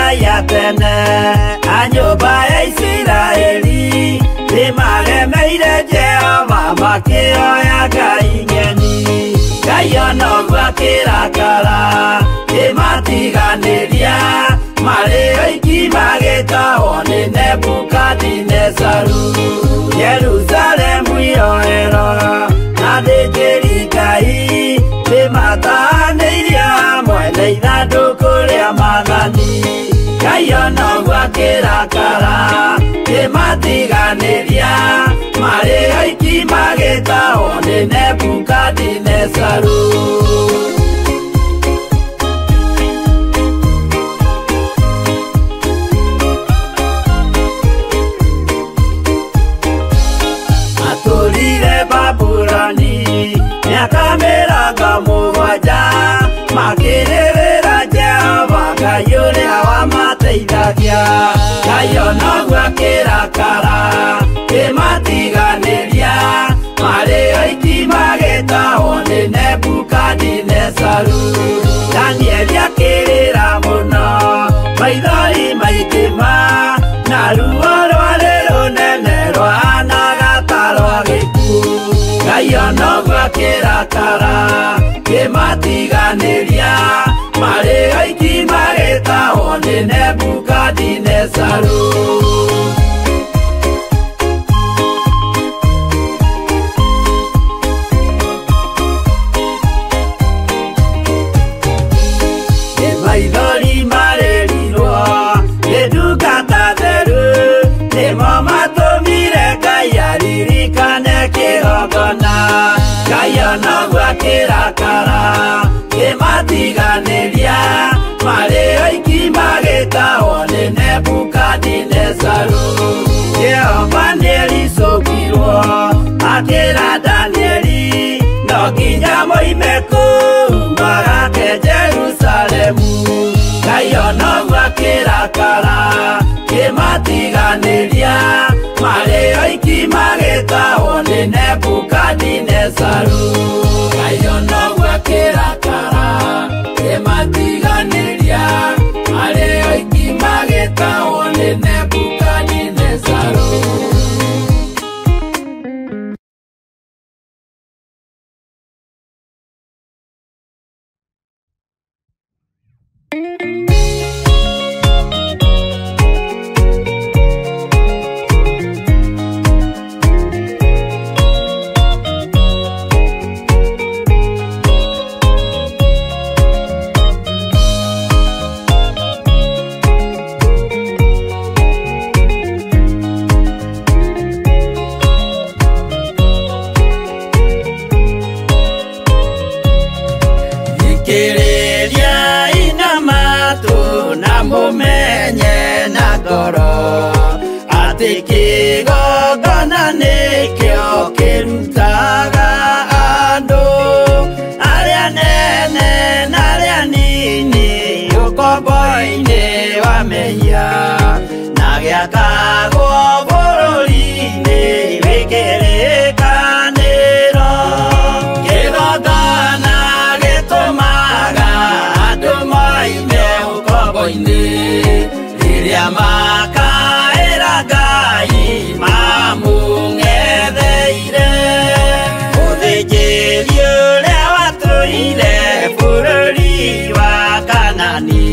Ngai a tene a nyũmba ya Isiraeli nĩmaremeire Jehova makĩoya ngai ng'eni. Ngai ona ũguo akĩrakara kĩmatiganĩria marĩ oiki magĩtahwo nĩ Nebukadinezaru. Jerusalemu iroero na athĩnjĩri Ngai nĩmatahanĩirio hamwe na ithandũkũ rĩa maathani. Ngai ona ũguo akĩrakara kĩmatiganĩria marĩ oiki magĩtahwo nĩ Nebukadinezaru. Matũrire Babuloni mĩaka mĩrongo mũgwanja makĩrĩrĩra Jehova Ngai ũrĩa wamateithagia. Ngai ona ũguo akĩrakara kĩmatiganĩria marĩ oiki magĩtahwo nĩ Nebukadinezaru. Danieli akĩrĩra mũno maithori maingĩ ma na ruo rwarĩ rũnene rwahanaga ta rwa gĩkuũ. Ngai ona ũguo akĩrakara kĩmatiganĩria marĩ oiki magĩtahwo nĩ Nebukadinezaru. Maithori marĩrirwo nĩ ndungata theru nĩmo matũmire Ngai aririkane kĩgongona. Ngai ona ũguo akĩrakara kĩmatiganĩria marĩ oiki magĩtahwo nĩ Nebukadinezaru. Jehova nĩericũkirwo akĩra Danieli no nginya moime kũu magake Jerusalemu. Ngai ona ũguo akĩrakara kĩmatiganĩria marĩ oiki magĩtahwo nĩ Nebukadinezaru. Ngai ona ũguo akĩrakara kĩmatiganĩria marĩ oiki magĩtahwo nĩ Nebukadinezaru. Thikĩrĩria ina matũ na mũmenye na ngoro atĩ kĩgongona nĩkĩo kĩrutaga andũ arĩa nene na arĩa nini ũkombo-inĩ wa mehia na gĩakagwo bũrũri-inĩ wĩ kĩrĩkanĩro. Kĩgongona gĩtũmaga andũ moime ũkombo-inĩ rĩrĩa makaĩra Ngai mamũng'etheire. Mũthĩnjĩri ũrĩa watũire bũrũri wa Kanani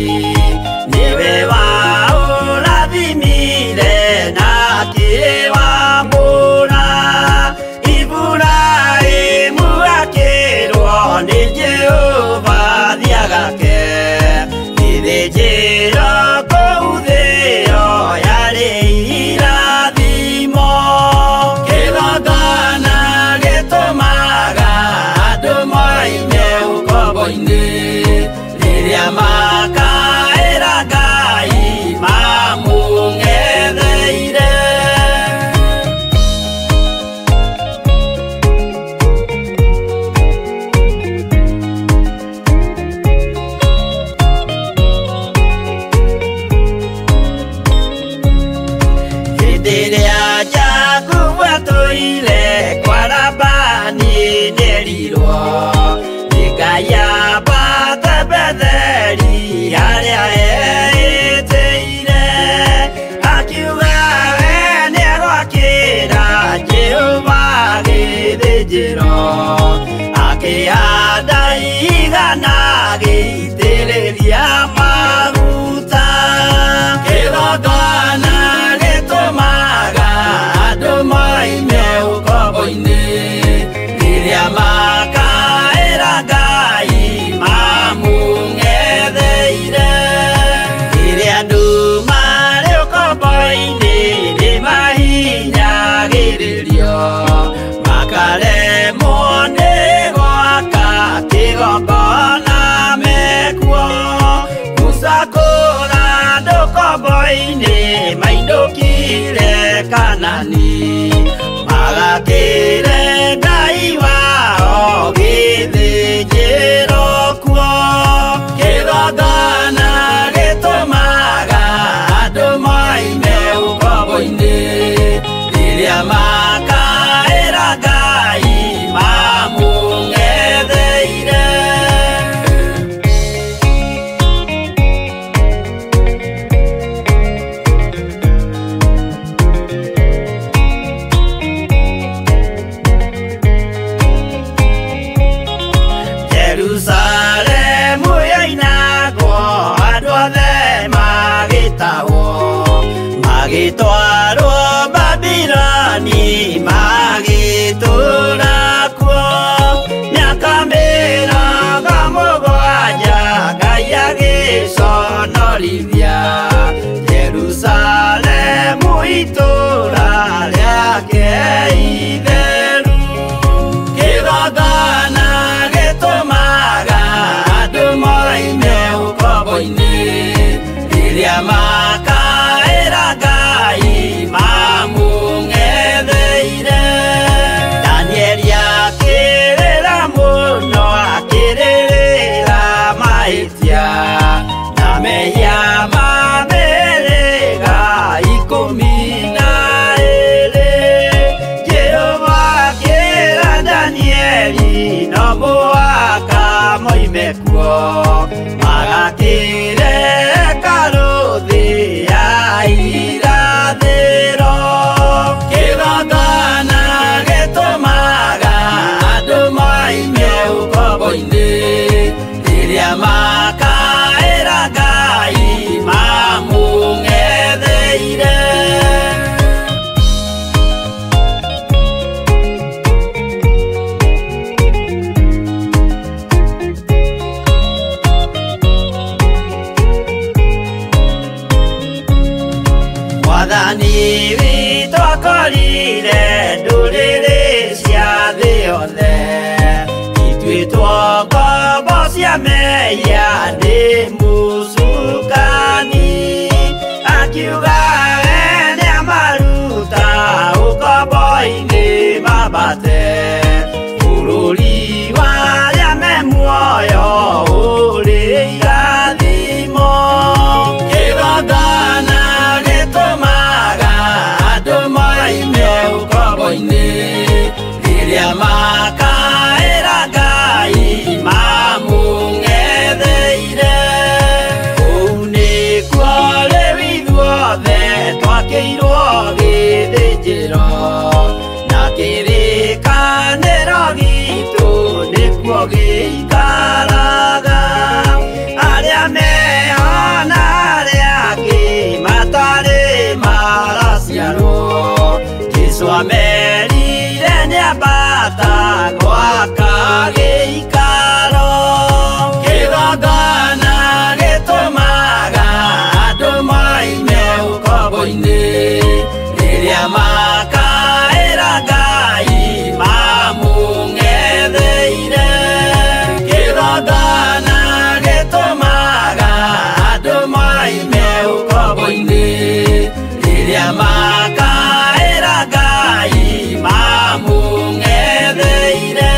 nĩwe waũrathimire na akĩwamũra. Iburahĩmu akĩrwo nĩ Jehova thiagake gĩthĩnjĩro kũu thĩo yarĩ irathimo. Kĩgongona gĩtũmaga andũ moime ũkombo-inĩ rĩrĩa makaĩra Ngai mamũng'etheire. ũkombo-inĩ mainũkire Kanani magakĩre Ngai wao gĩthĩnjĩro kuo kĩgongona gĩtũmaga andũ moime ũkombo-inĩ rĩrĩa makaĩra Ngai mamũng'etheire. Jerusalemu yoinagwo andũ othe magĩtahwo magĩtwarwo Babiloni magĩtũũra kuo mĩaka 70 Ngai agĩconorithia Jerusalemu itũũra rĩake itheru. Kĩgongona gĩtũmaga andũ moime ũkombo-inĩ rĩrĩa makaĩra Ngai mamũng'etheire. Danieli akĩrĩra mũno akĩrĩrĩra mahĩtia na mehia ma mĩhĩrĩga 12. Jehova akĩra Danieli no mũhaka moime kuo magakĩre hekarũ thĩ ya irathĩro. Kĩgongona gĩtũmaga andũ moime ũkombo-inĩ rĩrĩa makaĩra Ngai mamũng'etheire. Mwathani witũ akorire ndũrĩrĩ cia thĩ yothe ituĩtwo ngombo cia mehia nĩ mũcukani akiuga we nĩamaruta ũkombo-inĩ mambate bũrũri wa arĩa me muoyo ũrĩ irathimo. Kĩgongona gĩtũmaga andũ moime ũkombo-inĩ rĩrĩa makaĩra Ngai mamũng'etheire. Kũu nĩkuo rĩu ithuothe twakĩirwo gĩthĩnjĩro na kĩrĩkanĩro gitũ nĩkuo gĩikaraga. Arĩa meho na arĩa angĩ matarĩ maraciarwo Jesũ amerire nĩambata gwaka gĩikaro. Kĩgongona gĩtũmaga andũ moime ũkombo-inĩ rĩrĩa makaĩra Ngai mamũng'etheire. Kĩgongona gĩtũmaga andũ moime ũkombo-inĩ rĩrĩa makaĩra Ngai mamũng'etheire.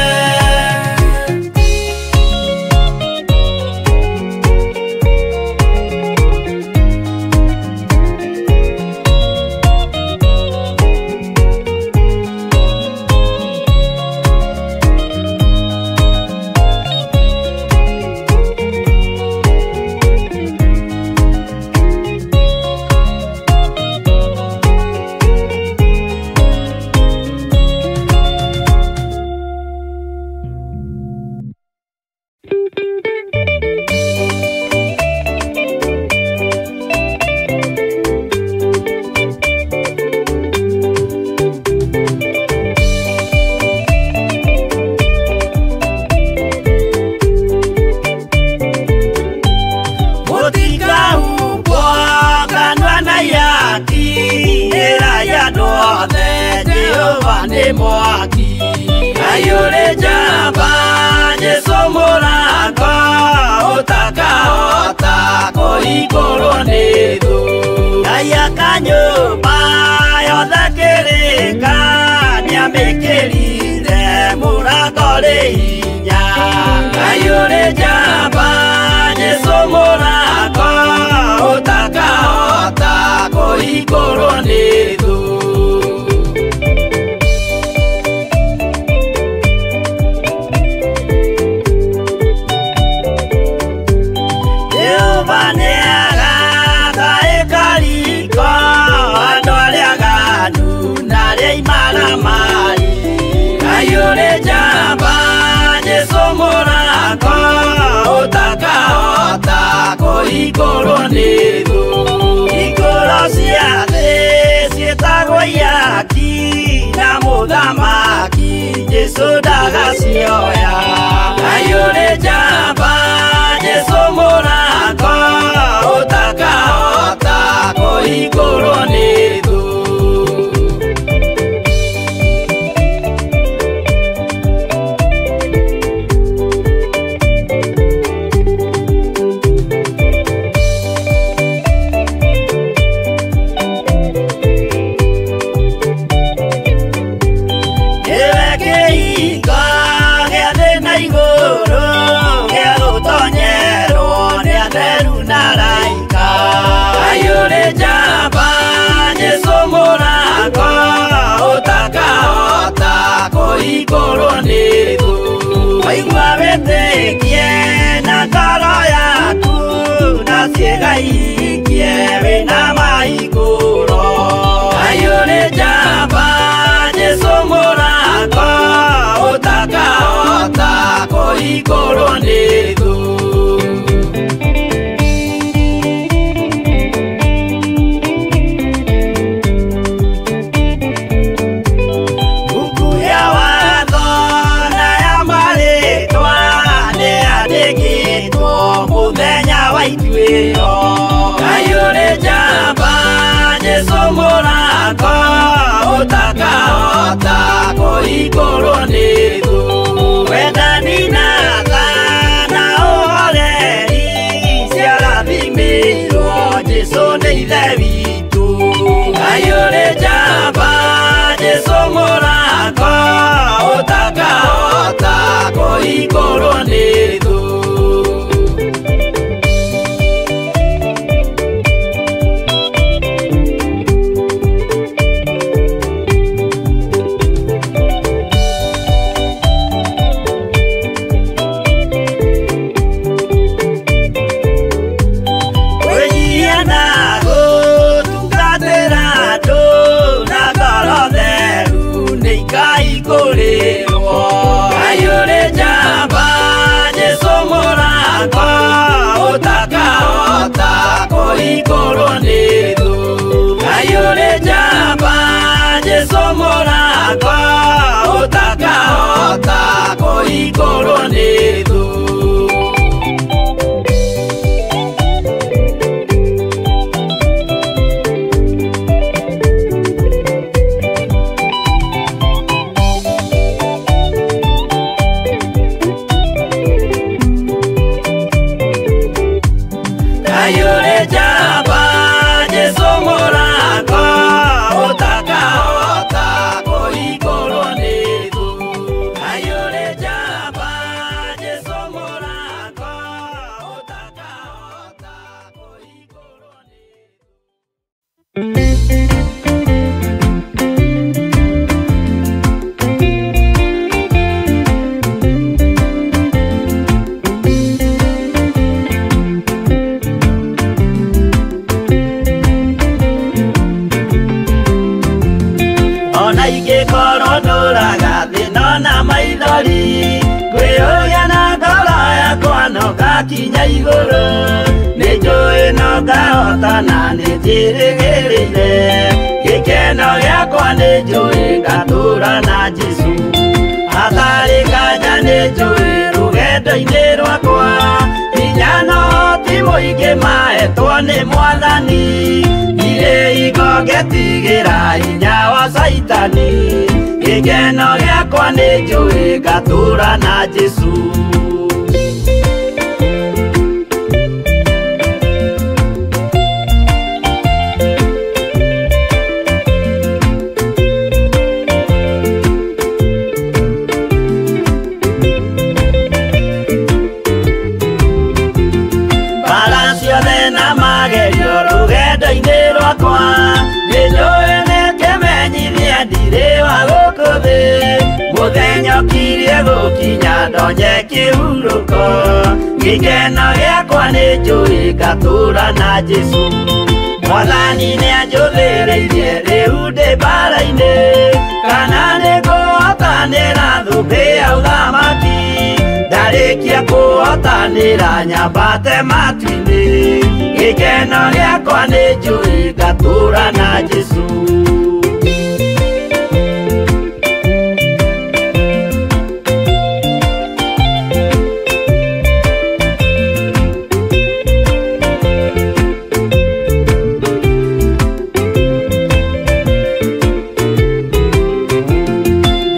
Jehova nĩ mwaki Ngai ũrĩ njamba Jesũ mũrango ũtakahota kũhingũrwo nĩ thũ. ũrĩ hinya. Ngai ũrĩ njamba Jesũ mũrango ũtakahota kũhingũrwo nĩ thũ. Jehova nĩagataĩka riko andũ arĩa aganu na arĩa imaramari. Ngai ũrĩ njamba Jesũ mũrango ũtakahota kũhingũrwo nĩ thũ. Hingũro cia thĩ ciĩtagwo ihaki na mũthamaki Jesũ ndagacioya. Ngai ũrĩ njamba Jesũ mũrango ũtakahota kũhingũrwo nĩ thũ. Nĩwe kĩhingo gĩa thĩ na igũrũ gĩa gũtonyerwo nĩ atheru na araika. Ngai ũrĩ njamba Jesũ mũrango ũtakahota kũhingũrwo nĩ thũ. Waigua wĩtĩkie na ngoro yaku na ciĩga ihingie wĩna mahingũro. Ngai ũrĩ njamba Jesũ mũrango ũtakahota kũhingũrwo nĩ thũ. Mbuku ya watho na ya marĩtwa nĩyandĩkĩtwo mũthenya wa ituĩro. Ngai ũrĩ njamba Jesũ mũrango ũtakahota kũhingũrwo nĩ thũ. Wendani na tha na ũhoreri ciarathimĩirwo Jesũ nĩ Ithe witũ. Ngai ũrĩ njamba Jesũ mũrango ũtakahota kũhingũrwo nĩ thũ. Kwĩnyihia na gũtungatĩra andũ na ngoro theru nĩikaihingũrĩrwo. Ngai ũrĩ njamba Jesũ mũrango ũtakahota kũhingũrwo nĩ thũ. Ngai ũrĩ njamba Jesũ mũrango ũtakahota kũhingũrwo nĩ thũ. Ngai ũrĩ njamba Jesũ mũrango ũtakahota kũhingũrwo nĩ thũ. Ngai ũrĩ njamba Jesũ mũrango ũtakahota kũhingũrwo nĩ thũ. Ona ingĩkorwo ndũraga thĩ no na maithori ngwĩyũria na ngoro yakwa no ngakinya igũrũ. Nĩ njũĩ no ngahota na nĩ njĩrĩgĩrĩire gĩkeno gĩakwa nĩ njũĩ ngatũũra na Jesũ. Hatarĩ nganja nĩ njũĩ rũgendo-inĩ rwakwa hinya no ti mũingĩ mahetwo nĩ Mwathani. Ndirĩ hingo ngetigĩra hinya wa Caitani gĩkeno gĩakwa nĩ njũĩ ngatũũra na Jesũ. wakwa nĩnjũĩ nĩkĩmenyithia ndirĩ wa gũkũ thĩ mũthenya ũkirie gũkinya ndonye kĩhurũko gĩkeno gĩakwa nĩnjũĩ ngatũũra na Jesũ Mwathani nĩanjũthĩrĩirie rĩu ndĩ mbara-inĩ kana nĩngũhotanĩra thũmbĩ ya ũthamaki ndarĩkia kũhotanĩra nyambate matu-inĩ gĩkeno gĩakwa nĩnjũĩ ngatũũra na Jesũ.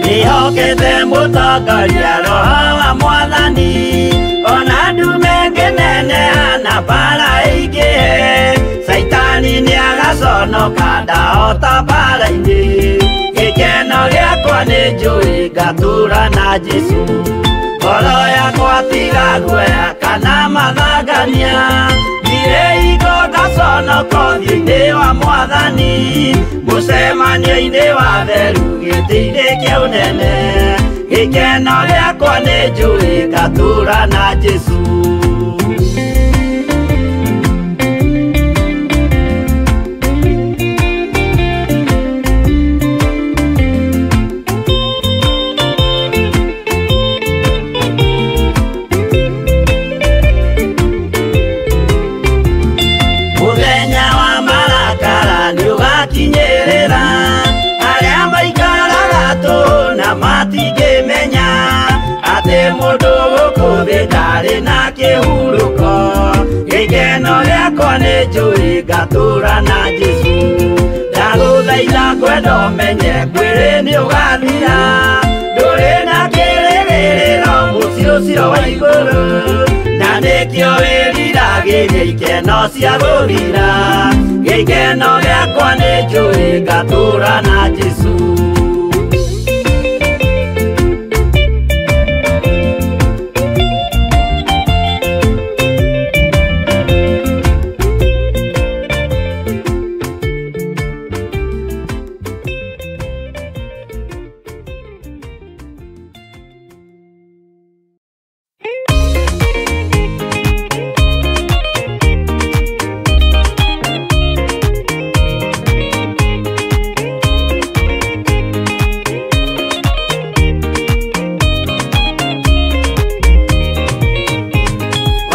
Ndĩhokete mũtongoria Roho wa Mwathani ona ndume ngĩneneha na mbara ĩingĩhe Caitani nĩagaconoka ndahota mbara-inĩ gĩkeno gĩakwa nĩnjũĩ ngatũũra na Jesũ ngoro yakwa tiga guoya kana mathangania ndirĩ hingo ngaconoka ũthiũ-inĩ wa Mwathani mũcemanio-inĩ wa theru gĩtĩ-inĩ kĩa ũnene gĩkeno gĩakwa nĩnjũĩ ngatũũra na Jesũ. Mũthenya wa marakara nĩũgakinyĩrĩra arĩa maikaraga tũhũ na matingĩmenya atĩ mũndũ gũkũ thĩ ndarĩ na kĩhurũko gĩkeno gĩakwa nĩnjũĩ ngatũũra na Jesũ ndagũthaitha ngwenda ũmenye mwĩrĩ nĩũgathira ndũrĩ na kĩrĩgĩrĩro mũciĩ ũcio wa igũrũ na nĩkĩo wĩriragĩria ikeno cia gũthira gĩkeno gĩakwa nĩnjũĩ ngatũũra na Jesũ.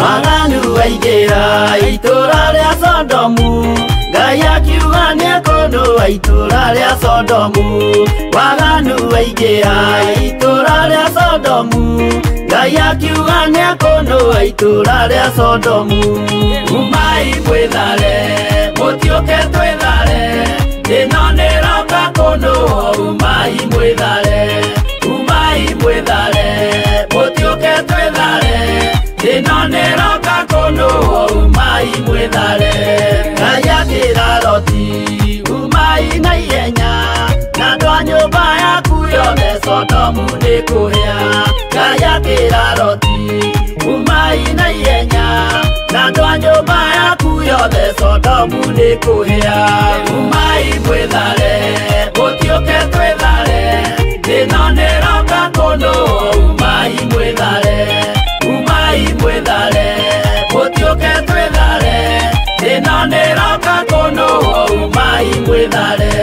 Waganu waingĩra itũũra rĩa Sodomu Ngai akiuga nĩekũnũa itũũra rĩa Sodomu Waganu waingĩra itũũra rĩa Sodomu Ngai akiuga nĩekũnũa itũũra rĩa Sodomu Umai mwĩthare mũtiũke twĩthare ĩno nĩroka kũnũo umai mwĩthare umai mwĩthare mũtiũke twĩthare ĩno nĩroka kũnũo umai mwĩthare Ngai akĩra Loti umai na ihenya na andũ a nyũmba yaku yothe Sodomu nĩkũhĩa Ngai akĩra Loti umai na ihenya na andũ a nyũmba yaku yothe Sodomu nĩkũhĩa umai mwĩthare mũtiũke twĩthare ĩno nĩroka kũnũo umai mwĩthare umai mwĩthare mũtiũke twĩthare ĩno nĩroka kũnũo umai mwĩthare.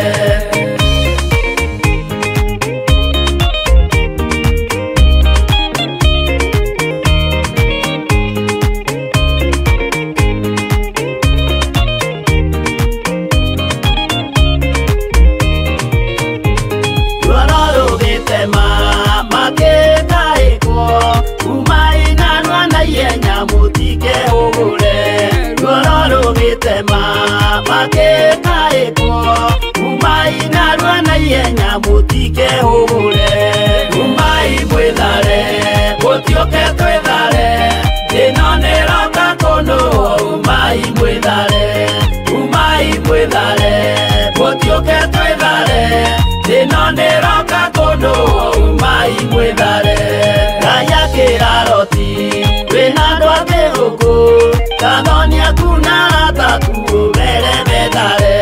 Ruoro rũgĩtema makĩtaĩkwo umai narua na ihenya mũtikehũgũre Ruoro rũgĩtema makĩtaĩkwo umai narua na ihenya mũtikehũgũre umai mwĩthare mũtiũke twĩthare ĩno nĩroka kũnũo umai mwĩthare umai mwĩthare mũtiũke twĩthare ĩno nĩroka kũnũo umai mwĩthare Ngai akĩra Loti wĩna andũ angĩ gũkũ Kathoni aku na arata aku ũmere methare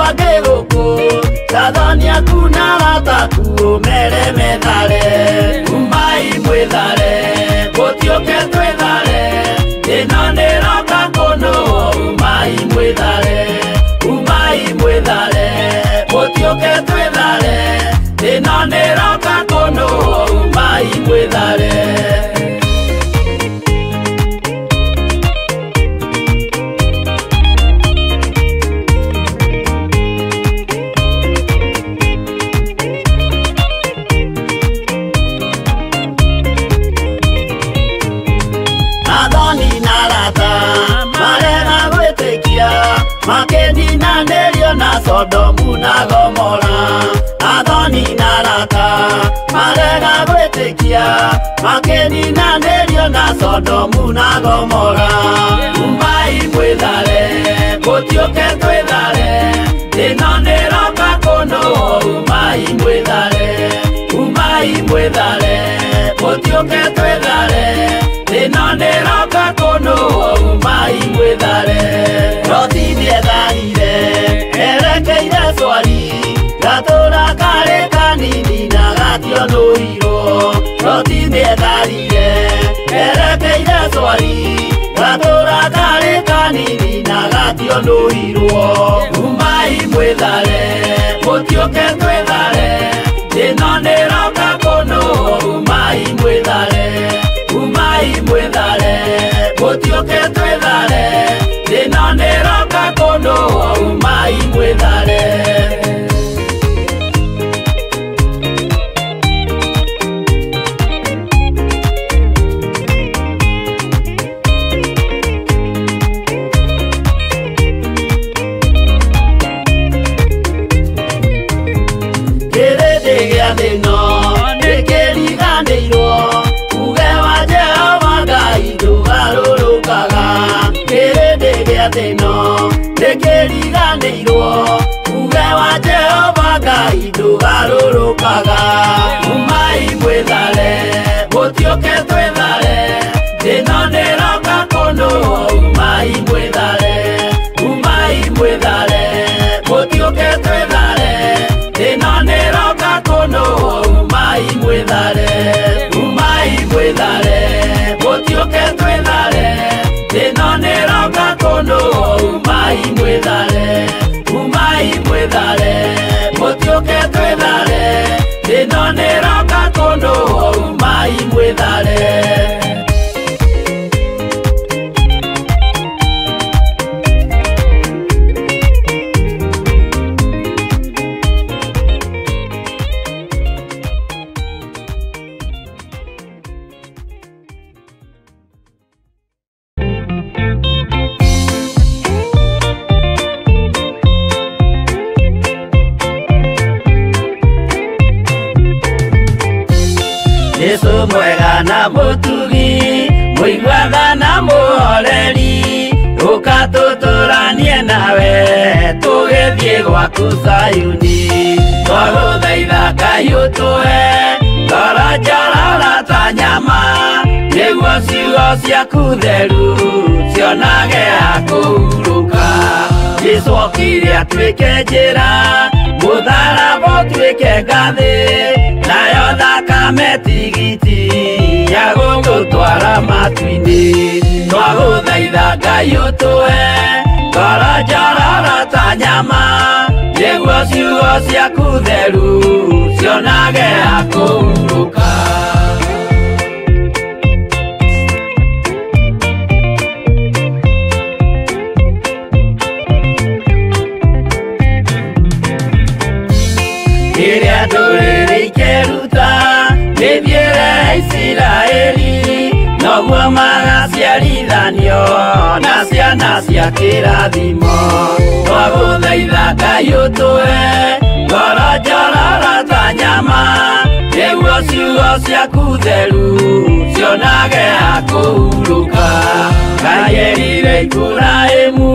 angĩ gũkũ Sathani aku na arata aku ũmere methare Umai mwĩthare mũtiũke twĩthare Ĩno nĩroka kũnũo umai mwĩthare Umai mwĩthare mũtiũke twĩthare Ĩno nĩroka kũnũo umai mwĩthare Makeninanĩrio na Sodomu na Gomora Athoni na arata marega gwĩtĩkia Makeninanĩrio na Sodomu na Gomora Umai mwĩthare mũtiũke twĩthare Ĩno nĩroka kũnũo umai mwĩthare Umai mwĩthare mũtiũke twĩthare Ĩno nĩroka kũnũo umai mwĩthare Loti nĩetharire erekeire Swari gatũra karĩ kanini na gationũirwo Loti nĩetharire erekeire Swari gatũra karĩ kanini na gationũirwo Umai mwĩthare mũtiũke twĩthare Ĩno nĩroka kũnũo umai mwĩthare Umai mwĩthare mũtiũke twĩthare Ĩno nĩroka kũnũo umai mwĩthare Kĩrĩndĩ gĩa thĩ ĩno nĩkĩriganĩirwo Uge wa Jehova Ngai ndũgarũrũkaga Kĩrĩndĩ gĩa thĩ ĩno nĩkĩriganĩirwo Uge wa Jehova Ngai ndũgarũrũkaga Umai mwĩthare mũtiũke twĩthare Ĩno nĩroka kũnũo umai mwĩthare Umai mwĩthare mũtiũke twĩthare Ĩno nĩroka kũnũo umai mwĩthare Umai mwĩthare mũtiũke twĩthare Ĩno nĩroka kũnũo umai mwĩthare Umai mwĩthare mũtiũke twĩthare Ĩno nĩroka kũnũo umai mwĩthare Yesu mwega na mũtugi mũiguaga na mũhoreri ũka tũtũranie nawe tũgĩthiĩ gwaku Zayuni twagũthaitha Ngai ũtũhe ngoro njororo ta nyama nĩguo ciugo ciaku theru cionage ha kũhurũka Jesũ okire atuĩke njĩra mũtharaba ũtuĩke ngathĩ nayo thakame tigiti ya gũgũtwara matu-inĩ twagũthaitha Ngai ũtũhe ngoro njororo ta nyama nĩguo ciugo ciaku theru cionage ha kũhurũka Kĩrĩa ndũrĩrĩ ikeruta mĩthiĩre ya Isiraeli noguo magaciarithanio na ciana cia kĩrathimo twagũthaitha Ngai ũtũhe ngoro njororo ta nyama nĩguo ciugo ciaku theru cionage ha kũhurũka Ngai erire Iburahĩmu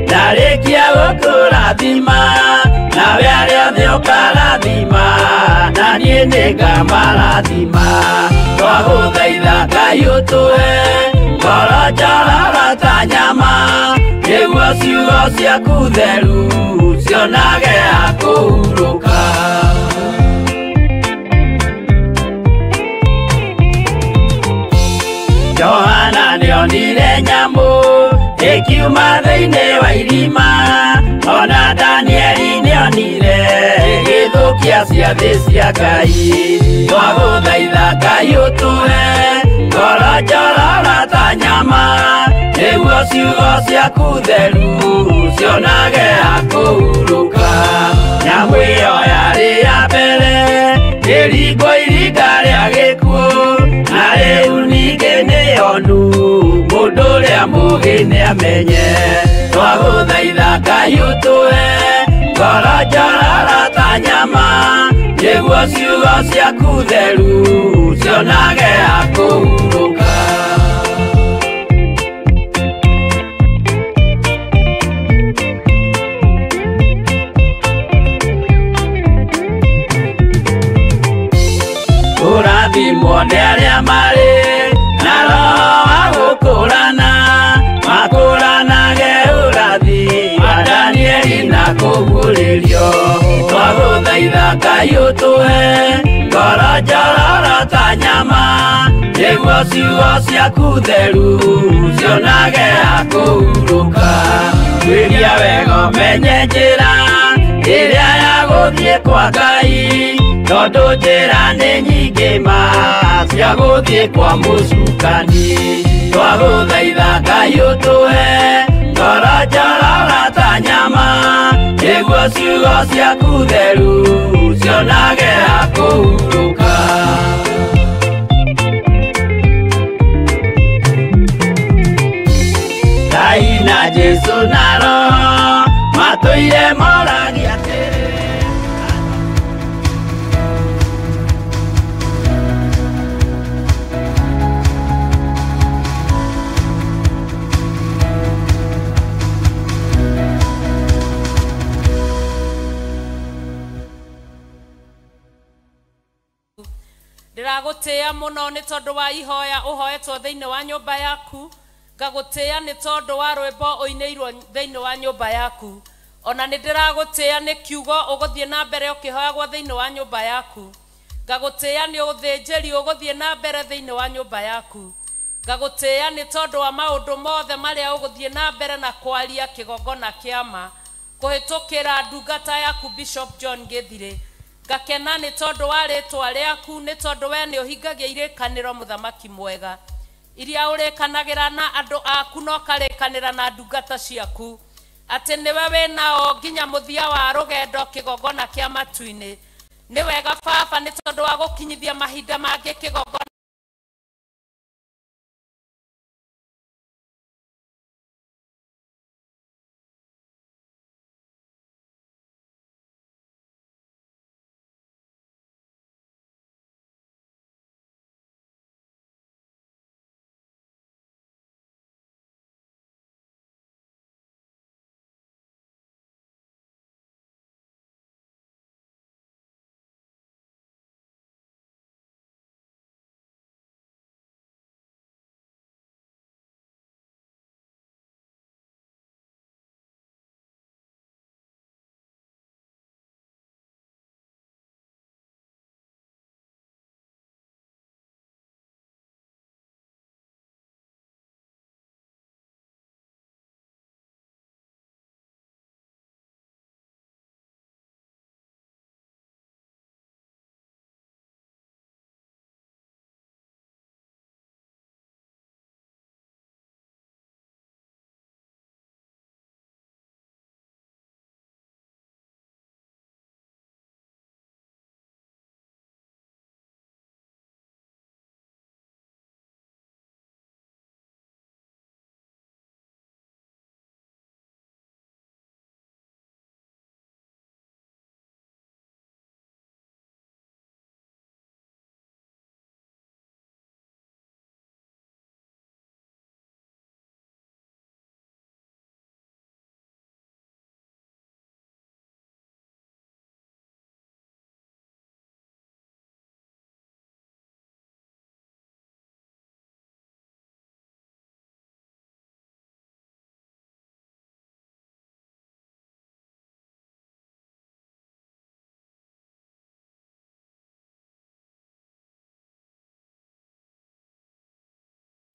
ndarĩkia gũkũrathima nawe arĩa othe ũkarathima na niĩ nĩngamarathima twagũthaitha Ngai ũtũhe ngoro njororo ta nyama nĩguo Ciugo ciaku theru cionage akũhurũka. Johana nĩonire nyamũ ĩkiuma thĩinĩ wa irima, ona Danieli nĩonire ĩgĩthũkia ciathĩ cia Ngai. Twagũthaitha Ngai ũtũhe ngoro njororo ta nyama, nĩguo ciugo ciaku theru cionage akũhurũka. Nyamũ ĩyo yarĩ ya mbere ĩringwo iringa rĩa gĩkuũ, na rĩu ningĩ nĩyonu mũndũ ũrĩa mũũgĩ nĩamenye. Twagũthaitha Ngai ũtũhe ngoro njororo ta nyama, nĩguo ciugo ciaku theru cionage akũhurũka. Kũrathimwo nĩ arĩa marĩ na roho wa gũkũrana, makũranage ũrathi wa Danieli na kũguũrĩrio. Twagũthaitha Ngai ũtũhe ngoro njororo ta nyama, nĩguo ciugo ciaku theru cionage akũhurũka. Tuĩria wega ũmenye njĩra ĩrĩa ya gũthiĩ kwa Ngai, tondũ njĩra nĩ nyingĩ ma cia gũthiĩ kwa mũcukani. Twagũthaitha Ngai ũtũhe ngoro njororo ta nyama, nĩguo ciugo ciaku theru cionage akũhurũka. Ngai na Jesũ na Roho matũire moragia atĩrĩ. Ndĩragũtĩĩa mũno nĩ tondũ wa ihoya ũhoetwo thĩinĩ wa nyũmba yaku, ngagũtĩĩa nĩ tondũ wa rwĩmbo ũinĩirwo thĩinĩ wa nyũmba yaku, ona nĩ ndĩragũtĩĩa nĩ kiugo ũgũthiĩ na mbere ũkĩhoyagwo thĩinĩ wa nyũmba yaku, ngagũtĩĩa nĩ ũthĩnjĩri ũgũthiĩ na mbere thĩinĩ wa nyũmba yaku, ngagũtĩĩa nĩ tondũ wa maũndũ mothe marĩa ũgũthiĩ na mbere na kwaria kĩgongona kĩama kũhĩtũkĩra ndungata yaku Bishop John Gĩthirĩ. Ngakena nĩ tondũ wa rĩtwa rĩaku, nĩ tondũ we nĩ ũhingagia irĩkanĩro mũthamaki mwega iria ũrĩkanagĩra na andũ aku na ũkarĩkanĩra na ndungata ciaku, atĩ nĩwe wĩ nao nginya mũthia wa rũgendo kĩgongona kĩa matu-inĩ. Nĩ wega baba nĩ tondũ wa gũkinyithia mahinda mangĩ kĩgongona.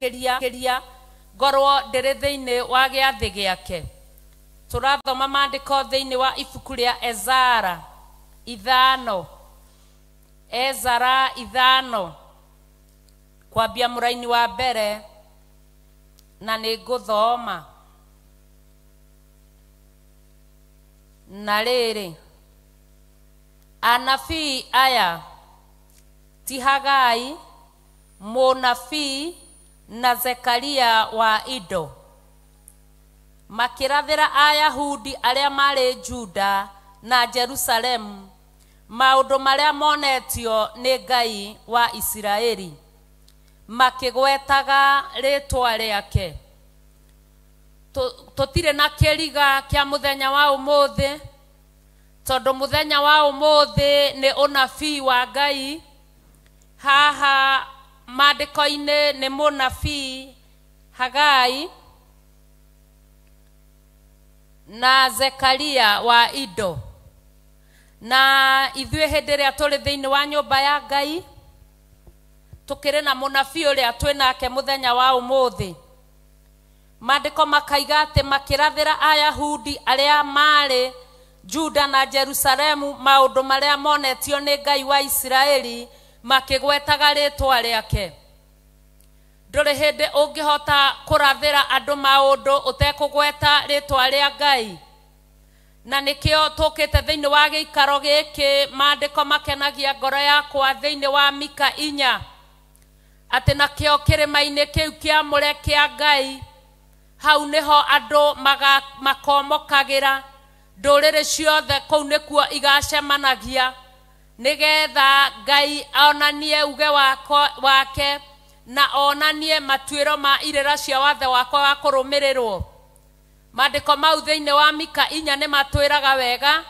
Kĩria ngorwo ndĩrĩ thĩinĩ wa gĩathĩ gĩake. Tũrathoma maandĩko thĩinĩ wa ibuku rĩa Ezara 5, Ezara 5 kwambia mũraini wa mbere, na nĩ ngũthoma. Na rĩrĩ, anabii aya ti Hagai mũnabii na Zekaria wa Ido makĩrathĩra Ayahudi arĩa marĩ Juda na Jerusalemu maũndũ marĩa monetio nĩ Ngai wa Isiraeli, makĩgwetaga rĩtwa rĩake. Tũtirĩ na kĩriga kĩa mũthenya wa ũmũthĩ, tondũ mũthenya wa ũmũthĩ nĩ ũnabii wa Ngai. Haha maandĩko-inĩ nĩ mũnabii Hagai na Zekaria wa Ido. Na ithuĩ hĩndĩ ĩrĩa tũrĩ thĩinĩ wa nyũmba ya Ngai tũkĩrĩ na mũnabii ũrĩa twĩ nake mũthenya wa ũmũthĩ. Maandĩko makaiga atĩ makĩrathĩra Ayahudi arĩa marĩ Juda na Jerusalemu maũndũ marĩa monetio nĩ Ngai wa Isiraeli, makĩgwetaga rĩtwa rĩake. Ndũrĩ hĩndĩ ũngĩhota kũrathĩra andũ maũndũ ũtekũgweta rĩtwa rĩa Ngai. Na nĩkĩo tũkĩte thĩinĩ wa gĩikaro gĩkĩ, maandĩko makenagia ngoro yakwa thĩinĩ wa Mika 4, atĩ nakĩo kĩrĩma-inĩ kĩu kĩamũre kĩa Ngai, hau nĩho andũ makomokagĩra, ndũrĩrĩ ciothe kũu nĩkuo igacemanagia, nĩgetha Ngai onanie uge wake na onanie matuĩro ma irĩra cia watho wakwa wa kũrũmĩrĩrwo. Maandĩko mau thĩinĩ wa Mika 4 nĩ matwĩraga wega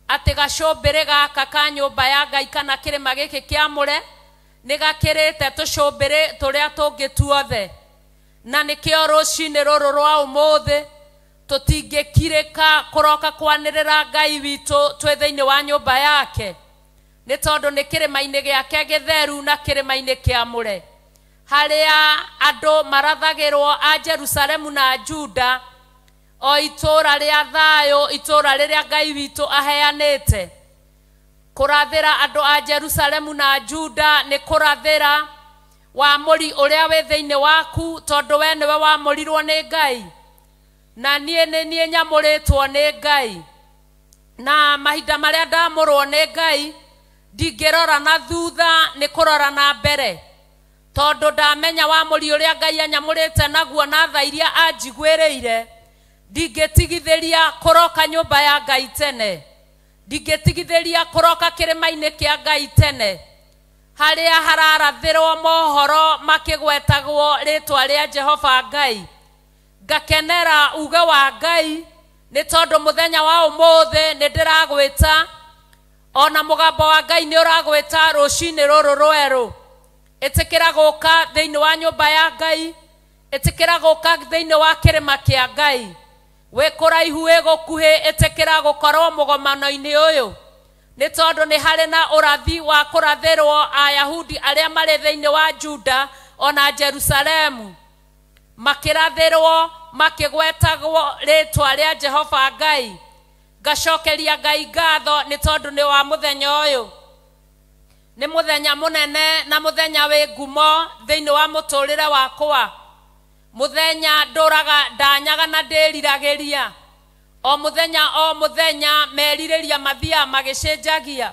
atĩ gacũmbĩrĩ gaka ka nyũmba ya Ngai kana kĩrĩma gĩkĩ kĩamũre nĩ gakĩrĩte tũcũmbĩrĩ tũrĩa tũngĩ tuothe. Na nĩkĩo rũcinĩ rũrũ rwa ũmũthĩ tũtingĩkirĩka kũroka kwanĩrĩra Ngai witũ twĩ thĩinĩ wa nyũmba yake, nĩ tondũ nĩ kĩrĩma-inĩ gĩake gĩtheru na kĩrĩma-inĩ kĩamũre, harĩa andũ marathagĩrwo a Jerusalemu na Juda, o itũũra rĩa thayũ, itũũra rĩrĩa Ngai witũ aheanĩte. Kũrathĩra andũ a Jerusalemu na Juda nĩ kũrathĩra wamũri ũrĩa wĩ thĩinĩ waku, tondũ we nĩwe wamũrirwo nĩ Ngai, na niĩ nĩ niĩ nyamũrĩtwo nĩ Ngai. Na mahinda marĩa ndamũrwo nĩ Ngai ndingĩrora na thutha, nĩ kũrora na mbere, tondũ ndamenya wamũri ũrĩa Ngai anyamũrĩte naguo na tha iria anjiguĩrĩire, ndingĩtigithĩria kũroka nyũmba ya Ngai tene, ndingĩtigithĩria kũroka kĩrĩma-inĩ kĩa Ngai tene, harĩa hararathĩrwo mohoro makĩgwetagwo rĩtwa rĩa Jehova Ngai. Ngakenera uge wa Ngai, nĩ tondũ mũthenya wa ũmũthĩ nĩ ndĩragwĩta, ona mũgambo wa Ngai nĩ ũragwĩta rũcinĩ rũrũ rwerũ. Ĩtĩkĩra gũka thĩinĩ wa nyũmba ya Ngai, ĩtĩkĩra gũka thĩinĩ wa kĩrĩma kĩa Ngai. Wĩ kũraihu wĩ gũkuhĩ, ĩtĩkĩra gũkorwo mũgomano-inĩ ũyũ, nĩ tondũ nĩ harĩ na ũrathi wa kũrathĩrwo Ayahudi arĩa marĩ thĩinĩ wa Juda ona Jerusalemu, makĩrathĩrwo makĩgwetagwo rĩtwa rĩa Jehova Ngai. Ngacokeria Ngai ngatho nĩ tondũ nĩ wa mũthenya ũyũ, nĩ mũthenya mũnene na mũthenya wĩ ngumo thĩinĩ wa mũtũrĩre wakwa, mũthenya ndũraga ndanyaga na ndĩriragĩria. O mũthenya o mũthenya merirĩria mathiaga magĩcenjagia,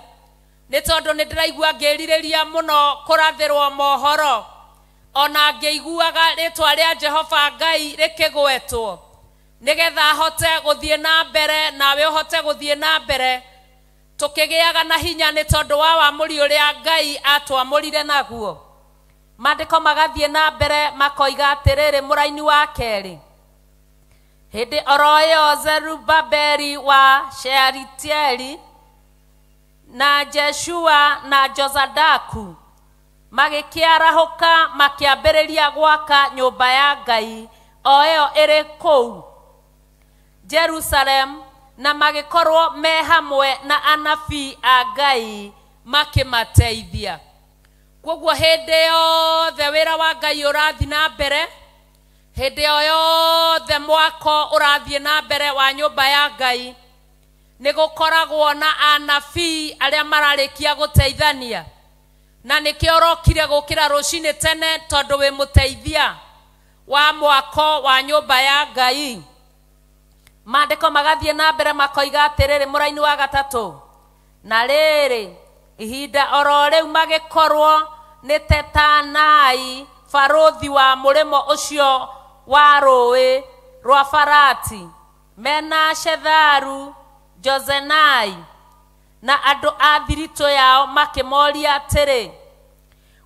nĩ tondũ nĩ ndĩraigua ngĩrirĩria mũno kũrathĩrwo mohoro, ona ngĩiguaga rĩtwa rĩa Jehova Ngai rĩkĩgwetwo, nĩgetha hote gũthiĩ na mbere nawe ũhote gũthiĩ na mbere, tũkĩgĩaga na hinya nĩ tondũ wa wamũri ũrĩa Ngai atwamũrire naguo. Maandĩko magathiĩ na mbere makoiga atĩrĩrĩ, mũraini wa kerĩ, hĩndĩ oro ĩyo Zerubabeli wa Shealitieli na Jeshua na Jozadaku magĩkĩarahũka makĩambĩrĩria gwaka nyũmba ya Ngai o ĩyo ĩrĩ kũu Jerusalem, na magĩkorwo me hamwe na anabii a Ngai makĩmateithia. Koguo hĩndĩ yothe wĩra wa Ngai ũrathiĩ na mbere, hĩndĩ o yothe mwako ũrathiĩ na mbere wa nyũmba ya Ngai, nĩ gũkoragwo na anabii arĩa mararĩkia gũteithania. Na nĩkĩo ũrokire gũkĩra rũcinĩ tene tondũ wĩ mũteithia wa mwako wa nyũmba ya Ngai. Maandĩko magathiĩ na mbere makoiga atĩrĩrĩ, mũraini wa gatatũ, na rĩrĩ ihinda oro rĩu magĩkorwo nĩ Tetanai barũthi wa mũrĩmo ũcio wa rũĩ rwa Farati, mena Shetharu Jozenai na andũ a thiritũ yao, makĩmoria atĩrĩ,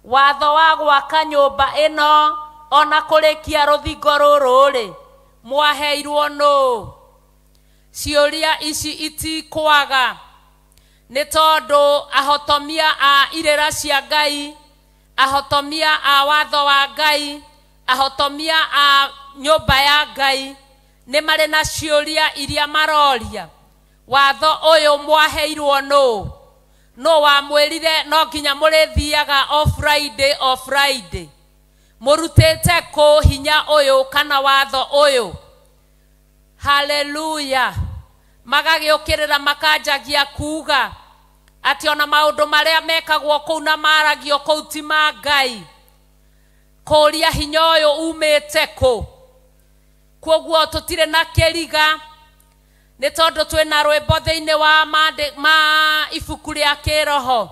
watho wa gwaka nyũmba ĩno ona kũrĩkia rũthingo rũrũ-rĩ, mwaheirwo nũũ? Ciũria ici itikwaga nĩ tondũ ahotomia a irĩra cia Ngai, ahotomia a watho wa Ngai, ahotomia a nyũmba ya Ngai nĩ marĩ na ciũria iria maroria. Watho ũyũ mwaheirwo nũũ? Nũũ wamwĩrire no nginya mũrĩthiaga o Friday o Friday? Mũrutĩte kũ hinya ũyũ kana watho ũyũ? Haleluya. Magagĩũkĩrĩra makanjagia kuga atĩ ona maũndũ marĩa mekagwo kũu na maragio kũu ti ma Ngai. Kũria hinya ũyũ umĩte kũ? Kwoguo tũtirĩ na kĩriga nĩ tondũ twĩna rwĩmbo thĩinĩ wa ma ibuku rĩa kĩroho.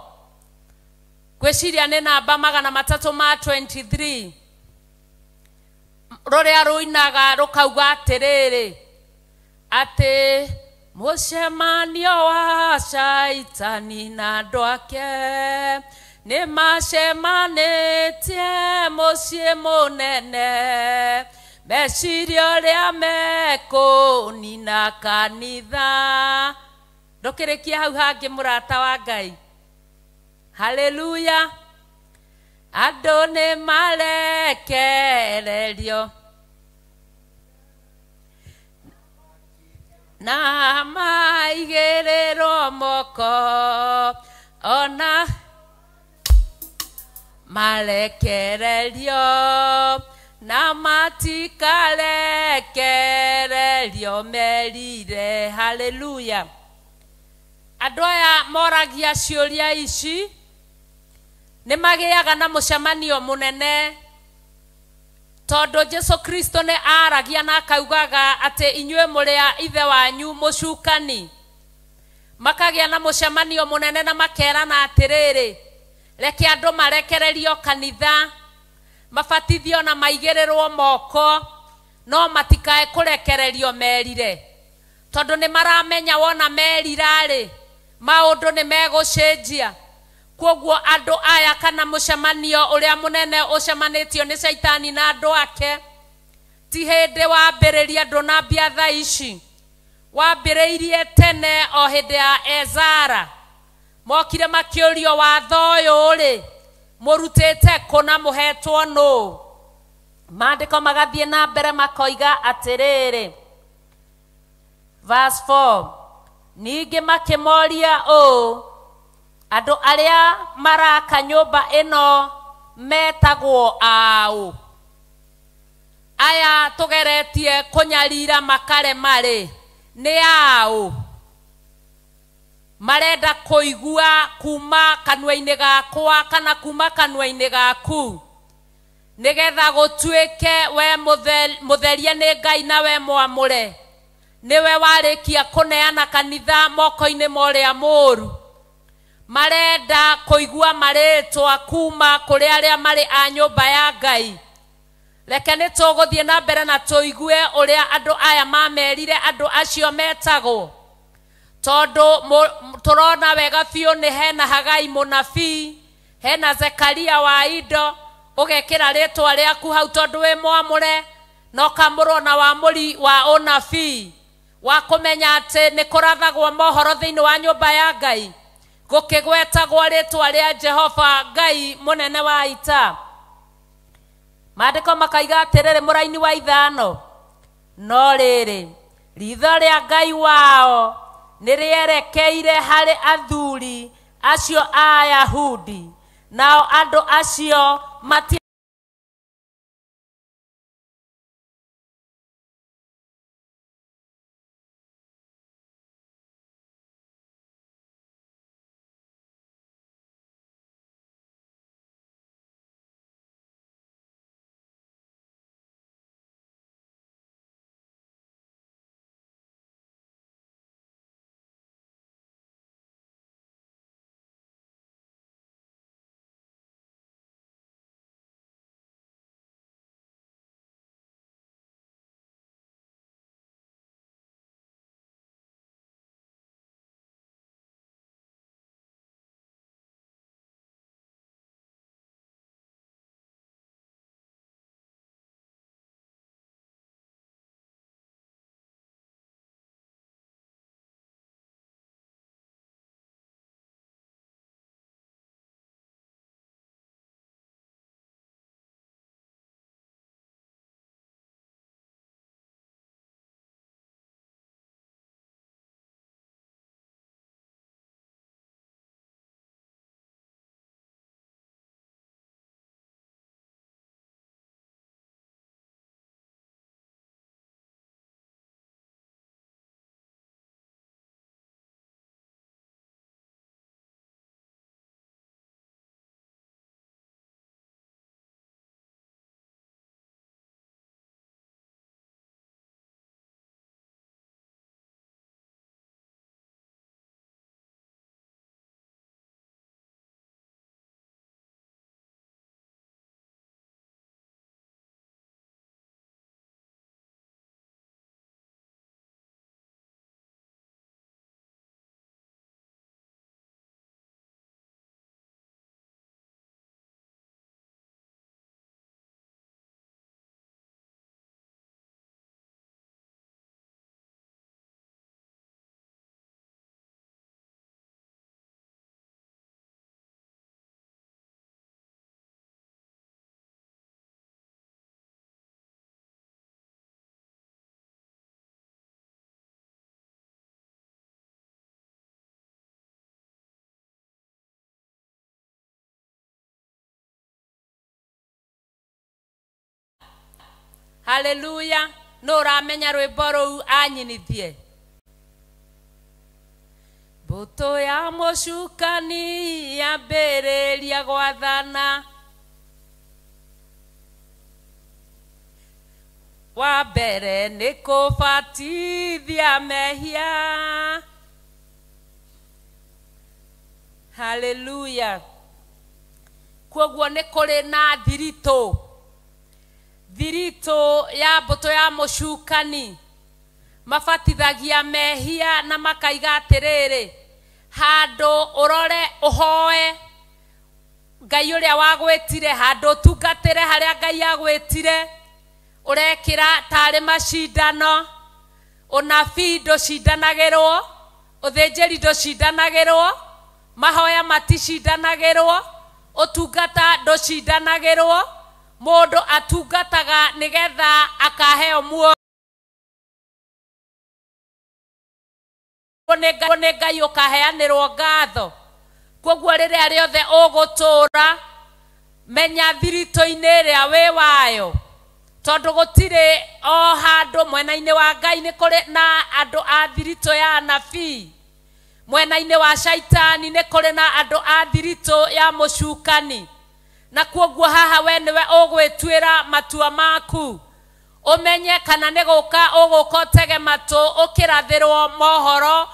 Ngwĩciria nĩ namba 323 rũrĩa rũinaga rũkauga atĩrĩrĩ, atĩ mũcemanio wa Shaitani na andũ ake nĩ macemanĩtie mũciĩ mũnene, meciria ũrĩa mekũnina kanitha. Ndũkĩrĩkie hau hangĩ mũrata wa Ngai. Haleluya. Andũ nĩ marekererio na maigĩrĩrwo moko, ona marekererio na matikarekererio merire. Haleluya. Andũ aya moragia ciũria ici nĩ magĩaga na mũcemanio mũnene tondũ Jesu Kristo nĩ aragia na akaugaga atĩ inyuĩ mũrĩ a ithe wanyu mũcukani. Makagĩa na mũcemanio mũnene na makerana atĩrĩrĩ, reke andũ marekererio kanitha, mabatithio na maigĩrĩrwo moko, no matikae kũrekererio merire, tondũ nĩ maramenya wona merira-rĩ, maũndũ nĩ megũcenjia. Kwoguo andũ aya kana mũcemanio ũrĩa mũnene ũcemanĩtio nĩ Shaitani na andũ ake, ti hĩndĩ wambĩrĩria ndũnambia thaa ici, wambĩrĩirie tene o hĩndĩ ya Ezara. Mokire makĩũrio watho ũyũ-rĩ, mũrutĩte kũ na mũhetwo nũũ? Maandĩko magathiĩ na mbere makoiga atĩrĩrĩ, verse 4, ningĩ makĩmoria ũũ, andũ arĩa maraka nyũmba ĩno metagwo aũ? Aya tũgeretie kũnyarira makarema-rĩ, nĩ aũ? Marenda kũigua kuma kanua-inĩ gakwa kana kuma kanua-inĩ gaku, nĩgetha gũtuĩke we mũtherie nĩ Ngai na we mwamũre, nĩwe warĩkia kũneana kanitha moko-inĩ ma ũrĩa mũũru. Marenda kũigua marĩtwa kuma kũrĩ arĩa marĩ a nyũmba ya Ngai. Reke nĩ tũgũthiĩ na mbere na tũigue ũrĩa andũ aya mamerire andũ acio metagwo, tondũ tũrona wega biũ nĩ hena Hagai mũnabii, hena Zekaria wa Ido, ũgekĩra rĩtwa rĩaku hau tondũ wĩ mwamũre, na ũkamũrwo na wamũri wa ũnabii wa kũmenya atĩ nĩ kũrathagwo mohoro thĩinĩ wa nyũmba ya Ngai, gũkĩgwetagwo rĩtwa rĩa Jehova Ngai mũnene wa ita. Maandĩko makaiga atĩrĩrĩ, mũraini wa 5, no rĩrĩ ritho rĩa Ngai wao nĩ rĩerekeire harĩ athuri acio a Ayahudi, Nao andũ acio mati Haleluya. No ũramenya rwĩmbo rũu anyinithie. Mbũtũ ya mũcukani yambĩrĩria gwathana, wa mbere nĩ kũbatithia mehia. Haleluya. Kwoguo nĩ kũrĩ na thiritũ, thiritũ ya mbũtũ ya mũcukani. Mabatithagia mehia na makaiga atĩrĩrĩ, handũ ũrore ũhoe Ngai ũrĩa wagwĩtire, handũ ũtungatĩre harĩa Ngai agwĩtire, ũrekĩra tarĩ macindano. Ũnabii ndũcindanagĩrwo, ũthĩnjĩri ndũcindanagĩrwo, mahoya maticindanagĩrwo, ũtungata ndũcindanagĩrwo. Mũndũ atungataga nĩgetha akaheo muoyo nĩ Ngai, ũkaheanĩrwo ngatho. Kwoguo rĩrĩa rĩothe ũgũtũra, menya thiritũ-inĩ ĩrĩa wĩ wayo, tondũ gũtirĩ o handũ mwena-inĩ wa Ngai nĩ kũrĩ na andũ a thiritũ ya anabii, mwena-inĩ wa shaitani nĩ kũrĩ na andũ a thiritũ ya mũcukani. Na kwoguo haha we nĩwe ũgwĩtuĩra matua maku, ũmenye kana nĩ gũka ũgũka ũtege matũ ũkĩrathĩrwo mohoro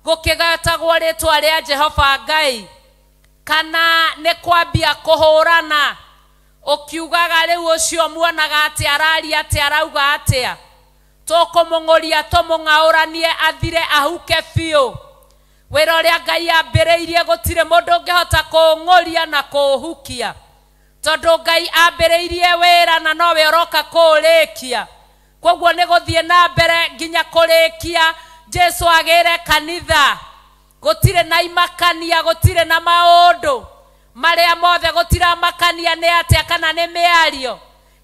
gũkĩgetagwo rĩtwa rĩa Jehova Ngai, kana nĩ kwambia kũhũrana ũkiugaga rĩu ũcio muonaga atĩ araria atĩ arauga atĩa, tũkũmũng'ũria tũmũng'aũranie athire ahuke biũ. Wĩra ũrĩa Ngai ambĩrĩirie gũtirĩ mũndũ ũngĩhota kũũng'ũria na kũũhukia, tondũ Ngai ambĩrĩirie wĩra na nowe ũroka kũũrĩkia. Kwoguo nĩ gũthiĩ na mbere nginya kũrĩkia. Jesu agĩre kanitha, gũtirĩ na imakania, gũtirĩ na maũndũ marĩa mothe, gũtiramakania nĩ atĩa, kana nĩ mĩario,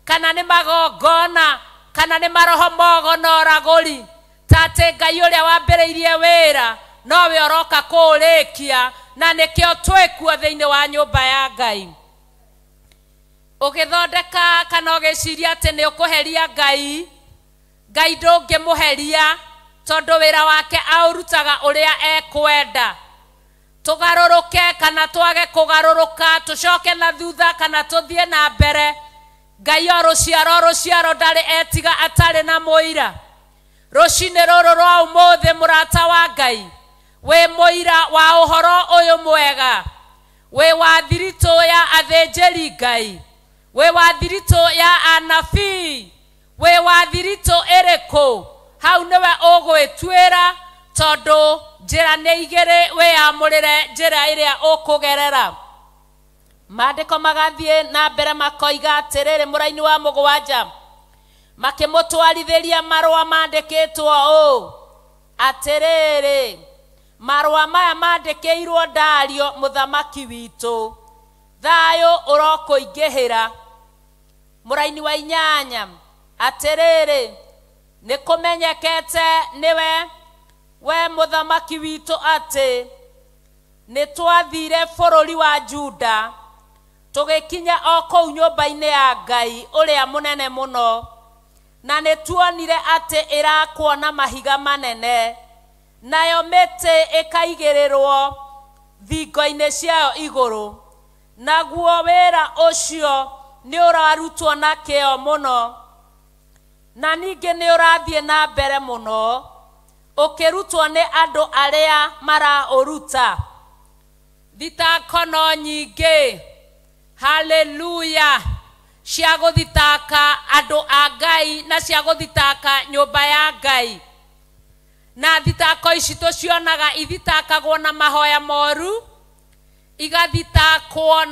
kana nĩ magongona, kana nĩ maroho mogo na ũragũri. Ta atĩ Ngai ũrĩa wambĩrĩirie wĩra nowe ũroka kũũrĩkia, na nĩkĩo twĩkuo thĩinĩ wa nyũmba ya Ngai. Ũgĩthondeka kana ũgĩciria atĩ nĩ ũkũheria Ngai, Ngai ndũngĩmũheria tondũ wĩra wake aũrutaga ũrĩa ekwenda. Tũgarũrũke kana twage kũgarũrũka, tũcoke na thutha kana tũthiĩ na mbere, Ngai o rũciaro rũciaro ndarĩ etiga atarĩ na mũira. Rũcinĩ rũrũ rwa ũmũthĩ, mũrata wa Ngai, wĩ mũira wa ũhoro ũyũ mwega, wĩ wa thiritũ ya athĩnjĩri Ngai, wĩ wa thiritũ ya anabii, wĩ wa thiritũ ĩrĩkũ? Hau nĩwe ũgwĩtuĩra, tondũ njĩra nĩ igĩrĩ, wĩyamũrĩre njĩra ĩrĩa ũkũgerera. Maandĩko magathiĩ na mbere makoiga atĩrĩrĩ, mũraini wa mũgwanja, makĩmũtwarithĩria marũa mandĩkĩtwo ũũ, atĩrĩrĩ, marũa maya mandĩkĩirwo Dario mũthamaki witũ, thayũ ũrokũingĩhĩra. Mũraini wa inyanya, atĩrĩrĩ, nĩ kũmenyekete nĩwe we mũthamaki witũ atĩ nĩ twathire bũrũri wa Juda, tũgĩkinya o kũu nyũmba-inĩ ya Ngai ũrĩa mũnene mũno, na nĩ tuonire atĩ ĩrakwo na mahiga manene, nayo mĩtĩ ĩkaigĩrĩrwo thingo-inĩ ciayo igũrũ, naguo wĩra ũcio nĩ ũrarutwo na kĩyo mũno, na ningĩ nĩ ũrathiĩ na mbere mũno ũkĩrutwo nĩ andũ arĩa maraũruta. Thitako no nyingĩ, haleluya, cia gũthitaka andũ a Ngai na cia gũthitaka nyũmba ya Ngai. Na thitako ici tũcionaga ithitakagwo na mahoya moru, igathitakwo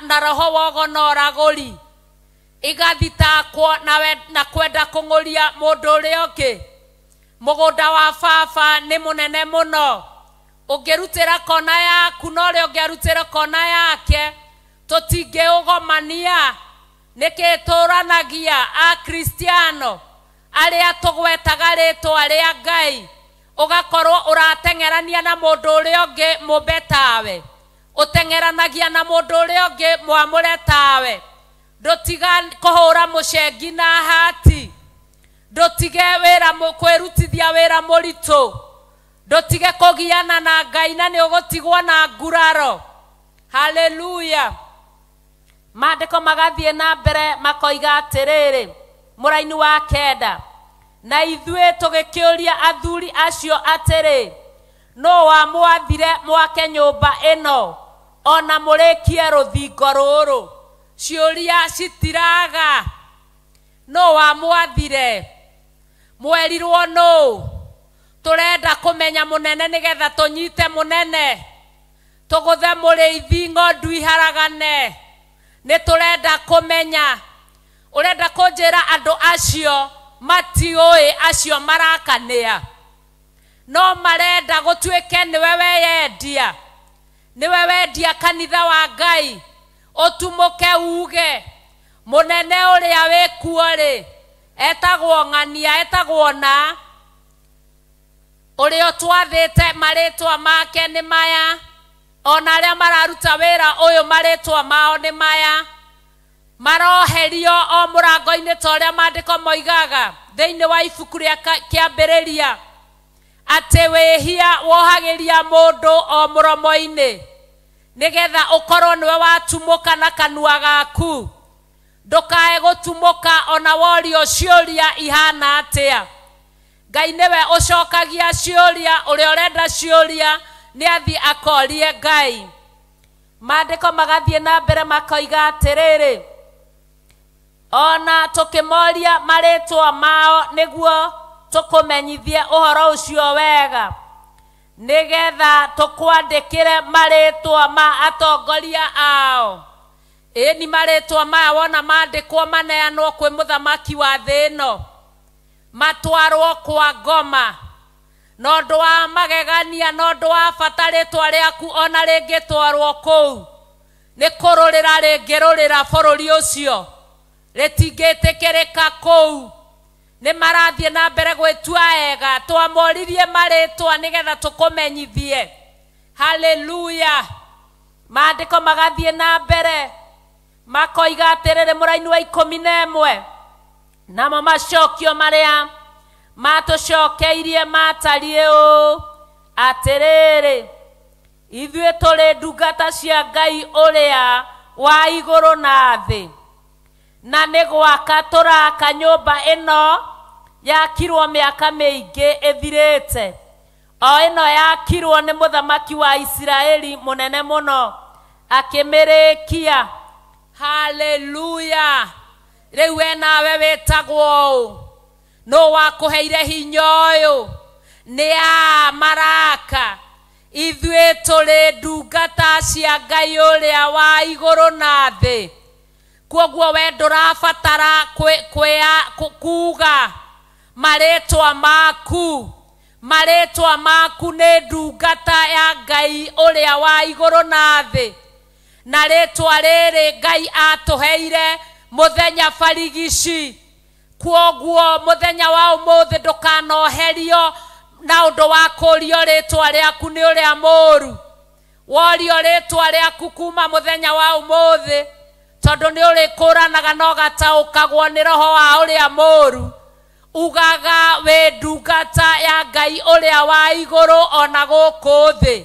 na roho wogo na ũragũri, igathitakwo na kwenda kũng'ũria mũndũ ũrĩa ũngĩ. Mũgũnda wa baba nĩ mũnene mũno, ũngĩrutĩra kona yaku na ũrĩa ũngĩarutĩra kona yake, tũtingĩũgomania. Nĩkĩ tũranagia Akristiano arĩa tũgwetaga rĩtwa rĩa Ngai, ũgakorwo ũrateng'erania na mũndũ ũrĩa ũngĩ mũmbe tawe, ũteng'eranagia na mũndũ ũrĩa ũngĩ mwamũre tawe. Ndũtiga kũhũra mũcengi na hati, ndũtige wĩra kwĩrutithia wĩra mũritũ, ndũtige kũgiana na Ngai na nĩ ũgũtigwo na nguraro. Haleluya. Maandĩko magathiĩ na mbere makoiga atĩrĩrĩ, mũraini wa kenda, na ithuĩ tũgĩkĩũria athuri acio atĩrĩ, nũ wamwathire mwake nyũmba ĩno ona mũrĩkie rũthingo rũrũ? Ciũria citiraga. Nũ wamwathire? Mwerirwo nũ? Tũrenda kũmenya mũnene nĩgetha tũnyite mũnene, tũgũthe mũrĩithi ng'ondu iharagane. Nĩ tũrenda kũmenya. Ũrenda kũnjĩra andũ acio matiũĩ, acio marakanĩa, no marenda gũtuĩke nĩwe weyendia, nĩwe wendia kanitha wa Ngai, ũtumũke uge mũnene ũrĩa wĩkuo rĩ etagwo ng'ania, etagwo na ũrĩa ũtwathĩte marĩtwa make nĩ maya, ona arĩa mararuta wĩra ũyũ marĩtwa mao nĩ maya, maroherio o mũrango-inĩ ta ũrĩa maandĩko moigaga thĩinĩ wa ibuku rĩa kĩambĩrĩria, atĩ wĩhia wohagĩria mũndũ o mũromo-inĩ, nĩgetha ũkorwo nĩwe watumũka na kanua gaku, ndũkae gũtumũka ona worio ciũria ihana atĩa. Ngai nĩwe ũcokagia ciũria, ũrĩa ũrenda ciũria nĩ athiĩ akorie Ngai. Maandĩko magathiĩ na mbere makoiga atĩrĩrĩ, ona tũkĩmoria marĩtwa mao nĩguo tũkũmenyithie ũhoro ũcio wega, nĩgetha tũkwandĩkĩre marĩtwa ma atongoria ao. Ĩni marĩtwa maya wona mandĩkwo maneanwo kwĩ mũthamaki wa thĩ ĩno, matwarwo kwa ngoma, na ũndũ wa magegania na ũndũ wa bata rĩtwa rĩaku ona rĩngĩtwarwo kũu nĩ kũrũrĩra rĩngĩrũrĩra bũrũri ũcio, rĩtingĩtĩkĩrĩka kũu. Nĩ marathiĩ na mbere gwĩtua ega. Twamoririe marĩtwa nĩgetha tũkũmenyithie. Haleluya. Maandĩko magathiĩ na mbere makoiga atĩrĩrĩ, mũraini wa 11, namo macokio marĩa matũcokeirie matariĩ ũũ, atĩrĩrĩ, ithuĩ tũrĩ ndungata cia Ngai ũrĩa wa igũrũ na thĩ, na nĩ gwaka tũraka nyũmba ĩno yakirwo mĩaka mĩingĩ ĩthirĩte, o ĩno yakirwo nĩ mũthamaki wa Isiraeli mũnene mũno akĩmĩrĩkia. Haleluya. Rĩu we nawe wĩtagwo ũũ? Nũ wakũheire hinya ũyũ? Nĩ a maraka. Ithuĩ tũrĩ ndungata cia Ngai ũrĩa wa igũrũ na thĩ. Kwoguo we ndũrabatara kuga marĩtwa maku. Marĩtwa maku nĩ ndungata ya Ngai ũrĩa wa igũrũ na thĩ. Na rĩtwa rĩrĩ Ngai atũheire mũthenya barigici. Kwoguo mũthenya wa ũmũthĩ ndũkanoherio na ũndũ wa kũrio rĩtwa rĩaku nĩ ũrĩa mũũru. Worio rĩtwa rĩaku kuma mũthenya wa ũmũthĩ, tondũ nĩ ũrĩkũranaga na ũgataũkagwo nĩ roho wa ũrĩa mũũru. Ugaga wĩ ndungata ya Ngai ũrĩa wa igũrũ ona gũkũ thĩ.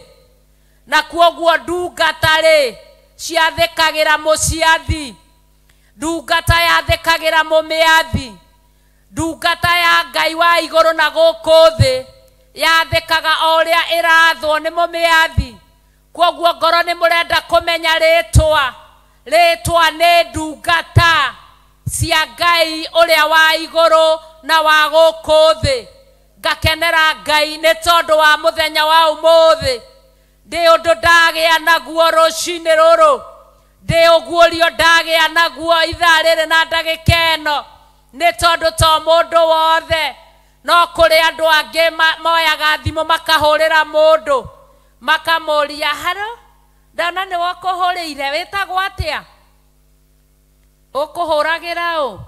Na kwoguo ndungata rĩ ciathĩkagĩra mũciathi, ndungata yathĩkagĩra mũmĩathi, ndungata ya Ngai wa igũrũ na gũkũ thĩ yathĩkaga o ũrĩa ĩrathwo nĩ mũmĩathi. Kwoguo ngoro nĩ mũrenda kũmenya rĩtwa, rĩtwa nĩ ndungata cia Ngai ũrĩa wa igũrũ na wa gũkũ thĩ. Ngakenera Ngai nĩ tondũ wa mũthenya wa ũmũthĩ. Ndĩ ũndũ ndagĩa naguo rũcinĩ rũrũ, ndĩ ũguũrio ndagĩa naguo ithaa rĩrĩ na ndagĩka ĩno, nĩ tondũ to mũndũ wothe. No kũrĩ andũ angĩ moyaga thimũ makahũrĩra mũndũ makamũria, haro, ndona nĩ wokũhũrĩire, wĩtagwo atĩa? Ũkũhũragĩra ũ?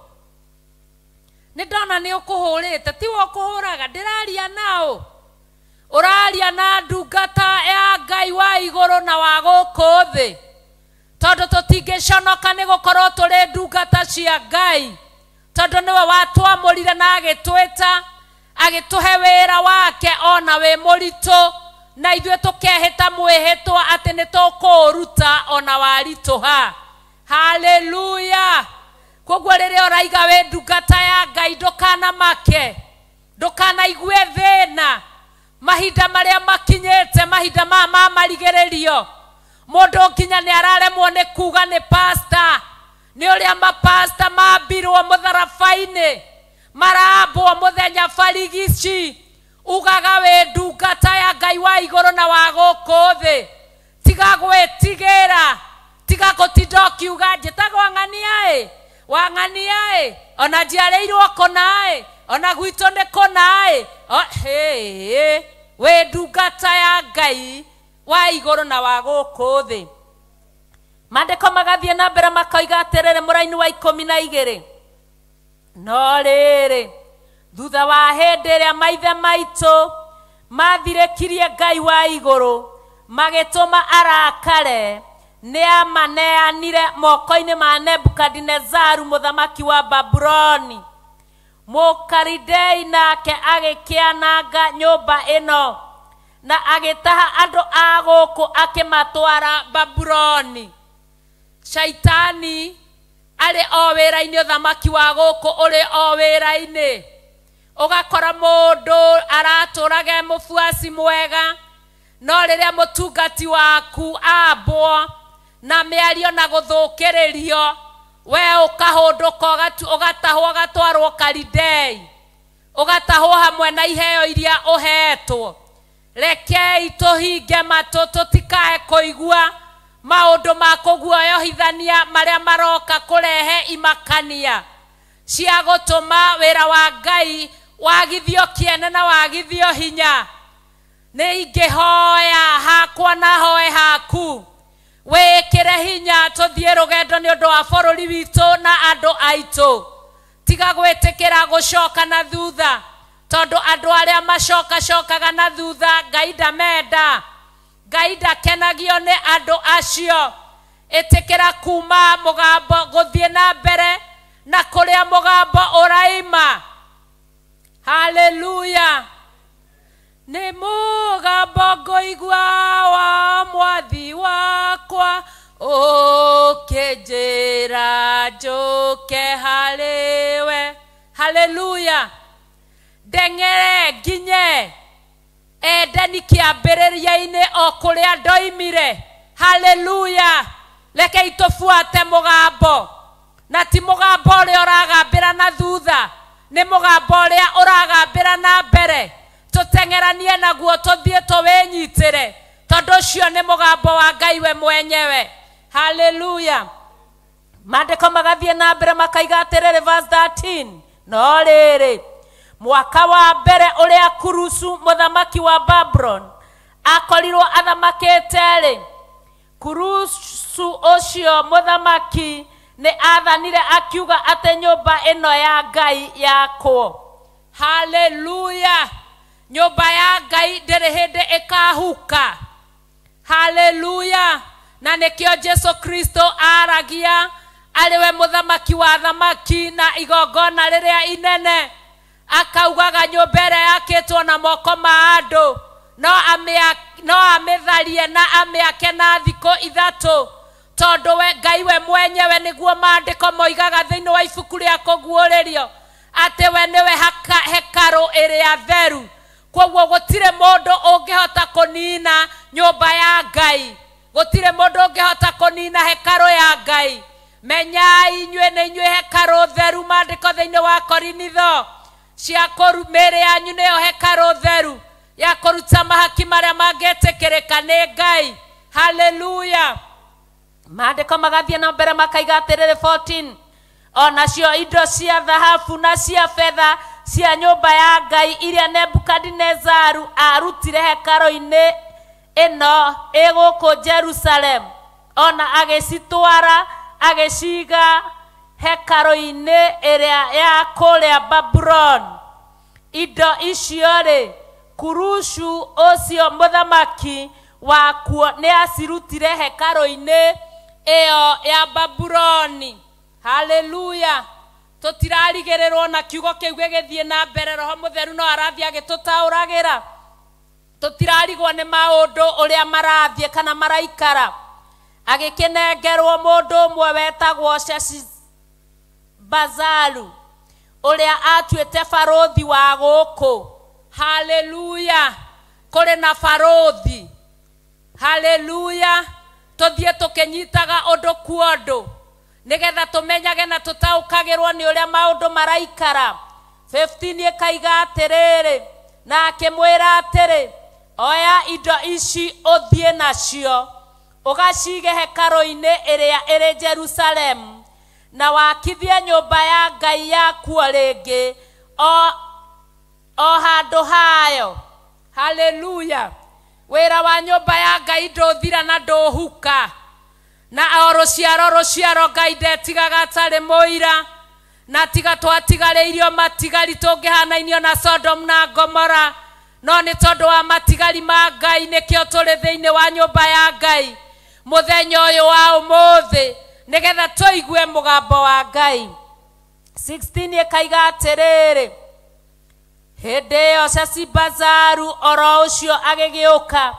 Nĩ ndona nĩ ũkũhũrĩte, ti we ũkũhũraga, ndĩraria nao. Ũraria na ndungata ya Ngai wa igũrũ na wa gũkũ thĩ. Tondũ tũtingĩconoka nĩ gũkorwo tũrĩ ndungata cia Ngai, tondũ nĩwe watwamũrire na agĩtwĩta, agĩtũhe wĩra wake ona wĩ mũritũ, na ithuĩ tũkehĩta mwĩhĩtwa atĩ nĩ tũkũũruta ona waritũha. Haleluya. Kwoguo rĩrĩa ũraiga wĩ ndungata ya Ngai, ndũkanamake, ndũkanaigue thĩna. Mahinda marĩa makinyĩte, mahinda maya ma marigĩrĩrio, mũndũ nginya nĩ araremwo nĩ kuga nĩ pastor, nĩ ũrĩa mapasta mambirwo mũtharaba-inĩ, marambwo mũthenya barigici. Ugaga wĩ ndungata ya Ngai wa igũrũ na wa gũkũ thĩ. Tiga gwĩtigĩra, tiga gũtinda ũkiuga njĩtagwo ng'ania ĩ, wang'ania ĩ, ona njiarĩirwo kũna ĩ, ona gwitũ nĩ kũna ĩ. Wĩ ndungata ya Ngai wa igũrũ na wa gũkũ thĩ. Maandĩko magathiĩ na mbere makoiga atĩrĩrĩ, mũraini wa 12, no rĩrĩ, thutha wa hĩndĩ ĩrĩa maithe maitũ mathirĩkirie Ngai wa igũrũ, magĩtũma arakare, nĩ amaneanire moko-inĩ ma Nebukadinezaru mũthamaki wa Babuloni. Mũkalidei nake agĩkĩananga nyũmba ĩno na agĩtaha andũ a gũkũ akĩmatwara Babuloni. Shaitani arĩ o wĩra-inĩ, ũthamaki wa gũkũ ũrĩ o wĩra-inĩ. Ũgakora mũndũ aratũraga e mũbuaci mwega, no rĩrĩa mũtungati waku ambwo na mĩario na gũthũkĩrĩrio, we ũkahũndũka, ũgatahwo, ũgatwarwo Kalidei, ũgatahwo hamwe na iheo iria ũhetwo. Rekei tũhinge matũ tũtikae kũigua maũndũ ma kũguoyohithania marĩa maroka kũrehe imakania cia gũtũma wĩra wa Ngai wagithio kĩene na wagithio hinya. Nĩ ingĩhoya hakwa na hoe haku, wĩkĩre hinya tũthiĩ rũgendo nĩ ũndũ wa bũrũri witũ na andũ aitũ. Tiga gwĩtĩkĩra gũcoka na thutha, tondũ andũ arĩa macokacokaga na thutha Ngai ndamenda, Ngai ndakenagio nĩ andũ acio. Ĩtĩkĩra kuma mũgambo gũthiĩ na mbere na kũrĩa mũgambo ũraima. Haleluya. Nĩ mũgambo ngũigua wa mwathi wakwa ũkĩnjĩra njũke harĩwe. Haleluya. Ndeng'ere nginye Edeni kĩambĩrĩria-inĩ o kũrĩa ndoimire. Haleluya. Rekei tũbuate mũgambo, na ti mũgambo ũrĩa ũragambĩra na thutha, nĩ mũgambo ũrĩa ũragambĩra na mbere. Tũteng'eranie naguo tũthiĩ tũwĩnyitĩre, tondũ ũcio nĩ mũgambo wa Ngai we mwenyewe. Haleluya. Maandĩko magathiĩ na mbere makaiga atĩrĩrĩ, verse 13, no rĩrĩ, mwaka wa mbere ũrĩa Kurusu mũthamaki wa Babuloni akorirwo athamakĩte-rĩ, Kurusu ũcio mũthamaki nĩ athanire akiuga atĩ nyũmba ĩno ya Ngai yakwo. Haleluya. Nyũmba ya Ngai ndĩrĩ hĩndĩ ĩkahuka. Haleluya. Na nĩkĩo Jesu Kristo aragia arĩ we mũthamaki wa thamaki na igongona rĩrĩa inene, akaugaga nyũmba ĩrĩa yakĩtwo na moko ma andũ no amĩtharie na amĩake na thikũ ithatũ, tondũ we Ngai we mwenyewe nĩguo maandĩko moigaga thĩinĩ wa ibuku rĩa kũguũrĩrio atĩ we nĩwe hekarũ ĩrĩa theru. Kwoguo gũtirĩ mũndũ ũngĩhota kũnina nyũmba ya Ngai, gũtirĩ mũndũ ũngĩhota kũnina hekarũ ya Ngai. Menyai inyuĩ nĩ inyuĩ hekarũ theru, maandĩko thĩinĩ wa Korinitho cia mĩĩrĩ yanyu nĩyo hekarũ theru ya kũruta mahaki marĩa mangĩtĩkĩrĩka nĩ Ngai. Haleluya. Maandĩko magathiĩ na mbere makaiga atĩrĩrĩ, 14, onacio indo cia thahabu na cia betha cia nyũmba ya Ngai iria Nebukadinezaru arutire hekarũ-inĩ ĩno ĩ gũkũ Jerusalemu, ona agĩcitwara agĩciga hekarũ-inĩ ĩrĩa ya kũrĩa Babuloni. Indo icio-rĩ, Kurusu ũcio mũthamaki wakuo nĩ acirutire hekarũ-inĩ ĩyo ya Babuloni. Haleluya. Tũtirarigĩrĩrwo na kiugo kĩu gĩgĩthiĩ na mbere, Roho Mũtheru no arathiĩ agĩtũtaũragĩra. Tũtirarigwo nĩ maũndũ ũrĩa marathiĩ kana maraikara. Agĩkĩnengerwo mũndũ ũmwe wetagwo Sheshibazaru ũrĩa atuĩte barũthi wa gũkũ. Haleluya. Kũrĩ na barũthi. Haleluya. Tũthiĩ tũkĩnyitaga ũndũ kuondũ nĩgetha tũmenyage na tũtaũkagĩrwo nĩ ũrĩa maũndũ maraikara. 15 ĩkaiga atĩrĩrĩ, na akĩmwĩra atĩrĩ, oya indo ici ũthiĩ nacio ũgacige hekarũ-inĩ ĩrĩa ĩrĩ Jerusalemu, na wakithie nyũmba ya Ngai yakuo rĩngĩ o handũ hayo. Haleluya. Wĩra wa nyũmba ya Ngai ndũthira na ndũhuka, na o rũciaro rũciaro Ngai ndetigaga atarĩ mũira, na tiga twatigarĩirio matigari tũngĩhanainio na Sodom na Gomora, no nĩ tondũ wa matigari ma Ngai nĩkĩo tũrĩ thĩinĩ wa nyũmba ya Ngai mũthenya ũyũ wa ũmũthĩ, nĩgetha tũigue mũgambo wa Ngai. 16 ĩkaiga atĩrĩrĩ, hĩndĩ ĩyo Sheshibazaru oro ũcio agĩgĩũka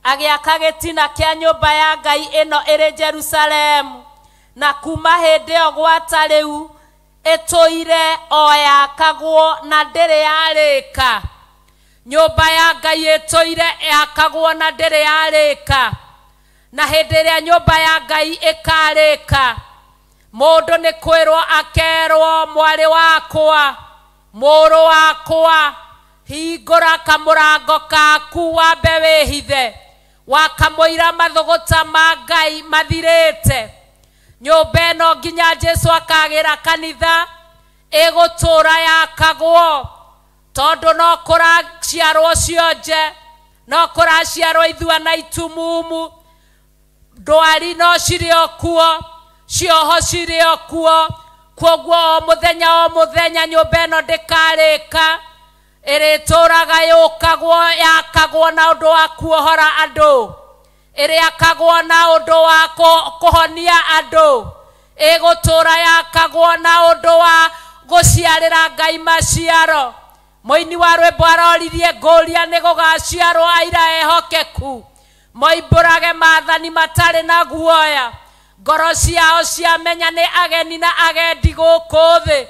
agĩaka gĩtina kĩa nyũmba ya Ngai ĩno ĩrĩ Jerusalemu, na kuma hĩndĩ ĩyo gwata rĩu ĩtũire o yakagwo na ndĩrĩ yarĩka. Nyũmba ya Ngai ĩtũire yakagwo na ndĩrĩ yarĩka, na hĩndĩ ĩrĩa nyũmba ya Ngai ĩkarĩka, mũndũ nĩ kwĩrwo akerwo, mwarĩ wakwa, mũrũ wakwa, hingũra kamũrango kaku wambe wĩhithe, wakamũira mathũgũta ma Ngai mathirĩte. Nyũmba ĩno nginya Jesu akagĩra kanitha ĩgũtũra yakagwo, tondũ no kũraciarwo cionje, no kũraciarwo ithua na itumumu, ndwari no cirĩ o kuo, cioho cirĩ o kuo, Kwoguo o muthenya nyũmba ĩno ndĩkarĩka, ĩrĩtũraga yũkagwo yakagwo na ũndũ wa kuohora andũ, ĩrĩakagwo na ũndũ wa kũhonia andũ, ĩgũtũra yakagwo na ũndũ wa gũciarĩra Ngai maciaro. Mũini wa rwĩmbo aroririe ngũria nĩ gũgaciarwo aira ehokeku, moimbũrage maathani matarĩ na guoya, ngoro ciao ciamenya nĩ ageni na agendi gũkũ thĩ.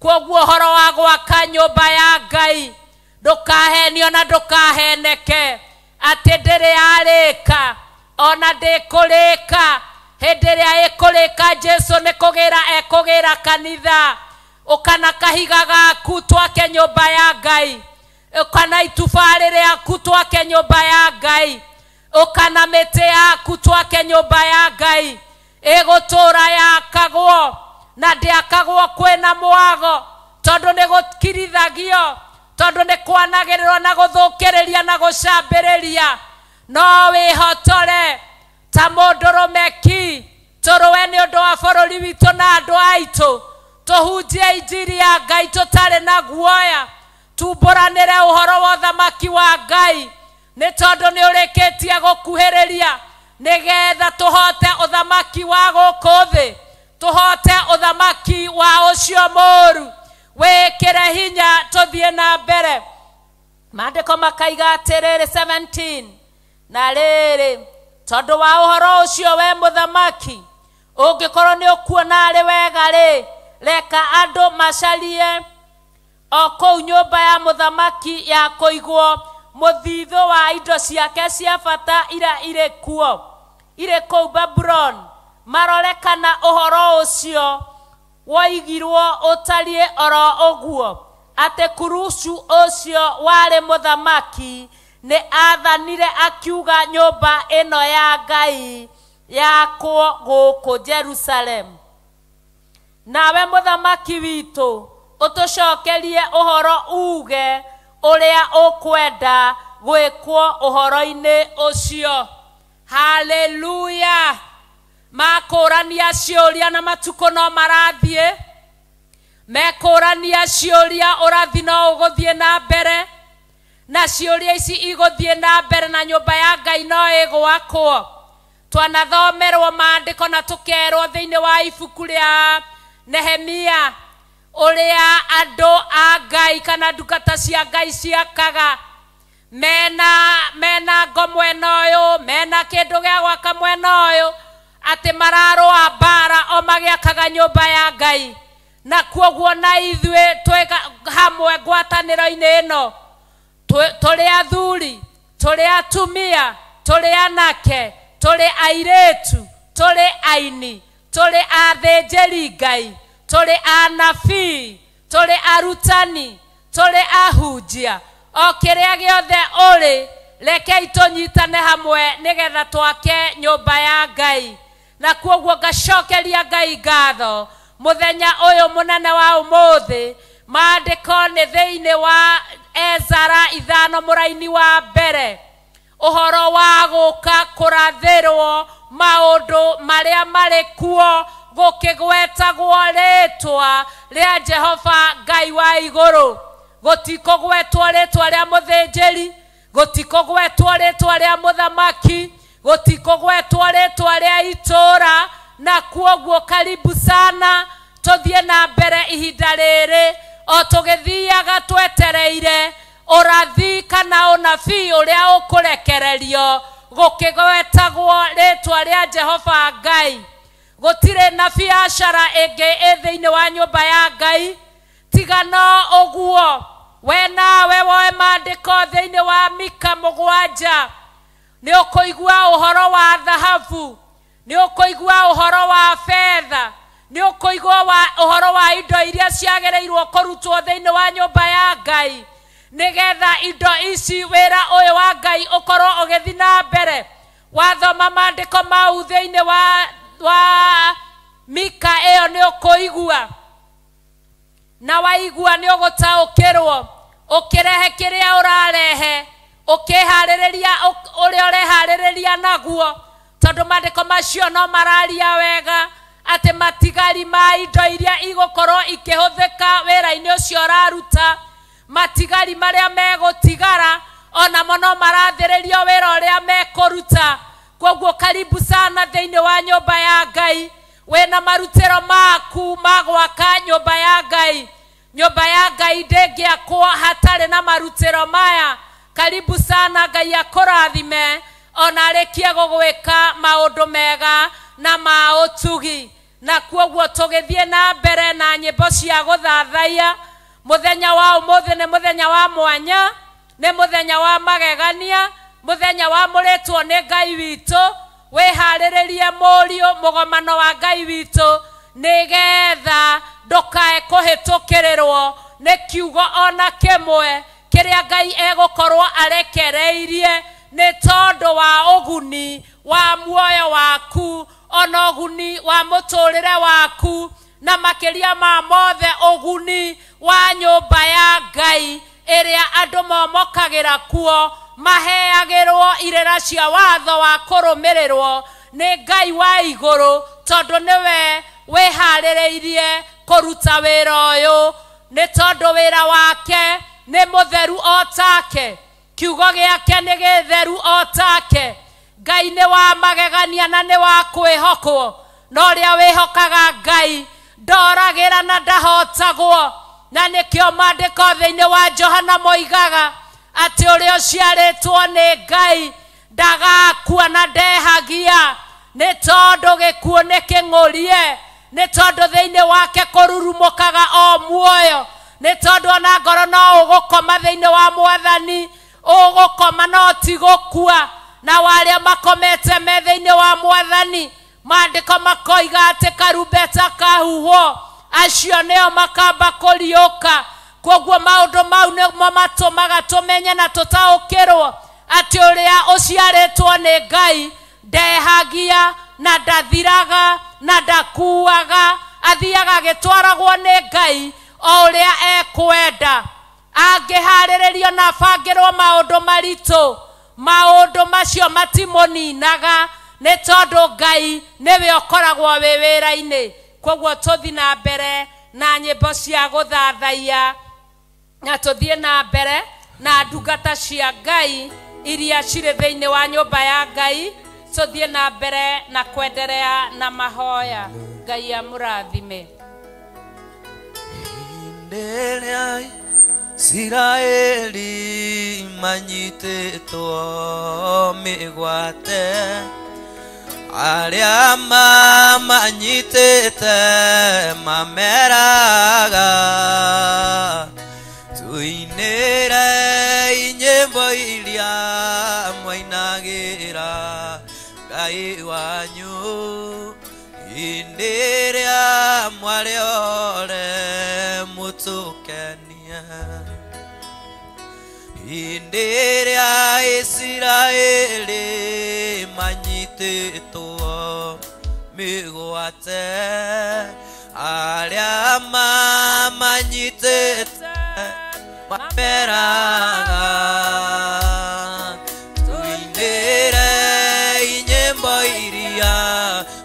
Kwoguo ũhoro wa gwaka nyũmba ya Ngai ndũkahenio na ndũkaheneke atĩ ndĩrĩ yarĩka ona ndĩkũrĩka. Hĩndĩ ĩrĩa ĩkũrĩka Jesu nĩ kũgĩra ekũgĩra kanitha. Ũkana kahiga gaku twake nyũmba ya Ngai, ũkana itubarĩ rĩaku twake nyũmba ya Ngai, ũkana mĩtĩ yaku twake nyũmba ya Ngai. Ĩgũtũra yakagwo na ndĩakagwo kwĩna mwago, tondũ nĩ gũkirithagio, tondũ nĩ kwanagĩrĩrwo na gũthũkĩrĩria na gũcambĩrĩria. No wĩhotore ta mũndũrũme ki, tũrũe nĩ ũndũ wa bũrũri witũ na andũ aitũ, tũhunjie injiri ya Ngai tũtarĩ na guoya, tumbũranĩre ũhoro wa ũthamaki wa Ngai, nĩ tondũ nĩ ũrĩkĩtie gũkuhĩrĩria, nĩgetha tũhote ũthamaki wa gũkũ thĩ, tũhote ũthamaki wa ũcio mũũru. Wĩkĩre hinya tũthiĩ na mbere. Maandĩko makaiga atĩrĩrĩ 17, na rĩrĩ, tondũ wa ũhoro ũcio we mũthamaki, ũngĩkorwo nĩ ũkuona arĩ wega rĩ, reka andũ macarie o kũu nyũmba ya mũthamaki ya kũigwo mũthithũ wa indo ciake cia bata iria irĩ kuo, irĩ kũu Babuloni, marore kana ũhoro ũcio woigirwo ũtariĩ oro ũguo, atĩ Kurusu ũcio warĩ mũthamaki nĩ aathanire akiuga nyũmba ĩno ya Ngai yakwo gũkũ Jerusalemu. Nawe mũthamaki witũ ũtũcokerie ũhoro uge ũrĩa ũkwenda gwĩkwo ũhoro-inĩ ũcio. Haleluya. Makũrania ciũria na matukũ no marathiĩ, mekũrania ciũria ũrathi no ũgũthiĩ na mbere, na ciũria ici igũthiĩ na mbere na nyũmba ya Ngai no ĩgwakwo. Twanathomerwo maandĩko na tũkerwo thĩinĩ wa ibuku rĩa Nehemia ũrĩa andũ a Ngai kana ndungata cia Ngai ciakaga, mena ngo mwena ũyũ, mena kĩndũ gĩa gwaka mwena ũyũ, atĩ mararũa mbara o magĩakaga nyũmba ya Ngai. Na kwoguo na ithuĩ twĩ hamwe ngwatanĩro-inĩ ĩno, tũrĩ athuri, tũrĩ atumia, tũrĩ anake, tũrĩ airĩtu, tũrĩ aini, tũrĩ athĩnjĩri Ngai, tũrĩ anabii, tũrĩ arutani, tũrĩ ahunjia, o kĩrĩa gĩothe ũrĩ, rekei tũnyitane hamwe nĩgetha twake nyũmba ya Ngai. Na kwoguo ngacokeria Ngai ngatho mũthenya ũyũ mũnene wa ũmũthĩ. Maandĩko nĩ thĩinĩ wa Ezara 5 mũraini wa mbere, ũhoro wa gũka kũrathĩrwo maũndũ marĩa marĩ kuo gũkĩgwetagwo rĩtwa rĩa Jehova Ngai wa igũrũ. Gũtikũgwetwo rĩtwa rĩa mũthĩnjĩri, gũtikũgwetwo rĩtwa rĩa mũthamaki, gũtikũgwetwo rĩtwa rĩa itũũra. Na kwoguo karibu sana tũthiĩ na mbere ihinda rĩrĩ o tũgĩthiaga twetereire ũrathi kana ũnabii ũrĩa ũkũrekererio gũkĩgwetagwo rĩtwa rĩa Jehova Ngai. Gũtirĩ na biacara ĩngĩ ĩ thĩinĩ wa nyũmba ya Ngai tiga no ũguo. We nawe woe maandĩko thĩinĩ wa Mika 7, nĩ ũkũigua ũhoro wa thahabu, nĩ ũkũigua ũhoro wa betha, nĩ ũkũigua ũhoro wa indo iria ciagĩrĩirwo kũrutwo thĩinĩ wa nyũmba ya Ngai, nĩgetha indo ici wĩra ũyũ wa Ngai ũkorwo ũgĩthiĩ na mbere. Wathoma maandĩko mau thĩinĩ wa Mika ĩyo nĩ ũkũigua, na waigua nĩ ũgũtaũkĩrwo, ũkĩrehe kĩrĩa ũrarehe, ũkĩharĩrĩria ũrĩa ũreharĩrĩria naguo, tondũ maandĩko macio no mararia wega atĩ matigari ma indo iria igũkorwo ikĩhũthĩka wĩra-inĩ ũcio ũraruta, matigari marĩa megũtigara onamo no marathĩrĩrio wĩra ũrĩa mekũruta. Koguo karibu sana thĩinĩ wa nyũmba ya Ngai, wĩna marutĩro maku ma gwaka nyũmba ya Ngai. Nyũmba ya Ngai ndĩngĩakwo hatarĩ na marutĩro maya. Karibu sana, Ngai akũrathime ona arĩkie gũgwĩka maũndũ mega na ma ũtugi. Na kuoguo tũgĩthiĩ na mbere na nyĩmbo cia gũthathaiya. Mũthenya wa ũmũthĩ nĩ mũthenya wa mwanya, nĩ mũthenya wa magegania, mũthenya wa mũrĩtwo nĩ Ngai witũ. Wĩharĩrĩrie mũriũ mũgomano wa Ngai witũ, nĩgetha ndũkae kũhĩtũkĩrĩrwo nĩ kiugo ona kĩmwe kĩrĩa Ngai egũkorwo arekereirie, nĩ tondũ wa ũguni wa muoyo waku, ona ũguni wa mũtũrĩre waku, na makĩria ma mothe ũguni wa nyũmba ya Ngai ĩrĩa andũ momokagĩra kuo, maheagĩrwo irĩra cia watho wa kũrũmĩrĩrwo nĩ Ngai wa igũrũ, tondũ nĩwe wĩharĩrĩirie kũruta wĩra ũyũ, nĩ tondũ wĩra wake nĩ mũtheru o take, kiugo gĩake nĩ gĩtheru o take. Ngai nĩ wa magegania na nĩ wa kwĩhokwo, na ũrĩa wĩhokaga Ngai ndoragĩra na ndahotagwo. Na nĩkĩo maandĩko thĩinĩ wa Johana moigaga atĩ ũrĩa ũciarĩtwo nĩ Ngai ndagakua na ndehagia, nĩ tondũ gĩkuũ nĩ kĩng'ũrie, nĩ tondũ thĩinĩ wake kũrurumũkaga o muoyo, nĩ tondũ ona ngoro no ũgũkoma thĩinĩ wa Mwathani, ũgũkoma no ti gũkua. Na warĩa makomete me thĩinĩ wa Mwathani, maandĩko makoiga atĩ karumbeta kahuhwo, acio nĩo makamba kũriũka. Koguo maũndũ mau nĩmo matũmaga tũmenye na tũtaũkĩrwo atĩ ũrĩa ũciarĩtwo nĩ Ngai ndehagia na ndathiraga na ndakuaga, athiaga agĩtwaragwo nĩ Ngai o ũrĩa ekwenda. Angĩharĩrĩrio na abangĩrwo maũndũ maritũ, maũndũ macio matimũninaga, nĩ tondũ Ngai nĩwe ũkoragwo wĩ wĩra-inĩ. Koguo tũthiĩ na mbere na nyĩmbo cia gũthathaiya, na tũthiĩ na mbere na ndungata cia Ngai iria cirĩ thĩinĩ wa nyũmba ya Ngai. Tũthiĩ na mbere na kwenderea na mahoya. Ngai amũrathime. Hĩndĩ ĩrĩa Isiraeli manyitĩtwo mĩgwate, arĩa mamanyitĩte mameraga, tuinĩre nyĩmbo iria mwainagĩra Ngai wanyu, hĩndĩ ĩrĩa mwarĩ ore mũtũkenie. Hĩndĩ ĩrĩa Isiraeli manyitĩtwo mĩgwate, arĩa mamanyitĩte mameraga, tuinĩre nyĩmbo iria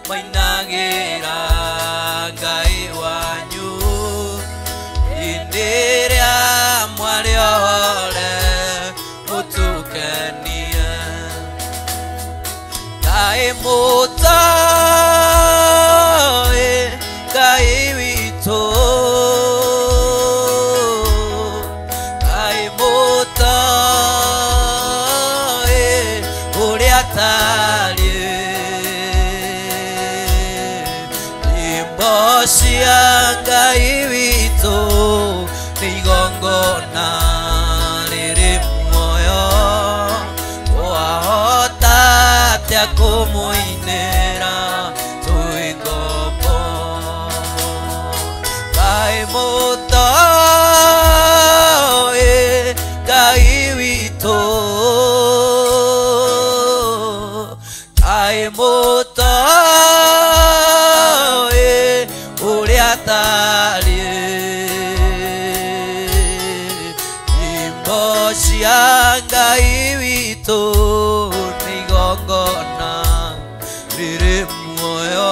mwainagĩra Ngai wanyu, hĩndĩ ĩrĩa mwarĩ ore mũtũkenie. Ngai mũtoĩ, Ngai witũ, Ngai mũtoĩ ũrĩa atariĩ, nyĩmbo cia Ngai witũ nĩ igongona rĩrĩ muoyo, wahota atĩa kũmũinĩra twĩ ngombo. Ngai mũtoĩ, Ngai witũ, Ngai mũtoĩ ũrĩa atariĩ, nyĩmbo cia Ngai witũ nĩ igongona rĩrĩ muoyo,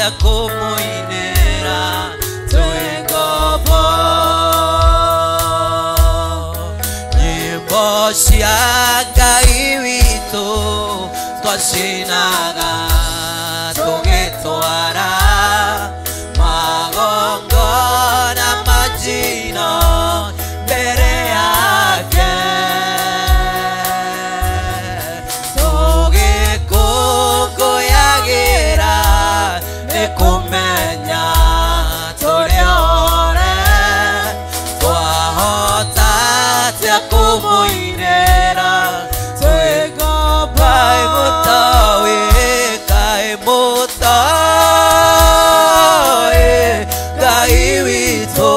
atĩa kũmũinĩra twĩ ngombo. Nyĩmbo cia Ngai witũ twacinaga tũgĩtwara magongona majino mbere yake, tũgĩkũngũyagĩra nĩ kũmenya tũrĩ ore, twahota atĩa kũmũinĩra twĩ ngombo. Kaĩ mũtoĩ, kaĩ mũtoĩ Ngai witũ,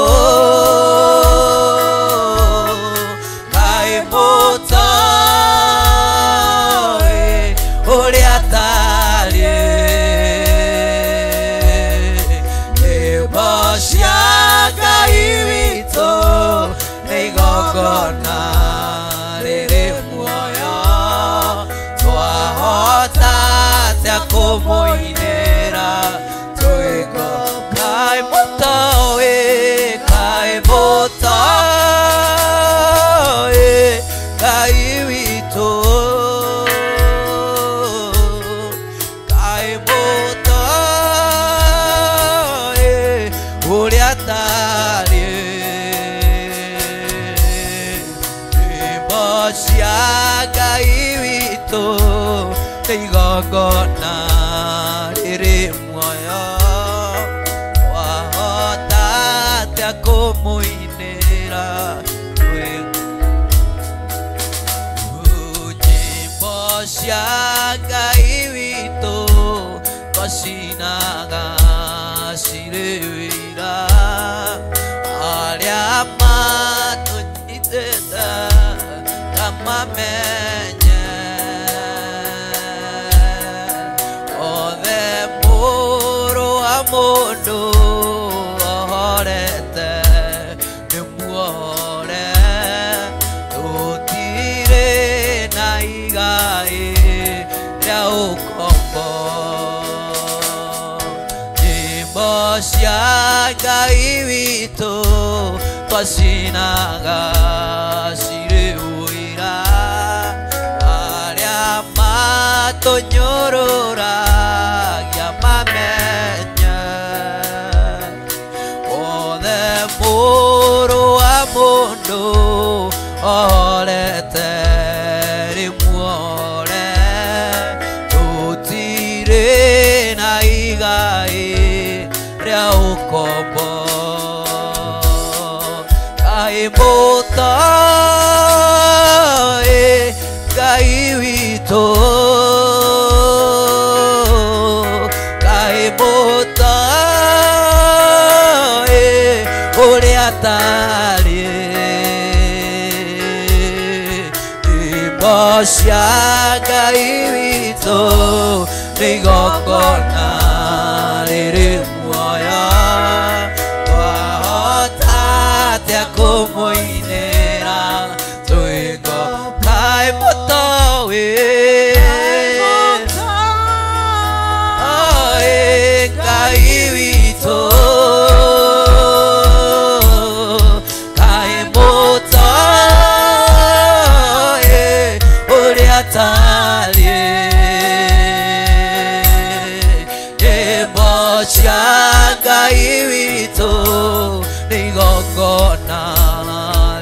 kaĩ mũtoĩ ũrĩa atariĩ. Nyĩmbo cia Ngai witũ nĩ igongona rĩrĩ muoyo, twahota atĩa kũmũinĩra twĩ ngombo. Kaĩ mũtoĩ, kaĩ mũtoĩ Ngai witũ, kaĩ mũtoĩ ũrĩa atariĩ. Nyĩmbo cia Ngai witũ nĩ igongona rĩrĩ muoyo, wahota atĩa kũmũinĩra twĩ. Nyĩmbo cia Ngai witũ twacinaga cirĩ wĩira, arĩa matũnyitĩte kamamenye othe mũrũ wa mũndũ ohorete nĩ muohore, tũtirĩ na igai rĩa ũkombo. Nyĩmbo cia Ngai witũ twacinaga cirĩ ũira, arĩa matũnyũrũragia mamenye othe mũrũ wa mũndũ ohorete rĩ muohore, tũtirĩ na igai rĩa ũkombo. Kaĩ mũtoĩ Ngai witũ, kaĩ mũtoĩ ũrĩa atariĩ. Nyĩmbo cia Ngai witũ nĩ igongona rĩrĩ muoyo, twahota atĩa kũmũinĩra twĩ ngombo. Kaĩ mũtoĩ Ngai witũ, kaĩ mũtoĩ ũrĩa atariĩ. Nyĩmbo cia Ngai witũ nĩ igongona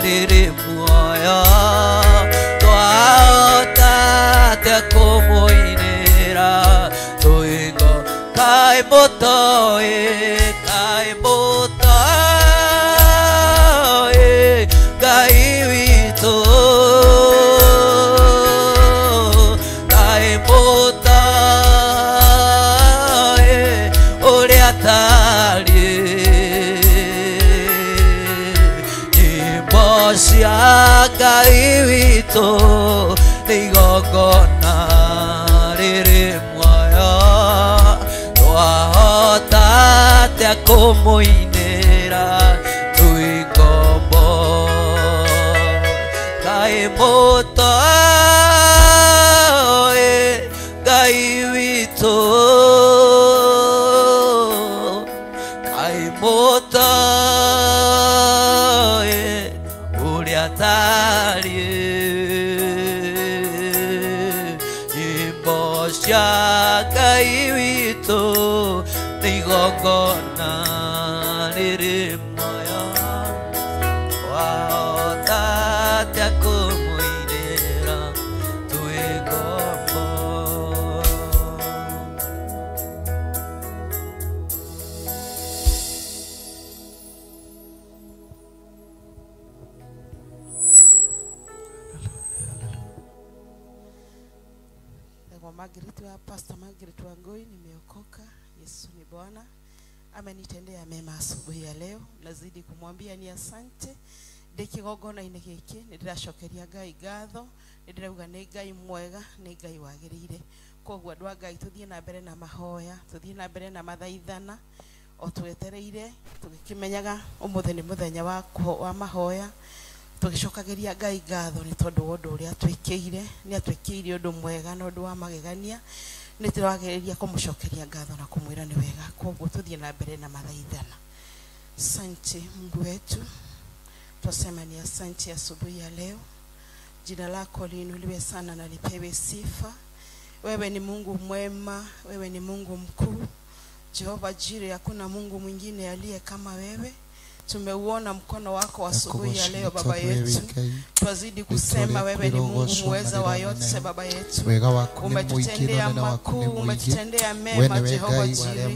rĩrĩ muoyo, twahota atĩa kũmũinĩra twĩ ngombo. Kaĩ mũtoĩ, kaĩ mũtoĩ Ngai witũ, kaĩ mũtoĩ ũrĩa atariĩ. Nyĩmbo cia Ngai witũ nĩ igongona rĩrĩ muoyo, twahota atĩa kũmũinĩra twĩ ngombo. Kaĩ mũtoĩ Ngai witũ, Ngai witũ nĩ igongona rĩrĩ muoyo wahota atĩa kũmũinĩra twĩ ngombo. Margaret wa Pastor Margaret Wangui, nimeokoka. Yesu ni Bwana, amenitendea mema asubuhi ya leo. Nazidi kumwambia ni asante. Ndikigongona-inĩ gĩkĩ nĩndĩracokeria Ngai ngatho, nĩndĩrauga nĩ Ngai mwega, nĩ Ngai wagĩrĩire. Koguo andũ a Ngai tũthiĩ na mbere na mahoya, tũthiĩ na mbere na mathaithana, o twetereire tũgĩkĩmenyaga ũmũthĩ nĩ mũthenya wa mahoya, tũgĩcokageria Ngai ngatho nĩ tondũ wa ũndũ ũrĩa atwĩkĩire. Nĩ atwĩkĩire ũndũ mwega na ũndũ wa magegania, nĩ tũragĩrĩria kũmũcokeria ngatho na kũmwĩra nĩ wega. Koguo tũthiĩ na mbere na mathaithana. Asante Mungu wetu, twasema ni asante asubuhi ya leo. Jina lako liinuliwe sana na lipewe sifa. Wewe ni Mungu mwema, wewe ni Mungu mkuu. Jehova Jireh, hakuna Mungu mwingine aliye kama wewe. Tumeuona mkono wako asubuhi ya leo Baba yetu. Twazidi kusema wewe ni Mungu muweza wa yote Baba yetu. Umetutendea makuu, umetutendea mema Jehova Jireh.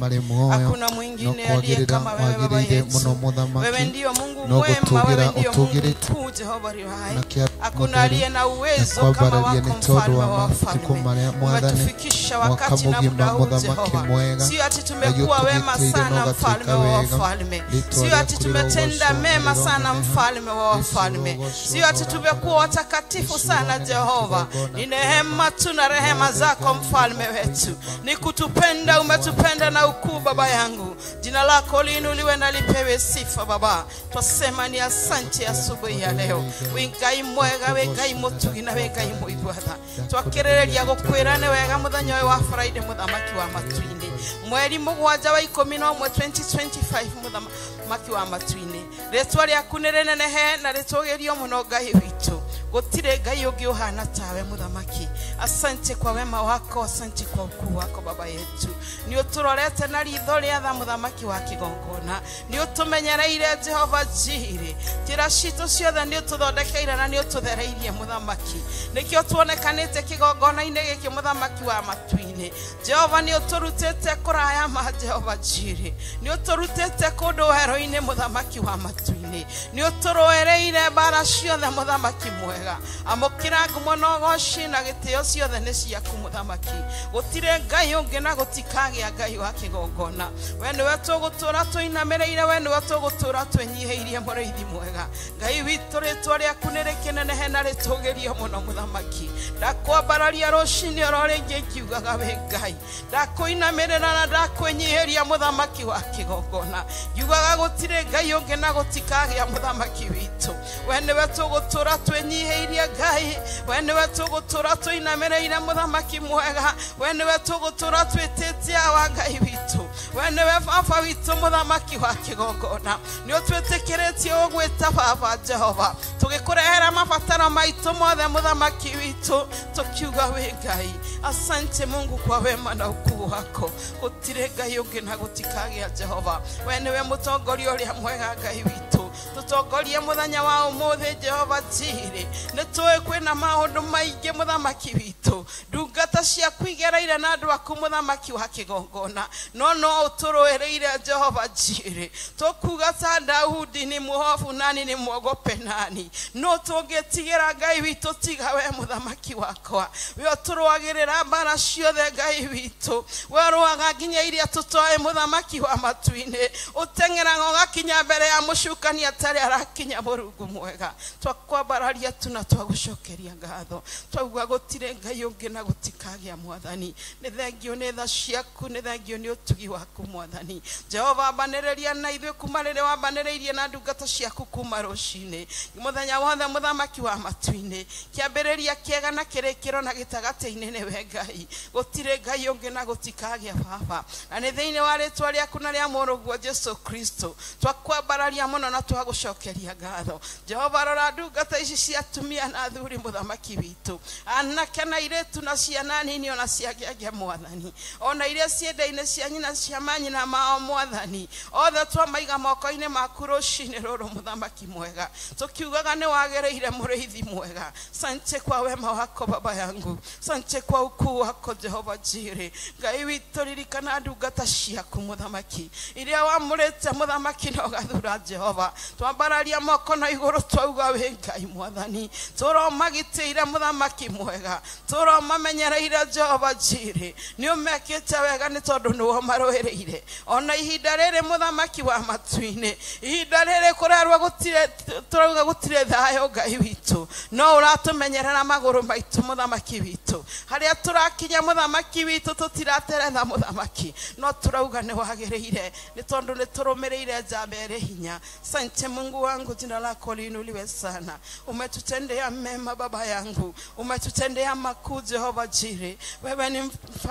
Hakuna mwingine aliye kama wewe Baba yetu. Wewe ndiyo Mungu mwema, wewe ndiyo Mungu mkuu Jehova Jireh. Hakuna aliye na uwezo kama wako mfalme wa wafalme. Umetufikisha wakati na muda huu Jehova. Sio ati tumekuwa wema sana mfalme wa wafalme. Sio ati tumetenda mema sana mfalme wa wafalme. Sio ati tumekuwa watakatifu sana Jehova. Ni neema tu na rehema zako mfalme wetu. Ni kutupenda, umetupenda na ukuu Baba yangu. Jina lako liinuliwe na lipewe sifa Baba. Twasema ni asante asubuhi ya leo. Wĩ Ngai mwega, wĩ Ngai mũtugi na wĩ Ngai mũiguatha. Twakerereria gũkwĩra nĩ wega mũthenya ũyũ wa Friday mũthamaki wa matu-inĩ. Mweri mũgwanja wa 11 2025 mũthamaki wa matu-inĩ. Rĩtwa rĩaku nĩ rĩnenehe na rĩtũgĩrio mũno Ngai witũ. Gũtirĩ Ngai ũngĩ ũhana tawe mũthamaki. Asante kwa wema wako, asante kwa ukuu wako Baba yetu. Nĩ ũtũrorete na ritho rĩa tha mũthamaki wa kĩgongona. Nĩ ũtũmenyereire Jehova Jireh. Njĩra citũ ciothe nĩ ũtũthondekeire na nĩ ũtũthereirie mũthamaki. Nĩkĩo tuonekanĩte kĩgongona-inĩ gĩkĩ mũthamaki wa matu-inĩ. Jehova nĩ ũtũrutĩte kũraya ma Jehova Jireh. Nĩ ũtũrutĩte kũndũ werũ-inĩ mũthamaki wa matu-inĩ. Nĩ ũtũrũĩrĩire mbara ciothe mũthamaki mwega. Amũkĩra ngumo na ũgoci na gĩtĩo ciothe nĩ ciaku mũthamaki. Gũtirĩ Ngai ũngĩ na gũtikagĩa Ngai wa kĩgongona. We nĩwe tũgũtũũra tũinamĩrĩire, we nĩwe tũgũtũũra twĩnyihĩirie mũrĩithi mwega. Ngai witũ rĩtwa rĩaku nĩ rĩkĩnenehe na rĩtũgĩrio mũno mũthamaki. Ndakwambararia rũcinĩ oro rĩngĩ ngiugaga wĩ Ngai. Ndakũinamĩrĩra na ndakwĩnyihĩria mũthamaki wa kĩgongona. Ngiugaga gũtirĩ Ngai ũngĩ na gũtikagĩa mũthamaki witũ. We nĩwe tũgũtũũra twĩnyihĩirie Ngai. We nĩwe tũgũtũũra tũinamĩrĩire mũthamaki mwega. We nĩwe tũgũtũũra twĩtĩtie wa Ngai witũ. We nĩwe baba witũ mũthamaki wa kĩgongona. Nĩ ũtwĩtĩkĩrĩtie ũgwĩta baba Jehova. Tũgĩkũrehera mabataro maitũ mothe mũthamaki witũ, tũkiuga wĩ Ngai. Asante Mungu kwa wema na ukuu wako. Gũtirĩ Ngai ũngĩ na gũtikagĩa Jehova. We nĩwe mũtongoria ũrĩa mwega Ngai witũ. Tũtongorie mũthenya wa ũmũthĩ Jehova Jireh. Nĩ tũĩ kwĩna maũndũ maingĩ mũthamaki witũ. Ndungata ciaku igereire na andũ aku mũthamaki wa kĩgongona. No no ũtũrũĩrĩire Jehova Jireh. Tũkuga ta Daudi ni mũhofu nani ni mwogope nani. No tũngĩtigĩra Ngai witũ tiga we mũthamaki wakwa. We ũtũrũagĩrĩra mbara ciothe Ngai witũ. We ũrũaga nginya iria tũtoĩ mũthamaki wa matu-inĩ. Ũteng'eraga ũgakinya mbere ya mũcukani atarĩ arakinya Mũrungu mwega. Twakwambararia tu na twagũcokeria ngatho. Twauga gũtirĩ Ngai ũngĩ na gũtikagĩa mwathani. Nĩ thengio nĩ tha ciaku, nĩ thengio nĩ ũtugi ũtugi waku mwathani. Jehova ambanĩrĩria na ithuĩ kuma rĩrĩa wambanĩrĩirie na ndungata ciaku kuma rũcinĩ mũthenya wothe mũthamaki wa matu-inĩ. Kĩambĩrĩria kĩega na kĩrĩkĩro na gĩtagatĩ-inĩ nĩwe Ngai, gũtirĩ Ngai ũngĩ na gũtikagĩa baba. Na nĩ thĩinĩ wa rĩtwa rĩaku na rĩa mũrũguo Jesu Kristo twakwambararia mũno na twagũcokeria ngatho. Jehova rora ndungata ici cia atumia na athuri mũthamaki witũ, anake na airĩtu na ciana nini ona cia ngenge mwathani, ona iria ciĩ nda-inĩ cia nyina cia manyina mao mwathani, othe twamaiga moko-inĩ maku rũcinĩ rũrũ mũthamaki mwega, tukiugaga nĩ wagĩrĩire mũrĩithi mwega. Sante kwa wema wako baba yangu, sante kwa ukuu wako Jehova Jire. Ngai witũ ririkana ndungata ciaku mũthamaki iria wamũrĩte mũthamaki na ũgathura Jehova. Twambararia moko na igũrũ twauga wĩ Ngai mwathani, tũromagitĩire mũthamaki mwega, tũromamenyereire Jehova Jire. Nĩ ũmekĩte wega nĩ tondũ nĩwe marũĩrĩire. Ona ihinda rĩrĩ mũthamaki wa matu-inĩ, ihinda rĩrĩ kũrerwo gũtirĩ, tũrauga gũtirĩ thayũ Ngai witũ, no ũratũmenyerera magũrũ maitũ mũthamaki witũ. Harĩa tũrakinya mũthamaki witũ tũtirateretha mũthamaki, no tũrauga nĩ wagĩrĩire nĩ tondũ nĩ tũrũmĩrĩire njamba ĩrĩ hinya. Sante Mungu wangu, jina lako liinuliwe sana. Umetutendea mema baba yangu, umetutendea makuu Jehova Jire. Wewe ni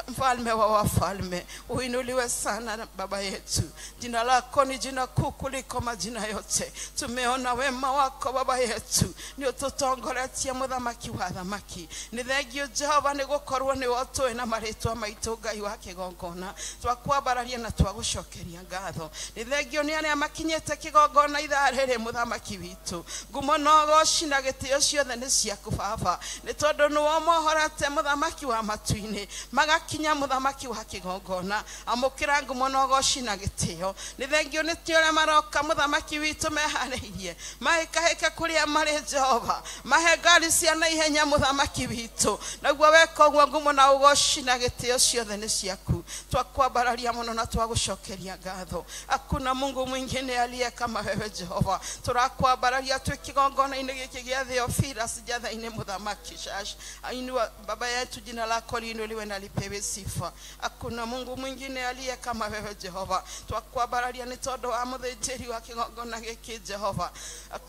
mfalme wa wafalme, uinuliwe sana baba yetu. Jina lako ni jina kuu kuliko majina yote. Tumeona wema wako baba yetu, ni ũtũtongoretie mũthamaki wa thamaki. Nĩ thengio Jehova nĩ gũkorwo nĩ ũtũĩ na marĩtwa maitũ Ngai wa kĩgongona, twakwambararia na twagũcokeria ngatho. Nĩ thengio nĩ arĩa makinyĩte kĩgongona ithaa rĩrĩ mũthamaki witũ. Ngumo na ũgoci na gĩtĩo ciothe nĩ ciaku baba, nĩ tondũ nĩwe ũmohorete mũthamaki wa matu-inĩ magakinya mũthamaki wa kĩgongona. Amũkĩra ngumo na ũgoci na gĩtĩo. Nĩ thengio nĩ ti ũrĩa maroka mũthamaki witũ meharĩirie mahĩkahĩka kũrĩa marĩ Jehova, mahe ngari cia naihenya mũthamaki witũ. Naguo weka ũguo ngumo na ũgoci na gĩtĩo ciothe nĩ ciaku. Twakwambararia mũno na twagũcokeria ngatho. Hakuna Mungu mwingine aliye kama wewe Jehova. Tũrakwambararia twĩ kĩgongona-inĩ gĩkĩ gĩa Theophilus Njatha-inĩ mũthamaki shash. Inua baba yetu, jina lako liinuliwe na lipewe sifa. Hakuna Mungu mwingine aliye kama wewe Jehova. Twakwambararia nĩ tondũ wa mũthĩnjĩri wa kĩgongona gĩkĩ Jehova,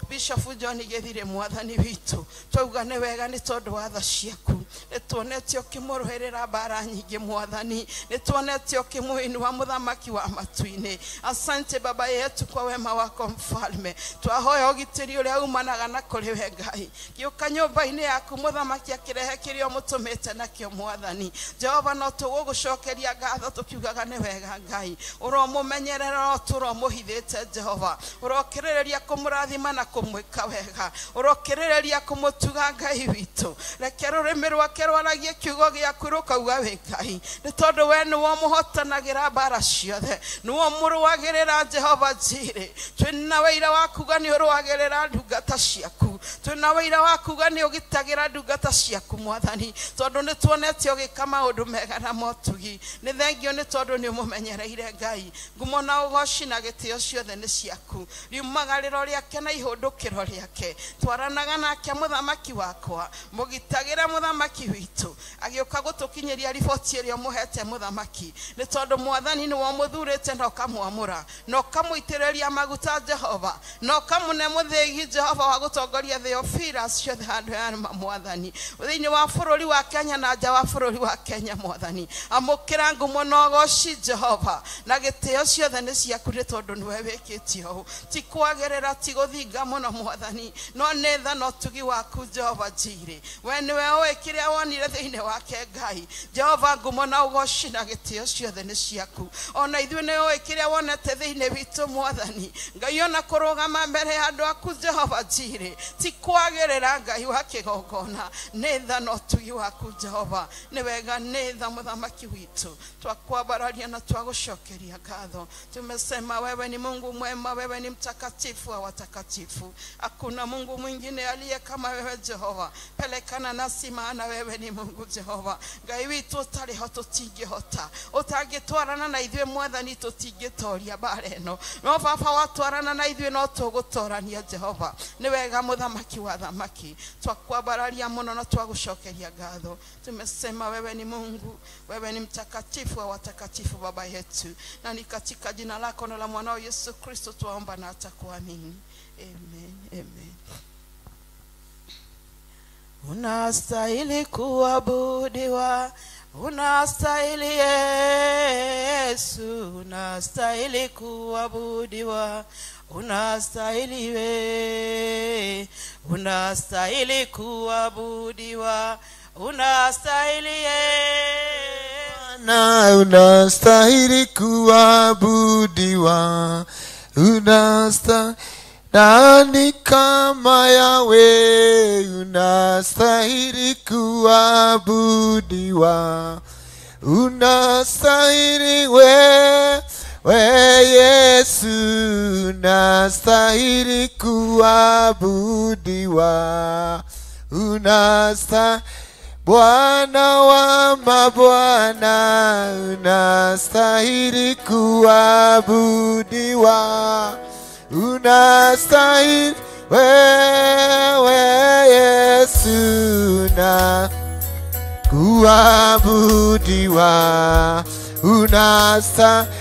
Bishop John Gĩthire mwathani witũ. Twauga nĩ wega nĩ tondũ wa tha ciaku, nĩ tuonete ũkĩmũrũĩrĩra mbara nyingĩ mwathani, nĩ tuonete ũkĩmũinua mũthamaki wa matu-inĩ. Asante baba yetu kwa wema wako mfalme. Twahoya ũgitĩri ũrĩa umanaga na kũrĩ we Ngai. Gĩũka nyũmba-inĩ yaku mũthamaki akĩrehe kĩrĩa ũmũtũmĩte nakĩo mwathani. Jehova no tũgũgũcokeria ngatho tũkiugaga nĩ wega Ngai. Ũromũmenyerera no tũromũhithĩte Jehova, ũrokĩrĩrĩria kũmũrathima na kũmwĩka wega, ũrokĩrĩrĩria kũmũtuga Ngai witũ. Reke rũrĩmĩ rwake rwaragie kiugo gĩaku rũkauga wĩ Ngai, nĩ tondũ we nĩwe ũmũhotanagĩra mbara ciothe, nĩwe ũmũrũagĩrĩra Jehova Jire. Twĩna wĩira wa kuga nĩ ũrũagĩrĩra ndungata ciaku, twĩna wĩira wa kuga nĩ ũgitagĩra ndungata ciaku mwathani, tondũ nĩ tuonete ũgĩka maũndũ mega na motugi. Nĩ thengio nĩ tondũ nĩ ũmũmenyereire Ngai. Ngumo na ũgoci na gĩtĩo ciothe nĩ ciaku. Riumagarĩro rĩake na ihũndũkĩro rĩake, twaranaga nake mũthamaki wakwa, mũgitagĩra mũthamaki witũ agĩũka gũtũkinyĩria riboti ĩrĩa ũmũhete mũthamaki, nĩ tondũ mwathani nĩwe ũmũthurĩte na ũkamwamũra na ũkamũitĩrĩria maguta Jehova, na ũkamũne mũthĩgi Jehova wa gũtongoria Theophilus ciothe handũ ya mwathani thĩinĩ wa bũrũri wa Kenya na nja wa bũrũri wa Kenya mwathani. Amũkĩra ngumo na ũgoci Jehova na gĩtĩo ciothe nĩ ciaku nĩ tondũ nĩwe wĩkĩte ũũ. Ti kwagĩrĩra, ti gũthinga mũno mwathani, no nĩ tha na ũtugi waku Jehova Jire. We nĩwe ũĩ kĩrĩa wonire thĩinĩ wake Ngai. Jehova ngumo na ũgoci na gĩtĩo ciothe nĩ ciaku. Ona ithuĩ nĩ ũĩ kĩrĩa wonete thĩinĩ witũ mwathani Ngai, ona kũrũgama mbere ya andũ aku Jehova Jire ti kwagĩrĩra Ngai wa kĩgongona, nĩ tha na ũtugi waku Jehova. Nĩ wega, nĩ tha mũthamaki witũ. Twakwambararia na twagũcokeria ngatho. Tumesema wewe ni Mungu mwema, wewe ni mtakatifu wa watakatifu. Hakuna Mungu mwingine aliye kama wewe Jehova. Pelekana nasi maana wewe ni Mungu Jehova. Ngai witũ ũtarĩ ho tũtingĩhota, ũtangĩtwarana na ithuĩ mwathani tũtingĩtoria mbara ĩno, no baba watwarana na ithuĩ no tũgũtorania Jehova. Nĩ wega mũthamaki Muthamaki wa thamaki, twakwambararia muno na twagucokeria ngatho. Tumesema wewe ni Mungu, wewe ni mtakatifu wa watakatifu, Baba yetu, na ni katika jina lako na la mwanao Yesu Kristo tuomba na atakuamini. Amen, amen. Unastahili kuabudiwa, unastahili Yesu, unastahili kuabudiwa, unastahili we, unastahili kuabudiwa, unastahili Yesu, unastahili kuabudiwa, unastahili. Nani kama Yahweh, unastahili kuabudiwa, unastahili we Yesu, unastahili kuabudiwa, unastahili Bwana wa mabwana, unastahili kuabudiwa, unastahili wewe Yesu na kuabudiwa, unastahili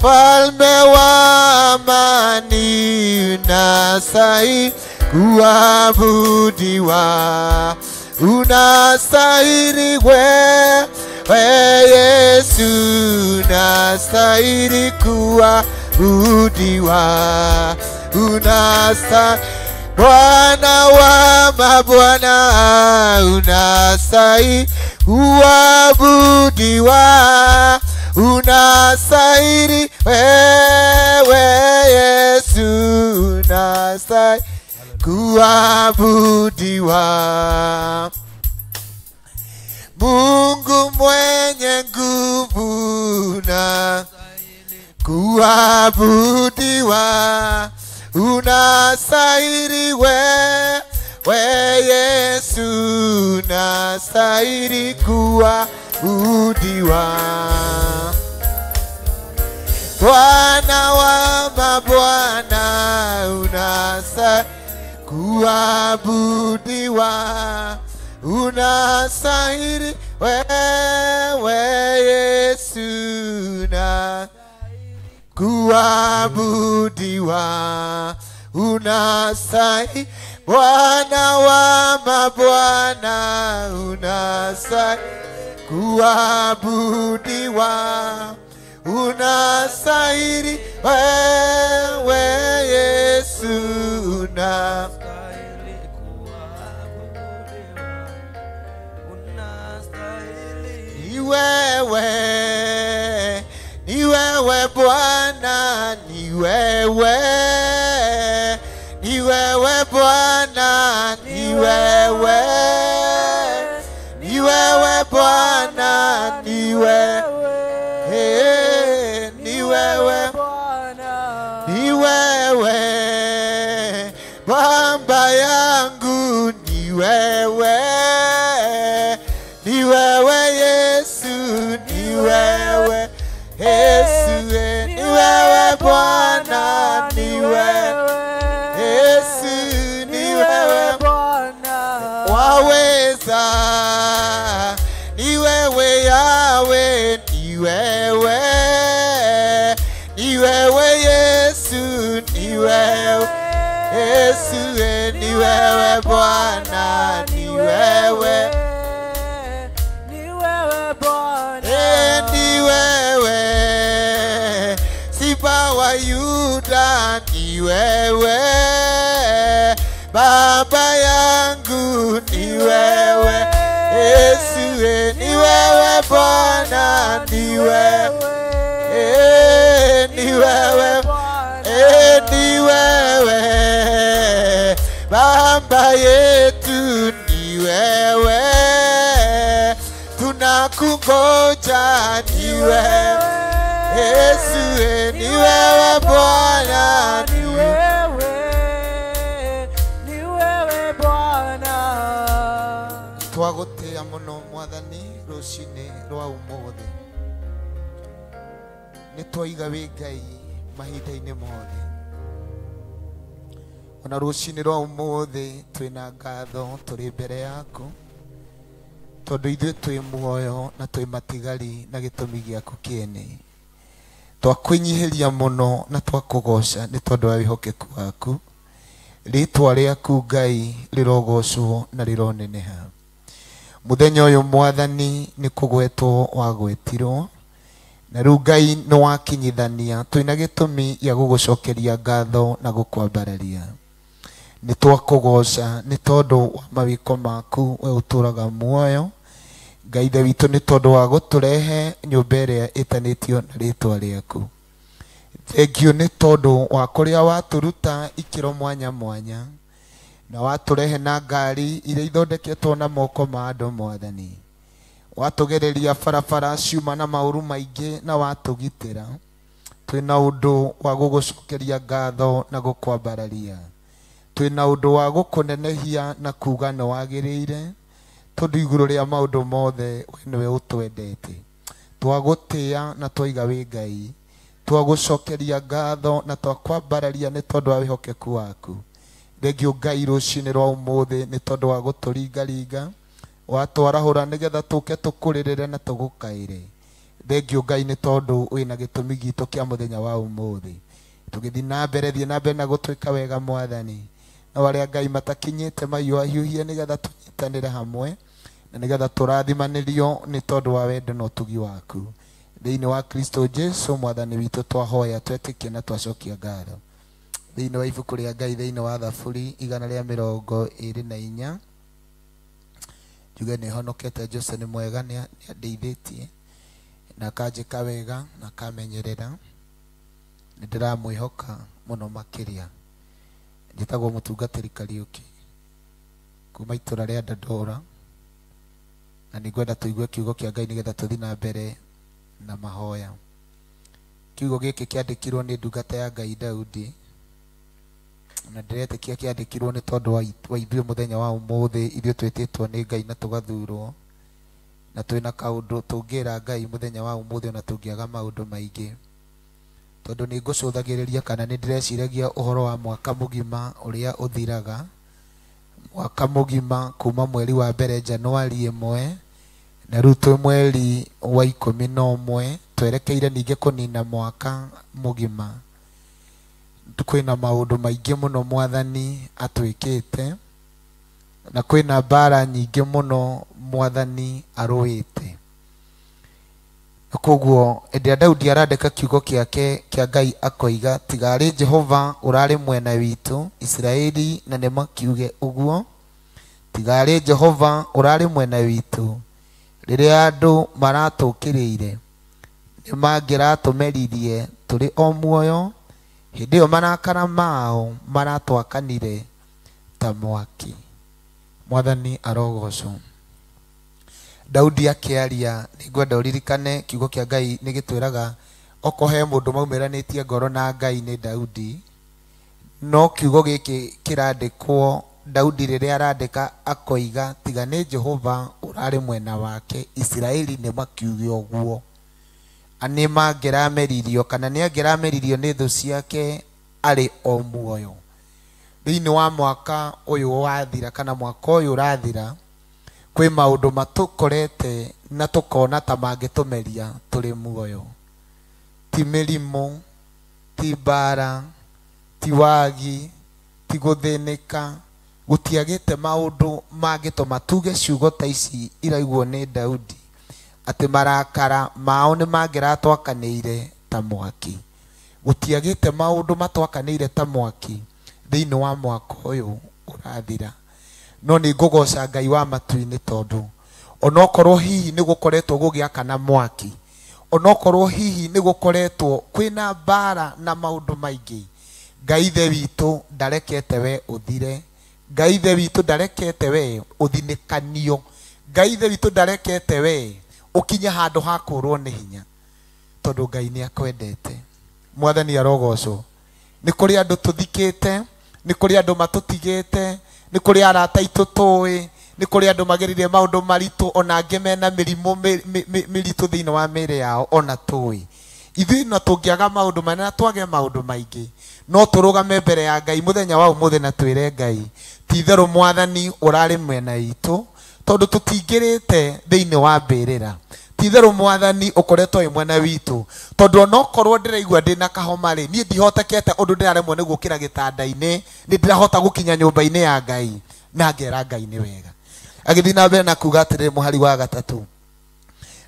Falme wa amani, unastahili kuabudiwa, unastahili wewe Yesu, unastahili kuabudiwa, unastahili Bwana wa mabwana, unastahili kuabudiwa, unastahili wewe Yesu, unastahili kuabudiwa. Mungu mwenye nguvu na kuabudiwa, unastahili wewe Yesu, unastahili kuabudiwa. Bwana wa mabwana, unastahili kuabudiwa, unastahili wewe Yesu na kuabudiwa, unastahili Bwana wa mabwana, unastahili kuabudiwa, unastahili wewe Yesu na wewe, ni wewe Bwana, ni wewe, ni wewe Bwana, ni wewe, ni wewe Bwana, ni wewe, ni wewe Bwana, ni wewe Baba yangu, ni wewe, ni wewe Yesu, ni wewe Yesu, ni wewe Bwana, ni wewe Yesu, ni wewe Bwana, waweza, ni wewe Yahweh, ni wewe, ni wewe Yesu, ni wewe Yesu, ni wewe Bwana, ni wewe, ni wewe Simba wa Yuda, ni wewe Baba yangu, ni wewe Yesu, ni wewe Bwana, ni wewe, ni wewe, ni wewe Baba yetu, ni wewe tunakungoja, ni wewe Yesu, ni wewe Bwana, ni wewe, ni wewe Bwana. Twagotea muno Mwathani rucini rwa umuthi, ni twaiga wi Ngai mahinda-inĩ mothe. Ona rũcinĩ rwa ũmũthĩ twĩna ngatho tũrĩ mbere yaku, tondũ ithuĩ twĩ muoyo na twĩ matigari na gĩtũmi gĩaku kĩene. Twakwĩnyihĩria mũno na twakũgoca nĩ tondũ wa wĩhokeku waku. Rĩtwa rĩaku Ngai rĩrogocwo na rĩroneneha. Mũthenya ũyũ Mwathani nĩ kũgwetwo wagwetirwo, na rĩu Ngai nĩ wakinyithania twĩna gĩtũmi gĩa gũgũcokeria ngatho na gũkwambararia. Nĩ twakũgoca nĩ tondũ wa mawĩko maku we ũtũraga muoyo. Ngai Ithe witũ nĩ tondũ wa gũtũrehe nyũmba ĩrĩa ĩtanĩtio na rĩtwa rĩaku. Thengiũ nĩ tondũ wa kũrĩa watũruta ikĩro mwanya mwanya, na watũrehe na ngari iria ithondeketwo na moko ma andũ Mwathani. Watũgereria barabara ciuma na maũru maingĩ na watũgitĩra. Twĩna ũndũ wa gũgũcokeria ngatho na gũkwambararia. Twĩna ũndũ wa gũkũnenehia na kuga nĩ wagĩrĩire, tondũ igũrũ rĩa maũndũ mothe we nĩwe ũtwendete. Twagũtĩĩa na twaiga wĩ Ngai, twagũcokeria ngatho na twakwambararia nĩ tondũ wa wĩhokeku waku. Thengiũ Ngai rũcinĩ rwa ũmũthĩ nĩ tondũ wa gũtũringaringa, watwarahũra nĩgetha tũke tũkũrĩrĩre na tũgũkaĩre. Thengiũ Ngai nĩ tondũ wĩna gĩtũmi gitũ kĩa mũthenya wa ũmũthĩ. Tũgĩthiĩ na mbere, thiĩ na mbere na gũtwĩka wega Mwathani. Na arĩa Ngai matakinyĩte mahiũhahiũhie nĩgetha tũnyitanĩre hamwe, na nĩgetha tũrathimanĩrio nĩ tondũ wa wendo na ũtugi waku. Thĩinĩ wa Kristo Jesu Mwathani witũ twahoya, twetĩkia na twacokia ngatho. Thĩinĩ wa ibuku rĩa Ngai, thĩinĩ wa Thaburi 124, njuge nĩ honokete. Jose nĩ mwega, nĩ andeithĩtie na akanjĩka wega na akamenyerera. Nĩ ndĩramwĩhoka mũno makĩria. Njĩtagwo mũtungatĩri Kariũki kuma itũra rĩa Dandora, na nĩngwenda tũigue kiugo kĩa Ngai nĩgetha tũthiĩ na mbere na mahoya. Kiugo gĩkĩ kĩandĩkirwo nĩ ndungata ya Ngai Daudi, na ndĩretĩkia kĩandĩkirwo nĩ tondũ wa ithuĩ mũthenya wa ũmũthĩ. Ithuĩ twĩtĩtwo nĩ Ngai na tũgathurwo, na twĩna kaũndũ tũngĩra Ngai mũthenya wa ũmũthĩ ona tũngĩaga maũndũ maingĩ. Tondũ nĩ ngũcũthagĩrĩria kana nĩ ndĩreciragia ũhoro wa mwaka mũgima ũrĩa ũthiraga, mwaka mũgima kuma mweri wa mbere Januari 1, na rĩu twĩ mweri wa 11, twerekeire ningĩ kũnina mwaka mũgima. Kwĩna maũndũ maingĩ mũno Mwathani atwĩkĩte, na kwĩna mbara nyingĩ mũno Mwathani arũĩte. Na koguo hĩndĩ ĩrĩa Daudi arandĩka kiugo gĩake kĩa Ngai akoiga, tiga arĩ Jehova ũrarĩ mwena witũ Isiraeli, na nĩ makiuge ũguo, tiga arĩ Jehova ũrarĩ mwena witũ rĩrĩa andũ maratũkĩrĩire, nĩ mangĩratũmeririe tũrĩ o muoyo, hĩndĩ ĩyo marakara mao maratwakanire ta mwaki. Mwathani arogocwo. Daudi akĩaria, nĩngwenda ũririkane kiugo kĩa Ngai nĩ gĩtwĩraga okorwo he mũndũ maumĩranĩtie ngoro na Ngai nĩ Daudi. No kiugo gĩkĩ kĩrandĩkwo Daudi rĩrĩa arandĩka akoiga, tiga nĩ Jehova ũrarĩ mwena wake Isiraeli nĩ makiuge ũguo, nĩ mangĩrameririo kana nĩ angĩrameririo nĩ thũ ciake arĩ o muoyo. Thĩinĩ wa mwaka ũyũ wathira kana mwaka ũyũ ũrathira, kwĩ maũndũ matũkorete na tũkona ta mangĩtũmeria tũrĩ muoyo. Ti mĩrimũ, ti mbara, ti wagi, ti gũthĩnĩka, gũtiagĩte maũndũ mangĩtũma tuge ciugo ta ici iraiguo nĩ Daudi, atĩ marakara mao nĩ mangĩratwakanĩire ta mwaki. Gũtiagĩte maũndũ matwakanĩire ta mwaki thĩinĩ wa mwaka ũyũ ũrathira. No nĩ ngũgoca Ngai wa matu-inĩ tondũ onokorwo hihi nĩ gũkoretwo gũgĩakana mwaki, onokorwo hihi nĩ gũkoretwo kwĩna mbara na maũndũ maingĩ, Ngai Ithe witũ ndarekete we ũthire, Ngai Ithe witũ ndarekete we ũthinĩkanio, Ngai Ithe witũ ndarekete we ũkinye handũ ha kũrwo nĩ hinya, tondũ Ngai nĩ akwendete. Mwathani arogocwo. Nĩ kũrĩ andũ tũthikĩte, nĩ kũrĩ andũ matũtigĩte, nĩ kũrĩ arata aitũ tũĩ, nĩ kũrĩ andũ magereire maũndũ maritũ, ona angĩ mena mĩrimũ mĩritũ thĩinĩ wa mĩĩrĩ yao ona tũĩ. Ithuĩ no tũngĩaga maũndũ manene na twage maũndũ maingĩ, no tũrũgame mbere ya Ngai mũthenya wa ũmũthĩ na twĩre Ngai, ti itherũ mwathani ũrarĩ mwena witũ, tondũ tũtingĩrĩte thĩinĩ wa mbĩrĩra. Ti itherũ mwathani ũkoretwo wĩ mwena witũ, tondũ onokorwo ndĩraigua ndĩna kahoma rĩ, niĩ ndihotekete ũndũ ndĩraremwo nĩ gũkĩra gĩtanda-inĩ, nĩ ndĩrahota gũkinya nyũmba-inĩ ya Ngai na ngera Ngai nĩ wega. Agĩthiĩ na mbere na kuga atĩrĩrĩ, mũhari wa gatatũ,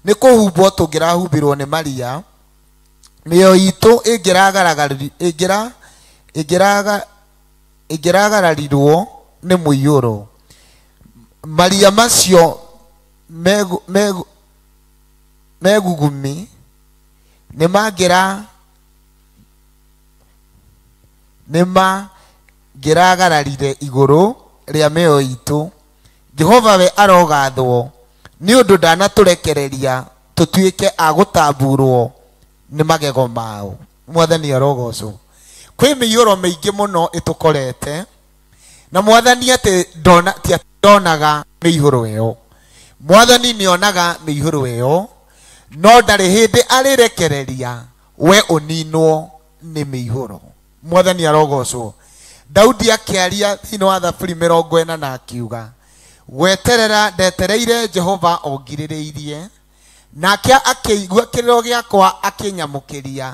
nĩ kũhumbwo tũngĩrahumbirwo nĩ Maria, mĩoyo itũ ĩngĩragararirwo nĩ mũiyũro. Maria macio megugumi nĩ mangĩragararire igũrũ rĩa mĩoyo itũ. Jehova we arogathwo nĩ ũndũ ndanatũrekereria tũtuĩke a gũtamburwo nĩ magego mao. Mwathani arogocwo. Kwĩ mĩiyũro mĩingĩ mũno ĩtũkorete, na mwathani atĩ ndonaga mĩihũro ĩyo. Mwathani nĩonaga mĩihũro ĩyo, no ndarĩ hĩndĩ arĩrekereria we ũninwo nĩ mĩihũro. Mwathani arogocwo. Daudi akĩaria thĩinĩ wa Thaburi 40 na akiuga, gweterera ndetereire Jehova ongirĩrĩirie, nake akĩigua kĩrĩro gĩakwa akĩnyamũkĩria,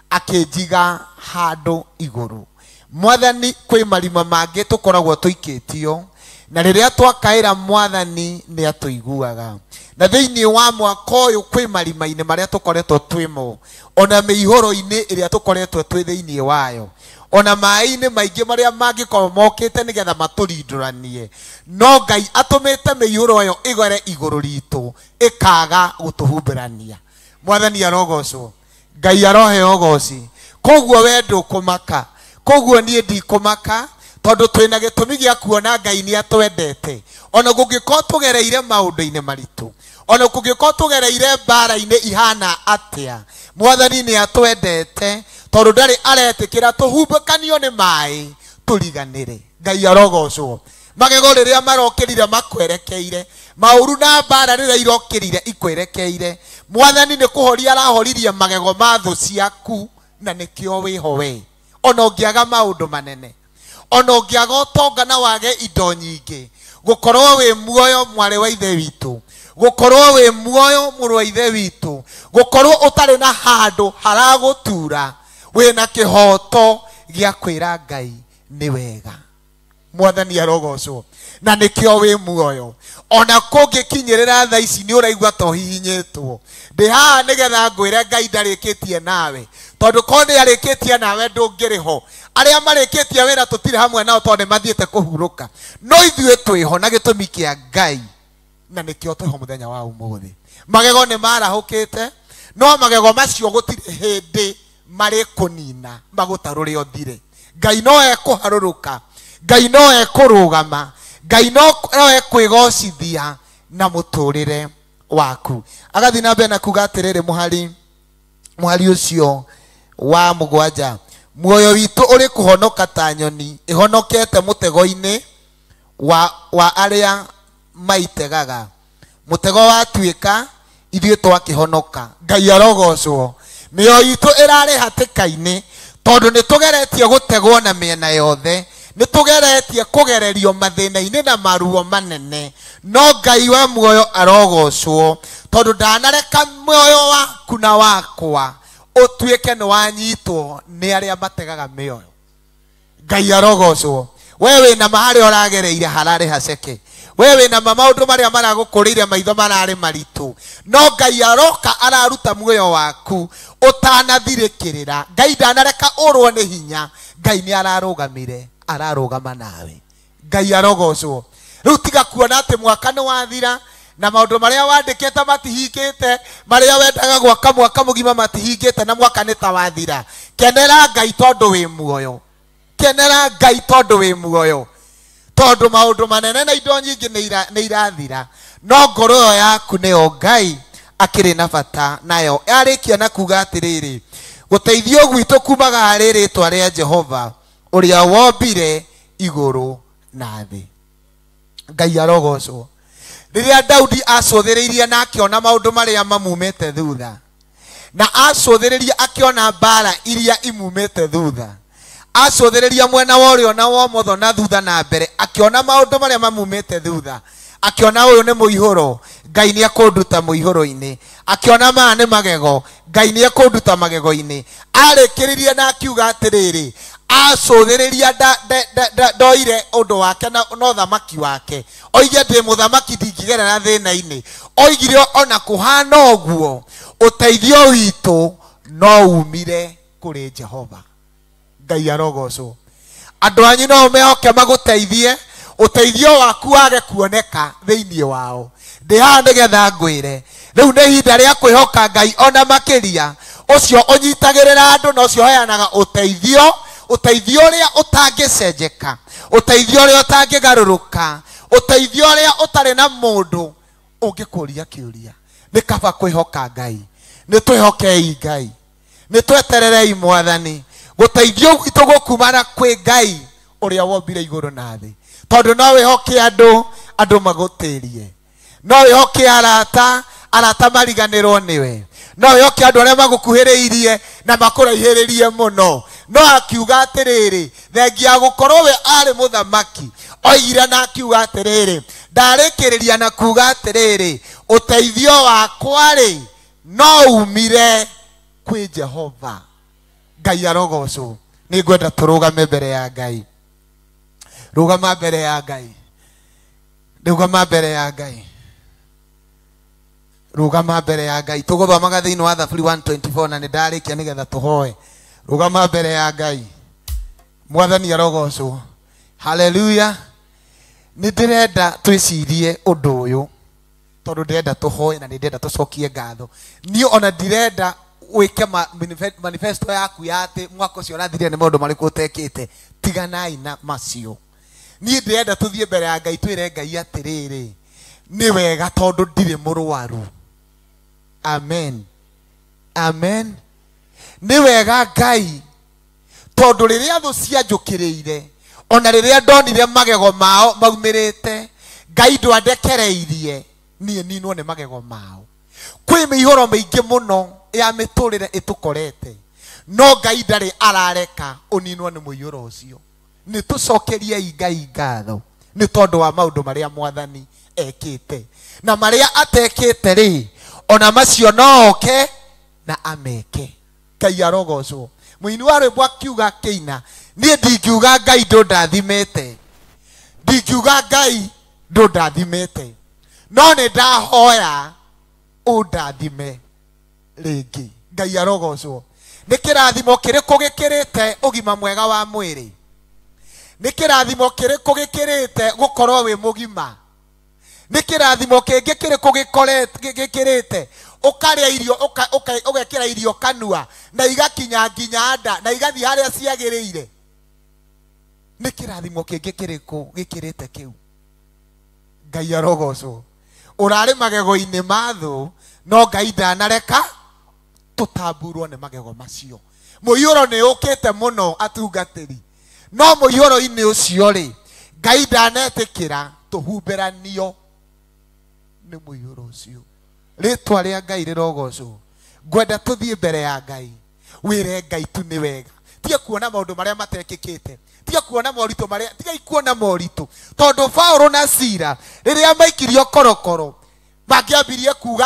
akĩnjiga handũ igũrũ. Mwathani, kwĩ marima mangĩ tũkoragwo tũikĩtio, na rĩrĩa twakaĩra mwathani nĩ atũiguaga. Na thĩinĩ wa mwaka ũyũ kwĩ marima-inĩ marĩa tũkoretwo twĩmo, ona mĩihũro-inĩ ĩrĩa tũkoretwo twĩ thĩinĩ wayo, ona maĩ-inĩ maingĩ marĩa mangĩkorwo mokĩte nĩgetha matũrindũranie, no Ngai atũmĩte mĩihũro ĩyo ĩgere igũrũ ritũ, ĩkaga gũtũhumbĩrania. Mwathani arogocwo. Ngai aroheo ũgoci. Koguo we ndũkũmaka, koguo niĩ ndikũmaka, tondũ twĩna gĩtũmi gĩa kuona Ngai nĩ atwendete. Ona kũngĩkorwo tũgereire maũndũ-inĩ maritũ, ona kũngĩkorwo tũgereire mbara-inĩ ihana atĩa, mwathani nĩ atwendete, tondũ ndarĩ aretĩkĩra tũhumbũkanio nĩ maĩ tũriganĩre. Ngai arogocwo. Magego rĩrĩa marokĩrire makwerekeire, maũru na mbara rĩrĩa irokĩrire ikwerekeire, mwathani nĩ kũhoria arahoririe magego ma thũ ciaku, na nĩkĩo wĩho we. Ona ũngĩaga maũndũ manene, ona ũngĩaga ũtonga na wage indo nyingĩ, gũkorwo wĩ muoyo mwarĩ wa ithe witũ, gũkorwo wĩ muoyo mũrũ wa ithe witũ, gũkorwo ũtarĩ na handũ haragũtura, wĩna kĩhoto gĩa kwĩra Ngai nĩ wega. Mwathani arogocwo. Na nĩkĩo wĩ muoyo. Ona kũngĩkinyĩrĩra thaa ici nĩ ũraigua ta ũhihinyĩtwo, ndĩ haha nĩgetha ngwĩre Ngai ndarĩkĩtie nawe, tondũ korwo nĩ arĩkĩtie nawe ndũngĩrĩ ho. Arĩa marĩkĩtie wĩra tũtirĩ hamwe nao tondũ nĩ mathiĩte kũhurũka, no ithuĩ twĩho na gĩtũmi kĩa Ngai, na nĩkĩo twĩho mũthenya wa ũmũthĩ. Magego nĩ marahũkĩte, no magego macio gũtirĩ hĩndĩ marĩ kũnina magũtarũre ũthire. Ngai no ekũharũrũka, Ngai no ekũrũgama, Ngai no ekwĩgocithia na mũtũrĩre waku. Agathiĩ na mbere na kuga atĩrĩrĩ, mũhari ũcio wa 7, muoyo witũ ũrĩ kũhonoka ta nyoni ĩhonokete mũtego-inĩ wa arĩa maitegaga. Mũtego watuĩka, ithuĩ twakĩhonoka. Ngai arogocwo. Mĩoyo itũ ĩrarĩ hatĩka-inĩ, tondũ nĩ tũgeretie gũtegwo na mĩena yothe, nĩ tũgeretie kũgererio mathĩna-inĩ na maruo manene, no Ngai wa muoyo arogocwo, tondũ ndanareka muoyo waku na wakwa ũtuĩke nĩ wanyitwo nĩ arĩa mategaga mĩoyo. Ngai arogocwo. We wĩna ma harĩa ũragereire hararĩ haceke, we wĩna ma maũndũ marĩa maragũkũrĩire maitho mararĩ maritũ, no Ngai aroka araruta muoyo waku ũtanathirĩkĩrĩra. Ngai ndanareka ũrwo nĩ hinya, Ngai nĩ ararũgamire, ararũgama nawe. Ngai arogocwo. Rĩu tiga kuona atĩ mwaka nĩ wathira na maũndũ marĩa wandĩkĩte matihingĩte, marĩa wendaga gwaka mwaka mũgima matihingĩte, na mwaka nĩ ta wathira. Kenera Ngai tondũ wĩ muoyo. Kenera Ngai tondũ wĩ muoyo, tondũ maũndũ manene na indo nyingĩ nĩ irathira, no ngoro ĩyo yaku nĩyo Ngai akĩrĩ na bata nayo. Arĩkia na kuga atĩrĩrĩ, gũteithio gwitũ kumaga harĩ rĩtwa rĩa Jehova ũrĩa wombire igũrũ na thĩ. Ngai arogocwo. Rĩrĩa Daudi acũthĩrĩirie na akĩona maũndũ marĩa mamumĩte thutha, Na acũthĩrĩria akĩona mbara iria imumĩte thutha. Acũthĩrĩria mwena wa ũrĩo na wa ũmotho na thutha na mbere, akĩona maũndũ marĩa mamumĩte thutha. Akĩona ũyũ nĩ mũihũro, Ngai nĩ ekũnduta mũihũro-inĩ. Akĩona maya nĩ magego, Ngai nĩ ekũnduta magego-inĩ. Arĩkĩrĩria na akiuga atĩrĩrĩ, acũthĩrĩria ndoire ũndũ wake na ũthamaki wake. Oige ndĩ mũthamaki ndingĩgerera thĩna-inĩ. Oigire ona kũhana ũguo, ũteithio witũ no umire kũrĩ Jehova. Ngai arogocwo. Andũ anyu no mehoke magũteithie, ũteithio waku wage kuoneka thĩinĩ wao. Ndĩ haha nĩgetha ngwĩre, rĩu nĩ ihinda rĩa kwĩhoka Ngai ona makĩria, ũcio ũnyitagĩrĩra andũ na ũcio ũheanaga ũteithio, ũteithio ũrĩa ũtangĩcenjeka, ũteithio ũrĩa ũtangĩgarũrũka, ũteithio ũrĩa ũtarĩ na mũndũ ũngĩkũria kĩũria. Nĩ kaba kwĩhoka Ngai. Nĩ twĩhokei Ngai, nĩ twetererei Mwathani. Gũteithio gwitũ gũkumana kwĩ Ngai ũrĩa wombire igũrũ na thĩ. Tondũ no wĩhoke andũ, andũ magũtĩrie. No wĩhoke arata, arata mariganĩrwo nĩwe. No wĩhoke andũ arĩa magũkuhĩrĩirie na makũraihĩrĩrie mũno. No akiuga atĩrĩrĩ, thengia gũkorwo we arĩ mũthamaki, oigire na akiuga atĩrĩrĩ, ndarĩkĩrĩria na kuuga atĩrĩrĩ, ũteithio wakwa rĩ no umire kwĩ Jehova. Ngai arogocwo. Nĩ ngwenda tũrũgame mbere ya Ngai. Rũgama mbere ya Ngai. Rũgama mbere ya Ngai. Rũgama mbere ya Ngai. Tũgũthomaga thĩinĩ wa Thaburi 124 na nĩ ndarĩkia nĩgetha tũhoe. Rũgama mbere ya Ngai. Mwathani arogocwo. Haleluya. Nĩ ndĩrenda twĩcirie ũndũ ũyũ, tondũ ndĩrenda tũhoe na nĩ ndĩrenda tũcokie ngatho. Niĩ ona ndirenda wĩke manifesto yaku ya atĩ mwaka ũcio ũrathirire nĩ maũndũ marĩkũ ũtekĩte. Tiganai na macio. Niĩ ndĩrenda tũthiĩ mbere ya Ngai twĩre Ngai atĩrĩrĩ, nĩ wega tondũ ndirĩ mũrwaru. Amen. Amen. Nĩ wega Ngai tondũ rĩrĩa thũ cianjũkĩrĩire, ona rĩrĩa ndonire magego mao maumĩrĩte, Ngai ndwandekereirie niĩ ninwo nĩ magego mao. Kwĩ mĩihũro mĩingĩ mũno ya mĩtũrĩre ĩtũkorete, no Ngai ndarĩ arareka ũninwo nĩ mũiyũro ũcio. Nĩ tũcokeriei Ngai ngatho nĩ tondũ wa maũndũ marĩa Mwathani ekĩte na marĩa atekĩte rĩ, ona macio no oke na ameke. Ngai arogocwo. Mũini wa rwĩmbo akiuga akĩina, niĩ ndingiuga Ngai ndũndathimĩte, ndingiuga Ngai ndũndathimĩte, no nĩ ndahoya ũndathime rĩngĩ. Ngai arogocwo. Nĩ kĩrathimo kĩrĩkũ gĩkĩrĩte ũgima mwega wa mwĩrĩ? Nĩ kĩrathimo kĩrĩkũ gĩkĩrĩte gũkorwo wĩ mũgima? Nĩ kĩrathimo kĩngĩ kĩrĩkũ gĩkĩrĩte ũkarĩa irio, ũgekĩra irio kanua na igakinya nginya nda na igathiĩ harĩa ciagĩrĩire? Nĩ kĩrathimo kĩngĩ kĩrĩkũ gĩkĩrĩte kĩu? Ngai arogocwo. Ũrarĩ magego-inĩ ma thũ, no Ngai ndanareka tũtamburwo nĩ magego macio. Mũiyũro nĩ ũkĩte mũno atungatĩri, no mũiyũro-inĩ ũcio rĩ, Ngai ndanetĩkĩra tũhumbĩranio nĩ mũiyũro ũcio. Rĩtwa rĩa Ngai rĩrogocwo. Ngwenda tũthiĩ mbere ya Ngai, wĩre Ngai tu nĩ wega. Tiga kuona maũndũ marĩa matekĩkĩte, tiga kuona moritũ marĩa, tiga kuona moritũ, tondũ Paũlũ na Sila rĩrĩa maikirio korokoro mangĩambirie kuga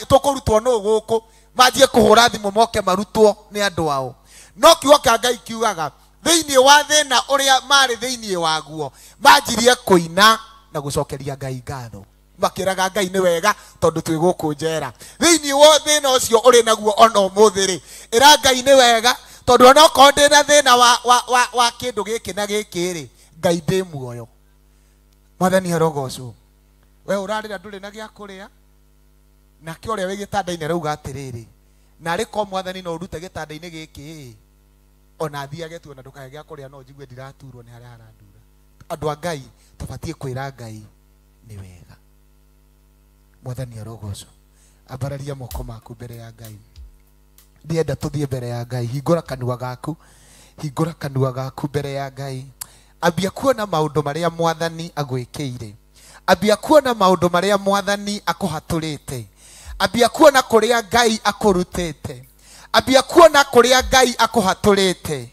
tũkũrutwo nũ gũkũ, manjie kũhũra thimũ moke marutwo nĩ andũ ao. No kiugo kĩa Ngai kiugaga thĩinĩ wa thĩna ũrĩa marĩ thĩinĩ waguo, manjirie kũina na gũcokeria Ngai ngatho, makĩraga Ngai nĩ wega tondũ twĩ gũkũ njera. Thĩinĩ wa thĩna ũcio ũrĩ naguo ona ũmũthĩ rĩ, ĩra Ngai nĩ wega tondũ onokorwo ndĩna thĩna wa kĩndũ gĩkĩ na gĩkĩ rĩ, Ngai ndĩ muoyo. Mwathani arogocwo. We ũrarĩra ndũrĩ na gĩa kũrĩa, nake ũrĩa wĩ gĩtanda-inĩ arauga atĩrĩrĩ, narĩ ko Mwathani no ũrute gĩtanda-inĩ gĩkĩ, ona thiage tu ona ndũkae gĩa kũrĩa, no njigue ndiraturwo nĩ harĩa harandura. Andũ a Ngai tũbatiĩ kwĩra Ngai nĩ wega. Mwathani arogocwo. Ambararia moko maku mbere ya Ngai. Ndienda tũthiĩ mbere ya Ngai. Hingũra kanua gaku, hingũra kanua gaku mbere ya Ngai. Ambia kuona maũndũ marĩa Mwathani agwĩkĩire. Ambia kuona maũndũ marĩa Mwathani akũhatũrĩte. Ambia kuona kũrĩa Ngai akũrutĩte. Ambia kuona kũrĩa Ngai akũhatũrĩte.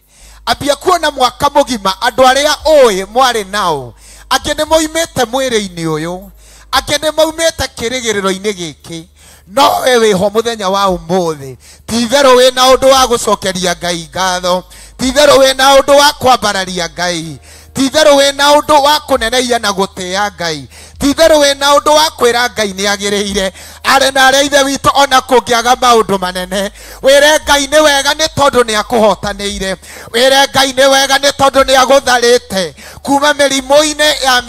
Ambia kuona mwaka mũgima andũ arĩa ũĩ mwarĩ nao, angĩ nĩ moimĩte mwĩrĩ-inĩ ũyũ, angĩ nĩ maumĩte kĩrĩgĩrĩro-inĩ gĩkĩ, no we wĩho mũthenya wa ũmũthĩ. Ti itherũ wĩna ũndũ wa gũcokeria Ngai ngatho, ti itherũ wĩna ũndũ wa kwambararia Ngai, ti itherũ wĩna ũndũ wa kũnenehia na gũtĩĩa Ngai, ti itherũ wĩna ũndũ wa kwĩra Ngai nĩ agĩrĩire. Arĩ na arĩa ithe witũ ona kũngĩaga maũndũ manene, wĩre Ngai nĩ wega nĩ tondũ nĩ akũhotanĩire, wĩre Ngai nĩ wega nĩ tondũ nĩ agũtharĩte kuma mĩrimũ-inĩ ya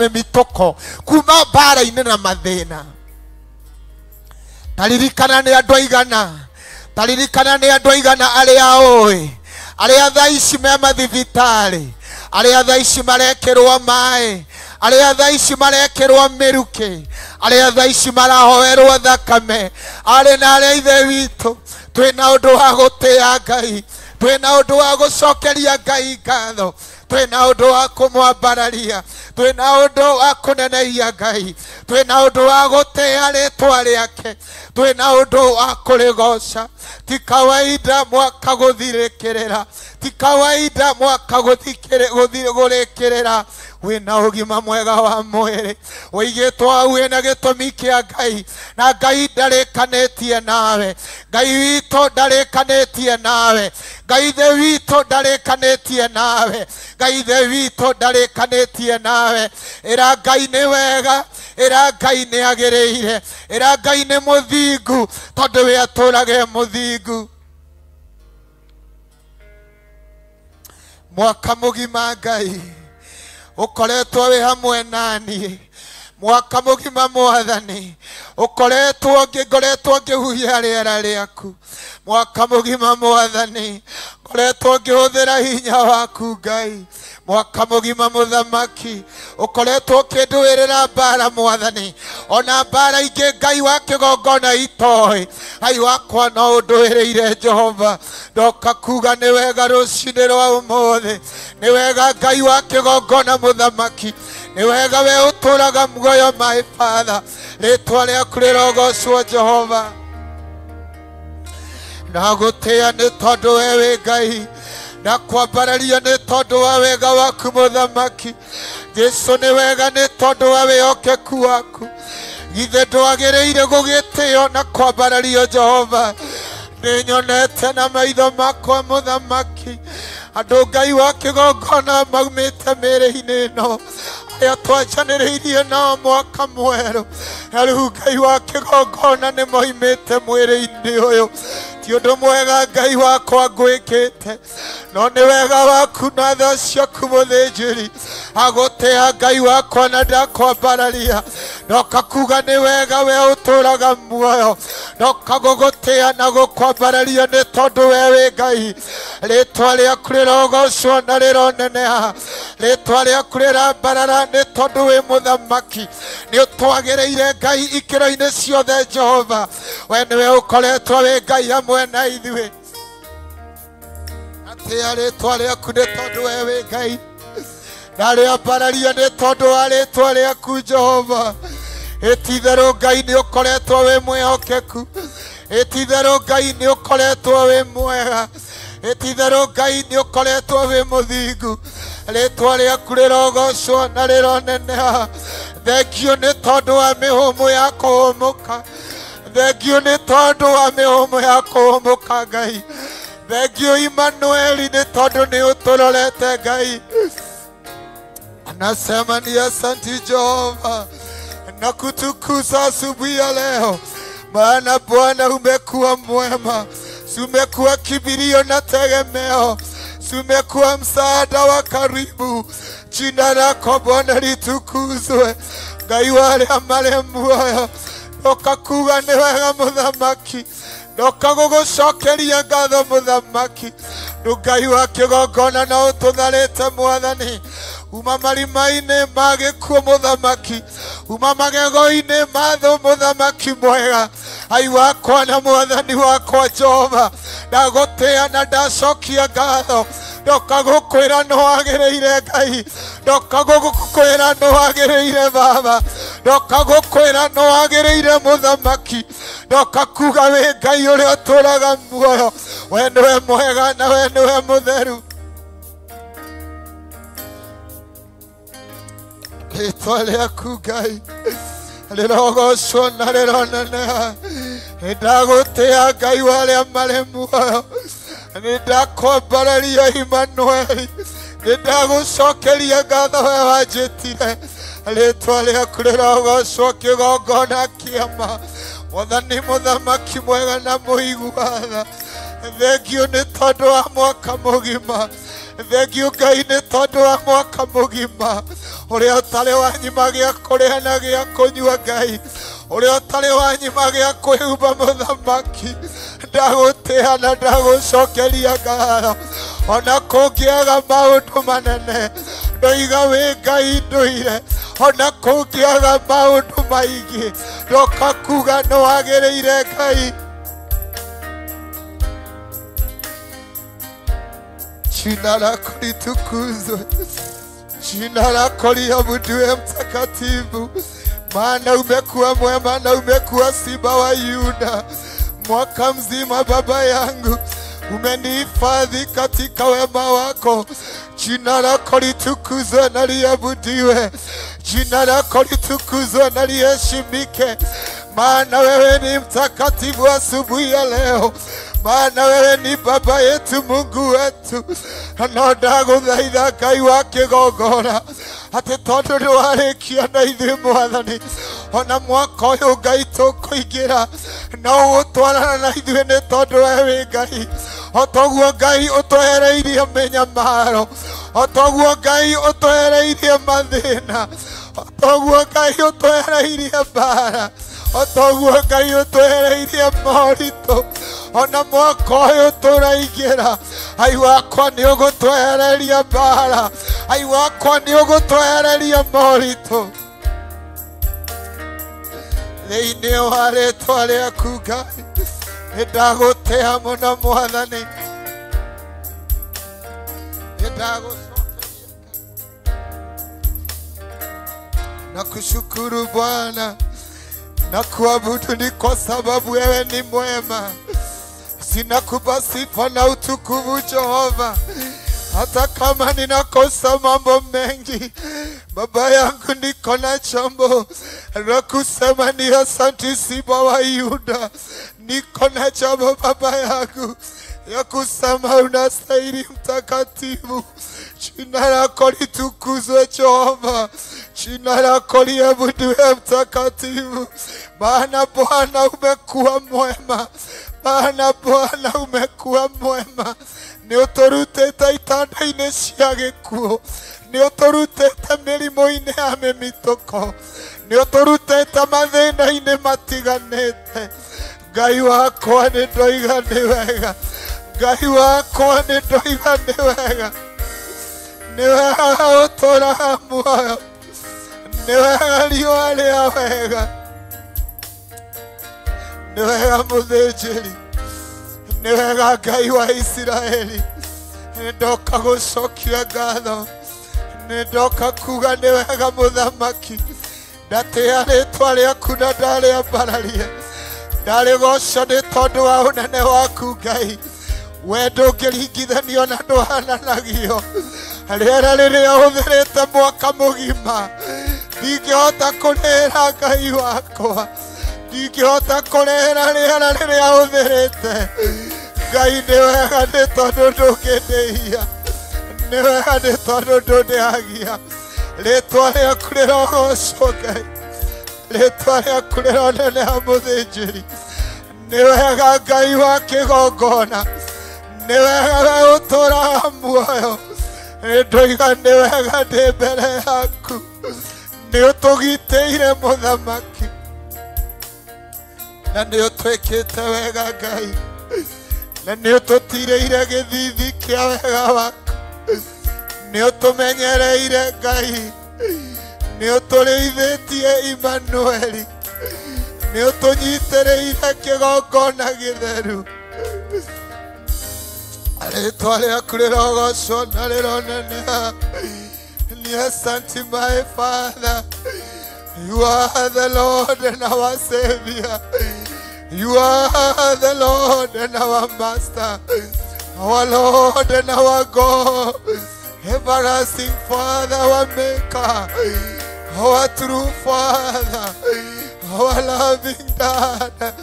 mĩtũko, kuma mbara-inĩ na mathĩna. Taririkana nĩ andũ aigana, taririkana nĩ andũ aigana arĩa ũĩ, arĩa thaa ici me mathibitarĩ, arĩa thaa ici marekĩrwo maĩ, arĩa thaa ici marekĩrwo mĩrukĩ, arĩa thaa ici marahoerwo thakame. Arĩ na arĩa ithe witũ, twĩna ũndũ wa gũtĩĩa Ngai, twĩna ũndũ wa gũcokeria Ngai ngatho, twĩna ũndũ wa kũmwambararia, twĩna ũndũ wa kũnenehia Ngai, twĩna ũndũ wa gũtĩĩa rĩtwa rĩake, twĩna ũndũ wa kũrĩgoca. Ti kawaida mwaka gũthirĩkĩrĩra, ti kawaida mwaka gũrĩkĩrĩra. Wĩna ũgima mwega wa mwĩrĩ, ũigĩtwo hau wĩna gĩtũmi kĩa Ngai, na Ngai ndarĩkanĩtie nawe, Ngai witũ ndarĩkanĩtie nawe, Ngai ithe witũ ndarĩkanĩtie nawe, Ngai ithe witũ ndarĩkanĩtie nawe. Ĩra Ngai nĩ wega, ĩra Ngai nĩ agĩrĩire, ĩra Ngai nĩ mũthingu, tondũ we atũũraga e mũthingu. Mwaka mũgima Ngai ũkoretwo wĩ hamwe naniĩ, mwaka mũgima Mwathani ũkoretwo ngoretwo ngĩhuhia rĩera rĩaku, mwaka mũgima Mwathani ngoretwo ngĩhũthĩra hinya waku Ngai, mwaka mũgima Mũthamaki ũkoretwo ũkĩndũĩrĩra mbara Mwathani, ona mbara ingĩ Ngai wa kĩgongona itoĩ, Ngai wakwa no ũndũĩrĩire Jehova. Ndoka kuga nĩ wega rũcinĩ rwa ũmũthĩ, nĩ wega Ngai wa kĩgongona Mũthamaki, nĩ wega we ũtũũraga muoyo my Father, rĩtwa rĩaku rĩrogocwo Jehova. Na gũtĩĩa nĩ tondũ we wĩ Ngai, na kwambararia nĩ tondũ wa wega waku Mũthamaki. Jesu nĩ wega nĩ tondũ wa wĩhokeku waku, githĩ ndwagĩrĩire gũgĩtĩo na kwambarario Jehova. Nĩ nyonete na maitho makwa Mũthamaki andũ Ngai wa kĩgongona maumĩte mĩĩrĩ-inĩ ĩno, arĩa twanjanĩrĩirie nao mwaka mwerũ, na rĩu Ngai wa kĩgongona nĩ moimĩte mwĩrĩ-inĩ ũyũ. Ti ũndũ mwega Ngai wakwa ngwĩkĩte, no nĩ wega waku na tha ciaku mũthĩnjĩri. Agũtĩĩa Ngai wakwa na ndakwambararia, ndoka kuga nĩ wega we ũtũũraga muoyo, ndoka gũgũtĩĩa na gũkwambararia nĩ tondũ we wĩ Ngai. Rĩtwa rĩaku rĩrogocwo na rĩroneneha, rĩtwa rĩaku rĩrambarara nĩ tondũ wĩ Mũthamaki. Nĩ ũtwagĩrĩire Ngai ikĩro-inĩ ciothe Jehova, we nĩwe ũkoretwo wĩ Ngai hamwe na ithuĩ. Atĩĩa rĩtwa rĩaku nĩ tondũ we wĩ Ngai, na rĩambararia nĩ tondũ wa rĩtwa rĩaku Jehova. Ĩtitherũ Ngai nĩ ũkoretwo wĩ mwĩhokeku, ĩtitherũ Ngai nĩ ũkoretwo wĩ mwega, ĩtitherũ Ngai nĩ ũkoretwo wĩ mũthingu. Rĩtwa rĩaku rĩrogocwo na rĩroneneha. Thengio nĩ tondũ wa mĩhũmũ ya kũhũmũka, thengio nĩ tondũ wa mĩhũmũ ya kũhũmũka Ngai. Thengio Imanueli nĩ tondũ nĩ ũtũrorete Ngai. Anasema ni asanti Jehova na kutukuza asubuhi ya leo, maana Bwana umekuwa mwema, umekuwa kimbilio na tegemeo, umekuwa msaada wa karibu. Jina lako Bwana litukuzwe. Ngai wa arĩa marĩ muoyo, ndoka kuga nĩ wega Mũthamaki, ndoka gũgũcokeria ngatho Mũthamaki. Ngai wa kĩgongona no ũtũtharĩte Mwathani, uma marima-inĩ ma gĩkuũ Mũthamaki, uma magego-inĩ ma thũ Mũthamaki mwega. Ai wakwa na Mwathani wakwa Jehova, ndagũtĩĩa na ndacokia ngatho. Ndoka gũkwĩra nĩ wagĩrĩire Ngai, ndoka gũkwĩra nĩ wagĩrĩire Baba, Ndoka gũkwĩra no wagĩrĩire mũthamaki. Ndoka kuga wĩ Ngai ũrĩa ũtũũraga muoyo. We nĩwe mwega na we nĩwe mũtheru. Rĩtwa rĩaku Ngai rĩrogocwo na rĩroneneha. Nĩndagũtĩĩa Ngai wa arĩa marĩ muoyo. Nĩndakwambararia Imanueli. Nĩndagũcokeria ngatho we wanjĩtire. Rĩtwa rĩaku rĩrogocwo kĩgongona kĩama. Mwathani mũthamaki mwega na mũigua tha. Thengiũ nĩ tondũ wa mwaka mũgima. Thengiũ Ngai nĩ tondũ wa mwaka mũgima. Ũrĩa ũtarĩ wanyima gĩa kũrĩa na gĩa kũnyua Ngai. Ũrĩa ũtarĩ wanyima gĩa kwĩhumba mũthamaki. Ndagũtĩĩa na ndagũcokeria ngatho. Ona kũngĩaga maũndũ manene, ndoiga wĩ Ngai ndũire. Ona kũngĩaga maũndũ maingĩ, ndoka kuga nĩ wagĩrĩire Ngai. Jina lako litukuzwe, jina lako liabudiwe mtakatifu, maana umekuwa mwema na umekuwa simba wa Yuda. Mwaka mzima Baba yangu umenihifadhi katika wema wako. Jina lako litukuzwe na liabudiwe, jina lako litukuzwe na liheshimike, maana wewe ni mtakatifu asubuhi ya leo. Maana wewe ni Baba yetu Mungu wetu. No ndagũthaitha Ngai wa kĩgongona atĩ tondũ nĩwarĩkia na ithuĩ Mwathani, ona mwaka ũyũ Ngai tũkũingĩra no ũgũtwarana na ithuĩ nĩ tondũ we wĩ Ngai. O toguo Ngai ũtwehereirie mĩnyamaro, o toguo Ngai ũtwehereirie mathĩna, o toguo Ngai ũtwehereirie mbara, o toguo Ngai ũtwehereirie moritũ. Ona mwaka ũyũ tũraingĩra, ai wakwa nĩ ũgũtwehereria mbara, ai wakwa nĩ ũgũtwehereria moritũ. Thĩinĩ wa rĩtwa rĩaku Ngai nĩndagũtĩĩa mũno Mwathani, nĩndagũcokeria na kushukuru Bwana na kuabudu ni kwa sababu wewe ni mwema. Sinakupa sifa na utukufu Jehova, hata kama ninakosa mambo mengi. Baba yangu niko na jambo la kusema ni asante Simba wa Yuda. Niko na jambo Baba yangu ya kusema unastahili mtakatifu. Jina lako litukuzwe Jehova, jina lako liabudiwe mtakatifu, maana Bwana umekuwa mwema, maana Bwana umekuwa mwema. Nĩ ũtũrutĩte itanda-inĩ cia gĩkuũ, nĩ ũtũrutĩte mĩrimũ-inĩ ya mĩmitũko, nĩ ũtũrutĩte mathĩna-inĩ matiganĩte. Ngai wakwa nĩ ndoiga nĩ wega, Ngai wakwa nĩ ndoiga nĩ wega. Nĩ wega ũtũũraga muoyo, nĩ wega riũa rĩa wega, nĩ wega mũthĩnjĩri, nĩ wega Ngai wa Isiraeli. Nĩ ndoka gũcokia ngatho, nĩ ndoka kuga nĩ wega mũthamaki. Ndatĩĩa rĩtwa rĩaku na ndarĩambararia, ndarĩgoca nĩ tondũ wa ũnene waku Ngai. We ndũngĩringithanio na ndũhananagio. Rĩera rĩrĩa ũhũthĩrĩte mwaka mũgima ndingĩhota kũrĩra Ngai wakwa, ndingĩhota kũrĩra rĩera rĩrĩa ũhũthĩrĩte. Ngai nĩ wega nĩ tondũ ndũngĩndĩhia, nĩ wega nĩ tondũ ndũndĩhagia. Rĩtwa rĩaku rĩrogocwo Ngai, rĩtwa rĩaku rĩroneneha mũthĩnjĩri. Nĩ wega Ngai wa kĩgongona, nĩ wega we ũtũũraga muoyo. Nĩ ndoiga nĩ wega ndĩ mbere yaku, nĩ ũtũgitĩire mũthamaki na nĩ ũtwĩkĩte wega Ngai, na nĩ ũtũtirĩire gĩthithi kĩa wega waku. Nĩ ũtũmenyereire Ngai, nĩ ũtũrĩithĩtie Imanueli, nĩ ũtũnyitĩrĩire kĩgongona gĩtheru. Rĩtwa rĩaku rĩrogocwo na rĩroneneha. Ni asante my Father. You are the Lord and our Savior. You are the Lord and our Master, our Lord and our God, everlasting Father, our Maker, our true Father, our loving Dad.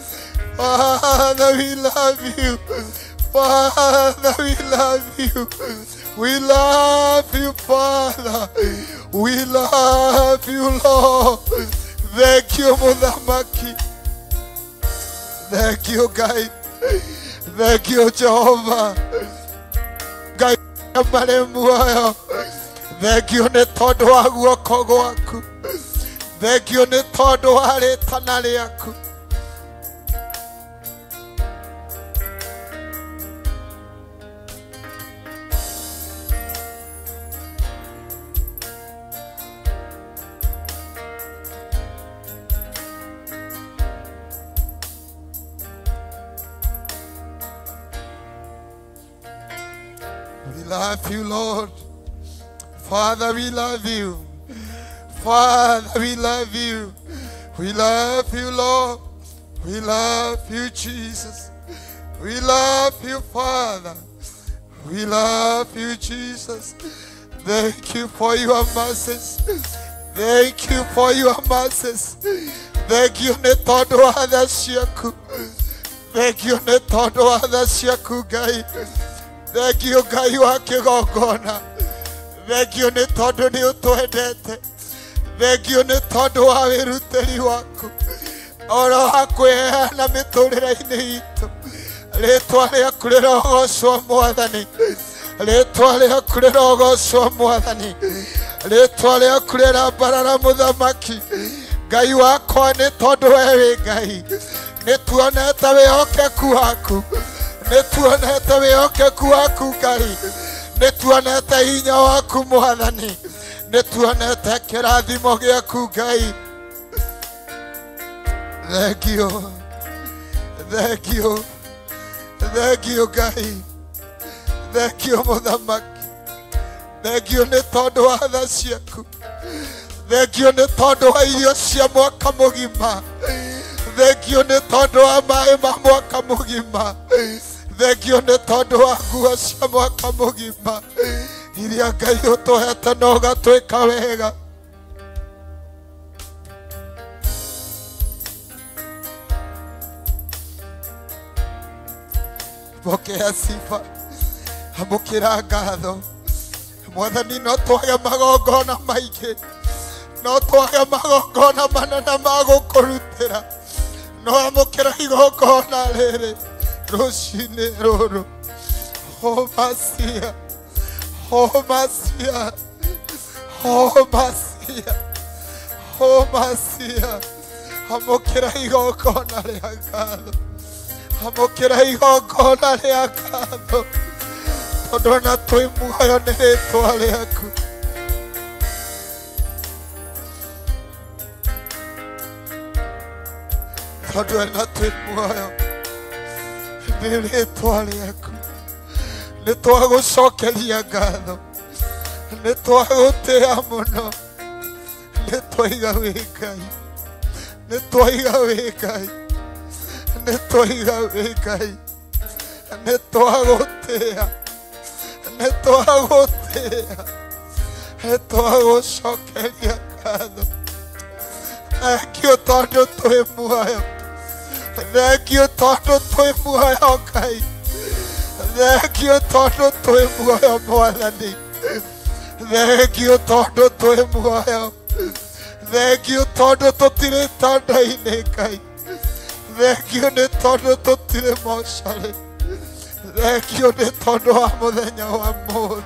Father, we love you. Father, we love you. We love you, Father. We love you, Lord. Thank you, Muthamaki. Thank you, Ngai. Thank you, Jehovah. Ngai marĩ muoyo. Thank you nĩ tondũ wa guoko gwaku. Thank you nĩ tondũ wa rĩtana rĩaku. We love you, Lord. Father, we love you. Father, we love you. We love you, Lord. We love you, Jesus. We love you, Father. We love you, Jesus. Thank you for your mercies. Thank you for your mercies. Thank you, nĩ tondũ wa tha ciaku. Thank you, nĩ tondũ wa tha ciaku, Ngai. Thank you, Ngai wa kĩgongona. Thank you nĩ tondũ nĩ ũtwendete. Thank you nĩ tondũ wa wĩrutĩri waku oro wa kwĩheana mĩtũrĩre-inĩ itũ. Rĩtwa rĩaku rĩrogocwo Mwathani. Rĩtwa rĩaku rĩrogocwo Mwathani. Rĩtwa rĩaku rĩrambarara Mũthamaki. Ngai wakwa nĩ tondũ we wĩ Ngai. Nĩ tuonete wĩhokeku waku. Nĩ tuonete wĩhokeku waku Ngai. Nĩ tuonete hinya waku Mwathani. Nĩ tuonete kĩrathimo gĩaku Ngai. Thank you. Thank you. Thank you, Ngai. Thank you, Mũthamaki. Thank you nĩ tondũ wa tha ciaku. Thank you nĩ tondũ wa irio cia mwaka mũgima. Thank you nĩ tondũ wa maĩ ma mwaka mũgima. Thank you nĩ tondũ wa nguo cia mwaka mũgima iria Ngai ũtũhete na ũgatwĩka wega. Pokea sifa, amũkĩra ngatho. Mwathani, no twage magongona maingĩ, no twage magongona manene ma gũkũrutĩra, no amũkĩra igongona rĩrĩ rũcinĩ rũrũ. O Masia, o Masia, o Masia, o Masia, amũkĩra igongona rĩa ngatho. Amũkĩra igongona rĩa ngatho tondũ ona twĩ muoyo nĩ rĩtwa rĩaku. Tondũ ona twĩ muoyo nĩ rĩtwa rĩaku. Nĩ twagũcokeria ngatho, nĩ twagũtĩa mũno, nĩ twaiga wĩ Ngai, nĩ twaiga wĩ Ngai, nĩ twaiga wĩ Ngai, nĩ twagũtĩa, nĩ twagũtĩa, nĩ twagũcokeria ngatho. Thank you tondũ twĩ muoyo. Thank you tondũ twĩ muoyo Ngai. Thank you tondũ twĩ muoyo Mwathani. Thank you tondũ twĩ muoyo. Thank you tondũ tũtirĩ tanda-inĩ Ngai. Thank you nĩ tondũ tũtirĩ mocarĩ. Thank you nĩ tondũ wa mũthenya wa mũthĩ.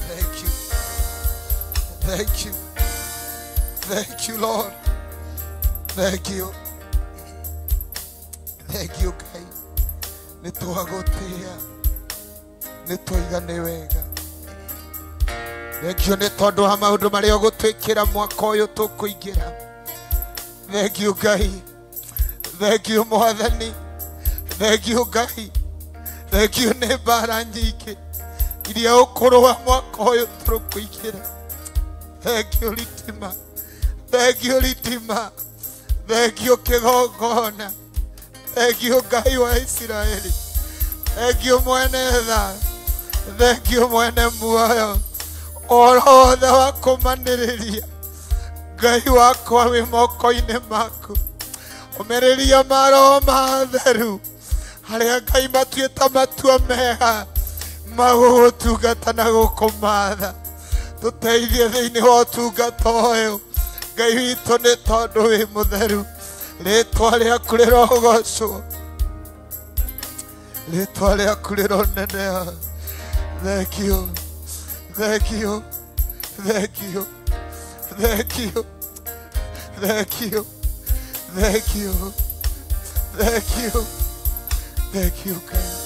Thank you. Thank you. Thank you, Lord. Thank you. Thank you, Ngai. Nĩ twagũtĩa. Nĩ twoiga nĩ wega. Thengio nĩ tondũ wa maũndũ marĩa ũgũtwĩkĩra mwaka ũyũ tũkũingĩra. Thengio Ngai. Thengio Mwathani. Thengio Ngai. Thengio nĩ mbara nyingĩ iria ũkũrũa mwaka ũyũ tũkũingĩra. Thengio Ritima. Thengio Ritima. Thengio kĩgongona. Thengio Ngai wa Isiraeli. Thengio mwene tha. Thengio mwene muoyo. Ũhoro wothe wa kũmanĩrĩria Ngai wakwa wĩ moko-inĩ maku. Ũmĩrĩria maroho matheru harĩa Ngai matuĩte matua mega magũgũtungata na gũkũmatha. Tũteithie thĩinĩ wa ũtungata ũyũ Ngai witũ nĩ tondũ wĩ mũtheru. Rĩtwa rĩaku rĩrogocwo. Rĩtwa rĩaku rĩroneneha. Thank you. Thank you. Thank you. Thank you. Thank you. Thank you. Thank you. Thank you, God.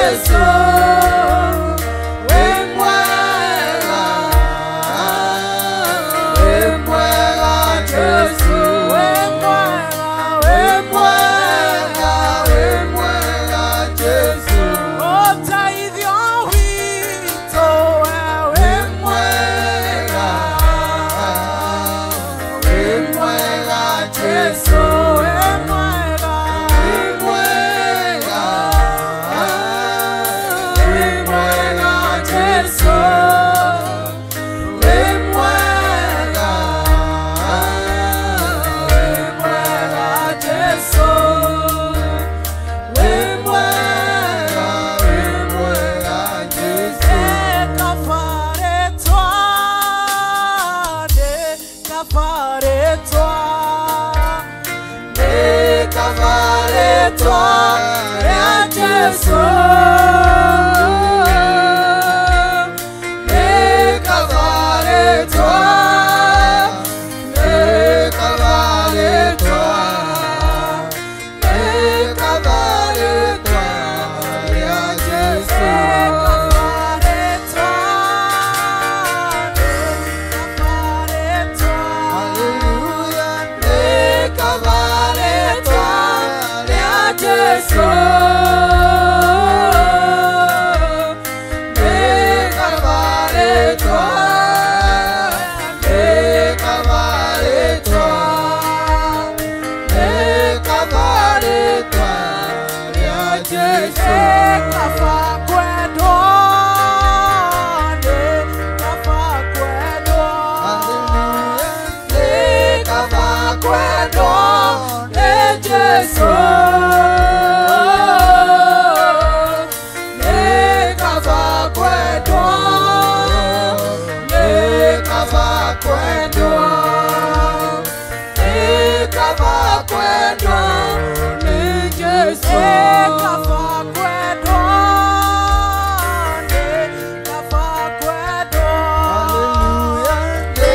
Jesu, wĩ mwega, wĩ mwega Jesu, wĩ mwega, wĩ mwega, wĩ mwega Jesu, ũteithio witũ wĩ mwega, wĩ mwega Jesu, wĩ mwega, wĩ mwega, wĩ mwega Jesu, wĩ mwega, wĩ mwega Jesu, wĩ mwega, wĩ mwega Jesu. Nĩ kabaretwa, rĩa Jesu, nĩ kabaretwa, nĩ kabaretwa, nĩ kabaretwa rĩa Jesu, kabaretwa, nĩ kabaretwa, haleluya, nĩ kabaretwa rĩa Jesu, nĩ kabaretwa, nĩ kabaretwa, nĩ kabaretwa rĩa Jesu, kaba kwendwo, nĩ kaba kwendwo, nĩ kaba kwendwo nĩ Jesu, nĩ kaba kwendwo, nĩ kaba kwendwo, nĩ kaba kwendwo nĩ Jesu, kaba kwendwo, nĩ kaba kwendwo, nĩ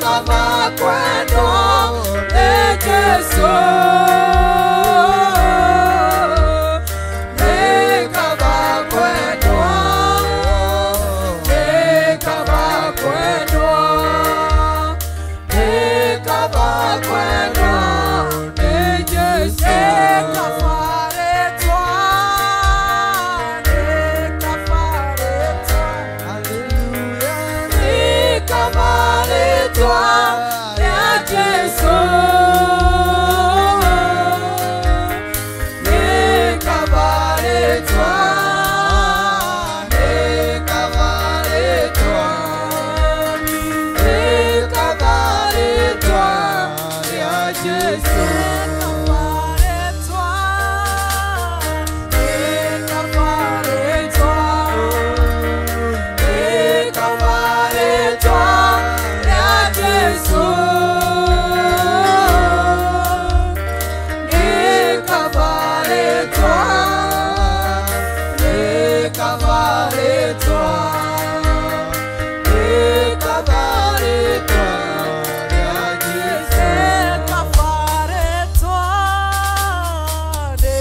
kaba kwendwo nĩ Jesu, nĩ kaba kwendwo, nĩ kaba kwendwo, nĩ kaba kwendwo nĩ Jesu, kabaretwa, nĩ kabaretwa, nĩ kabaretwa rĩa Jesu, nĩ kabaretwa, nĩ kabaretwa, nĩ kabaretwa rĩa Jesu, kabaretwa, nĩ kabaretwa, nĩ kabaretwa rĩa Jesu, nĩ kabaretwa, nĩ kabaretwa, nĩ kabaretwa rĩa Jesu, kabaretwa, nĩ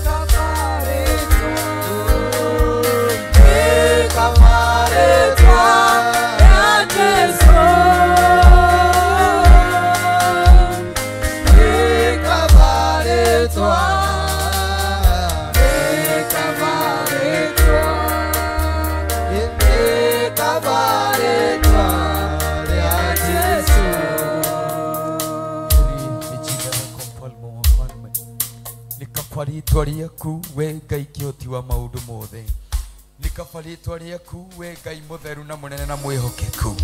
kabaretwa, nĩ kabaretwa rĩa Jesu, nĩ kabaretwa, nĩ kabaretwa, nĩ kabaretwa rĩa Jesu. Hili ni jina lako mfalme wa wafalme, nĩ kaba rĩtwa rĩaku we Ngai kĩhoti wa maũndũ mothe, nĩ kaba rĩtwa rĩaku we Ngai mũtheru na mũnene na mwĩhokeku.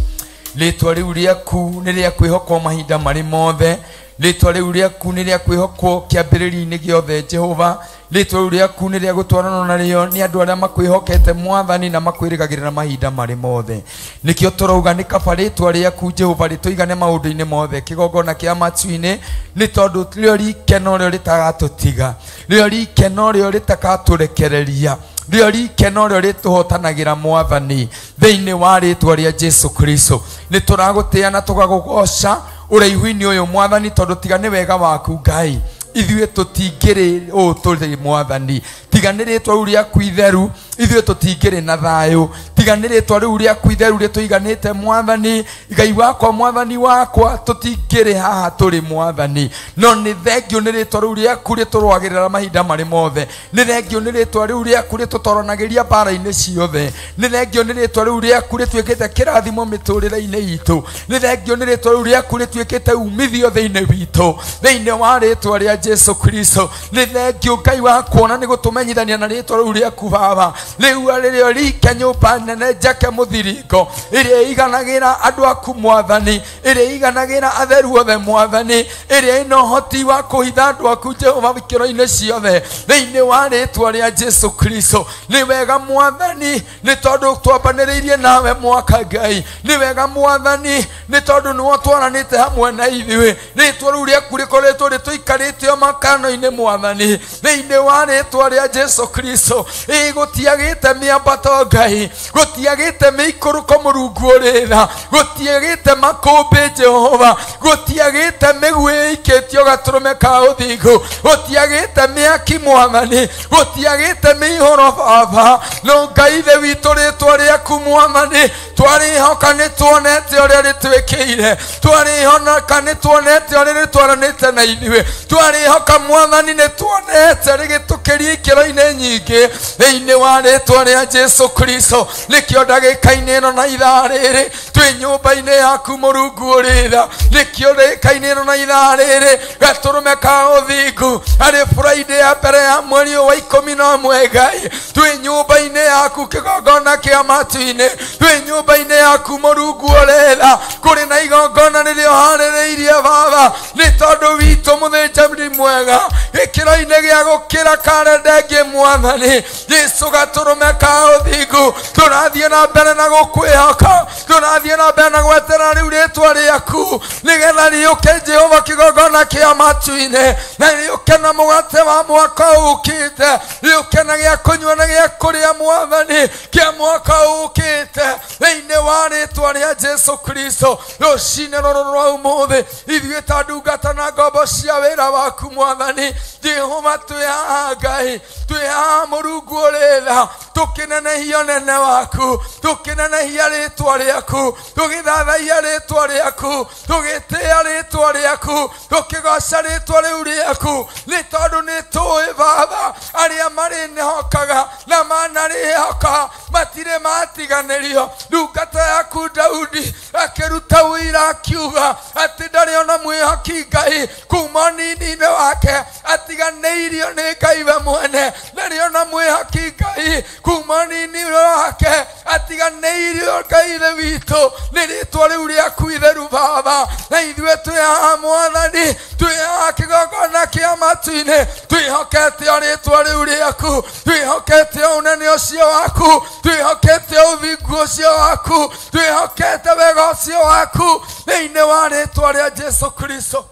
Rĩtwa rĩu rĩaku nĩ rĩa kwĩhokwo mahinda marĩ mothe, rĩtwa rĩu rĩaku nĩ rĩa kwĩhokwo kĩambĩrĩria-inĩ gĩothe Jehova, rĩtwa rĩu rĩaku nĩ rĩa gũtwarana narĩo nĩ andũ arĩa makwĩhokete Mwathani na makwĩrĩgagĩrĩra mahinda marĩ mothe. Nĩkĩo tũrauga nĩ kaba rĩtwa rĩaku Jehova rĩtũigane maũndũ-inĩ mothe kĩgongona kĩa matu-inĩ, nĩ tondũ rĩo rike norĩo rĩtagatũtiga, rĩo rike norĩo rĩtakatũrekereria, rĩo rike norĩo rĩtũhotanagĩra Mwathani thĩinĩ wa rĩtwa rĩa Jesu Kristo. Nĩ tũragũtĩĩa na tũgagũgoca ũraihu-inĩ ũyũ Mwathani, tondũ tiga nĩ wega waku Ngai Ithuĩ tũtingĩrĩ ũũ tũrĩ mwathani. Tiga nĩ rĩtwa rĩu rĩaku itheru ithuĩ tũtingĩrĩ na thayũ. Tiga nĩ rĩtwa rĩu rĩaku itheru rĩtũiganĩte mwathani. Ngai wakwa mwathani wakwa tũtingĩrĩ haha tũrĩ mwathani. No nĩ thengio nĩ rĩtwa rĩu rĩaku rĩtũrũagĩrĩra mahinda marĩ mothe. Nĩ thengio nĩ rĩtwa rĩu rĩaku rĩtũtoronagĩria mbara-inĩ ciothe. Nĩ thengio nĩ rĩtwa rĩu rĩaku rĩtuĩkĩte kĩrathimo mĩtũrĩre-inĩ itũ. Nĩ thengio nĩ rĩtwa rĩu rĩaku rĩtuĩkĩte umithio thĩinĩ witũ. Thĩinĩ wa rĩtwa rĩa Jesu Kristo. Nĩ thengio Ngai wakwa na nĩ gũtũmenyithania na rĩtwa rĩu rĩaku Baba. Rĩu rĩrĩa rike nyũmba nene njake mũthiringo ĩrĩa ĩiganagĩra andũ aku mwathani, ĩrĩa ĩiganagĩra atheru othe mwathani, ĩrĩa ĩna ũhoti wa kũhitha andũ aku Jehova ikĩro-inĩ ciothe thĩinĩ wa rĩtwa rĩa Jesu Kristo. Nĩ wega mwathani nĩ tondũ twambanĩrĩirie nawe mwaka Ngai. Nĩ wega mwathani nĩ tondũ nĩwe twaranĩte hamwe na ithuĩ. Rĩtwa rĩu rĩaku rĩkoretwo rĩtũikarĩte o makano-inĩ mwathani thĩinĩ wa rĩtwa rĩa Jesu Kristo. Gũtiagĩte mĩambato Ngai, gũtiagĩte mĩikũrũko Mũrungu ũrĩ tha, gũtiagĩte makũmbĩ Jehova, gũtiagĩte mĩguĩ ĩikĩtio gatũrũme ka ũthingu, gũtiagĩte mĩaki mwathani, gũtiagĩte mĩihũro Baba. No Ngai Ithe witũ rĩtwa rĩaku mwathani twarĩhoka nĩ tuonete ũrĩa rĩtwĩkĩire, twarĩhoka nĩ tuonete ũrĩa rĩtwaranĩte na ithuĩ, twarĩhoka mwathani nĩ tuonete rĩgĩtũkĩria ikĩro-inĩ nyingĩ thĩinĩ wa rĩtwa rĩa Jesu Kristo. Nĩkĩo ndagĩka-inĩ ĩno na ithaa rĩrĩ twĩ nyũmba-inĩ yaku Mũrungu ũrĩ tha. Nĩkĩo ndagĩka-inĩ ĩno na ithaa rĩrĩ gatũrũme ka ũthingu arĩ Friday ya mbere ya mweri wa 11 Ngai twĩ nyũmba-inĩ yaku kĩgongona kĩa matu-inĩ, twĩ nyũmba-inĩ yaku Mũrungu ũrĩ tha. Kũrĩ na igongona rĩrĩa ũharĩrĩirie Baba nĩ tondũ witũ mũthĩnjani mwega gĩkĩro-inĩ gĩa gũkĩra karenda ĩngĩ mwathani. Jesu gatũrũme ka ũthingu tũrathiĩ na mbere na gũkwĩhoka, tũrathiĩ na mbere na gweterera rĩu rĩtwa rĩaku nĩgetha rĩũke Jehova kĩgongona kĩa matu-inĩ, na rĩũke na mũgate wa mwaka ũkĩte, rĩũke na gĩa kũnyua na gĩa kũrĩa mwathani kĩa mwaka ũkĩte thĩinĩ wa rĩtwa rĩa Jesu Kristo. Rũcinĩ rũrũ rwa ũmũthĩ ithuĩ ta ndungata na ngombo cia wĩra waku mwathani Jehova twĩ haha Ngai, twĩ haha Mũrungu ũrĩ tha, tũkĩnenehia ũnene waku, tũkĩnenehia rĩtwa rĩaku, tũgĩthathaia rĩtwa rĩaku, tũgĩtĩĩa rĩtwa rĩaku, tũkĩgoca rĩtwa rĩu rĩaku, nĩ tondũ nĩ tũĩ Baba arĩa marĩnĩhokaga na manarĩhoka matirĩ matiganĩrio. Ndungata yaku Daudi akĩruta ũira akiuga atĩ ndarĩ ona mwĩhoki Ngai kuma nini-inĩ wake atiganĩirio nĩ Ngai we mwene, ndarĩ ona mwĩhoki Ngai kuma nini-inĩ wake atiganĩirio Ngai Ithe witũ. Nĩ rĩtwa rĩu rĩaku itheru Baba, na ithuĩ twĩ haha mwathani, twĩ haha kĩgongona kĩa matu-inĩ, twĩhokete o rĩtwa rĩu rĩaku, twĩhokete o ũnene ũcio waku, twĩhokete o ũthingu ũcio waku, twĩhokete wega ũcio waku thĩinĩ wa rĩtwa rĩa Jesu Kristo.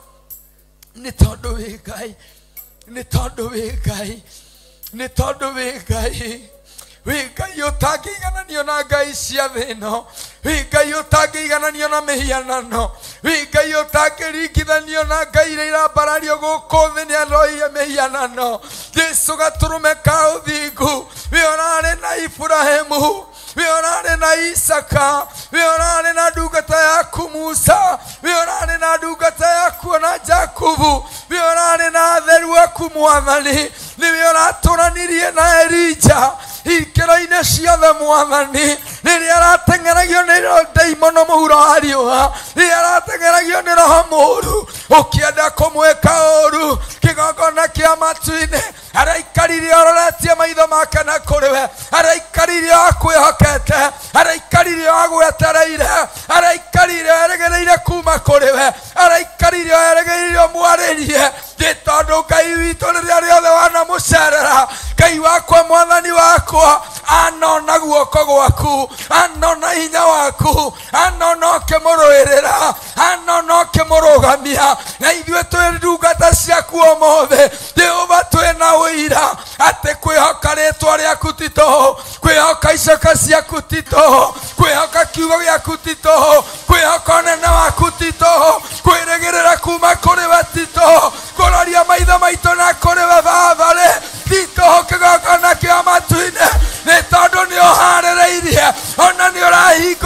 Nĩ tondũ wĩ Ngai, nĩ tondũ wĩ Ngai, nĩ tondũ wĩ Ngai, wĩ Ngai ũtangĩigananio na ngai cia thĩ ĩno, wĩ Ngai ũtangĩigananio na mĩhianano, wĩ Ngai ũtangĩringithanio na ngai iria irambarario gũkũ thĩ nĩ andũ a mĩhianano. Jesu gatũrũme ka ũthingu, wĩ ũrarĩ na Iburahĩmu, wĩ ũrarĩ na Isaka, wĩ ũrarĩ na ndungata yaku Musa, wĩ ũrarĩ na ndungata yaku ona Jakubu, wĩ ũrarĩ na atheru aku mwathani, nĩwe ũratũranirie na Elija ikĩro-inĩ ciothe mwathani, rĩrĩa arateng'eragio nĩ ndaimono mũhuro wa riũa, rĩrĩa arateng'eragio nĩ roho mũũru ũkĩenda kũmwĩka ũũru kĩgongona kĩa matu-inĩ, araikarire ororetie maitho make na kũrĩ we, araikarire akwĩhokete, araikarire agwetereire, araikarire erĩgĩrĩire kuma kũrĩ we, araikarire erĩgĩrĩire ũmwarĩrie. Nĩ tondũ Ngai witũ rĩrĩa rĩothe wanamũcerera, Ngai wakwa mwathani wakwa anona guoko gwaku, anona hinya waku, anona ũkĩmũrũĩrĩra, anona ũkĩmũrũgamia. Na ithuĩ twĩ ndungata ciaku ũmũthĩ Jehova, twĩna ũira atĩ kwĩhoka rĩtwa rĩaku ti tũhũ, kwĩhoka icoka ciaku ti tũhũ, kwĩhoka kiugo gĩaku ti tũhũ, kwĩhoka ũnene waku ti tũhũ, kwĩrĩgĩrĩra kuma kũrĩ we ti tũhũ, kũroria maitho maitũ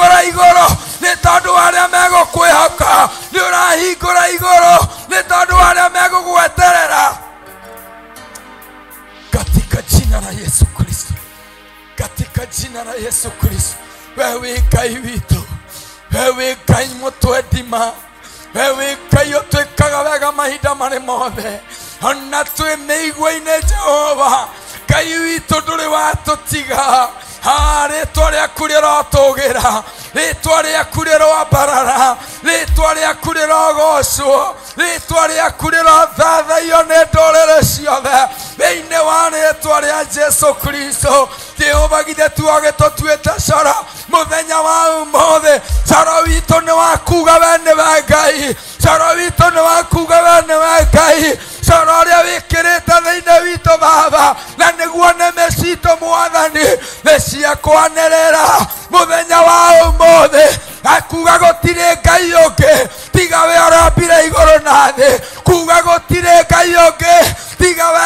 ũrahingũra igũrũ nĩ tondũ wa arĩa megũkwĩhoka, nĩ ũrahingũra igũrũ nĩ tondũ wa arĩa megũgweterera. Katika jina la Yesu Kristo, katika jina la Yesu Kristo, wewe Ngai witũ, wewe Ngai mũtwendima, wewe Ngai ũtwĩkaga wega mahinda marĩ mothe, ona twĩ mĩigua-inĩ Jehova Ngai witũ ndũrĩ watũtiga. Rĩtwa rĩaku rĩrotũgĩra, rĩtwa rĩaku rĩroambarara, rĩtwa rĩaku rĩrogocwo, rĩtwa rĩaku rĩrothathaiyo nĩ ndũrĩrĩ ciothe thĩinĩ wa rĩtwa rĩa Jesu Kristo. Jehova githĩ tuagĩtũtuĩte coro mũthenya wa ũmũthĩ, coro witũ nĩ wa kuga we nĩwe Ngai, coro witũ nĩ wa kuga we nĩwe Ngai, coro ũrĩa wĩkĩrĩte thĩinĩ witũ Baba, na nĩguo nĩmĩ citũ Mwathani nĩ cia kwanĩrĩra mũthenya wa ũmũthĩ, akuga gũtirĩ Ngai ũngĩ tiga we ũrambire igũrũ na thĩ, kuga gũtirĩ Ngai ũngĩ tiga we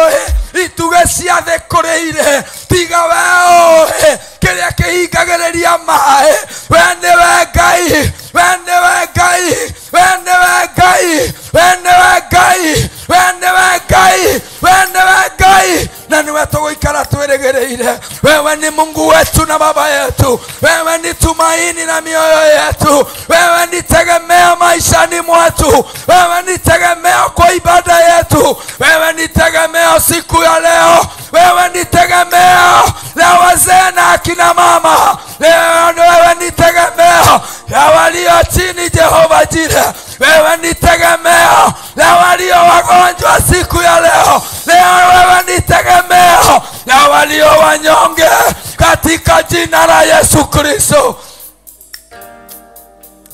ũĩ itugĩ cia thĩ kũrĩ irĩ, tiga we ũĩ kĩrĩa kĩhingagĩrĩria maĩ, we nĩwe Ngai, we nĩwe Ngai, we nĩwe Ngai, we nĩwe Ngai, we nĩwe Ngai, we nĩwe Ngai, na nĩwe tũgũikara twĩrĩgĩrĩire. Wewe ni Mungu wetu na Baba yetu, wewe ni tumaini na mioyo yetu, wewe ni tegemeo maishani mwetu, wewe ni tegemeo kwa ibada yetu, wewe ni tegemeo siku ya leo, wewe ni tegemeo la wazee na akina mama, wewe ni tegemeo la walio chini Jehova Jire, wewe ni tegemeo la walio wagonjwa siku ya leo, leo wewe ni tegemeo la walio wanyonge katika jina la Yesu Kristo.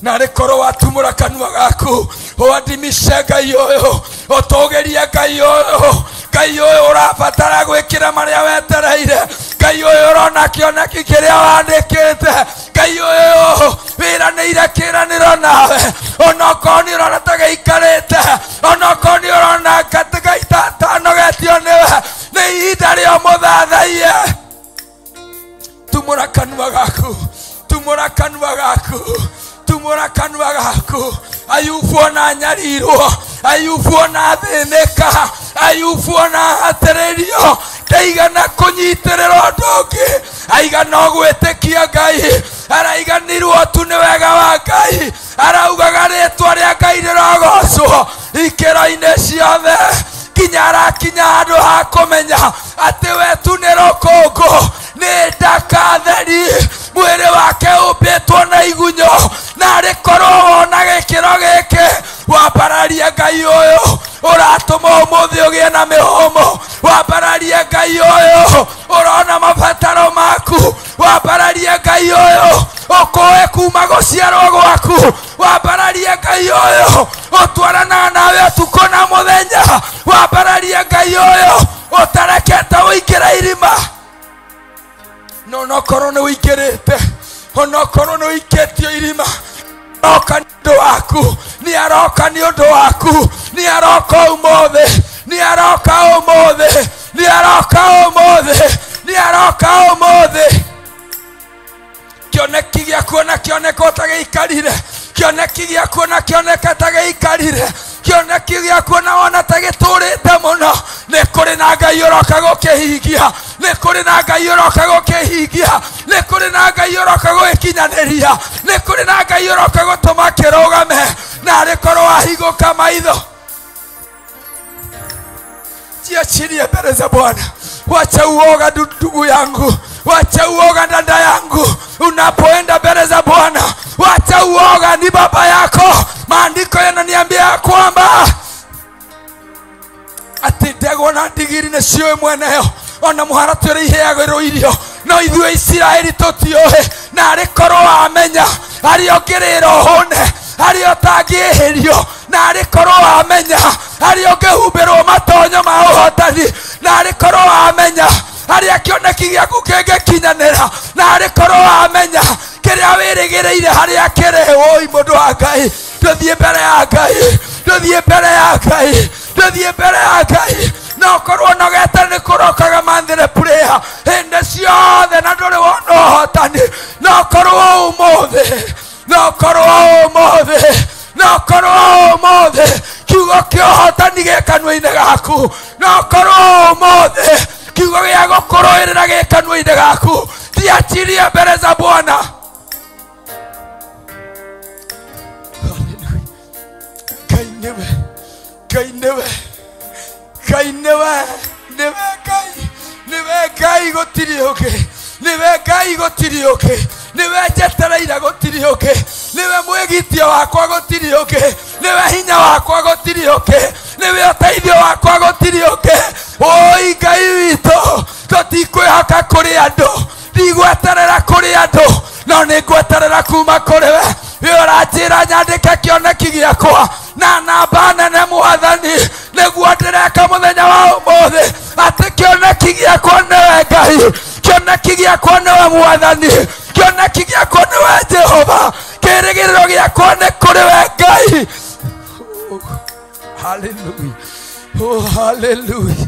Na rĩkorwo watumũra kanua gaku ũadimishe Ngai ũyũ, ũtũgĩrie Ngai ũyũ, Ngai ũyũ ũrabatara gwĩkĩra marĩa wetereire, Ngai ũyũ ũrona kĩoneki kĩrĩa wandĩkĩte, Ngai ũyũ wĩranĩire kĩĩranĩro nawe, onokorwo nĩ ũrona ta gĩikarĩte, onokorwo nĩ ũrona gatanogetio nĩwe, nĩ ihinda rĩa mũthathaiye. Tumũra kanua gaku, tumũra kanua gaku, tumũra kanua gaku. Ayubu ona nyarirwo, Ayubu ona thĩnĩka, Ayubu ona hatĩrĩrio, ndaigana kũnyitĩrĩra ũndũ ũngĩ, aigana o gwĩtĩkia Ngai, araiganirwo tu nĩ wega wa Ngai, araugaga rĩtwa rĩa Ngai rĩrogocwo ikĩro-inĩ ciothe, nginya arakinya handũ ha kũmenya atĩ we tu nĩ rũkũngũ, nĩ ndaka theri, mwĩrĩ wake ũmbĩtwo na igunyo, na arĩkorwo wona gĩkĩro gĩkĩ wambararie Ngai ũyũ ũratũma ũmũthĩ ũgĩe na mĩhũmũ, wambararie Ngai ũyũ ũrona mabataro maku, wambararie Ngai ũyũ ũkũĩ kuma gũciarwo gwaku, wambararie Ngai ũyũ ũtwaranaga nawe ũtukũ na mũthenya, wambararie Ngai ũyũ ũtarekete ũingĩre irima. No nokorwo nĩ ũingĩrĩte, onokorwo nĩ ũikĩtio irima, aroka nĩ ũndũ waku, nĩ aroka nĩ ũndũ waku, nĩ aroka ũmũthĩ, nĩ aroka ũmũthĩ, nĩ aroka ũmũthĩ, nĩ aroka ũmũthĩ. Kĩoneki gĩaku ona kĩoneka ũtagĩikarire, kĩoneki gĩaku ona kĩoneka ta gĩikarire, kĩoneki gĩaku ona wona ta gĩtũrĩte mũno, nĩ kũrĩ na Ngai ũroka gũkĩhingia, nĩ kũrĩ na Ngai ũroka gũkĩhingia, nĩ kũrĩ na Ngai ũroka gũgĩkinyanĩria, nĩ kũrĩ na Ngai ũroka gũtũma kĩrũgame, na arĩkorwo wahingũka maitho. Jiachilie mbele za Bwana. Wacha uoga ndugu yangu, wacha uoga dada yangu, unapoenda mbele za Bwana wacha uoga, ni baba yako. Maandiko yananiambia kwamba atĩ ndegwa na ndigiri nĩciũĩ mweneo, ona mũharatĩ ũrĩa iheagĩrwo irio, no ithuĩ Isiraeli tũtiũĩ. Na arĩkorwo wamenya harĩa ũngĩrĩra ũhũne, harĩa ũtangĩhĩrio, na arĩkorwo wamenya harĩa ũngĩhumbĩrwo matonyo ma ũhotani, na arĩkorwo wamenya harĩa kĩoneki gĩaku kĩngĩkinyanĩra, na arĩkorwo wamenya kĩrĩa wĩrĩgĩrĩire harĩa kĩrĩ. Woi mũndũ wa Ngai, tũthiĩ mbere ya Ngai, tũthiĩ mbere ya Ngai, tũthiĩ mbere ya Ngai. Na ũkorwo nogete nĩ kũrokaga manthĩre prayer hĩndĩ ciothe na ndũrĩ wona ũhotani, na ũkorwo ũmũthĩ, no korwo ũmũthĩ, no korwo ũmũthĩ kiugo kĩa ũhotani gĩ kanua-inĩ gaku, no korwo ũmũthĩ kiugo gĩa gũkũrũĩrĩra gĩ kanua-inĩ gaku. Jiachilie mbele za Bwana. Hallelujah. Ngai nĩwe, Ngai nĩwe, Ngai nĩwe, nĩwe Ngai, nĩwe Ngai gũtirĩ ũngĩ, nĩwe Ngai gũtirĩ ũngĩ, nĩwe njetereire gũtirĩ ũngĩ, nĩwe mwĩgitio wakwa gũtirĩ ũngĩ, nĩwe hinya wakwa gũtirĩ ũngĩ, nĩwe ũteithio wakwa gũtirĩ ũngĩ. Oi Ngai witũ, tũtikwĩhoka kũrĩ andũ, ndigweterera kũrĩ andũ, no nĩngweterera kuma kũrĩ we. We ũranjĩra nyandĩke kĩoneki gĩakwa na namba nene Mwathani, nĩguo ndĩreka mũthenya wa ũmũthĩ, atĩ kĩoneki gĩakwa nĩwe Ngai, kĩoneki gĩakwa nĩwe Mwathani, kĩoneki gĩakwa nĩwe Jehova, kĩĩrĩgĩrĩro gĩakwa nĩ kũrĩ we Ngai. Hallelujah. Oh, hallelujah.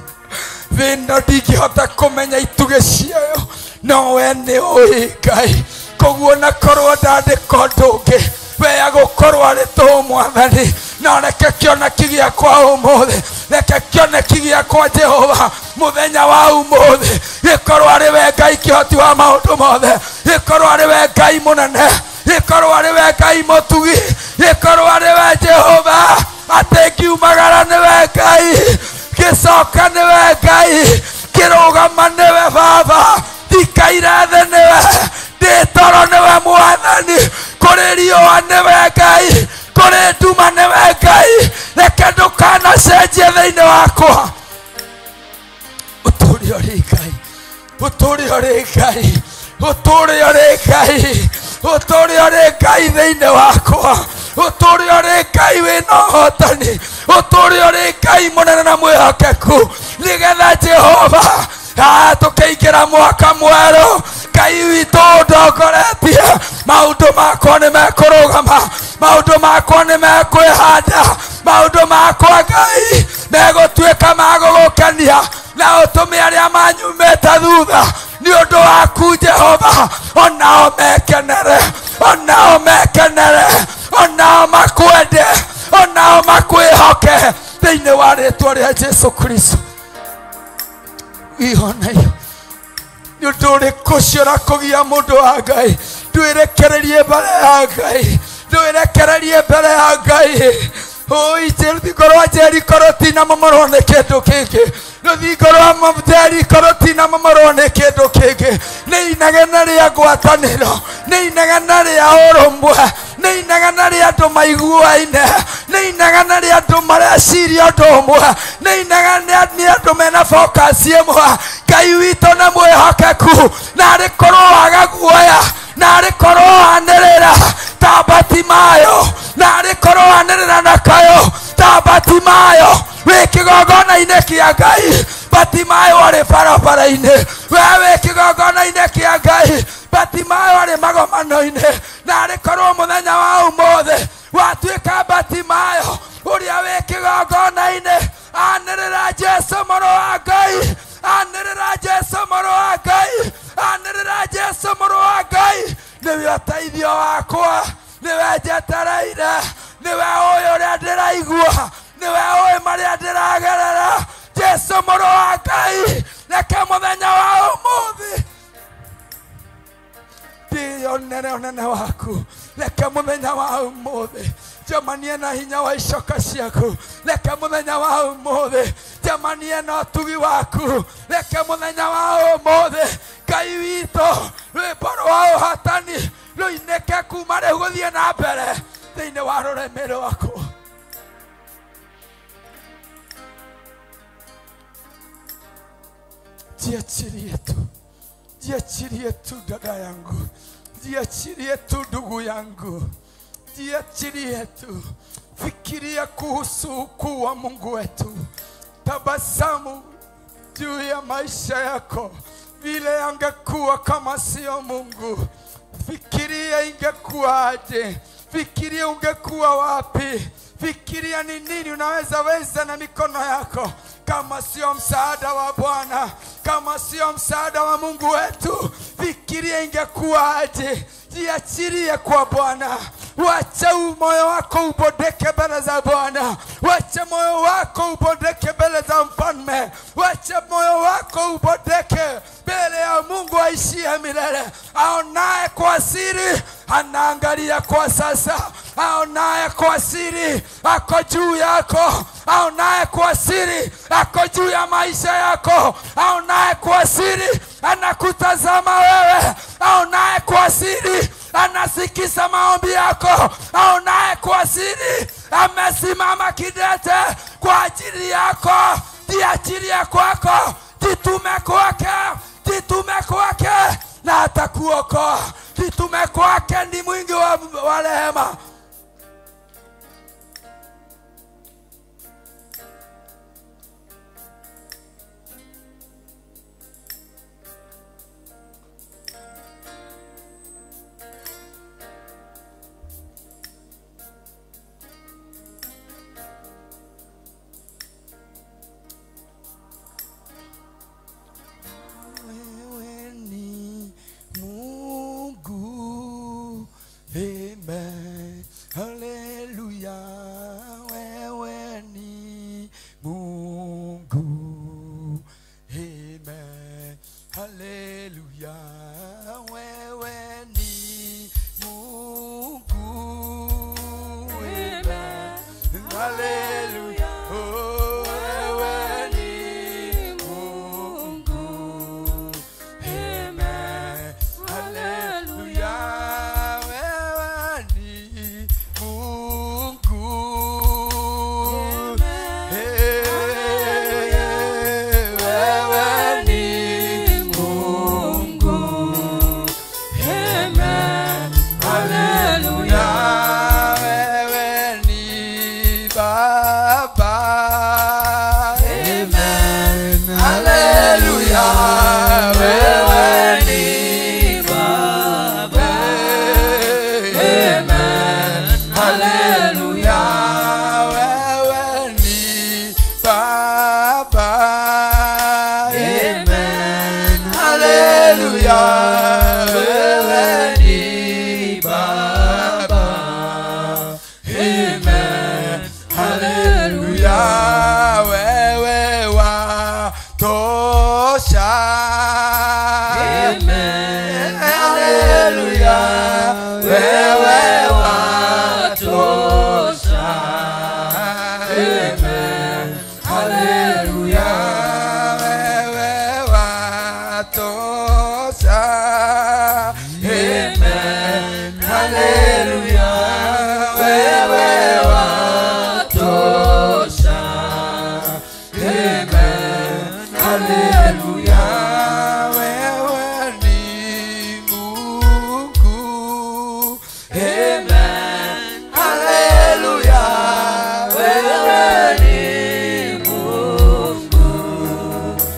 Thĩ ĩno ndingĩhota kũmenya itugĩ ciayo, no we nĩ ũĩ Ngai. Koguo na korwo ndandĩka ũndũ ũngĩ, we agũkorwo arĩ tũhũ Mwathani. No reke kĩoneki gĩakwa ũmũthĩ, reke kĩoneki gĩakwa Jehova mũthenya wa ũmũthĩ gĩkorwo arĩ we Ngai kĩhoti wa maũndũ mothe, gĩkorwo arĩ we Ngai mũnene, gĩkorwo arĩ we Ngai mũtugi, gĩkorwo arĩ we Jehova, atĩ ngiumagara nĩwe Ngai, ngĩcoka nĩwe Ngai, ngĩrũgama nĩwe Baba, ndikaire thĩ nĩwe, ndĩ toro nĩwe Mwathani, kũrĩ riũa nĩwe Ngai, kũrĩ nduma nĩwe Ngai. Reke ndũkanacenjie thĩinĩ wakwa. Ũtũũre ũrĩ Ngai, ũtũũre ũrĩ Ngai, ũtũũre ũrĩ Ngai, ũtũũre ũrĩ Ngai thĩinĩ wakwa, ũtũũre ũrĩ Ngai wĩna ũhotani, ũtũũre ũrĩ Ngai mũnene na mwĩhokeku, nĩgetha Jehova tũkĩingĩra mwaka mwerũ, Ngai witũ ũndongoretie, maũndũ makwa nĩ mekũrũgama, maũndũ makwa nĩ mekwĩhanda, maũndũ makwa Ngai megũtuĩka ma gũgũkenia, na ũtũme arĩa manyumĩte thutha nĩ ũndũ waku Jehova, onao mekenere, onao mekenere, onao makwende, onao makwĩhoke thĩinĩ wa rĩtwa rĩa Jesu Kristo. Ihonayo nĩ ũndũ ũrĩkũ ũcio ũrakũgia mũndũ wa Ngai? Ndwĩrekererie mbere ya Ngai, ndwĩrekererie mbere ya Ngai. Oi, rũthingo rwa Jeriko rũtinamomorwo nĩ kĩndũ kĩngĩ, rũthingo rwa Jeriko rũtinamomorwo nĩ kĩndũ kĩngĩ. Nĩ inegene rĩa ngwatanĩro, nĩ inegene rĩa ũrũmwe, nĩ inegene rĩa andũ maiguaine, nĩ inegene rĩa andũ mareciria ũndũ ũmwe, nĩ inegene nĩ andũ mena focus ĩmwe. Ngai witũ nĩ mwĩhokeku, na arĩ korwo waga guoya, na arĩ korwo wanĩrĩra ta Batimayo, na arĩ korwo wanĩrĩra na kayũ ta Batimayo wĩ kĩgongona-inĩ kĩa Ngai. Batimayo arĩ barabara-inĩ, we wĩ kĩgongona-inĩ kĩa Ngai. Batimayo arĩ magomano-inĩ, na arĩ korwo mũthenya wa ũmũthĩ watuĩka Batimayo ũrĩa wĩ kĩgongona-inĩ, anĩrĩra Jesu mũrũ wa Ngai, anĩrĩra Jesu mũrũ wa Ngai, anĩrĩra Jesu mũrũ wa Ngai. Nĩwe ũteithio wakwa, nĩwe njetereire, nĩwe ũĩ ũrĩa ndĩraigua, nĩwe ũĩ marĩa ndĩragerera. Jesu mũrũ wa Ngai, reke mũthenya wa ũmũthĩ ndĩyonere ũnene waku, reke mũthenya wa ũmũthĩ njemanie na hinya wa icoka ciaku, reke mũthenya wa ũmũthĩ njemanie na ũtugi waku, reke mũthenya wa ũmũthĩ Ngai witũ rwĩmbo rwa ũhotani rũinĩke kuma rĩu gũthiĩ na mbere thĩinĩ wa rũrĩmĩ rwaku. Jiachilie tu, jiachilie tu dada yangu, jiachilie tu ndugu yangu, jiachilie tu. Fikiria kuhusu ukuu wa Mungu wetu, tabasamu juu ya maisha yako vile angekuwa kama sio Mungu. Fikiria ingekuwaje, fikiria ungekuwa wapi, fikiria ni nini unaweza weza na mikono yako kama sio msaada wa Bwana, kama sio msaada wa Mungu wetu. Fikiria ingekuwaje. Jiachilie kwa Bwana. Wacha moyo wako ubondeke mbele za Bwana. Wacha moyo wako ubondeke mbele za mfalme. Wacha moyo wako ubondeke mbele ya Mungu aishiye milele. Aonaye kwa siri anaangalia kwa sasa. Aonaye kwa siri ako juu yako. Aonaye kwa siri ako juu ya maisha yako. Aonaye kwa siri anakutazama wewe. Aonaye kwa siri anasikiza maombi yako. Aonaye kwa siri amesimama kidete kwa ajili yako. Jiachilie kwako, jitume kwake, jitume kwake na atakuokoa. Jitume kwake, ni mwingi wa rehema. Amen. Haleluya, wewe ni Mungu. Amen. Haleluya, wewe ni Mungu. Amen. Haleluya, wewe ni Mungu. Amen. Haleluya.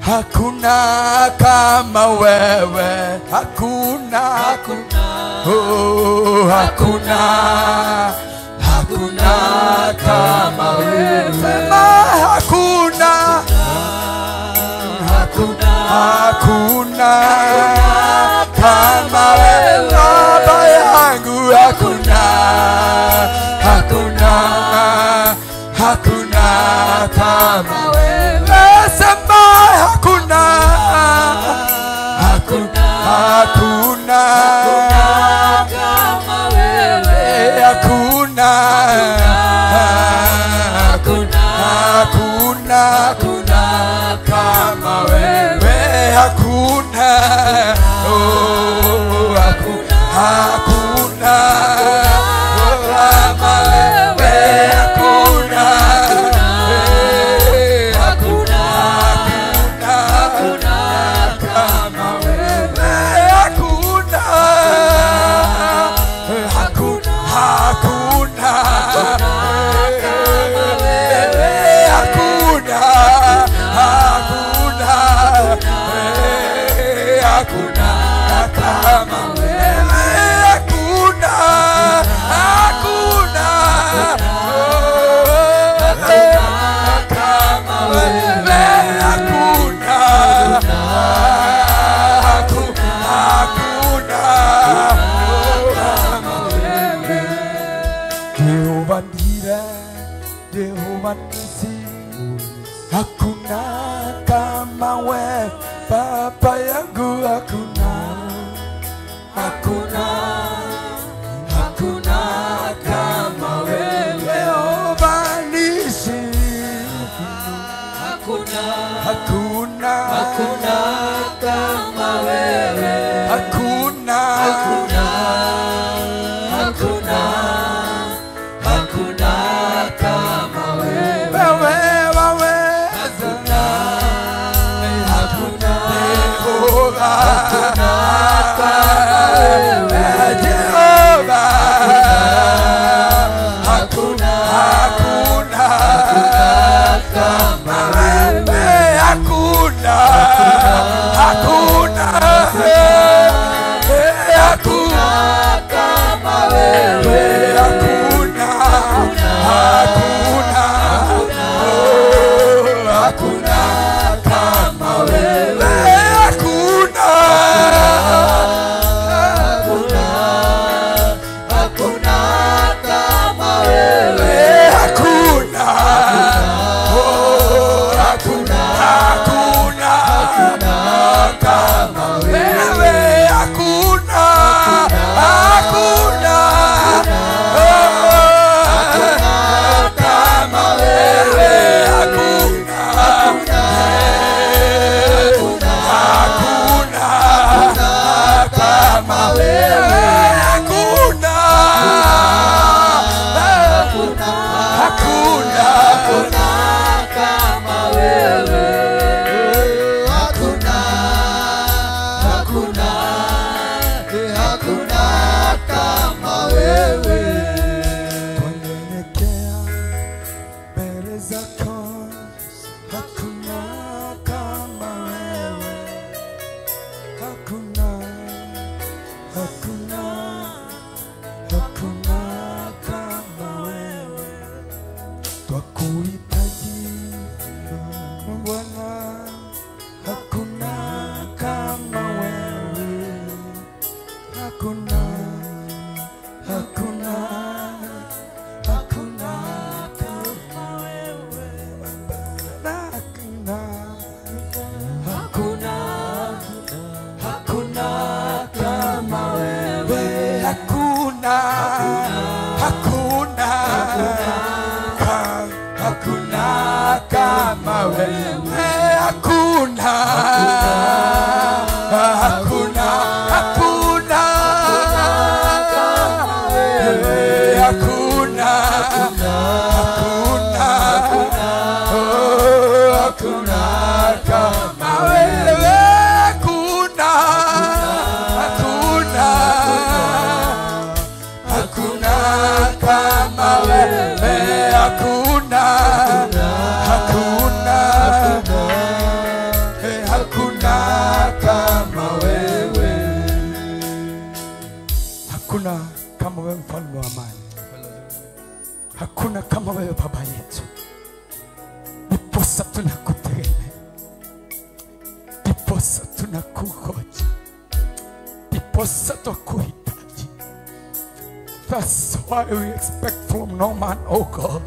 Hakuna kama wewe, hakuna, hakuna, oh, hakuna, hakuna kama wewe. Sema hakuna, hakuna, hakuna kama wewe. Baba yangu hakuna, hakuna, hakuna kama wewe. Sema hakuna, hakuna, hakuna kama wewe. Hakuna, hakuna, hakuna, hakuna kama wewe. Hakuna, oh, hakuna, hakuna kama wewe. Hakuna, hakuna, hakuna kama wewe. Hakuna, hakuna, hakuna kama wewe. Hakuna, hakuna, hakuna kama wewe. Hakuna, hakuna kama wewe. Hakuna, hakuna kama wewe. Jehova Nira, Jehova Nisi, hakuna kama wewe. Baba yangu hakuna, hakuna, hakuna kama wewe. Jehova Nisi, hakuna, hakuna, hakuna kama wewe. Hakuna, hakuna, hakuna, hakuna kama wewe. Wewe waweza, hakuna, Jehova, hakuna kama wewe. Jehova, hakuna, hakuna kama wewe. Hakuna, hakuna, hakuna kama wewe. Hakuna, hakuna, hakuna kama wewe. Hakuna, hakuna, hakuna kama wewe. Hakuna, hakuna, hakuna kama wewe. Hakuna, hakuna kama wewe. Hakuna, hakuna kama wewe. Hakuna, hakuna kama wewe. Hakuna, hakuna, hakuna kama wewe. Twanyenyekea mbele zako, hakuna kama wewe. Hakuna, hakuna, hakuna kama wewe. Twakuhitaji Bwana, hakuna kama wewe. Hakuna, hakuna, hakuna kama wewe. Hakuna, hakuna, hakuna kama wewe. Hakuna, hakuna, hakuna kama wewe. Hakuna, hakuna, hakuna kama wewe. Hakuna, hakuna, hakuna kama wewe. Hakuna, hakuna, hakuna kama wewe. Hakuna, hakuna, Tunakungoja, ndiposa twakuhitaji. That's why we expect from no man, oh God,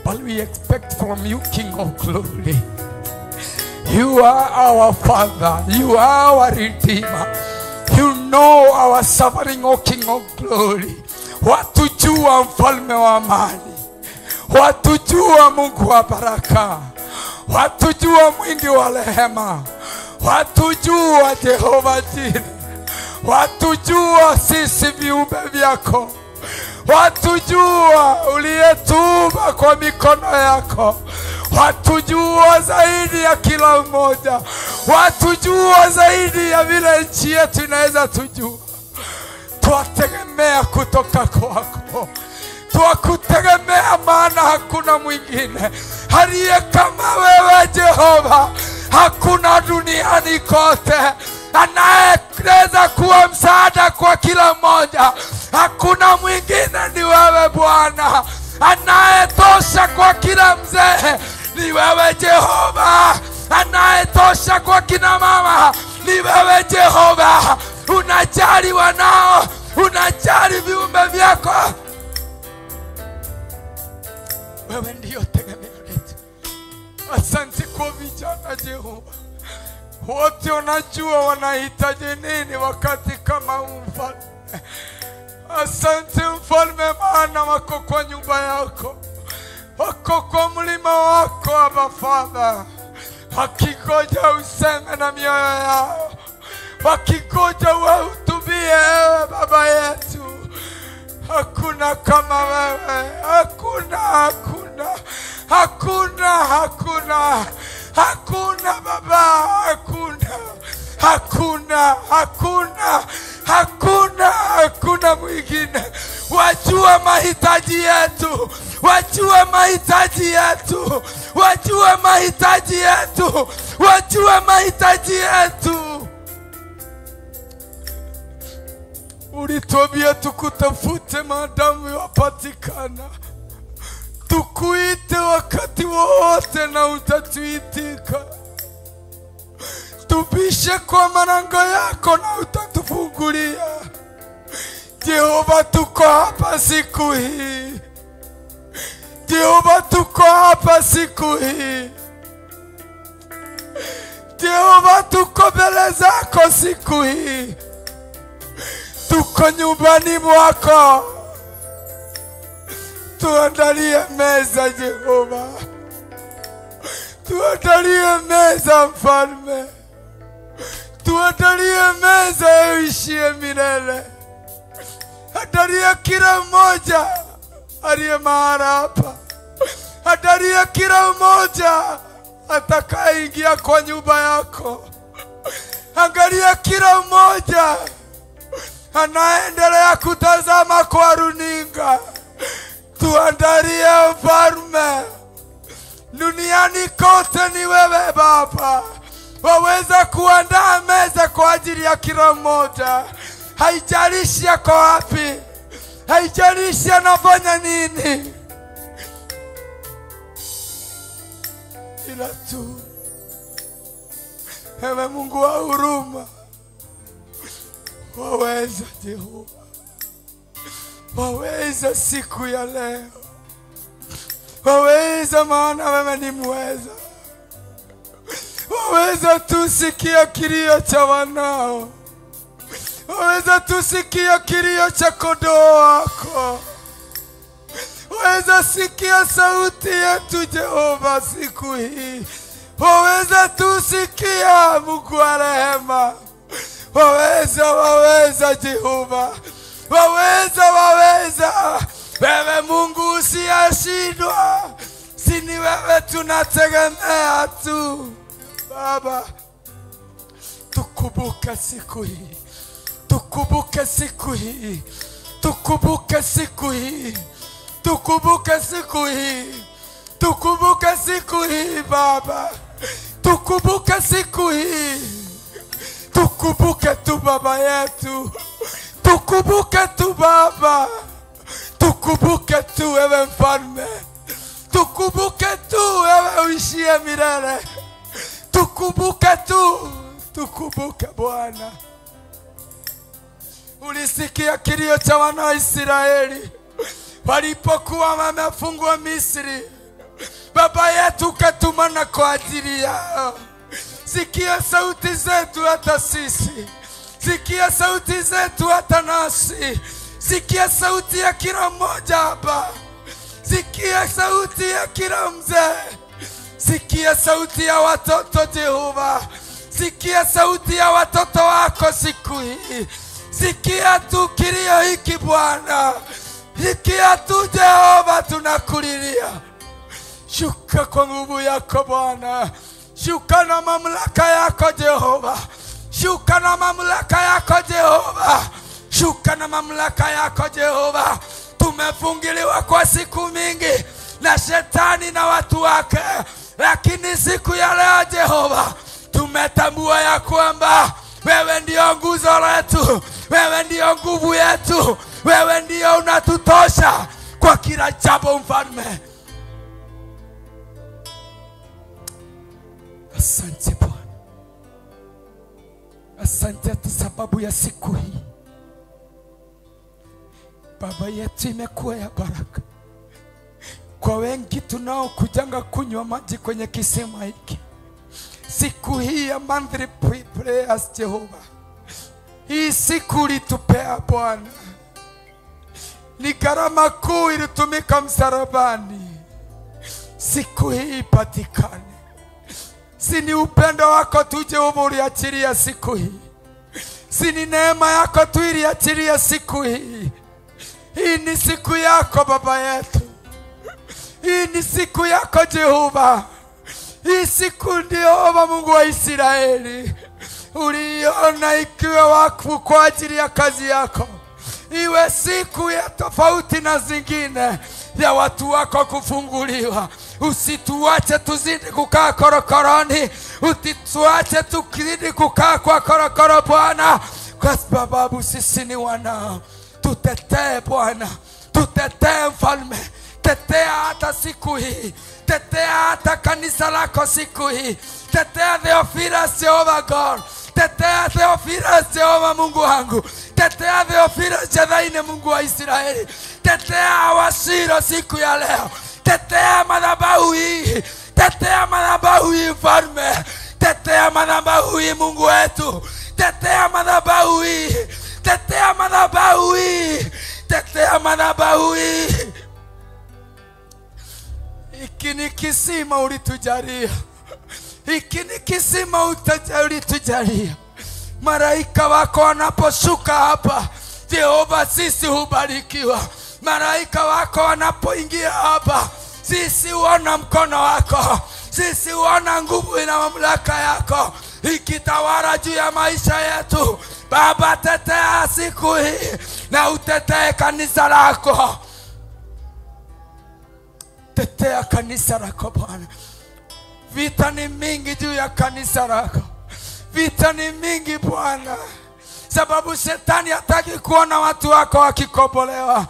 but we expect from you, King of Glory. You are our Father, you are our Redeemer. You know our suffering, O King of Glory. Watujua mfalme wa amani, watujua Mungu wa baraka, watujua mwingi wa rehema, watujua Jehova Jireh, watujua sisi viumbe vyako, watujua uliyetuumba kwa mikono yako, watujua zaidi ya kila mmoja, watujua zaidi ya vile nchi yetu inaweza tujua. Twategemea kutoka kwako, twakutegemea, maana hakuna mwingine aliye kama wewe Jehova. Hakuna duniani kote anayeweza kuwa msaada kwa kila mmoja. Hakuna mwingine, ni wewe Bwana. Anayetosha kwa kila mzee ni wewe Jehova. Anayetosha kwa kina mama ni wewe Jehova. Unajali wanao, unajali viumbe vyako. Wewe ndiyo tegemeo letu. Asante kwa vijana Jehova, wote wanajua wanahitaji nini wakati kama huu mfalme. Asante mfalme, maana wako kwa nyumba yako, wako kwa mlima wako Abba Father, wakingoja useme na mioyo yao, wakingoja wahutubie ewe Baba yetu. Hakuna kama wewe, hakuna, hakuna, hakuna, hakuna, hakuna Baba, hakuna, hakuna, hakuna, hakuna, hakuna mwingine. Wajua mahitaji yetu, wajua mahitaji yetu, wajua mahitaji yetu, wajua mahitaji yetu. Ulituambia tukutafute maadamu wapatikana, tukuite wakati wote na utatuitika, tubishe kwa malango yako na utatufungulia. Jehova, tuko hapa siku hii. Jehova, tuko hapa siku hii. Jehova, tuko mbele zako siku hii. Tuko nyumbani mwako. Tuandalie meza Jehova, tuandalie meza mfalme, tuandalie meza uishie milele. Andalia kila mmoja aliye mahali hapa, andalia kila mmoja atakayeingia kwa nyumba yako. Angalia kila mmoja anaendelea kutazama kwa runinga. Tuandalie mfalme. Duniani kote ni wewe Baba, waweza kuandaa meza kwa ajili ya kila mmoja. Haijalishi yako wapi, haijalishi anafanya nini, ila tu ewe Mungu wa huruma, waweza Jehova, waweza siku ya leo, waweza, maana wewe ni mweza. Waweza tusikia kilio cha wanao, waweza tusikia kilio cha kondoo wako, waweza sikia sauti yetu Jehova siku hii, waweza tusikia Mungu wa rehema, waweza, waweza Jehova, waweza, waweza. Wewe Mungu usiyeshindwa, si ni wewe tunategemea tu Baba. Tukumbuke siku hii, tukumbuke siku hii, tukumbuke siku hii, tukumbuke siku hii, tukumbuke siku hii Baba, tukumbuke siku hii, tukumbuke tu Baba yetu, tukumbuke tu Baba, tukumbuke tu wewe mfalme, tukumbuke tu wewe uishie milele, tukumbuke tu, Tukumbuke Bwana. Ulisikia kilio cha wana wa Israeli walipokuwa wamefungwa Misri. Baba yetu katumana kwa ajili yao. Sikia sauti zetu hata sisi. Sikia sauti zetu hata nasi. Sikia sauti ya kila mmoja hapa. Sikia sauti ya kila mzee. Sikia sauti ya watoto Jehova. Sikia sauti ya watoto wako siku hii. Sikia tu kilio hiki Bwana. Sikia tu Jehova, tunakulilia. Shuka kwa nguvu yako Bwana. Shuka na mamlaka yako Jehova. Shuka na mamlaka yako Jehova. Shuka na mamlaka yako Jehova. Tumefungiliwa kwa siku mingi na shetani na watu wake, lakini siku ya leo Jehova tumetambua ya kwamba wewe ndio nguzo letu, wewe ndio nguvu yetu, wewe ndio unatutosha kwa kila jambo Mfalme. Asante Bwana. Asante hata sababu ya siku hii Baba yetu imekuwa ya baraka kwa wengi tunaokujanga kunywa maji kwenye kisima hiki. Siku hii ya monthly prayers Jehova, hii siku ulitupea Bwana, ni gharama kuu ilitumika msalabani. Siku hii ipatikane. Si ni upendo wako tu Jehova uliachilia siku hii. Si ni neema yako tu iliachilia siku hii. Hii ni siku yako Baba yetu. Hii ni siku yako Jehova. Hii siku ndio Baba Mungu wa Israeli uliona ikiwa wakfu kwa ajili ya kazi yako. Iwe siku ya tofauti na zingine ya watu wako kufunguliwa. Usituache tuzidi kukaa korokoroni. Usituache tuzidi kukaa kwa korokoro Bwana, kwa sababu sisi ni wanao. Tutetee Bwana, tutetee Mfalme. Tetea hata siku hii. Tetea hata kanisa lako siku hii. Tetea Theophilus Jehova God. Tetea Theophilus Jehova Mungu wangu. Tetea Theophilus Jadhaine Mungu wa Israeli. Tetea Wasiro siku ya leo. Tetea madhabahu hii. Tetea madhabahu hii Mfalme. Tetea madhabahu hii Mungu wetu. Tetea madhabahu hii. Tetea madhabahu hii. Tetea madhabahu hii. Hiki ni kisima ulitujalia. Hiki ni kisima ulitujalia. Malaika wako wanaposhuka hapa Jehova, sisi hubarikiwa. Malaika wako wanapoingia hapa, sisi huona mkono wako, sisi huona nguvu na mamlaka yako ikitawala juu ya maisha yetu. Baba, tetea siku hii na utetee kanisa lako. Tetea kanisa lako Bwana. Vita ni mingi juu ya kanisa lako. Vita ni mingi Bwana, sababu shetani hataki kuona watu wako wakikobolewa.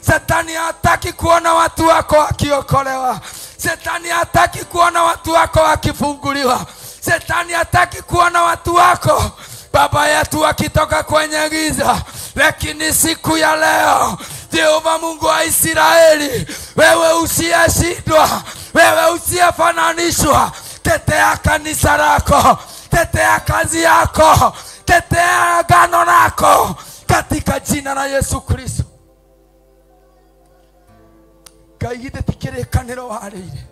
Shetani hataki kuona watu wako wakiokolewa. Shetani hataki kuona watu wako wakifunguliwa. Shetani hataki kuona watu wako Baba yetu wakitoka kwenye giza. Lakini siku ya leo Jehova Mungu wa Israeli, wewe usiyeshindwa, wewe usiyefananishwa, tetea kanisa lako, tetea kazi yako, tetea agano lako katika jina la Yesu Kristo. Ngai ithe ti kĩrĩkanĩro warĩire,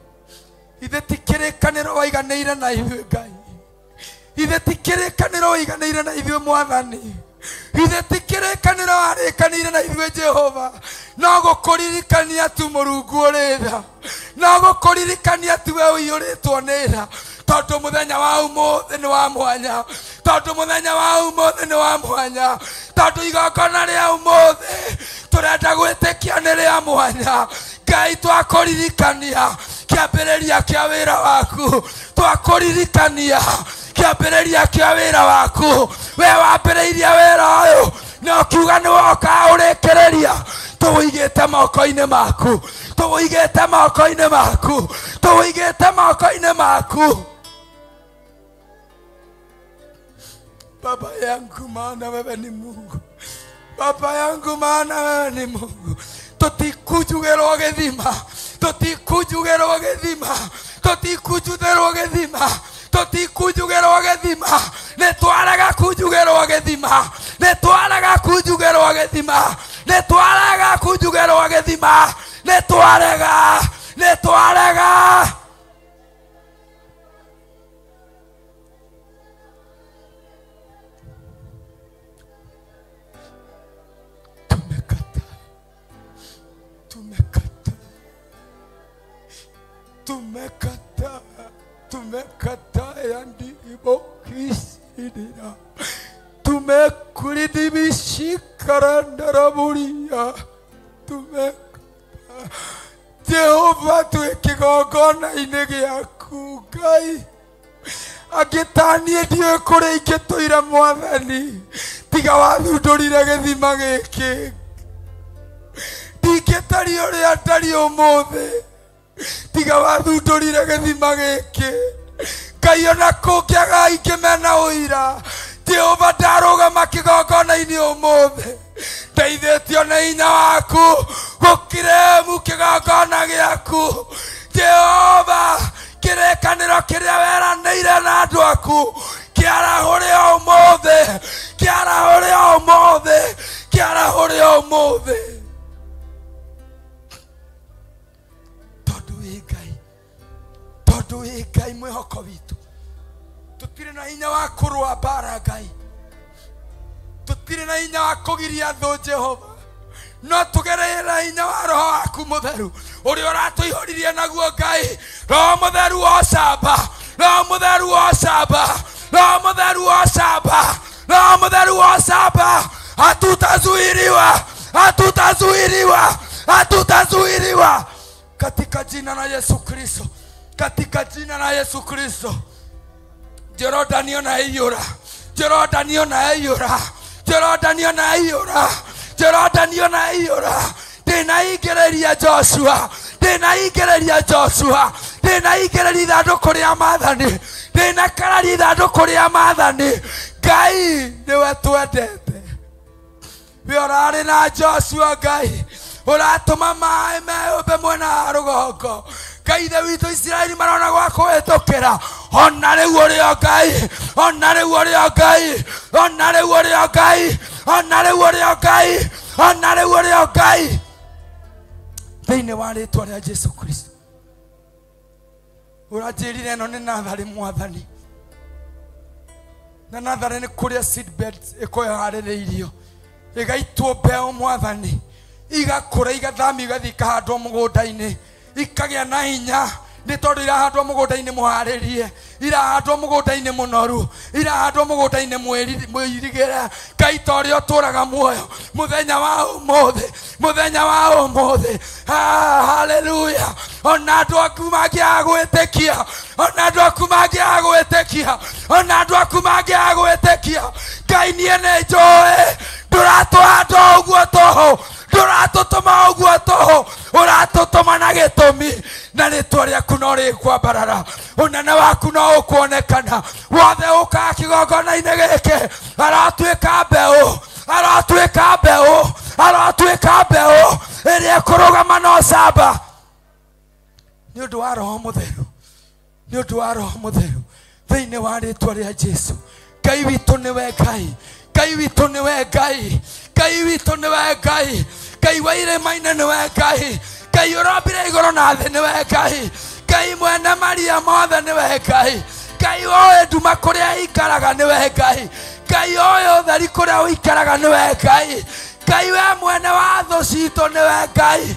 ithe ti kĩrĩkanĩro waiganĩire na ithuĩ Ngai, ithe ti kĩrĩkanĩro waiganĩire na ithuĩ Mwathani, ithe ti kĩrĩkanĩro warĩkanĩire na ithuĩ Jehova. No gũkũririkania tu Mũrungu ũrĩ tha, no gũkũririkania tu we ũiyũrĩtwo nĩ tha, tondũ mũthenya wa ũmũthĩ nĩ wa mwanya, tondũ mũthenya wa ũmũthĩ nĩ wa mwanya, tondũ igongona rĩa ũmũthĩ tũrenda gwĩtĩkia nĩ rĩa mwanya. Ngai, twakũririkania kĩambĩrĩria kĩa wĩra waku, twakũririkania kĩambĩrĩria kĩa wĩra waku. We wambĩrĩirie wĩra ũyũ na ũkiuga nĩ woka ũrĩkĩrĩria. Tũwĩigĩte moko-inĩ maku, tũwĩigĩte moko-inĩ maku, tũwĩigĩte moko-inĩ maku. Baba yangu, maana wewe ni Mungu. Baba yangu, maana wewe ni Mungu. Tũtikũnjugĩrwo gĩthima, tũtikũnjugĩrwo gĩthima, tũtikũnjugĩrwo gĩthima, tũtikũnjugĩrwo gĩthima. Nĩtwarega kunjugĩrwo gĩthima, nĩtwarega kunjugĩrwo gĩthima, nĩtwarega kunjugĩrwo gĩthima, nĩtwarega, nĩtwarega. Tumekataa, tumekataa yandibokisirira, tumekuridhibishikarandaraburiya, tumekataa. Jehova, twĩ kĩgongona-inĩ gĩaku Ngai, angĩtaniĩ ndiũĩ kũrĩa ingĩtũire Mwathani, tiga wathundũrire gĩthima gĩkĩ, ndingĩtariĩ ũrĩa ndariĩ ũmũthĩ, tiga wathundũrire gĩthima gĩkĩ. Ngai, ona kũngĩaga aingĩ mena ũira, Jehova, ndarũgama kĩgongona-inĩ ũmũthĩ, ndeithĩtio nĩ hinya waku gũkiremu kĩgongona gĩaku. Jehova, kĩrĩkanĩro kĩrĩa weranĩire na andũ aku kĩarahũre ũmũthĩ, kĩarahũre ũmũthĩ, kĩarahũre ũmũthĩ. Tondũ wĩ Ngai, tondũ wĩ Ngai mwĩhoko witũ, tũtirĩ na hinya wa kũrũa mbara Ngai, tũtirĩ na hinya wa kũgiria thũ Jehova, no tũgereire na hinya wa Roho waku Mũtheru ũrĩa ũratũihũririe naguo Ngai. Roho Mũtheru wa ũcamba, Roho Mũtheru wa ũcamba, Roho Mũtheru wa ũcamba, Roho Mũtheru wa ũcamba, hatutazuiliwa, hatutazuiliwa, hatutazuiliwa katika jina la Yesu Kristo, katika jina la Yesu Kristo. Jorodani ona iyũra, Jorodani ona iyũra, Jorodani ona iyũra, Jorodani ona iyũra. Ndĩnaingĩrĩria Joshua, ndĩnaingĩrĩria Joshua, ndĩnaingĩrĩria ithandũkũ rĩa maathani, ndĩnakararia ithandũkũ rĩa maathani. Ngai, nĩwe twendete, we ũrarĩ na Joshua Ngai, ũratũma maĩ meyũmbe mwena wa rũgongo. Ngai ithe witũ, Isiraeli marona gwa kũhĩtũkĩra, ona rĩu ũrĩ o Ngai, ona rĩu ũrĩ o Ngai, ona rĩu ũrĩ o Ngai, ona rĩu ũrĩ o Ngai, ona rĩu ũrĩ o Ngai, thĩinĩ wa rĩtwa rĩa Jesu Kristo. Ũranjĩrire ĩno nĩ natharĩ Mwathani, na natharĩ nĩ kũrĩa seedbeds ĩkũharĩrĩirio, ĩgaitwo mbeũ Mwathani, igakũra, igathamio, igathiĩ ikahandwo mũgũnda-inĩ, ikagĩa na hinya, nĩ tondũ irahandwo mũgũnda-inĩ mũharĩrie, irahandwo mũgũnda-inĩ mũnoru, irahandwo mũgũnda-inĩ mũirigĩre. Ngai, ta ũrĩa ũtũũraga muoyo mũthenya wa ũmũthĩ, mũthenya wa ũmũthĩ, haleluya. Ona andũ aku mangĩaga gwĩtĩkia, ona andũ aku mangĩaga gwĩtĩkia, ona andũ aku mangĩaga gwĩtĩkia, Ngai, niĩ nĩ njũĩ ndũratũhanda ũguo tũhũ, ndũratũtũma ũguo tũhũ, ũratũtũma na gĩtũmi, na rĩtwa rĩaku no rĩkwambarara, ũnene waku no ũkuonekana. Wothe ũkaga kĩgongona-inĩ gĩkĩ aratuĩka mbeũ, aratuĩka mbeũ, aratuĩka mbeũ ĩrĩa ĩkũrũgama na ũcamba, nĩ ũndũ wa Roho Mũtheru, nĩ ũndũ wa Roho Mũtheru, thĩinĩ wa rĩtwa rĩa Jesu. Ngai witũ nĩwe Ngai, Ngai witũ nĩwe Ngai, Ngai witũ nĩwe Ngai, Ngai wa irĩma-inĩ nĩwe Ngai, Ngai ũrombire igũrũ na thĩ nĩwe Ngai, Ngai mwene maria mothe nĩwe Ngai, Ngai ũĩ nduma kũrĩa ĩikaraga nĩwe Ngai, Ngai ũĩ ũtheri kũrĩa ũikaraga nĩwe Ngai, Ngai we mwene wa thũ citũ nĩwe Ngai.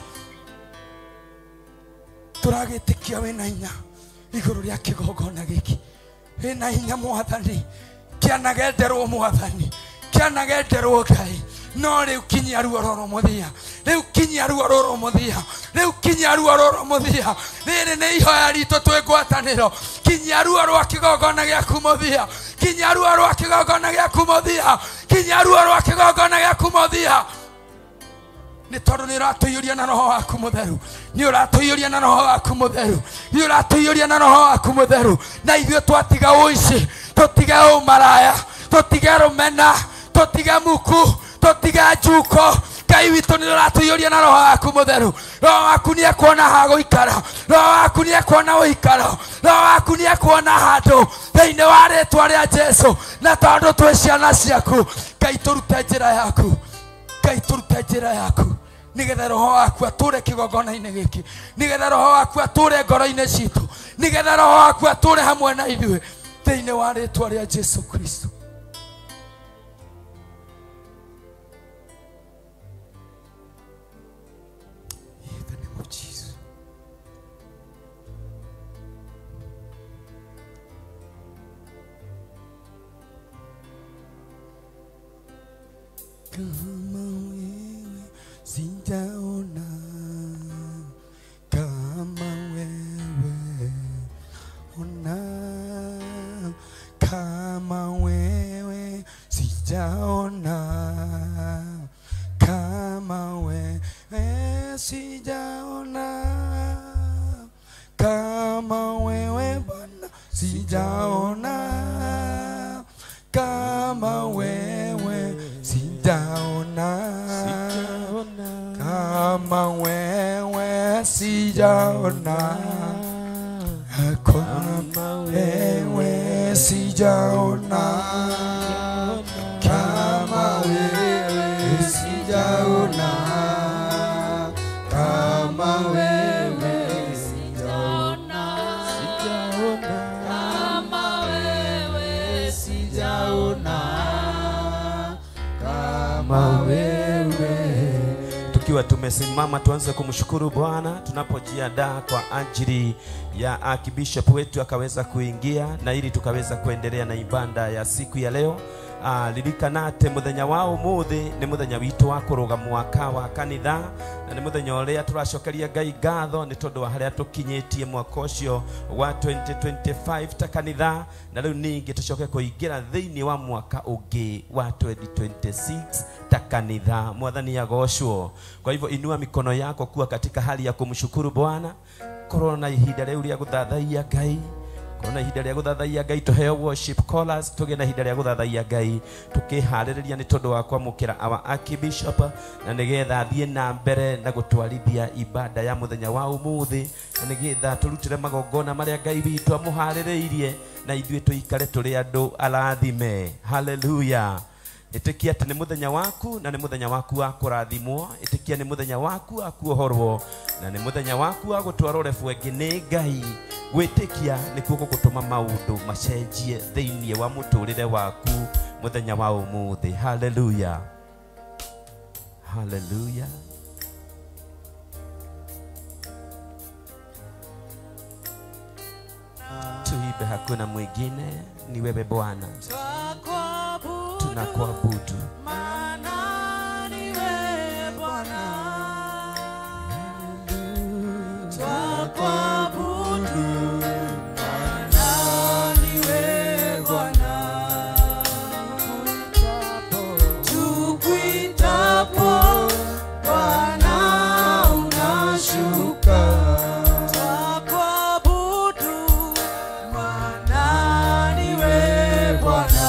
Tũragĩtĩkia wĩna hinya igũrũ rĩa kĩgongona gĩkĩ, wĩna hinya Mwathani, kĩanagenderwo Mwathani, kĩanagenderwo Ngai, no rĩu kinyia ruo rũrũ mũthia, rĩu kinyia ruo rũrũ mũthia, rĩu kinyia ruo rũrũ mũthia. Rĩrĩ nĩ ihoya ritũ twĩ ngwatanĩro, kinyia ruo rwa kĩgongona gĩaku mũthia, kinyia ruo rwa kĩgongona gĩaku mũthia, kinyia ruo rwa kĩgongona gĩaku mũthia. Nĩ tondũ nĩ ũratũiyũria na Roho waku Mũtheru, nĩ ũratũiyũria na Roho waku Mũtheru, nĩ ũratũiyũria na Roho waku Mũtheru. Na ithuĩ twatiga ũici, tũtige ũmaraya, Tũtige rũmena, tũtige muku, tũtige njuko. Ngai witũ nĩ ũratũiyũria na roho waku mũtheru. Roho waku nĩ ekuona ha gũikara, roho waku nĩ ekuona ũikaro, roho waku nĩ ekuona handũ thĩinĩ wa rĩtwa rĩa Jesu. Na tondũ twĩ ciana ciaku, Ngai tũrute njĩra yaku, Ngai tũrute njĩra yaku, nĩgetha roho waku atũre kĩgongona-inĩ gĩkĩ, nĩgetha roho waku atũre ngoro-inĩ citũ, nĩgetha roho waku atũre hamwe na ithuĩ thĩinĩ wa rĩtwa rĩa Jesu Kristo. In the name of Jesus. Kama wewe sijaona, kama wewe ona, kama wewe sijaona, kama wewe sijaona, kama wewe Bwana sijaona, kama wewe sijaona, kama wewe sijaona, kama wewe sijaona, kama wewe sijaona, kama wewe sijaona, kama wewe sijaona, kama wewe. Tukiwa tumesimama tuanze kumshukuru Bwana tunapojiandaa kwa ajili ya Archbishop wetu akaweza kuingia na ili tukaweza kuendelea na ibada ya siku ya leo. Ririkana atĩ mũthenya wa ũmũthĩ nĩ mũthenya witũ wa kũrũga mwaka wa kanitha, na nĩ mũthenya ũrĩa tũracokeria Ngai ngatho nĩ tondũ wa harĩa tũkinyĩtie mwaka ũcio wa 2025 ta kanitha, na rĩu ningĩ tũcoke kũingĩra thĩinĩ wa mwaka ũngĩ wa 2026 ta kanitha. Mwathani agocwo. Kwa hivyo inua mikono yako kuwa katika hali ya kumshukuru Bwana. Korwo na ihinda rĩu rĩa gũthathaiya Ngai, korwo na ihinda rĩa gũthathaiya Ngai, tũheo worship callers, tũgĩe na ihinda rĩa gũthathaiya Ngai tũkĩharĩrĩria nĩ tondũ wa kwamũkĩra our Archbishop, na nĩgetha athiĩ na mbere na gũtwarithia ibada ya mũthenya wa ũmũthĩ, na nĩgetha tũrutĩre magongona marĩa Ngai witũ amũharĩrĩirie, na ithuĩ tũikare tũrĩ andũ arathime. Hallelujah. Ĩtĩkia atĩ nĩ mũthenya waku, na nĩ mũthenya waku wa kũrathimwo. Ĩtĩkia nĩ mũthenya waku wa kuohorwo, na nĩ mũthenya waku wa gũtwarwo rebu ĩngĩ nĩ Ngai. Gwĩtĩkia nĩkuo gũgũtũma maũndũ macenjie thĩinĩ wa mũtũrĩre waku mũthenya wa ũmũthĩ. Hallelujah. Hallelujah. Tuimbe, hakuna mwingine, ni wewe Bwana. Tunakuabudu, maana ni wewe Bwana. Twakuabudu, maana ni wewe Bwana. Tukuitapo Bwana unashuka. Twakuabudu, maana ni wewe Bwana.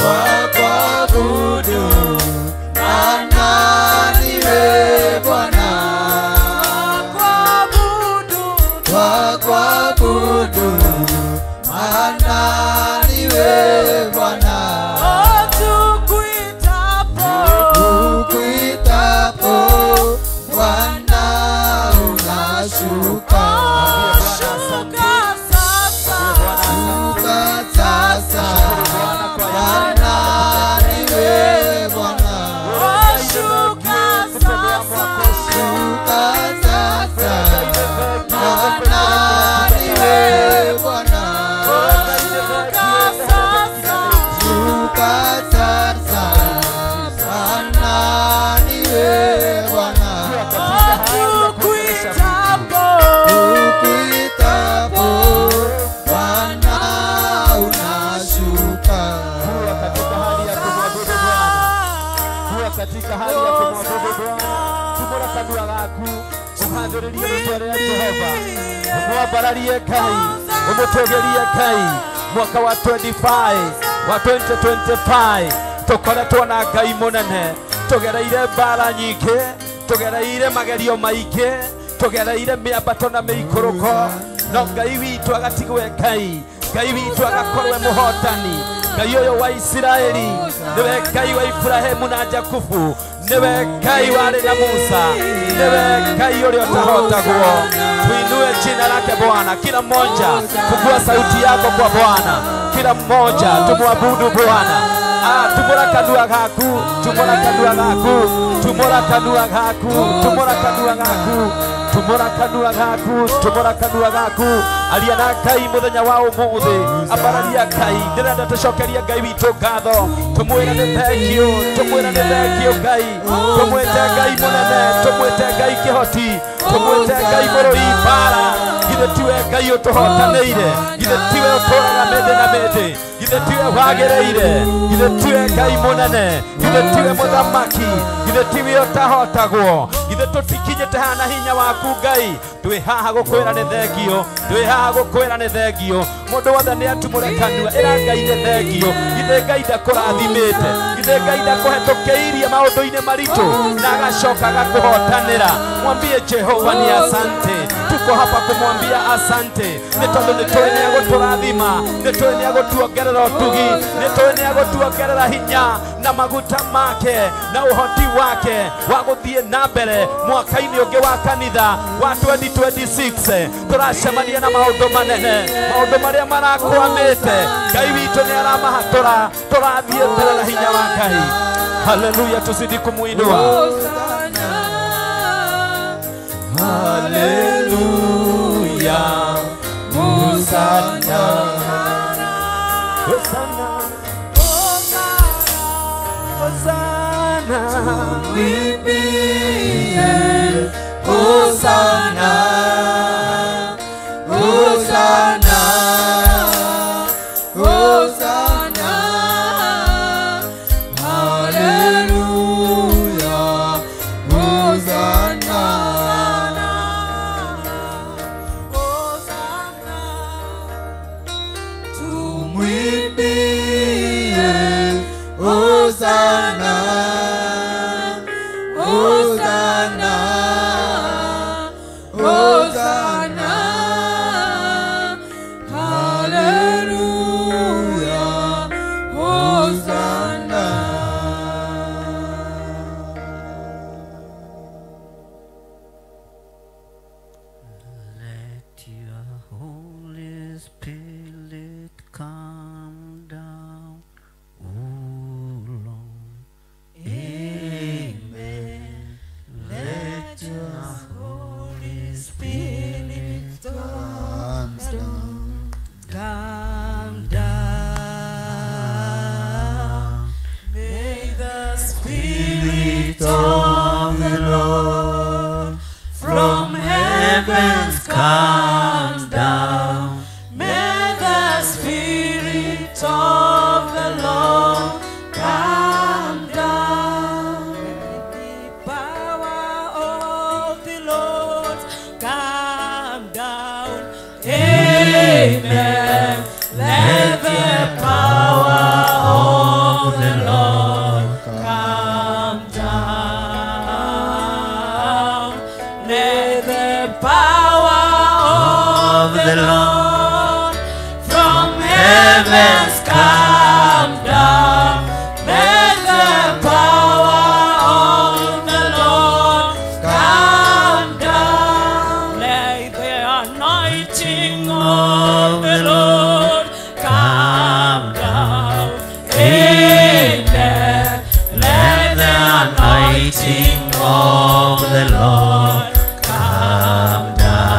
Twakuabudu maana ni wewe Bwana. Twakuabudu maana ni wewe Bwana. Tukuitapo Bwana unashuka. Shuka sasa Bwana ni wewe Bwana. Shuka sasa Bwana ni wewe Bwana. Shuka sasa Bwana ni wewe Bwana. Tukuitapo Bwana unashuka. Kuwa katika hali ya kumwabudu Bwana. Kuwa katika hali ya kumwabudu Bwana. Tumura kanua gaku uhathĩrĩrie rĩtwa rĩa Jehova, ũmwambararie Ngai, ũmũtũgĩrie Ngai. Mwaka wa 25 wa 2025 tũkoretwo na Ngai mũnene, tũgereire mbara nyingĩ, tũgereire magerio maingĩ, tũgereire mĩambato na mĩikũrũko, no Ngai witũ agatigwo e Ngai. Ngai witũ agakorwo e mũhotani. Ngai ũyũ wa Isiraeli nĩwe Ngai wa Ibrahimu na Jakubu, nĩwe Ngai warĩ na Musa, nĩwe Ngai ũrĩa ũtahotagwo. Tuinue jina lake Bwana. Kila mmoja fungua sauti yako kwa Bwana. Kila mmoja tumwabudu Bwana. Tumura kanua gaku, tumura kanua gaku, tumura kanua gaku, tumura kanua gaku, tumura kanua gaku, tumura kanua gaku. Aria na Ngai muthenya wa umuthi, ambararia Ngai. Ndĩrenda tũcokerie Ngai witũ ngatho, tũmwĩre nĩ thank you, tũmwĩre nĩ thank you Ngai, tũmwĩte Ngai mũnene, tũmwĩte Ngai kĩhoti, tũmwĩte Ngai mũrũi mbara. Githĩ tiwe Ngai ũtũhotanĩire, githĩ tiwe ũtũraga mĩndĩ na mĩndĩ, githĩ tiwe wagĩrĩire, githĩ tiwe Ngai mũnene, githĩ tiwe mũthamaki, githĩ tiwe ũtahotagwo, githĩ tũtikinyĩte haha na hinya waku Ngai. Twĩ haha gũkwĩra nĩ thengio, twĩ haha gũkwĩra nĩ thengio. Mũndũ wothe nĩ atumũre kanua, ĩra Ngai nĩ thengio. Githĩ Ngai ndakũrathimĩte, githĩ Ngai ndakũhetũkĩirie maũndũ-inĩ maritũ na agacoka agakũhotanĩra. Mwambie Jehova ni asante. Tuko hapa kumwambia asante nĩ tondũ nĩ tũĩ nĩ agũtũrathima, nĩ tũĩ nĩ agũtuongerera ũtugi, nĩ tũĩ nĩ agũtuongerera hinya na maguta make na ũhoti wake wa gũthiĩ na mbere mwaka-inĩ ũngĩ wa kanitha wa 2026. Tũracemania na maũndũ manene, maũndũ marĩa marakwamĩte Ngai witũ nĩ aramahatũra. Tũrathiĩ mbere na hinya wa Ngai. Haleluya, tuzidi kumuinua. Haleluya, Hosana, Hosana, Hosana, Tumwimbie Hosana, Hosana, Hosana, Haleluya, Hosana, Hosana, tumwimbie Hosana, Hosana, Hosana, Haleluya, Hosana. Let your Holy Spirit come down, O Lord. the Lord from heavens come down. Let the power of the Lord come down. Let the anointing of the Lord come down. Amen. Let the anointing of the Lord come down.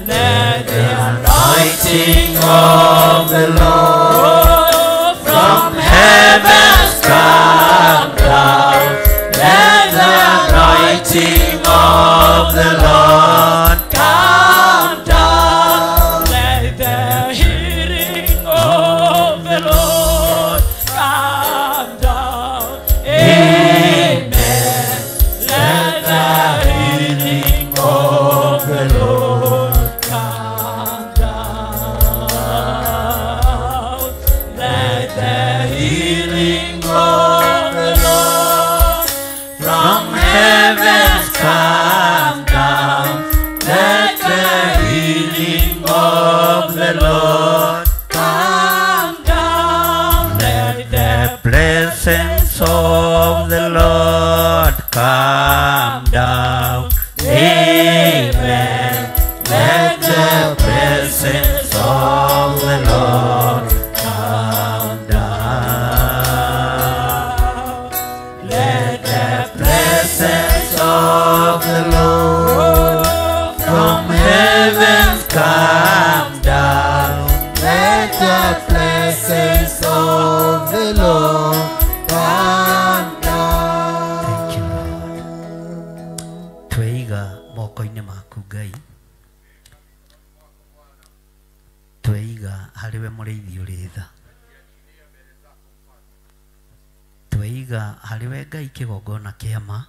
Let the anointing of the Lord from heavens come down. Let the anointing of the Lord come down. Let the healing of the Lord come down. Amen. Let the healing of the Lord come down. Let the healing of the Lord from heavens come down. Let the healing of the Lord come down. Let the Blessings of the Lord come down. Amen. Let the blessings of the Lord come down. Let the Blessings of the Lord from heavens come down. Let the blessings of the Lord come down. Thank you, Lord. Tweiga moko-inĩ maku Ngai. Tweiga harĩ we mũrĩithi ũrĩ tha. Tweiga harĩ we Ngai kĩgongona kĩa ma.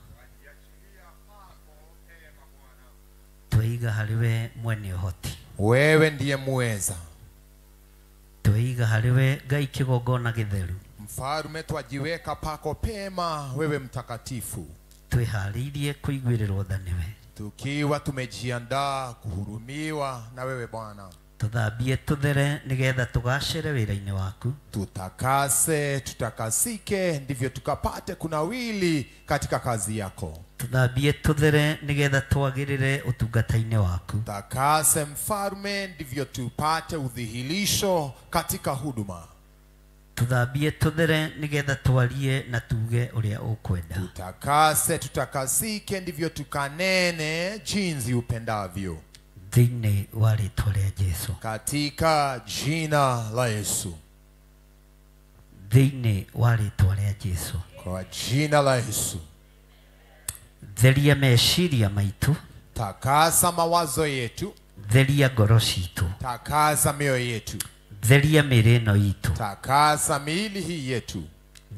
Tweiga harĩ we mwene ũhoti. Wewe ndiye muweza. Tweiga harĩ we Ngai kĩgongona gĩtheru. Mfalme, twajiweka pako pema, wewe mtakatifu, Twĩharĩirie kũiguĩrĩrwo tha nĩwe. tukiwa tumejiandaa kuhurumiwa na wewe Bwana. Tũthambie tũthere nĩgetha tũgacĩre wĩra-inĩ waku. Tutakase, tutakasike, ndivyo tukapate kunawili katika kazi yako. Tũthambie tũthere nĩgetha twagĩrĩre ũtungata-inĩ waku. Takase mfalme, ndivyo tupate udhihirisho katika huduma. Tũthambie tũthere nĩgetha twarie na tuge ũrĩa ũkwenda. Tutakase, tutakasike, ndivyo tukanene jinsi upendavyo, Thĩinĩ wa rĩtwa rĩa Jesũ. katika jina la Yesu. Thĩinĩ wa rĩtwa rĩa Jesũ. Kwa jina la Yesu. Theria meciria maitũ. Takasa mawazo yetu, Theria ngoro citũ. takasa mioyo yetu, Theria mĩĩrĩ ĩno itũ. takasa miili hii yetu.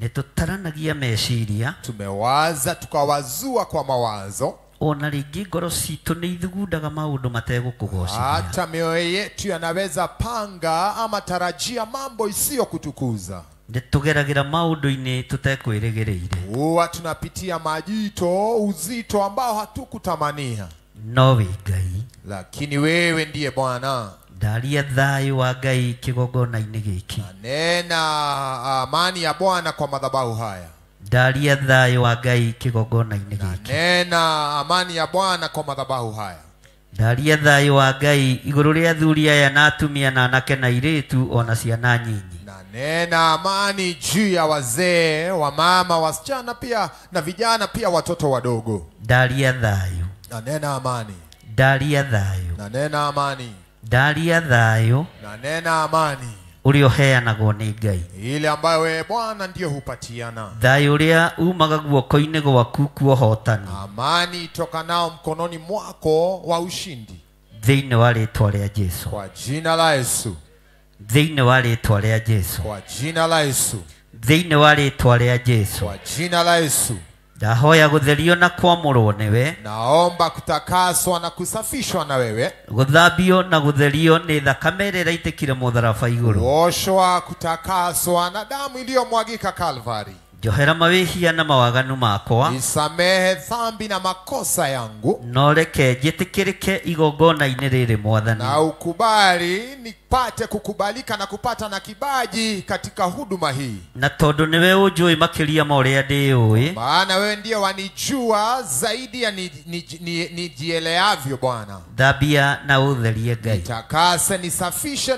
Nĩ tũtaranagia meciria Tumewaza tukawazua kwa mawazo, ona rĩngĩ ngoro citũ nĩ ithugundaga maũndũ mategũkũgocithia. hata mioyo yetu yanaweza panga ama tarajia mambo isiyo kutukuza. Nĩ tũgeragĩra maũndũ-inĩ tũtekwĩrĩgĩrĩire. Huwa tunapitia majito uzito ambao hatukutamania, No wĩ Ngai. lakini wewe ndiye Bwana. Ndaria thayũ wa Ngai kĩgongona-inĩ gĩkĩ. Nena amani ya Bwana kwa madhabahu haya. Ndaria thayũ wa Ngai kĩgongona-inĩ gĩkĩ. Nena amani ya Bwana kwa madhabahu haya. Ndaria thayũ wa Ngai igũrũ rĩa athuri aya na atumia na anake na airĩtu ona ciana nyinyi. Na nena amani juu ya wazee, wamama, wasichana pia na vijana pia watoto wadogo. Ndaria thayũ. Na nena amani. Ndaria thayũ. Na nena amani. Ndaria thayũ Na nena amani ũrĩa ũheanagwo nĩ Ngai. ile ambayo wewe Bwana ndiyo hupatiana. Thayũ ũrĩa umaga guoko-inĩ gwaku kuohotani. Amani itokanao mkononi mwako wa ushindi. Thĩinĩ wa rĩtwa rĩa Jesũ. Kwa jina la Yesu. Thĩinĩ wa rĩtwa rĩa Jesũ. Kwa jina la Yesu. Thĩinĩ wa rĩtwa rĩa Jesũ. Kwa jina la Yesu. Ndahoya gũtherio na kwamũrwo nĩwe. Naomba kutakaswa na kusafishwa na wewe. Gũthambio na gũtherio nĩ thakame ĩrĩa ĩraitĩkire mũtharaba igũrũ. Kuoshwa, kutakaswa na damu iliyomwagika Kalvari. Njohera mawĩhia na mawaganu makwa. Nisamehe dhambi na makosa yangu. No reke njĩtĩkĩrĩke igongona-inĩ rĩrĩ Mwathani. Na ukubali nipate kukubalika na kupata na kibaji katika huduma hii. Na tondũ nĩwe ũnjũĩ makĩria ma ũrĩa ndĩũĩ. Maana wewe ndiye wanijua zaidi ya nijieleavyo Bwana. Thambia na ũtherie Ngai. Nitakase, nisafishe,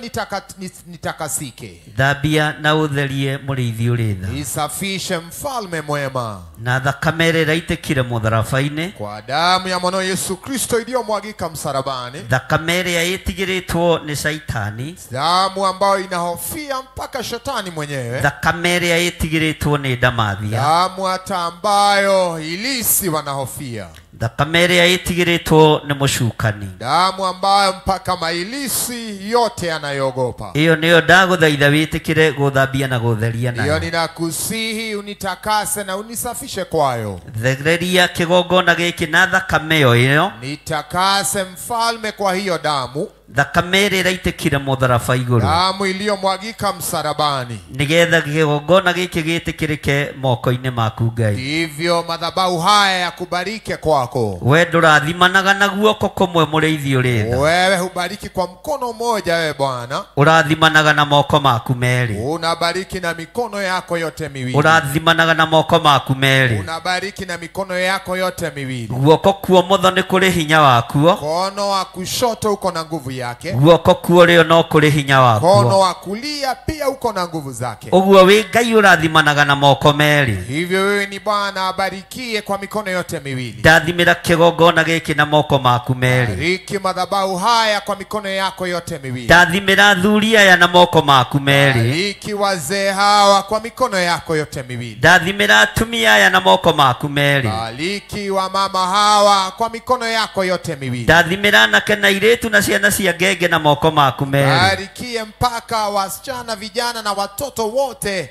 nitakasike. Thambia na ũtherie mũrĩithi ũrĩ tha. Nisafishe mfalme mwema. Na thakame ĩrĩa ĩraitĩkire mũtharaba-inĩ. Kwa damu ya mwanao Yesu Kristo iliyomwagika msalabani. Thakame ĩrĩa ĩtigĩrĩtwo nĩ Shaitani. Damu ambayo inahofia mpaka shetani mwenyewe. Thakame ĩrĩa ĩtigĩrĩtwo nĩ ndamathia. Damu hata ambayo ilisi wanahofia. Thakame ĩrĩa ĩtigĩrĩtwo nĩ mũcukani. Damu ambayo mpaka mailisi yote yanayogopa. Iyo nĩyo ndagũthaitha wĩtĩkĩre gũthambia na gũtheria nayo. Iyo ninakusihi unitakase na unisafishe kwayo. Thereria kĩgongona gĩkĩ na thakame ĩyo. Nitakase mfalme kwa hiyo damu. Thakame ĩrĩa ĩraitĩkire mũtharaba igũrũ. Damu iliyomwagika msalabani. Nĩgetha kĩgongona gĩkĩ gĩtĩkĩrĩke moko-inĩ maku Ngai. Hivyo madhabahu haya yakubarike kwako. We ndũrathimanaga na guoko kũmwe mũrĩithi ũrĩ tha. Wewe hubariki kwa mkono mmoja wewe Bwana. Ũrathimanaga na moko maku merĩ. Unabariki na mikono yako yote miwili. Ũrathimanaga na moko maku merĩ. Unabariki na mikono yako yote miwili. Guoko kuomotho nĩ kũrĩ hinya wakuo. Mkono wa kushoto uko na nguvu yake. Guoko kuorĩo no kũrĩ hinya wakuo. Mkono wa kulia pia uko na nguvu zake. Ũguo wĩ Ngai ũrathimanaga na moko merĩ. Hivyo wewe ni Bwana abarikie kwa mikono yote miwili. Ndathimĩra kĩgongona gĩkĩ na moko maku merĩ. Bariki madhabahu haya kwa mikono yako yote miwili. Ndathimĩra athuri aya na moko maku merĩ. Bariki wazee hawa kwa mikono yako yote miwili. Ndathimĩra atumia aya na moko maku merĩ. Bariki wamama hawa kwa mikono yako yote miwili. Ndathimĩra anake na airĩtu na ciana cia ngenge na moko maku merĩ. Barikie mpaka wasichana, vijana na watoto wote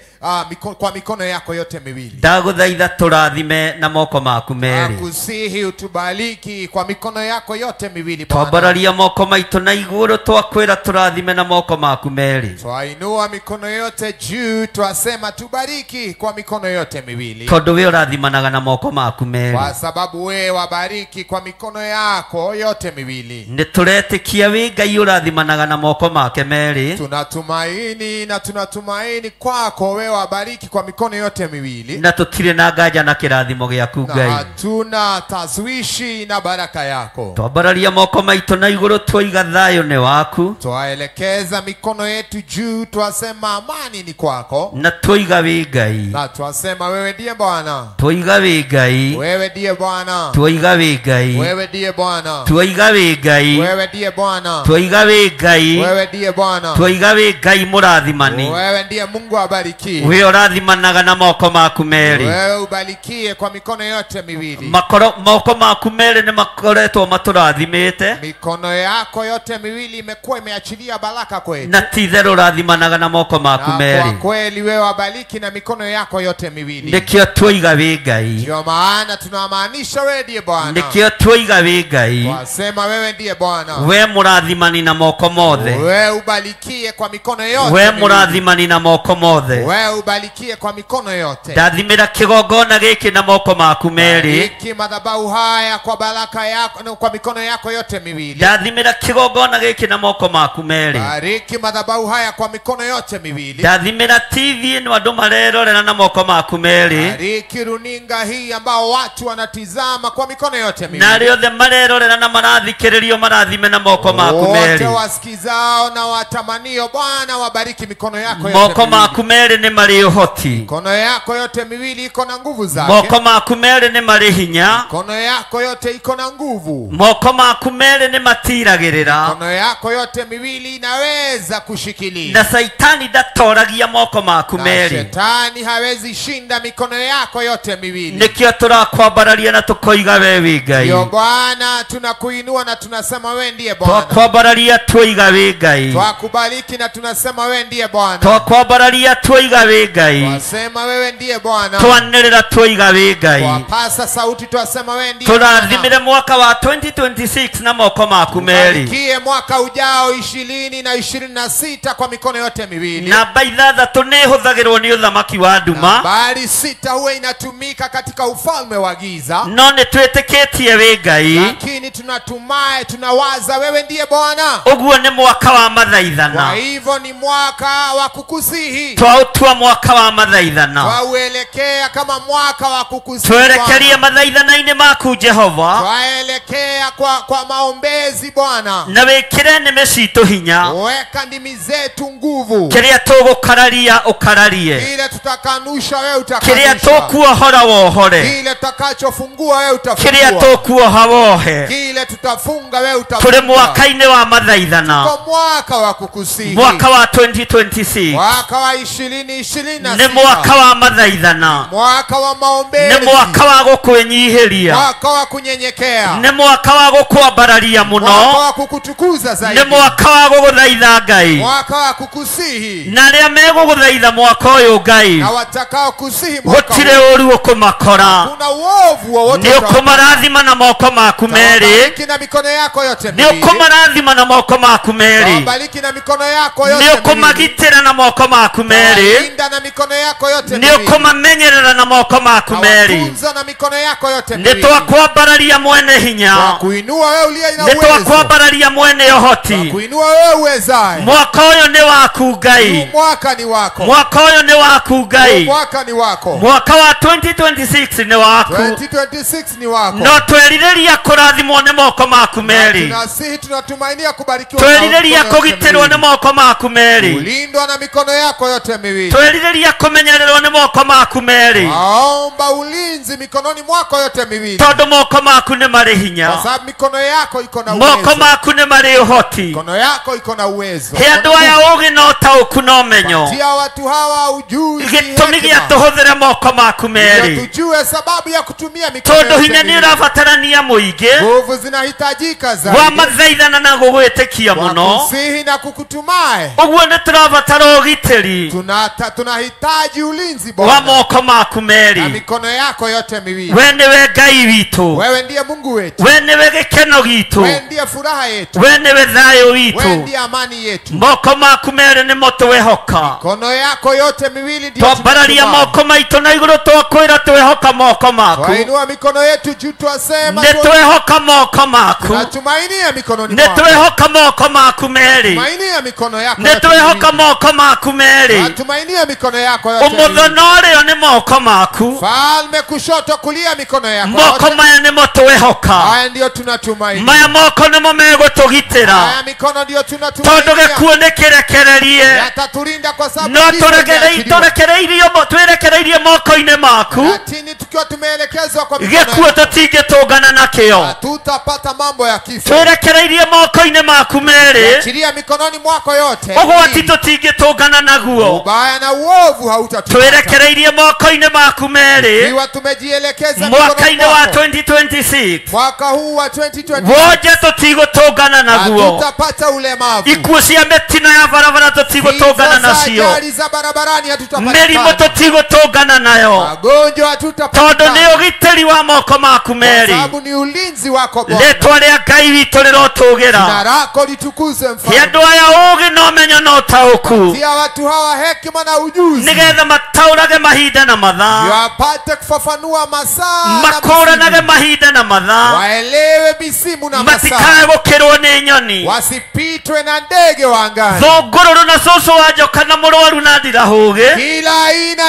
kwa mikono yako yote miwili. Ndagũthaitha tũrathime na moko maku merĩ. Nakusihi utubariki kwa mikono yako yote miwili Bwana. Twambararia moko maitũ na igũrũ twakwĩra tũrathime na moko maku merĩ. Twainua mikono yote juu twasema tubariki kwa mikono yote miwili. Tondũ we ũrathimanaga na moko maku merĩ. Kwa sababu we wabariki kwa mikono yako yote miwili. Nĩ tũretĩkia wĩ Ngai ũrathimanaga na moko make merĩ. Tunatumaini na tunatumaini kwako wewe wabariki kwa mikono yote miwili. Na tũtirĩ na nganja na kĩrathimo gĩaku Ngai. Na hatuna tazwishi na baraka yako. Twambararia moko maitũ na igũrũ twaiga thayũ nĩ waku. Twaelekeza mikono yetu juu twasema amani ni kwako. Na twaiga wĩ Ngai. Na twasema wewe ndiye Bwana. Twaiga wĩ Ngai. Wewe ndiye Bwana. Twaiga wĩ Ngai. Wewe ndiye Bwana. Twaiga wĩ Ngai. Wewe ndiye Bwana. Twaiga wĩ Ngai. Wewe ndiye Bwana. Twaiga wĩ Ngai mũrathimani. Wewe ndiye Mungu abariki. Wewe ũrathimanaga na moko maku merĩ. Wewe ubarikie kwa mikono yote miwili. Moko maku merĩ nĩ makoretwo matũrathimĩte. Mikono yako yote miwili imekuwa imeachilia baraka kwetu. Na ti itherũ ũrathimanaga na moko maku merĩ. Kwa kweli wewe wabariki na mikono yako yote miwili. Nĩkĩo twaiga wĩ Ngai. Ndio maana tunamaanisha wewe ndiye Bwana. Nĩkĩo twaiga wĩ Ngai. Wasema wewe ndiye Bwana. We mũrathimani na moko mothe. Wewe ubarikie kwa mikono yote. We mũrathimani na moko mothe. Wewe ubarikie kwa mikono yote. Ndathimĩra kĩgongona gĩkĩ na moko maku merĩ. Bariki madhabahu haya kwa baraka yako na kwa mikono yako yote miwili. Ndathimĩra kĩgongona gĩkĩ na moko maku merĩ. Bariki madhabahu haya kwa mikono yote miwili. Ndathimĩra TV ĩno andũ marerorera na moko maku merĩ. Bariki runinga hii ambao watu wanatizama kwa mikono yote miwili. Na arĩa othe marerorera na marathikĩrĩrio marathime na moko maku merĩ. Wote wasikizao na watamanio Bwana wabariki mikono yako yote. Moko maku merĩ nĩ marĩ ũhoti. Mikono yako yote miwili iko na nguvu zake. Moko maku merĩ nĩ marĩ hinya. Mikono yako yote iko na nguvu. Moko maku merĩ nĩ matiragĩrĩra. Mikono yako yote miwili inaweza kushikilia. Na Saitani ndatoragia moko maku merĩ. Na shetani hawezi shinda mikono yako yote miwili. Nĩkĩo tũrakwambararia na tũkoiga we wĩ Ngai. Ndio Bwana tunakuinua na tunasema wewe ndiye Bwana. Twakwambararia twoiga wĩ Ngai. Twakubariki na tunasema wewe ndiye Bwana. Twakwambararia twoiga wĩ wĩ Ngai. Twasema wewe ndiye Bwana. Twanĩrĩra twoiga wĩ Ngai. Twapasa sauti twasema wewe ndiye Bwana. Tũrathimire mwaka wa 2026 na moko maku merĩ. Barikie mwaka ujao 2026 kwa mikono yote miwili. Namba ithathatũ nĩ ĩhũthagĩrwo nĩ ũthamaki wa nduma. Nambari 6 huwa inatumika katika ufalme wa giza. No nĩ twĩtĩkĩtie wĩ Ngai. Lakini tunatumai, tunawaza wewe ndiye Bwana. Ũguo nĩ mwaka wa mathaithana. Kwa hivyo ni mwaka wa kukusihi. Twautua mwaka wa mathaithana. Twauelekea kama mwaka wa kukusihi. Twerekerie mathaithana-inĩ maku Jehova. Twaelekea kwa maombezi Bwana. Na wĩkĩre nĩmĩ citũ hinya. Weka ndimi zetu nguvu. Kĩrĩa tũgũkararia ũkararie. Kile tutakanusha wewe utakanusha. Kĩrĩa tũkuohora wohore. Kile tutakachofungua wewe utafungua. Kĩrĩa tũkuoha wohe. Kile tutafunga wewe utafunga. Tũrĩ mwaka-inĩ wa mathaithana. Kwa mwaka wa kukusihi. Mwaka wa 2026. Mwaka wa 2026. Nĩ mwaka wa mathaithana. Mwaka wa maombezi. Nĩ mwaka wa gũkwĩnyihĩria. Mwaka wa kunyenyekea. Nĩ mwaka wa gũkwambararia mũno. Mwaka wa kukutukuza zaidi. Nĩ mwaka wa gũgũthaitha Ngai. Mwaka wa kukusihi. Na arĩa megũgũthaitha mwaka ũyũ Ngai. Na watakao kusihi mwaka gũtirĩ ũru ũkũmakora. Kuna uovu wowote. Nĩ ũkũmarathima na moko maku merĩ. Utawabariki na mikono yako yote Nĩ miwili. ũkũmarathima na moko maku merĩ. Utawabariki na mikono yako yote Nĩ miwili. ũkũmagitĩra na moko maku merĩ. Utawalinda na mikono yako yote Nĩ miwili. ũkũmamenyerera na moko maku merĩ. Utawatunza na mikono yako yote Nĩ miwili. twakwambararia mwene hinya. Twakuinua wewe uliye na Nĩ uwezo. twakwambararia mwene ũhoti. Twakuinua wewe uwezaye. Mwaka ũyũ nĩ waku Ngai. Mwaka ni wako. Mwaka ũyũ nĩ waku Ngai. Mwaka ni wako. Mwaka wa 2026 nĩ waku. 2026 ni wako. No twerirĩria kũrathimwo nĩ moko maku merĩ. Tunasihi, tunatumainia kubarikiwa. Twerirĩria kũgitĩrwo nĩ moko maku merĩ. Kulindwa na mikono yako yote miwili. Twerirĩria kũmenyererwo nĩ moko maku merĩ. Naomba ulinzi mikononi mwako yote miwili. Tondũ moko maku nĩ marĩ hinya. Kwa sababu mikono yako iko na uwezo. Moko maku nĩ marĩ ũhoti. Mikono yako iko na uwezo. He andũ aya ũũgĩ na ũtaũku na ũmenyo. Patia watu hawa ujuzi. Gĩtũmi gĩa tũhũthĩre moko maku merĩ. Tujue sababu ya kutumia mikono Tondũ yote hinya nĩ miwili. ũrabatarania mũingĩ. Nguvu zinahitajika zaidi. Wa mathaithana na gũgwĩtĩkia mũno. Kusihi na kukutumai. Ũguo nĩ tũrabatara ũgitĩri. Tunahitaji ulinzi Bwana. Wa moko maku merĩ. Na mikono yako yote miwili. We nĩwe Ngai witũ. Wewe ndiye Mungu wetu. We nĩwe gĩkeno gitũ. Wewe ndiye furaha yetu. We nĩwe thayũ witũ. Wewe ndiye amani yetu. Moko maku merĩ nĩmo twĩhoka. Mikono yako yote miwili ndiyo Twambararia moko maitũ na igũrũ twakwĩra twĩhoka moko maku. Twainua mikono yetu juu twasema Nĩ twĩhoka moko maku. Tunatumainia mikononi Nĩ mwako. twĩhoka moko maku merĩ. Tumainia mikono yako. Nĩ twĩhoka moko maku merĩ. Tunatumainia mikono yako yote. Ũmotho na ũrĩo nĩ moko maku. Falme kushoto kulia mikono yako. Moko maya nĩmo twĩhoka. Haya ndio tunatumainia. Maya moko nĩmo megũtũgitĩra. Haya mikono ndio tunatumainia. Tondũ gĩkuũ nĩ kĩrekererie. Yatatulinda kwa sababu No twerekereirie moko-inĩ maku. Lakini tukiwa tumeelekezwa kwa mikono. Gĩkuũ tũtingĩtũngana nakĩo. Hatutapata mambo ya kifo. Twerekereirie moko-inĩ maku merĩ. Achilia mikononi mwako yote. Ũgwati tũtingĩtũngana naguo. Ubaya na uovu hautatupata. Twerekereirie moko-inĩ maku merĩ. Ikiwa tumejielekeza mikononi Mwaka-inĩ wa mwako. 2026. Mwaka huu wa 2026. Wonje tũtigũtũngana naguo. Hatutapata ulemavu. Ikuũ cia mĩtino ya barabara tũtigũtũngana nacio. Ajali za barabarani hatutapata. Mĩrimũ tũtigũtũngana nayo. Magonjwa hatutapata. Tondũ nĩ ũgitĩri wa moko maku merĩ. Kwa sababu ni ulinzi wako Bwana. Rĩtwa rĩa Ngai witũ rĩrotũgĩra. Jina lako litukuzwe mfalme. He andũ aya ũũgĩ na ũmenyo na ũtaũku. Tia watu hawa hekima na ujuzi. Nĩgetha mataũrage mahinda na mathaa. Wapate kufafanua masaa na Makũranage mahinda na mathaa. Waelewe misimu na masaa. Matikae gũkĩrwo nĩ nyoni. Wasipitwe na ndege wa angani. Thũngũrũrũ na cũcũ wa njoka na mũrwaru na ndirahũgĩ. Kila aina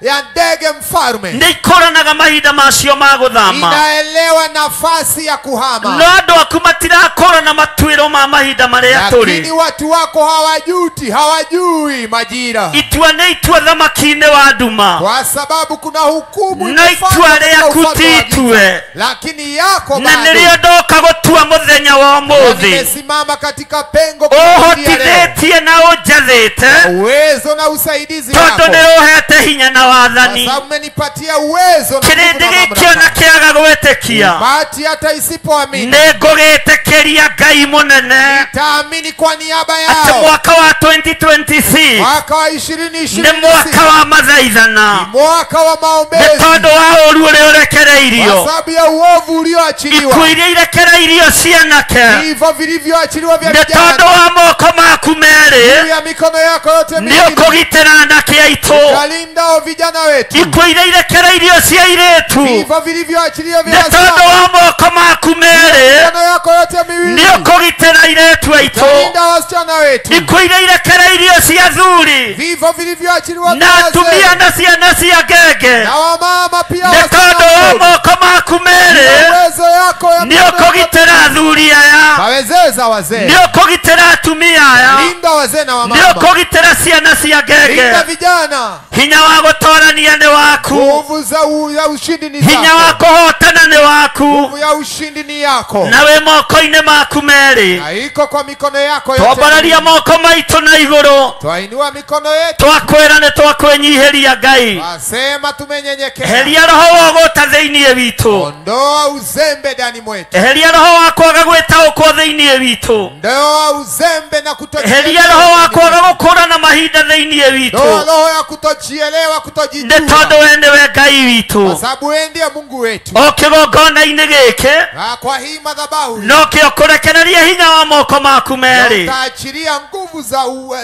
ya ndege mfalme. Nĩ ikũranaga mahinda macio ma gũthama. Inaelewa nafasi ya kuhama. No andũ aku matirakũrana matuĩro ma mahinda marĩa tũrĩ. Lakini watu wako hawajuti, hawajui majira. Itua nĩ itua thamaki-inĩ wa nduma. Kwa sababu kuna hukumu No itua rĩaku ti itue. Lakini yako Na nĩrĩo ndoka gũtua mũthenya wa ũmũthĩ. Nimesimama katika pengo Ũhotithĩtie na ũnjathĩte. Uwezo na usaidizi wako. Tondũ nĩ ũhete hinya na wathani. Kwa sababu umenipatia uwezo na Kĩrĩndĩ gĩkĩ ona kĩaga gwĩtĩkia, Bahati hata isipoamini, nĩngũgĩtĩkĩria Ngai mũnene nitaamini kwa niaba atĩ yao. mwaka wa 2026 Mwaka wa nĩ 2026 mwaka wa mathaithana, mwaka wa nĩ maombezi, tondũ wa ũũru ũrĩa ũrekereirio, kwa sababu ya uovu ulioachiliwa, ikuũ iria irekereirio cianake, vifo vilivyoachiliwa vya nĩ tondũ vijana, wa moko maku merĩ juu ya mikono yako yote nĩ miwili ũkũgitĩra anake aitũ, utalinda vijana wetu, ikuũ iria irekereirio cia airĩtu, vifo vilivyoachiliwa vya nĩ tondũ wasichana, wa moko maku merĩ mikono yako yote miwili nĩ ũkũgitĩra airĩtu aitũ, utalinda wasichana wetu, ikuũ iria irekereirio cia athuri vifo vilivyoachiliwa na vya wazee atumia na ciana cia ngenge, na wamama pia nĩ tondũ wa wasichana, moko maku merĩ uwezo yako ya nĩ mikono yako ũkũgitĩra athuri aya, wawezeza wazee, nĩ ũkũgitĩra atumia aya, linda wazee na nĩ wamama, ũkũgitĩra ciana cia ngenge. linda vijana. Hinya wa gũtorania nĩ waku, Nguvu za ya ushindi ni hinya wa zako, kũhotana nĩ waku, nguvu ya ushindi ni yako, na wĩ moko-inĩ maku merĩ. na iko kwa mikono yako yote. Twambararia moko maitũ na igũrũ, Twainua mikono yetu, twakwĩra nĩ twakwĩnyihĩria Ngai. wasema tumenyenyekea. Eheria roho wa ũgũta thĩinĩ witũ, Ondoa uzembe ndani mwetu, eheria roho wa kwaga gwĩtaũkwo thĩinĩ witũ, ondoa uzembe na eheria roho wa kutojielewa, kwaga gũkũra na mahinda thĩinĩ ondoa witũ, roho ya kutojielewa, nĩ kutojijua, tondũ we nĩwe Ngai witũ. kwa sababu wewe ndiye Mungu wetu. O kĩgongona-inĩ gĩkĩ Na kwa hii madhabahu no kĩo kũrekereria hinya wa moko maku merĩ, utaachilia nguvu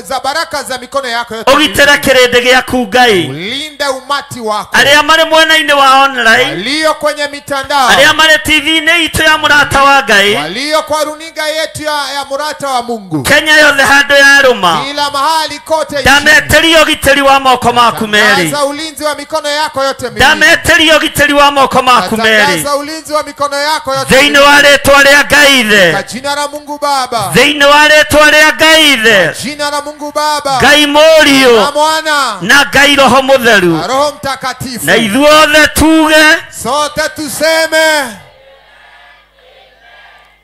za baraka za mikono yako yote, ũgitĩre kĩrĩndĩ gĩaku Ngai, ulinde umati wako, arĩa marĩ mwena-inĩ wa online, walio kwenye mitandao, arĩa marĩ TV-inĩ itũ ya mũrata wa Ngai, walio kwa runinga yetu ya murata wa Mungu, Kenya yothe handũ ya rũma, kila mahali kote nchini. ndametĩria ũgitĩri wa moko maku merĩ, Tangaza ulinzi wa mikono yako yote miwili, ndametĩria ũgitĩri wa moko maku merĩ tangaza ulinzi wa mikono yako yote thĩinĩ miwili. wa rĩtwa rĩa Ngai Ithe, Kwa jina la Mungu Baba, thĩinĩ wa rĩtwa rĩa Ngai Ithe, jina la Mungu Baba Ngai na Mũriũ Mwana na Ngai Roho Mũtheru, na Roho Mtakatifu, na ithuothe tuge. sote tuseme.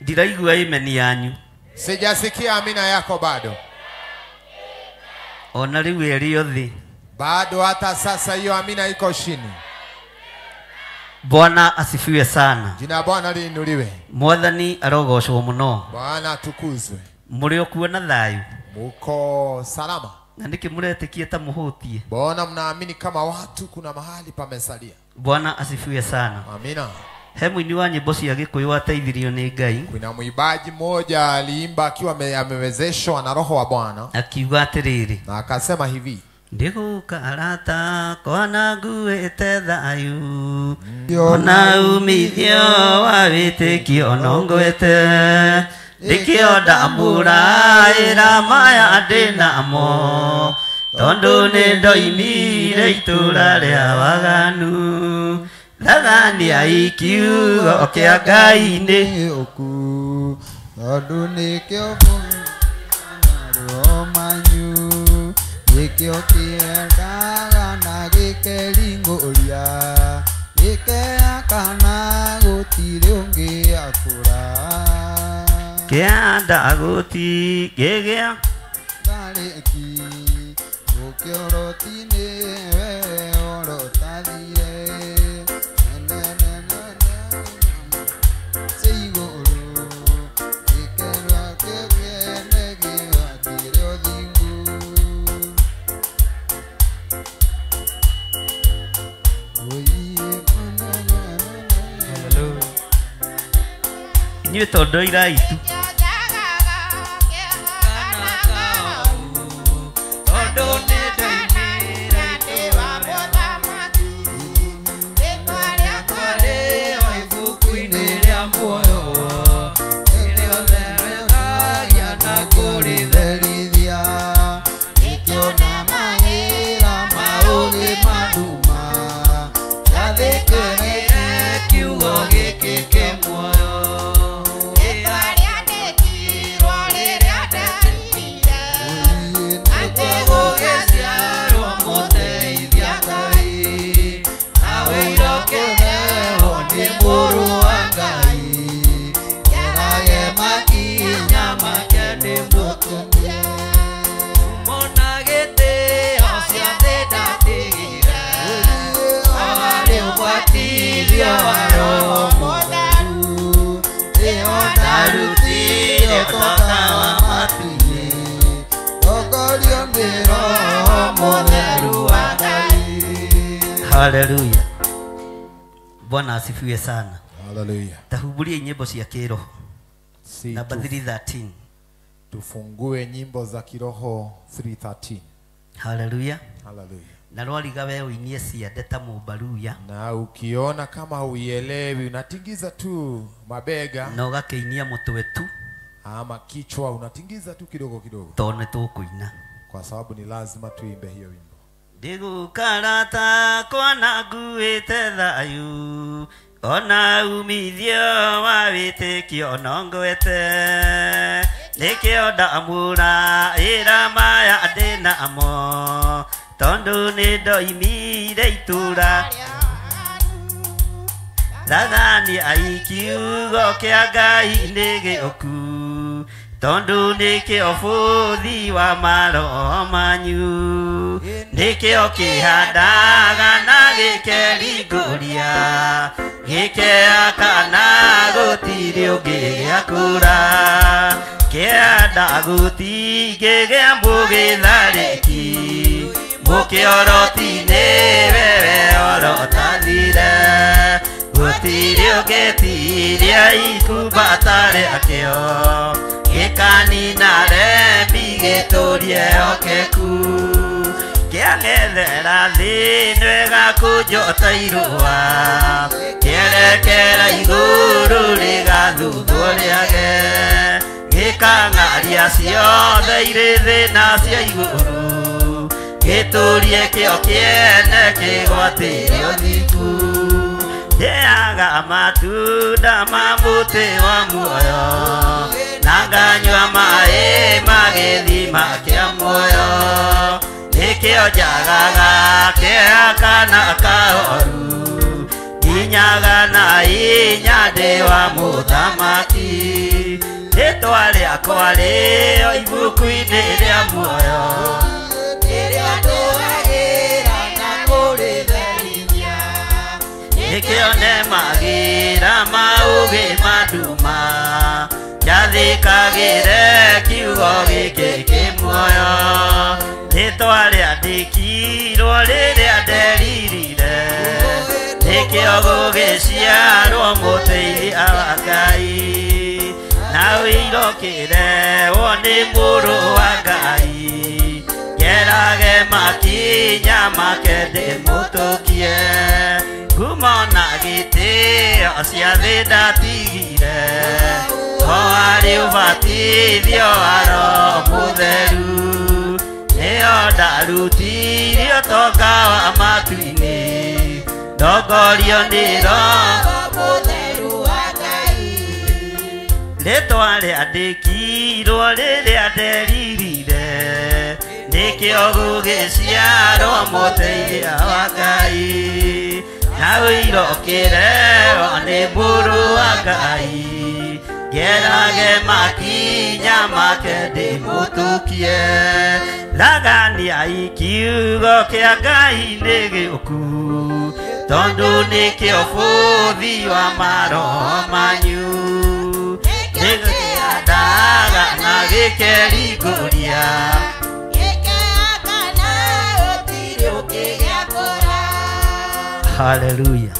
Ndiraigua amen yanyu. Sijasikia amina yako bado, Ona rĩu ĩrĩ thĩ. bado hata sasa hiyo amina iko chini. Bwana asifiwe sana. Jina la Bwana liinuliwe, Mwathani arogocwo mũno. Bwana atukuzwe. Mũrĩ o kuo na thayũ, Muko salama? na nĩkĩ mũretĩkia ta mũhũtie? Mbona mnaamini kama watu kuna mahali pamesalia? Bwana asifiwe sana. Amina. He mũini wa nyĩmbo cia Gĩkũyũ wateithirio nĩ Ngai Kuna mwimbaji mmoja aliimba akiwa amewezeshwa na Roho wa Bwana, akiuga atĩrĩrĩ, na akasema hivi: ndĩgũka arata kwana nguĩte thayũ, ona umithio wa wĩtĩkio no ngwĩte, nĩkĩo ndamũraĩra maya ndĩnamo, tondũ nĩ ndoimire itũũra rĩa waganu, thathania kiugo kĩa Ngai nĩ ũku, tondũ nĩkĩo ruo manyu, nĩkĩo kĩendaga na gĩkeringũria, gĩkeakana gũtirĩ ũngĩ akũra. Kĩanda gũti gĩgĩa Tharĩki gũkĩoroti-inĩ we orotathire, igũrũ gĩkerwa kĩene gĩakĩrĩ ũthingu. Inyuĩ tondũ iraitu Kiugo gĩkĩ kĩ muoyo. ũtonga wa matu-inĩ tongorio nĩ Roho Mũtheru wa Ngai. Haleluya. Bwana asifiwe sana. Haleluya. Tahuburie nyimbo cia kiroho. Namba 313. Tufungue nyimbo za kiroho 313. Haleluya. Haleluya. Na rwariga we uinie ciande ta mũmbaruya. Na ukiona kama huielewi unatingiza tu mabega. Na ũgakĩinia mũtwe tu. Ama kichwa unatingiza tu kidogo kidogo. Tondũ nĩ tũkũina. Kwa sababu ni lazima tuimbe hiyo wimbo. Ndigũkarata kwana nguĩte thayũ ona umithio wa wĩtĩkio no ngwete nĩkĩo ndamũra ĩra maya ndĩ namo tondũ nĩ ndoimire itũra Rathani ai kiugo kĩa Ngai nĩ gĩũku tondũ nĩkĩo bũthi wa maroho manyu nĩkĩo kĩhandaga na gĩkeringũria gĩkeaka na gũtirĩ ũngĩ gĩakũra kĩanda gũtingĩgĩa mũgĩtharĩki mũkĩoroti nĩwe we orotathire gũtirĩ ũngĩtiria ikumbata rĩakĩo gĩkanina remi gĩtũrie okeku kĩang'ethera thĩ nĩgakũnjwo ta irũa kĩerekera igũrũ rĩgathuthwo rĩage gĩkang'aria ciothe irĩ thĩ na cia igũrũ gĩtũrie kĩo kĩene kĩgwatĩre ũthingu ndĩaga matunda ma mũtĩ wa muoyo na nganyua maĩ ma gĩthima kĩa muoyo nĩkĩo njagaga kĩeha kana kahoru nginyaga na inya ndĩ wa mũthamaki rĩtwa rĩakwa rĩo ibuku-inĩ rĩa muoyo rĩrĩa ndũagĩra na kũrĩtherithia nĩkĩo nemagĩra maũgĩ manduma njathĩkagĩre kiugo gĩkĩ kĩ muoyo rĩtwa rĩandĩkirwo rĩrĩa nderirire nĩkĩo gũgĩciarwo mũteithia wa Ngai na ũirokĩrewo nĩ mũrũ wa Ngai ngerage makinya make ndĩmũtũkie ngumo na gĩtĩo cia thĩ ndatigire o harĩ ũbatithio wa Roho Mũtheru nĩo ndarutirie ũtonga wa matu-inĩ ndongorio nĩ Roho Mũtheru wa Ngai rĩtwa rĩandĩkirwo rĩrĩa nderirire nĩkĩo gũgĩciarwo mũteithia wa Ngai na ũirokĩrewo nĩ mũrũ wa Ngai ngerage makinya make ndĩmũtũkie Rathani kiugo kĩa Ngai nĩ gĩũku tondũ nĩkĩo bũthi wa maroho manyu nĩkĩhandaga na gĩkeringũria gĩkeaka na gũtirĩ ũngĩgĩakũra. Haleluya.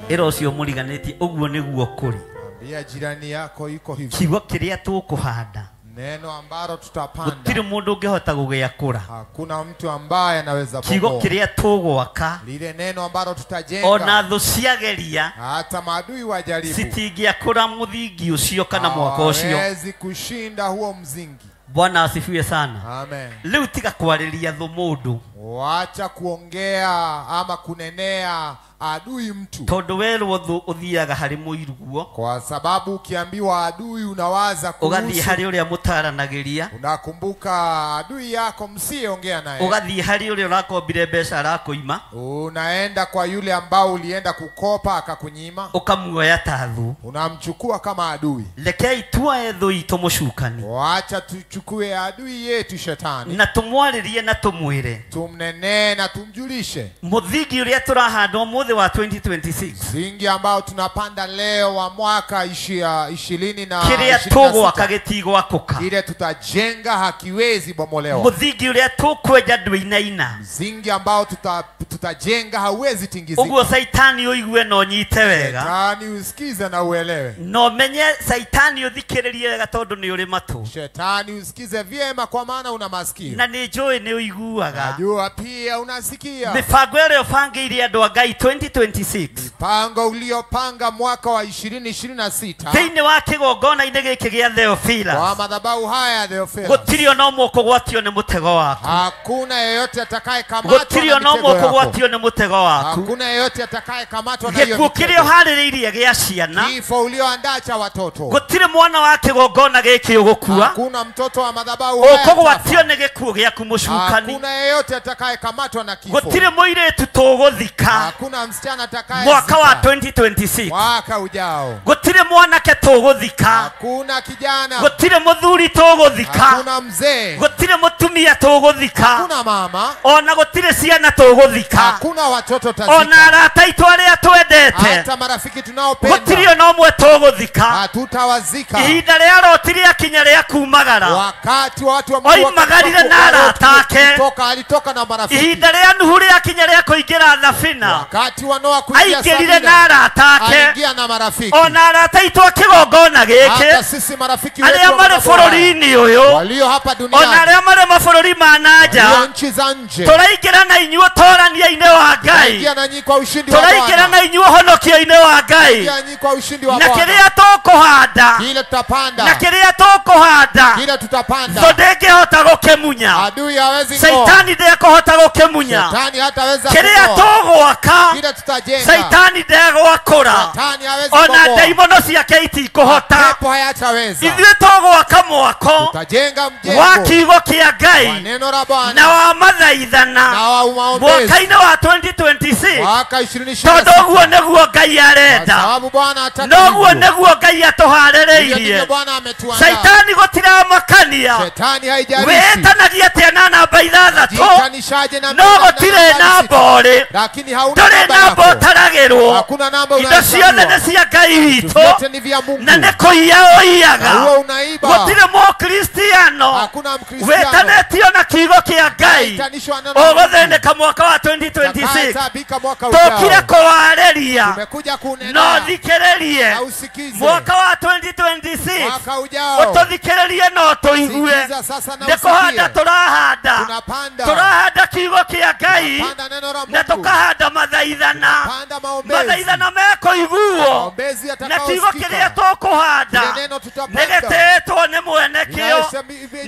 Ĩra ũcio mũriganĩtie ũguo nĩguo kũrĩ. Ambia jirani yako iko hivyo. Kiugo kĩrĩa tũkũhanda neno ambalo tutapanda gũtirĩ mũndũ ũngĩhota gũgĩakũra. Hakuna mtu ambaye anaweza bomoa. Kiugo kĩrĩa tũgwaka lile neno ambalo tutajenga ona thũ ciageria hata maadui wajaribu citingĩakũra mũthingi ũcio kana mwako ũcio. Hawezi kushinda huo mzingi. Bwana asifiwe sana. Amen. Rĩu tiga kwarĩria thũ mũndũ. Wacha kuongea ama kunenea adui mtu. Tondũ werwo thũ ũthiaga harĩ mũiruguo. Kwa sababu ukiambiwa adui unawaza kuhusu. Ũgathiĩ harĩ ũrĩa mũtaranagĩria. Unakumbuka adui yako msiyeongea naye. Ũgathiĩ harĩ ũrĩa ũrakombire mbeca arakũima. Unaenda kwa yule ambao ulienda kukopa akakunyima. Ũkamuoya ta thũ. Unamchukua kama adui. Rekei tuoe thũ itũ mũcukani. Wacha tuchukue adui yetu shetani. Na tũmwarĩrie na tũmwĩre. Tumnenee na tumjulishe. Muthingi uria turahanda umuthi wa 2026. Msingi ambao tunapanda leo wa mwaka 20 na kiria tugwaka gitigwakuka. Kile tutajenga hakiwezi bomolewa. Muthingi uria tukwenja ndwinaina. Msingi ambao tutajenga hauwezi tingizika. Uguo saitani uigue na unyite wega. Shetani usikize na uelewe. No menye saitani uthikiririe wega tondu ni uri matu. Shetani usikize vyema kwa maana una masikio. Na ni njui ni uiguaga. Najua pia unasikia. Mibango ĩrĩa ũbangĩire andũ a Ngai 2026. Mipango uliopanga mwaka wa 2026. Thĩinĩ wa kĩgongona-inĩ gĩkĩ gĩa Theophilus. Kwa madhabahu haya Theophilus. Gũtirĩ ona ũmwe ũkũgwatio nĩ mũtego waku. Hakuna yeyote atakayekamatwa. Gũtirĩ ona ũmwe ũkũgwatio nĩ mũtego waku. Hakuna yeyote atakayekamatwa na hiyo. Gĩkuũ kĩrĩa ũharĩrĩirie gĩa ciana. Kifo ulioandaa cha watoto. Gũtirĩ mwana wa kĩgongona gĩkĩ ũgũkua. Hakuna mtoto wa madhabahu haya. Ũkũgwatio nĩ gĩkuũ gĩaku mũcukani. Hakuna yeyote atakayekamatwa na kifo. Gũtirĩ mũirĩtu tũgũthika. Hakuna msichana atakaye mwaka wa 2026. Mwaka ujao. Gũtirĩ mwanake tũgũthika. Hakuna kijana. Gũtirĩ mũthuri tũgũthika. Hakuna mzee. Gũtirĩ mũtumia tũgũthika. Hakuna mama. Ona gũtirĩ ciana tũgũthika. Hakuna watoto tazika. Ona arata aitũ arĩa twendete. Hata marafiki tunaopenda. Gũtirĩ ona ũmwe tũgũthika. Hatutawazika. Ihinda rĩa Loti rĩakinya rĩa kumagara. Wakati wa watu wa Mungu oimagarire na arata ake. Alitoka na marafiki. Ihinda rĩa Nuhu rĩakinya rĩa kũingĩra thabina. Wakati wa Noa kuingia aingĩrire na arata ake. Aliingia na marafiki. Ona arata aitũ a kĩgongona gĩkĩ. Hata sisi marafiki wetu arĩa marĩ bũrũri-inĩ ũyũ. Walio hapa duniani. Ona arĩa marĩ mabũrũri ma na nja. Walio nchi za nje. Tũraingĩra na inyuĩ ũtorania-inĩ wa Ngai. Tũraingia na nyinyi kwa ushindi wa Bwana. Tũraingĩra na inyuĩ ũhonokio-inĩ wa Ngai. Tũraingia nyinyi kwa ushindi wa Na Bwana. kĩrĩa tũkũhanda. Kile tutapanda. Na kĩrĩa tũkũhanda. Kile tutapanda. Thũ ndĩngĩhota gũkĩmunya. Adui hawezi ng'oa. Saitani ndekũhota gũkĩmunya. Shetani hataweza Kĩrĩa tũgwaka. Kile tutajenga. Saitani ndegwakũra. Shetani hawezi Ona kubomoa. ndaimono ciake itikũhota. Pepo hayataweza. Ithuĩ tũgwaka mwako Tutajenga mjengo wa kiugo kĩa Ngai wa neno la Bwana na wa mathaithana na wa maombezi mwaka-inĩ wa 2026 mwaka 2026 tondũ ũguo nĩguo Ngai arenda. Kwa sababu Bwana ataka noguo hivyo. nĩguo Ngai atũharĩrĩirie. Ndivyo Bwana ametuandaa. Saitani gũtiramakania. Shetani haijalishi. Wĩtanagia atĩa na namba ithathatũ Jitanishaje na no gũtirĩ namba ũrĩ. Lakini hauna Ndũrĩ namba namba yako. ũtaragĩrwo. Hakuna namba Indo ciothe unahesabiwa. nĩ cia Ngai witũ Vyote ni vya Mungu. na nĩ kũiya ũiyaga. Na huo unaiba. Gũtirĩ mũkristiano Hakuna Mkristiano wĩtanĩtio na kiugo kĩa Ngai Wĩtanishwa na neno la Mungu. ũgũthĩnĩka mwaka wa 2026. Atakayetaabika mwaka Tũkire ujao. kũwarĩria Tumekuja kunena no thikĩrĩrie na usikize. mwaka wa 2026 Mwaka ujao. ũtũthikĩrĩrie no tũigue. Sikiza sasa na Nĩ kũhanda usikie. tũrahanda. Tunapanda. Tũrahanda kiugo kĩa Ngai Tunapanda neno la na Mungu. tũkahanda mathaithana. Panda maombezi. Mathaithana mekũiguo Maombezi na kiugo kĩrĩa yatakayosikika. tũkũhanda Kile neno nĩ tutapanda. gĩtĩĩtwo nĩ mwene kĩo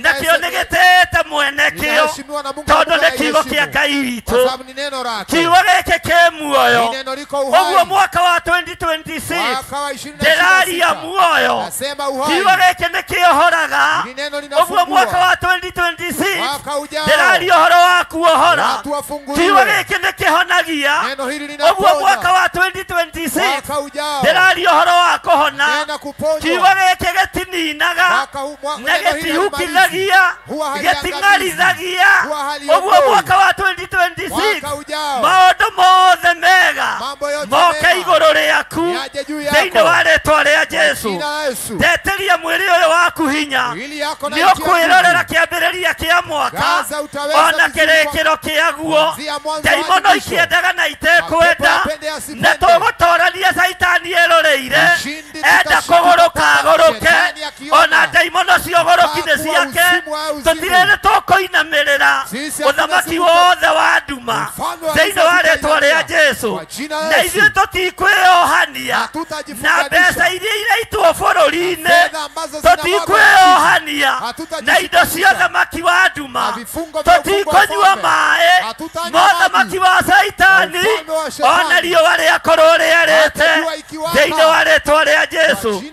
nakĩo nĩ gĩtĩĩte mwene kĩo Inaheshimiwa na Mungu. tondũ Mungu nĩ kiugo kĩa anaiheshimu. Ngai Kwa witũ. sababu ni neno lake. Kiugo gĩkĩ kĩ muoyo. Ni neno liko uhai. Ũguo mwaka wa 2026 Mwaka wa 2026. ndĩraria muoyo. Nasema uhai. Kiugo gĩkĩ nĩ kĩohoraga. Ni neno Ũguo linafungua. mwaka wa 2026 Mwaka ujao. ndĩraria ũhoro wa kuohora. Watu wafunguliwe. Kiugo gĩkĩ nĩ kĩhonagia. Neno hili Ũguo linaponya. mwaka wa 2026 Mwaka ujao. ndĩraria ũhoro wa kũhona. Nena kuponywa. Kiugo gĩkĩ gĩtininaga Mwaka huu na neno hili halimalizi. gĩtihukithagia Huwa haliangamizi. gĩting'arithagia. Huwa haliondoi. Ũguo mwaka wa 2026 Mwaka ujao. maũndũ mothe mega Mambo yote moke mema igũrũ rĩaku yaje juu yako. thĩinĩ wa rĩtwa rĩa Jesu. Jina la Yesu. Ndetĩria mwĩrĩ ũyũ waku hinya Mwili yako na nĩ itia ũkwĩrorera nguvu. kĩambĩrĩria kĩa mwaka Gaza utaweza ona vizuri kĩrĩkĩro kĩaguo. Kuanzia mwanzo hadi Ndaimono mwisho. ikĩendaga na itekwenda Mapepo yapende asipende. na tũgũtorania Saitani ĩroreire Ushindi enda tutashinda. kũgũrũka agũrũke Shetani akiona. ona ndaimono ciogũrũki nĩ Hakuwa ciake uzimu au uzimu. tũtirĩ tũkũinamĩrĩra Sisi hakuna ũthamaki siku wothe wa nduma Mfalme wa thĩinĩ giza wa rĩtwa rĩa tutainamia. Jesu Kwa jina la na Yesu. ithuĩ tũtikwĩohania na Hatutajifunganisha. mbeca iria iraitwo bũrũri-inĩ Fedha ambazo zinamwagwa tũtikwĩohania na indo cia Hatutajifunganisha. ũthamaki wa nduma Na vifungo vya ufungwa wa tũtikũnyua falme. maĩ Hatutanywa ma ũthamaki maji. wa Saitani Na ufalme wa shetani. ona riũa rĩakorwo rĩarĩte Hata jua ikiwaka. thĩinĩ wa rĩtwa rĩa Jesu. Jesu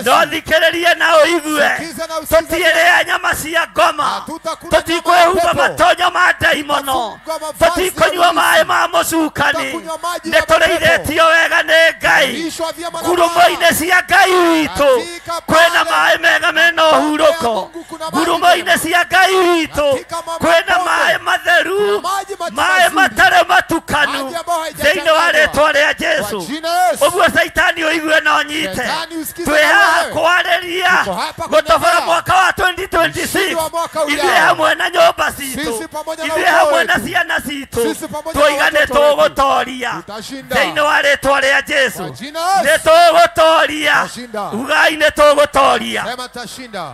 no thikĩrĩrie na ũigue tũtiĩrĩa nyama cia ngoma tũtikwĩhumba matonyo ma ndaimono tũtikũnyua maĩ ma mũcukani nĩ tũrĩithĩtio wega nĩ Ngai ngurumo-inĩ cia Ngai witũ kwĩna maĩ mega mena ũhurũko ngurumo-inĩ cia Ngai witũ kwĩna maĩ matheru maĩ matarĩ matukanu thĩinĩ wa rĩtwa rĩa Jesu ũguo Saitani ũigue na ũnyite twĩ haha kwarĩria gũtobora mwaka wa 2026 ithuĩ hamwe na nyũmba citũ ithuĩ hamwe na ciana citũ twoiga nĩ tũgũtoria thĩinĩ wa rĩtwa rĩa Jesu nĩ tũgũtoria ugai nĩ tũgũtoria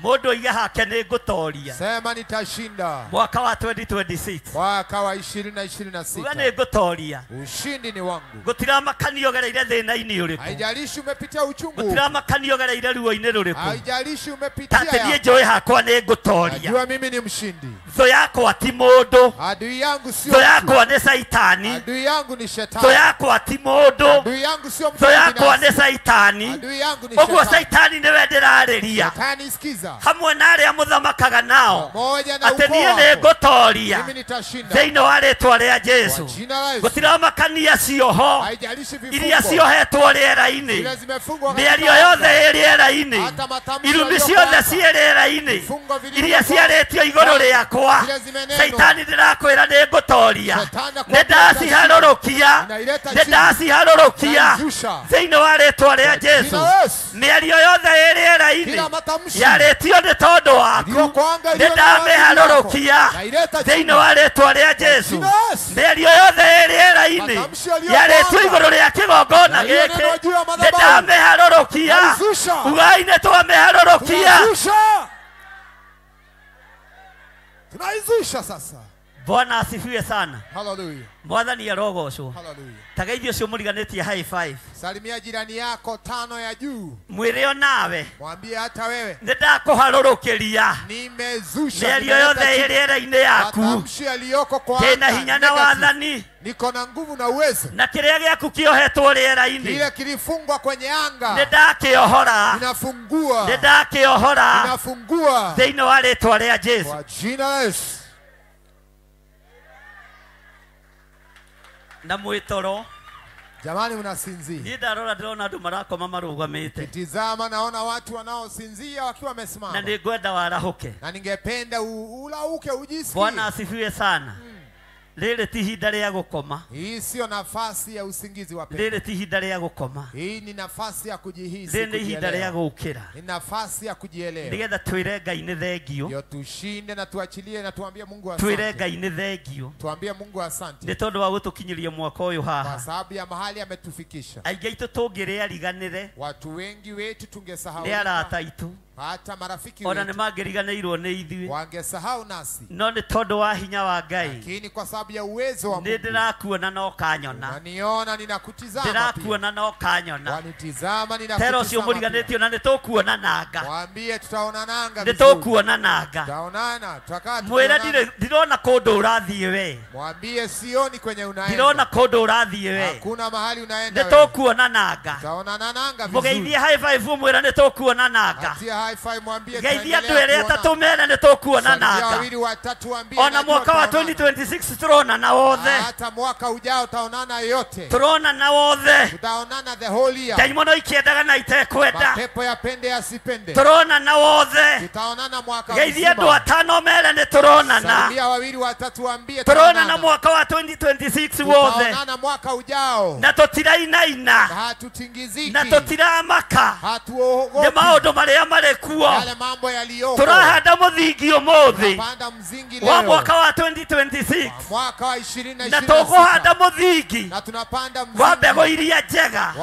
Mundu oige hake nĩ ngũtoria. Sema nitashinda. Mwaka wa 2026. Mwaka wa 2026. Uga nĩ ngũtoria. Ushindi ni wangu. Gũtiramakanio ũgereire thĩna-inĩ ũrĩkũ. Haijalishi umepitia uchungu. Gũtiramakanio ũgereire ruo-inĩ rũrĩkũ. Haijalishi umepitia. Tate niĩ njũĩ hakwa nĩ ngũtoria. Najua mimi ni mshindi. Thũ yakwa ti mũndũ. Adui yangu sio. Thũ yakwa nĩ Saitani. Adui yangu ni shetani. Thũ yakwa ti mũndũ. Adui yangu sio mtu. Thũ yakwa nĩ Saitani. Adui yangu ni shetani. Ũguo Saitani nĩwe ndĩrarĩria. Shetani sikiza. Hamwe na arĩa mũthamakaga nao atĩ niĩ nĩ ngũtoria thĩinĩ wa rĩtwa rĩa Jesu gũtiramakania cioho iria ciohetwo rĩera-inĩ mĩario yothe ĩ rĩera-inĩ irumi ciothe ciĩ rĩera-inĩ iria ciarĩtio igũrũ rĩakwa Saitani ndĩrakwĩra nĩ ngũtoria nĩ ndaciharũrũkia nĩ ndaciharũrũkia thĩinĩ wa rĩtwa rĩa Jesu mĩario yothe ĩ rĩera-inĩ yarĩtio nĩ tondũ waku nĩ ndamĩharũrũkia thĩinĩ wa rĩtwa rĩa Jesu mĩario yothe ĩ rĩera-inĩ yarĩtio igũrũ rĩa kĩgongona gĩkĩ nĩ ndamĩharũrũkia ugai nĩ twamĩharũrũkia tunaizusha sasa. Bwana asifiwe sana. Hallelujah. Mwathani arogocwo. Hallelujah. Tageithio ũcio mũriganĩtie high five. Salimia jirani yako tano ya juu. Mwĩre o nawe. Mwambie hata wewe. Nĩ ndakũharũrũkĩria. Nimezusha. Mĩario yothe ĩ rĩera-inĩ yaku. Matamshi yaliyoko kwa anga. Ndĩna hinya na wathani. Niko na nguvu na uwezo. Na kĩrĩa gĩaku kĩohetwo rĩera-inĩ. Kile kilifungwa kwenye anga. Nĩ ndakĩohora. Ninafungua. Nĩ ndakĩohora. Ninafungua. Thĩinĩ wa rĩtwa rĩa Jesu. Kwa jina la Yesu. Na mwitoro. Jamani unasinzia. Ni ndarora ndĩrona andũ marakoma marũgamĩte. Tizama naona watu wanaosinzia wakiwa wamesimama. Na nĩngwenda warahũke. Na ningependa ulauke ujisikie. Bwana asifiwe sana. Rĩrĩ ti ihinda rĩa gũkoma. Hii sio nafasi ya usingizi wapendwa. Rĩrĩ ti ihinda rĩa gũkoma. Hii ni nafasi ya kujihisi. Rĩrĩ nĩ ihinda rĩa gũũkĩra. Ni nafasi ya kujielewa. Nĩgetha twĩre Ngai nĩ thengio. Ndio tushinde na tuachilie na tuambie Mungu asante. Twĩre Ngai nĩ thengio. Tuambie Mungu asante. Nĩ tondũ wa gũtũkinyĩria mwaka ũyũ haha. Kwa sababu ya mahali ametufikisha. Aingĩ aitũ tũngĩrĩariganĩre. Watu wengi wetu tungesahau. Nĩ arata aitũ. Hata marafiki ona wetu nĩ mangĩriganĩirwo nĩ ithuĩ. Wangesahau nasi. No nĩ tondũ wa hinya wa Ngai. Lakini kwa sababu ya uwezo wa Mungu. Nĩ ndĩrakuona na ũkanyona. Unaniona ninakutizama. Ndĩrakuona na ũkanyona. Wanitizama ninakutizama. Tero ũcio mũriganĩtio na nĩ tũkuona nanga. Waambie tutaona nanga. Nĩ tũkuona nanga. Tutaonana, tutakaa. Mwĩre ndirona kũndũ ũrathiĩ we. Mwambie sioni kwenye unaenda. Ndirona kũndũ ũrathiĩ we. Hakuna mahali unaenda. Nĩ tũkuona nanga. Tutaonana nanga vizuri. Mũgeithie high five mwĩre nĩ tũkuona nanga. Atia high five mwambie. Geithia andũ erĩ atatũ mere nĩ tũkuona nanga. Wawili watatu waambie. Ona mwaka wa 2026 turonana wothe. Hata mwaka ujao tutaonana yote. Turonana wothe. Tutaonana the whole year. Ndaimono ikiendaga na itekwenda. Mapepo yapende asipende. Turonana wothe. Tutaonana mwaka mzima. Geithia andũ atano mere nĩ turonana. Salimia wawili watatu waambie. Turonana mwaka wa 2026 wothe. Tutaonana mwaka ujao. Na tũtirainaina. Hatutingiziki. Na tũtiramaka. Hatuogopi. Nĩ maũndũ marĩa marĩ kuo. Yale mambo yaliyoko. Turahanda mũthingi ũmũthĩ. Tunapanda mzingi leo. Wa mwaka wa 2026. Mwaka wa 2026. Na tũkũhanda mũthingi. Na tunapanda mzingi. Wa mbegũ iria njega.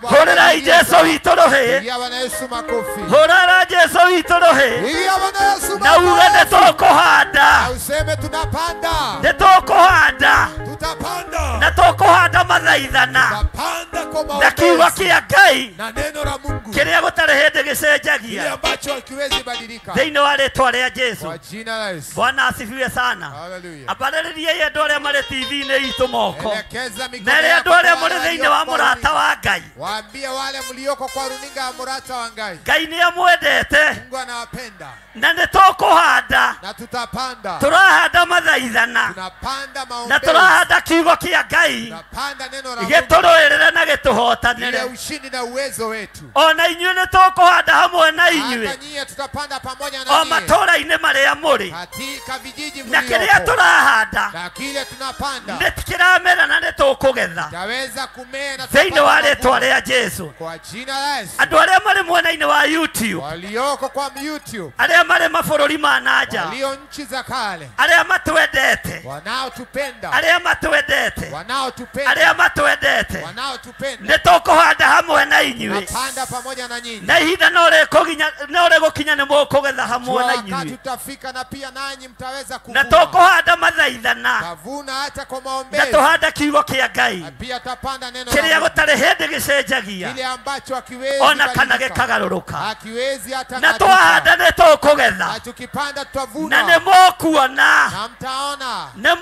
Hũrĩrai Jesu witũ rũhĩ. Pigia Bwana Yesu makofi. Hũrĩra Jesu witũ rũhĩ. Pigia Bwana Yesu makofi. Na uge nĩ tũkũhanda. Na useme tunapanda. Nĩ tũkũhanda. Tutapanda. Na tũkũhanda mathaithana. Tutapanda. Yako na kiugo maombezi kĩa Ngai na neno la Mungu kĩrĩa gũtarĩ hĩndĩ kile gĩcenjagia ambacho hakiwezi badilika. thĩinĩ wa rĩtwa rĩa Jesu. Kwa jina la Yesu. Bwana asifiwe sana. Haleluya. Ambarĩrĩriai andũ arĩa marĩ TV-inĩ itũ moko Elekeza mikono na arĩa yako andũ arĩa kwa mũrĩ wale thĩinĩ wa walioko kwa mũrata runinga. wa Ngai. Waambie wale mlioko kwa runinga ya murata wa Ngai. Ngai nĩ amwendete Mungu anawapenda na nĩ tũkũhanda, na tutapanda. tũrahanda mathaithana Tunapanda na maombezi. tũrahanda kiugo kĩa Ngai Tunapanda neno la Mungu gĩtũrũĩrĩre na ile gĩtũhotanĩre. ushindi na uwezo wetu. Ona inyuĩ nĩ tũkũhanda hamwe na inyuĩ Hata nyie tutapanda pamoja o na nyie matũũra-inĩ marĩa mũrĩ, katika vijiji na kĩrĩa mlioko, tũrahanda na kile tunapanda nĩ kĩramera na nĩ tũkũgetha taweza kumea na thĩinĩ wa tutapata rĩtwa mavuno. rĩa Jesu. Kwa jina la Yesu. Andũ arĩa marĩ mwena-inĩ wa YouTube, Walioko kwa YouTube, arĩa marĩ mabũrũri ma nanja, walio nchi za kale, arĩa matwendete, wanaotupenda, arĩa matwendete, wanaotupenda, arĩa matwendete, wanaotupenda, nĩ tũkũhanda hamwe na inyuĩ napanda pamoja na nyinyi. na ihinda no rĩgũkinya nĩ mũkũgetha hamwe Jua na wakati inyuĩ, utafika na pia nanyi mtaweza na kuvuna. tũkũhanda mathaithana Tavuna hata kwa na maombezi, tũhanda kiugo kĩa Ngai na pia tapanda neno kĩrĩa la Mungu gũtarĩ hĩndĩ gĩcenjagia kile ambacho hakiwezi ona kana badilika, gĩkagarũrũka, hakiwezi hata na ng'atuka. twahanda nĩ tũkũgetha Na tukipanda na tutavuna, nĩ mũkuona, na mtaona, nĩ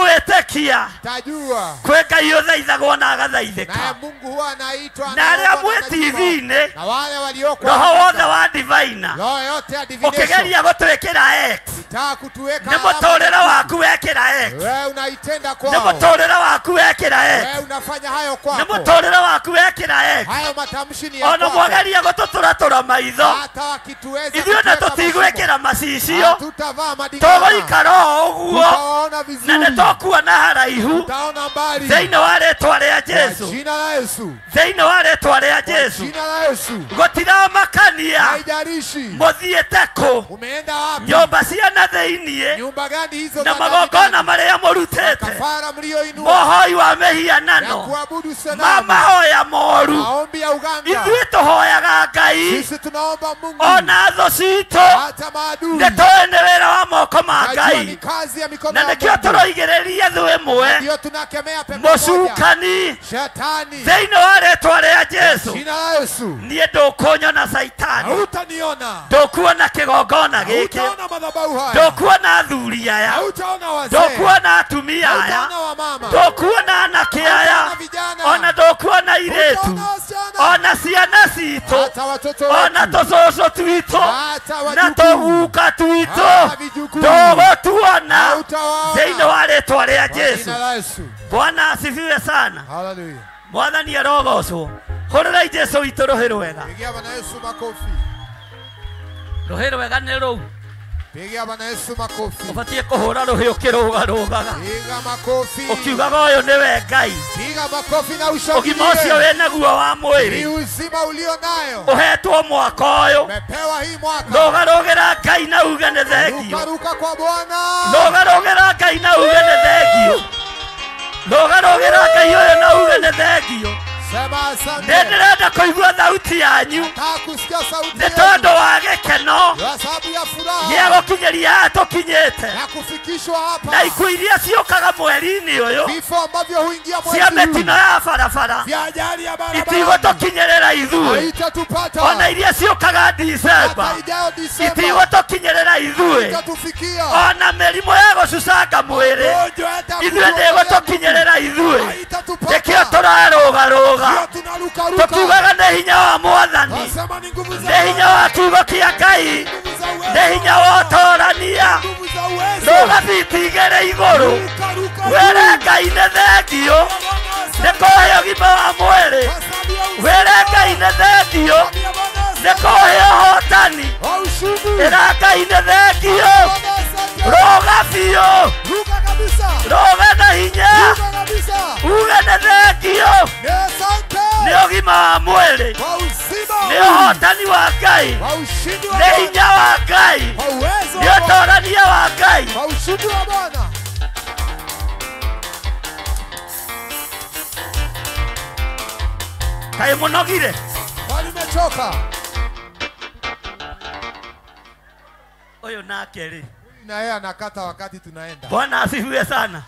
mũgwĩtĩkia mtajua. kwĩ Ngai ũthaithagwo na agathaithĩka. Naye Mungu huwa anaitwa Na arĩa anaombwa mwĩ na anajibiwa. TV-inĩ, Na wale walioko roho wothe runinga, wa divaina roho yote ya divination ũkĩgeria gũtwĩkĩra X itaka kutuweka nĩ alama mũtũrĩre waku wekĩra X, wewe unaitenda nĩ kwao, mũtũrĩre waku wekĩra X, wewe unafanya hayo nĩ kwako, mũtũrĩre waku wekĩra X. hayo matamshi ni ya Ona kwako. mwageria gũtũtũratũra maitho, Hata wakituweza ithuĩ ona kutuweka tũtigwĩkĩra mashimo, macicio, hatutavaa madingana, tũgũikara o ũguo tutaona na nĩ vizuri, tũkuona haraihu tutaona mbali thĩinĩ wa rĩtwa rĩa kwa Jesu, jina la Yesu, thĩinĩ wa rĩtwa rĩa kwa Jesu. jina la Yesu. Gũtiramakania Haijalishi mũthiĩte kũ, umeenda wapi, nyũmba cia na thĩiniĩ nyumba gani hizo na za magongona ndani, marĩa mũrutĩte, kafara mlioinua mohoi wa ya mĩhianano, kuabudu ma sanamu, mahoya moru, maombi ya uganga. ithuĩ tũhoyaga Ngai Sisi tunaomba Mungu, ona thũ citũ hata maadui nĩ tũĩ nĩ wĩra wa moko ma najua ni Ngai, kazi ya mikono na ya nĩkĩo Mungu. tũroigĩrĩria thũ ĩmwe, Ndio tunakemea pepo moja, mũcukani shetani, thĩinĩ wa rĩtwa rĩa Jesu. jina la Yesu. Niĩ ndũkũnyona Caitani, Hautaniona, ndũkuona kĩgongona gĩkĩ, hautaona madhabahu haya, ndũkuona athuri aya, hautaona wazee, ndũkuona atumia aya, hautaona wamama, ndũkuona anake aya, hautaona vijana, ona ndũkuona airĩtu, hautaona wasichana, ona ciana citũ, hata watoto ona wetu, tũcũcũ twitũ hata na wajukuu, tũguka twitũ, hata vijukuu, ndũgũtuona hautawaona thĩinĩ wa rĩtwa rĩa kwa Jesu. jina la Yesu. Bwana asifiwe sana. Haleluya. Mwathani arogocwo. Hũrĩrai Jesu witũ rũhĩ rwega. Pigia Bwana Yesu makofi. Rũhĩ rwega nĩ rũu. Pigia Bwana Yesu makofi. Ũbatiĩ kũhũra rũhĩ ũkĩrũgarũgaga, Piga makofi. ũkiugaga ũyũ nĩwe Ngai. Piga makofi na Ũgima ũcio ushangilie. wĩnaguo wa Ni mwĩrĩ uzima ulio nayo ũhetwo mwaka ũyũ. umepewa hii mwaka. Rũgarũgĩra Ngai na uge nĩ thengio. Ruka ruka kwa Bwana. Rũgarũgĩra Ngai na uge nĩ thengio. Rũgarũgĩra Ngai ũyũ na uge nĩ thengio. Sema Nĩ asante. ndĩrenda kũigua thauti yanyu Nataka kusikia sauti nĩ yenu tondũ wa gĩkeno kwa sababu ya gĩa furaha gũkinyĩria haha tũkinyĩte, ya kufikishwa na hapa. ikuũ iria ciũkaga mweri-inĩ ũyũ Vifo ambavyo huingia cia mwezi huu mĩtino ya barabara vya ajali ya barabarani itigũtũkinyĩrĩra ithuĩ, haitatupata, ona iria ciũkaga Dicemba hata ijayo Disemba itigũtũkinyĩrĩra ithuĩ, haitatufikia. ona mĩrimũ ya gũcucanga mwĩrĩ Magonjwa hata ithuĩ ndĩgũtũkinyĩrĩra ithuĩ. haitatupata. Nĩkĩo tũrarũgarũga Ndio tunarukaruka, tũkiugaga nĩ hinya wa Mwathani, nasema ni nguvu za nĩ hinya wa kiugo kĩa Ngai, nguvu za uwezo, nĩ hinya wa ũtorania. nguvu za uwezo. Rũga biti igĩrĩ igũrũ, Ruka ruka wĩre juu. Ngai nĩ thengio nĩ kũhe ũgima wa mwĩrĩ, Kwa sababu ya uzima. wĩre Ngai nĩ thengio Kwa Bwana nĩ asante. kũhe ũhotani, Kwa ushindi. ĩra Ngai nĩ thengio. Bwana asante. Rũga biũ, Ruka kabisa. rũga na hinya, Ruka kabisa. uge nĩ thengio Ni asante. nĩ ũgima wa mwĩrĩ, Kwa uzima. nĩ ũhotani wa Ngai, Kwa ushindi wa nĩ Bwana. hinya wa Ngai, Kwa uwezo nĩ wa Bwana. ũtorania wa Ngai. Kwa ushindi wa Bwana. Kaĩ mũnogire? Kwani umechoka? Ũyũ nake rĩ, Huyu na yeye anakata wakati tunaenda. Bwana asifiwe sana.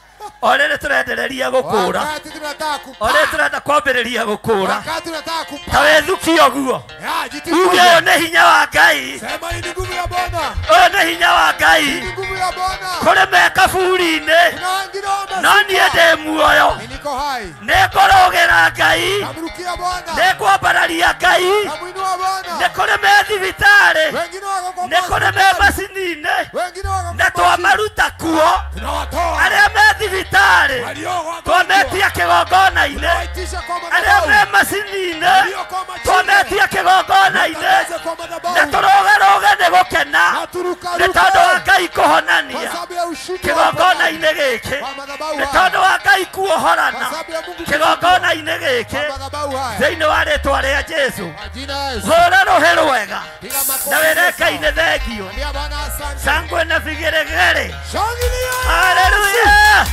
O rĩrĩ tũrendereria gũkũra. Wakati tunataka O rĩrĩ tũrenda kwambĩrĩria gũkũra. Wakati tunataka Ta kupaa. wĩthukie ũguo. Ya, jitifunze. Uge ũyũ nĩ hinya wa Ngai. Sema hii ni nguvu ya Bwana. Ũyũ nĩ hinya wa Ngai. Ni nguvu ya Bwana. Kũrĩ me kaburi-inĩ. Kuna wengine wamezikwa. No niĩ ndĩ muoyo. Mimi niko hai. Nĩ ngũrũgĩra Ngai. Namrukia Bwana. Nĩ ngwambararia Ngai. Namuinua Bwana. Nĩ kũrĩ me thibitarĩ. Wengine wako kwa Nĩ kũrĩ me hospitali. macini-inĩ. Wengine wako Na kwa mashine. twamaruta kuo. Tunawatoa. Arĩa me thibitarĩ. Walio wagonjwa. Twametia kĩgongona-inĩ. Tunawaitisha kwa Arĩa me madhabahu. macini-inĩ. Walio kwa mashine. Twametia kĩgongona-inĩ. Tutangaze kwa Na madhabahu. tũrũgarũge nĩ gũkena. Na Nĩ turukaruke. tondũ wa Ngai Kwa kũhonania. sababu ya ushindi wa uponyaji. Kĩgongona-inĩ gĩkĩ. Kwa madhabahu Nĩ haya. tondũ wa Ngai kuohorana. Kwa sababu ya Mungu Kĩgongona-inĩ gĩkĩ. Kwa madhabahu haya. Thĩinĩ wa rĩtwa rĩa Jesũ. Kwa jina la Yesu. Hũra rũhĩ rwega. Piga makofi. Na wĩre Ngai nĩ thengio. Ambia Bwana asante. Shangwe na vigeregere. Shangilia. Haleluya.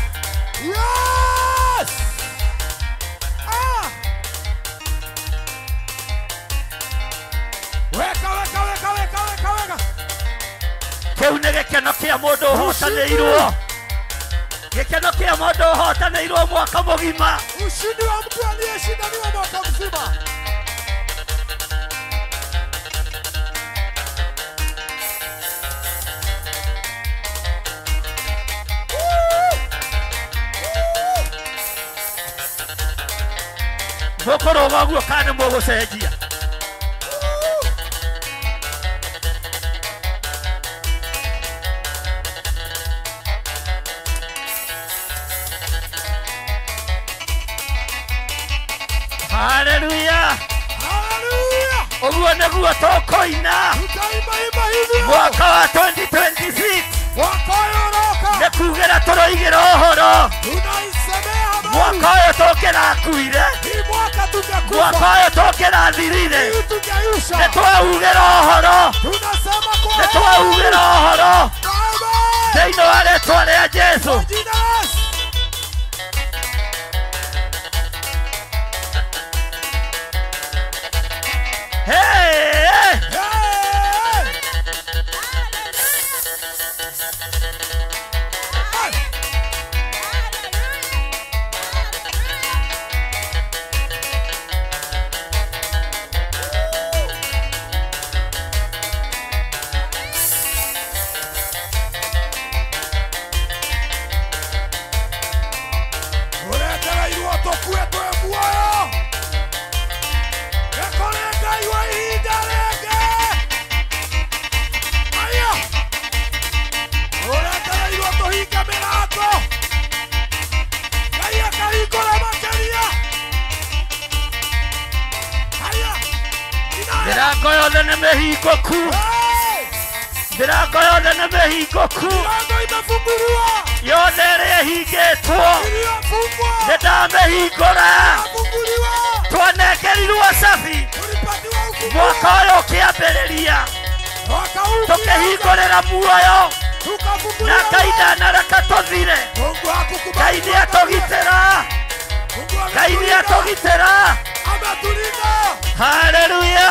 Yes! Ah! Weka, weka, weka, weka, weka, weka. Kĩu nĩ gĩkeno kĩa mũndũ ũhotanĩirwo. Gĩkeno kĩa mũndũ ũhotanĩirwo mwaka mũgima. Ushindi wa mtu aliyeshindaniwa mwaka mzima. Mũkũrũga ũguo kana nĩ mũgũcenjia? Haleluya. Haleluya. Ũguo nĩguo tũkũina Tutaimba imba hivyo. mwaka wa 2026. Mwaka ũyũ ũroka. Nĩ kugĩra tũroigĩra ũhoro. Tunaisemea habari. Mwaka ũyũ tũngĩrakuire. Hii mwaka tungekufa. Mwaka ũyũ tũngĩrathirire. Hii tungeisha. Nĩ twaugĩra ũhoro. Tunasema kwa Nĩ twaugĩra ũhoro. Amen. Thĩinĩ wa rĩtwa rĩa Jesũ. Kwa jina la Yesu. Hey! Hey! Hey! Ũretereirwo tũkue twĩ muoyo. Nĩ kũrĩ Ngai wa ihinda rĩngĩ. Aya! Ũretereirwo tũhinge mĩrango. Ngai akahingũra makĩria. Aya! Inaya! Mĩrango yothe nĩ mĩhingũku. Hey! Mĩrango yothe nĩ mĩhingũku. Milango imefunguliwa. Yothe ĩrĩa ĩhingĩtwo. Iliyofungwa. Nĩ ndamĩhingũra. Imefunguliwa. Twanengerirwo cabi. Tulipatiwa ufunguo. Mwaka ũyũ ũkĩambĩrĩria. Mwaka huu Tũkĩhingũrĩra muoyo. Na tukafunguliwa. Ngai ndanareka tũthire. Mungu hakukubali. Ngai nĩatũgitĩra. Mungu Ngai ametulinda. nĩatũgitĩra. Ametulinda. Haleluya.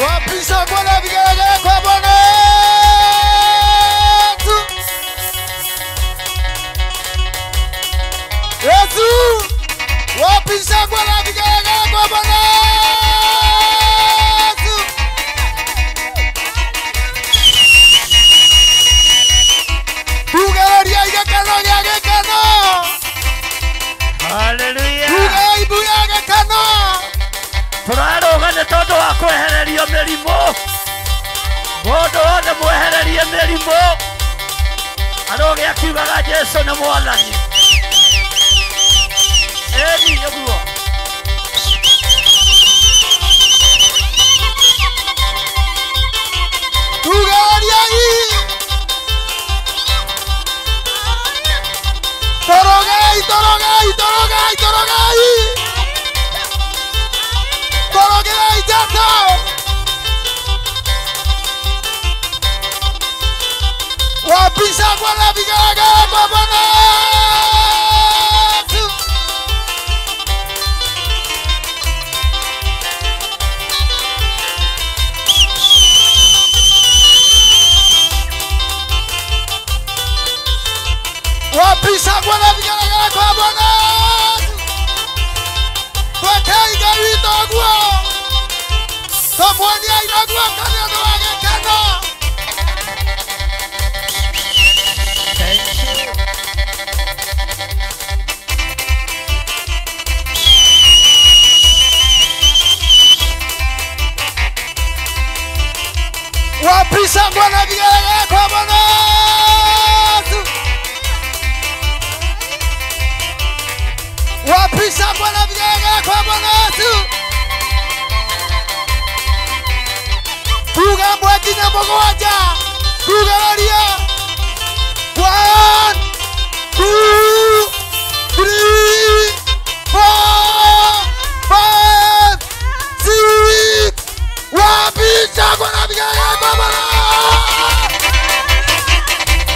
Wapisha Bwana vigelegele kwa Bwana yetu. Yesu. Wapisha Bwana vigelegele kwa Bwana yetu. Tugereria gĩkeno gĩa gĩkeno. Haleluya. Tuge imbu ya gĩkeno. Tũrarũga nĩ tondũ wa kwehererio mĩrimũ. Mũndũ wothe mwehererie mĩrimũ. Arũge akiugaga Jesũ nĩ Mwathani. Ĩni ũguo. shangwe na vigelegele kwa Bwana Yesu. Wapi shangwe na vigelegele kwa Bwana Yesu. Twekei Ngai witũ ũguo. Tũmuonie iraguo nĩ ũndũ wa gĩkeno. Thank you. Wapi shangwe na vigelegele kwa Bwana Yesu. Wapi shangwe na vigelegele kwa Bwana Yesu. Tuga mwe nginya mũgwanja. Tugĩrĩrie. 1 2 3 4 5 6. Wapi shangwe na vigelegele kwa Bwana?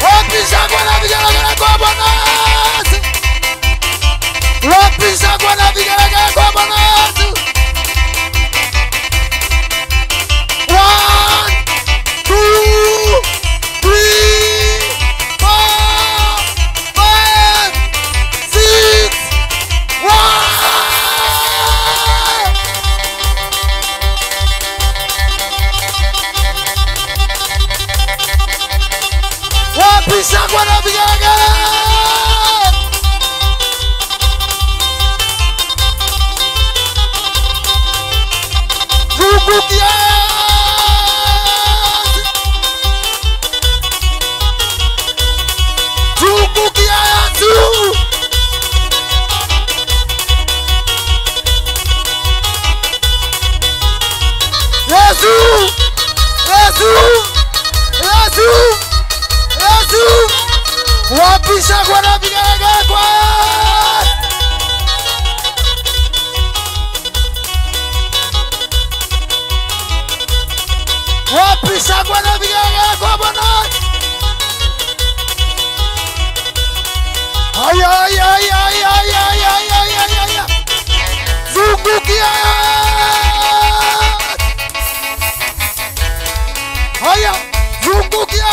Wapi shangwe na vigelegele kwa Bwana Yesu? Wapi shangwe na vigelegele kwa Bwana Yesu? 1 2 3 4 5 6 1. Wapi shangwe na vigelegele? Zungukia. Zungukia Yesu. Yesu. Yesu. Yesu. Yesu. Wapi shangwe na vigelegele kwa Yesu? Wapi shangwe na vigelegele kwa Bwana? Aya aya aya aya aya aya aya aya. Zungukia. Haya, zungukia.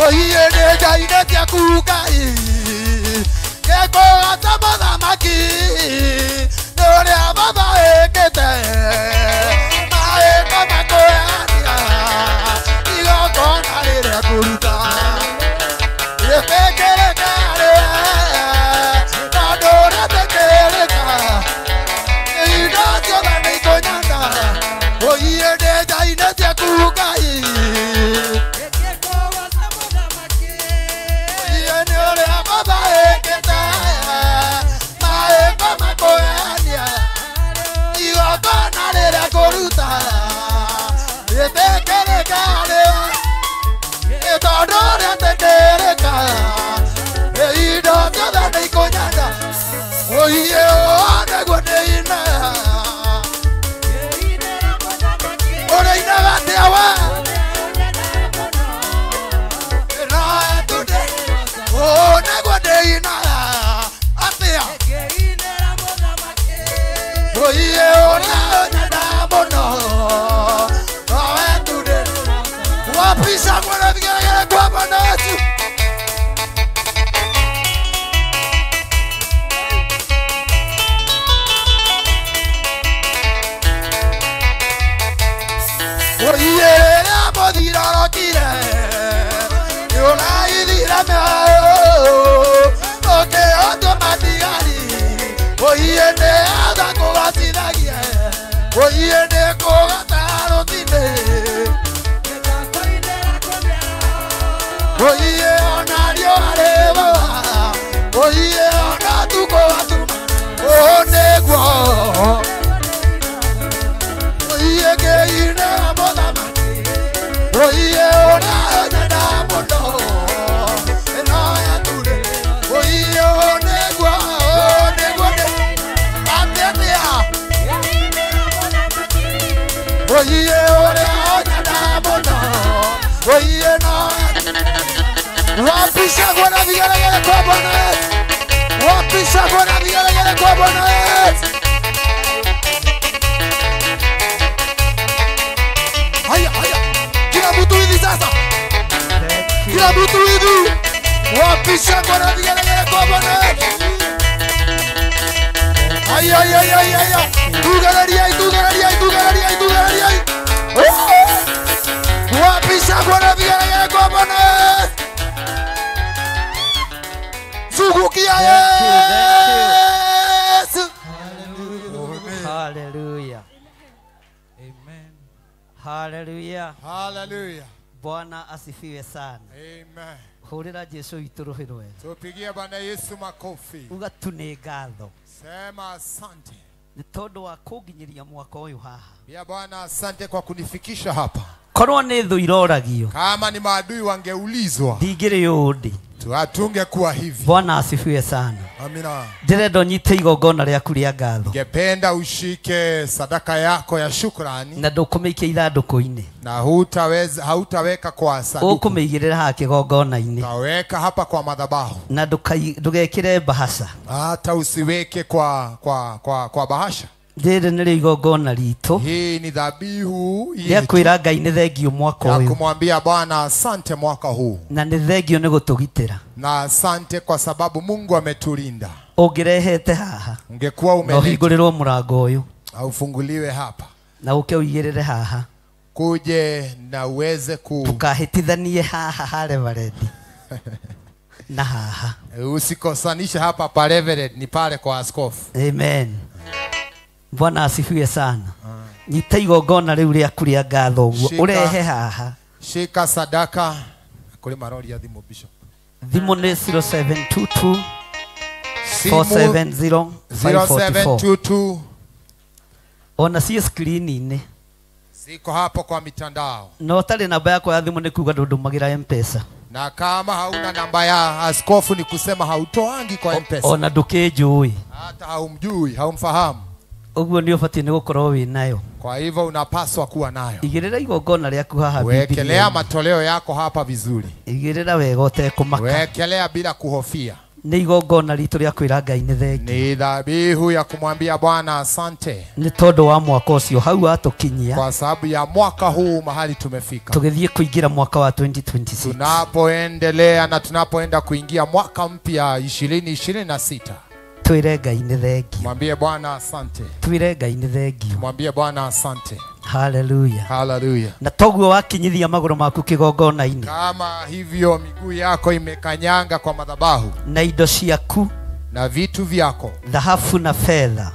Oiye nĩ njainĩtie Ngai ngĩkũgata mũthamaki nĩ ũrĩa Baba ĩkĩte maĩko makũheania igongona rĩrĩa ngũruta rĩtĩkĩrĩke harĩ we tondũ rĩtĩkĩrĩka indo ciothe nĩ ikũnyona. Oiye nĩ njainĩtie Ngai Wapi shangwe na vigelegele kwa Bwana Yesu? Oiye mũthirorokire nĩũraithire mĩoyo ũkĩhotwo matigari. Oiye nĩ atha kũgacithagie. Oiye nĩ kũgata rũthinĩ. Oiye ona riũa rĩroa. Oiye ona tukũ atuma. Ũũ nĩguo. Oiye ngĩinĩra mũthamaki. Oiye ũrĩa ũnyenda mũno. Ĩno yature. Oiye ũũ nĩguo, ũũ nĩguo nĩ. Atĩ atĩa? Oye ore onyana muno oye na wapisha kwa vigelegele kwa Bwana Yesu. Wapisha kwa vigelegele kwa Bwana Yesu. Haya haya, kila mtu hivi sasa, kila mtu hivi wapisha kwa vigelegele kwa Bwana Yesu. Haya haya haya haya, tugalaria tugalaria tugalaria tugalaria. Wapisha kwa vigelegele kwa Bwana Yesu. Zugukia Yesu. Hallelujah. Amen. Hallelujah. Hallelujah. Bwana asifiwe sana. Amen. Hurira Yesu ituruhirwe. Tupigie Bwana Yesu makofi. Uga tu nĩ ngatho. Sema asante. Nĩ tondũ wa kũnginyĩria mwaka ũyũ haha. Pia Bwana asante kwa kunifikisha hapa. Korwo nĩ thũ iroragio. Kama ni maadui wangeulizwa. Ndingĩrĩ ũũ ndĩ. Hatungekuwa hivi. Bwana asifiwe sana. Amina. Ndĩrenda ũnyite igongona rĩaku rĩa ngatho. Ningependa ushike sadaka yako ya shukrani. Na ndũkũmĩikia ithandũkũ-inĩ. Na hautaweka kwa sanduku. Ũkũmĩigĩrĩra haha kĩgongona-inĩ. Utaweka hapa kwa madhabahu. Na ndũgekĩre bahasha. Hata usiweke kwa bahasha. Rĩrĩ nĩrĩo igongona ritũ. Hii ni dhabihu rĩa kwĩra Ngai nĩ thengio mwaka ũyũ. Ya kumwambia Bwana asante mwaka huu. Na nĩ thengio nĩ gũtũgitĩra. Na asante kwa sababu Mungu ametulinda. Ũngĩrehete haha. Ungekuwa umeleta. Na ũhingũrĩrwo mũrango ũyũ. Aufunguliwe hapa. Na ũke ũigĩrĩre haha. Kuje na uweze ku tukahĩtithanie haha ha Reverend. Na haha. Usikosanishe hapa pa Reverend, ni pale kwa askofu. Amen. Bwana asifiwe sana. Nyita igongona rĩu rĩaku rĩa ngatho ũguo ũrehe haha. Shika sadaka kuri marori ya thimũ bishop. Thimũ nĩ 0722 470 544. Ona si screen-inĩ. Ziko hapo kwa mitandao. Na ũtarĩ namba yakwa ya thimũ nĩ kuga ndũndũmagĩra M-Pesa. Na kama hauna namba ya askofu ni kusema hautoangi kwa M-Pesa. Ona ndũkĩnjũĩ. Hata haumjui, haumfahamu. Ũguo nĩ ũbatiĩ nĩ gũkorwo wĩ nayo. Kwa hivyo unapaswa kuwa nayo. Igĩrĩra igongona rĩaku haha Biblia. Wekelea matoleo yako hapa vizuri. Igĩrĩra wega ũtekũmaka. Wekelea bila kuhofia. Nĩ igongona ritũ rĩa kwĩra Ngai nĩ thengio. Ni dhabihu ya kumwambia Bwana asante. Nĩ tondũ wa mwaka ũcio hau atũkinyia. Kwa sababu ya mwaka huu mahali tumefika. Tũgĩthiĩ kũingĩra mwaka wa 2026. Tunapoendelea na tunapoenda kuingia mwaka mpya 2026. Twire Ngai nĩ thengio. Mwambie Bwana asante. Twire Ngai nĩ thengio. Mwambie Bwana asante. Hallelujah. Hallelujah. Na toguo wakinyithia magũrũ maku kĩgongona-inĩ. Kama hivyo miguu yako imekanyanga kwa madhabahu. Na indo ciaku. Na vitu vyako. Dhahabu na fedha.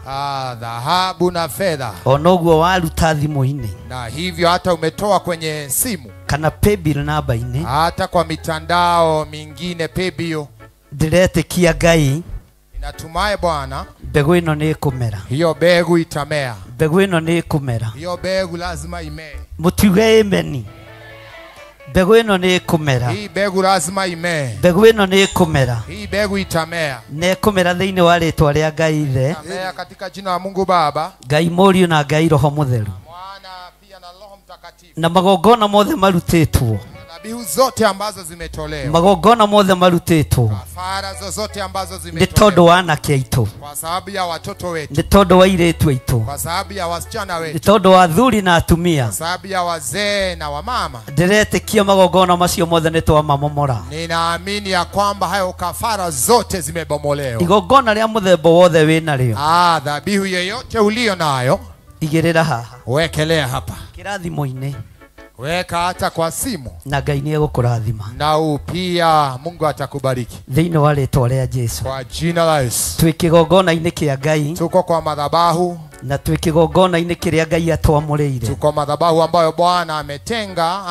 Dhahabu na fedha. Onoguo waruta thimũ-inĩ. Na hivyo hata umetoa kwenye simu. Kana paybill namba-inĩ. Hata kwa mitandao mingine paybill. Ndĩretĩkia Ngai. Natumai Bwana mbegu ĩno nĩ ĩkũmera. Hiyo mbegu itamea. Mbegu ĩno nĩ ĩkũmera. Hiyo mbegu lazima imee. Mũtiuge amen. Mbegu ĩno nĩ ĩkũmera. Hii mbegu lazima imee. Mbegu ĩno nĩ ĩkũmera. Hii mbegu itamea. Na ĩkũmera thĩinĩ wa rĩtwa rĩa Ngai Ithe. Itamea katika jina la Mungu Baba. Ngai Mũriũ na Ngai Roho Mũtheru. Mwana pia na Roho Mtakatifu. Na magongona mothe marutĩtwo. Dhabihu zote ambazo zimetolewa. Magongona mothe marutĩtwo. Kafara zozote ambazo zimetolewa. Nĩ tondũ wa anake aitũ. Kwa sababu ya watoto wetu. Nĩ tondũ wa airĩtu aitũ. Kwa sababu ya wasichana wetu. Nĩ tondũ wa athuri na atumia. Kwa sababu ya wazee na wamama. Ndĩretĩkia magongona macio mothe nĩ twamamomora. Ninaamini ya kwamba hayo kafara zote zimebomolewa. Igongona rĩa mũthemba wothe wĩnarĩo. Dhabihu yeyote ulio nayo. Igĩrĩra haha. Wekelea hapa. Kĩra thimũ-inĩ. Weka hata kwa simu. Na Ngai nĩ egũkũrathima. Na pia Mungu atakubariki. Thĩinĩ wa rĩtwa rĩa Jesu. Kwa jina la Yesu. Twĩ kĩgongona-inĩ kĩa Ngai. Tuko kwa madhabahu. Na twĩ kĩgongona-inĩ kĩrĩa Ngai atwamũrĩire. Tuko madhabahu ambayo Bwana ametenga,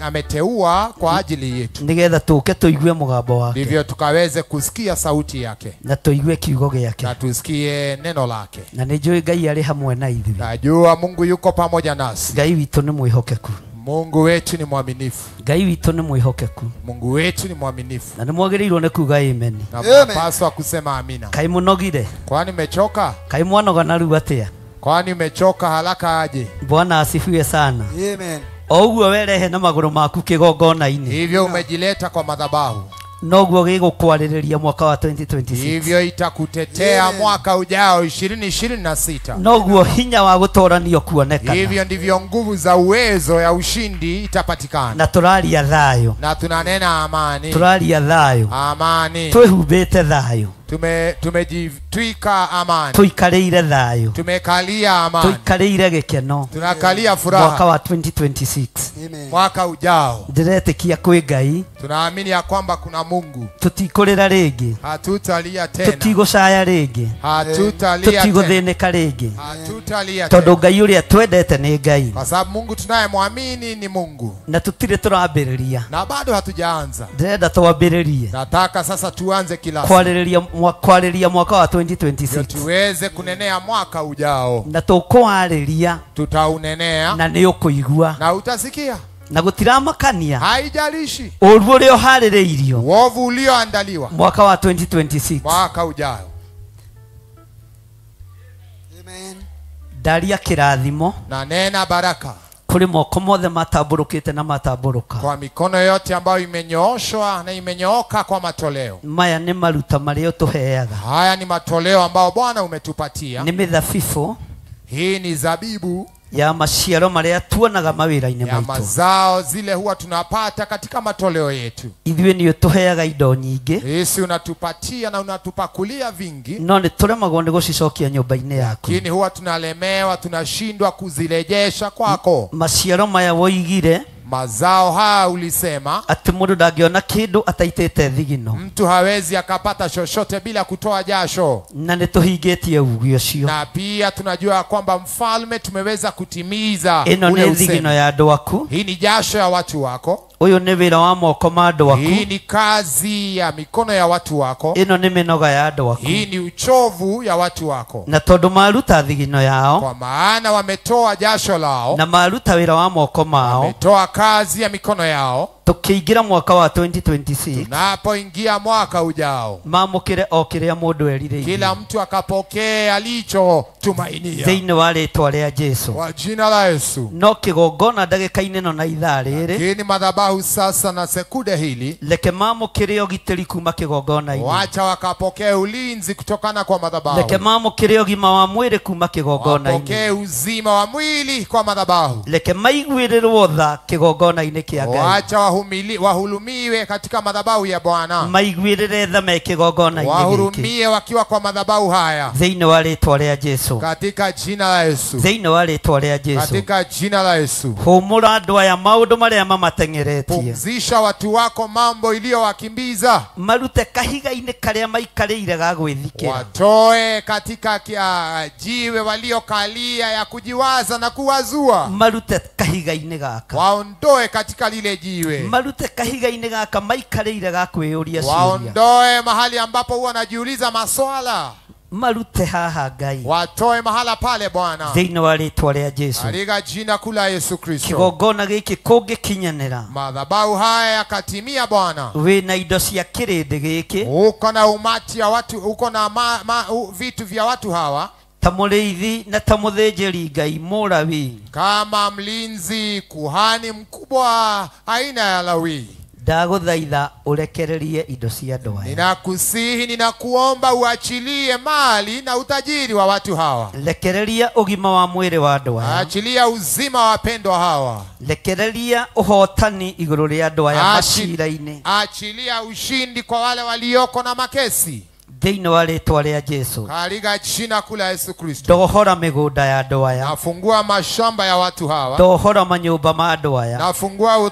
ameteua kwa ajili yetu. Nĩgetha tũke tũigue mũgambo wake. Ndivyo tukaweze kusikia sauti yake. Na tũigue kiugo gĩake. Na tusikie neno lake. Na nĩnjũĩ Ngai arĩ hamwe na ithuĩ. Najua Mungu yuko pamoja nasi. Ngai witũ nĩ mwĩhokeku. Mungu wetu ni mwaminifu. Ngai witũ nĩ mwĩhokeku. Mungu wetu ni mwaminifu. Na nĩmwagĩrĩirwo nĩ kuga amen. Na mnapaswa kusema amina. Kaĩ mũnogire? Kwani mmechoka? Kaĩ mwanoga narua atĩa? Kwani umechoka haraka aje? Bwana asifiwe sana. Amen. O ũguo werehe na magũrũ maku kĩgongona-inĩ. Hivyo umejileta kwa madhabahu. Noguo gĩgũkwarĩrĩria mwaka wa 2026. Hivyo itakutetea mwaka ujao 2026. Noguo hinya wa gũtoranio kuonekana. Hivyo ndivyo nguvu za uwezo ya ushindi itapatikana. Na tũraria thayũ. Na tunanena amani. Tũraria thayũ. Amani. Twĩhumbĩte thayũ. Tumejitwika amani. Tuikarĩire thayũ. Tumekalia amani. Tuikarĩire gĩkeno. Tunakalia furaha. Mwaka wa 2026. Amen. Mwaka ujao. Ndĩretĩkia kwĩ Ngai. Tunaamini ya kwamba kuna Mungu. Tũtikũrĩra rĩngĩ. Hatutalia tena. Tũtigũcaya rĩngĩ. Hatutalia tena. Tũtigũthĩnĩka rĩngĩ. Hatutalia tondũ tena. Ngai ũrĩa twendete nĩ Ngai. Kwa sababu Mungu tunayemwamini ni Mungu. Na tũtirĩ tũrambĩrĩria. Na bado hatujaanza. Ndĩrenda twambĩrĩrie. Nataka sasa tuanze kila kwarĩrĩria mwaka wa 2026. Tuweze kunenea mwaka ujao. Na tũkwarĩria. Tutaunenea. Na nĩ ũkũigua. Na utasikia. Na gũtiramakania. Haijalishi. Ũru ũrĩa ũharĩrĩirio. Uovu ulioandaliwa. Mwaka wa 2026. Mwaka ujao. Amen. Ndaria kĩrathimo. Na nena baraka. Kũrĩ moko mothe matambũrũkĩte na matambũrũka. Kwa mikono yote ambayo imenyooshwa na imenyooka kwa matoleo. Maya nĩ maruta marĩa ũtũheaga. Haya ni matoleo ambao Bwana umetupatia. Nĩ mĩthabibũ. Hii ni zabibu ya maciaro marĩa tuonaga mawĩra-inĩ ya maitũ. Mazao zile huwa tunapata katika matoleo yetu. Ithuĩ nĩ ũtũheaga indo nyingĩ. Yesu unatupatia na unatupakulia vingi. No nĩ tũremagwo nĩ gũcicokia nyũmba-inĩ yaku. Lakini huwa tunalemewa, tunashindwa kuzirejesha kwako. Maciaro maya woigire. Mazao haya ulisema atĩ mũndũ ndangĩona kĩndũ ataitĩte thigino. Mtu hawezi akapata chochote bila kutoa jasho. Na nĩ tũhingĩtie uge ũcio. Na pia tunajua kwamba mfalme tumeweza kutimiza ĩno ule nĩ usemi. thigino ya andũ aku. Hii ni jasho ya watu wako. Ũyũ nĩ wĩra wa moko ma andũ aku. Hii ni kazi ya mikono ya watu wako. Ĩno nĩ mĩnoga ya andũ aku. Hii ni uchovu ya watu wako. Na tondũ maruta thigino yao. Kwa maana wametoa jasho lao. Na maruta wĩra wa moko mao. Wametoa kazi ya mikono yao. Tukiingira mwaka wa 2026. Tunapoingia mwaka ujao. Mamũkĩre o kĩrĩa mũndũ erirĩirie. Kila mtu akapokea alichotumainia. Thĩinĩ wa rĩtwa rĩa Jesu. Kwa jina la Yesu. No kĩgongona ndagĩka-inĩ ĩno na ithaa rĩrĩ. Lakini madhabahu sasa na sekude hili. Reke mamũkĩre ũgitĩri kuma kĩgongona-inĩ. Wacha wakapokee ulinzi kutokana kwa madhabahu. Reke mamũkĩre ũgima wa mwĩrĩ kuma kĩgongona-inĩ. Wapokee uzima wa mwili kwa madhabahu. Reke maiguĩrĩrwo tha kĩgongona-inĩ kĩa Ngai. Wacha wahulumiwe katika madhabahu ya Bwana. Maiguĩrĩre tha me kĩgongona-inĩ gĩkĩ. Wahurumie wakiwa kwa madhabahu haya. Thĩinĩ wa rĩtwa rĩa Jesu. Katika jina la Yesu. Thĩinĩ wa rĩtwa rĩa Jesu. Katika jina la Yesu. Hũmũra andũ aya maũndũ marĩa mamateng'eretie. Pumzisha watu wako mambo iliyowakimbiza. Marute kahiga-inĩ karĩa maikarĩire ga gwĩthikĩra. Watoe katika jiwe waliokalia ya kujiwaza na kuwazua. Marute kahiga-inĩ gaka. Waondoe katika lile jiwe. Marute kahiga-inĩ gaka maikarĩire ga kwĩyũria ciũria. Waondoe mahali ambapo huwa wanajiuliza maswala. Marute haha Ngai. Watoe mahala pale Bwana. Thĩinĩ wa rĩtwa rĩa Jesu. Katika jina kuu la Yesu Kristo. Kĩgongona gĩkĩ kũngĩkinyanĩra. Madhabahu haya yakatimia Bwana. Wĩna indo cia kĩrĩndĩ gĩkĩ. Uko na umati ya watu, uko na vitu vya watu hawa. Ta mũrĩithi na ta mũthĩnjĩri Ngai Mũlawi. Kama mlinzi kuhani mkubwa aina ya Lawi. Ndagũthaitha ũrekererie indo cia andũ aya. Ninakusihi, ninakuomba uachilie mali na utajiri wa watu hawa. Rekereria ũgima wa mwĩrĩ wa andũ aya. Achilia uzima wa wapendwa hawa. Rekereria ũhotani igũrũ rĩa andũ aya macira-inĩ. Achilia ushindi kwa wale walioko na makesi. Thĩinĩ wa rĩtwa rĩa Jesu. Katika jina kuu la Yesu Kristo. Ndohora mĩgũnda ya andũ aya. Nafungua mashamba ya watu hawa. Ndohora manyũmba ma andũ aya. Nafungua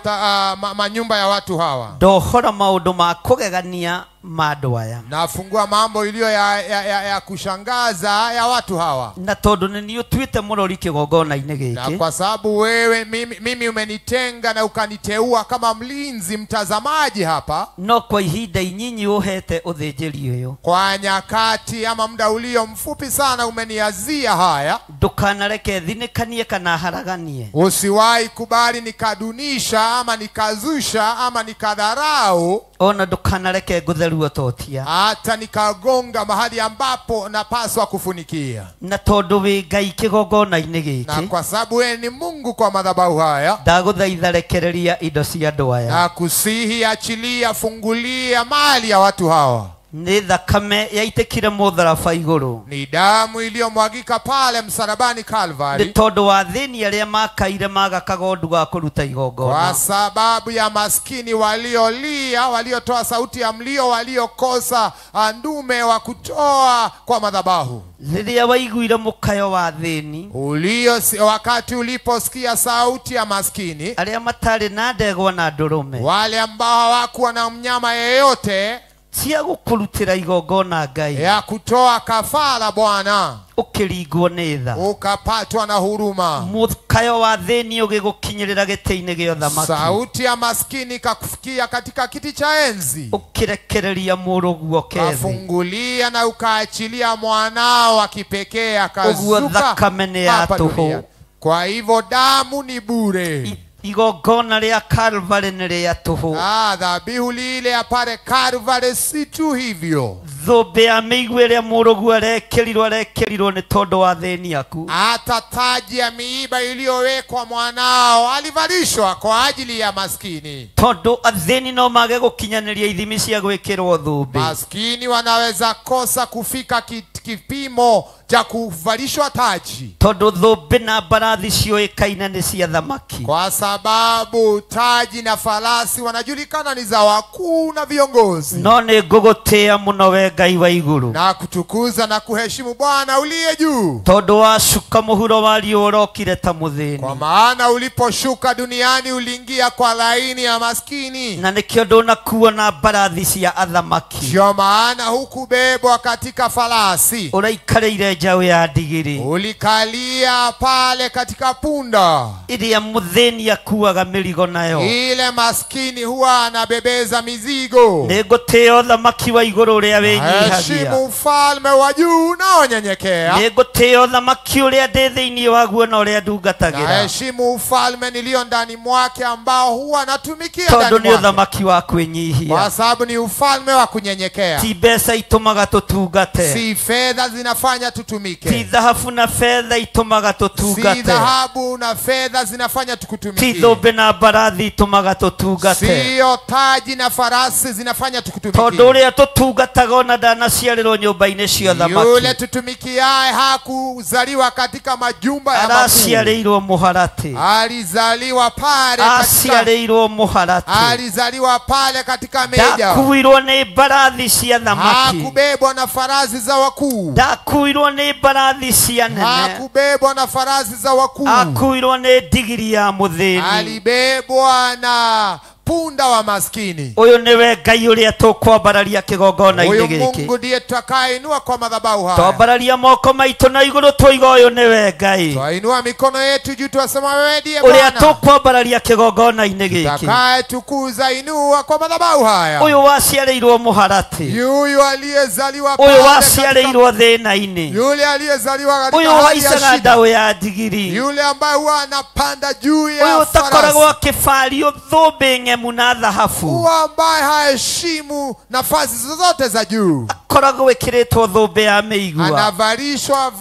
manyumba ya watu hawa. Ndohora maũndũ ma kũgegania ma andũ aya. Nafungua mambo iliyo ya kushangaza ya watu hawa. Na tondũ nĩ niĩ ũtuĩte mũrori kĩgongona-inĩ gĩkĩ. Na kwa sababu wewe mimi umenitenga na ukaniteua kama mlinzi mtazamaji hapa. No kwa ihinda inyinyi ũhete ũthĩnjĩri ũyũ. Kwa nyakati ama muda ulio mfupi sana umeniazia haya. Ndũkanareke thinĩkanie kana haraganie. Usiwahi kubali nikadunisha ama nikazusha ama nikadharau. Ona ndũkanareke ngũthe ndaruototia. Hata nikagonga mahali ambapo napaswa kufunikia. Na tondu wi Ngai kigongona-inĩ gĩkĩ, na kwa sababu wewe ni Mungu kwa madhabahu haya, ndagũthaitha rekereria indo cia andũ aya. Nakusihi achilia, fungulia mali ya watu hawa. Nĩ thakame yaitĩkire mũtharaba igũrũ. Ni damu iliyomwagika pale msalabani Calvary. Nĩ tondũ wa athĩni arĩa makaire maga kagondu ga kũruta igongona. Kwa sababu ya maskini waliolia, waliotoa sauti ya mlio, waliokosa ndume wa kutoa kwa madhabahu. Rĩrĩa waiguire mũkayo wa athĩni, wakati uliposikia sauti ya maskini, arĩa matarĩ na ndegwa na ndũrũme, wale ambao hawakuwa na mnyama yeyote cia gũkũrutĩra igongona Ngai, ya kutoa kafara Bwana, ũkĩringwo nĩ tha, ukapatwa na huruma. Mũkayo wa athĩni ũgĩgũkinyĩrĩra gĩtĩ-inĩ gĩa ũthamaki. Sauti ya maskini ikakufikia katika kiti cha enzi. Ũkĩrekereria mũrũguo ũkethe, ukafungulia na ukaachilia mwanao wa kipekee akazuka. Ũguo thakame nĩ ya tũhũ. Kwa hivyo damu ni bure. Igongona rĩa Calvary nĩ rĩa tũhũ. Dhabihu lile ya pale Calvary si tu hivyo. Thũmbĩ ya mĩigua ĩrĩa mũrũguo arekĩrirwo nĩ tondũ wa athĩni aku. Hata taji ya miiba iliyowekwa mwanao alivalishwa kwa ajili ya maskini. Tondũ athĩni no mage gũkinyanĩria ithimi cia gwĩkĩrwo thũmbĩ. Maskini wanaweza kosa kufika kipimo cha kuvalishwa taji. Tondũ thũmbĩ na mbarathi ciũĩkaine nĩ cia thamaki. Kwa sababu taji na farasi wanajulikana ni za wakuu na viongozi. No nĩ ngũgũtĩĩa mũno we Ngai wa igũrũ, na kutukuza na kuheshimu Bwana uliye juu. Tondũ washuka mũhuro wa riũa ũrokire ta mũthĩni. Kwa maana uliposhuka duniani uliingia kwa laini ya maskini. Na nĩkĩo ndũnakuo na mbarathi cia athamaki. Ndio maana hukubebwa katika farasi. Ũraikarĩire njaũ ya ndigiri. Ulikalia pale katika punda. Ĩrĩa mũthĩni akuaga mĩrigo nayo. Ile maskini huwa anabebeza mizigo. Nĩngũtĩĩa ũthamaki wa igũrũ ũrĩa wĩnyihagia. Heshimu ufalme wa juu unaonyenyekea. Nĩngũtĩĩa ũthamaki ũrĩa ndĩ thĩinĩ waguo na ũrĩa ndungatagĩra. Heshimu ufalme nilio ndani mwake ambao huwa natumikia ndani mwake. Tondũ nĩ ũthamaki wa kwĩnyihia. Kwa sababu ni ufalme wa kunyenyekea. Ti mbeca itũmaga tũtungate. Si fedha zinafanya tutumike. Ti dhahabu na fedha itũmaga tũtungate. Si dhahabu na fedha zinafanya tukutumikie. Ti thũmbĩ na mbarathi itũmaga tũtungate. Sio taji na farasi zinafanya tukutumikie. Tondũ ũrĩa tũtungataga ona ndanaciarĩrwo nyũmba-inĩ cia ũthamaki. Yule tutumikiaye hakuzaliwa katika majumba ya makuu. Araciarĩirwo mũharatĩ. Alizaliwa pale katika, aciarĩirwo mũharatĩ. Alizaliwa pale katika meja. Ndakuirwo nĩ mbarathi cia thamaki. Hakubebwa na farasi za wakuu. Ndakuirwo nĩ mbarathi cia nene. Hakubebwa na farasi za wakuu. Akuirwo nĩ ndigiri ya mũthĩni. Alibebwa na punda wa maskini. Ũyũ nĩwe Ngai ũrĩa tũkwambararia kĩgongona-inĩ Huyu gĩkĩ. Mungu ndiye tutakayeinua kwa madhabahu haya. Twambararia moko maitũ na igũrũ twoiga ũyũ nĩwe Ngai. Twainua mikono yetu juu twasema wewe ndiye Ũrĩa Bwana. tũkwambararia kĩgongona-inĩ gĩkĩ. Tutakaye tukuza inua kwa madhabahu haya. Ũyũ waciarĩirwo mũharatĩ. Huyu aliyezaliwa Ũyũ pale waciarĩirwo thĩna-inĩ. Yule aliyezaliwa katika Ũyũ hali ya ũhaicaga shida. ndaũ ya ndigiri. Yule ambaye huwa anapanda juu Ũyũ ya ũtakoragwo farasi. akĩbario thũmbĩ ng'emu na thahabu. Huwa ambaye haheshimu nafasi zozote za juu. Akoragwo ĩkĩrĩtwo thũmbĩ ya mĩigua. Anavalishwa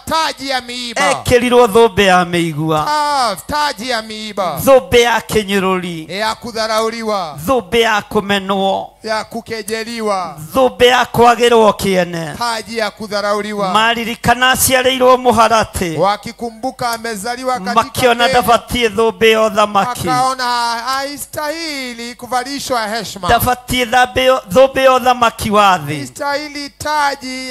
taji ya miiba. Ekĩrirwo thũmbĩ ya mĩigua. Taji ya miiba. Thũmbĩ ya kĩnyũrũri. Ya kudharauliwa. Thũmbĩ ya kũmenwo. Ya kukejeliwa. Thũmbĩ ya kwagĩrwo kĩene. Taji ya kudharauliwa. Maririkana aciarĩirwo mũharatĩ. Wakikumbuka amezaliwa katika Makiona ndabatiĩ thũmbĩ ya ũthamaki. Akaona haistahili kuvalishwa heshima. Ndabatiĩ thũmbĩ ya ũthamaki wa thĩ. Haistahili taji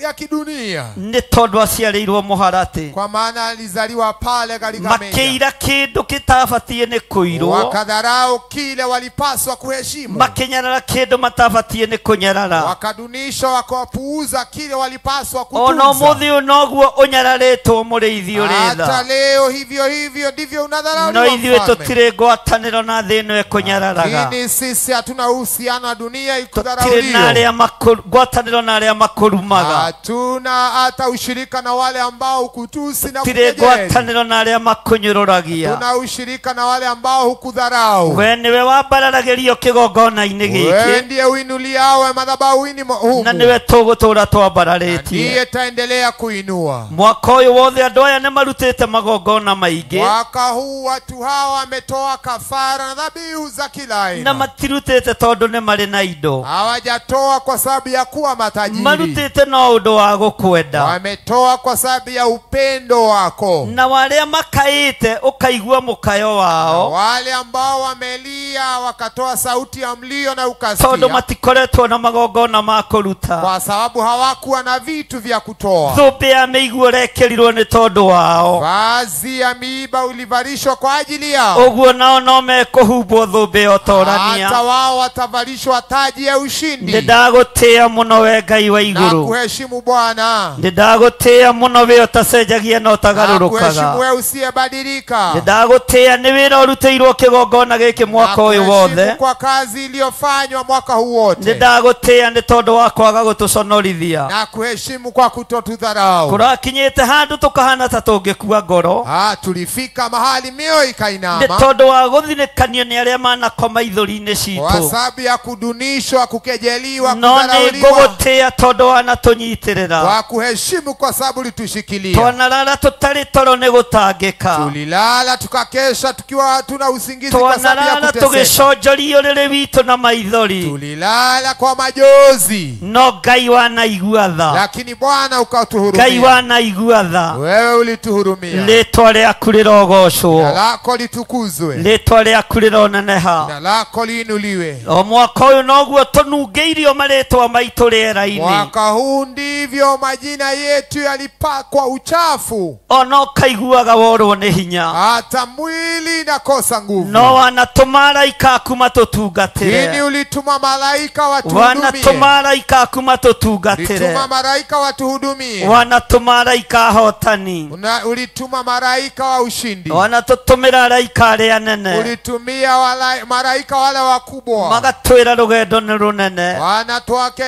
ya kidunia. Nĩ tondũ aciarĩirwo mũharatĩ. Kwa maana alizaliwa pale katika meja. Makĩira kĩndũ kĩtabatiĩ nĩ kũirwo. Wakadharau kile walipaswa kuheshimu. Makĩnyarara kĩndũ matabatiĩ nĩ kũnyarara. Wakadunisha, wakapuuza kile walipaswa Ona kutunza. ũmũthĩ ũyũ noguo ũnyararĩtwo mũrĩithi ũrĩ tha. Hata leo hivyo hivyo ndivyo No unadharauliwa ithuĩ mfalme. tũtirĩ ngwatanĩro na thĩ ĩno ĩno ĩkũnyararaga. Lakini sisi hatuna uhusiano na dunia Tũtirĩ na ikudharauliyo. arĩa ngwatanĩro na arĩa makũrumaga. Hatuna hata ushirika na wale ambao hukutusi na Tũtirĩ kukejeli. ngwatanĩro na arĩa makũnyũrũragia. Tuna ushirika na wale ambao hukudharau. We nĩwe wambararagĩrio kĩgongona-inĩ Wewe gĩkĩ ndiye uinuliawe madhabahuni na humu, nĩwe tũgũtũũra twambararĩtie. ndiye taendelea kuinua. Mwaka ũyũ wothe andũ aya nĩmarutĩte magongona maingĩ Mwaka huu watu hawa wametoa kafara na dhabihu za kila na aina. matirutĩte tondũ nĩ marĩ na indo. Hawajatoa kwa sababu ya kuwa matajiri, Marutĩte no ũndũ wa gũkwenda. wametoa kwa sababu ya upendo wako. Na warĩa makaĩte ũkaigua mũkayo wao Wale ambao wamelia wakatoa sauti ya mlio na tondũ ukasikia, matikoretwo na magongona ma kũruta. kwa sababu hawakuwa na vitu vya kutoa. Thũmbĩ ya mĩigua ũrekĩrirwo nĩ tondũ wao. Vazi ya miiba ulivalishwa kwa ajili yao, Ũguo nao no mekũhumbwo thũmbĩ ya ũtorania. hata wao watavalishwa taji ya Nĩ ushindi. ndagũtĩĩa mũno we Ngai wa Na igũrũ. kuheshimu Bwana, Nĩ ndagũtĩĩa mũno we ũtacenjagia na na ũtagarũrũkaga. kuheshimu wewe usiyebadilika, Nĩ ndagũtĩĩa nĩ wĩra ũrutĩirwo kĩgongona gĩkĩ na mwaka ũyũ wothe. kuheshimu kwa kazi iliyofanywa mwaka huu Nĩ wote, ndagũtĩĩa nĩ tondũ wa kwaga gũtũconorithia. na kuheshimu kwa kutotudharau. Kũrakinyĩte handũ tũkahana ta tũngĩkua ngoro Tulifika mahali mioyo nĩ ikainama tondũ wa gũthinĩkanio nĩ arĩa manakoma ithũri-inĩ kwa citũ. sababu ya kudunishwa, kukejeliwa, No nĩ kudharauliwa. ngũgũtĩĩa tondũ wanatũnyitĩrĩra. Kwa kuheshimu kwa sababu ulitushikilia. Twanarara tũtarĩ toro nĩ gũtangĩka. Tulilala tukakesha tukiwa hatuna usingizi kwa sababu ya Twanarara kuteseka. tũgĩconjoria ũrĩrĩ witũ na maithori. Tulilala kwa majozi, No Ngai wanaigua tha. lakini Bwana Ngai ukatuhurumia. wanaigua tha. Wewe ulituhurumia. Rĩtwa rĩaku rĩrogocwo. Jina lako litukuzwe, Rĩtwa rĩaku rĩroneneha. jina lako liinuliwe. O mwaka ũyũ noguo tũnungĩirio marĩtwa maitũ rĩera-inĩ. Mwaka huu ndivyo majina yetu yalipakwa uchafu, Ona ũkaiguaga worwo nĩ hinya. hata mwili inakosa nguvu. No wanatũma araika aku Lakini matũtungatĩre. ulituma malaika watuhudumie, Wanatũma araika aku matũtungatĩre. ulituma malaika watuhudumie, Wanatũma araika ahotani. Ulituma malaika wa ushindi, Wanatũtũmĩra araika arĩa anene. ulitumia malaika wale wakubwa, Magatwĩra rũgendo nĩ rũnene.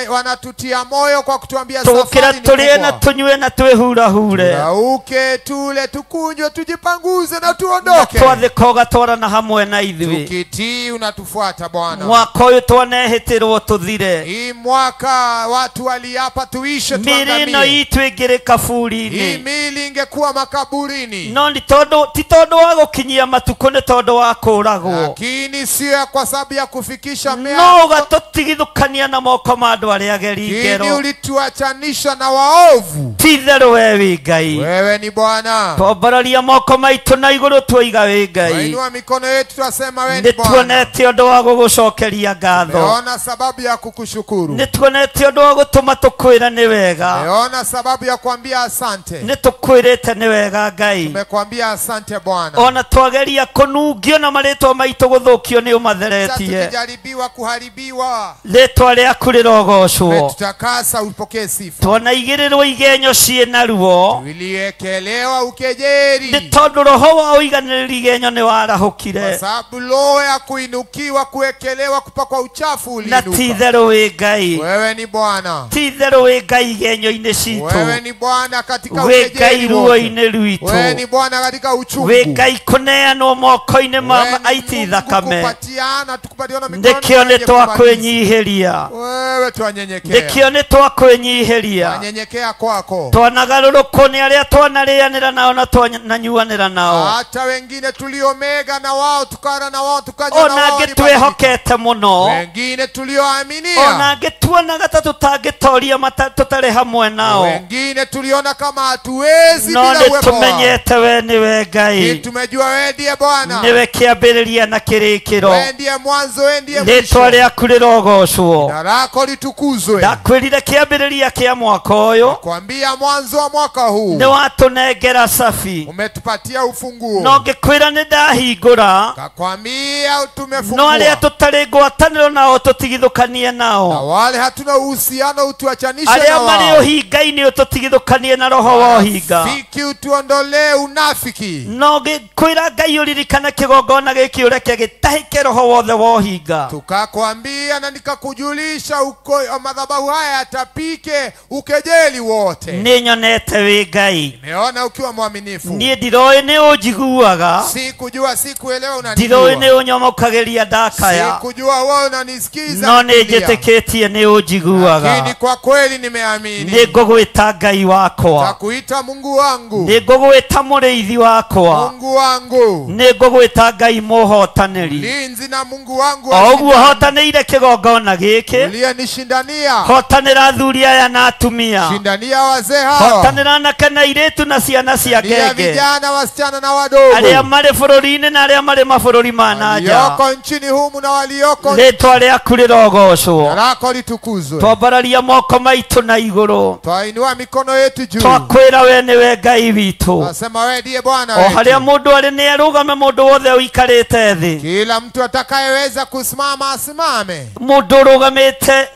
Wanatutia moyo kwa kutuambia Tũgũkĩra safari ni tũrĩe na kubwa. tũnyue na twĩhurahure. Turauke, tule, tukunywe, tujipanguze na tuondoke. Twathĩka ũgatwarana hamwe na ithuĩ. Tukitii unatufuata Bwana. Mwaka ũyũ twanehĩtĩrwo tũthire. Hii mwaka watu waliapa tuishe Mĩĩrĩ ĩno tuangamie. itũ ĩngĩrĩ Hii kaburi-inĩ. miili ingekuwa makaburini, No nĩ tondũ ti tondũ wa gũkinyia matukũ nĩ tondũ wa kũũragwo. lakini sio kwa sababu ya kufikisha No miaka. ũgatũtigithũkania na moko ma andũ arĩa ageri Lakini ngero. ulituachanisha na waovu. Ti itherũ we wĩ Ngai. Wewe ni Bwana. Twambararia moko maitũ na igũrũ twoiga wĩ Ngai. Wainua mikono yetu twasema wewe Nĩ ni Bwana. tuonete ũndũ wa gũgũcokeria ngatho. Tumeona sababu ya kukushukuru. Nĩ tuonete ũndũ wa gũtũma tũkwĩra nĩ wega. Tumeona sababu ya kuambia asante. Nĩ tũkwĩrĩte nĩ wega Ngai. Tumekwambia asante Bwana. Ona twageria kũnungio na marĩtwa maitũ gũthũkio nĩ Sasa ũmatheretie. tukijaribiwa kuharibiwa, Rĩtwa rĩaku rĩrogocwo. umetutakasa upokee sifa. Twanaigĩrĩrwo igenyo ciĩ na ruo Tuliekelewa ukejeri nĩ tondũ roho wa ũiganĩrĩri igenyo nĩ kwa warahũkire. sababu roho ya kuinukiwa, kuekelewa, kupakwa uchafu Na ti uliinuka. itherũ wĩ Ngai. Wewe ni Bwana, Ti itherũ wĩ Ngai igenyo-inĩ wewe citũ. ni Bwana katika Wĩ Ngai ukejeli wote. ruo-inĩ rwitũ. Wewe ni Bwana katika Wĩ uchungu. Ngai kũneanwo moko-inĩ ma Wewe ni aiti Mungu thakame. kupatiana, tukupatiana mikononi Nĩkĩo nĩ mwenye kumaliza. twakwĩnyihĩria. Wewe twanyenyekea, Nĩkĩo nĩ twakwĩnyihĩria. twanyenyekea kwako. Twanagarũrũkwo nĩ arĩa twanarĩanĩra nao na twananyuanĩra nao. Hata wengine tuliomega na wao tukara na wao tukanywa na Ona wao angĩ walibadilika. twĩhokete mũno. Wengine tulioaminia, Ona angĩ tuonaga ta tũtangĩtoria tũtarĩ hamwe nao. wengine tuliona kama hatuwezi No bila nĩ uwepo wao. tũmenyete we nĩwe Ngai. Ni tumejua wewe ndiye Bwana, Nĩwe kĩambĩrĩria na kĩrĩkĩro. wewe ndiye mwanzo, wewe ndiye Rĩtwa mwisho. rĩaku rĩrogocwo. Jina lako litukuzwe. Ndakwĩrire kĩambĩrĩria kĩa mwaka ũyũ Kwambia mwanzo wa mwaka huu nĩ watũnengera cabi. umetupatia ufunguo, No ngĩkwĩra nĩ ndahingũra. kakwambia No arĩa tumefungua, tũtarĩ ngwatanĩro nao tũtigithũkanie na nao. wale hatuna uhusiano utuachanishe Arĩa na marĩ wao. ũhinga-inĩ ũtũtigithũkanie na roho wa ũhinga. Fiki utuondolee unafiki. No ngĩkwĩra Ngai ũririkane kĩgongona gĩkĩ ũreke Gĩtahĩke roho wothe wa ũhinga. Tukakwambia na nikakujulisha uko madhabahu haya yatapike ukejeli wote. Nĩnyonete wĩ Ngai. Nimeona ukiwa mwaminifu. Niĩ ndiroĩ nĩ ũnjiguaga. Sikujua, sikuelewa unanijua. Ndiroĩ nĩ ũnyomokagĩria ndakaya. Sikujua wewe unanisikiza. No nĩnjĩtĩkĩtie nĩ ũnjiguaga. Lakini kwa kweli nimeamini. Nĩngũgwĩta Ngai wakwa. Takuita Mungu wangu. Nĩngũgwĩta mũrĩithi wakwa. Mungu wangu. Nĩngũgwĩta Ngai mũhotanĩri. Mlinzi na Mungu wangu. O ũguo hotanĩire kĩgongona gĩkĩ. Uliyenishindania. Hotanĩra athuri aya na atumia. Shindania wazee hawa. Hotanĩra anake na airĩtu na ciana cia ngenge. Vijana, wasichana na wadogo. Arĩa marĩ bũrũri-inĩ na arĩa marĩ mabũrũri ma na nja. Walioko nchini humu na walioko. Rĩtwa rĩaku rĩrogocwo. Lako litukuzwe. Twambararia moko maitũ na igũrũ. Twainua mikono yetu juu. Twakwĩra we nĩwe Ngai witũ. Nasema wewe ndiye Bwana O wetu. harĩa mũndũ arĩ nĩ arũgame, mũndũ wothe ũikarĩte thĩ. Kila mtu atakayeweza kusimama asimame. Mũndũ ũrũgamĩte,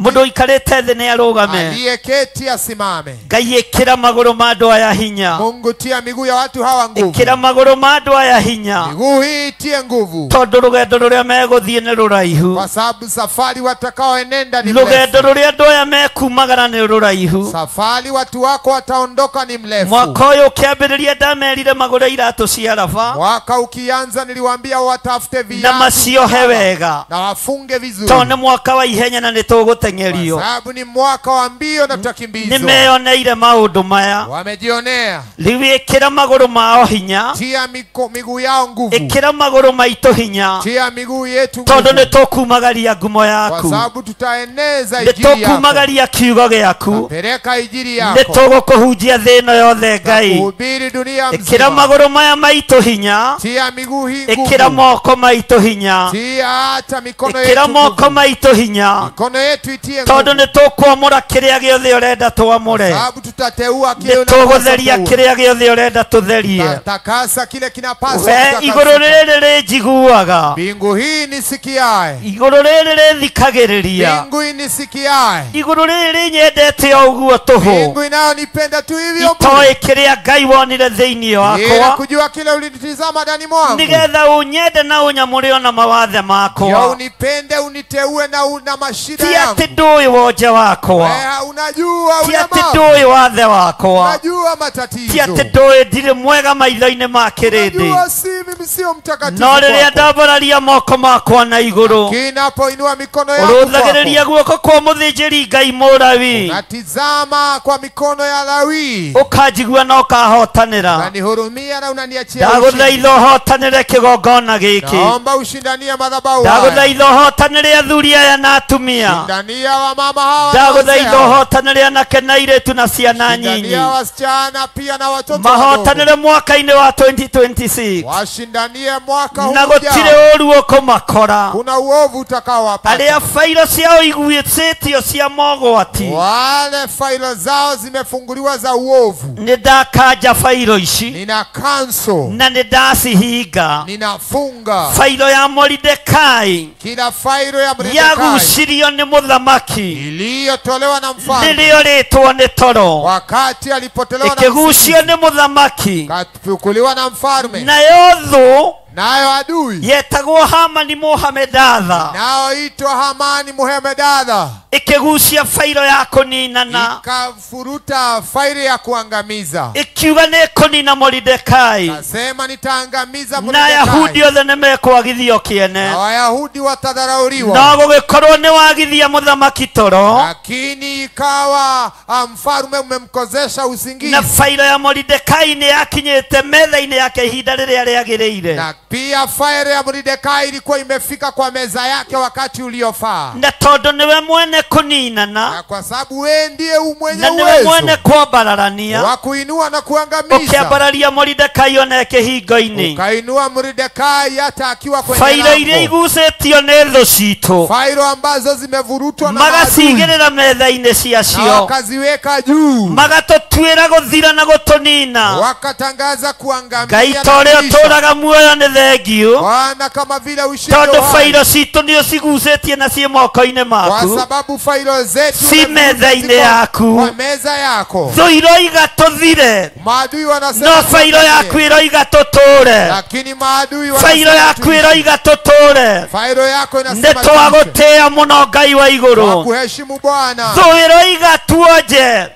mũndũ ũikarĩte thĩ nĩ arũgame. Aliyeketi asimame. Ngai ĩkĩra magũrũ ma andũ aya hinya. Mungu tia miguu ya watu hawa nguvu. Ĩkĩra magũrũ ma andũ aya hinya. Miguu hii itie nguvu. Tondũ rũgendo rũrĩa megũthiĩ nĩ rũraihu. Kwa sababu safari watakaoenenda ni mrefu. Rũgendo rũrĩa andũ aya mekumagara nĩ rũraihu. Safari watu wako wataondoka ni mrefu. Mwaka ũyũ ũkĩambĩrĩria ndamerire magũre iratũ cia raba. Mwaka ukianza niliwaambia watafute viatu na maciohe wega na wafunge vizuri. Tondũ nĩ mwaka wa ihenya na nĩ tũgũteng'erio. Kwa sababu ni mwaka wa mbio na tutakimbizwa. Nimeoneire maũndũ maya. Wamejionea. Rĩu ĩkĩra magũrũ mao hinya. Tia miguu yao nguvu. Ĩkĩra magũrũ maitũ hinya. Tia miguu yetu nguvu. Tondũ nĩ tũkumagaria ngumo yaku. Kwa sababu tutaeneza Nĩ injili yako. tũkumagaria kiugo gĩaku. Peleka injili yako. Nĩ tũgũkũhunjia thĩ ĩno yothe Ngai. Kuhubiri dunia mzima. Ĩkĩra magũrũ maya maitũ hinya. Tia miguu hii nguvu. Ĩkĩra moko maitũ hinya. Tia hata mikono yetu. Ĩkĩra moko maitũ hinya. Mikono yetu itie nguvu. Tondũ nĩ tũkwamũra kĩrĩa gĩothe ũrenda twamũre. Sababu tutateua kile Nĩ tũgũtheria kĩrĩa gĩothe ũrenda tũtherie. Takasa kile kinapaswa We kutakasika. igũrũ rĩrĩ rĩnjiguaga. Mbingu hii nisikiae. Igũrũ rĩrĩ rĩthikagĩrĩria. Mbingu hii nisikiae. Igũrũ rĩrĩ rĩnyendete o ũguo tũhũ. Mbingu inayonipenda tu hivyo. Itoĩ kĩrĩa Ngai wonire thĩinĩ wakwa. Bila kujua kile ulinitizama ndani mwangu. Nĩgetha ũnyende na ũnyamũre ona mawathe makwa. Ya unipende uniteue na una mashida Ti yangu. atĩ ndũĩ wonje wakwa. Unajua Ti atĩ ulemavu. ndũĩ wathe wakwa. Unajua matatizo. Ti atĩ ndũĩ ndirĩ mwega maitho-inĩ ma kĩrĩndĩ. Unajua si mimi sio mtakatifu. No rĩrĩa kwako. ndambararia moko makwa na igũrũ. Kinapoinua mikono yangu Ũrũthagĩrĩria kwako. guoko kwa mũthĩnjĩri Ngai Mũlawi. Unatizama kwa mikono ya Lawi. Ũkanjigua na ũkahotanĩra. Unanihurumia na unaniachia ushindi. Ndagũthaitha ũhotanĩre kĩgongona gĩkĩ. Naomba ushindanie madhabahu haya. Ndagũthaitha ũhotanĩre athuri aya na atumia. Shindania wamama hawa na wazee Ndagũthaitha hawa. ũhotanĩre anake na airĩtu na ciana nyinyi. Shindania wasichana pia na watoto wadogo. Mahotanĩre mwaka-inĩ wa 2026. Washindanie mwaka huu Na gũtirĩ ujao. ũru ũkũmakora. Kuna uovu utakaowapata. Arĩa failo ciao iguĩcĩtio cia mogwati. Wale failo zao zimefunguliwa za uovu. Nĩ ndakanja failo ici. Nina cancel. Na nĩ ndacihinga. Ninafunga. Failo ya Moridekai. Kila failo ya Moridekai. Yagucirio nĩ mũthamaki. Iliyotolewa na mfalme. Rĩrĩa ũrĩtwo nĩ toro. Wakati alipotolewa na Ĩkĩgucio usingizi. nĩ mũthamaki. Kachukuliwa na mfalme. Nayo thũ Nayo adui yetagwo Hamani Mũhamedatha. Naoitwa Hamani Muhamedadha. Ĩkĩgucia failo ya kũninana. Ikafuruta faili ya kuangamiza. Ĩkiuga nĩ ĩkũnina Moridekai. Kasema nitaangamiza Na Moridekai. Ayahudi othe nĩ mekwagithio kĩene. Na Wayahudi watadharauliwa. No gũgĩkorwo nĩ wagithia mũthamaki toro. Lakini ikawa mfalme umemkozesha usingizi. Na failo ya Moridekai nĩ yakinyĩte metha-inĩ yake ihinda rĩrĩa rĩagĩrĩire. Na pia faili ya Moridekai ilikuwa imefika kwa meza yake wakati uliofaa. Na tondũ nĩwe mwene kũninana. Na kwa sababu wewe ndiye mwenye Na nĩwe uwezo mwene kwambararania. wa kuinua na kuangamiza. Ũkĩambararia Moridekai ona kĩhingo-inĩ. Ukainua Moridekai hata akiwa kwenye Failo lango. iria igucĩtio nĩ thũ citũ. Failo ambazo zimevurutwa na maadui. Magacigĩrĩra metha-inĩ ciacio. Na wakaziweka juu. Magatũtuĩra gũthira na gũtũnina. Wakatangaza kuangamia Ngai na ta ũrĩa kuisha. ũtũũraga muoyo nĩ thengiũ. Bwana, kama vile ushindi Tondũ fairo citũ nĩ ũcigucĩtie na ciĩ moko-inĩ maku. Kwa sababu fairo zetu si metha-inĩ yaku. Kwa meza yako. Thũ iroiga tũthire. Maadui wanasema no fairo yaku iroiga tũtũre. Lakini maadui wanasema fairo yaku iroiga tũtũre. Fairo yako inasema nĩ twagũtĩĩa mũno Ngai wa igũrũ. Kuheshimu Bwana. Thũ iroiga tuonje.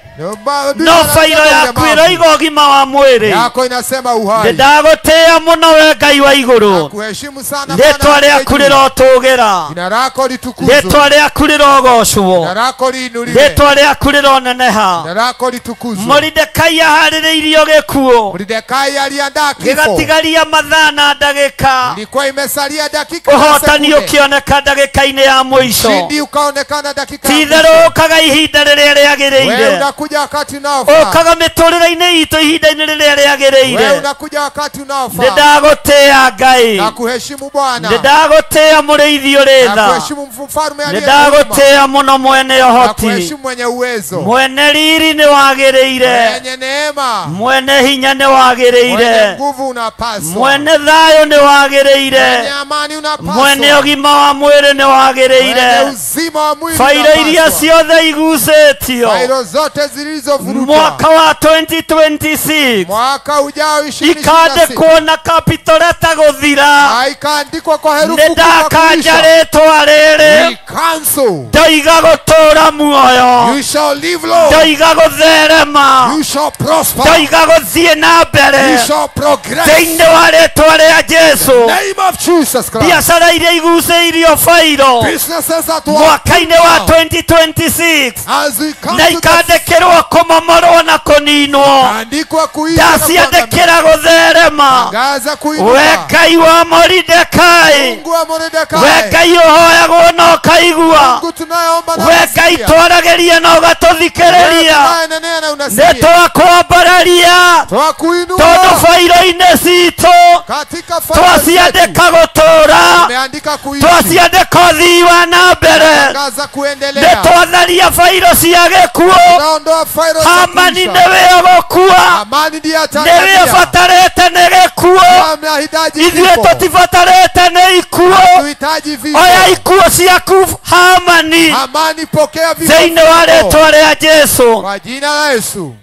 No fairo yaku iroiga ũgima wa mwĩrĩ. Yako inasema uhai. Ndagũtĩĩa mũno we Ngai wa igũrũ. Kuheshimu sana Rĩtwa rĩaku rĩrotũgĩra. Jina lako litukuzwe. Rĩtwa rĩaku rĩrogocwo. Jina lako liinuliwe. Rĩtwa rĩaku rĩroneneha. Jina lako litukuzwe. Moridekai aharĩrĩirio gĩkuũ. Moridekai aliandaa kifo. Gĩgatigaria mathaa na ndagĩka. Ilikuwa imesalia dakika na Ũhotani sekunde. ũkĩoneka ndagĩka-inĩ ya mũico. Ushindi ukaonekana dakika ya mwisho. Ti-itherũ ũkaga ihinda rĩrĩa Wewe rĩagĩrĩire. unakuja wakati unaofaa. Ũkaga mĩtũrĩre-inĩ itũ ihinda-inĩ rĩrĩa rĩagĩrĩire. Wewe unakuja wakati unaofaa. Nĩndagũtĩĩa Ngai. Na kuheshimu Bwana. Nĩndagũtĩĩa mũrĩithi ũrĩ Na tha. kuheshimu mfalme aliye mwema. Nĩndagũtĩĩa mũno mwene Na ũhoti. kuheshimu mwenye uwezo. Mwene riri nĩwagĩrĩire. Mwenye neema. Mwene hinya Mwenye nĩwagĩrĩire. nguvu unapaswa. Mwene thayũ nĩwagĩrĩire. Mwenye amani unapaswa. Mwene ũgima wa mwĩrĩ nĩwagĩrĩire. Mwenye uzima wa mwili Fairo iria unapaswa. ciothe igucĩtio. Fairo zote zilizovurutwa. Mwaka wa 2026 Mwaka ujao 2026 ikandĩkwo na capital letter gũthira. Haikaandikwa kwa herufi kubwa Nĩndakanja kuisha. rĩtwa rĩrĩ. We cancel. Ndoiga gũtũũra muoyo. You shall live long. Ndoiga gũtherema. You shall prosper. Ndoiga gũthiĩ na mbere. You shall progress. Thĩinĩ wa rĩtwa rĩa Jesũ. Name of Jesus Christ. Biacara iria igucĩirio fairo Businesses that were mwaka-inĩ wa 2026 as we come na to the ikandĩkĩrwo kũmomorwo na kũninwo. andikwa kuisha na kuangamia. Ndaciandĩkĩra gũtherema. Tangaza We kuinuka. Ngai wa Moridekai, Mungu wa Mordekai. we Ngai ũhoyagwo na ũkaigua, Mungu tunayeomba na we Ngai unasikia. twaragĩria na ũgatũthikĩrĩria, Tunayenenea na nĩ unasikia. twakwambararia Twakuinua tondũ bairo-inĩ citũ katika failo zetu. twaciandĩka gũtũũra, Tumeandika kuishi. twaciandĩka ũthii wa na mbere, Tangaza nĩ kuendelea. twatharia bairo cia gĩkuũ. Tunaondoa failo za Hamani kuisha. nĩwe ũgũkua, Amani ndiye nĩwe atangamia. ũbatarĩte nĩ gĩkuũ, Tunahitaji ithuĩ kifo. tũtibatarĩte nĩ ikuũ. Hatuhitaji vifo. Oya ikuũ ciaku Hamani Amani, pokea vifo thĩinĩ wa vyako. rĩtwa rĩa Jesũ. Kwa jina la Yesu.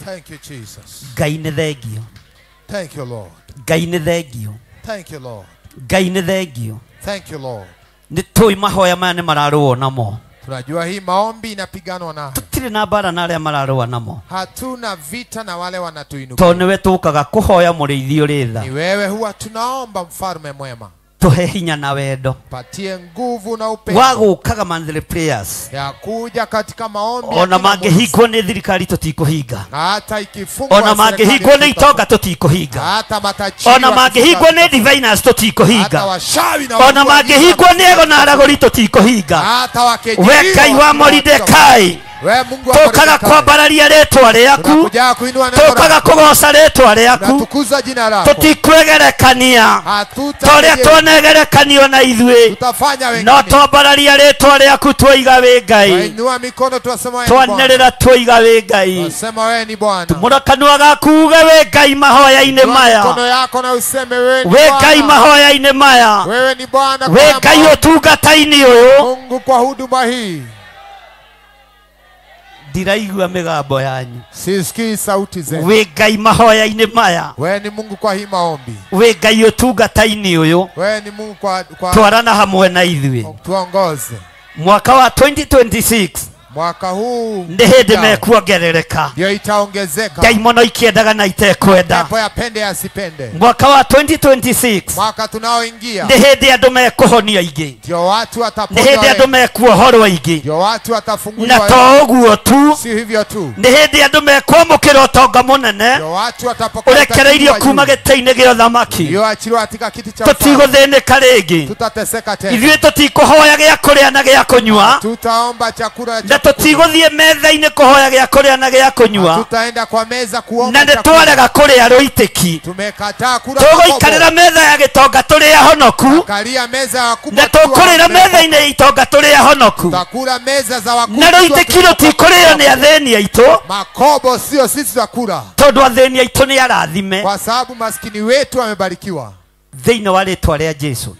Thank you, Jesus. Ngai nĩ thengio. Thank you, Lord. Ngai nĩ thengio. Thank you, Lord. Ngai nĩ thengio. Thank you, Lord. Nĩ tũĩ mahoya maya nĩ mararũo namo. Tunajua hii maombi inapiganwa nayo. Tũtirĩ na mbara na arĩa mararũa namo. Hatuna vita na wale wanatuinukia. Tondũ nĩwe tũkaga kũhoya mũrĩithi ũrĩ tha. Ni wewe huwa tunaomba mfalme mwema. Tũhe hinya na wendo. Patie nguvu na upendo. Wa gũkaga monthly prayers. Ya kuja katika maombi ya Ona kila mwezi. mangĩhingwo nĩ thirikari tũtikũhinga. Na hata ikifungwa Ona serikali mangĩhingwo nĩ tutafunga. itonga tũtikũhinga. Hata matajiri Ona mangĩhingwo wakifunga, nĩ diviners hata tũtikũhinga. washawi na Ona watu wa giza mangĩhingwo nĩ ego na aragũri tũtikũhinga. hata wakejeliwa We Ngai wa wakiwa Moridekai, We Mungu wa tũkaga Mordekai, kwambararia rĩtwa rĩaku, tunakuja kuinua neno tũkaga lako, kũgoca rĩtwa rĩaku, tunatukuza jina lako, tũtikwegerekania ta ũrĩa hatuta twanegerekanio na ithuĩ, tutafanya no wengine. twambararia rĩtwa rĩaku twoiga wĩ Ngai, Wainua mikono tuwasema wewe ni Bwana, twanĩrĩra twoiga wĩ Ngai. twasema wewe ni Bwana. Tumũra kanua gaku uge wĩ Ngai mahoya-inĩ Inua maya, mikono yako na useme wewe ni wĩ Ngai Bwana, mahoya-inĩ maya, wewe ni Bwana wĩ kwa Ngai maombi. ũtungata-inĩ ũyũ. Mungu kwa huduma hii. Ndiraigua mĩgambo yanyu. Sisikii sauti zenu. Wĩ Ngai mahoya-inĩ maya, Wewe ni Mungu kwa hii maombi, wĩ Ngai ũtungata-inĩ ũyũ, wewe ni Mungu kwa twarana hamwe na ithuĩ. tuongoze Mwaka wa 2026 mwaka huu nĩ hĩndĩ ujao. mekuongerereka. Ndio itaongezeka. Ngai mũno ikĩendaga na itekwenda. Pepo yapende asipende. Mwaka wa 2026 Mwaka tunaoingia nĩ hĩndĩ andũ mekũhonio aingĩ, ndio watu nĩ wataponywa hĩndĩ andũ wengi, mekuohorwo aingĩ, ndio watu watafunguliwa na wengi. to ũguo tu, Si hivyo tu, nĩ hĩndĩ andũ mekwamũkĩra ũtonga mũnene ndio watu watapokea utajiri ũrekereirio wa kuma juu, gĩtĩ-inĩ gĩa ũthamaki. ulioachiliwa katika kiti cha ufalme. Tũtigũthĩnĩka rĩngĩ, Tutateseka tena, ithuĩ tũtikũhoya gĩa kũrĩa na gĩa kũnyua, tutaomba chakula na cha Tũtigũthiĩ metha-inĩ kũhoya gĩa kũrĩa na gĩa kũnyua. Hatutaenda kwa meza kuomba. Na nĩtwarega kũrĩa rũitĩki. Tumekataa kula. Tũgũikarĩra metha ya gĩtonga tũrĩ ahonoku. Kalia meza ya wakubwa. Na tũkũrĩra metha-inĩ ya itonga tũrĩ ahonoku. Tutakula meza za wakubwa. Na rũitĩki rũtikũrĩo nĩ athĩni aitũ. Makobo sio sisi tutakula. Tondũ athĩni aitũ nĩ arathime. Kwa sababu maskini wetu amebarikiwa. Thĩinĩ wa rĩtwa rĩa Jesu.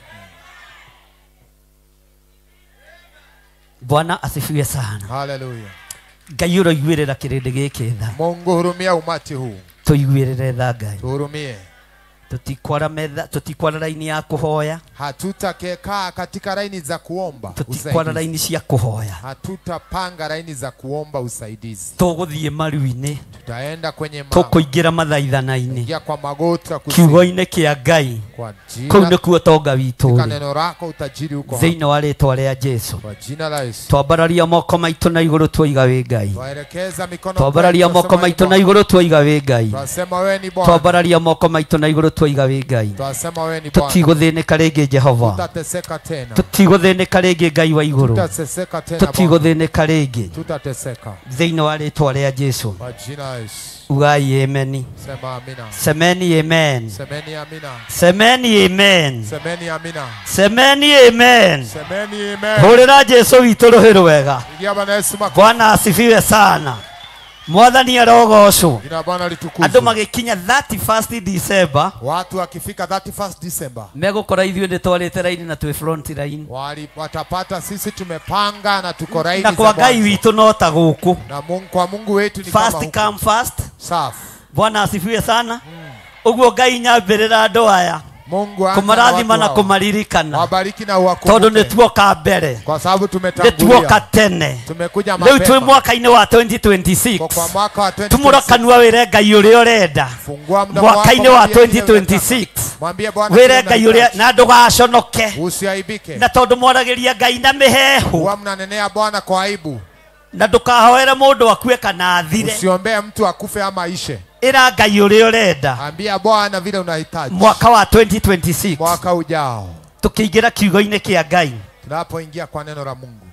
Bwana asifiwe sana. Haleluya. Ngai ũroiguĩrĩra kĩrĩndĩ gĩkĩ tha. Mungu hurumia umati huu. Tũiguĩrĩre tha Ngai. Tuhurumie. Tũtikwara metha, tũtikwara raini ya kũhoya. Hatutakekaa katika raini za kuomba. Tũtikwara raini cia kũhoya. Hatutapanga raini za kuomba usaidizi. Tũgũthiĩ maru-inĩ. Tutaenda kwenye mama. Tũkũingĩra mathaithana-inĩ. Ingia kwa magoti ya kusihi. Kiugo-inĩ kĩa Ngai. Kwa jina. Kũu nĩkuo ũtonga witũ ũrĩ. Neno lako utajiri uko. Thĩinĩ wa rĩtwa rĩa Jesu. Kwa jina la Yesu. Twambararia moko maitũ na igũrũ twoiga wĩ Ngai. Twaelekeza mikono. Twambararia moko maitũ na igũrũ twoiga wĩ Ngai. Twasema wewe ni Bwana. Twambararia moko maitũ na igũrũ twoiga wĩ Ngai. Twasema wewe ni Bwana. Tũtigũthĩnĩka rĩngĩ Jehova. Tutateseka tena. Tũtigũthĩnĩka rĩngĩ Ngai wa igũrũ. Tutateseka tena. Tũtigũthĩnĩka rĩngĩ. Tutateseka. Thĩinĩ wa rĩtwa rĩa Jesu. Kwa jina la Yesu. Ugai ameni. Sema amina. Semeni amen. Semeni amina. Semeni amen. Semeni amina. Semeni amen. Semeni amen. Hũrĩra Jesu witũ rũhĩ rwega. Pigia Bwana Yesu makofi. Bwana asifiwe sana. Mwathani arogocwo. Jina Bwana litukuzwe. Andũ magĩkinya 31st December. Watu wakifika 31st December. Megũkora ithuĩ nĩtwarĩte raini na twĩ front line. Watapata sisi tumepanga na tuko raini. Na kwa Ngai witũ no ta gũkũ. Na Mungu, kwa Mungu wetu ni kama huku. First come first. Safi. Bwana asifiwe sana. Ũguo Ngai nyambĩrĩra andũ aya. Mungu anza kũmarathima na kũmaririkana. Wabariki na uwakumbuke. Tondũ nĩtuoka mbere. Kwa sababu tumetangulia. Nĩtuoka tene. Tumekuja mapema. Rĩu twĩ mwaka-inĩ wa 2026. Kwa mwaka wa 2026. Tumũra kanua wĩre Ngai ũrĩa ũrenda. Fungua mdomo wako. Mwaka-inĩ wa 2026. Mwambie Bwana wĩre Ngai ũrĩa na ndũgaconoke. Usiaibike. Na tondũ mwaragĩria Ngai na mĩhehu. Huwa mnanenea Bwana kwa aibu. Na ndũkahoere mũndũ akue kana athire. Usiombee mtu akufe ama aishe. Ĩra Ngai ũrĩa ũrenda. Ambia Bwana vile unahitaji. Mwaka wa 2026. Mwaka ujao. Tukiingira kiugo-inĩ kĩa Ngai. Tunapoingia kwa neno la Mungu.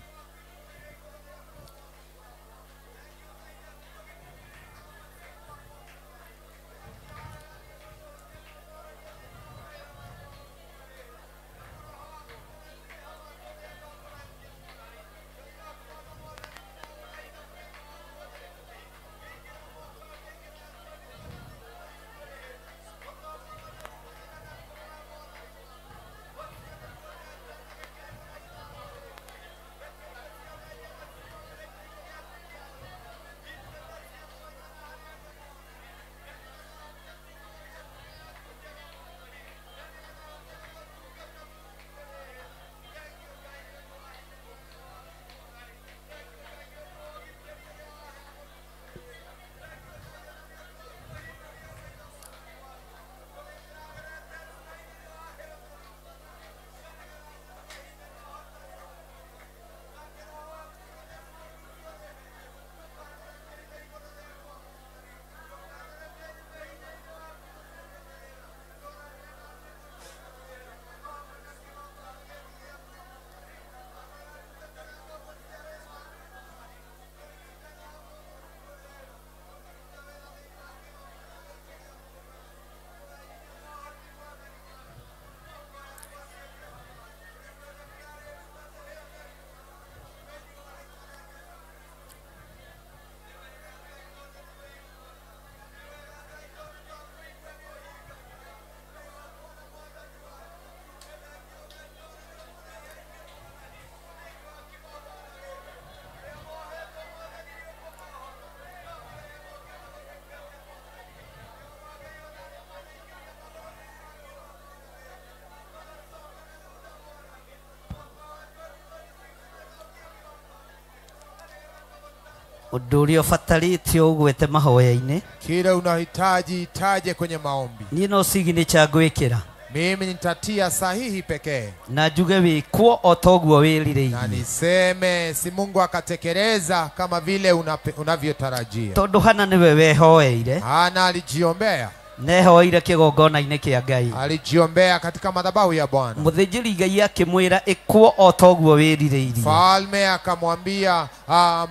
Ũndũ ũrĩa ũbatarĩtio ũgwete mahoya-inĩ. Kile unahitaji itaje kwenye maombi. Niĩ no signature ngwĩkĩra. Mimi nitatia sahihi pekee. Na njuge wĩkwo o toguo wĩrirĩirie. Na niseme si Mungu akatekeleza kama vile unavyotarajia. Tondũ Hana nĩwe wehoeire. Hana alijiombea. Nehoeire kĩgongona-inĩ kĩa Ngai. Alijiombea katika madhabahu ya Bwana. Mũthĩnjĩri Ngai akĩmwĩra ĩkwo o toguo wĩrirĩirie. Falme akamwambia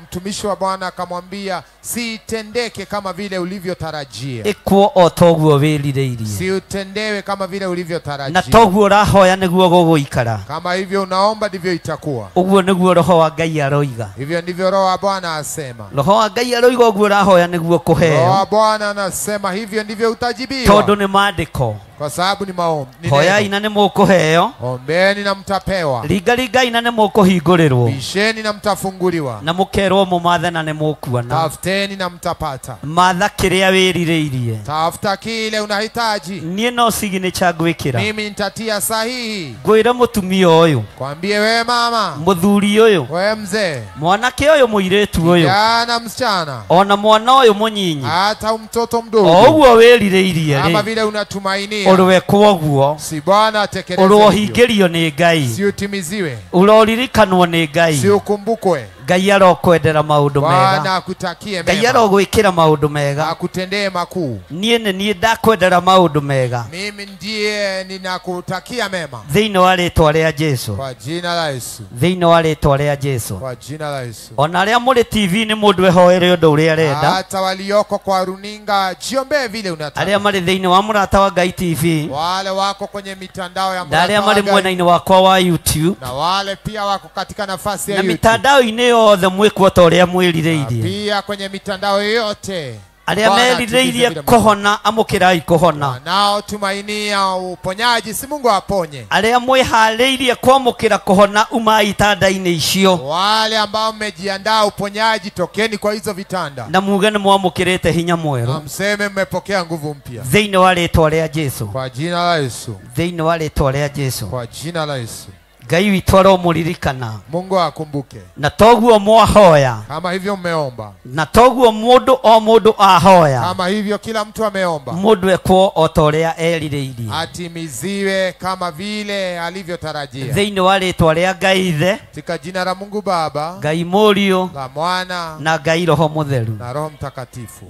Mtumishi wa Bwana akamwambia, siitendeke kama vile ulivyotarajia. Ĩkwo o toguo wĩrirĩirie. Siutendewe kama vile ulivyotarajia. Na toguo ũrahoya nĩguo gũgũikara. Kama hivyo unaomba ndivyo itakuwa. Ũguo nĩguo Roho wa Ngai aroiga. Hivyo ndivyo Roho wa Bwana asema. Roho wa Ngai aroiga ũguo ũrahoya nĩguo kũheo. Roho wa Bwana anasema hivyo ndivyo utajibiwa. Tondũ nĩ maandĩko. Kwa sababu ni maombi. Hoyai na nĩ mũkũheo. Ombeni na mtapewa. Ringaringai na nĩ mũkũhingũrĩrwo. Bisheni na mtafunguliwa. Na mũkerwo mũmathe na nĩ mũkuona. Tafuteni na mtapata. Matha kĩrĩa wĩrirĩirie. Tafuta kile unahitaji. Niĩ no signature ngwĩkĩra. Mimi nitatia sahihi. Ngwĩre mũtumia ũyũ. Kwambie we mama. Mũthuri ũyũ. We mzee. Mwanake ũyũ mũirĩtu ũyũ. Kijana msichana. Ona mwana ũyũ mũnyinyi. Hata mtoto mdogo. O ũguo wĩrirĩirie rĩ. Kama vile unatumainia. Ũrwekwo ũguo. Si Bwana atekeleze. Ũrohingĩrio nĩ Ngai. Si utimiziwe. Ũroririkanwo nĩ Ngai. Si ukumbukwe. Ngai arokwendera maũndũ mega. Bwana akutakie mema. Ngai arogwĩkĩra maũndũ mega. Akutendee makuu. Niĩ nĩ niĩ ndakwendera maũndũ mega. Mimi ndiye ninakutakia mema. Thĩinĩ wa rĩtwa rĩa Jesu. Kwa jina la Yesu. Thĩinĩ wa rĩtwa rĩa Jesu. Kwa jina la Yesu. Ona arĩa mũrĩ TV nĩ mũndũ ehoere ũndũ ũrĩa arenda. Hata walioko kwa runinga jiombee vile unataka. Arĩa marĩ thĩinĩ wa Mũrata wa Ngai TV. Wale wako kwenye mitandao ya Na arĩa Mũrata wa marĩ Ngai. mwena-inĩ wakwa wa YouTube. Na wale pia wako katika nafasi ya Na YouTube. mitandao-inĩ yothe mwĩkwo ta ũrĩa mwĩrirĩirie. Pia kwenye mitandao yote. Arĩa merirĩirie kũhona amũkĩrai kũhona. Nao tumainia uponyaji, si Mungu aponye. Arĩa mwĩharĩirie kwamũkĩra kũhona umai itanda-inĩ icio. Wale ambao mmejiandaa uponyaji tokeni kwa hizo vitanda. Na muge nĩ mwamũkĩrĩte hinya mwerũ. Na mseme mmepokea nguvu mpya. Thĩinĩ wa rĩtwa rĩa Jesu. Kwa jina la Yesu. Thĩinĩ wa rĩtwa rĩa Jesu. Kwa jina la Yesu. Ngai witũ aromũririkana. Mungu akumbuke. Na toguo mwahoya. Kama hivyo mmeomba. Na toguo mũndũ o mũndũ ahoya. Kama hivyo kila mtu ameomba. Mũndũ ekwo o ta ũrĩa erirĩirie. Atimiziwe kama vile alivyotarajia. Thĩinĩ wa rĩtwa rĩa Ngai Ithe. Katika jina la Mungu Baba. Ngai Mũriũ. La Mwana. Na Ngai Roho Mũtheru. Na Roho Mtakatifu.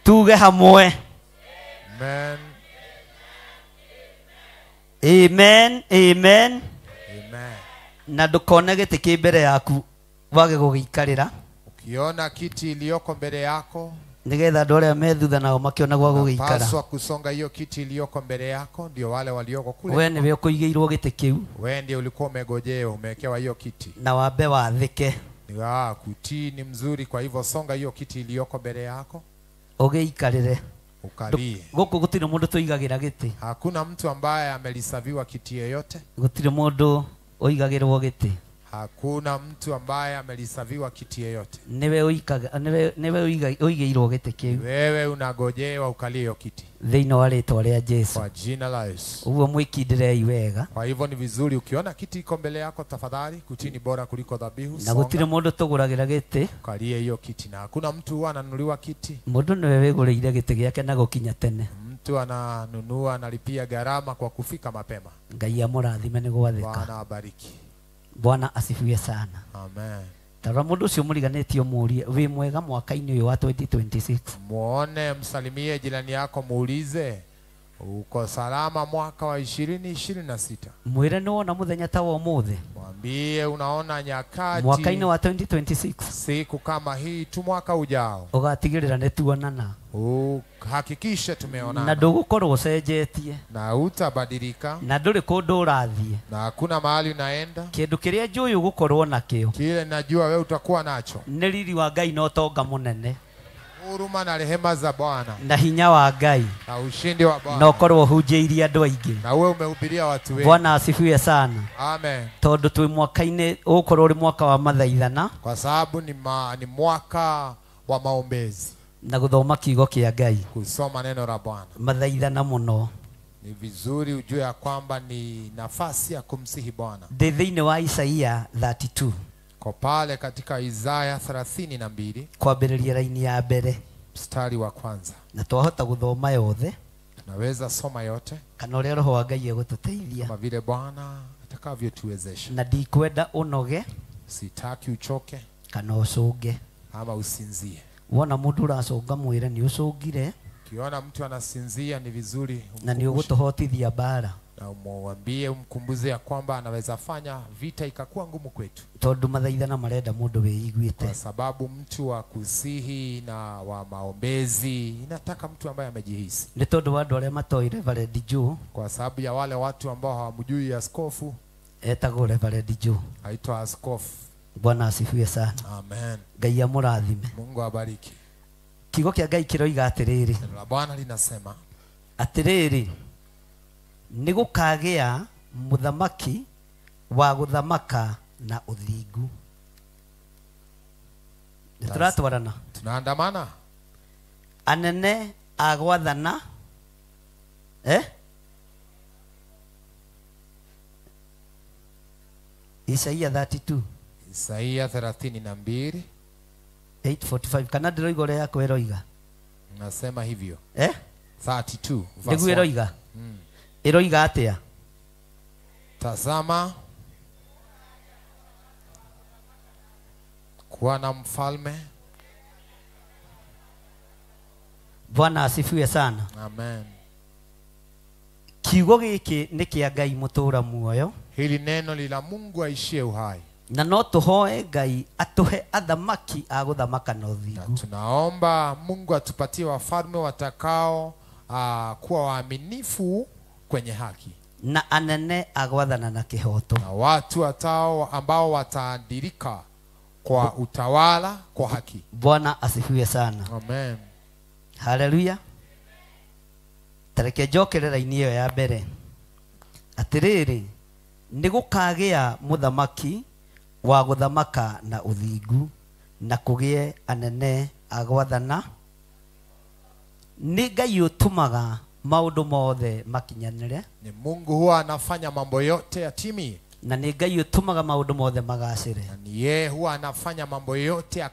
Tuge hamwe. Amen. Amen, amen. Amen. Na ndukone gĩtĩ kĩ mbere yaku wage gũgĩikarĩra. Ukiona kiti iliyoko mbele yako nĩgetha andũ arĩa me thutha nao makĩona gwa gũgĩikara. Paswa kusonga hiyo kiti iliyoko mbele yako ndio wale walioko kule. We nĩwe ũkũigĩirwo gĩtĩ kĩu. We ndiye ulikuwa umegojewa, umewekewa hiyo kiti. Na wambe wathĩke. Kutii ni mzuri, kwa hivyo songa hiyo kiti iliyoko mbele yako. Ũgĩikarĩre. Ukalie. Gũkũ gũtirĩ mũndũ tũigagĩra gĩtĩ. Hakuna mtu ambaye amelisaviwa kiti yeyote. Gũtirĩ mũndũ ũigagĩrwo gĩtĩ. Hakuna mtu ambaye amelisaviwa kiti yeyote. Niwe ũigĩirwo gĩtĩ kĩu. Wewe unagojewa ukalie hiyo kiti. Thĩinĩ wa rĩtwa rĩa Jesu. Kwa jina la Yesu. Ũguo mwĩkindĩrei wega. Kwa hivyo ni vizuri ukiona kiti iko mbele yako tafadhali, kutii ni bora kuliko dhabihu. Na gũtirĩ mũndũ tũgũragĩra gĩtĩ. Ukalie hiyo kiti, na hakuna mtu huwa ananunuliwa kiti. Mũndũ nĩwe wĩgũrĩire gĩtĩ gĩake na gũkinya tene. Mtu ananunua, analipia gharama kwa kufika mapema. Ngai amũrathime nĩ gwathĩka. Bwana abariki. Bwana asifiwe sana. Amen. Tarora mũndũ ũcio mũriganĩtie ũmũrie wĩ mwega mwaka-inĩ ũyũ wa 2026. Muone, msalimie jirani yako, muulize uko salama mwaka wa 2026. Mwĩre nĩ wona mũthenya ta wa ũmũthĩ. Mwambie unaona nyakati mwaka-inĩ wa 2026, siku kama hii tu mwaka ujao, ũgatigĩrĩra nĩ tuonana. Uhakikishe tumeonana. Na ndũgũkorwo ũcenjetie. Na utabadilika. Na ndũrĩ kũndũ ũrathiĩ. Na hakuna mahali unaenda. Kĩndũ kĩrĩa njũĩ ũgũkorwo nakĩo, kile najua wewe utakuwa nacho, nĩ riri wa Ngai na ũtonga mũnene, huruma na rehema za Bwana, na hinya wa Ngai, na ushindi wa Bwana, na ũkorwo ũhunjĩirie andũ aingĩ, na uwe umehubiria watu wengi. Bwana asifiwe sana. Amen. Tondũ twĩ mwaka-inĩ ũgũkorwo ũrĩ mwaka wa mathaithana, kwa sababu ni mwaka wa maombezi na gũthoma kiugo kĩa Ngai, kusoma neno la Bwana. Mathaithana mũno. Ni vizuri ujue ya kwamba ni nafasi ya kumsihi Bwana. Ndĩ thĩinĩ wa Isaia 32. Kwa pale katika Isaya 32 kwambĩrĩria raini ya mbere, mstari wa kwanza. Na twahota gũthoma yothe. Tunaweza soma yote. Kana ũrĩa Roho wa Ngai egũtũteithia. Kama vile Bwana atakavyotuwezesha. Na ndikwenda ũnoge. Sitaki uchoke. Kana ũcũnge. Ama usinzie. Wona mũndũ ũracũnga mwĩre nĩ ũcũngire. Ukiona mtu anasinzia ni vizuri na nĩ ũgũtũhotithia mbara. Na umwambie, umkumbuze ya kwamba anaweza fanya vita ikakuwa ngumu kwetu. Tondu mathaithana marenda mundu wĩiguĩte. Kwa sababu mtu wa kusihi na wa maombezi inataka mtu ambaye amejihisi. Nĩ tondu wa andu arĩa matoĩ Reverend Joe. Kwa sababu ya wale watu ambao hawamjui askofu. Etagwo Reverend Joe. Aitwa askofu. Bwana asifiwe sana. Amen. Ngai amũrathime. Mungu abariki. Kiugo kĩa Ngai kĩroiga atĩrĩrĩ. Neno la Bwana linasema atĩrĩrĩ, nĩ gũkagĩa mũthamaki wa gũthamaka na ũthingu. Nĩ tũratwarana? Tunaandamana. Anene a gwathana Isaia 32. Isaia 32 8:45 kana ndĩroiga ũrĩa yakwa ĩroiga. Nasema hivyo. 32 nĩguo ĩroiga. Ĩroiga atĩa? Tazama kuwa na mfalme. Bwana asifiwe sana. Amen. Kiugo gĩkĩ nĩ kĩa Ngai mũtũũra muoyo. Hili neno ni la Mungu aishie uhai. Na no tuhoe Ngai atuhe athamaki a gũthamaka na ũthingu. Tunaomba Mungu atupatie wafalme watakao kuwa waaminifu kwenye haki. Na anene a gwathana na kĩhooto. Na watu watao ambao wataadilika kwa utawala kwa haki. Bwana asifiwe sana. Amen. Haleluya. Tareke njokere raini ĩyo ya mbere. Atĩrĩrĩ, nĩ gũkagĩa mũthamaki wa gũthamaka na ũthingu na kũgĩe anene a gwathana. Nĩ Ngai ũtũmaga maũndũ mothe makinyanĩre. Ni Mungu huwa anafanya mambo yote yatimie. Na nĩ Ngai ũtũmaga maũndũ mothe magacĩre. Na ni yeye huwa anafanya mambo yote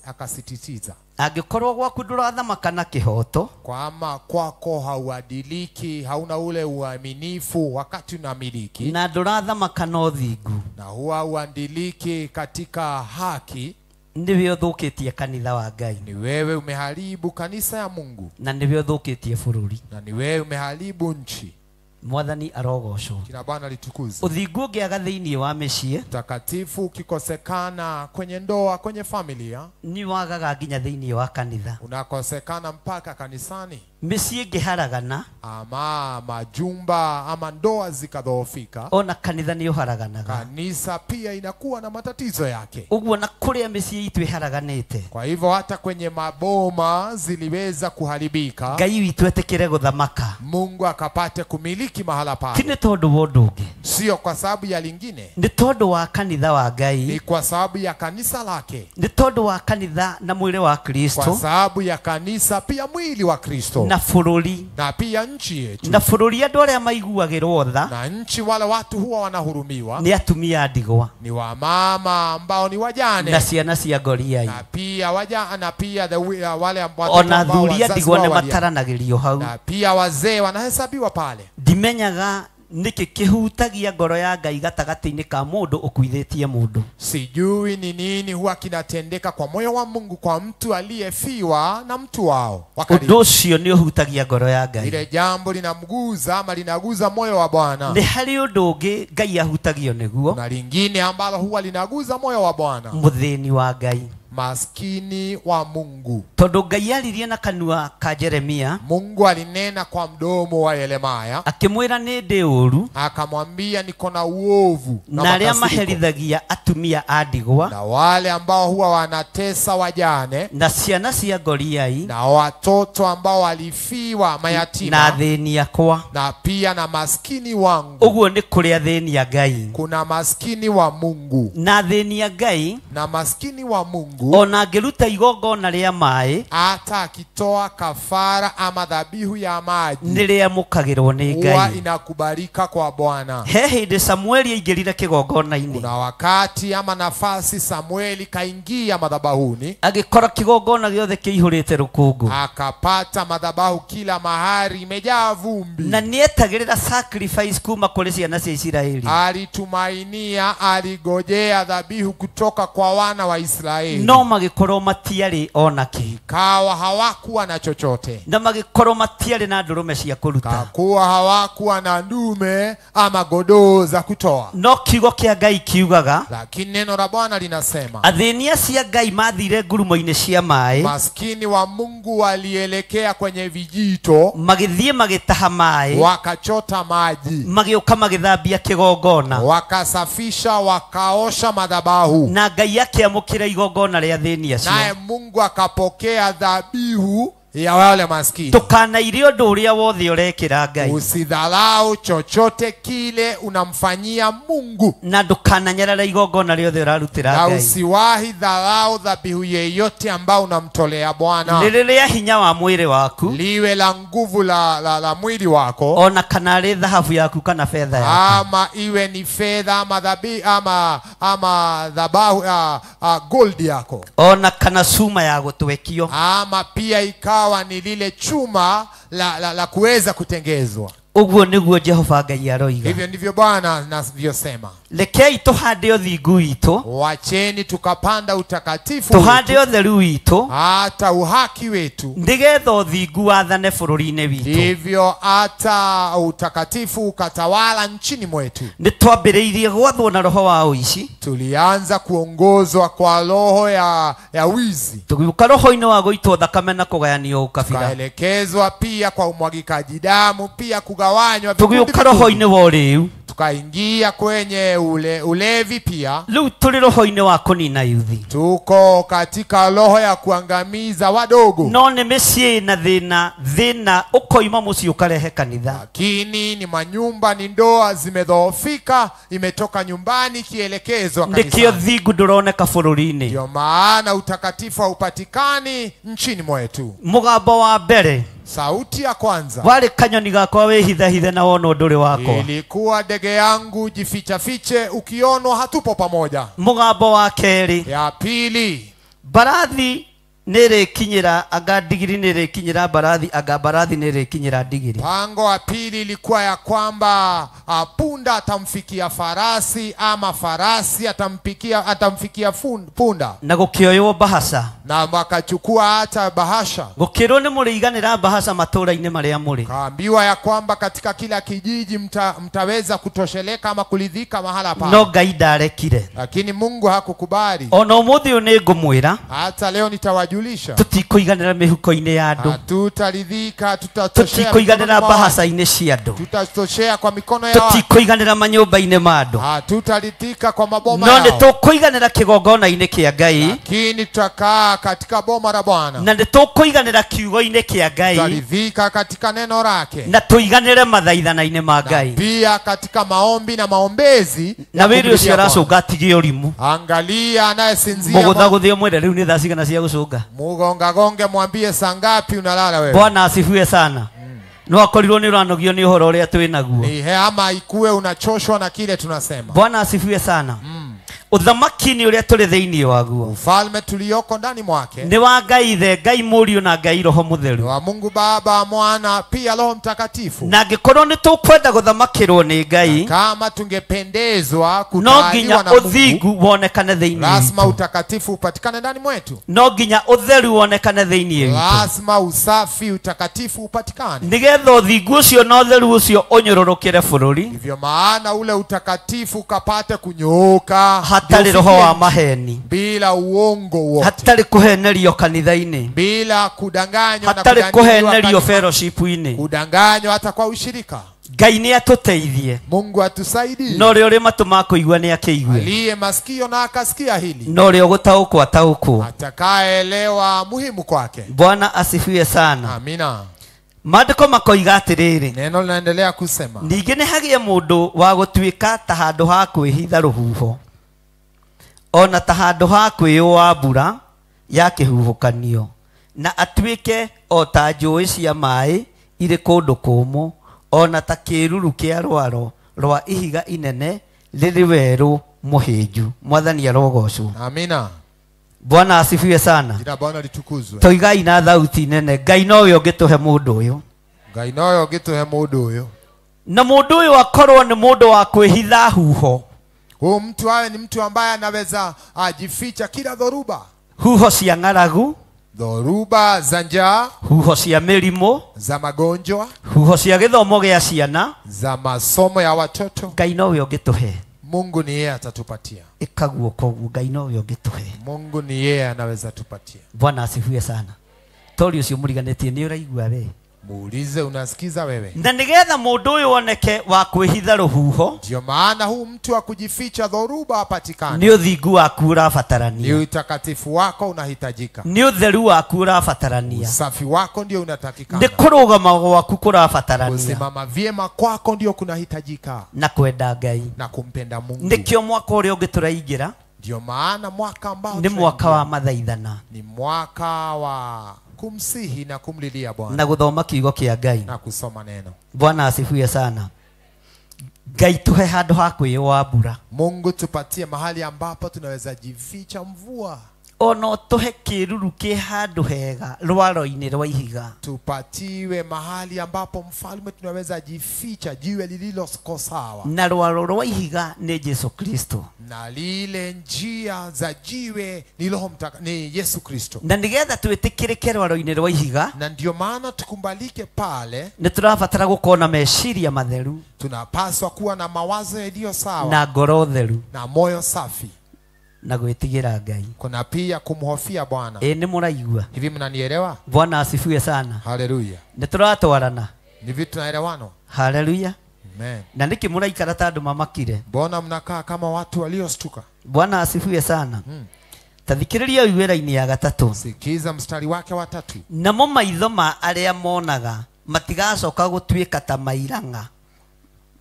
akasisitiza. Angĩkorwo gwaku ndũrathamaka na kĩhooto, kwama kwako hauadiliki, hauna ule uaminifu wakati unamiliki, na ndũrathamaka na ũthingu, na huwa uadiliki katika haki, nĩwe ũthũkĩtie kanitha wa Ngai. Ni wewe umeharibu kanisa ya Mungu. Na nĩwe ũthũkĩtie bũrũri. Na ni wewe umeharibu nchi. Mwathani arogocwo. Kila Bwana litukuzwe. Ũthingu ũngĩaga thĩinĩ wa mĩciĩ, utakatifu ukikosekana kwenye ndoa, kwenye familia, ni wagaga nginya thĩinĩ wa kanitha. Unakosekana mpaka kanisani. Mĩciĩ ĩngĩharagana, ama majumba ama ndoa zikadhoofika, ona kanitha nĩ ũharaganaga. Kanisa pia inakuwa na matatizo yake. Ũguo na kũrĩa mĩciĩ itũ ĩharaganĩte. Kwa hivyo hata kwenye maboma ziliweza kuharibika. Ngai witũ etĩkĩre gũthamaka. Mungu akapate kumiliki mahala pale. Ti nĩ tondũ wa ũndũ ũngĩ. Sio kwa sababu ya lingine. Nĩ tondũ wa kanitha wa Ngai. Ni kwa sababu ya kanisa lake. Nĩ tondũ wa kanitha na mwĩrĩ wa Kristo. Kwa sababu ya kanisa pia mwili wa Kristo. Na bũrũri. Na pia nchi yetu. Na bũrũri andũ arĩa maiguagĩrwo tha. Na nchi wale watu huwa wanahurumiwa. Nĩ atumia a ndigwa. Ni wamama ambao ni wajane. Na ciana cia ngoriai. Na pia wajane, na pia wale ambao ona athuri a ndigwa nĩ mataranagĩrio hau. Na pia wazee wanahesabiwa pale. Ndimenyaga nĩkĩ kĩhutagia ngoro ya Ngai gatagatĩ-inĩ ka mũndũ ũkuithĩtie mũndũ. Sijui ni nini huwa kinatendeka kwa moyo wa Mungu kwa mtu aliyefiwa na mtu wao. Ũndũ ũcio nĩ ũhutagia ngoro ya Ngai. Ile jambo linamguza ama linaguza moyo wa Bwana. Nĩ harĩ ũndũ ũngĩ Ngai ahutagio nĩguo. Na lingine ambalo huwa linaguza moyo wa Bwana. Mũthĩni wa Ngai. Maskini wa Mungu. Tondu Ngai aririe na kanua ka Jeremia. Mungu alinena kwa mdomo wa Yeremia. Akimwira ni ndi uru. Akamwambia niko na uovu na na aria maherithagia atumia a ndigwa. Na wale ambao huwa wanatesa wajane. Na ciana cia ngoriai. Na watoto ambao walifiwa mayatima. Na athĩni akwa. Na pia na maskini wangu. Uguo ni kuri athĩni a Ngai. Kuna maskini wa Mungu. Na athĩni a Ngai. Na maskini wa Mungu. Ona angĩruta igongona rĩa maĩ, hata akitoa kafara ama dhabihu ya maji, nĩ rĩamũkagĩrwo nĩ Ngai, huwa inakubalika kwa Bwana. He hĩndĩ Samueli aingĩrire kĩgongona-inĩ. Kuna wakati ama nafasi Samueli kaingia madhabahuni, agĩkora kĩgongona gĩothe kĩihũrĩte rũkũngũ, akapata madhabahu kila mahali imejaa vumbi. Na nĩetagĩrĩra sacrifice kuma kũrĩ ciana cia Isiraeli. Alitumainia, aligojea dhabihu kutoka kwa wana wa Israeli. No No magĩkorwo matiarĩ ona kĩ. Ikawa hawakuwa na chochote. Na magĩkorwo matiarĩ na ndũrũme cia kũruta. Kakuwa hawakuwa na ndume ama godoo za kutoa. No kiugo kĩa Ngai kiugaga, lakini neno la Bwana linasema, athĩni acio a Ngai mathire ngurumo-inĩ cia maĩ. Maskini wa Mungu walielekea kwenye vijito, magĩthiĩ magĩtaha maĩ, wakachota maji, magĩũka magĩthambia kĩgongona, wakasafisha, wakaosha madhabahu. Na Ngai akĩamũkĩra igongona rĩa athĩni acio. Naye Mungu akapokea dhabihu ya wale maskini. Ndũkanaire ũndũ ũrĩa wothe ũrekĩra Ngai. Usidharau chochote kile unamfanyia Mungu. Na ndũkananyarara igongona rĩothe ũrarutĩra Na Ngai. usiwahi dharau dhabihu yeyote ambao unamtolea Bwana. Rĩrĩ rĩa hinya wa mwĩrĩ waku, liwe la nguvu la mwili wako, ona kana rĩ thahabu yaku kana fedha yaku, ama iwe ni fedha ama dhabihu ama dhabahu gold yako, ona kana cuma ya gũtwekio, ama pia ikawa ni lile chuma la kuweza kutengezwa. Ũguo nĩguo Jehova Ngai aroiga. Hivyo ndivyo Bwana anavyosema. Rekei tũhande ũthingu witũ, wacheni tukapanda utakatifu, tũhande ũtheru witũ, hata uhaki wetu, nĩgetha ũthingu wathane bũrũri-inĩ witũ. Ndivyo hata utakatifu ukatawala nchini mwetu. Nĩtwambĩrĩirie gwathwo na roho wa ũici. Tulianza kuongozwa kwa roho ya wizi. Tũgĩũka roho-inĩ wa gũitwo thakame na kũgayanio ũkabira. Tukaelekezwa pia kwa umwagikaji damu, pia kugawanywa vikundi. Tũgĩũka roho-inĩ wa ũrĩu. Tukaingia kwenye ulevi pia. Rĩu tũrĩ roho-inĩ wa kũnina yuthi. Tuko katika roho ya kuangamiza wadogo. No nĩ mĩciĩ na thĩna ũkoima mũciĩ ũkarehe kanitha. Lakini ni manyumba, ni ndoa zimedhoofika, imetoka nyumbani kielekezwa kanisani. Nĩkĩo thingu ndũroneka bũrũri-inĩ. Ndio maana utakatifu haupatikani nchini mwetu. Mũgambo wa mbere, sauti ya kwanza, warĩ kanyoni gakwa wĩhithahithe na wona ũndũrĩ wakwa. Ilikuwa ndege yangu jificha fiche, ukionwa hatupo pamoja. Mũgambo wa kerĩ, ya pili, mbarathi nĩrĩkinyĩra anga ndigiri nĩrĩkinyĩra mbarathi anga mbarathi nĩrĩkinyĩra ndigiri. Mpango wa pili ilikuwa ya kwamba punda atamfikia farasi ama farasi atamfikia punda. Na gũkĩoywo bahasha. Na wakachukua hata bahasha. Gũkĩrwo nĩ mũrĩiganĩra bahasha matũũra-inĩ marĩa mũrĩ. Kaambiwa ya kwamba katika kila kijiji mtaweza kutosheleka ama kulidhika mahala pale. No Ngai ndarekire. Lakini Mungu hakukubali. Ona ũmũthĩ ũyũ nĩngũmwĩra, hata leo nitawajulisha, tũtikũiganĩra mĩhuko-inĩ ya andũ. Hatutaridhika, tutatoshea. Tũtikũiganĩra bahaca-inĩ cia andũ. Tutatoshea kwa mikono ya watu. Tũtikũiganĩra manyũmba-inĩ ma andũ. Hatutaridhika kwa maboma No yao. nĩ tũkũiganĩra kĩgongona-inĩ kĩa Ngai. Lakini tutakaa katika boma la Bwana. Na nĩ tũkũiganĩra kiugo-inĩ kĩa Ngai. Tutaridhika katika neno lake. Na tũiganĩre mathaithana-inĩ ma Ngai. Pia katika maombi na maombezi. Na wĩrĩ ũcio aracũnga atige ũrimũ. Angalia anayesinzia. Mũgũthagũthie mwĩre rĩu nĩ thaa cigana cia gũcũnga. Mugonga gonge mwambie saa ngapi unalala wewe. Bwana asifiwe sana. No akorirwo nĩ ũranogio nĩ ũhoro ũrĩa twĩ naguo. Ni ama ikuwe unachoshwa na kile tunasema. Bwana asifiwe sana. Ũthamaki-inĩ ũrĩa tũrĩ thĩinĩ waguo, ufalme tulioko ndani mwake, nĩ wa Ngai Ithe, Ngai Mũriũ na Ngai Roho Mũtheru. Wa Mungu Baba, Mwana pia Roho Mtakatifu. Na angĩkorwo nĩ tũkwenda gũthamakĩrwo nĩ Ngai, kama tungependezwa no nginya kutawaliwa na Mungu, ũthingu wonekane thĩinĩ lazima witũ. utakatifu upatikane ndani mwetu. No nginya ũtheru wonekane thĩinĩ witũ. Lazima usafi, utakatifu upatikane, nĩgetha ũthingu ũcio na ũtheru ũcio ũnyũrũrũkĩre bũrũri. Ndivyo maana ule utakatifu ukapate kunyooka, hatarĩ roho wa maheni, bila uongo wote, hatarĩ kũhenerio kanitha-inĩ, bila kudanganywa na hatarĩ kũhenerio fellowship-inĩ, kudanganywa hata kwa ushirika. Ngai nĩ atũteithie. Mungu atusaidie. No ũrĩa ũrĩ matũ ma kũigua nĩ akĩigue. Aliye masikio na akasikia hili. No ũrĩa ũgũtaũkwo ataũkwo. Atakayeelewa muhimu kwake. Bwana asifiwe sana. Amina. Maandĩko makoiga atĩrĩrĩ, neno linaendelea kusema, ningĩ nĩ hagĩe mũndũ wa gũtuĩka ta handũ ha kwĩhitha rũhuho, ona ta handũ ha kwĩyũa mbura ya kĩhuhũkanio, na atuĩke o ta njũĩ cia maĩ irĩ kũndũ kũmũ, ona ta kĩruru kĩa rwaro rwa ihiga inene rĩrĩ werũ mũhĩnju. Mwathani arogocwo. Amina. Bwana asifiwe sana. Jina Bwana litukuzwe. Toigai na thauti nene, Ngai nowe ũngĩtũhe mũndũ ũyũ. Ngai nowe ũngĩtũhe mũndũ ũyũ. Na mũndũ ũyũ akorwo nĩ mũndũ wa kwĩhitha huho. Huyu mtu awe ni mtu ambaye anaweza ajificha kila dhoruba. Huho cia ng'aragu, dhoruba za njaa, huho cia mĩrimũ, za magonjwa, huho cia gĩthomo gĩa ciana, za masomo ya watoto. Ngai nowe ũngĩtũhe. Mungu ni yeye atatupatia. Ĩka guoko ũguo, Ngai nowe ũngĩtũhe. Mungu ni yeye anaweza tupatia. Bwana asifiwe sana. Tori ũcio mũriganĩtie nĩ ũraigua we? Muulize, unasikiza wewe? Na nigetha mũndũ ũyũ oneke wa kwĩhitha rũhuho, ndio maana huu mtu wa kujificha dhoruba apatikane. Nĩ ũthingu waku ũrabatarania, ni utakatifu wako unahitajika, nĩ ũtheru waku ũrabatarania, usafi wako ndio unatakikana, nĩ kũrũgama gwaku kũrabatarania, kusimama vyema kwako ndio kunahitajika, na kwenda Ngai na kumpenda Mungu. Nĩkĩo mwaka ũrĩa ũngĩ tũraingĩra, ndio maana mwaka ambao nĩ mwaka wa mathaithana, ni mwaka wa kumsihi na kumlilia Bwana na guthoma kiugo kia Ngai na kusoma neno. Bwana asifiwe sana. Ngai tuhe handu ha kwiyambura. Mungu tupatie mahali ambapo tunaweza jificha mvua. Ono tuhe kiruru ki handu hega rwaro-inĩ rwa ihiga. Tupatiwe mahali ambapo mfalme tunaweza jificha jiwe lililo sawa. Na rwaro rwa ihiga ni Yesu Kristo. Na lile njia za jiwe ni Roho ni Yesu Kristo. Na nigetha twĩtĩkĩrĩke rwaro-inĩ rwa ihiga, na ndio maana tukumbalike pale, nĩ tũrabatara gũkorwo na meciria matheru. Tunapaswa kuwa na mawazo yaliyo sawa na ngoro theru na moyo safi na gwĩtigĩra Ngai. Kuna pia kumhofia Bwana. Nĩ mũraigua? Hivi mnanielewa? Bwana asifiwe sana. Haleluya. Nĩ tũratwarana? Ni vitu tunaelewana? Haleluya. Amen. Na nĩkĩ mũraikara ta andũ mamakire? Mbona mnakaa kama watu waliostuka? Bwana asifiwe sana. Ta thikĩrĩria wĩra-inĩ ya gatatũ. Sikiza mstari wake wa 3. Namo maitho ma arĩa monaga matigacoka gũtuĩka ta mairanga.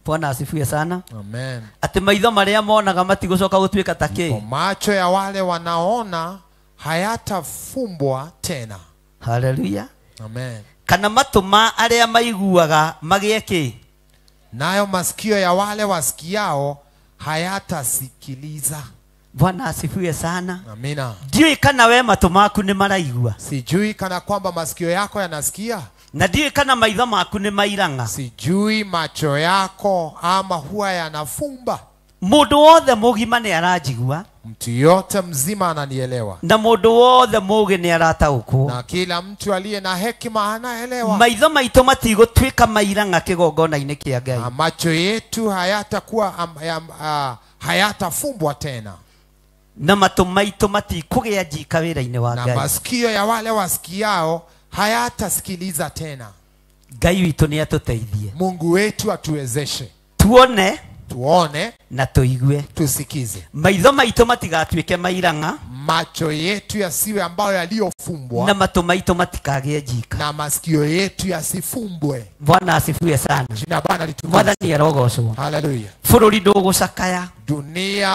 Bwana asifiwe sana. Amen. Ati maitho maria monaga matigucoka gutuika ta kĩ? Macho ya wale wanaona hayatafumbwa tena. Haleluya. Amen. Kana matũ ma aria maiguaga magie kĩ? Nayo masikio ya wale wasikiao hayatasikiliza. Bwana asifiwe sana. Amina. Ndiũĩ kana we matũ maku nĩ maraigua. Sijui kana kwamba masikio yako yanasikia. Na ndiũĩ kana maitho maku nĩ mairanga. Sijui macho yako ama huwa yanafumba. Mũndũ wothe mũgima nĩ aranjigua. Mtu yote mzima ananielewa. Na mũndũ wothe mũũgĩ nĩ arataũkwo. Na kila mtu aliye na hekima anaelewa. Maitho maitũ matigũtuĩka mairanga kĩgongona-inĩ kĩa Ngai. Na macho yetu hayatakuwa hayatafumbwa tena. Na matũ maitũ matikũgĩa njika wĩra-inĩ wa Ngai. Na masikio ya wale wasikiao hayatasikiliza tena. Ngai witũ nĩ atũteithie. Mungu wetu atuwezeshe. Tuone, tuone na tuigue, tusikize. Maitho maitũ matigatuĩke mairanga. Macho yetu yasiwe ambayo yaliyofumbwa. Na matũ maitũ matikagĩe njika. Na masikio yetu yasifumbwe. Bwana asifiwe sana. Jina Bwana litukuzwe. Mwathani arogocwo. Haleluya. Bũrũri ndũgũcakaya. Dunia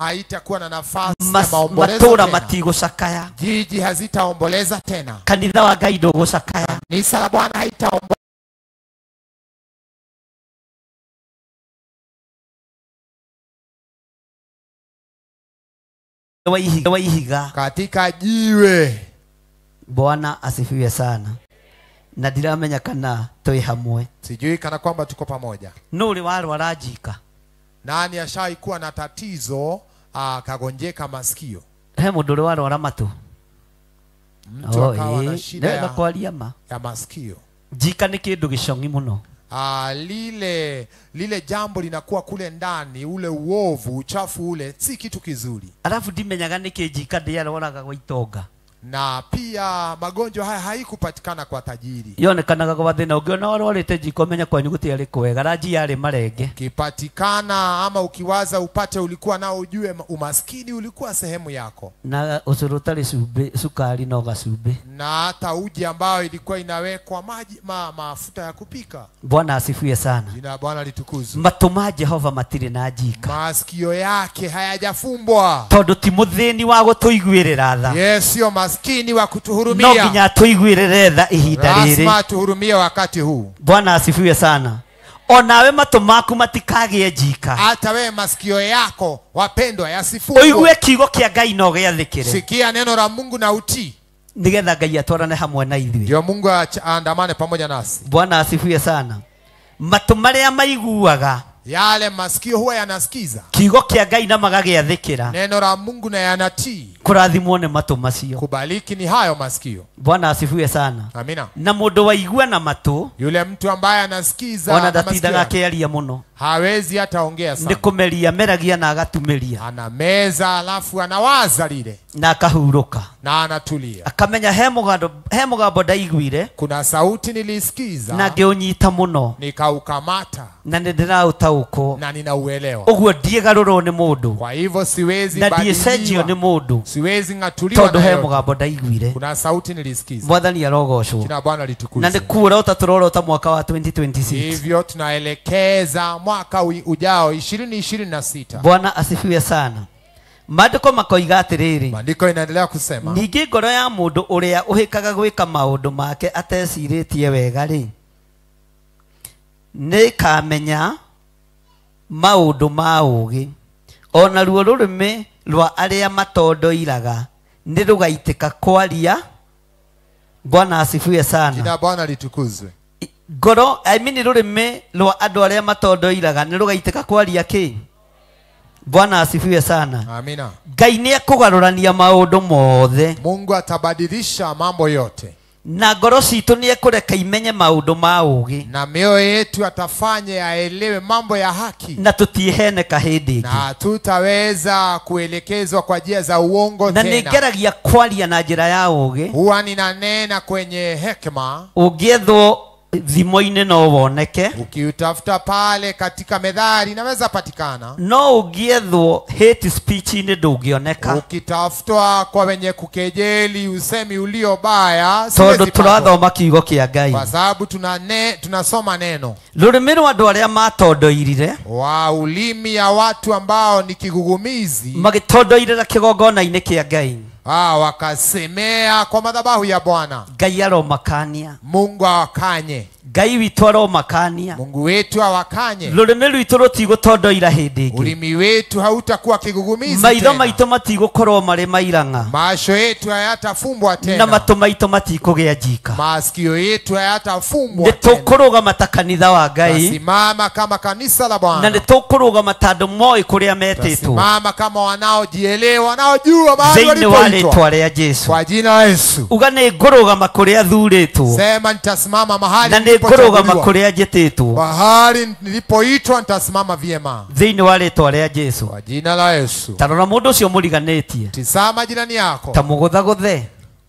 haitakuwa na nafasi ya maombolezo. Matũra matigũcakaya. Jiji hazitaomboleza tena. Kanitha wa Ngai ndũgũcakaya. Kanisa la Bwana haitaomboleza. Wa ihiga katika jiwe. Bwana asifiwe sana. Na ndiramenya kana twi hamwe. Sijui kana kwamba tuko pamoja. Nũ ũrĩ warwara njika? Nani ashaikuwa na tatizo akagonjeka masikio? He mũndũ ũrĩ warwara matũ? Mtu akawa na shida ya masikio. Njika nĩ kĩndũ gĩcong'i mũno. Lile jambo linakuwa kule ndani, ule uovu, uchafu ule, si kitu kizuri. Alafu ndimenyaga nĩkĩ njika ndĩarwaraga gwa itonga. Na pia magonjwa haya haikupatikana kwa tajiri. Yonekanaga kwa thĩna ũngĩona warwarĩte njiko menya kwanyu gũtiarĩ kwega, ranji yarĩ marenge. Kipatikana ama ukiwaza upate ulikuwa nao ujue umaskini ulikuwa sehemu yako. Na ũcũrũ ũtarĩ cumbĩ, sukari no gacumbĩ. Na hata uji ambao ilikuwa inawekwa maji mafuta ya kupika. Bwana asifiwe sana. Jina Bwana litukuzwe. Matũ ma Jehova matirĩ na njika. Masikio yake hayajafumbwa. Tondũ ti mũthĩni wa gũtũiguĩrĩra tha. Yes, sio maskini wa kutuhurumia. No nginya tuiguĩrĩre tha ihinda rĩrĩ. Lazima tuhurumie wakati huu. Bwana asifiwe sana. Onawe matũ maku matikagĩe njika. Hata wewe masikio yako wapendwa yasifumbwe. Ũigue kiugo kĩa Ngai na ũgĩathĩkĩre. Sikia neno la Mungu na utii. Nigetha Ngai atwarane hamwe na ithuĩ. Ndio Mungu aandamane pamoja nasi. Bwana asifiwe sana. Matũ marĩa maiguaga, yale masikio huwa yanasikiza kiugo kĩa Ngai na magagĩathĩkĩra neno la Mungu na yanatii, Kũrathimwo nĩ matũ macio. Kubaliki ni hayo masikio. Bwana asifiwe sana. Amina. Na mũndũ waigua na matũ, yule mtu ambaye anasikiza ona ndatindaga akĩaria mũno, hawezi hata ongea sana. Nĩ kũmeria meragia na agatumeria. Anameza alafu anawaza lile na akahurũka na anatulia. Akamenya he mũgambo ndaiguire, kuna sauti nilisikiza na ngĩũnyita mũno, nikaukamata na nĩ ndĩraũtaũkwo na ninauelewa. Ũguo ndiĩgarũrwo nĩ mũndũ, kwa hivyo siwezi na ndiĩcenjio nĩ mũndũ, siwezi ng'atuliwa tondũ he mũgambo ndaiguire, kuna sauti nilisikiza. Mwathani arogocwo. Jina Bwana litukuzwe. Na nĩ kuorota tũrorota mwaka wa 2026. Hivyo tunaelekeza mwaka ujao 2026. Bwana asifiwe sana. Maandĩko makoiga atĩrĩrĩ, maandiko inaendelea kusema, ningĩ ngoro ya mũndũ ũrĩa ũhĩkaga gwĩka maũndũ make atecirĩtie wega rĩ, nĩĩkamenya maũndũ ma ũũgĩ, o naruo rũrĩmĩ rwa arĩa matondoiraga nĩ rũgaitĩka kwaria. Bwana asifiwe sana. Jina Bwana litukuzwe. Ngoro, I mean rũrĩmĩ rwa andũ arĩa matondoiraga nĩ rũgaitĩka kwaria kĩ? Bwana asifiwe sana. Amina. Ngai nĩ ekũgarũrania maũndũ mothe. Mungu atabadilisha mambo yote. Na ngoro citũ nĩ ekũreka imenye maũndũ ma ũũgĩ. Na mioyo yetu atafanya aelewe mambo ya haki. Na tũtiheneka hĩndĩ ĩngĩ. Na tutaweza kuelekezwa kwa njia za uongo na tena. Na nĩngeragia kwaria na njĩra ya ũũgĩ. Huwa ninanena kwenye hekima. Ũngĩethwo thimo-inĩ no woneke. Ukiutafuta pale katika methali inaweza patikana. No ũngĩethwo hate speech-inĩ ndũngĩoneka. Ukitafutwa kwa wenye kukejeli usemi ulio baya, tondũ tũrathoma kiugo kĩa Ngai. Kwa sababu tunasoma neno. Rũrĩmĩ rwa andũ arĩa matondoirire, wa ulimi ya watu ambao ni kigugumizi, magĩtondoirĩra kĩgongona-inĩ kĩa Ngai, wakasemea kwa madhabahu ya Bwana. Ngai aromakania. Mungu awakanye. Ngai witũ aromakania. Mungu wetu awakanye. Rũrĩmĩ rwitũ rũtigũtondoira hĩndĩ ĩngĩ. Ulimi wetu hautakuwa kigugumizi Maitho tena. maitũ matigũkorwo marĩ mairang'a. Macho yetu hayatafumbwa tena. Na matũ maitũ matikũgĩa njika. Masikio yetu hayatafumbwa Nĩ tena. tũkũrũgama ta kanitha wa Ngai. Tasimama kama kanisa la Bwana. Na nĩ tũkũrũgama ta andũ moĩ kũrĩa metĩtwo. Tasimama kama wanaojielewa, wanaojua mahali Thĩinĩ wa walipoitwa. rĩtwa rĩa Jesu. Kwa jina la Yesu. Uga nĩ ngũrũgama kũrĩa thurĩtwo. Sema nitasimama mahali Na nĩ ngũrũgama kũrĩa njĩtĩtwo. Mahali nilipoitwa nitasimama vyema. Thĩinĩ wa rĩtwa rĩa Jesu. Kwa jina la Yesu. Ta rora mũndũ ũcio mũriganĩtie. Tizama jirani yako. Ta mũgũthagũthe.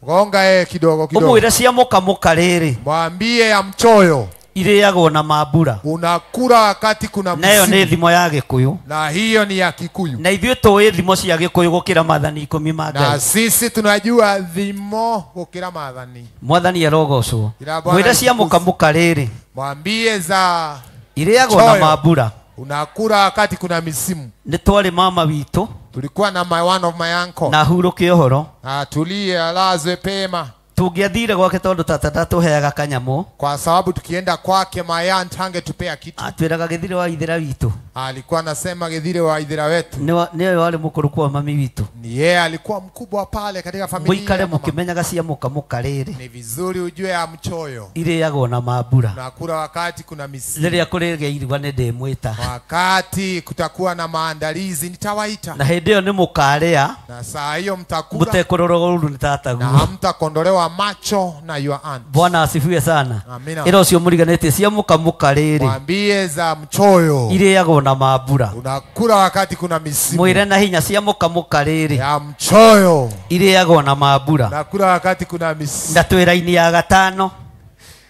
Gonga yeye kidogo kidogo. Ũmwĩre cia mũkamũka rĩrĩ. Mwambie ya mchoyo. Irĩagwo na mambura. Unakula wakati kuna Na ĩyo msimu. nĩ thimo ya Gĩkũyũ. Na hiyo ni ya Kikuyu. Na ithuĩ tũĩ thimo cia Gĩkũyũ gũkĩra maathani 10 ma Ngai. Na sisi tunajua thimo gũkĩra maathani. Mwathani arogocwo. Mwĩre cia mũkamũka rĩrĩ. Mwambie za irĩagwo na mambura. Unakula wakati kuna misimu. Nĩ twarĩ mama witũ. Tulikuwa na my one of my uncle. Na hurũke ũhoro. Atulie alazwe pema. Tũngĩathire gwake tondũ tata ndatũheaga kanyamũ. Kwa sababu tukienda kwake my aunt hangetupea kitu. Atwĩraga gĩthire wa ithera witũ. Alikuwa anasema gĩthire wa ithera wetu. Nĩwe warĩ mũkũrũ kwa mami witũ. Ni yeye alikuwa mkubwa pale katika familia. Mũikare mũkĩmenyaga cia mũkamũka rĩrĩ. Ni vizuri ujue ya mchoyo. Irĩagwo na mambura. Nakula wakati kuna misimu. Rĩrĩa kũrĩgĩa iruga nĩ ndĩmwĩta. Wakati kutakuwa na maandalizi nitawaita. Na hĩndĩ ĩyo nĩ mũkarĩa. Na saa hiyo mtakula. Mũtekũrorwo ũru nĩ tataguo. Na hamtakondolewa macho na your aunt. Bwana asifiwe sana. Amina. Ĩra ũcio mũriganĩtie cia mũkamũka rĩrĩ. Mwambie za mchoyo. Irĩagwo na mambura. Unakula wakati kuna misimu. Mwĩre na hinya cia mũkamũka rĩrĩ. Ya mchoyo. Irĩagwo na mambura. Unakula wakati kuna misimu. Na twĩra-inĩ ya gatano.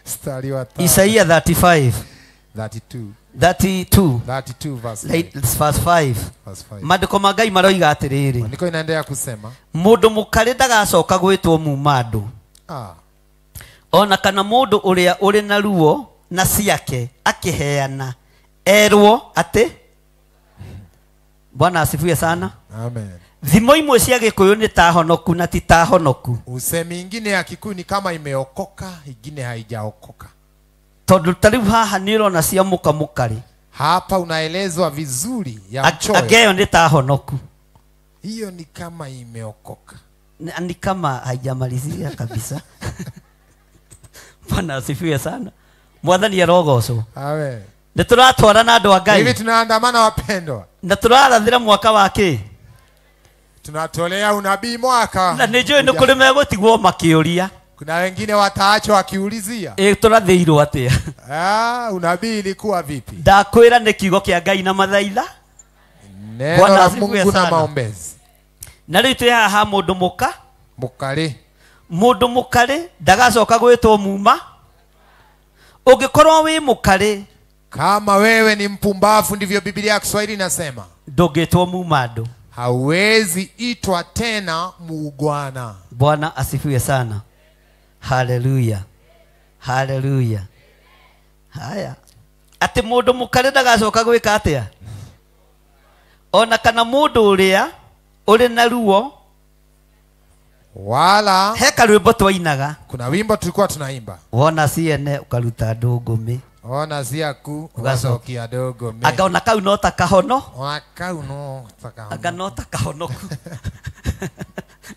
Mstari wa 5. Isaia 35. 32. 32. 32 verse 5. Verse 5. Verse 5. Maandĩko ma Ngai maroiga atĩrĩrĩ. Maandĩko inaendelea kusema. Mũndũ mũkarĩ ndagacoka gwĩtwo muma andũ. Ona kana mũndũ ũrĩa ũrĩ na ruo na ciake akĩheana erwo atĩ. Bwana asifiwe sana. Amen. Thimo imwe cia Gĩkũyũ nĩ ta honoku na ti ta honoku. Usemi ingine ya Kikuyu ni kama imeokoka, ingine haijaokoka. Tondũ ta rĩu haha nĩ ũrona cia mũkamũkarĩ. Hapa unaelezwa vizuri ya mchoyo. Angeyo nĩ ta honoku. Hiyo ni kama imeokoka. Ni kama haijamalizia kabisa. Bwana asifiwe sana. Mwathani arogocwo. Amen. Nĩ tũratwarana andũ a Ngai. Hivi tunaandamana wapendwa. Na tũrarathĩra mwaka wa kĩ? Tunatolea unabii mwaka. Na nĩ njũĩ nĩ kũrĩ megũtigwo makĩũria. Kuna wengine wataachwa wakiulizia. Tũrathĩirwo atĩa? Unabii ilikuwa vipi? Ndakwĩra nĩ kiugo kĩa Ngai na mathaitha. Neno la Mungu na maombezi. Na rĩu twĩ haha mũndũ mũka. Mũkarĩ. Mũndũ mũkarĩ ndagacoka gwĩtwo muma. Ũngĩkorwo wĩ mũkarĩ, kama wewe ni mpumbavu, ndivyo Biblia ya Kiswahili inasema, ndũngĩtwo muma andũ. Hauwezi itwa tena muungwana. Bwana asifiwe sana. Haleluya. Haleluya. Haya. Ati mũndũ mũkarĩ ndagacoka gwĩka atĩa? Ona kana mũndũ ũrĩa ũrĩ na ruo wala. He karwĩmbo twainaga. Kuna wimbo tulikuwa tunaimba. Wona ciene ukaruta ndũngũmĩ. Ona ciaku ugacokia ndũngũmĩ. Anga ona kau no ta kahono. Ona kau no ta kahono. Anga no ta kahonoku.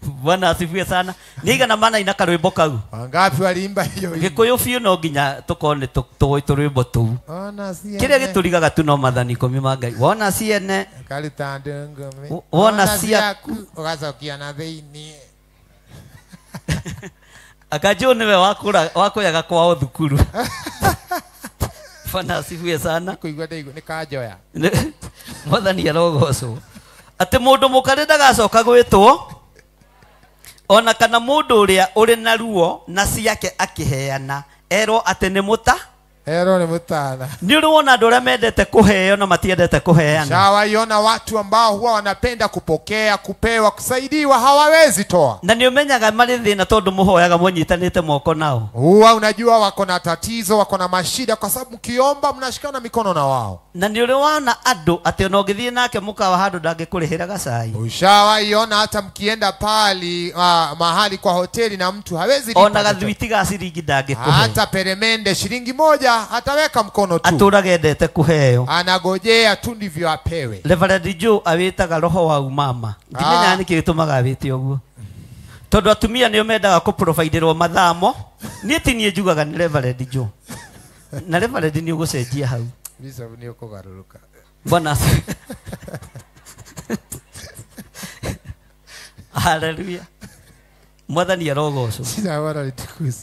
Bwana asifiwe sana. Nĩ igana manaina karwĩmbo kau. Wangapi waliimba hiyo wimbo? Gĩkũyũ biũ no nginya tũkorwo nĩ tũĩ tũrwĩmbo tũu. Ona ciene. Kĩrĩa gĩtũrigaga tu no mathani 10 ma Ngai. Wona ciene ukaruta ndũngũmĩ. Wona ciaku ugacokia na thĩinĩ. Anga nĩwe wakũyaga kwao thukuru. Bwana asifiwe sana. Kuigua ndaigua nĩ kanjoya. Mwathani arogocwo. Atĩ mũndũ mũkarĩ ndagacoka gwĩtwo ona kana mũndũ ũrĩa ũrĩ na ruo na ciake akĩheana erwo atĩ nĩ mũta. Erwo nĩ mũtana. Nĩ ũrĩ wona andũ arĩa mendete kũheo na matiendete kũheana? Shawaiona watu ambao huwa wanapenda kupokea, kupewa, kusaidiwa, hawawezi toa. Na nĩ ũmenyaga marĩ thĩna tondũ mũhoyaga mũnyitanĩte moko nao. Huwa unajua wako na tatizo, wako na mashida, kwa sababu mkiomba mnashikana mikono na wao. Na nĩ ũrĩ wona andũ atĩ ona ũngĩthiĩ nake mũkawa handũ ndangĩkũrĩhĩra gacai. Ushawaiona hata mkienda pali mahali kwa hoteli na mtu hawezi lipa. Ona gathwiti ga ciringi ndangĩkũhe. Hata peremende shilingi 1 ataweka mkono tu. Atũraga endete kũheo. Anagojea tu ndivyo apewe. Reverend Joe awĩtaga roho wa umama. Ndimenyaga nĩkĩ gĩtũmaga awĩte ũguo. Tondũ atumia nĩo mendaga kũproviderwo mathamo. Niĩ ti niĩ njugaga nĩ Reverend Joe. Na Reverend nĩ ũgũcenjia hau. Bishop nĩ ũkũgarũrũka. Bwana Haleluya. Mwathani arogocwo.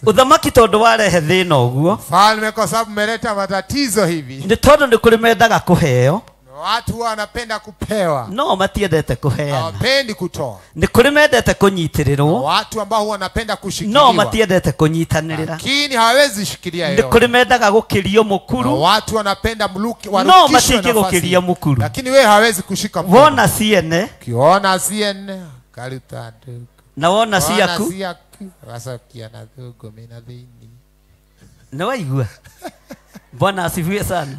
Uthamaki tondũ warehe thĩna ũguo. Falme kwa sababu umeleta matatizo hivi. Nĩ tondũ nĩ kũrĩ mendaga kũheo. Watu wanapenda kupewa. No matiendete kũheana. Hawapendi kutoa. Nĩ kũrĩ mendete kũnyitĩrĩrwo. Watu ambao wanapenda kushikiliwa. No matiendete kũnyitanĩrĩra. Lakini hawawezi shikilia hiyo. Nĩ kũrĩ mendaga gũkĩrio mũkuru. Watu wanapenda mluki warukishwe nafasi. No matingĩgũkĩria mũkuru. Lakini wewe hawezi kushika mkono. Wona ciene. Kiona ciene karuta ndugu. Na wona ciaku ugacokia na thũngũmĩ na thĩinĩ. Nĩ waigua? Bwana asifiwe sana.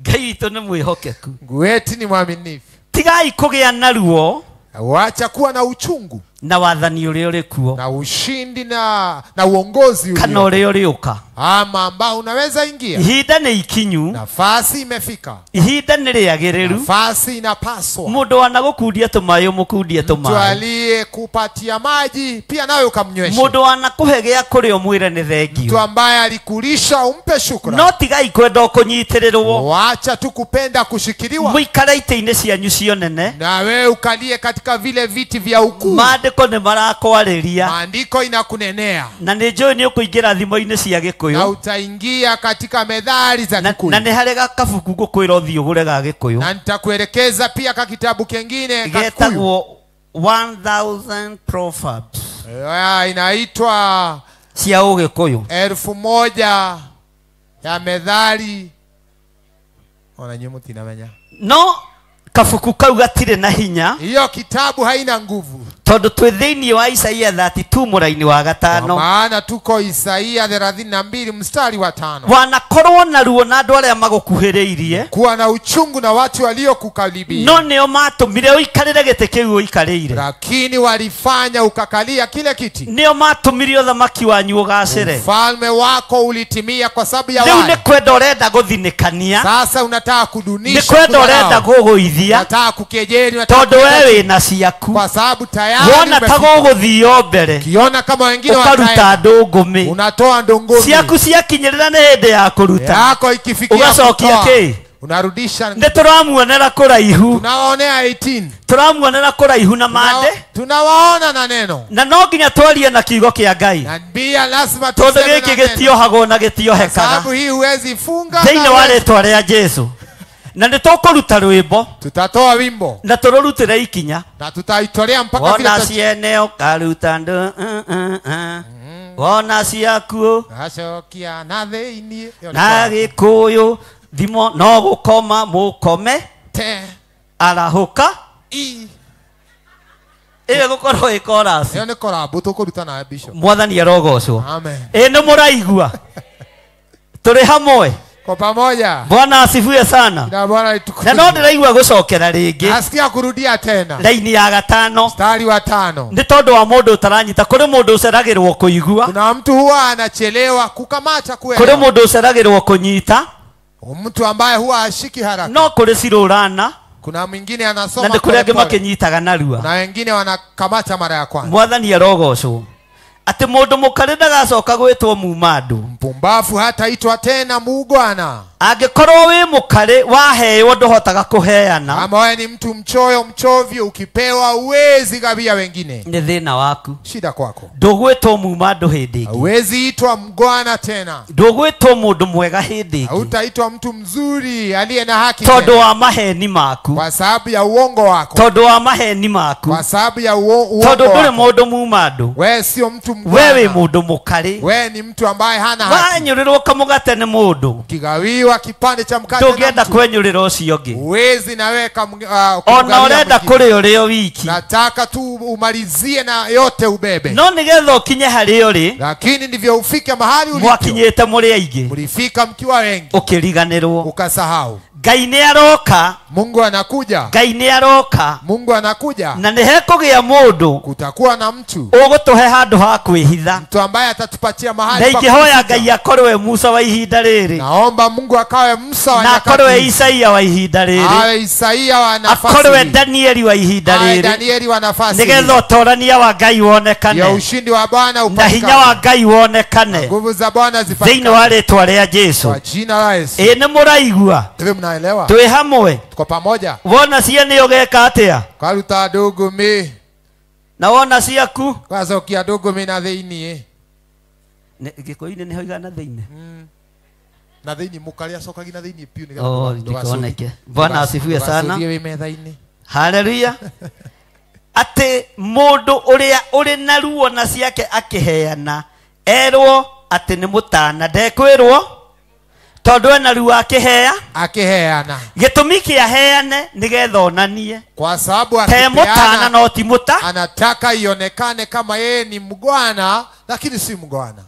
Ngai witũ nĩ mwĩhokeku. Wetu ni mwaminifu. Tigai kũgĩa na ruo. Wacha kuwa na uchungu. Na wathani ũrĩa ũrĩ kuo. Na ushindi na uongozi ulio. Kana ũrĩa ũrĩũka. Ama ambao unaweza ingia. Ihinda nĩ ikinyu. Nafasi imefika. Ihinda nĩ rĩagĩrĩru. Nafasi inapaswa. Mũndũ wanagũkundia tũmaĩ ũmũkundie tũmaĩ. Mtu aliyekupatia maji pia nawe ukamnyweshe. Mũndũ wanakũhe gĩa kũrĩa ũmwĩre nĩ thengio. Mtu ambaye alikulisha umpe shukrani. No tigai kwenda kũnyitĩrĩrwo. Wacha tu kupenda kushikiliwa. Mũikare itĩ-inĩ cianyu cio nene. Na wewe ukalie katika vile viti vya ukuu. Maandĩko nĩ marakwarĩria. Maandiko inakunenea. Na nĩ njũĩ nĩ ũkũingĩra thimo-inĩ cia Gĩkũyũ. Na utaingia katika methali za Kikuyu. Na nĩ harĩ kabuku ngũkwĩra ũthiĩ ũgũre ga Gĩkũyũ. Na nitakuelekeza pia ka kitabu kingine ka Kikuyu. Getagwo 1000 Proverbs. Inaitwa cia Ũgĩkũyũ. 1000 ya methali. Ona nyumu mũtinamenya. No kabuku kau gatirĩ na hinya. Hiyo kitabu haina nguvu. Tondũ twĩ thĩinĩ wa Isaia 32 mũraini wa 5. Maana tuko Isaia 32 mstari wa 5. Wanakorwo na ruo na andũ arĩa magũkuhĩrĩirie. Kuwa na uchungu na watu waliokukaribia. No nĩo matũmire ũikarĩre gĩtĩ kĩu ũikarĩire. Lakini walifanya ukakalia kile kiti. Nĩo matũmire ũthamaki wanyu ũgacĩre. Ufalme wako ulitimia kwa sababu ya wale. Rĩu nĩ kwenda ũrenda gũthinĩkania. Sasa unataka kudunisha. Nĩ kwenda ũrenda gũgũithia. Unataka kukejeli, unataka tondũ we wĩna ciaku. Kwa sababu tayari wona ta gũgũthio mbere. Kiona kama wengine ũkaruta ndũngũmĩ. Unatoa ndũngũmĩ. Ciaku ciakinyĩrĩra nĩ hĩndĩ ya kũruta. Yako ikifikia ũgacokia kĩ? Unarudisha. Nĩ tũramuonera kũraihu. Tunawaonea 18. Tũramuonera kũraihu na mande. Tunawaona na neno. Na no nginya twarie na kiugo kĩa Ngai. Na pia lazima tuseme. Tondũ gĩkĩ gĩtiohagwo na gĩtiohekaga. Sababu hii huwezi funga. Thĩinĩ wa rĩtwa rĩa Jesu. Na nĩ tũkũruta rwĩmbo. Tutatoa wimbo. Na tũrũrutĩre ikinya. Na tutaitolea mpaka vile. Wona ciene ũkaruta ndũ. Wona ciaku. Acokia na thĩinĩ. Na Gĩkũyũ thimo no gũkoma mũkome. Te. Arahũka. I. Ĩyo gũkorwo ĩ chorus. Ĩyo nĩ collab tũkũruta na Bishop. Mwathani arogocwo. Amen. Ĩ nĩ mũraigua. Tũrĩ hamwe. Kwa pamoja. Bwana asifiwe sana. Na Bwana litukuzwe. Na no ndĩraigua gũcokera rĩngĩ. Nasikia kurudia tena. Laini ya gatano. Mstari wa 5. Nĩ tondũ wa mũndũ ũtaranyita. Kũrĩ mũndũ ũceragĩrwo kũigua. Kuna mtu huwa anachelewa kukamata kuelewa. Kũrĩ mũndũ ũceragĩrwo kũnyita. Mtu ambaye huwa hashiki haraka. No kũrĩ cirũrana. Kuna mwingine anasoma. Na nĩ kũrĩ angĩ makĩnyitaga narua. Na wengine wanakamata mara ya kwanza. Mwathani arogocwo. Ati mũndũ mũkarĩ ndagacoka gwĩtwo muma andũ. Mpumbavu hataitwa tena muugwana. Angĩkorwo wĩ mũkarĩ waheo ndũhotaga kũheana. Kama wewe ni mtu mchoyo mchovyo ukipewa huwezi gawia wengine. Nĩ thĩna waku. Shida kwako. Ndũgwĩtwo muma andũ hĩndĩ ĩngĩ. Huwezi itwa mgwana tena. Ndũgwĩtwo mũndũ mwega hĩndĩ ĩngĩ. Hautaitwa mtu mzuri aliye na haki. Tondũ wa maheni maku. Kwa sababu ya uongo wako. Tondũ wa maheni maku. Kwa sababu ya uongo wako. Tondũ ndũrĩ mũndũ muma andũ. Wewe sio mtu mgwana. Wewe mũndũ mũkarĩ. Wewe ni mtu ambaye hana haki. Wanyũrĩrwo kamũgate nĩ mũndũ. Kigawiwa kipande cha mkate. Ndũngĩenda kwenyũrĩra ũcio ũngĩ. Huwezi na wewe ona ũrenda kũrĩa ũrĩo wiki. Nataka tu umalizie na yote ubebe. No nĩgetha ũkinye harĩa ũrĩ. Lakini ndivyo ufike mahali ulipo. Mwakinyĩte mũrĩ aingĩ. Mlifika mkiwa wengi. Ũkĩriganĩrwo. Ukasahau. Ngai nĩ aroka. Mungu anakuja. Ngai nĩ aroka. Mungu anakuja. Na nĩ hekũgĩa mũndũ. Kutakuwa na mtu. Ũgũtũhe handũ ha kwĩhitha. Mtu ambaye atatupatia mahali pa. Na ingĩhoya Ngai akorwe Musa wa ihinda rĩrĩ. Naomba Mungu akawe Musa wa nyakati. Na akorwe Isaia wa ihinda rĩrĩ. Awe Isaia wa nafasi. Akorwe Danieli wa ihinda rĩrĩ. Awe Danieli wa nafasi. Nĩgetha ũtorania wa Ngai wonekane. Ya ushindi wa Bwana upatikane. Na hinya wa Ngai wonekane. Nguvu za Bwana zipatikane. Thĩinĩ wa rĩtwa rĩa Jesu. Kwa jina la Yesu. Ĩ nĩ mũraigua. Mnaelewa? Twĩ hamwe. Tuko pamoja. Wona ciene ũgeka atĩa? Karuta ndũngũmĩ. Na wona ciaku? Gacokia ndũngũmĩ na thĩinĩ. Gĩkũyũ-inĩ nĩho iga na thĩinĩ. Na thĩinĩ mũkarĩ acokagia na thĩinĩ piũ nĩgetha ndikoneke. Bwana asifiwe sana. Ndũgacũthie wĩ metha-inĩ. Haleluya. Atĩ mũndũ ũrĩa ũrĩ na ruo na ciake akĩheana erwo atĩ nĩ mũtana ndekwĩrwo tondũ ena ruo akĩhea akiheana. Gĩtũmi kĩa heane nĩgetha onanie. Kwa sababu te mũtana no ti mũta. Anataka ionekane kama yeye ni mgwana lakini si mgwana.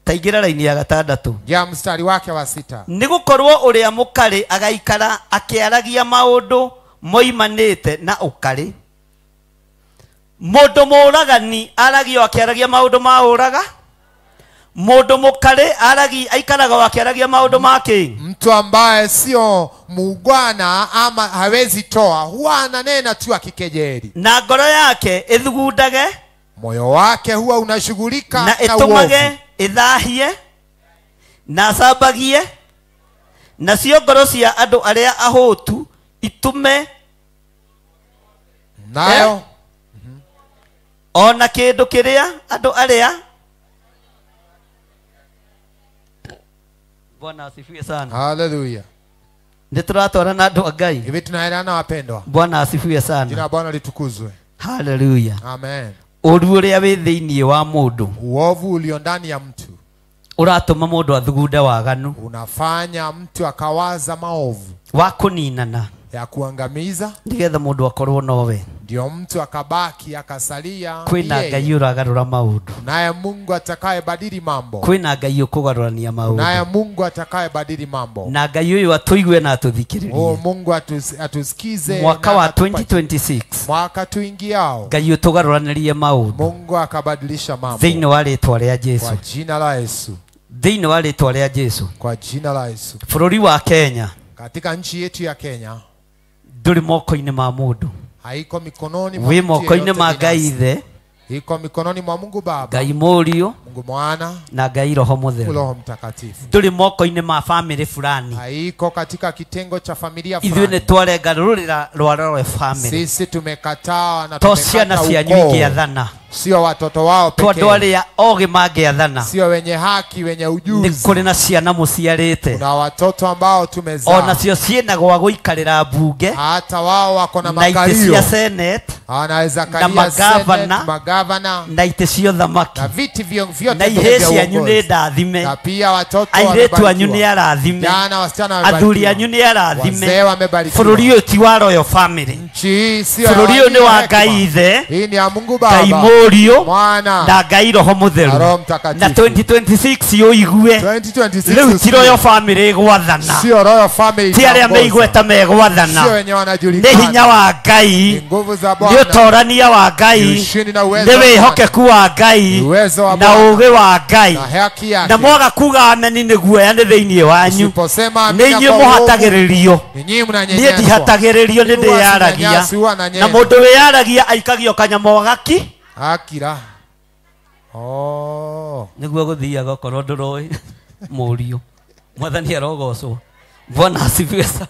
Taingĩra raini ya gatandatũ. Ya mstari wake wa 6. Nĩgũkorwo ũrĩa mũkarĩ agaikara akĩaragia maũndũ moimanĩte na ũkarĩ. Mũndũ mũũragani aragio akĩaragia maũndũ ma ũraga. Mũndũ mũkarĩ aragi aikaraga akĩaragia maũndũ ma kĩ. Mtu ambaye sio muungwana ama hawezi toa huwa ananena tu akikejeli. Na ngoro yake ĩthugundage. Moyo wake huwa unashughulika na ĩtũmage ĩthahie na acambagie. Nacio ngoro cia andũ arĩa ahũtu itume nayo ona kĩndũ kĩrĩa andũ arĩa. Bwana asifiwe sana. Haleluya. Nĩ tũratwarana andũ a Ngai. Hivi tunaelewana wapendwa? Bwana asifiwe sana. Jina la Bwana litukuzwe. Haleluya. Amen. Ũru ũrĩa wĩ thĩinĩ wa mũndũ. Uovu ulio ndani ya mtu. Ũratũma mũndũ athugunde waganu. Unafanya mtu akawaza maovu. Wa kũninana. Ya kuangamiza. Nĩgetha mũndũ akorwo nowe. Ndio mtu akabaki akasalia. Kwĩna Ngai ũragarũra maũndũ. Naye Mungu atakayebadili mambo. Kwĩna Ngai ũkũgarũrania maũndũ. Naye Mungu atakayebadili mambo. Na Ngai ũyũ atũigue na atũthikĩrĩrie. Oh, Mungu atusikize. Mwaka wa 2026. Mwaka tuingiao. Ngai ũtũgarũranĩrie maũndũ. Mungu akabadilisha mambo. Thĩinĩ wa rĩtwa rĩa Jesu. Kwa jina la Yesu. Thĩinĩ wa rĩtwa rĩa Jesu. Kwa jina la Yesu. Bũrũri wa Kenya. Katika nchi yetu ya Kenya. Ndũrĩ moko-inĩ ma mũndũ. Haiko mikononi mwa Wĩ mtu moko-inĩ yeyote ma Ngai binafsi. Ithe. Iko mikononi mwa Mungu Baba, Ngai Mũriũ, Mungu Mwana na Ngai Roho Mũtheru. Roho Mtakatifu. Ndũrĩ moko-inĩ ma family fulani. Haiko katika kitengo cha familia Ithuĩ fulani. nĩ twarenga rũrĩra rwa Royal Family. Sisi tumekataa na To ciana tumekata cianyu ukoo. ingĩathana. Sio watoto wao To andũ pekee, arĩa ogĩ mangĩathana. sio wenye haki, wenye Nĩ ujuzi. kũrĩ na ciana mũciarĩte. Kuna watoto ambao tumezaa, Ona cio ciĩna gwa gũikarĩra mbunge hata wao wako na na itĩ makalio, cia senate wanaweza na kalia magavana senate, magavana na itĩ cia ũthamaki na viti vyote na vile ihĩĩ vya cianyu nĩ uongozi. ndathime, Na pia watoto airĩtu anyu nĩ wamebarikiwa, arathime, vijana wasichana athuri wamebarikiwa, anyu nĩ arathime. wazee wamebarikiwa. Bũrũri ũyũ ti wa Royal Family. Nchi hii sio ya Bũrũri ũyũ nĩ walio wa hekima. Ngai Ithe, Hii ni ya Mungu Ngai Baba, Mũriũ Mwana na Ngai Roho na Mũtheru. Roho Na Mtakatifu. 2026 ũigue 2026 rĩu ti Royal Family ĩgwathana, sio Royal Family ti arĩa itaongoza, meigweta megwathana, sio wenye nĩ wanajulikana, hinya wa Ngai, ni nguvu za nĩ Bwana, ũtorania wa ni Ngai, ushindi na uwezo nĩ wa Bwana, wĩhokeku wa Ngai ni uwezo wa na Bwana ũũgĩ wa Ngai. na haki Na yake. mwaga kuga ameni nĩ guoya nĩ thĩinĩ wanyu, Usiposema nĩ amina inyuĩ kwa uovu, mũhatagĩrĩrio. ni nyinyi Niĩ mnanyenyeswa. ndihatagĩrĩrio, nĩ Huwa ndĩyaragia. sinyanyasi, huwa Na nanyenya. mũndũ wĩyaragia aikagio kanyamũ gaki Akira. Oh. nĩguo gũthiaga okorwo ndũroĩ mũriũ. Mwathani arogocwo. Bwana asifiwe sana.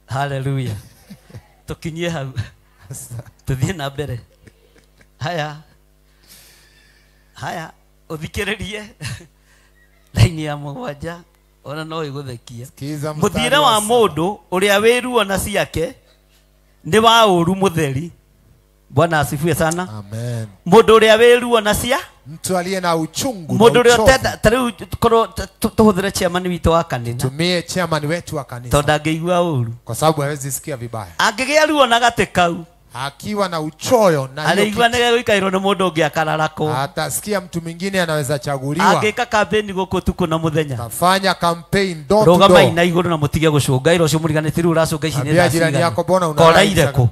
Haleluya. Tũkinyie hau, tũthiĩ na mbere. Haya haya, ũthikĩrĩrie laini ya 7, ona no ĩgũthekia. Sikiza mstari Mũthiĩre wa wa saba. mũndũ ũrĩa wĩ ruo na ciake nĩ wa ũũru mũtheri. Bwana asifiwe sana. Amen. Mũndũ ũrĩa wĩ ruo na cia Mtu aliye na uchungu na mũndũ ũrĩa uchovu, ũtenda ta rĩu korwo tũhũthĩre chairman witũ wa kanitha, tumie chairman wetu wa kanisa, tondũ ndangĩigua ũũru. kwa sababu hawezi sikia vibaya. Angĩgĩa ruo na gatĩ kau, Akiwa na uchoyo na hiyo arĩigua kitu, nĩ gegũikarĩrwo nĩ mũndũ ũngĩ akararakwo. atasikia mtu mwingine anaweza chaguliwa. Angĩka campaign gũkũ ũtukũ na mũthenya, Tafanya campaign door to rũgamai door. na igũrũ na mũtige gũcũnga. Ira ũcio mũriganĩtie rĩu ũracũnga ici nĩ Ambia thaa jirani cigana? yako, mbona unalala? Koraire kũ?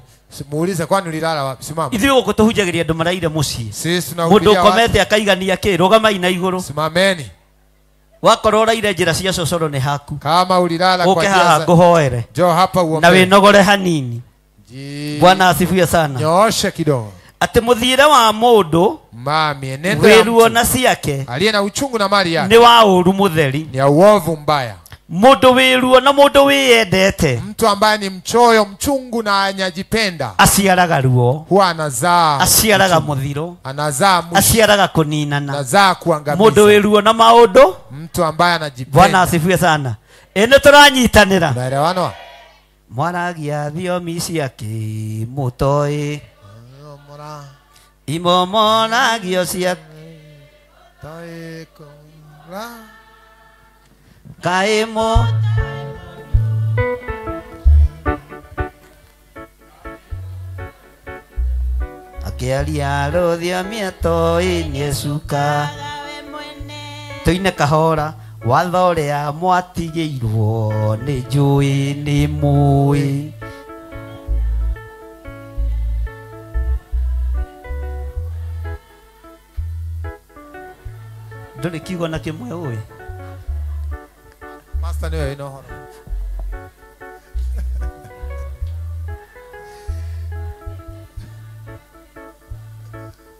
Muulize, kwani ulilala wapi? Simama. Ithuĩ gũkũ tũhunjagĩria andũ maraire mũciĩ. Sisi Mũndũ tunahubiria watu. ũkomete akaigania kĩ? Rũgamai na igũrũ. Simameni. Wakorwo ũraire njĩra cia cocoro nĩ haku. Kama ulilala kwa Ũke njia haha za ngũhoere. Njoo hapa Na uombe. wĩnogore hanini. Bwana asifiwe sana. Nyooshe kidogo. Atĩ mũthiĩre wa mũndũ Ma mienendo ya wĩ ruo mtu na ciake aliye na uchungu na mali yake nĩ wa ũũru mũtheri. ni ya uovu mbaya. Mũndũ wĩ ruo na mũndũ wĩyendete Mtu ambaye ni mchoyo, mchungu na anajipenda aciaraga ruo, huwa anazaa aciaraga uchungu. mũthiro, Anazaa mwisho, aciaraga kũninana. anazaa kuangamiza. Mũndũ wĩ ruo na maũndũ. Mtu ambaye Bwana anajipenda. asifiwe sana. Ĩ nĩ tũranyitanĩra. Tunaelewana? Mwaragia thiomi ciake mũtoĩ, imomoragio cia kaĩ mũ akĩaria rũthiomi atoĩ nĩecuka. Tũine kahora. Watho ũrĩa mwatigĩirwo nĩ njũĩ nĩ mũĩ. Ndũrĩ kiugo na kĩmwe ũĩ? Master nĩwe wĩna ũhoro.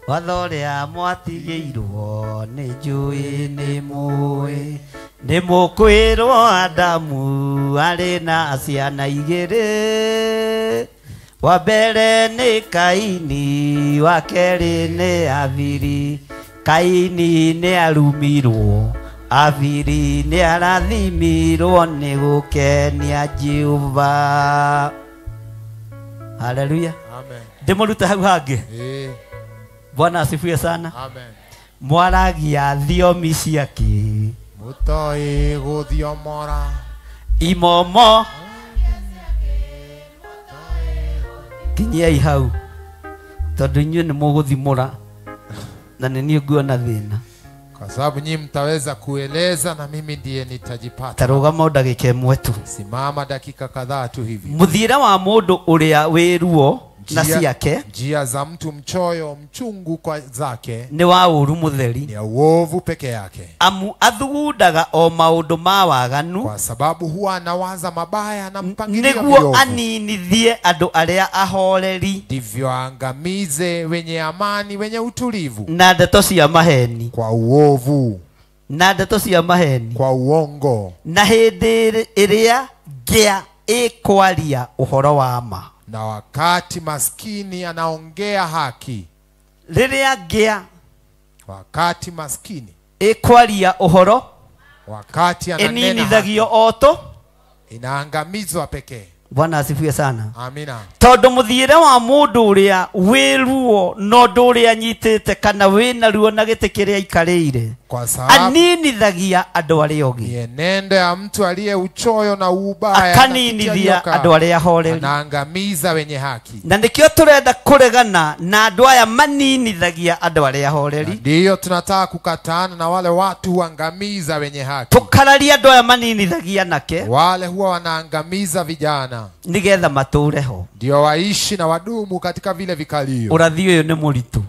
Watho ũrĩa mwatigĩirwo nĩ njũĩ nĩ mũĩ. Nĩ mũkwĩrwo Adamu arĩ na ciana igĩrĩ. Wa mbere nĩ Kaini, wa kerĩ nĩ Abiri. Kaini nĩ arumirwo, Abiri nĩ arathimirwo nĩ gũkenia Jehova. Haleluya. Amen. Ndĩmũrute hau hangĩ. Bwana asifiwe sana. Amen. Mwaragia thiomi ciake Mũtoĩ gũthiomora imomo. Kinyiai hau tondũ inyuĩ nĩ mũgũthimũra na nĩ niĩ nguona thĩna. Kwa sababu nyinyi mtaweza kueleza na mimi ndiye nitajipata. Tarũgama o ndagĩka ĩmwe tu. Simama dakika kadhaa tu hivi. Mũthiĩre wa mũndũ ũrĩa wĩ ruo, na ciake njia za mtu mchoyo mchungu kwa zake ni wa uru mutheri ni uovu peke yake. Amu athugundaga o maundu ma waganu kwa sababu huwa anawaza mabaya na mpangilio niguo aninithie andu aria ahoreri ndivyo angamize wenye amani wenye utulivu na ndeto cia maheni kwa uovu na ndeto cia maheni kwa uongo na hindi iria ngĩa ikwaria uhoro wa ma na wakati maskini anaongea haki riria ngĩa wakati maskini ikwaria uhoro wakati ananena ininithagio oto inaangamizwa pekee. Bwana asifiwe sana. Amina. Tondu muthiire wa mundu uria wi ruo no ndu uria nyitite kana wina ruo na giti kiria ikarire kwa sababu aninithagia andu aria ogi mienendo ya mtu aliye uchoyo na ubaya akaninithia andu aria horeri anaangamiza wenye haki. Na nikio turenda kuregana na andu aya maninithagia andu aria horeri. Ndio tunataka kukatana na wale watu huangamiza wenye haki. Tukararia andu aya maninithagia nake wale huwa wanaangamiza vijana nigetha mature ho ndio waishi na wadumu katika vile vikalio. Urathi uyu ni muritu.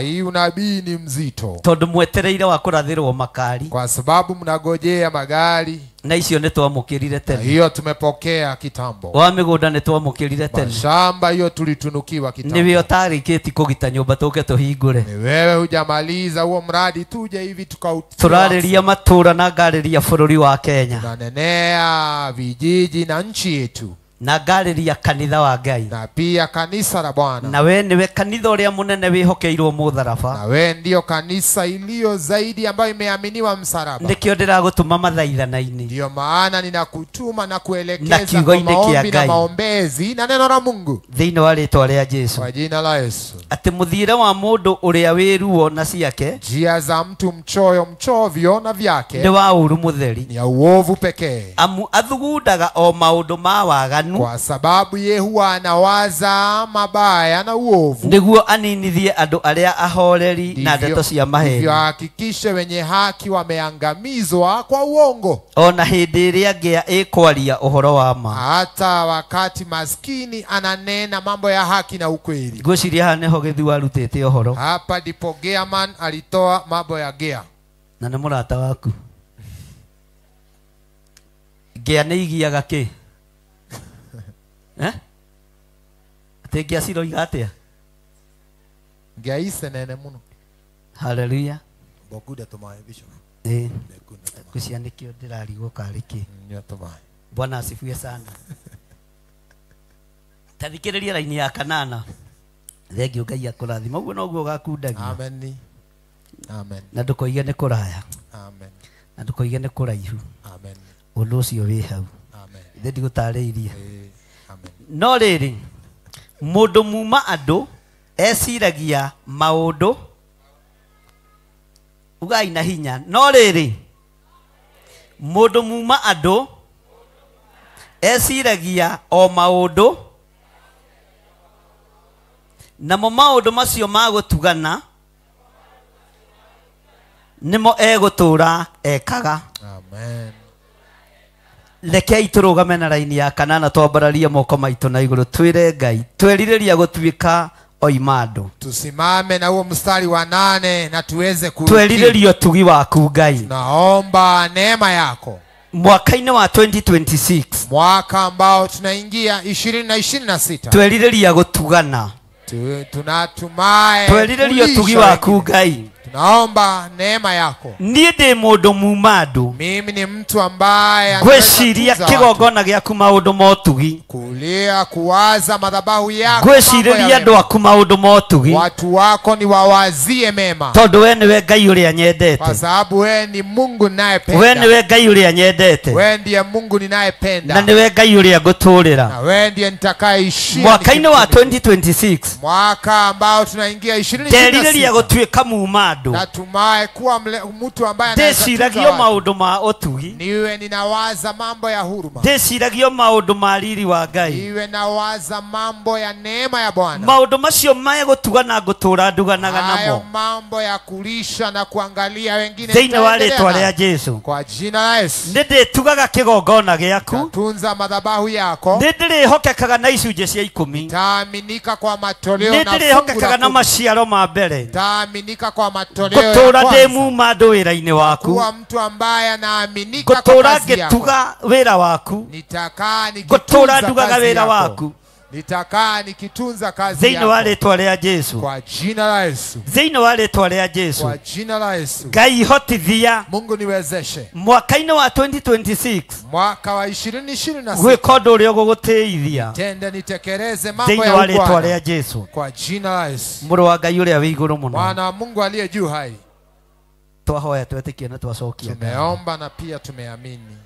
Hii unabii ni mzito tondu mwetereire wa kurathirwo makari kwa sababu mnagojea magari na icio ni twamukirire tene. Hiyo tumepokea kitambo. Wa migunda ni twamukirire tene. Shamba hiyo tulitunukiwa kitambo. Niwe utarikiti kugita nyumba tuke tuhingure. Ni wewe hujamaliza huo mradi tuje hivi tukautia. Turariria matura na ngariria bururi wa Kenya. Tunanenea vijiji na nchi yetu. Na ngariria kanitha wa Ngai na pia kanisa la Bwana. Na we niwe kanitha uria munene wihokeirwo mutharaba. Na we ndio kanisa iliyo zaidi ambayo imeaminiwa msalaba. Nikio ndiragutuma mathaithana-ini. Ndio maana ninakutuma na kuelekeza kwa maombi na maombezi na neno la Mungu thiini wa ritwa ria Jesu. Kwa jina la Yesu. Ati muthiire wa mundu uria wi ruo na ciake njia za mtu mchoyo mchovyo na vyake ni wa uru mutheri ni uovu pekee. Amu athugundaga o maundu ma waganu kwa sababu ye huwa anawaza mabaya na uovu niguo aninithie andu aria ahoreri na ndeto cia maheni ndivyo hakikishe wenye haki wameangamizwa kwa uongo. Ona hindi iria ngĩa ikwaria uhoro wa ma hata wakati maskini ananena mambo ya haki na ukweli. Ngwiciria haha niho Githu arutite uhoro. Hapa ndipo Gearman alitoa mambo ya Gea na ni murata waku. Ngĩa nĩ igiaga kĩ? Ati ngĩa ciroiga atia? Ngĩa icenene muno. Hallelujah. Bokuda tumaye bishop. Kucia nikio ndirarigwo karĩ kĩ. Nyua tumaye. Bwana asifiwe sana. Tathikĩrĩria raini ya kanana. Thengio Ngai akũrathima ũguo noguo ũgakundagia. Amen. Amen. Na ndũkoige nĩ kũraya. Amen. Na ndũkoige nĩ kũraihu. Amen. Ũndũ ũcio wĩ hau. Amen. Ithe ndigũtarĩirie. No rĩrĩ mũndũ muma andũ eciragia maũndũ ugai na hinya. No rĩrĩ mũndũ muma andũ eciragia o maũndũ namo maũndũ macio ma gũtugana nĩmo egũtũra ekaga. Amen. Rekei tũrũgame na raini ya kanana twambararie moko maitũ na igũrũ twĩre Ngai twerirĩria gũtuĩka oima andũ. Tusimame na huo mstari wa 8 na tuweze twerirĩria ũtugi waku Ngai. Naomba neema yako. Mwaka-inĩ wa 2026 mwaka ambao tunaingia 2026 twerirĩria gũtugana. Tunatumai twerirĩria ũtugi waku Ngai. Tunaomba neema yako. Niĩ ndĩ mũndũ muma andũ. Mimi ni mtu ambaye ngwĩciria kĩgongona gĩaku maũndũ ma ũtugi. Kulia kuwaza madhabahu yako. Ngwĩcirĩria andũ aku maũndũ ma ũtugi. Watu wako ni wawazie mema. Tondũ we nĩwe Ngai ũrĩa nyendete. Kwa sababu we ni Mungu ninayependa. We nĩwe Ngai ũrĩa nyendete. We ndiye Mungu ninayependa. Na nĩwe Ngai ũrĩa ngũtũũrĩra. Na we ndiye nitakayeishia. Mwaka-inĩ wa 2026 mwaka ambao tunaingia 2026 nderirĩria gũtuĩka muma andũ. Natumai kuwa mtu ambaye anaweza Ndĩciragio maũndũ ma ũtugi. Niwe ninawaza mambo ya huruma. Ndĩciragio maũndũ ma riri wa Ngai. Niwe nawaza mambo ya neema ya Bwana. Maũndũ macio megũtuga na ngũtũũra nduganaga namo. Hayo mambo ya kulisha na kuangalia wengine. Thĩinĩ wa rĩtwa rĩa Jesu. Kwa jina la Yesu. Nĩndĩtugaga kĩgongona gĩaku. Tunza madhabahu yako. Nĩndĩrĩhokekaga na icunjĩ cia 10. Taaminika kwa matoleo na nĩndĩrĩhokekaga na maciaro ma mbere. Taaminika kwa matoleo ya kwanza. Ngũtũũra ndĩ muma andũ wĩra-inĩ waku. Kuwa mtu ambaye anaaminika kwa kazi yako. Ngũtũũra ngĩtuga wĩra waku. Nitakaa nikitunza Ngũtũũra ndugaga kazi wĩra yako. waku. Nitakaa nikitunza kazi Thĩinĩ wa yako. rĩtwa rĩa Jesu. Kwa jina la Yesu. Thĩinĩ wa rĩtwa rĩa Jesu. Kwa jina la Yesu. Ngai hotithia. Mungu niwezeshe. Mwaka-inĩ wa 2026. Mwaka wa 2026. Gwĩka ũndũ ũrĩa ũgũgũtĩithia. Tende nitekeleze mambo Thĩinĩ ya wa rĩtwa Bwana. rĩa Jesu. Kwa jina la Yesu. Mũrũ wa Ngai ũrĩa wĩ igũrũ mũno. Mwana wa Mungu aliye juu hai. Twahoya twetĩkie na twacokia. Tumeomba na pia tumeamini.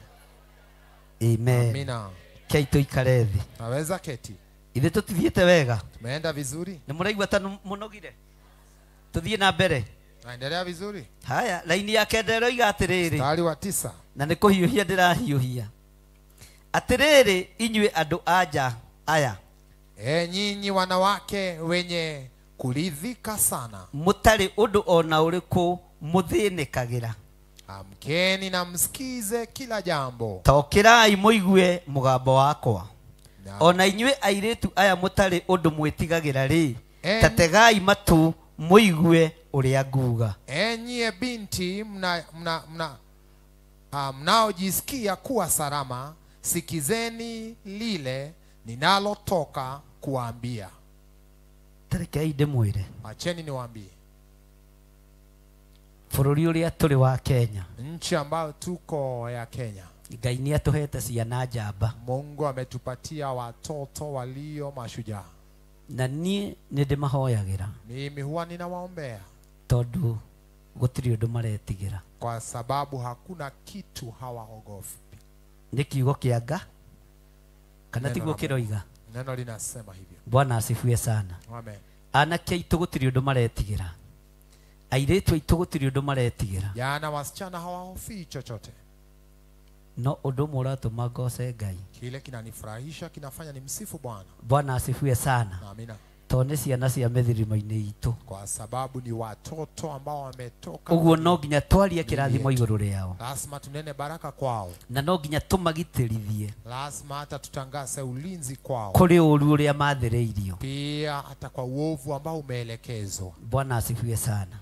Amen. Amina. Kei tuikare thĩ. Naweza keti. Ithe tuthiĩte wega. Tumeenda vizuri. Nĩ mũraigua ta mũnogire. Tuthiĩ na mbere. Naendelea vizuri. Haya, laini ya kenda ĩroiga atĩrĩrĩ. Mstari wa 9. Na nĩ kũhiũhia ndĩrahiũhia. Atĩrĩrĩ inyuĩ andũ a nja aya. Nyinyi wanawake wenye kuridhika sana. Mũtarĩ ũndũ ona ũrĩkũ mũthĩnĩkagĩra. Amkeni na msikize kila jambo. Tokĩrai mũigue mũgambo wakwa. Ona inyuĩ airĩtu aya mũtarĩ ũndũ mwĩtigagĩra rĩ, tategai matũ mũigue ũrĩa nguga. Enyi binti mnaojisikia kuwa salama, sikizeni lile ninalotoka kuambia. Tarekei ndĩmwĩre. Acheni niwaambie. Bũrũri ũrĩa tũrĩ wa Kenya. Nchi ambayo tuko ya Kenya. Ngai nĩ atũhete ciana njamba. Mungu ametupatia watoto walio mashujaa. Na niĩ nĩ ndĩmahoyagĩra. Mimi huwa ninawaombea. Tondũ gũtirĩ ũndũ maretigĩra. Kwa sababu hakuna kitu hawaogopi. Nĩ kiugo kĩa Nga kana tiguo kĩroiga? Neno linasema hivyo. Bwana asifiwe sana. Amen. Anake aitũ gũtirĩ ũndũ maretigĩra. Airĩtu aitũ gũtirĩ ũndũ maretigĩra. Jana wasichana hawahofii chochote. No ũndũ ũmwe ũratũma ngoce Ngai. Kile kinanifurahisha kinafanya nimsifu Bwana. Bwana asifiwe sana. Amina. Tondũ nĩ ciana cia mĩthirimo-inĩ itũ. Kwa sababu ni watoto ambao wametoka. Ũguo no nginya twarie kĩrathimo igũrũ rĩao. Lazima tunene baraka kwao. Na no nginya tũmagitĩrithie. Lazima hata tutangaze ulinzi kwao. Kũrĩ ũru ũrĩa mathĩrĩirio. Pia hata kwa uovu ambao umeelekezwa. Bwana asifiwe sana.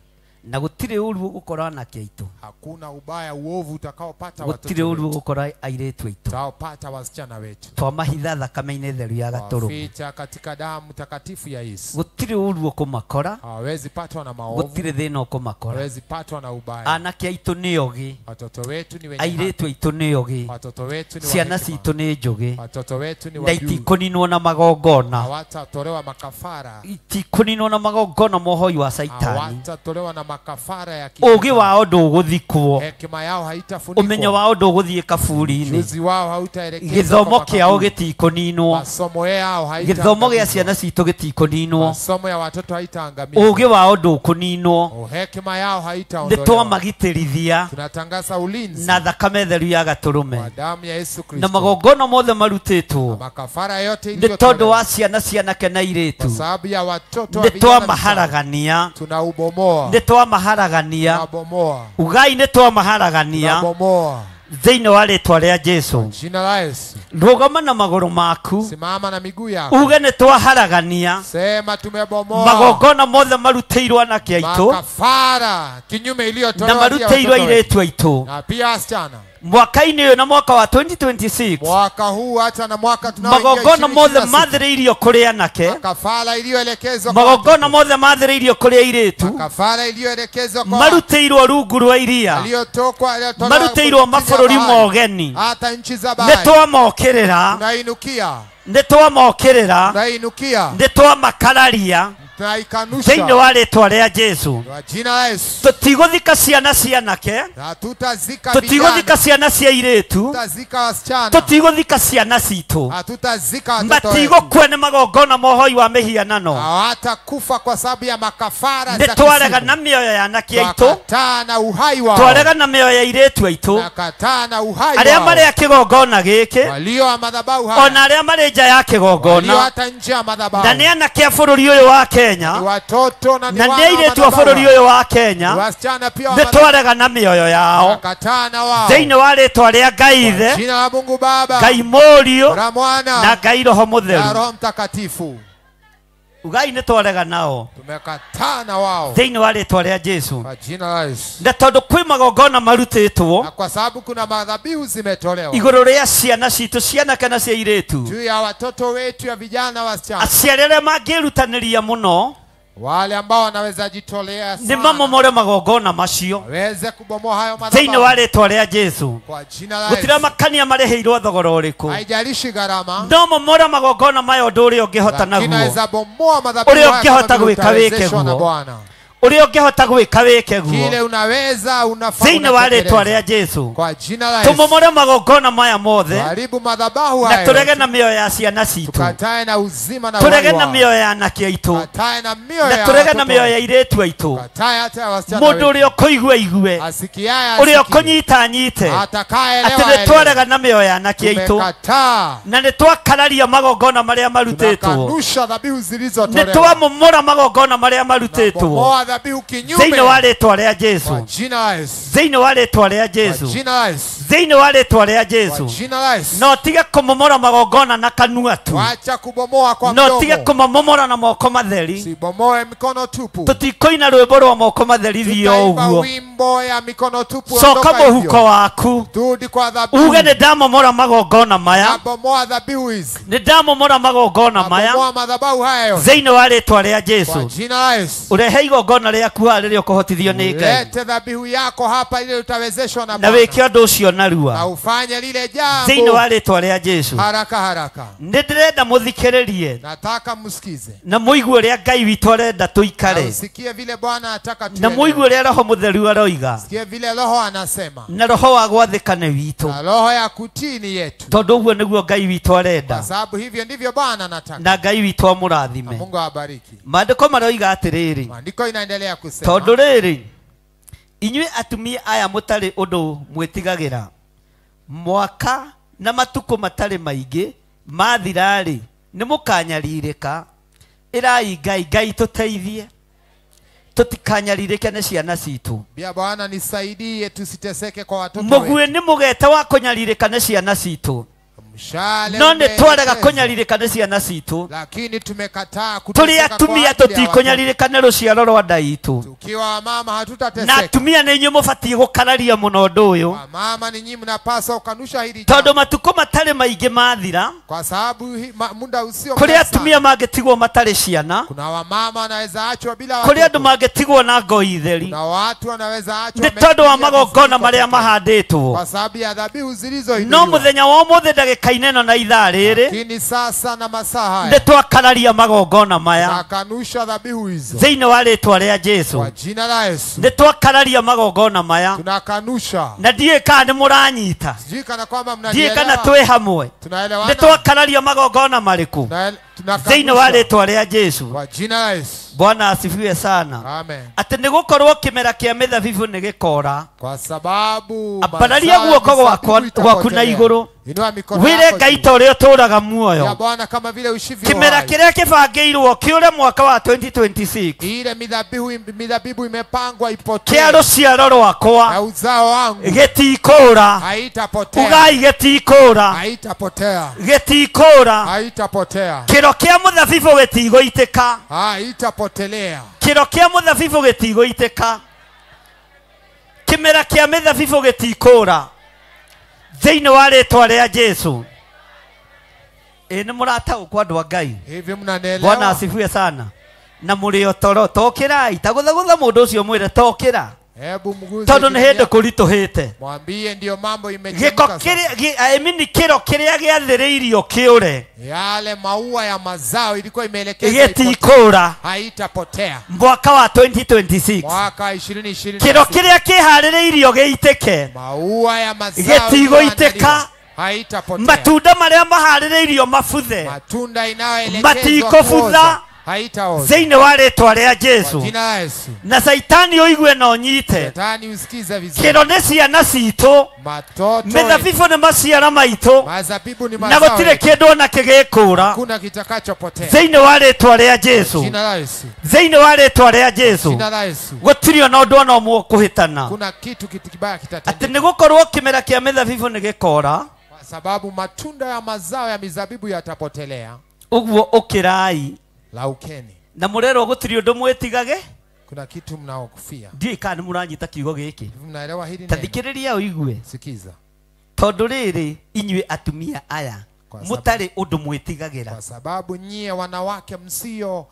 Na gũtirĩ ũru ũgũkora anake aitũ. Hakuna ubaya uovu utakaopata watoto. Gũtirĩ ũru ũgũkora airĩtu aitũ. Utaopata wasichana wetu. Twamahitha thakame-inĩ theru ya gatũrũme. Ficha katika damu takatifu ya Yesu. Gũtirĩ ũru ũkũmakora. Hawezi patwa na maovu. Gũtirĩ thĩna ũkũmakora. Hawezi patwa na ubaya. Anake aitũ nĩ ogĩ. Watoto wetu ni wenye haki. Airĩtu aitũ nĩ ogĩ. Watoto wetu ni Ciana citũ nĩ njũgĩ. Watoto wetu ni Na wajuzi. itikũninwo na magongona. Hawatatolewa makafara. Itikũninwo na magongona mohoi wa Saitani. Hawatatolewa na makafara ya Ũgĩ wao ndũgũthikwo. Hekima yao haitafunikwa. Ũmenyo wao ndũgũthiĩ kaburi-inĩ. Ujuzi wao hautaelekezwa. Gĩthomo kĩao gĩtikũninwo. Masomo yao haitaangamizwa. Gĩthomo gĩa ciana citũ gĩtikũninwo. Masomo ya watoto haitaangamizwa. Ũgĩ wao ndũkũninwo. Hekima yao haitaondolewa. Nĩ twamagitĩrithia. Tunatangaza ulinzi. Na thakame theru ya gatũrũme. Kwa damu ya Yesu Kristo. Na magongona mothe marutĩtwo. Makafara yote Nĩ tondũ iliyotolewa. wa ciana cianake na airĩtu. Kwa sababu ya watoto wa Nĩ vijana. twamaharagania. Tunaubomoa. Nĩ twamaharagania. Tunabomoa. Ugai nĩ twamaharagania. Tunabomoa. Thĩinĩ wa rĩtwa rĩa Jesu. Jina la Yesu. Rũgama na magũrũ maku. Simama na miguu yako. Uge nĩ twaharagania. Sema tumebomoa. Magongona mothe marutĩirwo anake aitũ. Makafara kinyume iliyotolewa Na marutĩirwo airĩtu aitũ. Na pia wasichana. Mwaka-inĩ ũyũ na mwaka wa 2026. Mwaka huu hata na mwaka tunaoingia Magongona mothe 2026. mathĩrĩirio kũrĩ anake. Makafara iliyoelekezwa kwa Magongona mothe mathĩrĩirio kũrĩ airĩtu. Makafara iliyoelekezwa kwa Marutĩirwo rungu rwa iria. Iliyotokwa, iliyotolewa Marutĩirwo mabũrũri mogeni. Hata nchi za bahari. Nĩ twamokĩrĩra. Tunainukia. Nĩ twamokĩrĩra. Tunainukia. Nĩ twamakararia. Tunaikanusha Thĩinĩ wa rĩtwa rĩa Jesu. Kwa jina la Yesu. Tũtigũthika ciana cianake. Hatutazika Tũtigũthika ciana cia airĩtu. Tutazika wasichana. Tũtigũthika ciana citũ. Hatutazika watoto wetu. Matigũkua nĩ magongona ma ũhoi wa mĩhianano. Hawatakufa kwa sababu ya makafara za Nĩ twarega kisimu. na mĩoyo ya anake aitũ. Twakataa na uhai wao. Twarega na mĩoyo ya airĩtu aitũ. Tunakataa na uhai Arĩa wao. marĩ a kĩgongona gĩkĩ. Walio wa madhabahu haya. Ona arĩa marĩ nja ya Walio kĩgongona. hata nje ya madhabahu. Na nĩ anake a bũrũri ũyũ wa Kenya. Ni watoto na ni Na nĩ wana wa airĩtu a madhabahu bũrũri haya. ũyũ wa Kenya. Ni wasichana pia wa Nĩ madhabahu. twarega na mĩoyo yao. Tunakataa na wao. Thĩinĩ wa rĩtwa rĩa Ngai Ithe, Jina la Mungu Baba, Ngai Mũriũ, na Mwana na Ngai Roho na Mũtheru. Roho Mtakatifu. Ugai nĩ twarega nao. Tumekataa na wao. Thĩinĩ wa rĩtwa rĩa Jesu. Kwa jina la Yesu. Na tondũ kwĩ magongona marutĩtwo Na kwa sababu kuna madhabihu zimetolewa igũrũ rĩa ciana citũ, cianake na cia airĩtu. juu ya watoto wetu ya vijana wasichana, Aciari arĩa mangĩrutanĩria mũno wale ambao wanaweza jitolea nĩ sana mamomore magongona macio waweze kubomoa hayo thĩinĩ wa madhabahu rĩtwa rĩa Jesu. kwa jina la Yesu. Gũtiramakania marĩhĩirwo thogora ũrĩkũ, Haijalishi gharama, no momora magongona maya ũndũ ũrĩa ũngĩhota lakini naguo, naweza bomoa madhabahu Ũrĩa haya kama ũngĩhota vile gwĩka wĩke utawezeshwa na guo. Bwana. Ũrĩa ũngĩhota gwĩka wĩke guo Kile unaweza unafaa thĩinĩ wa rĩtwa unatekeleza. rĩa Jesu. Kwa jina la Yesu. Tũmomore magongona maya mothe Haribu madhabahu na hayo. tũrege na mĩoyo ya ciana citũ, Tukatae na uzima na uhai tũrege na wao. mĩoyo ya anake aitũ, Tukatae na mioyo na ya tũrege na watoto mĩoyo ya wetu. airĩtu aitũ. Tukatae hata ya wasichana Mũndũ wetu. ũrĩa ũkũigua aigue, Asikiaye ũrĩa asikie. ũkũnyita anyite, Atakayeelewa atĩ nĩ aelewe. twarega na mĩoyo ya anake aitũ, Tumekataa. na nĩ twakararia magongona marĩa marutĩtwo, Tunakanusha dhabihu nĩ zilizotolewa. twamomora magongona marĩa marutĩtwo Bomoa dhabihu kinyume. thĩinĩ wa rĩtwa rĩa Jesu, Kwa jina la Yesu. thĩinĩ wa rĩtwa rĩa Kwa Jesu, jina la Yesu. thĩinĩ wa rĩtwa rĩa Kwa Jesu. jina la Yesu. No tige kũmomora magongona na kanua tu, Wacha kubomoa kwa no tige mdomo. kũmamomora na moko matheri. Sibomoe mikono tupu. Tũtikũina rwĩmbo rwa moko matheri thio Tutaimba ũguo. wimbo ya mikono tupu. Coka ondoka mũhuko hivyo. waku Turudi kwa dhabihu. uge nĩ ndamomora magongona maya, Nabomoa dhabihu hizi. nĩ ndamomora magongona maya Nabomoa madhabahu haya yote. thĩinĩ wa rĩtwa rĩa Kwa Jesu. jina la Yesu. Ũrehe igongona rĩaku haha rĩrĩa ũkũhotithio nĩ Ngai, Lete dhabihu yako hapa ili utawezeshwa na na Bwana. wĩke ũndũ ũcio narua Na ufanye lile thĩinĩ wa jambo rĩtwa rĩa Jesu. haraka haraka. Nĩ ndĩrenda mũthikĩrĩrie Nataka msikize na mũigue ũrĩa Ngai witũ arenda na tũikare, usikie vile Bwana anataka na tuelewe. mũigue ũrĩa Roho Mũtheru aroiga, Sikie vile Roho anasema na roho wa gwathĩka nĩ witũ, na roho ya kutii ni yetu, tondũ ũguo nĩguo Ngai witũ arenda, kwa sababu hivyo ndivyo Bwana anataka. na Ngai witũ Na amũrathime. Mungu awabariki. Maandĩko maroiga atĩrĩrĩ, Maandiko inaendelea kusema, tondũ rĩrĩ, inyuĩ atumia aya mũtarĩ ũndũ mwĩtigagĩra, mwaka na matukũ matarĩ maingĩ mathira-rĩ, nĩ mũkanyarirĩka. Ĩrai Ngai, Ngai tũteithie tũtikanyarirĩke nĩ ciana citũ. Bia Bwana nisaidie tusiteseke kwa watoto Mũguĩ wetu. nĩ mũgete wa kũnyarirĩka nĩ ciana citũ, Mshale no nĩ twarega umeelekezwa, kũnyarirĩka nĩ ciana citũ. lakini tumekataa Tũrĩ kuteseka kwa atumia ajili ya watoto. tũtikũnyarirĩka nĩ rũciaro rwa nda itũ, Tukiwa wamama na hatutateseka. atumia nĩ inyuĩ mũbatiĩ gũkararia mũno ũndũ ũyũ, Wamama ni nyinyi mnapaswa kukanusha hili tondũ jambo, matukũ matarĩ maingĩ mathira, kwa sababu muda usio kũrĩ mrefu atumia sana, mangĩtigwo matarĩ ciana, kuna wamama wanaweza achwa bila kũrĩ andũ watoto, mangĩtigwo na ngoi theri, kuna watu wanaweza achwa nĩ tondũ wa wametulia magongona mifuko marĩa pekee, mahandĩtwo. kwa sababu ya dhabihu No zilizoinuliwa. mũthenya wa ũmũthĩ ndagĩka-inĩ ĩno na ithaa rĩrĩ, Lakini sasa na masaa nĩ haya twakararia magongona maya tunakanusha dhabihu hizo thĩinĩ wa rĩtwa rĩa Jesu. kwa jina la Yesu. Nĩ twakararia magongona maya, Tunakanusha, na ndiũĩ kana nĩ mũranyita, sijui kana kwamba ndiũĩ kana mnanielewa. twĩ hamwe. Nĩ Tunaelewana? twakararia magongona marĩkũ thĩinĩ wa Tunakanusha rĩtwa rĩa Jesu. kwa jina la Yesu. Bwana asifiwe sana. Amen. Atĩ nĩ gũkorwo kĩmera kĩa mĩthabibũ nĩ gĩkora, Kwa sababu ambararia mazao ya guoko mizabibu gwaku na itapotelea. igũrũ, Inua mikono wĩre yako Ngai juu ta ũrĩa ũtũũraga ya muoyo, Bwana kama vile ushivyo kĩmera hai. kĩrĩa kĩbangĩirwo kĩũre mwaka wa 2026 Ile midhabibu imepangwa ipotee kĩa rũciaro rwakwa na uzao wangu gĩtikũra. haitapotea, Ugai gĩtikũra, haitapotea, gĩtikũra. haitapotea, Kĩro kĩa mũthabibũ gĩtigũitĩka, haitapotelea. kĩro kĩa mũthabibũ gĩtigũitĩka, kĩmera kĩa mĩthabibũ gĩtikũra thĩinĩ wa rĩtwa rĩa Jesu. Ĩ nĩ mũrataũkwo andũ a Ngai? Hivi Bwana mnanielewa? asifiwe sana. Na mũrĩ o toro, tokĩrai, tagũthagũtha mũndũ ũcio mwĩre tokĩra. Hebu mguze Tondu ni hindi kurituhite. Mwambie ndio mambo imechemka. Giko kiri I mean kiro kiria giathiriirio kiure. Yale maua ya mazao ilikuwa imeelekezwa gitikura. Haitapotea. Mwaka wa 2026. Mwaka 2026. Kiro kiria kihaririirio giitike. Maua ya mazao gitigoiteka. Haitapotea. Matunda maria mahaririirio mabuthe. Matunda inayoelekezwa matikobutha. Haitaoza. Thĩinĩ wa rĩtwa rĩa Jesu. Jina la Yesu. Na Saitani ũigue na ũnyite. Shetani usikize vizuri. Kĩro nĩ ciana citũ. Matoto. Mĩthabibũ nĩ maciaro maitũ. Mazabibu ni Na mazao. gũtirĩ kĩndũ ona kĩgĩkũra. Hakuna kitakachopotea. Thĩinĩ wa rĩtwa rĩa Jesu. Jina la Yesu. Thĩinĩ wa rĩtwa rĩa Jesu. Jina la Yesu. Gũtirĩ ona ũndũ ona ũmwe ũkũhĩtana. Kuna kitu kibaya kitatendeka. Atĩ nĩ gũkorwo kĩmera kĩa mĩthabibũ nĩ gĩkora. Kwa sababu matunda ya mazao ya mizabibu yatapotelea. Ũguo ũkĩrai. Laukeni. Na murerwo gutiri undu mwitigage. Kuna kitu mnaokufia. Ndiũĩ kana nĩ mũranyita kiugo gĩkĩ. Mnaelewa hili neno? Tathikĩrĩria ũigue. Sikiza. Tondũ rĩrĩ inyuĩ atumia aya mũtarĩ ũndũ mwĩtigagĩra. Kwa sababu nyie wanawake msio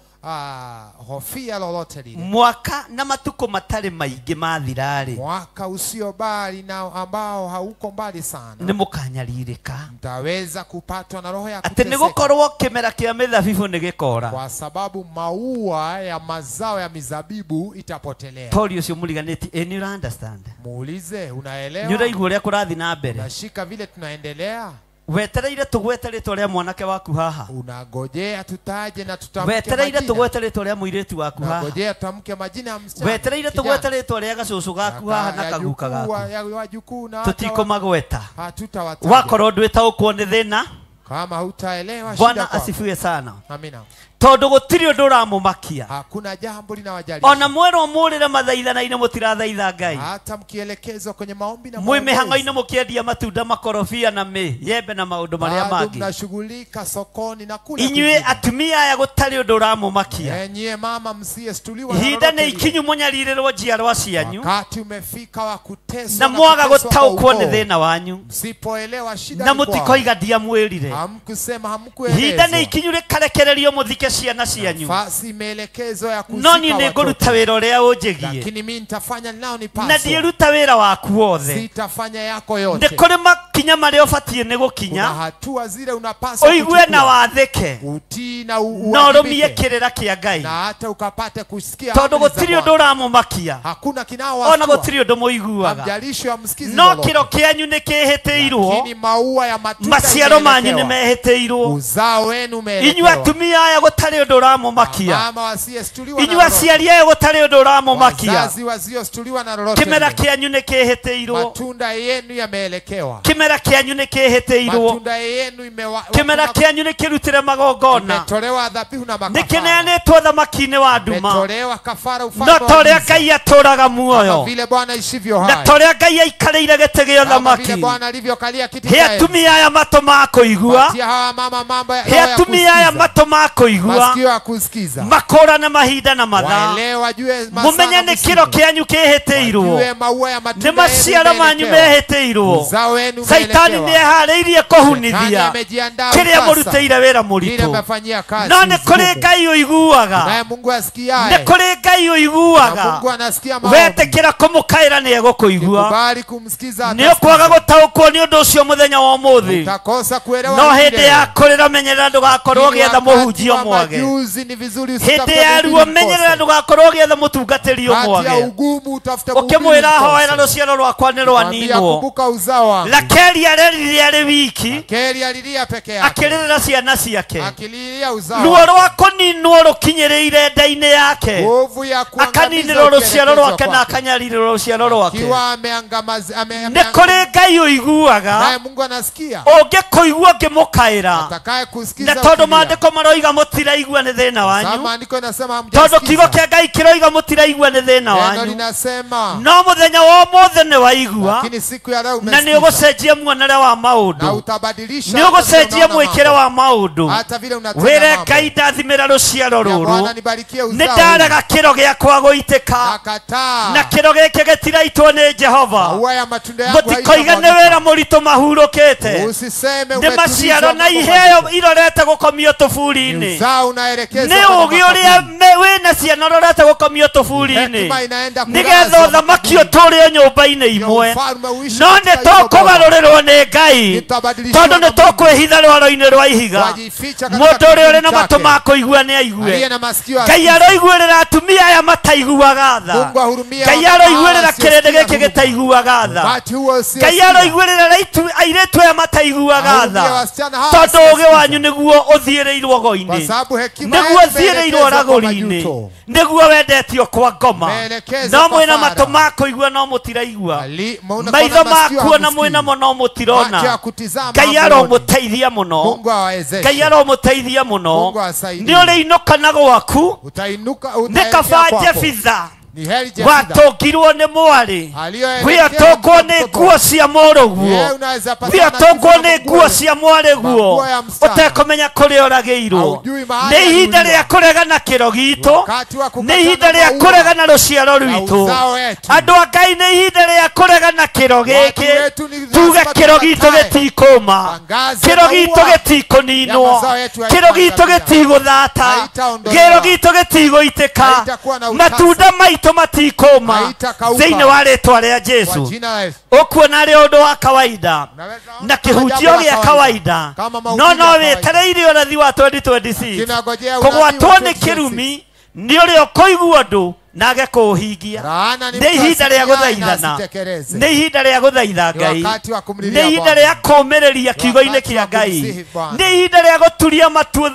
hofia lolote lile. Mwaka na matuko matarĩ maingĩ mathira-rĩ. Mwaka usio mbali na ambao hauko mbali sana. Nĩ mũkanyarirĩka. Mtaweza kupatwa na roho ya Atĩ kuteseka. nĩ gũkorwo kĩmera kĩa mĩthabibũ nĩ gĩkora. Kwa sababu maua ya mazao ya mizabibu itapotelea. Tori ũcio mũriganĩtie, nĩ ũra understand? Muulize, unaelewa? Nĩ ũraigua ũrĩa kũrathiĩ na mbere? Unashika vile tunaendelea? Wetereire tugwete rĩtwa rĩa mwanake waku haha. Unagojea tutaje na tutamke Wetereire majina. tugwete rĩtwa rĩa mũirĩtu waku haha. Unagojea tutamke majina ya msichana. Wetereire tugwete rĩtwa rĩa gacũcũ gaku haha na kaguka gaku. Ya wajukuu na hata Tũtikũmagweta. hatutawataja. Wakorwo ndwĩtaũkwo nĩ thĩna. Kama hutaelewa shida Bwana kwako. asifiwe sana. Amina. Tondũ gũtirĩ ũndũ ũramũmakia. Hakuna jambo linawajalisha. Ona mwerwo mũrĩre mathaithana-inĩ mũtirathaitha Ngai. Hata mkielekezwa kwenye maombi na Mwĩ maombezi. mĩhang'o-inĩ mũkĩendia matunda makorobia na mĩ yembe na maũndũ marĩa Bado mangĩ. mnashughulika sokoni na kule Inyuĩ kwingine. atumia aya gũtarĩ ũndũ ũramũmakia. Nyie mama msiyestuliwa na Ihinda lolote nĩ lile. ikinyu mũnyarirĩrwo njiarwa cianyu. Wakati umefika wa kuteswa Na na mwaga kuteswa kwa gũtaũkwo nĩ ukoo. thĩna wanyu. Msipoelewa shida Na ni kwao. mũtikoiga ndiamwĩrire. Hamkusema, Ihinda nĩ hamkuelezwa. ikinyu rĩkarekererio mũthike ciana cianyu. Nafasi imeelekezwa ya No kuzika niĩ nĩ watoto. ngũruta wĩra ũrĩa ũnjĩgie. Lakini mimi nitafanya nao Na nipaswa. ndiĩruta wĩra waku wothe. Sitafanya yako yote. Nĩ kũrĩ makinya marĩa ũbatiĩ nĩ Kuna gũkinya. hatua zile unapaswa Ũigue na kuchukua. wathĩke. Utii na Na ũrũmie uwajibike. kĩrĩra kĩa Ngai. Na hata ukapate kusikia Tondũ amri za gũtirĩ ũndũ Bwana. ũramũmakia. Hakuna Ona kinaowastua. gũtirĩ ũndũ mũiguaga. Hamjalishi hamsikizi No lolote. kĩro kĩanyu nĩ kĩhĩtĩirwo. Lakini maua ya matunda Maciaro manyu nĩ imeelekewa. mehĩtĩirwo. Uzao wenu Inyuĩ umeelekewa. atumia aya gũtarĩ ũndũ ũramũmakia. Mama wasiyestuliwa na Inyuĩ lolote. aciari aya gũtarĩ ũndũ ũramũmakia. Wazazi wasiostuliwa na lolote. Kĩmera lile. kĩanyu nĩ kĩhĩtĩirwo. Matunda yenu yameelekewa. Kĩmera kĩanyu nĩ kĩhĩtĩirwo. Matunda yenu imewa Kĩmera kĩanyu nĩ kĩrutĩre magongona. imetolewa dhabihu na Nĩ makafara. kĩneanĩtwo thamaki-inĩ wa nduma. Imetolewa kafara ufalme No wa ta ũrĩa giza. Ngai atũũraga Kama muoyo. vile Bwana ishivyo Na hai. ta ũrĩa Ngai aikarĩire gĩtĩ gĩa Kama vile ũthamaki. Bwana alivyokalia kiti He cha enzi. atumia aya matũ ma kũigua. Patia hawa mama mambo ya He roho ya atumia aya kusikiza. matũ ma kũigua. Masikio ya kusikiza. Makũrane mahinda na mathaa. Waelewe wajue masaa Mũmenye na nĩ kĩro misimu. kĩanyu kĩhĩtĩirwo. Wajue maua ya Nĩ matunda yenu maciaro manyu imeelekewa. mehĩtĩirwo. Uzao wenu Saitani umeelekewa. nĩ eharĩirie Shetani kũhunithia amejiandaa kĩrĩa upasa. mũrutĩire wĩra Kile mũritũ. mmefanyia kazi No nĩ kũrĩ ngumu. Ngai ũiguaga. Naye Mungu Nĩ asikiaye. kũrĩ Ngai Na ũiguaga. Mungu anasikia maombi. Wetĩkĩra kũmũkaĩra nĩ egũkũigua. Kubali kumsikiza Nĩ ũkwaga atasikiza. gũtaũkwo nĩ ũndũ ũcio mũthenya wa ũmũthĩ. Utakosa kuelewa No hili hĩndĩ leo. ya kũrĩra menyerera ndũgakorwo Lakini ũgĩetha wakati mũhunjia wa mwage. majuzi ni vizuri Hĩndĩ usitafute ya ruo mhubiri menyerera mkose. ndũgakorwo ũgĩetha mũtungatĩri Kati ya ũmwage. ugumu utafute mhubiri Ũkĩmwĩra hoera mkose. rũciaro rwakwa nĩ Mwambie rwaninwo. kumbuka uzao wangu. Rakeli arerire arĩ wiki Rakeli alilia peke yake. akĩrĩrĩra ciana ciake. Akililia uzao. Ruo wake. rwa kũninwo rũkinyĩrĩire nda-inĩ yake. Nguvu ya kuangamiza Akaninĩrwo rũciaro ukielekezwa rwake na kwake. akanyarirĩrwo rũciaro rwake. Akiwa ameangamazi Nĩ kũrĩ Ngai ũiguaga. Naye Mungu anasikia. Ũngĩkũigua ũngĩmũkaĩra. Atakaye kusikiza Na tondũ ukilia. maandĩko maroiga mũtiraigua nĩ thĩna Sasa wanyu. maandiko inasema Tondũ kiugo hamjasikiza. kĩa Ngai kĩroiga mũtiraigua nĩ thĩna Neno wanyu. linasema No mũthenya wa ũmũthĩ nĩ waigua lakini siku ya leo na nĩ umesikiza. ũgũcenjia ũgũcenjia muonere wa Na maũndũ, utabadilisha nĩ ũgũcenjia hata vile unaona mwĩkĩre mambo. wa maũndũ. Hata vile unatenda Wĩre mambo. Ngai ndathimĩra rũciaro Ya rũrũ, Bwana nibarikie nĩ uzao. ndarega kĩro gĩakwa gũitĩka, Nakataa. na kĩro gĩkĩ gĩtiraitwo nĩ Jehova. Maua ya matunda yangu Mũtikoige nĩ haitamwagika. wĩra mũritũ mahurũkĩte, Usiseme nĩ umetulizwa maciaro na mambo iheo mazito. irorete gũkomio Ni tũburi-inĩ, uzao unaelekezwa nĩ kwenye ũgĩ ũrĩa makaburi. wĩna ciana ũrorete gũkomio tũburi-inĩ, Hekima inaenda nĩgetha kulazwa ũthamaki makaburi. ũtũũre nyũmba-inĩ Ndio imwe. ufalme uishi No nĩ katika hiyo boma. tũkũgarũrĩrwo nĩ Ngai, Tutabadilishiwa tondũ na nĩ Mungu. tũkwĩhitha rwaro-inĩ rwa ihiga. Wajificha katika Mũndũ ũrĩa ũrĩ kivuli na matũ chake. ma kũigua nĩ aigue. Aliye na masikio Ngai asikize. aroiguĩrĩra atumia aya mataiguaga tha. Mungu ahurumie Ngai wamama hawa aroiguĩrĩra kĩrĩndĩ wasiosikia gĩkĩ huruma. gĩtaiguaga tha. Umati huo Ngai usiosikia. aroiguĩrĩra airĩtu aya mataiguaga Ahurumie tha, wasichana hawa tondũ ũgĩ wasiosikiza. wanyu nĩguo ũthiĩrĩirwo Kwa go-inĩ, sababu hekima nĩguo yenu ũthiĩrĩirwo imeelekezwa kwa ragũri-inĩ, majuto. nĩguo wendetio kwa ngoma. Imeelekezwa No kwa mwĩna matũ fara. ma kũigua no mũtiraigua, Mauna maitho kona masikio makuona hamsikii. mwĩnamo no mũtirona. Macho ya kutizama Ngai hamuoni. aromũteithia mũno, Mungu awawezeshe. Ngai aromũteithia mũno. Mungu awasaidie. Nĩ ũrĩinũka na gwaku, Utainuka nĩ utaelekea kaba kwako. Jefitha Ni heri Jefitha watũngirwo nĩ mwarĩ, aliyoelekewa wĩatũngwo na nĩ mtoto. nguo cia mũrũguo, Yeye unaweza patana na wĩatũngwo kitu nĩ na nguo nguo. cia mwarĩguo, Manguo ya msichana. ũtekũmenya kũrĩa ũragĩirwo. Haujui mahali Nĩ ihinda aliuliwa. rĩa kũregana kĩro gitũ, Wakati wa nĩ kukatana ihinda rĩa maua kũregana rũciaro na rwitũ. uzao wetu. Andũ a Ngai, nĩ ihinda rĩa kũregana kĩro Watu gĩkĩ, wetu ni tuge lazima kĩro gitũ tukatae. gĩtikũma, Tangaze kĩro gitũ maua ya gĩtikũninwo, mazao yetu kĩro gitũ haitaangamia. gĩtigũthata, Haitaondolewa. kĩro gitũ gĩtigũitĩka, Haitakuwa na utasa. matunda maitũ matikũma Haitakauka. thĩinĩ wa rĩtwa rĩa Kwa Jesu. jina la Yesu. Ũkuona arĩ ũndũ wa kawaida Unaweza ona na kama kĩhunjio jambo la gĩa kawaida, Kama no mahubiri no ya kawaida. wĩtereire ũrathi wa 2026. Kinagojea unabii wa Kũgwatwo nĩ 2026. kĩrumi nĩ ũrĩa ũkũigua ũndũ nage kũũhingia. Laana ni Nĩ mtu ihinda rĩa asikiaye na gũthaithana, asitekeleze. nĩ ihinda rĩa gũthaitha Ni Ngai, wakati wa kumlilia nĩ ihinda Bwana. rĩa kũũmĩrĩria kiugo-inĩ wakati kĩa wa Ngai, kumsihi Bwana. nĩ ihinda rĩa gũturia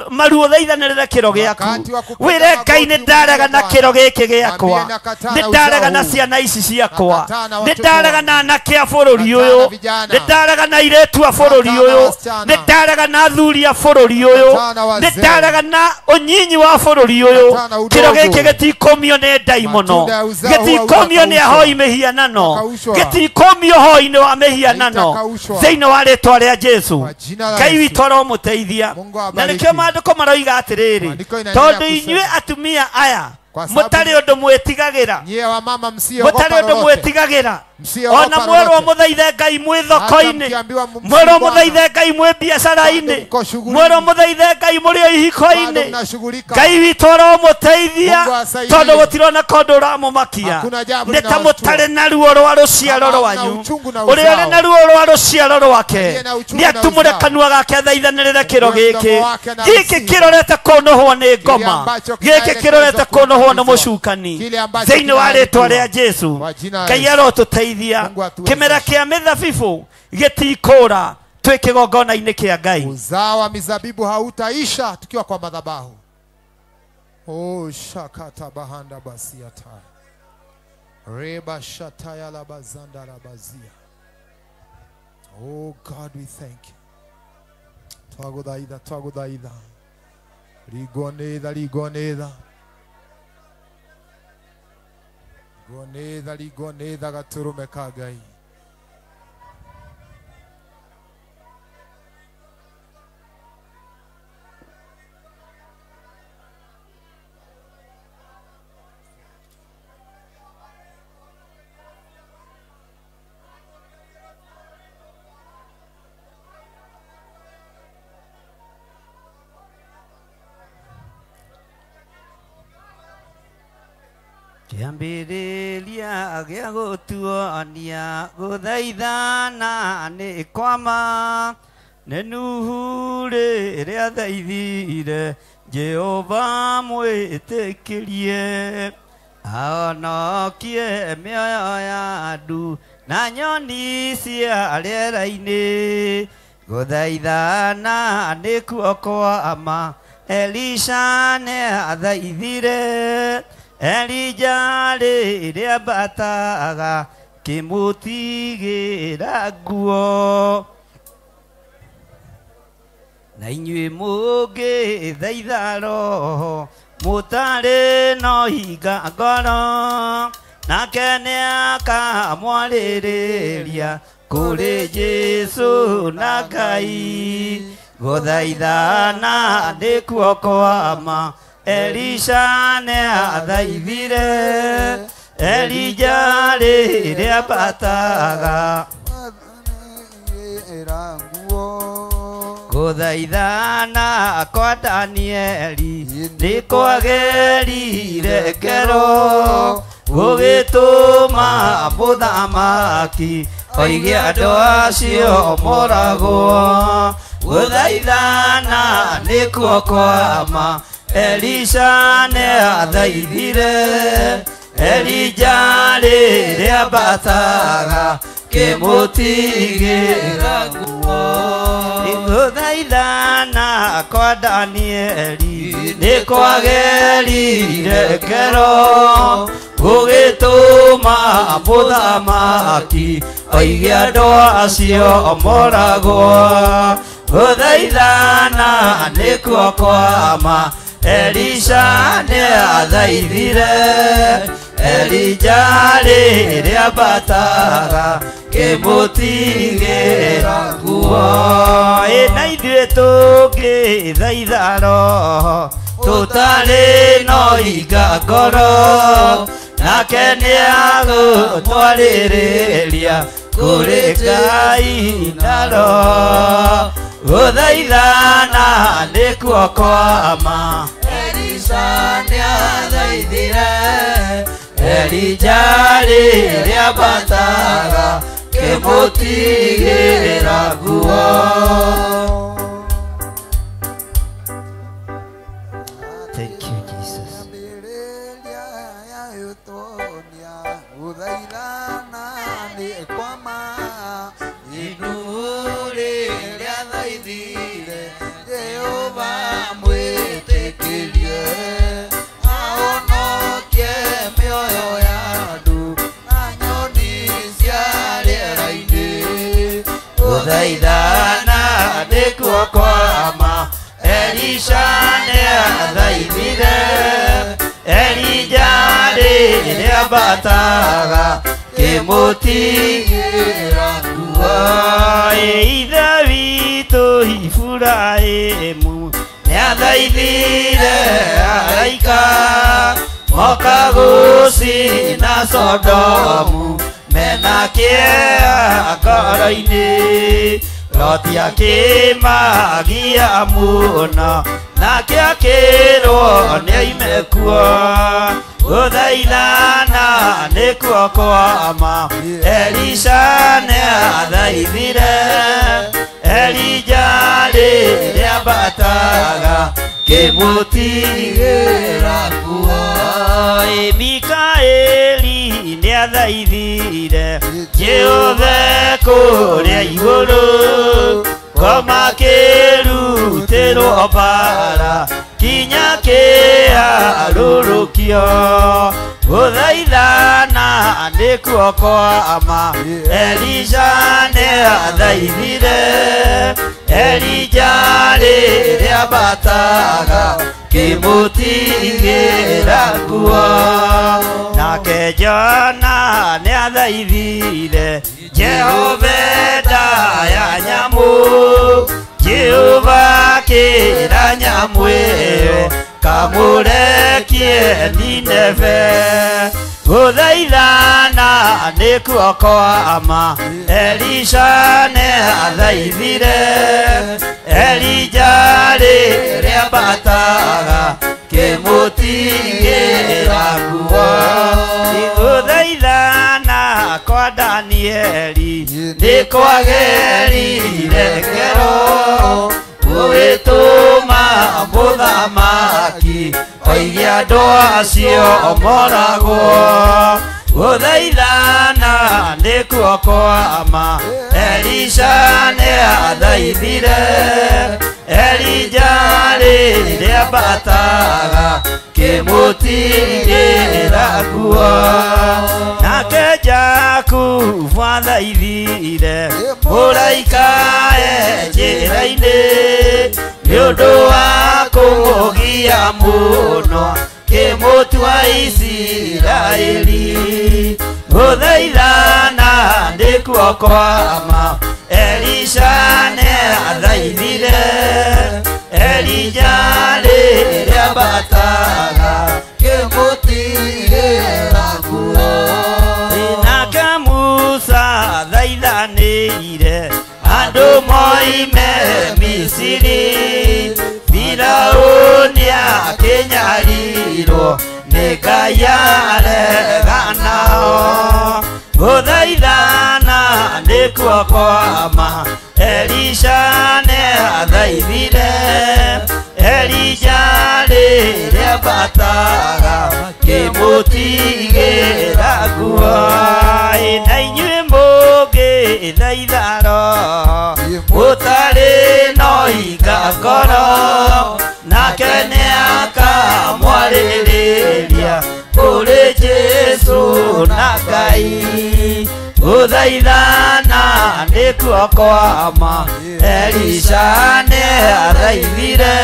maruo ũthaithanĩrĩre kĩro gĩaku. Wakati wa kupiga Wĩre Ngai, magoti nĩ ndarega na umlilie kĩro Bwana. gĩkĩ gĩakwa, Mwambie nakataa nĩ na ndarega uzao na huu. ciana ici ciakwa, Nakataa na nĩ watoto ndarega wangu. na anake a bũrũri Nakataa ũyũ, na vijana. nĩ ndarega na airĩtu a bũrũri Nakataa na ũyũ, wasichana. nĩ ndarega na athuri a bũrũri ũyũ, Nakataa na nĩ wazee. ndarega na ũnyinyi wa bũrũri ũyũ. Nakataa na Kĩro udogo. gĩkĩ gĩtikomio nĩ ndaimono, Matunda ya uzao huwa gĩtikomio nĩ utakaushwa. ahoi mĩhianano, Utakaushwa. gĩtikomio hoi-inĩ wa mĩhianano Haitakaushwa. thĩinĩ wa rĩtwa rĩa Jesu. Kwa jina la Ngai Yesu. witũ aromũteithia. Mungu Na awabariki. nĩkĩo maandĩko maroiga atĩrĩrĩ, Maandĩko inaendelea tondũ kusema. inyuĩ atumia aya Kwa sababu mũtarĩ ũndũ mwĩtigagĩra, Nyie wamama msiogopa mũtarĩ ũndũ lolote. mwĩtigagĩra, Msiogopa ona mwerwo lolote. mũthaithe Ngai mwĩ Hata thoko-inĩ, mkiambiwa mumsihi mwerwo Bwana, mũthaithe Ngai mwĩ biacara-inĩ, bado mko shughulini. mwerwo mũthaithe Ngai mũrĩ o Bado ihiko-inĩ, mnashughulika. Ngai witũ aromũteithia, Mungu awasaidie. tondũ gũtironeka ũndũ ũramũmakia. Hakuna jambo Nĩ ta linawashtua. mũtarĩ na ruo rwa rũciaro Kama hamna rwanyu, uchungu na ũrĩa ũrĩ uzao. na ruo rwa rũciaro rwake Aliye na uchungu nĩ na atumũre uzao. kanua gake athaithanĩrĩre kĩro Fungue gĩkĩ. mdomo wake na Gĩkĩ asihi. kĩrorete kũnũhwo nĩ ngoma, ambacho gĩkĩ kinaelekezwa kĩrorete kũnũhwo nĩ kuangamizwa. mũcukani Kile ambacho thĩinĩ wa rĩtwa rĩa kinaharibiwa. Jesu. Kwa jina la Ngai Yesu. arotũteithia. Mungu atuwezeshe. Kĩmera kĩa mĩthabibũ gĩtikũra twĩ kĩgongona-inĩ kĩa Ngai. Uzao wa mizabibu hautaisha tukiwa kwa madhabahu. Oh, shakata bahanda basiata. Reba shataya la bazanda la bazia. Oh God, we thank you. Twaguthaitha, twaguthaitha. Rigwo nĩ tha, rigwo nĩ tha. Rigwo nĩ tha, rigwo nĩ tha gatũrũme ka Ngai. Kĩambĩrĩria gĩa gũtuonia gũthaithana nĩ kwama, nĩ Nuhu rĩrĩa athaithire Jehova mwĩtĩkĩrie ahonokie mĩoyo ya andũ na nyoni cia rĩera-inĩ. Gũthaithana nĩkuo kwama, Elisha nĩ athaithire Elija rĩrĩa ambataga kĩmũtigĩra nguo. Na inyuĩ mũngĩthaitha Roho mũtarĩ na ũhinga ngoro, nake nĩakamwarĩrĩria Kũrĩ Jesũ na Ngai gũthaithana nĩkuo kwama Elisha nĩathaithire Elija rĩrĩa ambataga gũthaithana kwa Danieli nĩkwagĩrire ngero gũgĩtũma mũthamaki oige andũ acio moragwo gũthaithana nĩkuo kwama Elisha nĩathaithire Elija rĩrĩa ambataga kĩmũtigĩra nguo gũthaithana kwa Danieli nĩkwagĩrire ngero gũgĩtũma mũthamaki oige andũ acio moragwo gũthaithana nĩkuo kwama Elisha nĩathaithire Elija rĩrĩa ambataga kĩmũtigĩra nguo na ithuĩ tũngĩthaitha roho tũtarĩ no inga ngoro nake nĩagũtwarĩrĩria kũrĩ Ngai na roho gũthaithana nĩkuo kwama Elisha nĩathaithire Elija rĩrĩa ambataga kĩmũtigĩra nguo. Thank you, Jesus. Gũthaithana nĩkuo kwama Elisha nĩathaithire Elija rĩrĩa ambataga kĩmũtigĩra nguo Ithe witũ Iburahĩmu nĩathaithire araika moka gũcina Sodomu mena kĩeha ngoro-inĩ Loti akĩmagia mũno nake akĩrwo nĩoime kuo gũthaithana nĩkuo kwama Elisha nĩathaithire Elija rĩrĩa ambataga kĩmũtigĩra nguo Mikaeli nĩathaithire Jehova kũrĩa igũrũ ngoma kĩrutĩrwo mbara kinya kĩharũrũkio gũthaithana nĩkuo kwama Elisha nĩathaithire Elija rĩrĩa ambataga kĩmũtigĩra nguo nake Jona nĩathaithire Jehova nda ya nyamũ Jehova akĩra nyamũ ĩyo kamũrekie Nineve gũthaithana nĩkuo kwama Elisha nĩathaithire Elija rĩrĩa ambataga kĩmũtigĩra nguo gũthaithana kwa Danieli nĩkwagĩrire ngero gũgĩtũma mũthamaki oige andũ acio moragwo gũthaithana nĩkuo kwama Elisha nĩathaithire Elija rĩrĩa ambataga kĩmũtigĩra nguo nake Jakubu athaithire mũraika e njĩra-inĩ nĩ ũndũ wa kũmũgia mũno kĩmũtua Isiraeli gũthaithana nĩkuo nĩkuo kwama Elisha nĩathaithire Elija rĩrĩa bataga kĩmũtigĩra nguo nake Musa athaithanĩire andũ moime Misiri Firaũni akĩnyarirwo nĩ Ngai areganao gũthaithana nĩkuo kwama Elisha nĩathaithire Elija rĩrĩa bataga kĩmũtigĩra nguo na inyuĩ mũngĩthaitharo mũtarĩ no hinga ngoro nake nĩakamwarĩrĩria kũrĩ Jesũ na Ngai gũthaithana nĩkuo kwama Elisha nĩathaithire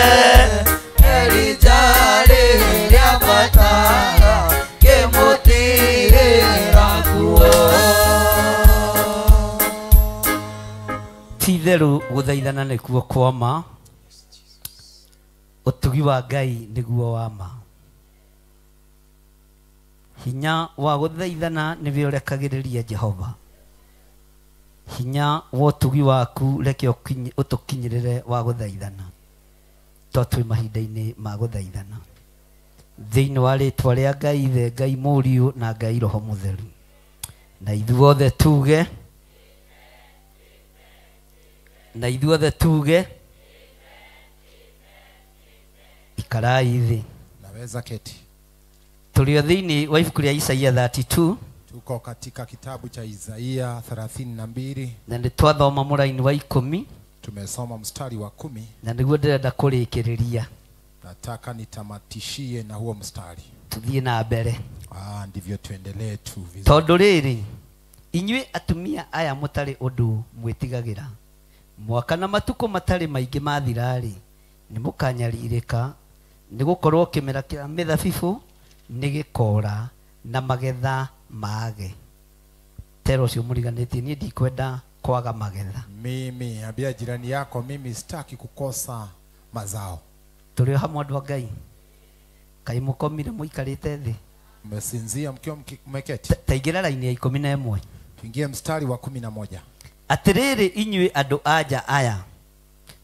Elija rĩrĩa bataga kĩmũtigĩra nguo ti itherũ gũthaithana nĩkuo kwama ũtugi wa Ngai nĩguo wa ma hinya wa gũthaithana nĩwe ũrekagĩrĩria Jehova hinya wa ũtugi waku reke ũtũkinyĩrĩre wa gũthaithana to twĩ mahinda-inĩ ma gũthaithana thĩinĩ wa rĩtwa rĩa Ngai Ithe Ngai Mũriũ na Ngai Roho Mũtheru na ithuothe tuge na ithuothe tuge ikarai thĩ Naweza keti. Tulio thĩinĩ wa ibuku rĩa Isaia 32 Tuko katika kitabu cha Isaia 32 na nĩ twathoma mũraini wa 10 Tumesoma mstari wa 10 na nĩguo ndĩrenda kũrĩkĩrĩria Nataka nitamatishie na huo mstari tuthiĩ na mbere ndivyo tuendelee tu vizuri tondũ rĩrĩ inyuĩ atumia aya mũtarĩ ũndũ mwĩtigagĩra mwaka na matukũ matarĩ maingĩ mathira-rĩ nĩ mũkanyarirĩka nĩ gũkorwo kĩmera kĩa mĩthabibũ nĩ gĩkoora na magetha maage tero ũcio mũriganĩtie niĩ ndikwenda kwaga magetha Mimi ambia jirani yako mimi sitaki kukosa mazao tũrĩ o hamwe andũ a Ngai kaĩ mũkomire mũikarĩte thĩ Mmesinzia mkiwa mmeketi taingĩra raini ya 11 Tuingie mstari wa 11 Atĩrĩrĩ inyuĩ andũ a nja aya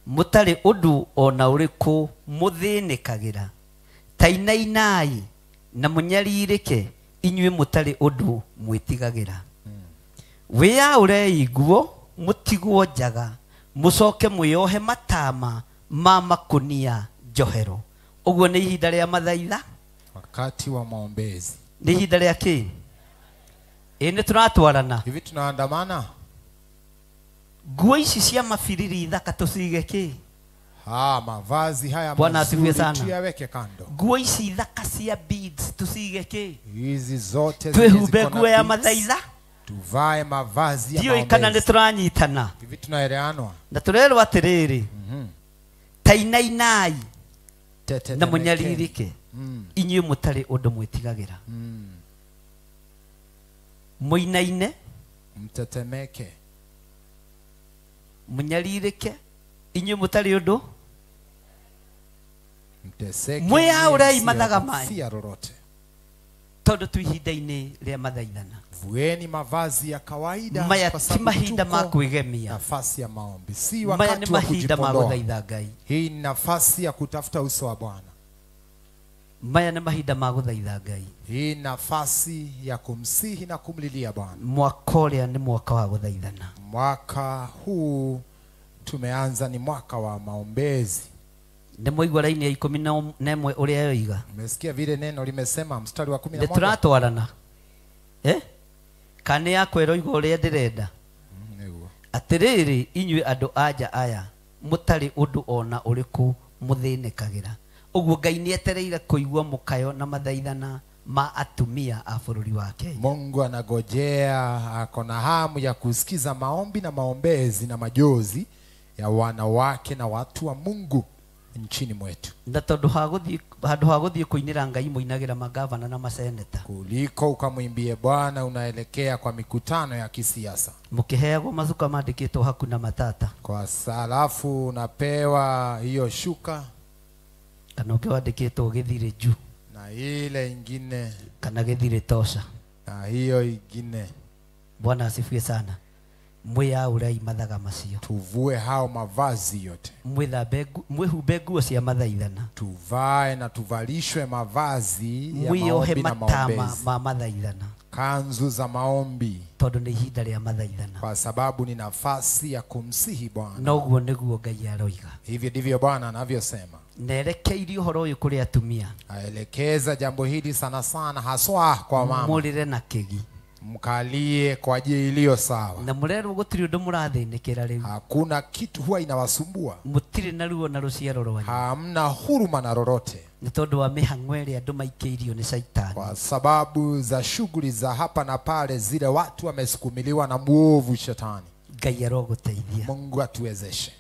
mũtarĩ ũndũ ona ũrĩkũ mũthĩnĩkagĩra tainainai na mũnyarirĩke inyuĩ mũtarĩ ũndũ mwĩtigagĩra wĩyaũrei nguo mũtigwo njaga mũcoke mwĩohe matama ma makũnia njohero ũguo nĩ ihinda rĩa mathaitha Wakati wa maombezi nĩ ihinda rĩa kĩ ĩ nĩ tũratwarana Hivi tunaandamana nguo ici cia mabiriri thaka tũcige kĩ mavazi haya Bwana asifiwe mazuri sana. tuyaweke kando Nguo ici thaka cia beads tucige kĩ Hizi zote twĩhumbe ziko na nguo ya beads. mathaitha Tuvae mavazi ya ndiũĩ kana nĩ maombezi tũranyitana Hivi tunaelewanwa na tũrerwo atĩrĩrĩ tainainai na mũnyarirĩke inyuĩ mũtarĩ ũndũ mwĩtigagĩra mũinaine Mtetemeke mũnyarirĩke inyuĩ mũtarĩ ũndũ mteseke Mwĩyaũrei mathaga manyu si lolote tondũ twĩ ihinda-inĩ rĩa mathaithana Vueni mavazi ya kawaida maya kwa ti sababu mahinda ma tuko kwĩgemia nafasi ya maombi si maya nĩ wakati wa mahinda ma kujipondoa gũthaitha Ngai Hii ni nafasi ya kutafuta uso wa Bwana maya nĩ mahinda ma gũthaitha Ngai Hii ni nafasi ya kumsihi na kumlilia Bwana mwaka ũrĩa nĩ mwaka wa gũthaithana Mwaka huu tumeanza ni mwaka wa maombezi Nĩ mwaigua raini ya 11 ũrĩa yoiga Umesikia vile neno limesema mstari wa nĩ 11 tũratwarana kana nĩ yakwa ĩroiga ũrĩa ndĩrenda Nĩguo Atĩrĩrĩ inyuĩ andũ a nja aya mũtarĩ ũndũ ona ũrĩkũ mũthĩnĩkagĩra ũguo Ngai nĩetereire kũigua mũkayo na mathaithana ma atumia a bũrũri wa Kenya Mungu anagojea ako na hamu ya kusikiza maombi na maombezi na majozi ya wanawake na watu wa Mungu nchini mwetu. Na tondu handu ha guthie kuinira Ngai muinagira magavana na maseneta. Kuliko ukamwimbie Bwana unaelekea kwa mikutano ya kisiasa. Mukiheagwo macuka mandikitwo hakuna matata. Kwa salafu unapewa hiyo shuka. Kana ungi wandikitwo githire juu. Na ile ingine. Kana githire tosha. Na hiyo ingine. Bwana asifiwe sana. Mwiyaurei mathaga macio. Tuvue hao mavazi yote. Mwihumbe nguo cia mathaithana. Tuvae na tuvalishwe mavazi ya maombi na maombezi. Ma mathaithana. Kanzu za maombi. Tondu ni ihinda ria mathaithana. Kwa sababu ni nafasi ya kumsihi Bwana. Noguo niguo Ngai aroiga. Hivyo ndivyo Bwana anavyosema. Nerekeirie uhoro uyu kuri atumia. Aelekeza jambo hili sana sana haswa kwa mama. Murire na kigi. Mkalie kwa ajili iliyo sawa. Na murerwo gutiri undu murathinikira riu. Hakuna kitu huwa inawasumbua. Mutiri na ruo na ruciaro rwanyu. Hamna huruma na lolote. Ni tondu wa mihang'o ĩrĩa andu maikĩirio ni shaitani. Kwa sababu za shughuli za hapa na pale zile watu wamesukumiliwa na muovu shetani. Ngai aroguteithia. Mungu atuwezeshe.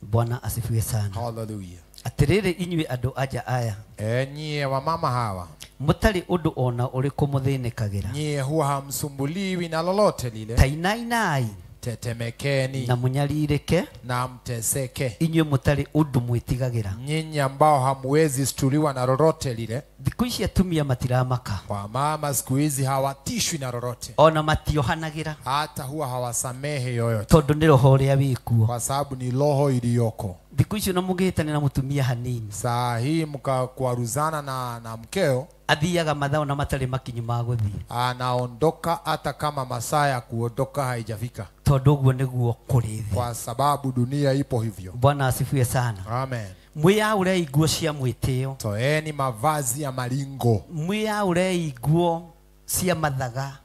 Bwana asifiwe sana. Hallelujah. Atiriri inyuĩ andũ aja aya. Nyie wamama hawa. Mutari undu ona uriku muthinikagira. Nyie huwa hamsumbuliwi na lolote lile. Tainainai. Tetemekeni. Na munyaririke. Na mteseke. Inyuĩ mutari undu mwitigagira. Nyinyi ambao hamuwezi stuliwa na lolote lile. Thiku ici atumia matiramaka. Kwa mama siku hizi hawatishwi na lolote. Ona matiohanagira. Hata huwa hawasamehe yoyote. Tondu ni roho uria wikuo. Kwa sababu ni roho iliyoko. Thiku ici no mugihitania na mutumia hanini. Saa hii mkakwaruzana na mkeo. Athiaga mathao na matari makinyu ma guthie. Anaondoka hata kama masaa ya kuondoka haijafika. Tondu uguo niguo kuri thi. Kwa sababu dunia ipo hivyo. Bwana asifiwe sana. Amen. Mwiyaurei nguo cia mwitio. Toeni mavazi ya maringo. Mwiyaurei nguo cia mathaga.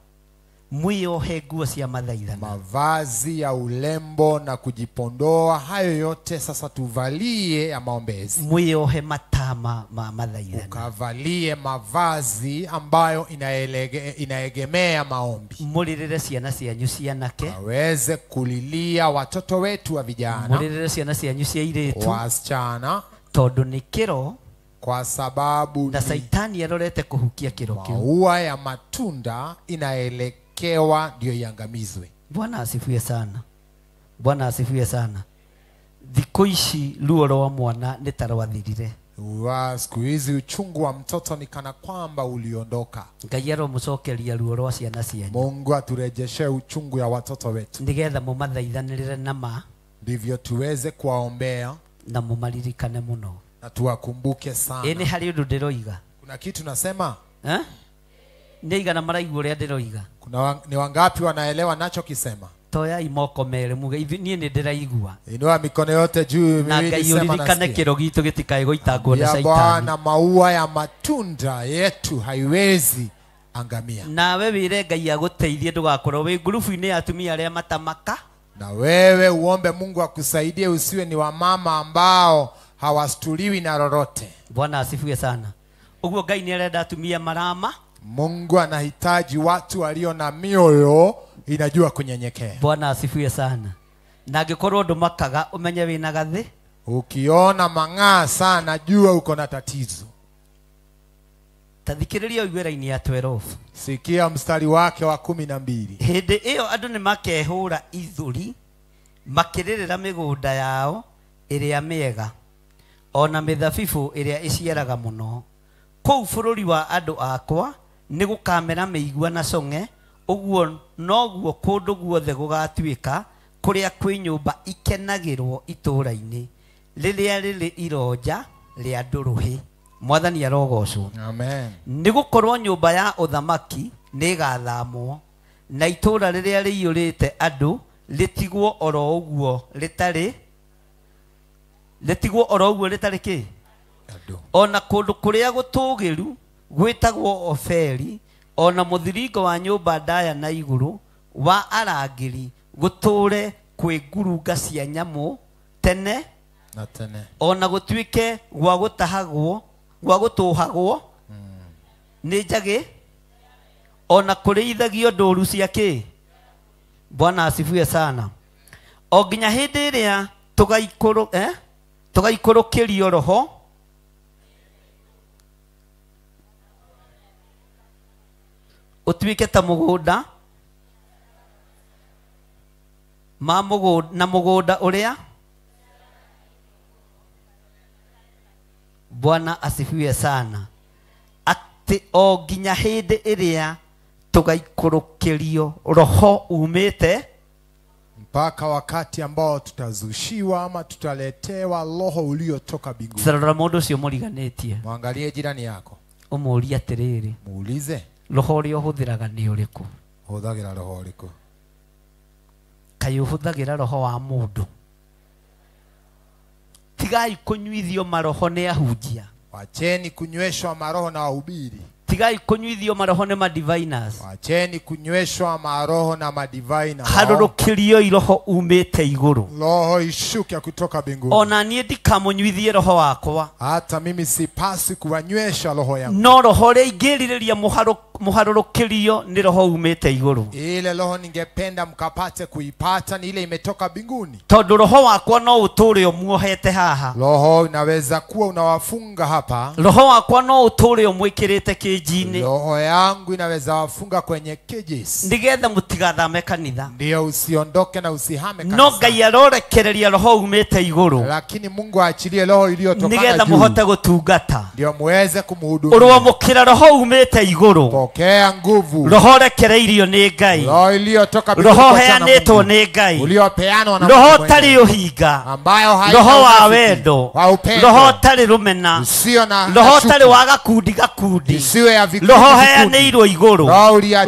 Mwiyohe nguo cia mathaithana. Mavazi ya ulembo na kujipondoa, hayo yote sasa tuvalie ya maombezi. Mwiyohe matama ma mathaithana. Ukavalie mavazi ambayo inaegemea maombi. Muririre ciana cianyu cianake. Aweze kulilia watoto wetu wa vijana. Muririre ciana cianyu cia airĩtu. Wasichana. Tondu ni kiro. Kwa sababu na saitani arorete kuhukia kiro kiu. Maua ya matunda inaelekewa ndio iangamizwe. Bwana asifiwe sana. Bwana asifiwe sana. Thiku ici ruo rwa mwana ni ta rwathirire. Siku hizi uchungu wa mtoto ni kana kwamba uliondoka. Ngai aromucokeria ruo rwa ciana cianyu. Mungu aturejeshe uchungu ya watoto wetu. Nigetha mumathaithanĩrĩre na ma. Ndivyo tuweze kuwaombea na mumaririkane muno. Na tuwakumbuke sana. Ĩ nĩ harĩ ũndũ ndĩroiga. Kuna kitu nasema? Nĩ aigana maraigua ũrĩa ndĩroiga? Kuna ni wangapi wanaelewa nachokisema? Toyai moko merĩ muge niĩ nĩ ndĩraigua. Inua mikono yote juu na miwili, Ngai sema ũririkane nasikia. kĩro gitũ gĩtikae gũitangwo nĩ Ya shaitani. Bwana, maua ya matunda yetu haiwezi angamia. Nawe wĩre Ngai agũteithie ndũgakorwo wĩ ngurubu-inĩ ya atumia arĩa matamaka. Na wewe uombe Mungu akusaidie usiwe ni wamama ambao hawastuliwi na lolote. Bwana asifiwe sana. Uguo Ngai nĩ arenda atumia marama. Mungu anahitaji watu walio na mioyo inajua kunyenyekea. Bwana asifiwe sana. Na angĩkorwo ndũmakaga umenye wĩna gathĩ. Ukiona mang'aa sana jua uko na tatizo. Tathikĩrĩria ũigue raini ya 12. Sikia mstari wake wa 12. Hĩndĩ ĩyo andũ nĩmakehũra ithũri makĩrĩrĩra mĩgũnda yao ĩrĩa mĩega ona mĩthabibũ ĩrĩa ĩciaraga mũno. Kũu bũrũri wa andũ akwa nĩgũkamera mĩigua na cong'e, ũguo noguo kũndũ guothe gũgatuĩka kũrĩa kwĩ nyũmba ikenagĩrwo itũũra-inĩ rĩrĩa rĩrĩ ironja rĩa ndũrũhĩ. Mwathani arogocwo. Amen. Nĩgũkorwo nyũmba ya ũthamaki nĩĩgathamwo na itũũra rĩrĩa rĩiyũrĩte andũ rĩtigwo oro ũguo rĩtarĩ rĩtigwo oro ũguo rĩtarĩ kĩ? Ona kũndũ kũrĩa gũtũũgĩru gwĩtagwo Ofeli, ona mũthiringo wa nyũmba ndaya na igũrũ wa arangĩri gũtũũre kwĩ ngurunga cia nyamũ tene na tene, ona gũtuĩke gwa gũtahagwo gwa gũtũhagwo nĩ njagĩ, ona kũrĩithagio ndũru cia kĩ. Bwana asifiwe sana. O nginya hĩndĩ ĩrĩa Tũgaikũrũkĩrio roho ũtuĩke ta mũgũnda ma mũgũnda na mũgũnda ũrĩa. Bwana asifiwe sana. Atĩ o nginya hĩndĩ ĩrĩa tũgaikũrũkĩrio roho umĩte, mpaka wakati ambao tutazushiwa ama tutaletewa roho uliotoka mbinguni. Rora mũndũ ũcio mũriganĩtie, mwangalie jirani yako, ũmũrie atĩrĩrĩ, muulize, roho ũrĩa ũhũthĩraga nĩ ũrĩkũ? Hũthagĩra roho ũrĩkũ? Kaĩ ũhũthagĩra roho wa mũndũ? Tigai kũnyuithio maroho nĩ ahunjia. Wacheni kunyweshwa maroho na wahubiri. Tigai kũnyuithio maroho nĩ madiviners. Wacheni kunyweshwa maroho na madiviners. Harũrũkĩrio roho umĩte igũrũ. Roho ishuke kutoka mbinguni. Ona niĩ ndikamũnyuithie roho wakwa. Hata mimi sipasi kuwanywesha roho yangu. No roho ũrĩa ingĩrirĩria mũharũrũkĩrio nĩ roho umĩte igũrũ. Ile roho ningependa mkapate kuipata ni ile imetoka mbinguni. Tondũ roho wakwa no ũtũre ũmuohete haha. Roho unaweza kuwa unawafunga hapa. Roho wakwa no ũtũre ũmwĩkĩrĩte kĩnji-inĩ. Roho yangu inaweza wafunga kwenye cages. Nĩgetha mũtigathame kanitha. Ndio usiondoke na usihame kanisa. No Ngai arorekereria roho umĩte igũrũ. Lakini Mungu aachilie roho iliyotokana juu. Nĩgetha mũhote gũtungata. Ndio muweze kumhudumia. Ũrwamũkĩra roho umĩte igũrũ. Pokea nguvu. Roho rekereirio nĩ Ngai. Roho iliyotoka mbinguni. Roho heanĩtwo nĩ Ngai. Uliopeanwa na Roho ũtarĩ ũhinga. Ambayo haina roho wa wendo. Wa upendo. Roho ũtarĩ rũmena. Usio na roho ũtarĩ wa gakundi gakundi. Isiwe ya vikundi. Roho heanĩirwo igũrũ.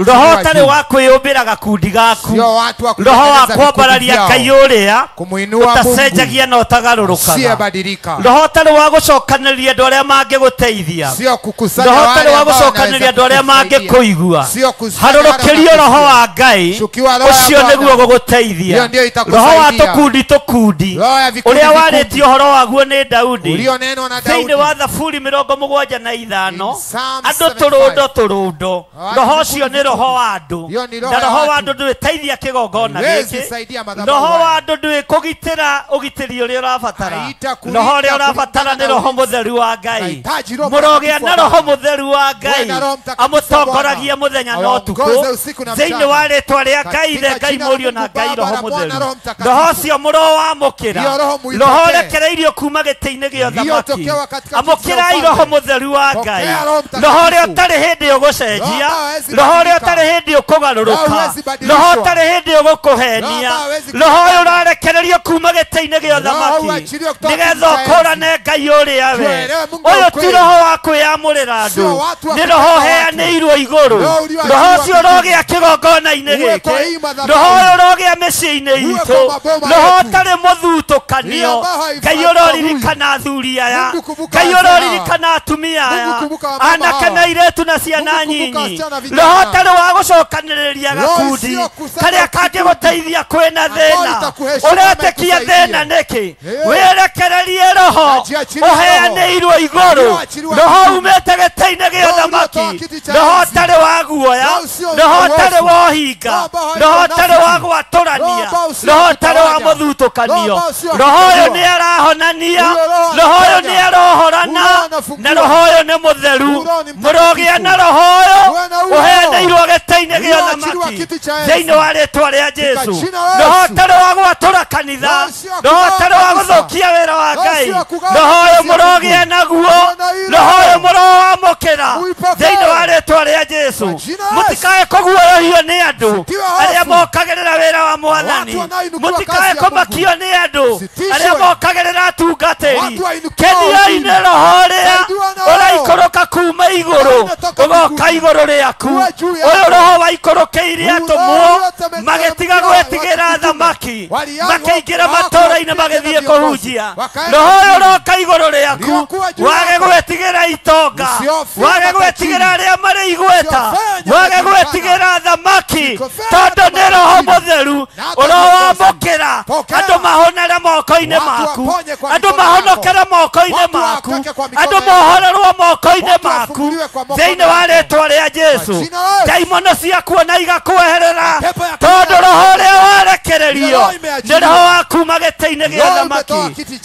Roho ũtarĩ wa kwĩyũmbĩra gakundi gaku. Sio watu wa roho wa kwambararia Ngai ũrĩa kumuinua Mungu. Ũtacenjagia na ũtagarũrũkaga. Usiyebadilika. Roho ũtarĩ wa gũcokanĩrĩria andũ arĩa mangĩgũteithia. Sio kukusanya roho ũtarĩ wa wale ambao gũcokanĩrĩria andũ arĩa mangĩkũigua. Sio kukusanya Harũrũkĩrio roho wa Ngai ũcio nĩguo gũgũteithia. Hiyo ndio itakusaidia. Roho wa tũkundi tũkundi Roho ya vikundi ũrĩa vikundi. warĩtie ũhoro waguo nĩ Daudi Ulionenwa na Daudi thĩinĩ wa Thaburi 75 Psalm andũ 75. tũrũndo tũrũndo. Watu Roho vikundi ũcio nĩ roho wa andũ. Hiyo ni roho Na ya roho wa watu. andũ ndwĩteithia kĩgongona Haiwezi gĩkĩ. saidia madhabahu Roho haya. wa andũ ndwĩkũgitĩra ũgitĩri ũrĩa ũrabatara. Haitakulinda Roho ũrĩa ũrabatara kulingana nĩ na roho ulinzi. mũtheru wa Ngai. Unahitaji Roho Mũrogĩa Mtakatifu na wa roho Bwana. mũtheru wa Uwe Ngai na Roho Mtakatifu wa amũtongoragia Bwana. mũthenya na Awaongoze ũtukũ usiku na thĩinĩ mchana. wa rĩtwa rĩa Ngai Ithe, Katika Ngai jina la Mũriũ na Mungu Ngai Baba Roho na Mwana Mũtheru. Roho Mtakatifu. Roho ũcio mũrowamũkĩra. Hiyo roho muipokee. Roho ũrekereirio kuma gĩtĩ-inĩ gĩa ũthamaki. Iliyotokewa katika kiti cha Amũkĩrai ufalme. roho mũtheru wa Pokea Ngai. Roho Mtakatifu. Roho ũrĩa ũtarĩ hĩndĩ ũgũcenjia. Roho ambao hawezi Roho ũrĩa badilika. ũtarĩ hĩndĩ ũkũgarũrũka. Roho huwezi badilishwa. Roho ũtarĩ hĩndĩ ũgũkũhenia. Roho ambao hawezi Roho ũyũ kudanganya. ũrarekererio kuma gĩtĩ-inĩ gĩa Roho ũthamaki uachiliwe kutoka nĩgetha kiti cha enzi. ũkũrane Ngai ũrĩa we. Tuelewe Mungu wa Ũyũ ti ukweli. roho wa kwĩyamũrĩra andũ. Sio watu wa Nĩ roho kupenda watu. ũheanĩirwo igũrũ. Roho ulioachiliwa Roho ũcio mbinguni. ũrogĩa kĩgongona-inĩ Uwe kwa gĩkĩ. hii madhabahu. Roho ũyũ ũrogĩa mĩciĩ-inĩ Uwe itũ. kwa maboma Roho yetu. ũtarĩ mũthutũkanio. Hiyo ambao haifai Ngai ũroririkana athuri aya. Mungu kumbuka Ngai wazee hawa. ũroririkana atumia aya. Mungu kumbuka wamama Anake hawa. na airĩtu na ciana Mungu kumbuka nyinyi. wasichana vijana. Roho ũtarĩ wa gũcokanĩrĩria Roho gakundi isiyokusanya karĩa kangĩgũteithia kwĩna Ambao thĩna. itakuheshimu ama Ũretĩkia ikusaidie. thĩna nĩkĩ? Eh. Wĩrekererie roho Ajiachilie roho. ũheanĩirwo igũrũ. Ulioachiliwa Roho mbinguni. umĩte gĩtĩ-inĩ gĩa Roho uliotoa ũthamaki. kiti cha Roho enzi. ũtarĩ wa guoya. Roho usio Roho ũtarĩ uovu. wa ũhinga. Roho ambao haina Roho ũtarĩ wa unafiki. Roho gwatũrania. ambao usio Roho ũtarĩ wa kutawanya. Roho mũthutũkanio. ambao usio Roho ũyũ kutawanya. nĩ arahonania. Huyo roho Roho ũyũ anaponya. nĩ arohorana. Huyo roho anafungua. Na roho ũyũ nĩ mũtheru. Huyo roho ni mtakatifu. Mũrogĩa na roho ũyũ Uwe na huyo roho. ũheanĩirwo gĩtĩ-inĩ gĩa Ulioachiliwa ũthamaki kiti cha enzi. thĩinĩ wa rĩtwa rĩa Jesu. jina la Roho Yesu. ũtarĩ wa gwatũra kanitha. Roho usio wa Roho kugawa ũtarĩ wa kanisa. gũthũkia wĩra wa Roho Ngai. usio wa kugawa Roho ũyũ kazi ya Mungu. mũrogĩa naguo. Uwe na hii Roho ũyũ roho. mũrowamũkĩra Muipokee. thĩinĩ wa rĩtwa rĩa Jesu. Kwa jina la Yesu. Mũtikae kũguoyohio nĩ andũ Msitiwe hofu. arĩa mokagĩrĩra wĩra wa Mwathani. Watu wanaoinukiwa kazi Mũtikae ya Mungu. kũmakio nĩ andũ Msitishwe. arĩa mokagĩrĩra atungatĩri. Watu wainukiwa Keniai nĩ roho ũrĩa Saidiwa na roho. ũraikũrũka kuma igũrũ Unatoka ũgoka mbinguni. igũrũ rĩaku. Uwe juu yako. Ũyũ roho waikũrũkĩire Huyo atũmwo roho uliotemetea magĩtiga mtume, gwĩtigĩra watu mitume. thamaki Walianza makĩingĩra hawakuwa matũũra-inĩ na magĩthiĩ viongozi. kũhunjia. Wakaenda Roho ũyũ mjini. ũroka igũrũ rĩaku Uliokuwa juu wage yako. gwĩtigĩra itonga Usiofie wage matajiri. gwĩtigĩra arĩa marĩ igweta Usiofanye wage majulikana. gwĩtigĩra thamaki Usikofanye tondũ nĩ roho matajiri. mũtheru Na hata ũrowamũkĩra Pokea. andũ mahonere moko-inĩ Watu maku waponye kwa andũ mikono yako. mahonokere moko-inĩ Watu maku waokoke kwa mikono andũ yako. mohorerwo moko-inĩ Watu maku wafunguliwe kwa mikono thĩinĩ wa yako. rĩtwa rĩa Jesu Kwa jina la Yesu. ndaimono ciakuona igakweherera Pepo ya tondũ kuona. roho ũrĩa warekererio muoyo ni roho wa kuma gĩtĩ-inĩ gĩa thamaki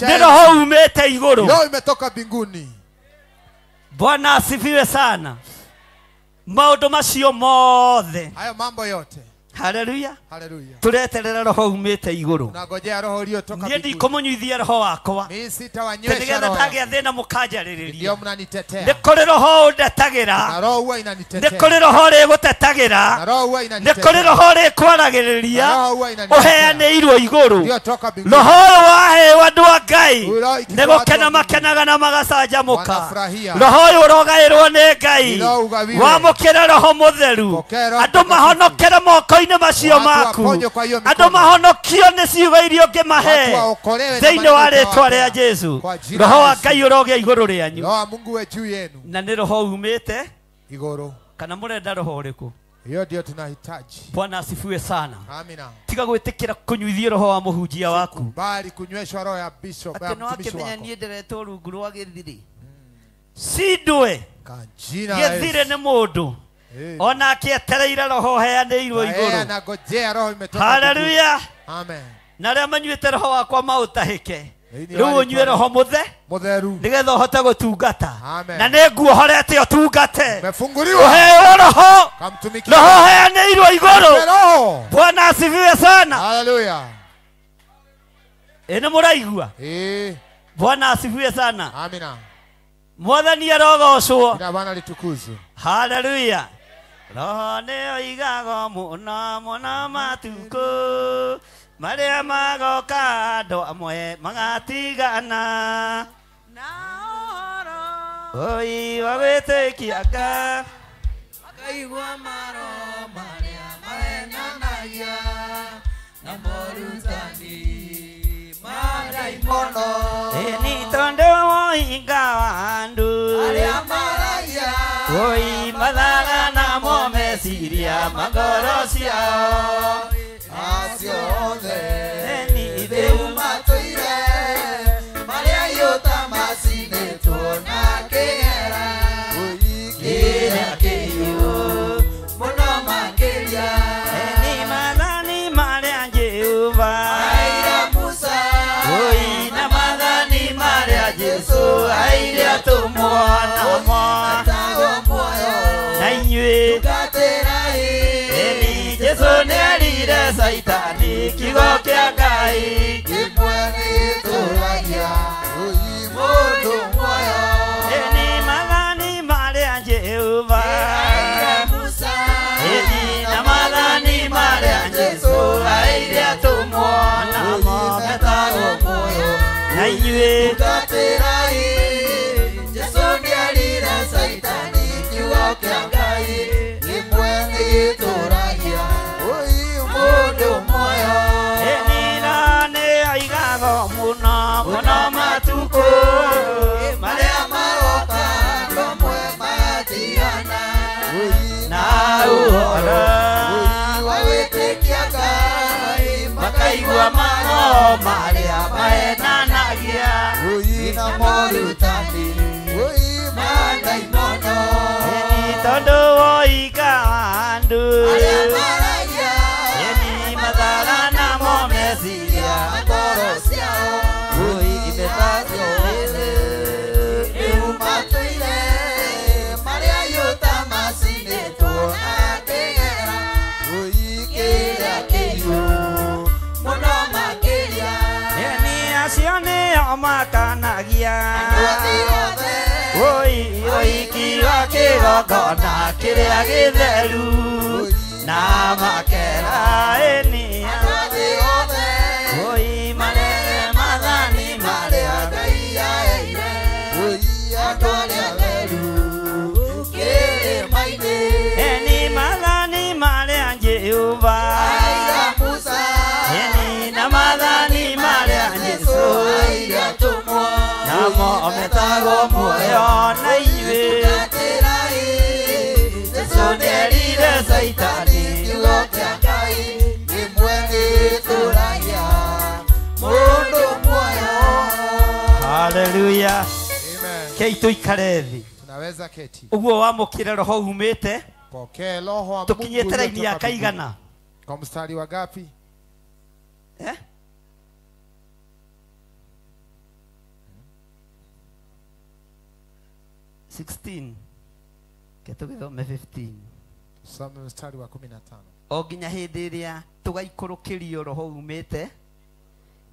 ni roho umĩte igũrũ. Roho imetoka mbinguni. Bwana asifiwe sana. Maũndũ macio mothe, hayo mambo yote. Haleluya. Haleluya. Tureterera roho umĩte igũrũ. Tunangojea roho uliotoka Niĩ mbinguni. ndikũmũnyuithia roho wakwa. Mimi sitawanywesha Nĩgetha roho. ndagĩa thĩna mũkanjarĩrĩria. Ndio mnanitetea. Nĩ kũrĩ roho ũndetagĩra. Na roho huwa inanitetea. Nĩ kũrĩ roho ũrĩgũtetagĩra. Na roho huwa Nĩ inanitetea. kũrĩ roho ũrĩkwaragĩrĩria. Na roho huwa inanitetea. Ũheanĩirwo igũrũ. Uliotoka mbinguni. Roho ũyũ waheo andũ a Ngai Roho nĩ ikitoka watu gũkena wa Mungu. makenaga na magacanjamũka. Wanafurahia. Roho ũyũ ũrogaĩrwo nĩ Ngai. Roho ugawiwe. Wamũkĩre roho mũtheru. Pokea Roho Andũ Mtakatifu. mahonokere moko-inĩ macio Watu maku. waponywe kwa hiyo Andũ mikono. mahonokio nĩ ciugo iria ũngĩmahe Watu waokolewe na thĩinĩ maneno wa rĩtwa utawapea. rĩa Jesu. Kwa jina Roho la wa Yesu. Ngai ũrogĩa igũrũ rĩanyu. Roho wa Mungu we juu yenu. Na nĩ roho umĩte Igũrũ. kana mũrenda roho ũrĩkũ? Hiyo ndio tunahitaji. Bwana asifiwe sana. Amina. Tiga gwĩtĩkĩra kũnyuithio roho wa mũhunjia waku. Bali kunyweshwa roho ya bishop ya Atĩ no mtumishi akĩmenya wako. niĩ ndĩretwo rungu rwa gĩthiri. Cindwe Kwa jina la gĩthire Yesu. nĩ mũndũ ona akĩetereire roho ũheanĩirwo Na yeye igũrũ. anangojea roho imetoka. Haleluya. mbinguni. Amen. Na arĩa manyuĩte roho wakwa maũtahĩke. Thĩinĩ Rĩu wa ũnyue rĩĩtwa roho mũthe Mũtheru. nĩgetha ũhote gũtungata. Amen. Na nĩ nguohorete ũtungate. Umefunguliwa. Ũheo roho. Kamtumikia. Roho ũheanĩirwo igũrũ. Roho. Bwana asifiwe sana. Haleluya. Ĩ nĩ mũraigua? Eh. Bwana asifiwe sana. Amina. Mwathani arogocwo. Jina la Bwana litukuzwe. Haleluya. Roho nĩ oigago mũno mũno matukũ marĩa magoka andũ amwe magatigana. Oi wa gwĩtĩkia Ngai. Makaigua maroho marĩa mahenanagia na morutani ma ndaimono. Ĩ nĩ tondũ woinga wa andũ arĩa maragia. Oi mathaga namo meciria ma ngoro ciao. Acio othe Nĩ rĩu matũire marĩa iũta macinĩtwo na kĩgera kĩrĩa kĩhiũ mũno makĩria. Nĩ maathani marĩa Jehova aira Musa. Oi na maathani marĩa Jesũ aire atũmwo namo. Etagwo muoyo Na inyuĩ tungatĩrai. Ĩni Jesũ nĩerire Caitani kiugo kĩa Ngai. Kĩmwe nĩgĩtũragia mũndũ muoyo. Ĩni maathani marĩa Jehova Aira Musa. Ĩni na maathani marĩa Jesũ aire atũmwo namo. Etagwo muoyo Na inyuĩ tungatĩrai. Jesũ nĩerire Caitani kiugo kĩa Ngai kĩmwe nĩgĩtũragia mũndũ muoyo. Ĩni na nĩ oigago mũno mũno matukũ marĩa maroka andũ amwe magatigana na ũhoro wa gwĩtĩkia Ngai makaigua maroho marĩa mahenanagia na morutani ma ndaimono. Ĩni tondũ woiga wa andũ arĩa maragia Ĩni mathaga namo meciria ngoro ciao Oi acio othe rĩu matũire marĩa iũta macinĩtwo na kĩgera kĩrĩa kĩhiũ mũno makĩria. Ĩni acio nĩo makanagia Andũ othe Oi ũiki wa kĩgongona kĩrĩa gĩtheru na makera ĩni andũ othe Oi marere maathani marĩa Ngai aheire andũ arĩa atheru kĩrĩma-inĩ. Ĩni maathani marĩa Jehova Aira Musa. Ĩni na maathani marĩa Jesũ aire atũmwo namo metagwo muoyo na inyuĩ tungatĩrai. Jesũ nĩerire Caitani kiugo kĩa Ngai kĩmwe gĩtũragia mũndũ muoyo. Haleluya. Amen. Kei tuikare thĩ. Tunaweza keti. Ũguo wamũkĩre roho umĩte Pokea roho wa Mungu tũkinyĩte raini ya uliotoka mbinguni. kaigana Kwa mstari wa gapi? Eh? 16 ketugithome 15. Tusome mstari wa 15. O nginya hĩndĩ ĩrĩa tũgaikũrũkĩrio roho umĩte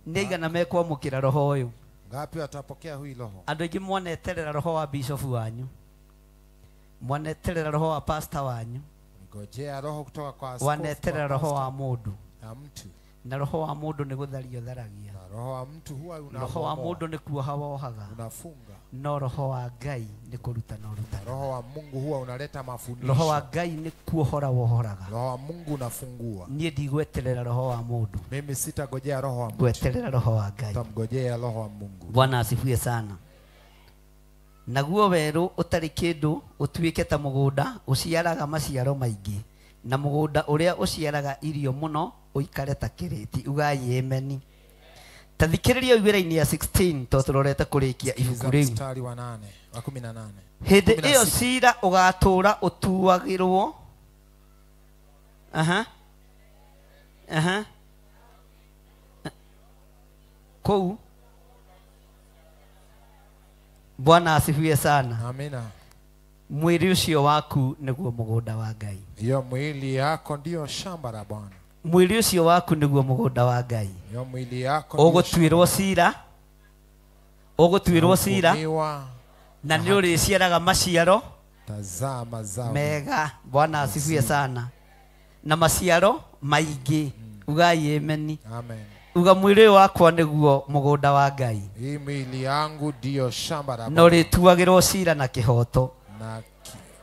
nĩ aigana mekwamũkĩra roho ũyũ? Ngapi watapokea hui roho? Andũ aingĩ mwaneterera roho wa bishop wanyu, mwaneterera roho wa pastor wanyu, ngojea roho kutoka kwa askofu, waneterera roho wa mũndũ na mtu, na roho wa mũndũ nĩ gũtharia ũtharagia, na roho wa mtu huwa unabomoa, roho wa mũndũ nĩ kuoha wohaga, unafunga, no roho wa Ngai nĩ kũrutana ũrutanaga. Roho wa Mungu huwa unaleta mafundisho. Roho wa Ngai nĩ kuohora wohoraga. Roho wa Mungu unafungua. Niĩ ndigweterera roho wa mũndũ. Mimi sitagojea roho wa mtu. Gweterera roho wa Ngai. Tamgojea roho wa Mungu. Bwana asifiwe sana. Naguo werũ ũtarĩ kĩndũ ũtuĩke ta mũgũnda ũciaraga maciaro maingĩ, na mũgũnda ũrĩa ũciaraga irio mũno ũikare ta kĩrĩti. Ugai ameni. Ta thikĩrĩria wĩra-inĩ ya 16 to tũrorete kũrĩkia ibuku rĩu. Mstari wa 8 wa 18. Hĩndĩ ĩyo cira ũgatũũra ũtuagĩrwo. Aha. Aha. Kũu. Bwana asifiwe sana. Amina. Mwili ucio waku nĩguo mũgũnda wa Ngai. Hiyo mwili yako ndio shamba la Bwana. Mwili ucio waku nĩguo mũgũnda wa Ngai. Hiyo mwili yako ũgũtuĩrwo cira, ũgũtuĩrwo cira na nĩ ũrĩciaraga maciaro. Tazaa mazao mega. Bwana asifiwe sana. Na maciaro maingĩ. Ugai ameni. Amen. Uga mwili wakwa nĩguo mũgũnda wa Ngai. Hii mwili yangu ndio shamba la Bwana. Na ũrĩtuagĩrwo cira na kĩhoto. Na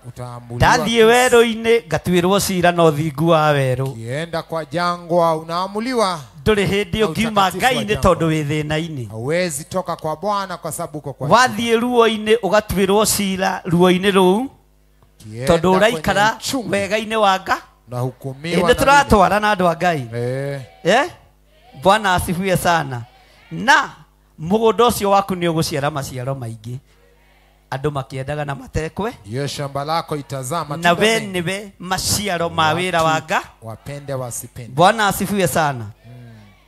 utaamuliwa. Ndathiĩ werũ-inĩ ngatuĩrwo cira na ũthingu wa werũ. Kienda kwa jangwa unaamuliwa. Ndũrĩ hĩndĩ ũngiuma Ngai-inĩ tondũ wĩ thĩna-inĩ. Hauwezi toka kwa Bwana kwa sababu uko kwa. Wathiĩ ruo-inĩ ũgatuĩrwo cira ruo-inĩ rũu tondũ ũraikara wega-inĩ wa Ngai. Na hukumiwa. Ĩndĩ tũratwara na andũ a Ngai. Eh. Bwana asifiwe sana. Na mũgũnda ũcio waku nĩ ũgũciara maciaro maingĩ. Andũ makĩendaga na matekwe. Hiyo shamba lako itazaa matunda. Na we niwe maciaro ma wĩra wa Ngai. Wapende wasipende. Bwana asifiwe sana.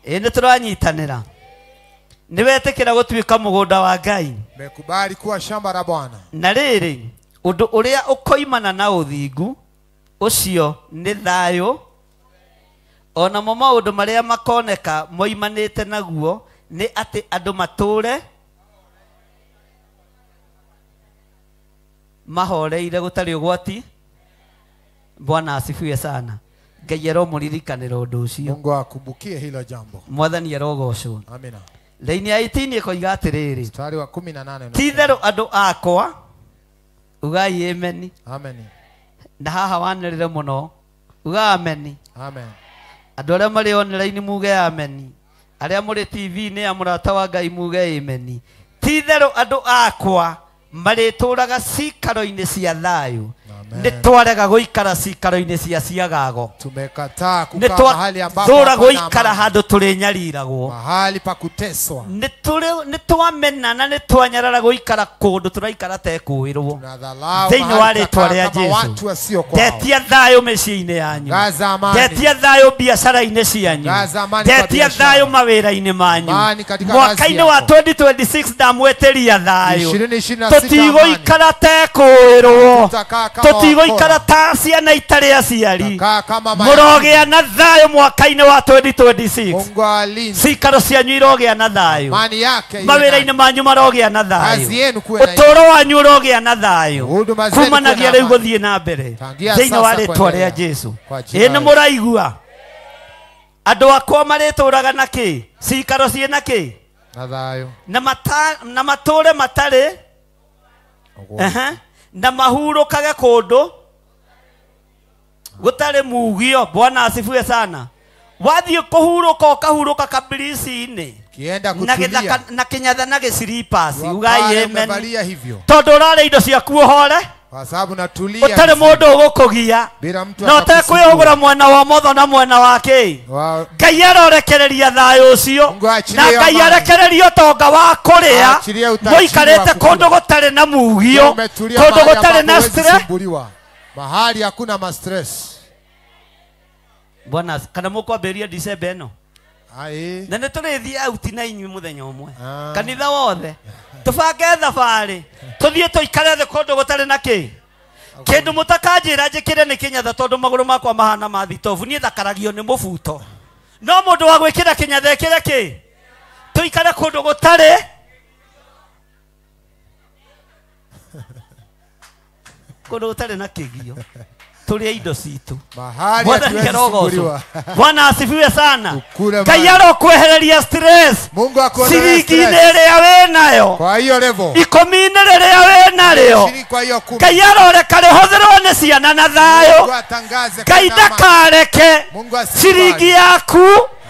Ĩndĩ tũranyitanĩra. Nĩ wetĩkĩra gũtuĩka mũgũnda wa Ngai. Mekubali kuwa shamba la Bwana. Na rĩrĩ ũndũ ũrĩa ũkoimana na ũthingu ũcio nĩ thayũ. Ona mo maũndũ marĩa makoneka moimanĩte naguo nĩ atĩ andũ matũre mahoreire gũtarĩ ũgwati. Bwana asifiwe sana. Ngai aromũririkanĩra ũndũ ũcio. Mungu akumbukie hilo jambo. Mwathani arogocwo. Amina. Laini ya 18 ĩkoiga atĩrĩrĩ. Mstari wa 18. Ti-itherũ andũ akwa. Ugai ameni. Amen. Na haha wanĩrĩre mũno. Uga ameni. Amen. Andũ arĩa marĩ online muge ameni. Arĩa mũrĩ TV-inĩ ya mũrata wa Ngai muge ameni. Ti-itherũ andũ akwa marĩtũraga cikaro-inĩ cia thayũ. Nĩ twarega gũikara cikaro-inĩ cia ciagago. Tumekataa kukaa mahali ambapo nĩ twathũra gũikara handũ tũrĩnyariragwo. Mahali pa kuteswa. Nĩ twamena na nĩ twanyarara gũikara kũndũ tũraikara tekũĩrwo. Thĩinĩ wa rĩtwa rĩa Jesũ. Ndetia thayũ mĩciĩ-inĩ yanyu. Ndetia thayũ biacara-inĩ cianyu. Ndetia thayũ mawĩra-inĩ manyu. Mwaka-inĩ wa 2026 ndamwĩtĩria thayũ. Tũtigũikara tekũĩrwo. Tũtigũikara ta ciana itarĩ aciari. Mũrogĩa na thayũ mwaka-inĩ wa 2026. Cikaro cianyu irogĩa na thayũ. Mawĩra-inĩ manyu marogĩa na thayũ. Ũtũũro wanyu ũrogĩa na thayũ. Kumanagia rĩu gũthiĩ na mbere. Thĩinĩ wa rĩtwa rĩa Jesũ. Ĩ nĩ mũraigua? Andũ akwa marĩtũraga na kĩ? Cikaro ciĩ na kĩ? Na thayũ. Na matũre matarĩ. Na mahurũkage kũndũ gũtarĩ mugio. Bwana asifiwe sana. Wathiĩ kũhurũka ũkahurũka kabirisi-inĩ na kĩnyatha na gĩciripasi. Ugai amen. Tondũ ũrarĩa indo ciaku ũhore. Kwa sababu natulia. Ũtarĩ mũndũ ũgũkũgia. Na ũtekwĩhũgũra mwena wa motho na mwena wa kĩ. Ngai arorekereria thayũ ũcio. Na Ngai arekereria ũtonga wa kũrĩa. Mũikarĩte kũndũ gũtarĩ na mugio. Kũndũ gũtarĩ na stress. Mahali hakuna ma stress. Bwana, kana mũkwambĩrĩria December ĩno? Na nĩ tũrĩthiĩ auti na inyuĩ mũthenya ũmwe. Kanitha wothe. Tũbange thabarĩ. Tũthiĩ tũikare thĩ kũndũ gũtarĩ na kĩ. Kĩndũ mũtakanjĩra njĩkĩre nĩ kĩnyatha tondũ magũrũ makwa mahana ma thitobu. Niĩ thakaragio nĩ mũbuto. No mũndũ wa gwĩkĩra kĩnyatha ekĩre kĩ? Tũikare kũndũ gũtarĩ kũndũ gũtarĩ na kĩgio. Tũrĩe indo citũ. Mahali arogocwo. Bwana asifiwe sana. Ngai arokwehereria stress. Mungu akuondolee stress. Ciringi-inĩ ĩrĩa wĩ nayo. Kwa hiyo level. Ikũmi-inĩ rĩrĩa wĩ narĩo. Kwa hiyo kumi. Ngai aroreka rĩhũthĩrwo nĩ ciana na thayũ. Mungu atangaze. Ngai ndakareke ciringi yaku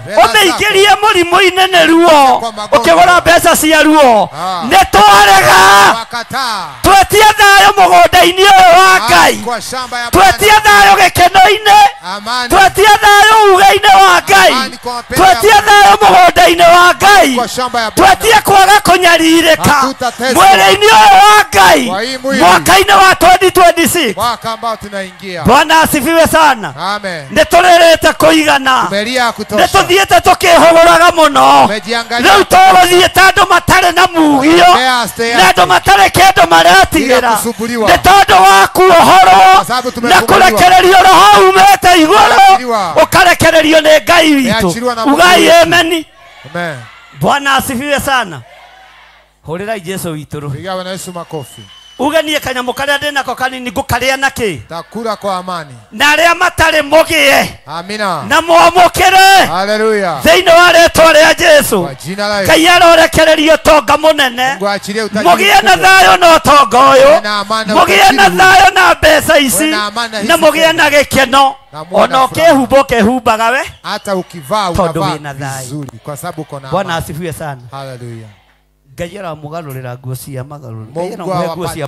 ũmĩingĩrie mũrimũ-inĩ nĩ ruo ũkĩgũra mbeca cia ruo. Nĩ twarega. Twetie thayũ mũgũnda-inĩ ũyũ wa Ngai. Twetie thayũ gĩkeno-inĩ. Twetie thayũ uge-inĩ wa Ngai. Twetie thayũ mũgũnda-inĩ wa Ngai. Twetie kwaga kũnyarirĩka mwĩrĩ-inĩ ũyũ wa Ngai mwaka-inĩ wa 2026. Mwaka ambao tunaingia. Bwana asifiwe sana. Amen. Nĩ tũrĩrĩte kũigana. Tumelia ya kutosha. Nĩ tũthiĩte tũkĩhũgũraga mũno. Rĩu tũgũthiĩ ta andũ matarĩ na mugio na andũ matarĩ kĩndũ maretigĩra nĩ tondũ wa kuohorwo na kũrekererio roho umĩte igũrũ ũkarekererio nĩ Ngai witũ. Ugai ameni. Bwana asifiwe sana. Hũrĩrai Jesu witũ rũhĩ. Piga Bwana Yesu makofi. Uge niĩ kanyamũ karĩa ndĩ nako kanini ngũkarĩa na kĩ? Takula kwa amani. Na arĩa matarĩ mũgĩe. Amina. Na mwamũkĩre. Haleluya. Thĩinĩ wa rĩtwa rĩa Jesu. Kwa jina la Yesu. Ngai arorekereria ũtonga mũnene. Mungu aachilie utajiri. Mũgĩe na thayũ na ũtonga ũyũ. Mũgĩe na thayũ na mbeca ici. Na mũgĩe na gĩkeno. Ona ũkĩhumba ũkehumbaga we. Hata ukivaa unavaa vizuri kwa sababu uko na amani. Bwana asifiwe sana. Haleluya. Ngai aramũgarũrĩra nguo cia magarũrĩra. Mungu awapatie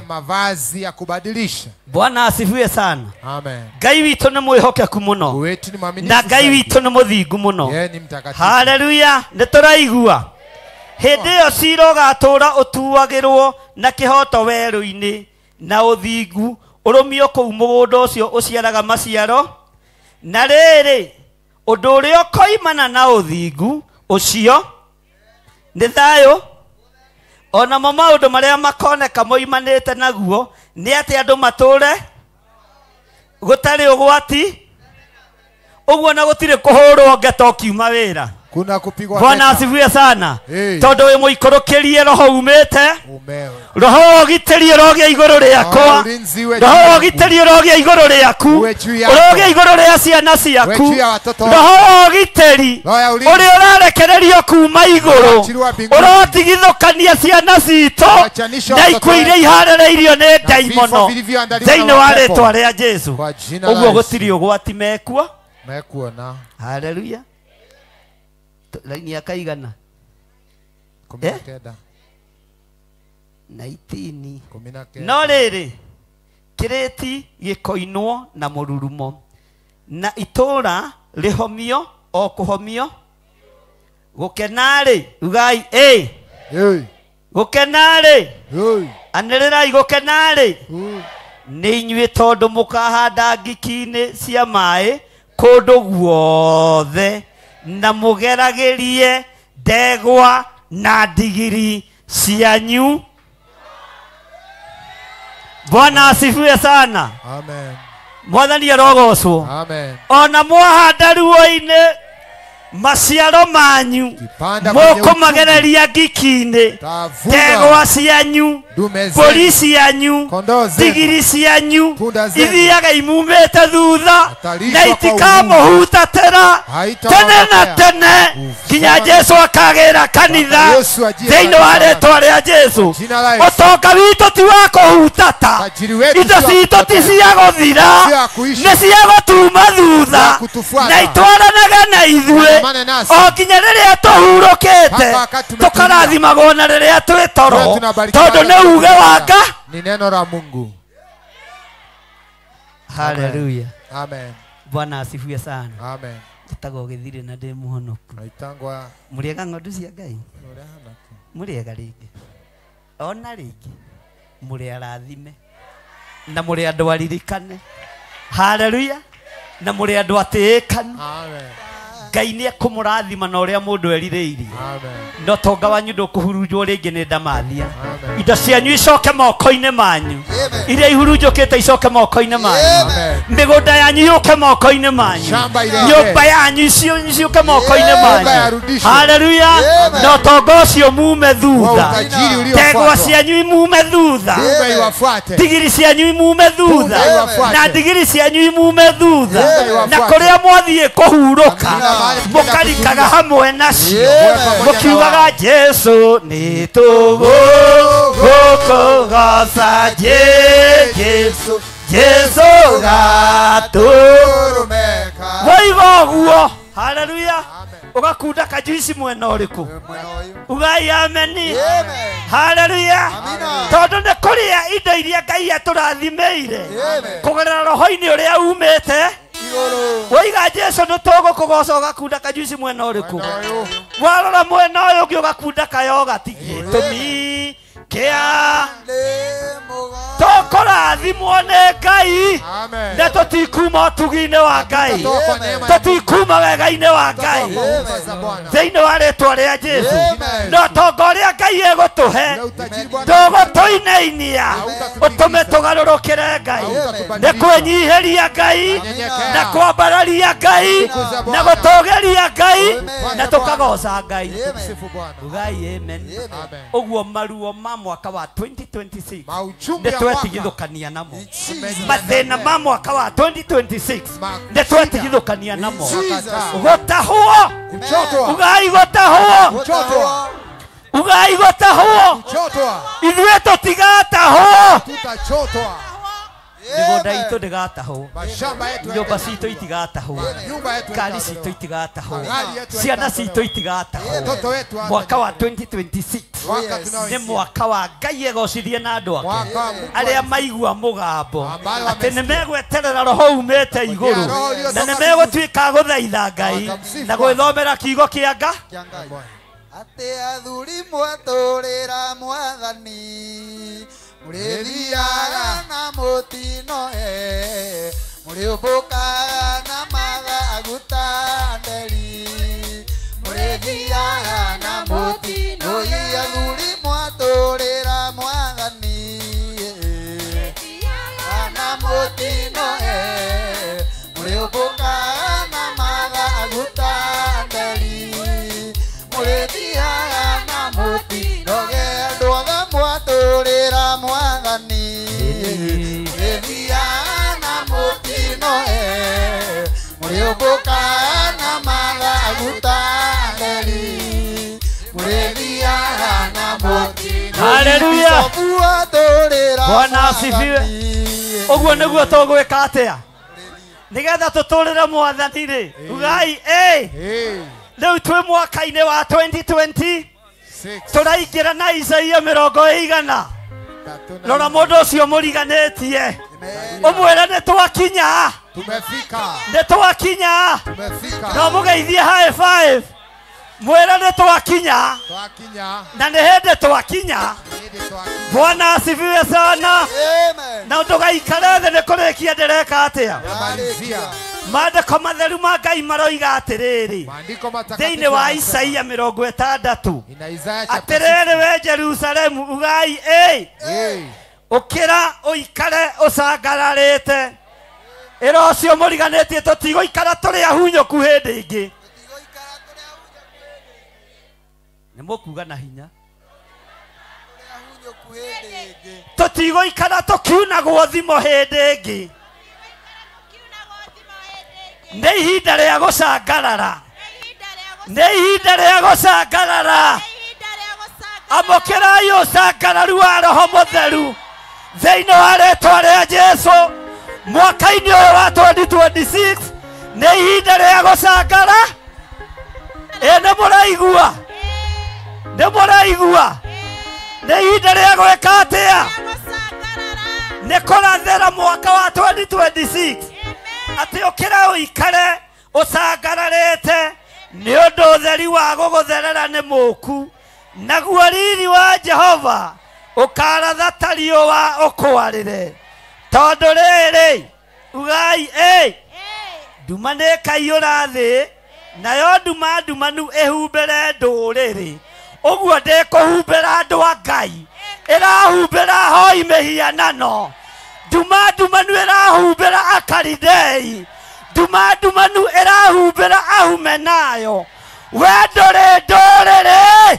mavazi ya kubadilisha. Bwana asifiwe sana. Amen. Ngai witũ nĩ mwĩhokeku mũno. Wetu ni mwaminifu. Na Ngai witũ nĩ mũthingu mũno. Yeye ni mtakatifu. Haleluya. Nĩ tũraigua. Hĩndĩ ĩyo cira ũgatũũra ũtuagĩrwo na kĩhoto werũ-inĩ na ũthingu ũrũmio kũu mũgũnda ũcio ũciaraga maciaro. Na rĩrĩ ũndũ ũrĩa ũkoimana na ũthingu ũcio nĩ thayũ. Ona mo maũndũ marĩa makoneka moimanĩte naguo nĩ atĩ andũ matũre gũtarĩ ũgwati ũguo na gũtirĩ kũhũrwo ngeta ũkiuma wĩra. Kuna kupigwa. Bwana asifiwe sana. Tondũ wĩ mũikũrũkĩrie roho umĩte roho wa ũgitĩri ũrogĩa igũrũ rĩakwa, roho wa ũgitĩri ũrogĩa igũrũ rĩaku, ũrogĩa igũrũ rĩa ciana ciaku, roho wa ũgitĩri ũrĩa ũrarekererio kuma igũrũ ũrotigithũkania ciana citũ na ikuũ iria iharĩrĩirio nĩ ndaimono thĩinĩ wa rĩtwa rĩa Jesu. Ũguo gũtirĩ ũgwati mekuo mekuona. Haleluya. Laini ya kaigana 19 19. No rĩrĩ kĩrĩti gĩkoinwo na mũrurumo na itũũra rĩhomio o kũhomio. Gũkena-rĩ ugai ĩ gũkena-rĩ anĩrĩrai gũkena-rĩ nĩ inyuĩ tondũ mũkahanda ngiki-inĩ cia maĩ kũndũ guothe na mũgeragĩrie ndegwa na ndigiri cianyu. Bwana asifiwe sana. Amen. Mwathani arogocwo. Amen. Ona mwahanda ruo-inĩ maciaro manyu mũkũmagereria ngiki-inĩ, ndegwa cianyu, mbũri cianyu, ndigiri cianyu ithiaga imumĩte thutha na itikamũhutatĩra tene na tene nginya Jesu akagĩra kanitha thĩinĩ wa rĩtwa rĩa Jesu. Ũtonga witũ ti wa kũhutata, indo citũ ti cia gũthira, nĩ cia gũtuma thutha na itwaranaga na ithuĩ o nginya rĩrĩa tũhurũkĩte tũkarathimagwo na rĩrĩa twĩ toro tondũ nĩ uge wa Ngai, ni neno la Mungu. Haleluya. Amen. Bwana asifiwe sana. Amen. Njĩtagwo Gĩthirĩ na ndĩ mũhonoku. Mũrĩega ng'ondu cia Ngai? Mũrĩega rĩngĩ? Ona rĩngĩ mũrĩ arathime na mũrĩ andũ aririkane. Haleluya. Na mũrĩ andũ atĩĩkanu. Amen. Ngai nĩ ekũmũrathima na ũrĩa mũndũ erirĩirie. No tonga wanyu ndũkũhurunjwo rĩngĩ nĩ ndamathia. Indo cianyu icoke moko-inĩ manyu. Iria ihurunjũkĩte icoke moko-inĩ manyu. Mĩgũnda yanyu yũke moko-inĩ manyu. Nyũmba yanyu ciũke moko-inĩ manyu. Haleluya. Na ũtonga ũcio mume thutha. Ndegwa cianyu imume thutha. Ndigiri cianyu imume thutha. Na ndigiri cianyu imume thutha. Na kũrĩa mwathiĩ kũhurũka mũkarikaga hamwe nacio mũkiugaga Jesu nĩ tũgũkũgoca Jesu Jesu gatũrũmeka. Woiga ũguo. Haleluya. Ũgakunda kajuici mwena ũrĩkũ? Ugai ameni. Haleluya. Tondũ nĩ kũrĩa indo iria Ngai atũrathimĩire kũgerera roho-inĩ ũrĩa umĩte. Woiga Jesu nĩ tũgũkũgoca ũgakunda kajuici mwena ũrĩkũ? Warora mwena ũyũ ũngĩ ũgakunda kayogati. Gĩtũmi kĩa tũkũrathimwo nĩ Ngai na tũtikuma ũtugi-inĩ wa Ngai, tũtikuma wega-inĩ wa Ngai thĩinĩ wa rĩtwa rĩa Jesu. No tonga ũrĩa Ngai egũtũhe ndũgũtũinainia ũtũme tũgarũrũkĩre Ngai. Nĩ kwĩnyihĩria Ngai na kwambararia Ngai na gũtũgĩria Ngai na tũkagoca Ngai. Ugai amen. Ũguo maruo ma mwaka wa 2026 nĩ twetigithũkania namo. Mathĩna ma mwaka wa 2026 nĩ twetigithũkania namo. Gũtahwo. Ugai gũtahwo. Ugai gũtahwo. Ithuĩ tũtigatahwo. Mĩgũnda itũ ndĩgatahwo, nyũmba citũ itigatahwo, ngari citũ itigatahwo, ciana citũ itigatahwo. Mwaka wa 2026 nĩ mwaka wa Ngai egocithie na andũ ake arĩa maigua mũgambo atĩ nĩ megweterera roho umĩte igũrũ na nĩ megũtuĩka a gũthaitha Ngai na gwĩthomera kiugo kĩa Ngai. Atĩ athuri mwatũrĩra mwathani mũrĩthiaga na mũtino mũrĩũmbũkaga na mathagu ta nderi mũrĩthiaga na mũtino. Athuri mwatũrĩra mwathani na mũtino mũrĩũmbũkaga na mathagu ta nderi mũrĩthiaga na mũtino. Andũ othe mwatũrĩra mwathani mũrĩthiaga na mũtino mũrĩũmbũkaga na mathagu ta nderi mũrĩthiaga na mũtino. Haleluya. Bwana asifiwe. Ũguo nĩguo tũgwĩka atĩa nĩgetha tũtũrĩre mwathani rĩ? Ugai rĩu twĩ mwaka-inĩ wa 2020 tũraingĩra na Isaia 100. Rora mũndũ ũcio mũriganĩtie ũmwĩre nĩ twakinya. Nĩ twakinya. No mũgeithie high five mwĩre nĩ twakinya na nĩ hĩndĩ twakinya. Bwana asifiwe sana. Na ndũgaikare thĩ nĩ kũrĩkia ndĩreka atĩa. Maandĩko matheru ma Ngai maroiga atĩrĩrĩ thĩinĩ wa Isaia 60 atĩrĩrĩ we Jerusalemu ugai ũkĩra ũikare ũcangararĩte. Ĩra ũcio mũriganĩtie tũtigũikara tũrĩ ahunyũku hĩndĩ ĩngĩ. Nĩ mũkuga na hinya tũtigũikara tũkiunagwo thimo hĩndĩ ĩngĩ. Nĩ ihinda rĩa gũcangarara. Nĩ ihinda rĩa gũcangarara. Amũkĩrai ũcangararu wa Roho Mũtheru thĩinĩ wa rĩtwa rĩa Jesu. Mwaka-inĩ ũyũ wa 2026 nĩ ihinda rĩa gũcangara. Ĩ nĩ mũraigua? Nĩ mũraigua? Nĩ ihinda rĩa gwĩka atĩa? Nĩ kũrathĩra mwaka wa 2026 atĩ ũkĩra ũikare ũcangararĩte nĩ ũndũ ũtheri wa gũgũtherera nĩ mũku naguo riri wa Jehova ũkaratha ta riũa ũkwarĩre. Tondũ rĩrĩ ugai nduma nĩ ĩkaiyũra thĩ Nayo nduma ndumanu ĩhumbĩre ndũrĩrĩ. Ũguo ndĩkũhumbĩra andũ a Ngai. Ĩrahumbĩra hoi mĩhianano. Nduma ndumanu ĩrahumbĩra Akaridei. Nduma ndumanu ĩrahumbĩra Ahumenayo. We ndũrĩ ndũrĩrĩ.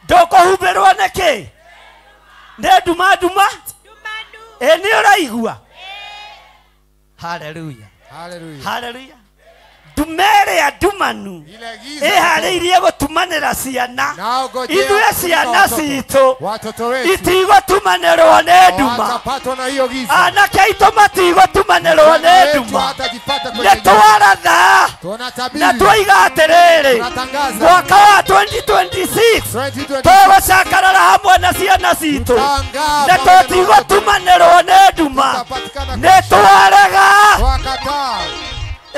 Ndũkũhumbĩrwo nĩkĩ? Nĩ nduma nduma? Ĩ nĩ ũraigua? Hallelujah. Hallelujah. Hallelujah. Nduma ĩrĩa ndumanu ĩharĩirie gũtumanĩra ciana. Ithuĩ ciana citũ itigũtumanĩrwo nĩ nduma. Anake aitũ matigũtumanĩrwo nĩ nduma. Nĩ twaratha na twoiga atĩrĩrĩ, mwaka wa 2026 tũgũcangarara hamwe na ciana citũ na tũtigũtumanĩrwo nĩ nduma. Nĩ twarega.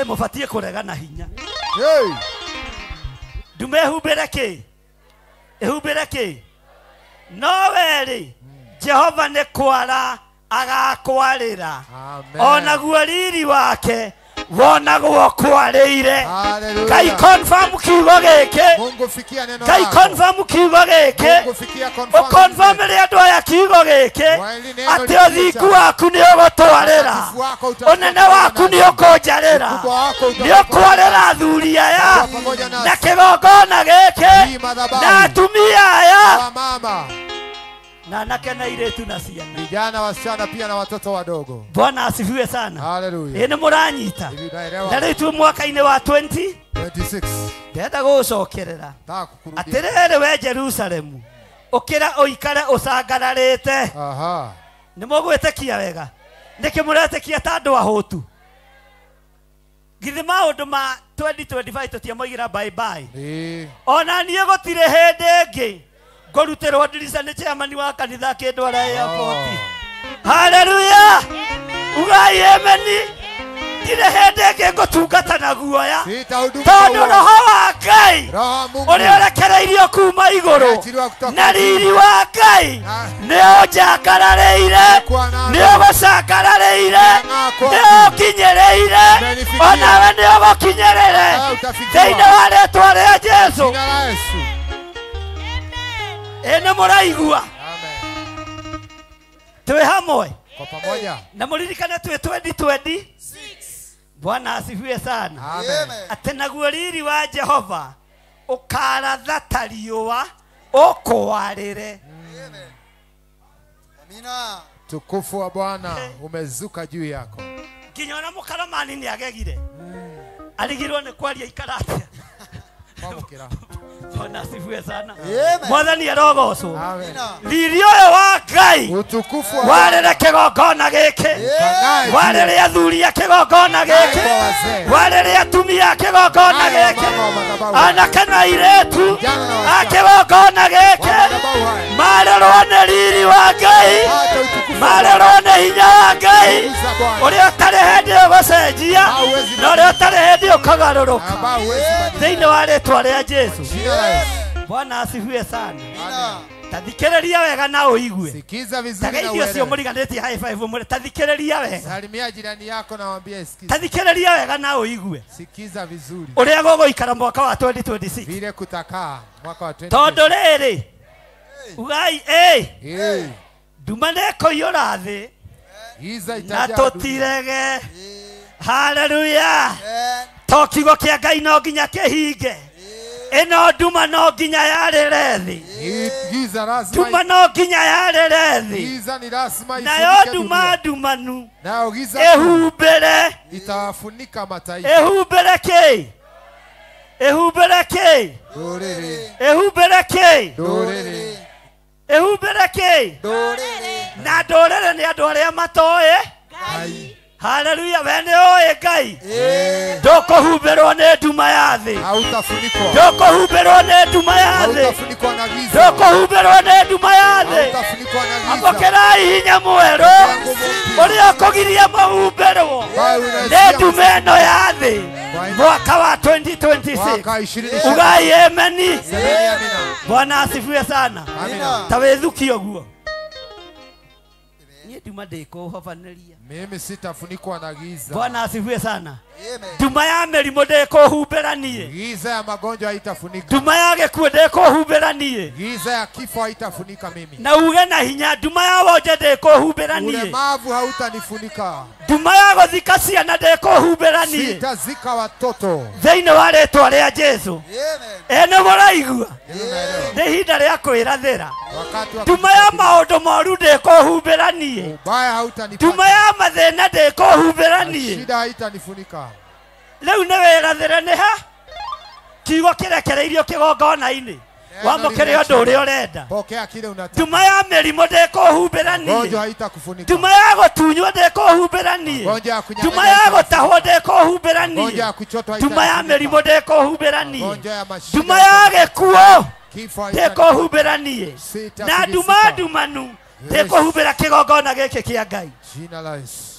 Mũbatiĩ kũrega na hinya. Nduma ĩhumbĩre kĩ? Ĩhumbĩre kĩ? No we-rĩ, Jehova nĩ kwara agakwarĩra. Onaguo riri wake wonagwo kwarĩire. Ngai confirm kiugo gĩkĩ. Ngai confirm kiugo gĩkĩ. Ũconfirmĩre andũ aya kiugo gĩkĩ atĩ ũthingu waku nĩ ũgũtwarĩra, ũnene waku nĩ ũkũnjarĩra, nĩ ũkwarĩra athuri aya na kĩgongona gĩkĩ na atumia aya na anake na airĩtu na ciana, vijana, wasichana pia na watoto wadogo. Bwana asifiwe sana. Hallelujah. Ĩ nĩ mũranyita? Na rĩu twĩ mwaka-inĩ wa 2026. Ndĩrenda gũgũcokerera atĩrĩrĩ, we Jerusalemu, ũkĩra ũikare ũcangararĩte. Nĩ mũgwĩtĩkia wega? Nĩkĩ mũretĩkia ta andũ ahũtu? Githĩ maũndũ ma 2025 tũtiamoigĩra bye bye. Ona niĩ gũtirĩ hĩndĩ ĩngĩ ngũrutĩrwo ndirica nĩ chairman wa kanitha akĩndwara airport. Hallelujah. Ugai ameni. Ndirĩ hĩndĩ ĩngĩ ngũtungata na guoya, tondũ roho wa Ngai ũrĩa ũrekereirio kuma igũrũ na riri wa Ngai nĩ ũnjangararĩire, nĩ ũgũcangararĩire, nĩ ũkinyĩrĩire, onawe nĩ ũgũkinyĩrĩre thĩinĩ wa rĩtwa rĩa Jesũ. Ĩ nĩ mũraigua? Twĩ hamwe kwa pamoja. Na mũririkane twĩ 2026. Bwana asifiwe sana. Atĩ naguo riri wa Jehova ũkaratha ta riũa ũkwarĩre. Amina. Tukufu wa Bwana umezuka juu yako. Nginya ona mũkaramani nĩ agegire. Arigirwo nĩ kwaria ikara atĩa. Bwana asifiwe sana. Mwathani arogocwo. Riri ũyũ wa Ngai warĩre kĩgongona gĩkĩ, warĩre athuri a kĩgongona gĩkĩ, warĩre atumia a kĩgongona gĩkĩ, anake na airĩtu a kĩgongona gĩkĩ, marĩrwo nĩ riri wa Ngai, marĩrwo nĩ hinya wa Ngai ũrĩa ũtarĩ hĩndĩ ũgũcenjia na ũrĩa ũtarĩ hĩndĩ ũkũgarũrũka thĩinĩ wa rĩtwa rĩa Jesũ. Bwana asifiwe sana. Tathikĩrĩria wega na ũigue. Sikiza vizuri na uelewe. Tageithio mũriganĩtie high five mũre. Tathikĩrĩria wega. Salimia jirani yako na waambie sikiza. Tathikĩrĩria wega na ũigue. Sikiza vizuri. Ũrĩa gũgũikara mwaka wa 2026. Vile kutakaa mwaka wa 2026. Tondũ rĩrĩ, ugai nduma nĩĩkũiyũra thĩ na tũtirege. Hallelujah. To kiugo kĩa Ngai no nginya kĩhinge. Ĩno nduma no nginya yarĩre thĩ. Nduma no nginya yarĩre thĩ. Nayo nduma ndumanu ĩhumbĩre. Itawafunika mataifa. Ĩhumbĩre kĩ? Ĩhumbĩre kĩ? Ĩhumbĩre kĩ? Ĩhumbĩre kĩ? Na ndũrĩrĩ nĩ andũ arĩa matoĩ Ngai. Hallelujah. We nĩ ũĩ Ngai. Ndũkũhumbĩrwo nĩ nduma ya thĩ. Hautafunikwa. Ndũkũhumbĩrwo nĩ nduma ya thĩ. Hautafunikwa na giza. Ndũkũhumbĩrwo nĩ nduma ya thĩ. Hautafunikwa na giza. Amũkĩrai hinya mwerũ ũrĩa ũkũgiria mũhumbĩrwo nĩ nduma ĩno ya thĩ mwaka wa 2026. Ugai ameni. Bwana asifiwe sana. Amina. Ta wĩthukie ũguo. Niĩ Niĩ nduma ndĩkũhobanĩria. Mimi sitafunikwa na giza. Bwana asifiwe sana. Nduma ya mĩrimũ ndĩkũhumbĩra niĩ. Giza ya magonjwa haitafunika. Nduma ya gĩkuũ ndĩkũhumbĩra niĩ. Giza ya kifo haitafunika mimi. Na uge na hinya nduma ya wonje ndĩkũhumbĩra niĩ. Ulemavu hautanifunika. Nduma ya gũthika ciana ndĩkũhumbĩra niĩ. Sitazika watoto. Thĩinĩ wa rĩtwa rĩa Jesũ. Ene mũraigua. Nĩ ihinda rĩa kwĩrathĩra. Nduma ya maũndũ moru ndĩkũhumbĩra niĩ. Ubaya hautanipata. Nduma ya mathĩna ndĩkũhumbĩra niĩ. Shida haitanifunika. Rĩu nĩ wĩrathĩre nĩ ha? Kiugo kĩrekereirio kĩgongona-inĩ. Wamũkĩre ũndũ ũrĩa ũrenda. Pokea kile unataka. Nduma ya mĩrimũ ndĩkũhumbĩra niĩ. Magonjwa haitakufunika. Nduma ya gũtunywo ndĩkũhumbĩra niĩ. Magonjwa ya kunyang'anywa. Nduma ya gũtahwo ndĩkũhumbĩra niĩ. Magonjwa ya kuchotwa Nduma ya mĩrimũ ndĩkũhumbĩra niĩ. Magonjwa ya mashida. Nduma ya gĩkuũ Kifo haitanifunika. ndĩkũhumbĩra niĩ. Na nduma ndumanu ndĩkũhumbĩra kĩgongona gĩkĩ kĩa Ngai. Jina la Yesu.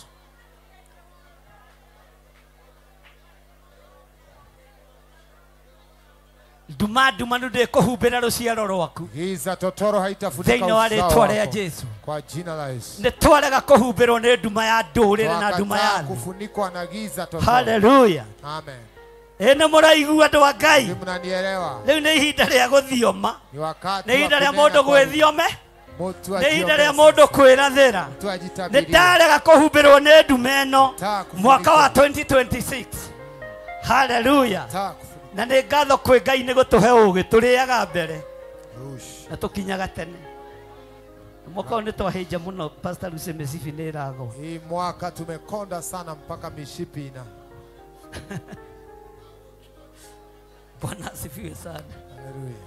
Nduma ndumanu ndĩkũhumbĩra rũciaro rwaku. Giza totoro haitafunika Thĩinĩ wa uzao rĩtwa rĩa wako. Jesũ. Kwa jina la Yesu. Nĩ twarega kũhumbĩrwo nĩ nduma ya ndũrĩrĩ na nduma ya Twakataa thĩ. kufunikwa na giza totoro. Haleluya. Amen. Ĩ nĩ mũraigua andũ a Ngai. Ni mnanielewa? Rĩu nĩ ihinda rĩa gũthioma. Ni wakati Nĩ ihinda wa rĩa kunena mũndũ kwa gwĩthiome. Mtu Nĩ ihinda rĩa ajiongeze. mũndũ kwĩrathĩra. Mtu Nĩ ajitabirie. ndarega kũhumbĩrwo nĩ nduma ĩno mwaka wa kufunikwa. 2026. Haleluya. Ta kufunikwa. Na nĩ ngatho kwĩ Ngai nĩ gũtũhe ũgĩ tũrĩaga mbere Rush. na tũkinyaga tene. Mwaka ũyũ nĩ twahĩnja mũno Pastor Lucy mĩcibi nĩ ĩragwa. Hii mwaka tumekonda sana mpaka mishipi ina. Bwana asifiwe sana. Haleluya.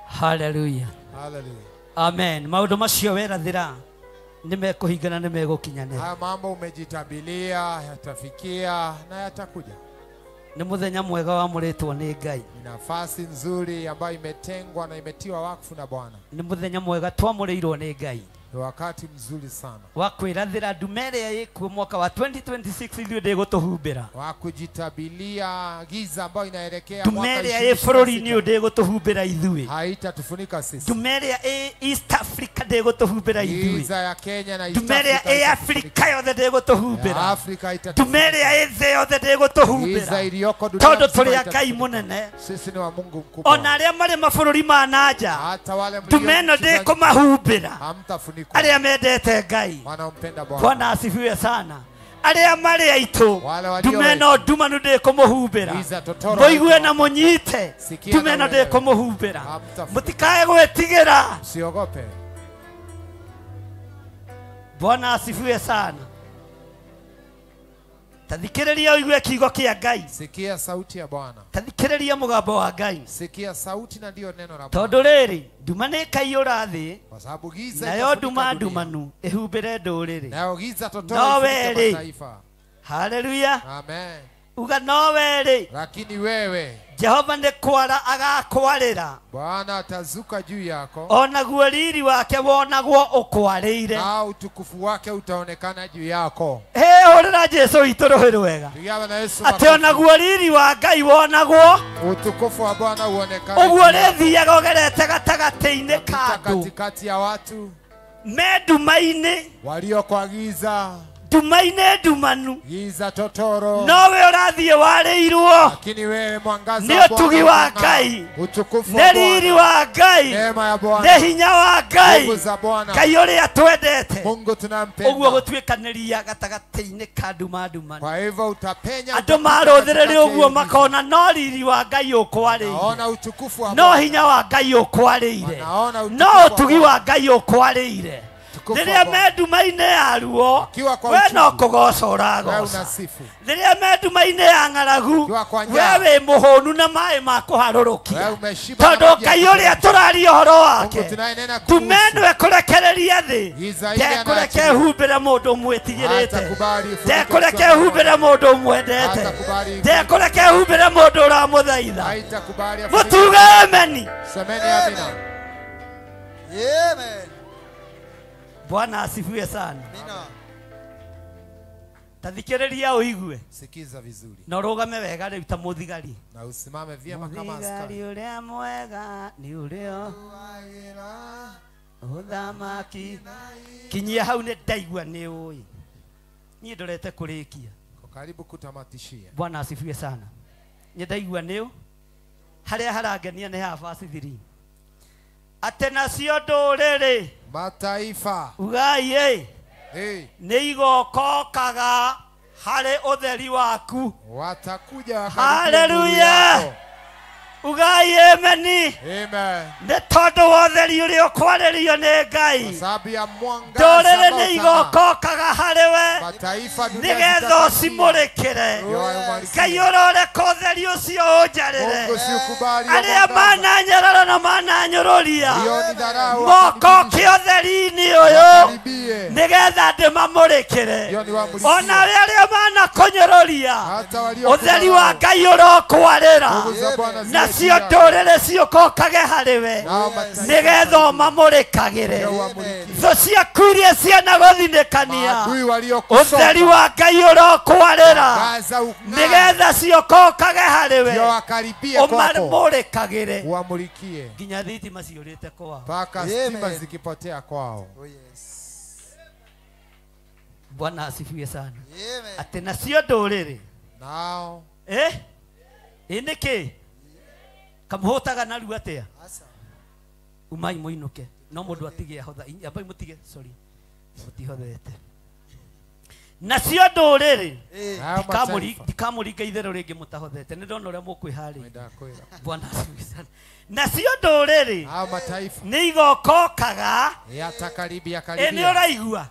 Haleluya. Haleluya. Amen. Maũndũ macio werathĩra nĩ mekũhingana nĩ megũkinyanĩra. Haya mambo umejitabilia yatafikia na yatakuja. Nĩ mũthenya mwega wamũrĩtwo nĩ Ngai. Ni nafasi nzuri ambayo imetengwa na imetiwa wakfu na Bwana. Nĩ mũthenya mwega twamũrĩirwo nĩ Ngai. Ni wakati mzuri sana Wa kwĩrathĩra nduma ĩrĩa ĩkuo mwaka wa 2026 ithuĩ ndĩgũtũhumbĩra. wa kujitabilia giza ambayo inaelekea Nduma mwaka ĩrĩa ĩ bũrũri-inĩ ũyũ 2026 ndĩgũtũhumbĩra ithuĩ. haitatufunika sisi. Nduma ĩrĩa ĩ East Africa ndĩgũtũhumbĩra ithuĩ. Giza ya Kenya na East Nduma ĩrĩa Africa ĩ haitatufunika. Afrika yothe ndĩgũtũhumbĩra. Ya Afrika Nduma haitatufunika. ĩrĩa ĩ thĩ yothe ndĩgũtũhumbĩra. Giza iliyoko dunia Tondũ mzima tũrĩ a Ngai haitatufunika. mũnene. Sisi ni wa Mungu mkubwa. Ona arĩa marĩ mabũrũri ma na nja Hata wale mlio nduma ĩno nchi za nje, ndĩkũmahumbĩra. hamtafunikwa. Arĩa mendete Ngai. Wanaompenda Bwana. Bwana asifiwe sana. Arĩa marĩ aitũ Wale walio nduma ĩno ndumanu ndĩkũmũhumbĩra. Giza totoro Mũigue na mũnyite Sikia nduma na ĩno uelewe. ndĩkũmũhumbĩra. Hamtafunikwa. Mũtikae gwĩtigĩra. Msiogope. Bwana asifiwe sana. Tathikĩrĩria ũigue kiugo kĩa Ngai. Sikia sauti ya Bwana. Tathikĩrĩria mũgambo wa Ngai. Sikia sauti na ndiyo neno la Bwana. Tondũ rĩrĩ nduma nĩ ĩkaiyũra thĩ Kwa sababu giza nayo itafunika nduma dunia. ndumanu ĩhumbĩre ndũrĩrĩ. Nayo giza totoro No ifunike wewe. mataifa. Haleluya. Amen. Uga no werĩ Lakini wewe Jehova nĩ kwara agakwarĩra Bwana atazuka juu yako onaguo riri wake wonagwo ũkwarĩire. na utukufu wake utaonekana juu yako. Hĩ hũrĩra Jesũ witũ rũhĩ rwega. Pigia Bwana Yesu Atĩ makofi. onaguo riri wa Ngai wonagwo Utukufu wa Bwana uonekane ũguo juu yako. rĩthiaga ũgerete gatagatĩ-inĩ ka Pita andũ katikati ya watu me nduma-inĩ walio kwa giza, nduma-inĩ ndumanu giza totoro. nowe ũrathiĩ warĩirwo Lakini wewe mwangaza nĩ wa ũtugi Bwana wa unang'aa. Ngai Utukufu nĩ wa riri Bwana, wa Ngai neema ya nĩ Bwana, hinya wa Ngai nguvu za Bwana, Ngai ũrĩa twendete Mungu ũguo tunampenda. gũtuĩkanĩria gatagatĩ-inĩ ka nduma ndumanu Kwa hivyo utapenya andũ utapita marũthĩrĩria katikati ya ũguo hiyo giza. makona no riri wa Ngai ũkwarĩire Naona utukufu wa no Bwana, hinya wa Ngai ũkwarĩire wanaona no utukufu wa ũtugi Bwana, wa Ngai ũkwarĩire utukufu wa rĩrĩa Bwana. me nduma-inĩ ya ruo Wakiwa kwa we no uchungu, kũgoca wewe ũragoca unasifu. rĩrĩa me nduma-inĩ ya ng'aragu Ukiwa kwa we njaa, wĩ mũhũnu na maĩ ma kũharũrũkia wewe umeshiba na tondũ maji ya Ngai ũrĩa kuteremsha. tũraria ũhoro Mungu wake tunayenena ndume kuhusu ĩno ĩkũrekereria thĩ giza ile ndekũreke anaachilia, ĩhumbĩre mũndũ ũmwĩtigĩrĩte hatakubali ifunike mtu ndekũreke anayemwamini, ĩhumbĩre mũndũ ũmwendete hatakubali ifunike, ndekũreke ĩhumbĩre mũndũ ũramũthaitha haitakubali afunike. mũtuge ameni. Semeni amina. Amen. Bwana asifiwe sana. Amina. Tathikĩrĩria ũigue. Sikiza vizuri. Na ũrũgame wega rĩu ta mũthigari. Na usimame vyema kama askari. Mũthigari ũrĩa mwega nĩ ũrĩa ũthamaki. Kinyia hau nĩ ndaigua nĩ ũĩ. Niĩ ndorete kũrĩkia. Karibu kutamatishia. Bwana asifiwe sana. Nĩ ndaigua nĩ harĩa harangenia nĩ haha verse 3. Atĩ nacio ndũrĩrĩ mataifa ugai ĩ nĩ igokokaga harĩ ũtheri waku. Watakuja wakaribia. Ugai ameni. Amen. Nĩ tondũ wa ũtheri ũrĩa ũkwarĩrio nĩ Ngai. Sababu ya mwangaza. Ndũrĩrĩ nĩ igokokaga harĩ we. Mataifa dunia nĩgetha ũcimũrĩkĩre. Ngai ũroreka ũtheri ũcio ũnjarĩre. Arĩa mananyarara na mananyũrũria mokoke ũtheri-inĩ ũyũ nĩgetha ndĩmamũrĩkĩre. Ona arĩa manakũnyũrũria ũtheri wa Ngai ũrokwarĩra. Nacio ndũrĩrĩ ciũkokage harĩ we nĩgetha ũmamũrĩkagĩre. Thũ ciaku iria cianagũthinĩkania ũtheri wa Ngai ũrokwarĩra nĩgetha ciũkokage harĩ we ũmamũrĩkagĩre nginya thitima ciũrĩte kwao mpaka stima zikipotea kwao. Bwana asifiwe sana. Atĩ nacio ndũrĩrĩ nao ĩ nĩkĩ kamũhũtaga narua atĩa? Umai mũinũke no mũndũ atige ahotha ambai mũtige sorry mũtihothete. Nacio ndũrĩrĩ ndikamũringa itherũ rĩngĩ mũtahothete nĩ ndona ũrĩa mũkwĩharĩria. Bwana asifiwe sana. Nacio ndũrĩrĩ nĩ igokokaga ĩ nĩ ũraigua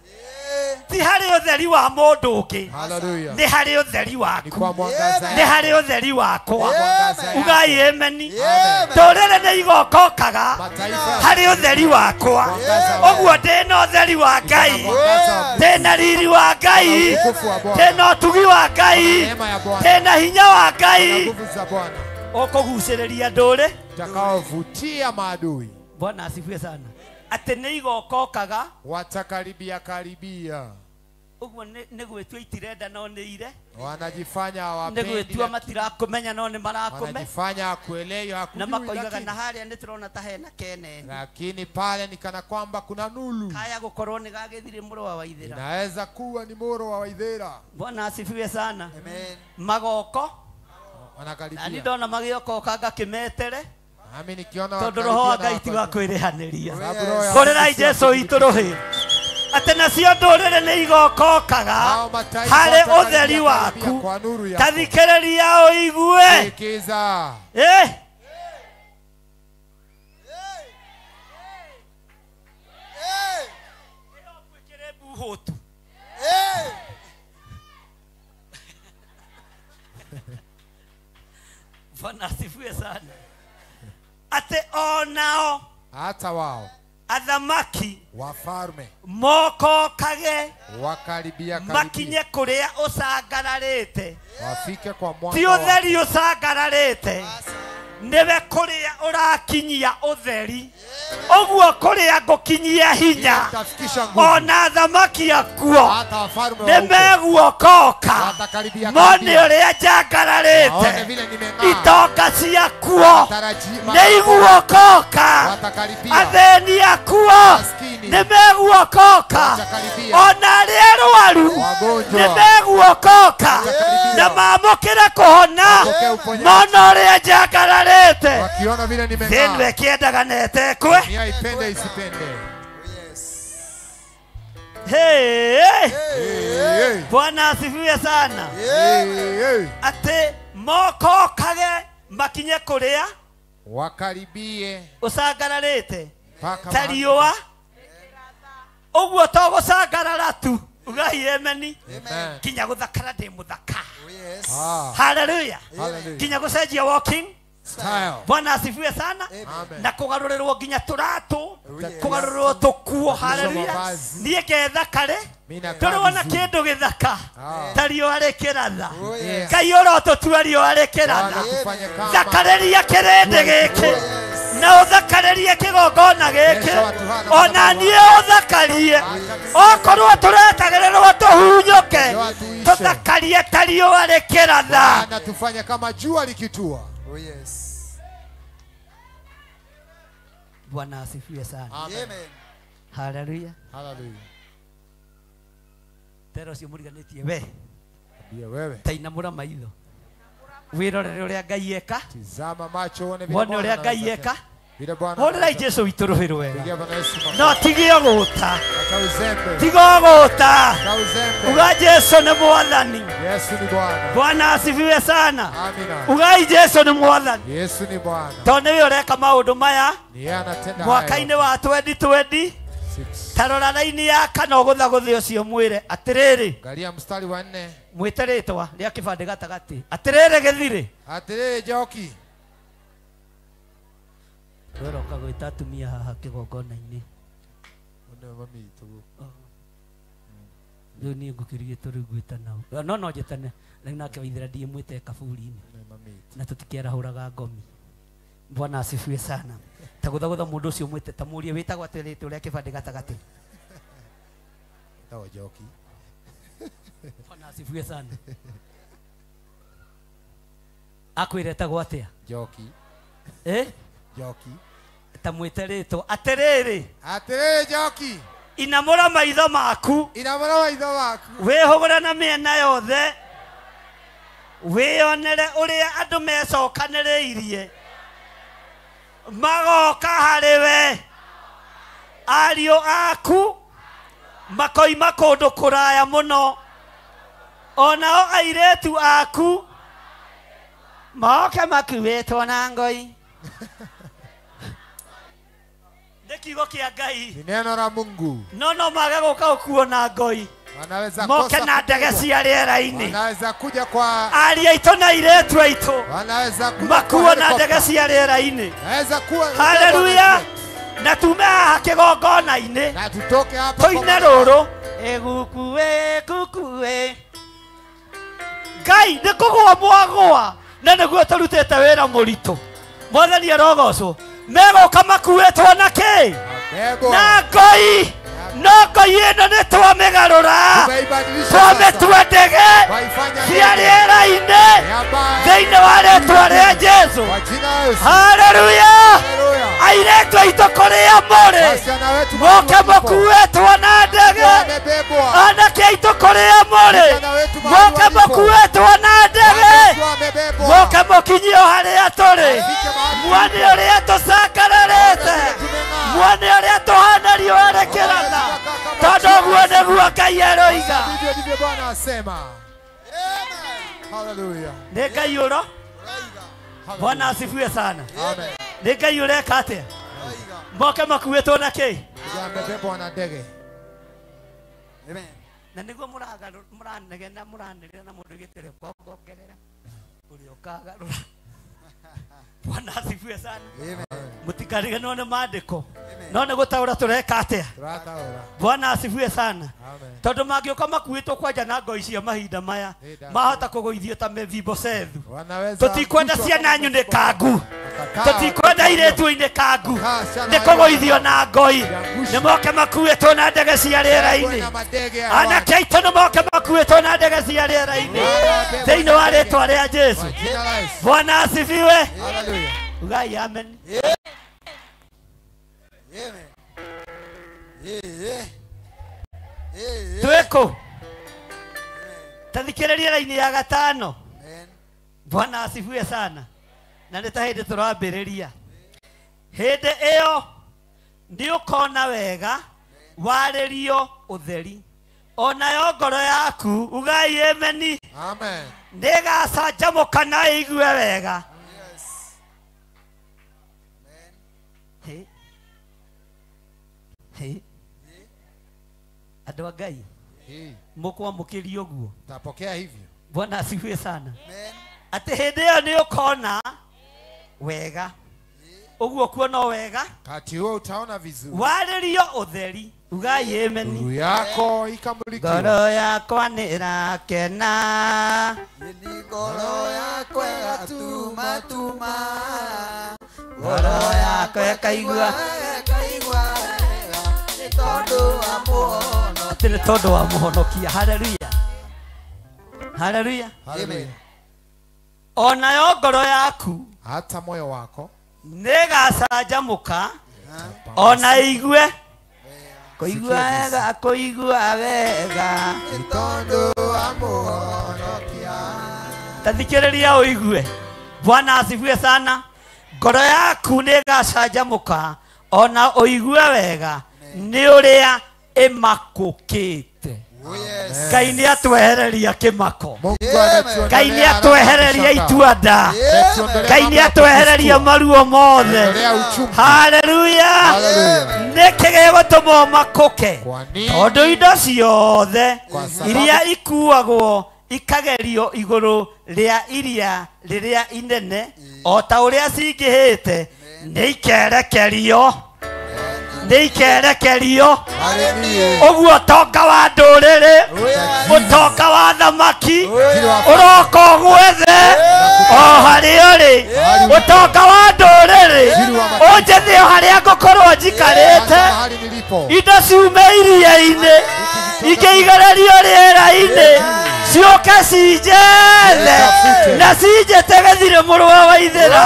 ti harĩ ũtheri wa mũndũ ũngĩ nĩ harĩ ũtheri waku nĩ harĩ ũtheri wakwa. Ugai ameni. Ndũrĩrĩ nĩ igokokaga harĩ ũtheri wakwa. Ũguo ndĩna ũtheri wa Ngai, ndĩna riri wa Ngai, ndĩna ũtugi wa Ngai, ndĩna hinya wa Ngai. Ũkũgucĩrĩria ndũrĩ utakaovutia maadui. Bwana asifiwe sana. Atĩ nĩ igokokaga watakaribia karibia. Ũguo nĩ gwĩtua itirenda no nĩ ire. Wanajifanya hawapendi. Nĩ gwĩtua matirakũmenya no nĩ marakũme. Wanajifanya hakuelewi hakujui. Na makoigaga na harĩa nĩ tũrona ta hena kenene. Lakini pale ni kana kwamba kuna nuru. Kaya gũkorwo nĩ gagĩthire mũrũ wa Waithĩra. Inaweza kuwa ni mũrũ wa Waithĩra. Bwana asifiwe sana. Amen. Magoko wanakaribia. Na nĩ ndona magĩokoka ngakĩmetere. Nami nikiona tondũ roho wa Ngai ti wa kwĩrĩhanĩria. Hũrĩrai Jesũ witũ rũhĩ. Atĩ nacio ndũrĩrĩ nĩ igokokaga harĩ ũtheri waku. Tathikĩrĩria ũigue. Buhotu. Bwana asifiwe sana. Atĩ onao hata wao athamaki wafalme mokokage wakaribia karibia makinye kuria ucangararite wafike kwa mwanga ti utheri ucangararite niwe kuria urakinyia utheri uguo kuria ngukinyia hinya ona athamaki akuo nimeguokoka mone uria njangararite itonga ciakuo nĩiguokoka athĩni akuo nimeguokoka ona arĩa arwaru nimeguokoka na maamũkĩre kũhona mona ũrĩa njangararĩte thĩinĩ ĩkĩendaga na ĩtekwe. Hey, Bwana asifiwe sana. Atĩ mokokage makinye kũrĩa wakaribie ũcangararĩte ta riũa ũguo to gũcangarara tu ugai emeni kinya gũthakara ndĩ mũthaka. Hallelujah. Kinya gũcenjia walking style. Bwana asifiwe sana. Na kũgarũrĩrwo nginya tũratũ kũgarũrĩrwo tũkuo. Hallelujah. Niĩ ngethakare tũrona kĩndũ gĩthaka ta riũa rĩkĩratha. Ngai ũrotũtua riũa rĩkĩratha. Thakarĩria kĩrĩndĩ gĩkĩ Na ũthakarerie kĩgongona gĩkĩ ona niĩ ũthakarie okorwo tũretagĩrĩrwo tũhunyũke tũthakarie ta riũa rĩkĩratha. Na tufanye kama jua likitua. Oh yes. Bwana asifiwe sana. Amen. Haleluya. Haleluya. Tero ũcio mũriganĩtie we. Ndiye wewe. Tainamũra maitho. Wirorere ũrĩa Ngai eka. Tizama macho uone vile Wone ũrĩa Ngai eka. Vile Bwana. Hũrĩrai Jesu witũ rũhĩ rwega. Pigia Bwana Yesu makofi. No tige ũgũta. Acha uzembe. Tiga ũgũta. Acha uzembe. Uga Jesu nĩ Mwathani. Yesu ni Bwana. Bwana asifiwe sana. Amina. Ugai Jesu nĩ Mwathani. Yesu ni Bwana. Tondũ nĩwe ũreka maũndũ maya. Ni yeye anatenda haya. Mwaka-inĩ wa 2020 tarora raini ya kana ũgũthagũthe ũcio mwĩre atĩrĩrĩ. Angalia mstari wa 4. Mwĩte rĩtwa rĩa kĩbandĩ gatagatĩ. Atĩrĩrĩ gĩthirĩ. Atĩrĩrĩ Njoki. Weroka gwĩta atumia haha kĩgongona-inĩ. Nĩ mami witũ gũkũ. Rĩu niĩ ngũkĩrigĩtwo rĩu gwĩta nao. No no njĩtane rĩu nake waithĩra ndiĩ mwĩte kaburi-inĩ. Na tũtikĩarahũraga ngomi. Bwana asifiwe sana. Tagũthagũtha mũndũ ũcio mwĩte ta mũrie wĩtagwo atĩ rĩtwa rĩa kĩbandĩ gatagatĩ. Wĩtagwo Njoki. Bwana asifiwe sana. Akwĩra etagwo atĩa? Njoki. Eh? Njoki. Ta mwĩte rĩtwa atĩrĩrĩ. Atĩrĩrĩ Njoki. Inamũra maitho maku. Inamũra maitho maku. Wĩhũgũre na mĩena yothe. Wĩonere ũrĩa andũ mecokanĩrĩirie. Magoka harĩ we. Ariũ aku makoima kũndũ kũraya mũno. Onao airĩtu aku moke makuĩtwo na ngoi. Nĩ kiugo kĩa Ngai. Ni neno la Mungu. No no mage gũka gũkuo na ngoi. Wanaweza moke kosa na ndege cia rĩera-inĩ. Wanaweza kuja kwa ariũ aitũ na airĩtu aitũ. Wanaweza kuja makuo na ndege cia rĩera-inĩ. Wanaweza kuwa. Haleluya. Na tume haha kĩgongona-inĩ. Na tutoke hapa tũine rũrũ ĩgukue kukue. Ngai nĩ kũgũa mwagũa na nĩguo tũrutĩte wĩra mũritũ. Mwathani arogocwo. Megũka makuĩtwo na kĩ? Na ngoi. No ngoi ĩno nĩ twamĩgarũra. Twamĩtua ndege cia rĩera-inĩ thĩinĩ wa rĩtwa rĩa Jesu. Haleluya. Airĩtu aitũ kũrĩa mũrĩ moke mũkuĩtwo na ndege. Anake aitũ kũrĩa mũrĩ moke mũkuĩtwo na ndege. Moke mũkinyio harĩa tũrĩ. Muone ũrĩa tũcangararĩte. Muone ũrĩa tũhana riũa rĩkĩratha. Tondũ ũguo nĩguo Ngai aroiga. Ndivyo ndivyo Bwana asema. Haleluya. Nĩ Ngai ũro. Bwana asifiwe sana. Amen. Nĩ Ngai ũreka atĩa? Moke makuĩtwo na kĩ? Amebebwa na ndege. Amen. Na nĩguo mũranegena mũranĩrĩra na mũndũ gĩtĩre kongongerera ũrĩa ũkagarũra. Bwana asifiwe sana. Amen. Mũtikariganĩrwo nĩ maandĩko. No nĩ gũtaũra tũreka atĩa? Tũrataũra. Bwana asifiwe sana. Amen. Tondũ mangĩũka makuĩtwo kwanja na ngoi cia mahinda maya mahota kũgũithio ta Mefiboshethu. Wanaweza Tũtikwenda ciana nyunĩkangu. Tũtikwenda airĩtu inĩkangu. Nĩ kũgũithio na ngoi. Nĩ moke makuĩtwo na ndege cia rĩera-inĩ. Anake aitũ nĩ moke makuĩtwo na ndege cia rĩera-inĩ. Thĩinĩ wa rĩtwa rĩa Jesu. Bwana asifiwe. Haleluya. Ugai amen. Amen. Twĩkũ? Tathikĩrĩria raini ya gatano. Bwana asifiwe sana. Na nĩ ta hĩndĩ tũrambĩrĩria. Hĩndĩ ĩyo nĩ ũkona wega warĩrio ũtheri. Onayo ngoro yaku ugai ameni. Amen. Nĩĩgacanjamũka na ĩigue wega. Hey. Hey. Andũ a Ngai mũkwamũkĩria ũguo. Tapokea hivyo. Bwana asifiwe sana. Atĩ hĩndĩ ĩyo nĩ ũkona wega. Ũguo kuona wega. Kati huo utaona vizuri. Warĩrio ũtheri. Ugai ameni. Nuru yako ikamulikiwa. Ngoro yakwa nĩĩrakena. Ngoro yakwa ĩgatumatuma. Ngoro yakwa ĩkaigua wega nĩ tondũ wa mũhonokia. Atĩ nĩ tondũ wa mũhonokia. Haleluya. Haleluya. Haleluya. Onayo ngoro yaku hata moyo wako nĩgacanjamũka ona igue kũigua wega kũigua wega nĩ tondũ wa mũhonokia. Tathikĩrĩria ũigue. Bwana asifiwe sana. Ngoro yaku nĩgacanjamũka ona ũigue wega nĩ ũrĩa ĩmakũkĩte. Ngai nĩ atwehereria kĩmako. Ngai nĩ atwehereria itua nda. Ngai nĩ atwehereria maruo mothe. Haleluya. Nĩkĩ gĩgũtũma ũmakũke? Tondũ indo ciothe iria ikuagwo ikagerio igũrũ rĩa iria rĩrĩa inene o ta ũrĩa cingĩhĩte nĩ ikerekerio. Nĩ ikerekerio. Ũguo ũtonga wa ndũrĩrĩ, ũtonga wa thamaki ũroka ũgwethe o harĩa ũrĩ. Ũtonga wa ndũrĩrĩ ũnjethe o harĩa ngũkorwo njikarĩte. Indo ciume iria-inĩ ingĩigererio rĩera-inĩ ciũke cinjethe na cinjete gĩthirĩ mũrũ wa Ithĩra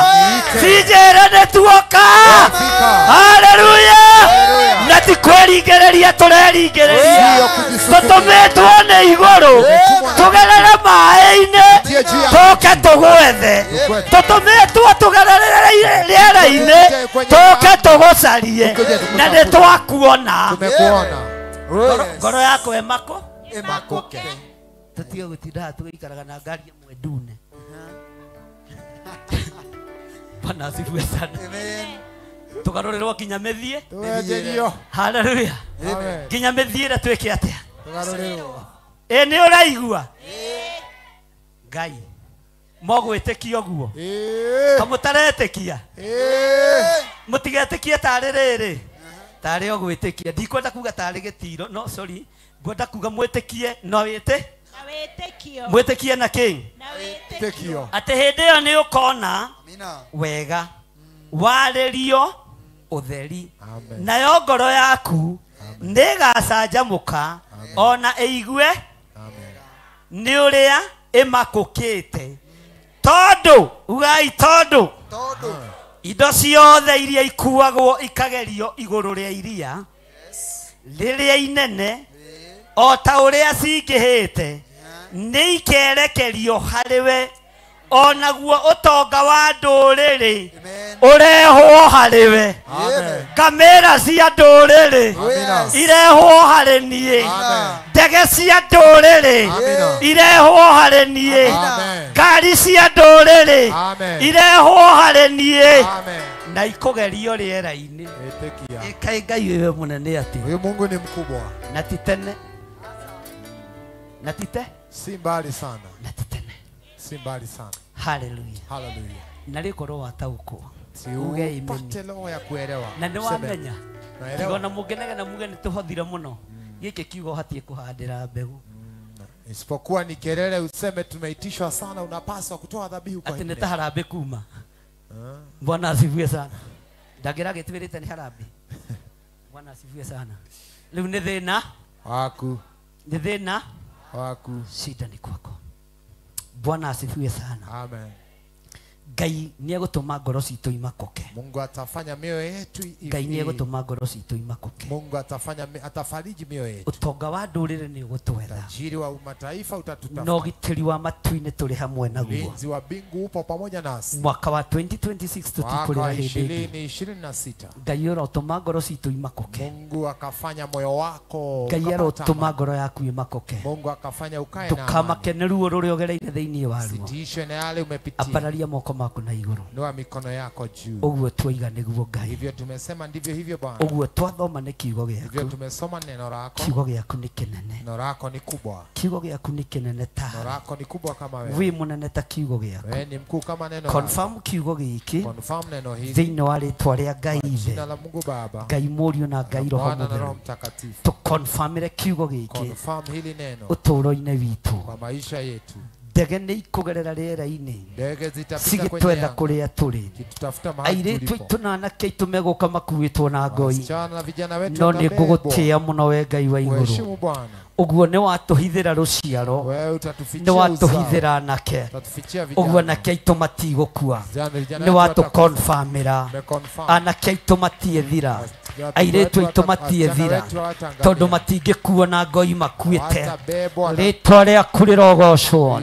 cinjĩre nĩ tuoka. Haleluya. Na ti kwĩringĩrĩria tũreringĩrĩria, tũtũmĩtwo nĩ igũrũ tũgerere maĩ-inĩ tũke tũgwethe, tũtũmĩtwo tũgerere rĩera-inĩ tũke tũgũcarie na nĩ twakuona. Ngoro yakwa ĩmakũke. Tũtige gũtinda tũgĩikaraga na ngari ĩmwe ndune. Bwana asifiwe sana. Tũgarũrĩrwo nginya mĩthiĩ. Haleluya. Nginya mĩthiĩre twĩke atĩa? Ĩ nĩ ũraigua? Ngai mogwĩtĩkia ũguo kamũtaretĩkia mũtigetĩkie tarĩ rĩrĩ tarĩ o gwĩtĩkia. Ndikwenda kuga tarĩ gĩtiro, no sorry, ngwenda kuga mwĩtĩkie no wĩtĩ mwĩtĩkie na kĩ? Atĩ hĩndĩ ĩyo nĩ ũkona wega warĩrio ũtheri nayo ngoro yaku nĩĩgacanjamũka ona ĩigue nĩ ũrĩa ĩmakũkĩte. Tondũ ugai tondũ indo ciothe iria ikuagwo ikagerio igũrũ rĩa iria rĩrĩa inene o ta ũrĩa cingĩhĩte nĩ ikerekerio harĩ we, onaguo ũtonga wa ndũrĩrĩ ũrehwo harĩ we. Ngamĩra cia ndũrĩrĩ irehwo harĩ niĩ, ndege cia ndũrĩrĩ irehwo harĩ niĩ, ngari cia ndũrĩrĩ irehwo harĩ niĩ na ikũgerio rĩera-inĩ. Ĩkai Ngai ũyũ mũnene atĩ huyu Mungu ni mkubwa. Na ti tene, na ti te, si mbali sana, na ti tene, si mbali sana. Haleluya. Haleluya. Na rĩkorwo wataũkwo si upate roho ya kuelewa na nĩ wamenya tigona mũngenege na muge nĩ tũhothire mũno gĩkĩ kiugo hatie kũhandĩra mbegũ. Isipokuwa ni kelele useme tumeitishwa sana, unapaswa kutoa dhabihu kwa atĩ nĩ ta harambĩ kuma. Bwana asifiwe sana. Ndagĩra gĩtwĩrĩte nĩ harambĩ. Bwana asifiwe sana. Rĩu nĩ thĩna waku, nĩ thĩna waku, shida ni kwako. Bwana asifiwe sana. Amen. Ngai nĩ egũtũma ngoro citũ imakũke. Mungu atafanya mioyo yetu. Ngai nĩ egũtũma ngoro citũ imakũke. Mungu atafanya, atafariji mioyo yetu. Ũtonga wa ndũrĩrĩ nĩ ũgũtwetha. Tajiri wa mataifa utatutafuta. Na ũgitĩri wa matu-inĩ tũrĩ hamwe naguo. Ulinzi wa mbingu upo pamoja nasi. Mwaka wa 2026 tũtikũrĩra hĩndĩ ĩngĩ. 2026. Ngai arotũma ngoro citũ imakũke. Mungu akafanya moyo wako. Ngai arotũma ngoro yaku imakũke. Mungu akafanya ukae na amani. Ndũkamake nĩ ruo rũrĩa ũgereire thĩinĩ waruo. Sitishwe na yale umepitia. Ambararia moko maku na igũrũ. Inua mikono yako juu. Ũguo twaiga nĩguo Ngai. Hivyo tumesema ndivyo hivyo Bwana. Ũguo twathoma nĩ kiugo gĩaku. Hivyo tumesoma neno lako. Kiugo gĩaku nĩ kĩnene. Neno lako ni kubwa. Kiugo gĩaku nĩ kĩnene ta. Neno lako ni kubwa kama wewe. Wĩ mũnene ta kiugo gĩaku. Wewe ni mkuu kama neno lako. Confirm kiugo gĩkĩ. Confirm neno hili. Thĩinĩ wa rĩtwa rĩa Ngai Ithe. Jina la Mungu Baba. Ngai Mũriũ na Ngai Roho Mwana na Roho Mũtheru. Mtakatifu. Tũconfirmĩre kiugo gĩkĩ. Confirm hili neno Ũtũũro-inĩ witũ. kwa maisha yetu. Ndege nĩ ikũgerera rĩera-inĩ Ndege zitapita kwenye cigĩtwetha anga kũrĩa tũrĩ. Kitutafuta mahali Airĩtu tulipo. aitũ na anake aitũ megũka makuĩtwo na ngoi. Wasichana na vijana wetu No nĩ watabebwa. ngũgũtĩĩa mũno we Ngai wa igũrũ. Uheshimu Bwana. Ũguo nĩ watũhithĩra rũciaro, Wewe nĩ utatufichia uzao. watũhithĩra anake, Utatufichia ũguo vijana. anake aitũ matigũkua, Vijana nĩ wetu watũkonfamĩra Umeconfirm. anake aitũ matiethira, airĩtu aitũ matiethira, tondũ matingĩkua na ngoi makuĩte. Watabebwa na Rĩtwa rĩaku rĩrogocwo,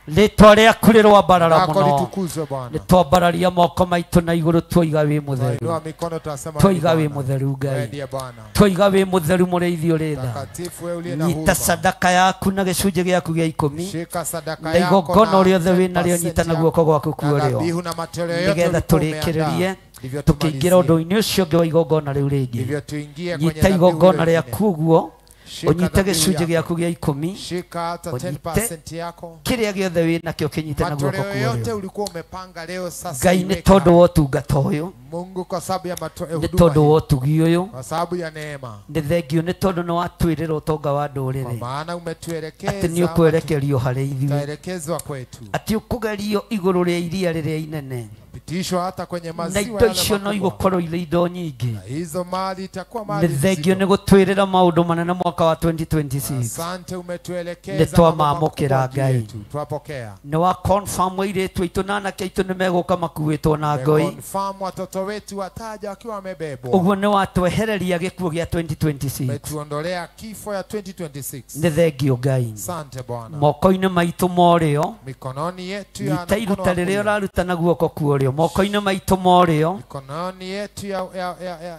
rĩtwa rĩaku rĩroambarara lako mũno. litukuzwe Bwana. Nĩ twambararia moko maitũ na igũrũ tuoiga wĩ mũtheru, Twainua mikono tunasema tuoiga wewe wĩ mũtheru Wewe Ngai, ndiye Bwana. tuoiga wĩ mũtheru mũrĩithi ũrĩ tha. Takatifu wewe uliye na Nyita huruma. sadaka yaku na gĩcunjĩ gĩaku gĩa ikũmi Shika sadaka na yako igongona na rĩothe wĩ narĩo, nyita 10% na guoko gwaku na kuo rĩo, dhabihu na matoleo yote nĩgetha ulikuwa umeandaa. tũrĩkĩrĩrie Ndivyo tũkĩingĩra tumalizie. ũndũ-inĩ ũcio ũngĩ wa igongona rĩu rĩngĩ. Ndivyo tuingie kwenye Nyita dhabihu igongona ile rĩaku ingine. ũguo, Shika ũnyite dhabihu gĩcunjĩ yako. gĩaku gĩa ikũmi, Shika hata ũnyite 10% yako. kĩrĩa gĩothe wĩ nakĩo kĩnyite na guoko Matoleo kuo yote rĩo. ulikuwa umepanga leo sasa Ngai nĩ iweke tondũ hapa. wa ũtungata ũyũ, Mungu kwa sababu ya nĩ huduma tondũ hii. wa ũtugi ũyũ, Kwa sababu ya neema. nĩ thengio nĩ tondũ nĩ watwĩrĩra ũtonga wa Kwa ndũrĩrĩ maana atĩ nĩ umetuelekeza ama ũkwerekerio harĩ ithuĩ, tutaelekezwa kwetu. atĩ ũkũgerio igũrũ rĩa iria rĩrĩa inene, Pitishwa hata kwenye na maziwa indo yale icio no makubwa. igũkorwo irĩ indo nyingĩ. Na hizo mali itakuwa Nĩ mali thengio nzito. nĩ gũtwĩrĩra maũndũ manene mwaka wa 2026. Asante, Nĩ umetuelekeza mambo makubwa twamamũkĩra juu Ngai. yetu. Twapokea. Nĩ wa confirm airĩtu aitũ na anake aitũ nĩ megũka makuĩtwo na ngoi. Umeconfirm watoto wetu wataja wakiwa wamebebwa. Ũguo nĩ watwehereria gĩkuũ gĩa 2026. Umetuondolea kifo ya 2026. Nĩ thengio Ngai. Asante Bwana. Moko-inĩ maitũ morĩo, Mikononi yetu ya nyita mkono iruta wa rĩrĩa kulia. ũraruta na guoko kuorĩo, moko-inĩ maitũ morĩo Mikononi yetu ya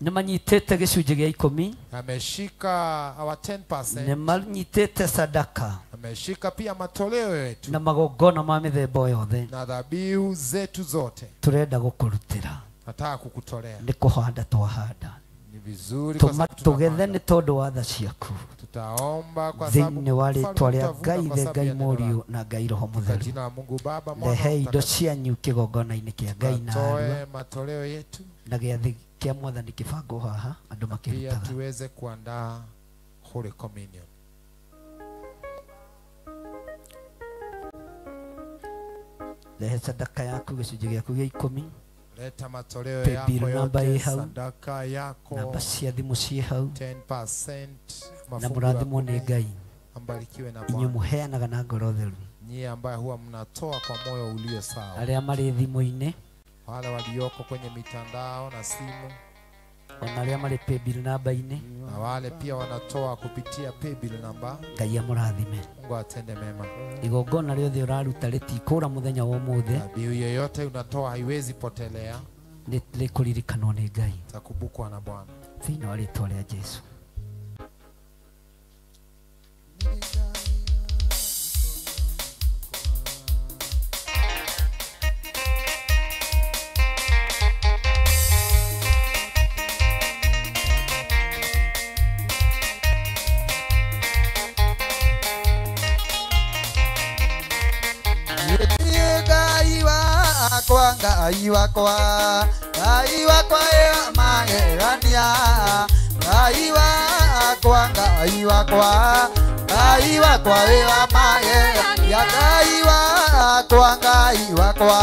nĩ manyitĩte gĩcunjĩ gĩa ikũmi, ameshika our nĩ 10%. manyitĩte sadaka Ameshika pia matoleo yetu na magongona ma mĩthemba yothe. na dhabihu zetu zote. Tũrenda gũkũrutĩra, Nataka kukutolea. nĩ kũhanda twahanda, Ni vizuri kwa tũma sababu tũgethe tunapanda. nĩ tondũ wa tha ciaku, Tutaomba kwa sababu thĩinĩ wa mfalme rĩtwa rĩa tutavuna Ngai kwa Ithe, sababu Ngai ya neno Mũriũ lako. na Ngai Roho Kwa Mũtheru. jina la Mungu Baba, Mwana, Rehe indo Mtakatifu. cianyu kĩgongona-inĩ kĩa Ngai na arua Tutoe matoleo yetu na gĩathĩ kĩa Mwathani kĩbangwo haha andũ pia makĩrutaga. tuweze kuandaa Holy Communion. Rehe sadaka yaku gĩcunjĩ gĩaku gĩa ikũmi, Leta matoleo Paybill yako namba yote, ĩ hau, sadaka yako namba cia thimũ ciĩ hau, 10% na mafungu ya mũrathimwo nĩ kumi. Ngai. Mbarikiwe na Inyuĩ Bwana. mũheanaga na ngoro theru, Nyie ambaye huwa mnatoa kwa moyo ulio sawa, arĩa marĩ thimũ-inĩ wale walioko kwenye mitandao na simu, ona arĩa marĩ paybill namba-inĩ, na wale pia wanatoa kupitia paybill namba. Ngai amũrathime. Mungu atende mema. Igongona rĩothe ũraruta rĩtikũra mũthenya wa ũmũthĩ, Dhabihu yoyote unatoa haiwezi potelea, nĩ rĩkũririkanwo nĩ Ngai itakumbukwa na Bwana. thĩinĩ wa rĩtwa rĩa Jesu. Ngai wakwa, Ngai wakwa, Ngai wakwa e magegania. Ngai wakwa, Ngai wakwa, Ngai wakwa e magegania. Ngai wakwa, Ngai wakwa,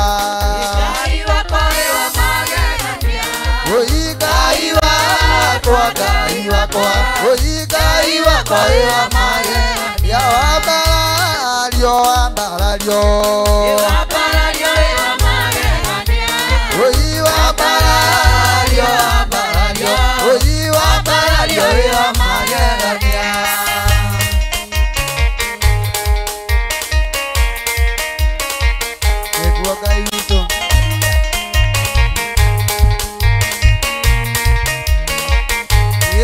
Ngai wakwa e magegania. Oi Ngai wakwa, Ngai wakwa, oi Ngai wakwa e magegania. Wambarario, wambarario, Wambarario e magegania. oi wambarario, wambarario, oi wambarario e magegania. Nĩguo Ngai witũ.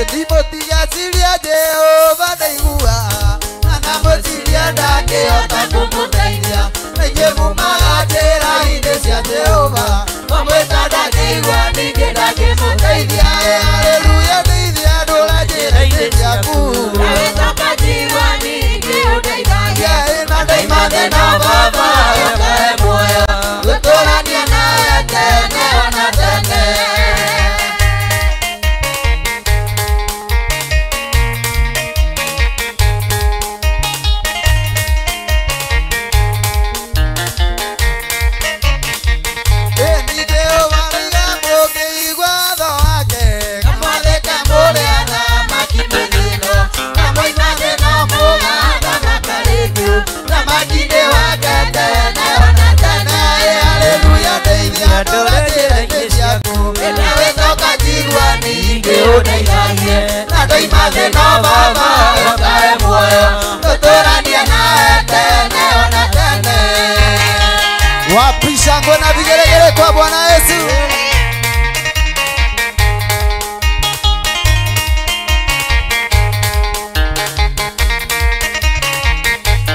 Ndimũtigaciria Jehova ndaigua, na mũciria ndangĩhota kũmũteithia. Maingĩ mumaga njĩra-inĩ cia Jehova, mamwĩta ndangĩigua ningĩ ndangĩmũteithia. Haleluya, ndeithia ndũra njĩra-inĩ ciaku. Ndawĩtoka njigua ningĩ ũndeithagia. Na ndaima thĩna Baba ũkahe muoyo, gũtũrania nawe tene ona tene. ũndeithagie na ndoima thĩna baba ũkae muoyo tũtũranie nawe tene ona tene. Wapi shangwe na vigelegele kwa Bwana Yesu.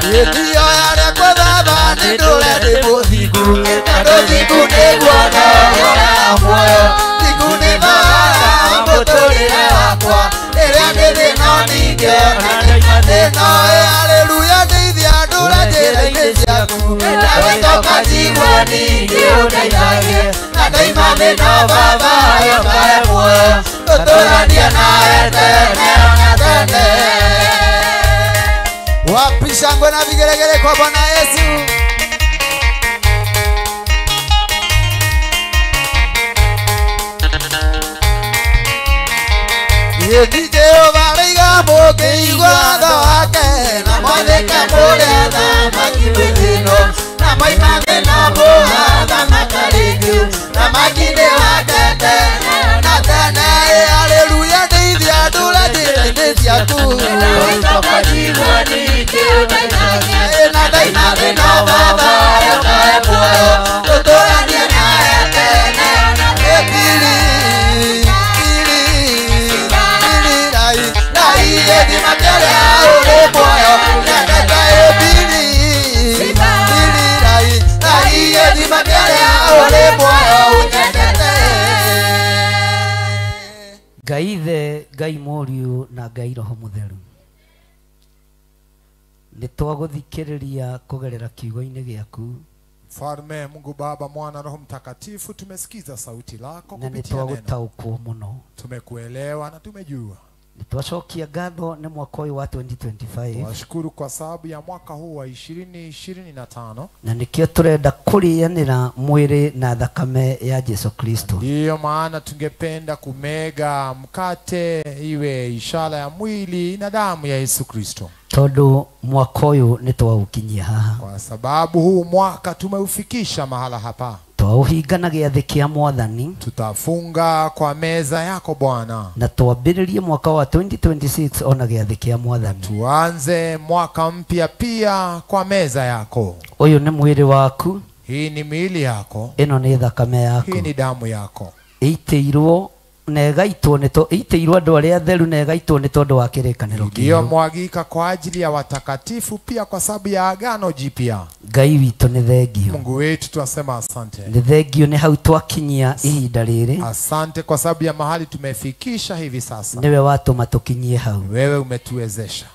Ndiyo yale kwa baba nindule ndi muthingu na ndũthingu nĩguona ũra muoyo thingu nĩ mara mũtũrĩre wakwa rĩrĩa ndĩ thĩna ningĩona ndaima thĩna. Haleluya ndeithia ndũre njĩra-inĩ ciaku na gĩcoka njigua ningĩ ũndeithagie na ndaima thĩna baba ũkae muoyo tũtũranie nawe tene ona tene. Wapi shangwe na vigelegele kwa Bwana Yesu. Yedi Jehova rĩiga mũkĩigua watho wake na mwathĩke mũrĩ athamaki mwĩ na moima thĩna mũgathamaka rĩngĩ thamaki nĩ wake tene na tene. Haleluya ndeithia ndũre njĩra-inĩ ciaku na ndaima thĩna baba ũkae muoyo tũtũranie nawe tene pili pili pili rai rai ethima kĩrĩa ũrĩ muoyo nyendete pili pili rai rai ethima kĩrĩa ũrĩ muoyo ũnyendete. Ngai Ithe, Ngai Mũriũ na Ngai Roho Mũtheru, nĩ twagũthikĩrĩria kũgerera kiugo-inĩ gĩaku. Mfalme Mungu Baba, Mwana, Roho Mtakatifu, tumesikiza sauti lako na nĩ kupitia neno. twagũtaũkwo mũno, Tumekuelewa na tumejua. nĩ twacokia ngatho nĩ mwaka ũyũ wa 2025 Twashukuru kwa sababu ya mwaka huu wa 2025, na nĩkĩo tũrenda kũrĩanĩra mwĩrĩ na thakame ya Jesu Kristo. Ndiyo maana tungependa kumega mkate iwe ishara ya mwili na damu ya Yesu Kristo, tondũ mwaka ũyũ nĩ twaũkinyia haha, kwa sababu huu mwaka tumeufikisha mahala hapa. Twaũhinga na gĩathĩ kĩa Mwathani, Tutafunga kwa meza yako Bwana, na twambĩrĩrie mwaka wa 2026 ona gĩathĩ kĩa Mwathani. Tuanze mwaka mpya pia kwa meza yako. Ũyũ nĩ mwĩrĩ waku, Hii ni miili yako, ĩno nĩ thakame yaku, hii ni damu yako, ĩitĩirwo na ĩgaitwo nĩ ĩitĩirwo andũ arĩa atheru na ĩgaitwo nĩ tondũ wa kĩrĩkanĩro kĩerũ. iliyomwagika kwa ajili ya watakatifu, pia kwa sababu ya agano jipya. Ngai witũ nĩ thengio, Mungu wetu twasema asante. nĩ thengio nĩ hau twakinyia ihinda rĩrĩ. Asante kwa sababu ya mahali tumefikisha hivi sasa. Nĩwe watũma tũkinyie hau. Wewe umetuwezesha.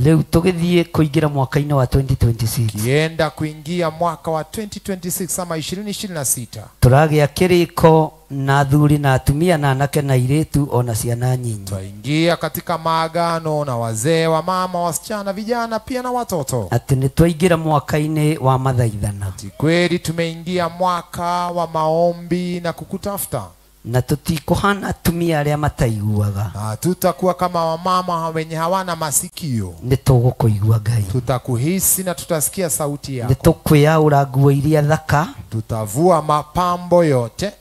Rĩu tũgĩthiĩ kũingĩra mwaka-inĩ wa 2026, Kienda kuingia mwaka wa 2026 ama 2026, tũragĩa kĩrĩko na athuri na atumia na anake na airĩtu ona ciana nyinyi. Twaingia katika maagano na wazee, wa mama, wasichana, vijana pia na watoto. Atĩ nĩ twaingĩra mwaka-inĩ wa mathaithana, Kweli tumeingia mwaka wa maombi na kukutafuta, na tũtikũhana atumia arĩa mataiguaga. Hatutakuwa kama wamama wenye hawana masikio. Nĩ tũgũkũigua Ngai, Tutakuhisi na tutasikia sauti nĩ yako. tũkwĩyaũra nguo iria thaka, Tutavua mapambo yote,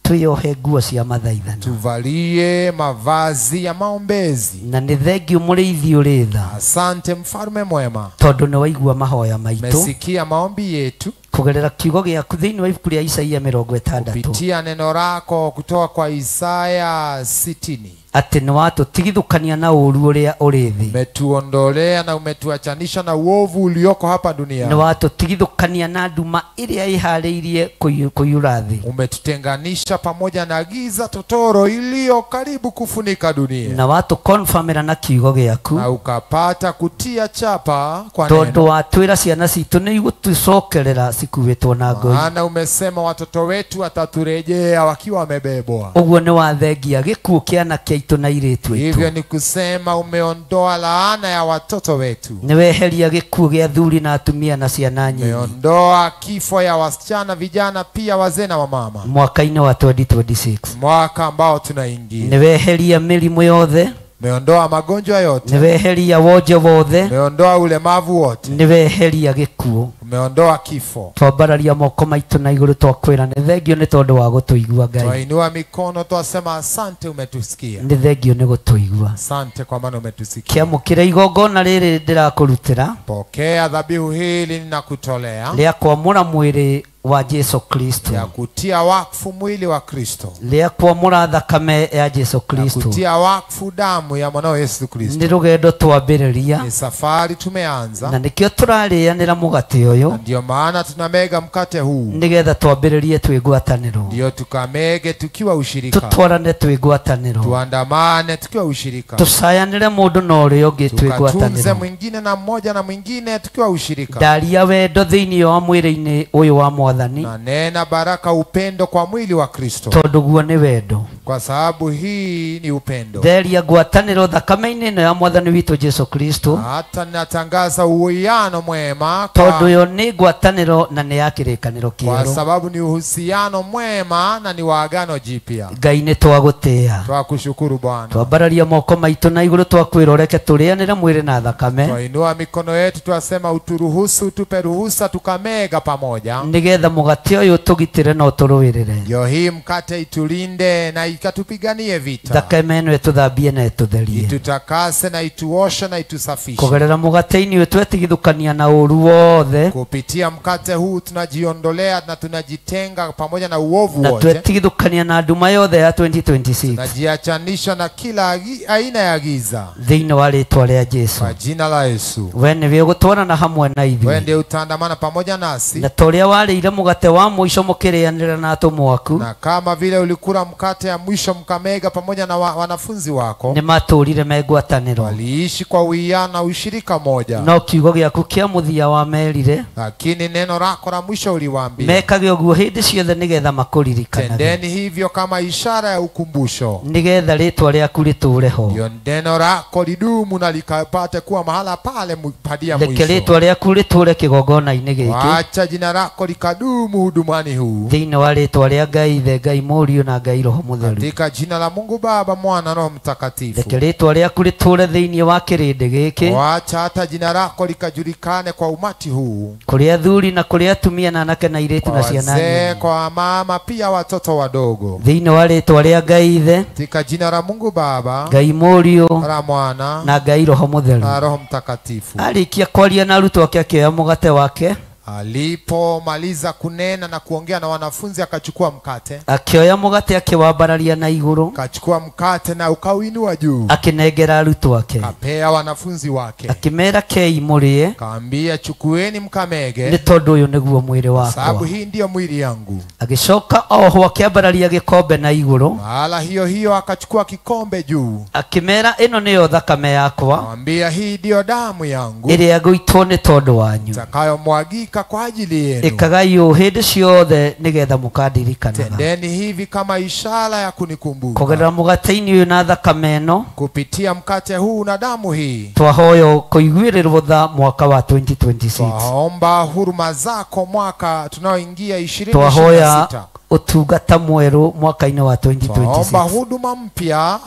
twĩyohe nguo cia mathaithana, tuvalie mavazi ya maombezi. Na nĩ thengio mũrĩithi ũrĩ tha, Asante mfalme mwema, tondũ nĩ waigua mahoya maitũ umesikia maombi yetu kũgerera kiugo gĩaku thĩinĩ wa ibuku rĩa Isaia 60, kupitia neno lako kutoka kwa Isaya 60. Atĩ nĩ watũtigithũkania na ũũru ũrĩa ũrĩ thĩ, Umetuondolea na umetuachanisha na uovu ulioko hapa nĩ duniani. watũtigithũkania na nduma ĩrĩa ĩharĩirie kũiyũra thĩ, Umetutenganisha pamoja na giza totoro iliyo karibu kufunika dunia, na watũkonfamĩra na kiugo gĩaku, na ukapata kutia chapa kwa tondũ neno. watwĩra ciana citũ nĩ igũtũcokerera cikuĩtwo na ngoi. Maana umesema watoto wetu wataturejea wakiwa wamebebwa. Ũguo nĩ wathengia gĩkuũ kĩa anake aitũ na airĩtu aitũ. Hivyo ni kusema umeondoa laana ya watoto wetu, Nĩ weheria gĩkuũ gĩa athuri na atumia na ciana nyinyi umeondoa kifo ya wasichana, vijana, pia wazee na wamama, mwaka-inĩ wa 2026. mwaka ambao tunaingia. Nĩ weheria mĩrimũ yothe, Umeondoa magonjwa yote. Nĩ weheria wonje wothe. Umeondoa ulemavu wote. Nĩ weheria gĩkuũ. Umeondoa kifo. Twambararia moko maitũ na igũrũ twakwĩra nĩ thengio nĩ tondũ wa gũtũigua Ngai. Twainua mikono twasema asante umetusikia. Nĩ thengio nĩ gũtũigua. Asante kwa maana umetusikia. Kĩamũkĩra igongona rĩrĩ ndĩrakũrutĩra. Pokea dhabihu hili ninakutolea. Rĩa kwamũra mwĩrĩ wa Jesu Kristo. Ya kutia wakfu mwili wa Kristo. Rĩa kwamũra thakame ya Jesu Kristo. Ya kutia wakfu damu ya mwanao Yesu Kristo. Nĩ rũgendo twambĩrĩria. Ni safari tumeanza. Na nĩkĩo tũrarĩanĩra mũgate ũyũ. Ndio maana tunamega mkate huu. Nĩgetha twambĩrĩrie twĩ ngwatanĩro. Ndio tukamege tukiwa ushirika. Tutwarane twĩ ngwatanĩro. Tuandamane tukiwa ushirika. Tucayanĩre mũndũ na ũrĩa ũngĩ twĩ ngwatanĩro. Tukatunze mwingine na mmoja na mwingine tukiwa ushirika. Ndaria wendo thĩinĩ wa mwĩrĩ-inĩ ũyũ wa Mwathani. Na nena baraka upendo kwa mwili wa Kristo. Tondũ guo nĩ wendo. Kwa sababu hii ni upendo. Theria ngwatanĩro thakame-inĩ ĩno ya Mwathani witũ Jesu Kristo. Hata natangaza uwiano mwema. Tondũ yo nĩ ngwatanĩro na nĩ ya kĩrĩkanĩro kĩerũ. Kwa sababu ni uhusiano mwema na ni wa agano jipya. Ngai nĩ twagũtĩĩa. Twakushukuru Bwana. Twambararia moko maitũ na igũrũ twakwĩra ũreke tũrĩanĩre mwĩrĩ na thakame. Twainua mikono yetu twasema uturuhusu, tupe ruhusa tukamega pamoja. Nĩgetha mũgate ũyũ tũgitĩre na ũtũrũĩrĩre. Ndio hii mkate itulinde na ikatupiganie vita. Thakame ĩno ĩtũthambie na ĩtũtherie. Itutakase na ituoshe na itusafishe. Kũgerera mũgate-inĩ ũyũ twetigithũkania na ũũru wothe. Kupitia mkate huu tunajiondolea na tunajitenga pamoja na uovu na wote. Twetigithũkania na nduma yothe ya 2026. Tunajiachanisha na kila aina ya giza. Thĩinĩ wa rĩtwa rĩa Jesu. Kwa jina la Yesu. We nĩwe ũgũtwarana hamwe na ithuĩ. Wewe ndiye utaandamana pamoja nasi. Na ta ũrĩa warĩire mũgate wa mũico mũkĩrĩanĩra na atũmwo aku. Na kama vile ulikula mkate ya mwisho mkamega pamoja na wanafunzi wako. Nĩmatũũrire me ngwatanĩro. Waliishi kwa uwiano na ushirika moja. No kiugo gĩaku kĩa mũthia wamerire. Lakini neno lako la mwisho uliwaambia. Mekage ũguo hĩndĩ ciothe nĩgetha makũririkanage. Tendeni hivyo kama ishara ya ukumbusho. Nĩgetha rĩtwa rĩaku rĩtũũre ho. Ndio neno lako lidumu na likapate kuwa mahala pale padia mwisho. Reke rĩtwa rĩaku rĩtũũre kĩgongona-inĩ gĩkĩ. Acha jina lako likadumu hudumani huu. Thĩinĩ wa rĩtwa rĩa Ngai Ithe, Ngai Mũriũ na Ngai Roho Mũtheru. Katika jina la Mungu Baba, Mwana, Roho Mtakatifu. Reke rĩtwa rĩaku rĩtũũre thĩinĩ wa kĩrĩndĩ gĩkĩ. Wacha hata jina lako likajulikane kwa umati huu. Kũrĩ athuri na kũrĩ atumia na anake na airĩtu na ciana nini. Kwa mama pia watoto wadogo. Thĩinĩ wa rĩtwa rĩa Ngai Ithe. Katika jina la Mungu Baba, Ngai Mũriũ la Mwana na Ngai Roho Mũtheru. Na Roho Mtakatifu. Arĩkia kwaria na arutwo ake akĩoya mũgate wake. Alipomaliza kunena na kuongea na wanafunzi akachukua mkate. Akioya mũgate akĩwambararia na igũrũ. Akachukua mkate na ukauinua juu. Akinengera arutwo ake. Akapea wanafunzi wake. Akimera kei mũrĩe. Akaambia chukueni mkamege. Nĩ tondũ ũyũ nĩguo mwĩrĩ wakwa. Sababu hii ndiyo mwili yangu. Agĩcoka oho akĩambararia gĩkombe na igũrũ. Mahala hiyo hiyo akachukua kikombe juu. Akimera ĩno nĩyo thakame yakwa. Akaambia hii ndiyo damu yangu. Ĩrĩa ĩgũitwo nĩ tondũ wanyu. Itakayomwagika kwa ajili yenu. Ĩkagai ũũ hĩndĩ ciothe nĩgetha mũkandirikanaga. Tendeni hivi kama ishara ya kunikumbuka. Kũgerera mũgate-inĩ ũyũ na thakame ĩno. Kupitia mkate huu na damu hii. Twahoya kũiguĩrĩrwo tha mwaka wa 2026. Twaomba huruma zako mwaka tunaoingia 2026. Twahoya utungata mwerũ mwaka-inĩ wa 2026. Twaomba huduma mpya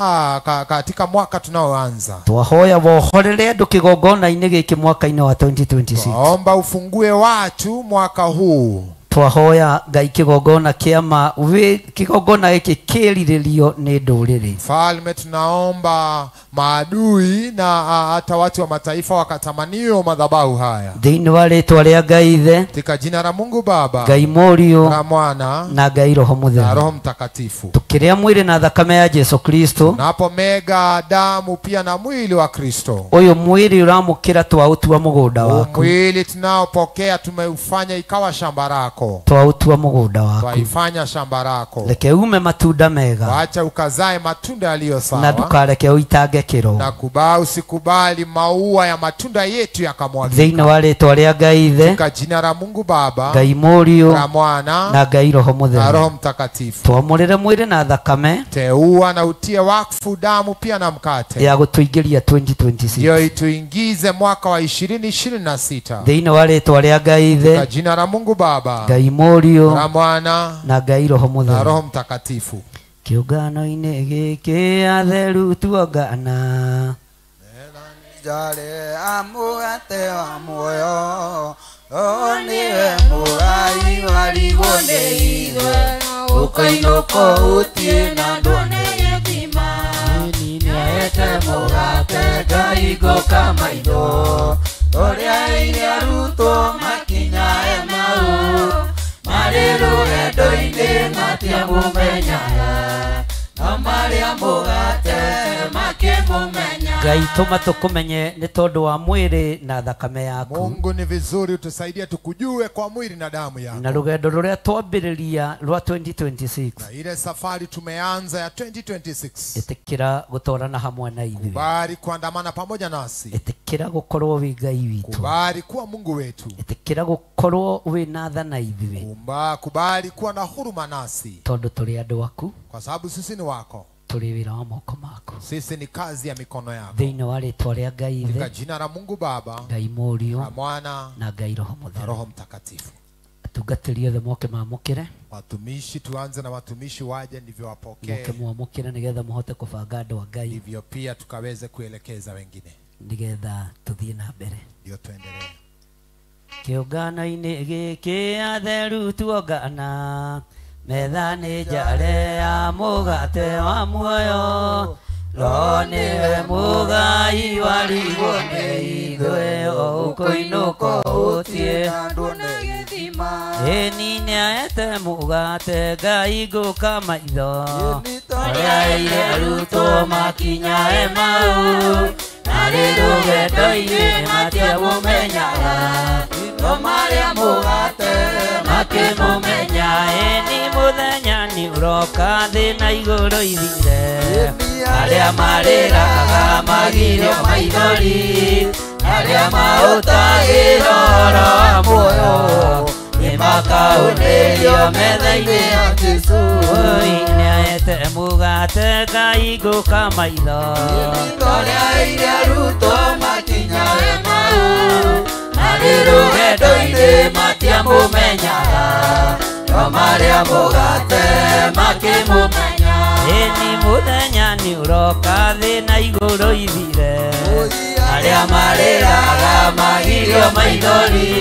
katika mwaka tunaoanza. Twahoya wohorere andũ kĩgongona-inĩ gĩkĩ mwaka-inĩ wa 2026. Twaomba ufungue watu mwaka huu. Twahoya Ngai kĩgongona kĩama kĩgongona gĩkĩ kĩrirĩrio nĩ ndũrĩrĩ. Mfalme, tunaomba maadui na hata watu wa mataifa wakatamanio madhabahu haya. Thĩinĩ wa rĩtwa rĩa Ngai Ithe, katika jina la Mungu Baba, Ngai Mũriũ na Mwana na Ngai Roho Mũtheru, na Roho Mtakatifu. Tukĩrĩa mwĩrĩ na thakame ya Jesu Kristo, tunapomega damu pia na mwili wa Kristo. Ũyũ mwĩrĩ ũramũkĩra twaũtua mũgũnda waku. Mwili tunaopokea tumeufanya ikawa shamba lako. Twautua mũgũnda waku. Twaifanya shamba lako. Reke ume matunda mega. Wacha ukazae matunda yaliyo sawa. Na ndũkareke ũitange kĩro. Na kubali usikubali maua ya matunda yetu yakamwagika. Thĩinĩ wa rĩtwa rĩa Ngai Ithe, katika jina la Mungu Baba, Ngai Mũriũ na Mwana na Ngai Roho Mũtheru, na Roho Mtakatifu. Twamũrĩre mwĩrĩ na thakame. Teua na utie wakfu damu pia na mkate. Ya gũtũingĩria 2026. Ndio ituingize mwaka wa 2026. Thĩinĩ wa rĩtwa rĩa Ngai Ithe, katika jina la Mungu Baba, Ngai Mũriũ na Mwana na Ngai Roho Mũtheru, na Roho Mtakatifu. Kĩũngano-inĩ gĩkĩ atheru tuongana Jare amugate wa muoyo niwe mũgai warigwo nĩ ithuĩ ũkainũka ũthiĩ na ndwone gĩthima nĩaete mũgate Ngai ngũka maitho ũrĩa aire arutwo makinyae mau marĩ rũgendo-inĩ matiamũmenyaga no marĩa mũgate makĩmũmenya. Ngai tũma tũkũmenye nĩ tondũ wa mwĩrĩ na thakame yaku. Mungu ni vizuri utusaidie tukujue kwa mwili na damu yako. Na rũgendo rũrĩa twambĩrĩria rwa 2026 na ile safari tumeanza ya 2026 ĩtĩkĩra gũtwarana hamwe na ithuĩ. Kubali kuandamana pamoja nasi. Ĩtĩkĩra gũkorwo wĩ Ngai witũ. Kubali kuwa Mungu wetu. Ĩtĩkĩra gũkorwo wĩ na tha na ithuĩ. Kubali kuwa na huruma nasi. Tondũ tũrĩ andũ aku. Kwa sababu sisi ni wako. Tũrĩ wĩra wa moko maku. Sisi ni kazi ya mikono yako. Thĩinĩ wa rĩtwa rĩa Ngai Ithe, katika jina la Mungu Baba, Ngai Mũriũ, na Mwana na Ngai Roho Mũtheru, na Roho Mtakatifu. Atungatĩri othe moke mamũkĩre. Watumishi tuanze na watumishi waje ndivyo wapokee. Moke mwamũkĩre nĩgetha mũhote kũbanga andũ a Ngai. Ndivyo pia tukaweze kuelekeza wengine. Nĩgetha tũthiĩ na mbere. Ndio tuendelee. Kĩũngano-inĩ gĩkĩ atheru tuongana metha nĩ njare ya mũgate wa muoyo Roho nĩwe mũgai warigwo nĩ ithuĩ ũkũinũka ũthiĩ ĩni nĩaete mũgate Ngai ngũka maitho arĩa aire arutwo makinyae mau marĩ rũgendo-inĩ matiamũmenyaga no marĩa mũgate makĩmũmenya. Ĩni mũthenya nĩ ũroka thĩ na igũrũ ithire arĩa marĩraga magirio maithori arĩa mahũtagĩra ũhoro wa muoyo nĩmakaunĩrio metha-inĩ ya Jesũ. Nĩaete mũgate Ngai ngũka maitho arĩa aire arutwo makinyae mau marĩ rũgendo-inĩ matiamũmenyaga no marĩa mũgate makĩmũmenya. Ĩni mũthenya nĩ ũroka thĩ na igũrũ ithire arĩa marĩraga magirio maithori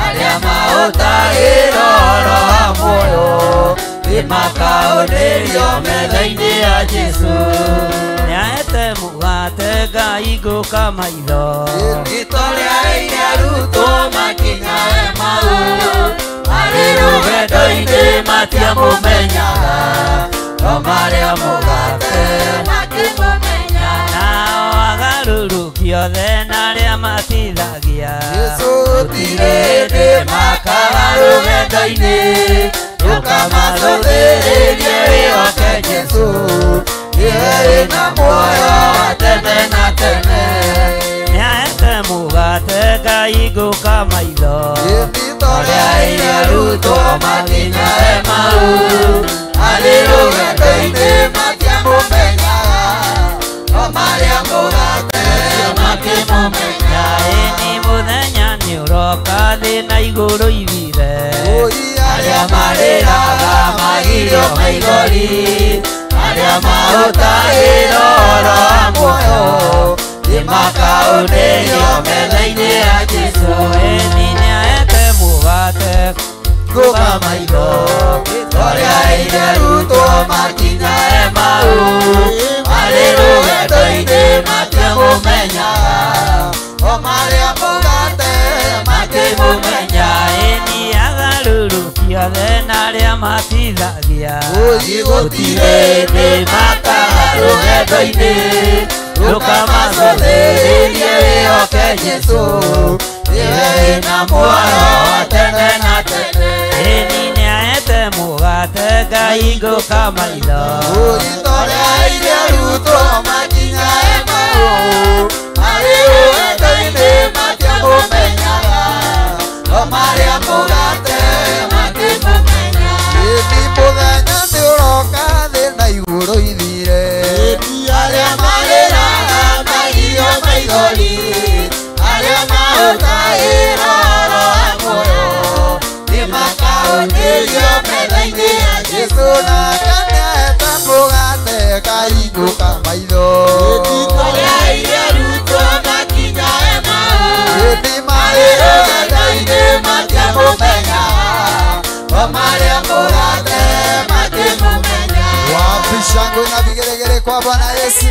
arĩa mahũtagĩra ũhoro wa muoyo nĩmakaũnĩrio metha-inĩ ya Jesũ. Nĩaete mũgate Ngai ngũka maitho Rĩtwa aire arutwo makinyae mau marĩ rũgendo-inĩ matiamũmenyaga no marĩa mũgate makĩmũmenya. Nao agarũrũki othe na arĩa matithagia Jesũ gũtirĩ hĩndĩ makaga rũgendo-inĩ rũkamacũthĩrĩrie wĩhoke Jesũ nĩwe wĩna muoyo wa tene na tene. Nĩaete mũgate Ngai ngũka maitho arĩa aire arutwo makinyae mau marĩ rũgendo-inĩ matiamũmenyaga no marĩa mũgate makĩmũmenya. Ĩni mũthenya nĩ ũroka thĩ na igũrũ ithire arĩa marĩraga magirio maithori arĩa mahũtagĩra ũhoro wa muoyo nĩmakaũnĩrio metha-inĩ ya Jesũ. Ĩni nĩaete mũgate ngũka maitho arĩa aire arutwo makinyae mau marĩ rũgendo-inĩ matiamũmenyaga o marĩa mũgate makĩmũmenya. Ĩni agarũrũki othe na arĩa matithagia gũtirĩ hĩndĩ makaga rũgendo-inĩ rũkamacũthĩrĩrie wĩhoke Jesũ nĩwe wĩna muoyo wa tene na tene. Ĩni nĩaete mũgate Ngai ngũka maitho arĩa aire arutwo makinyae mau marĩ rũgendo-inĩ matiamũmenyaga no marĩa mũgate makĩmũmenya. Ĩni mũthenya nĩ ũroka thĩ na igũrũ ithire arĩa marĩraga magirio maithori arĩa mahũtagĩra ũhoro wa muoyo nĩmakaũnĩrio metha-inĩ ya Jesũ. Nake nĩaete kainguka maitho Tũreire arutwo makinya Emau Ĩndĩ marĩ rũgendo-inĩ matiamũmenya O marĩa mũgate makĩmũmenya. Wapi shangwe na vigelegele kwa Bwana Yesu.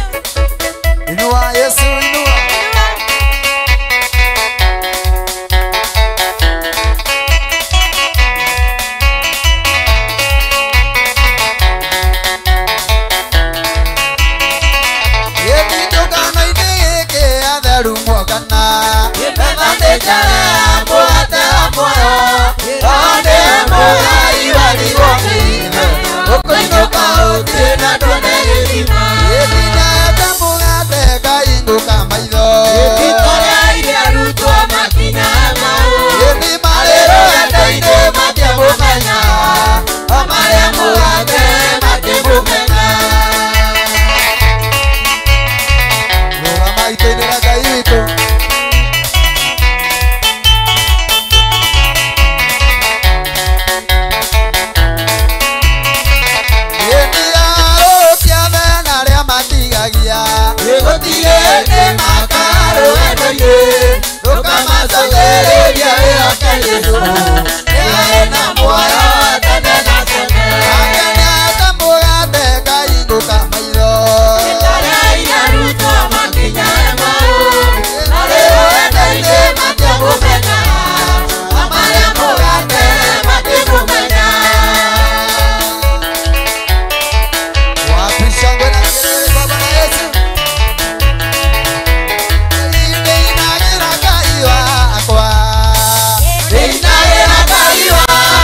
Inua Yesu, inua.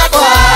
Wakwa.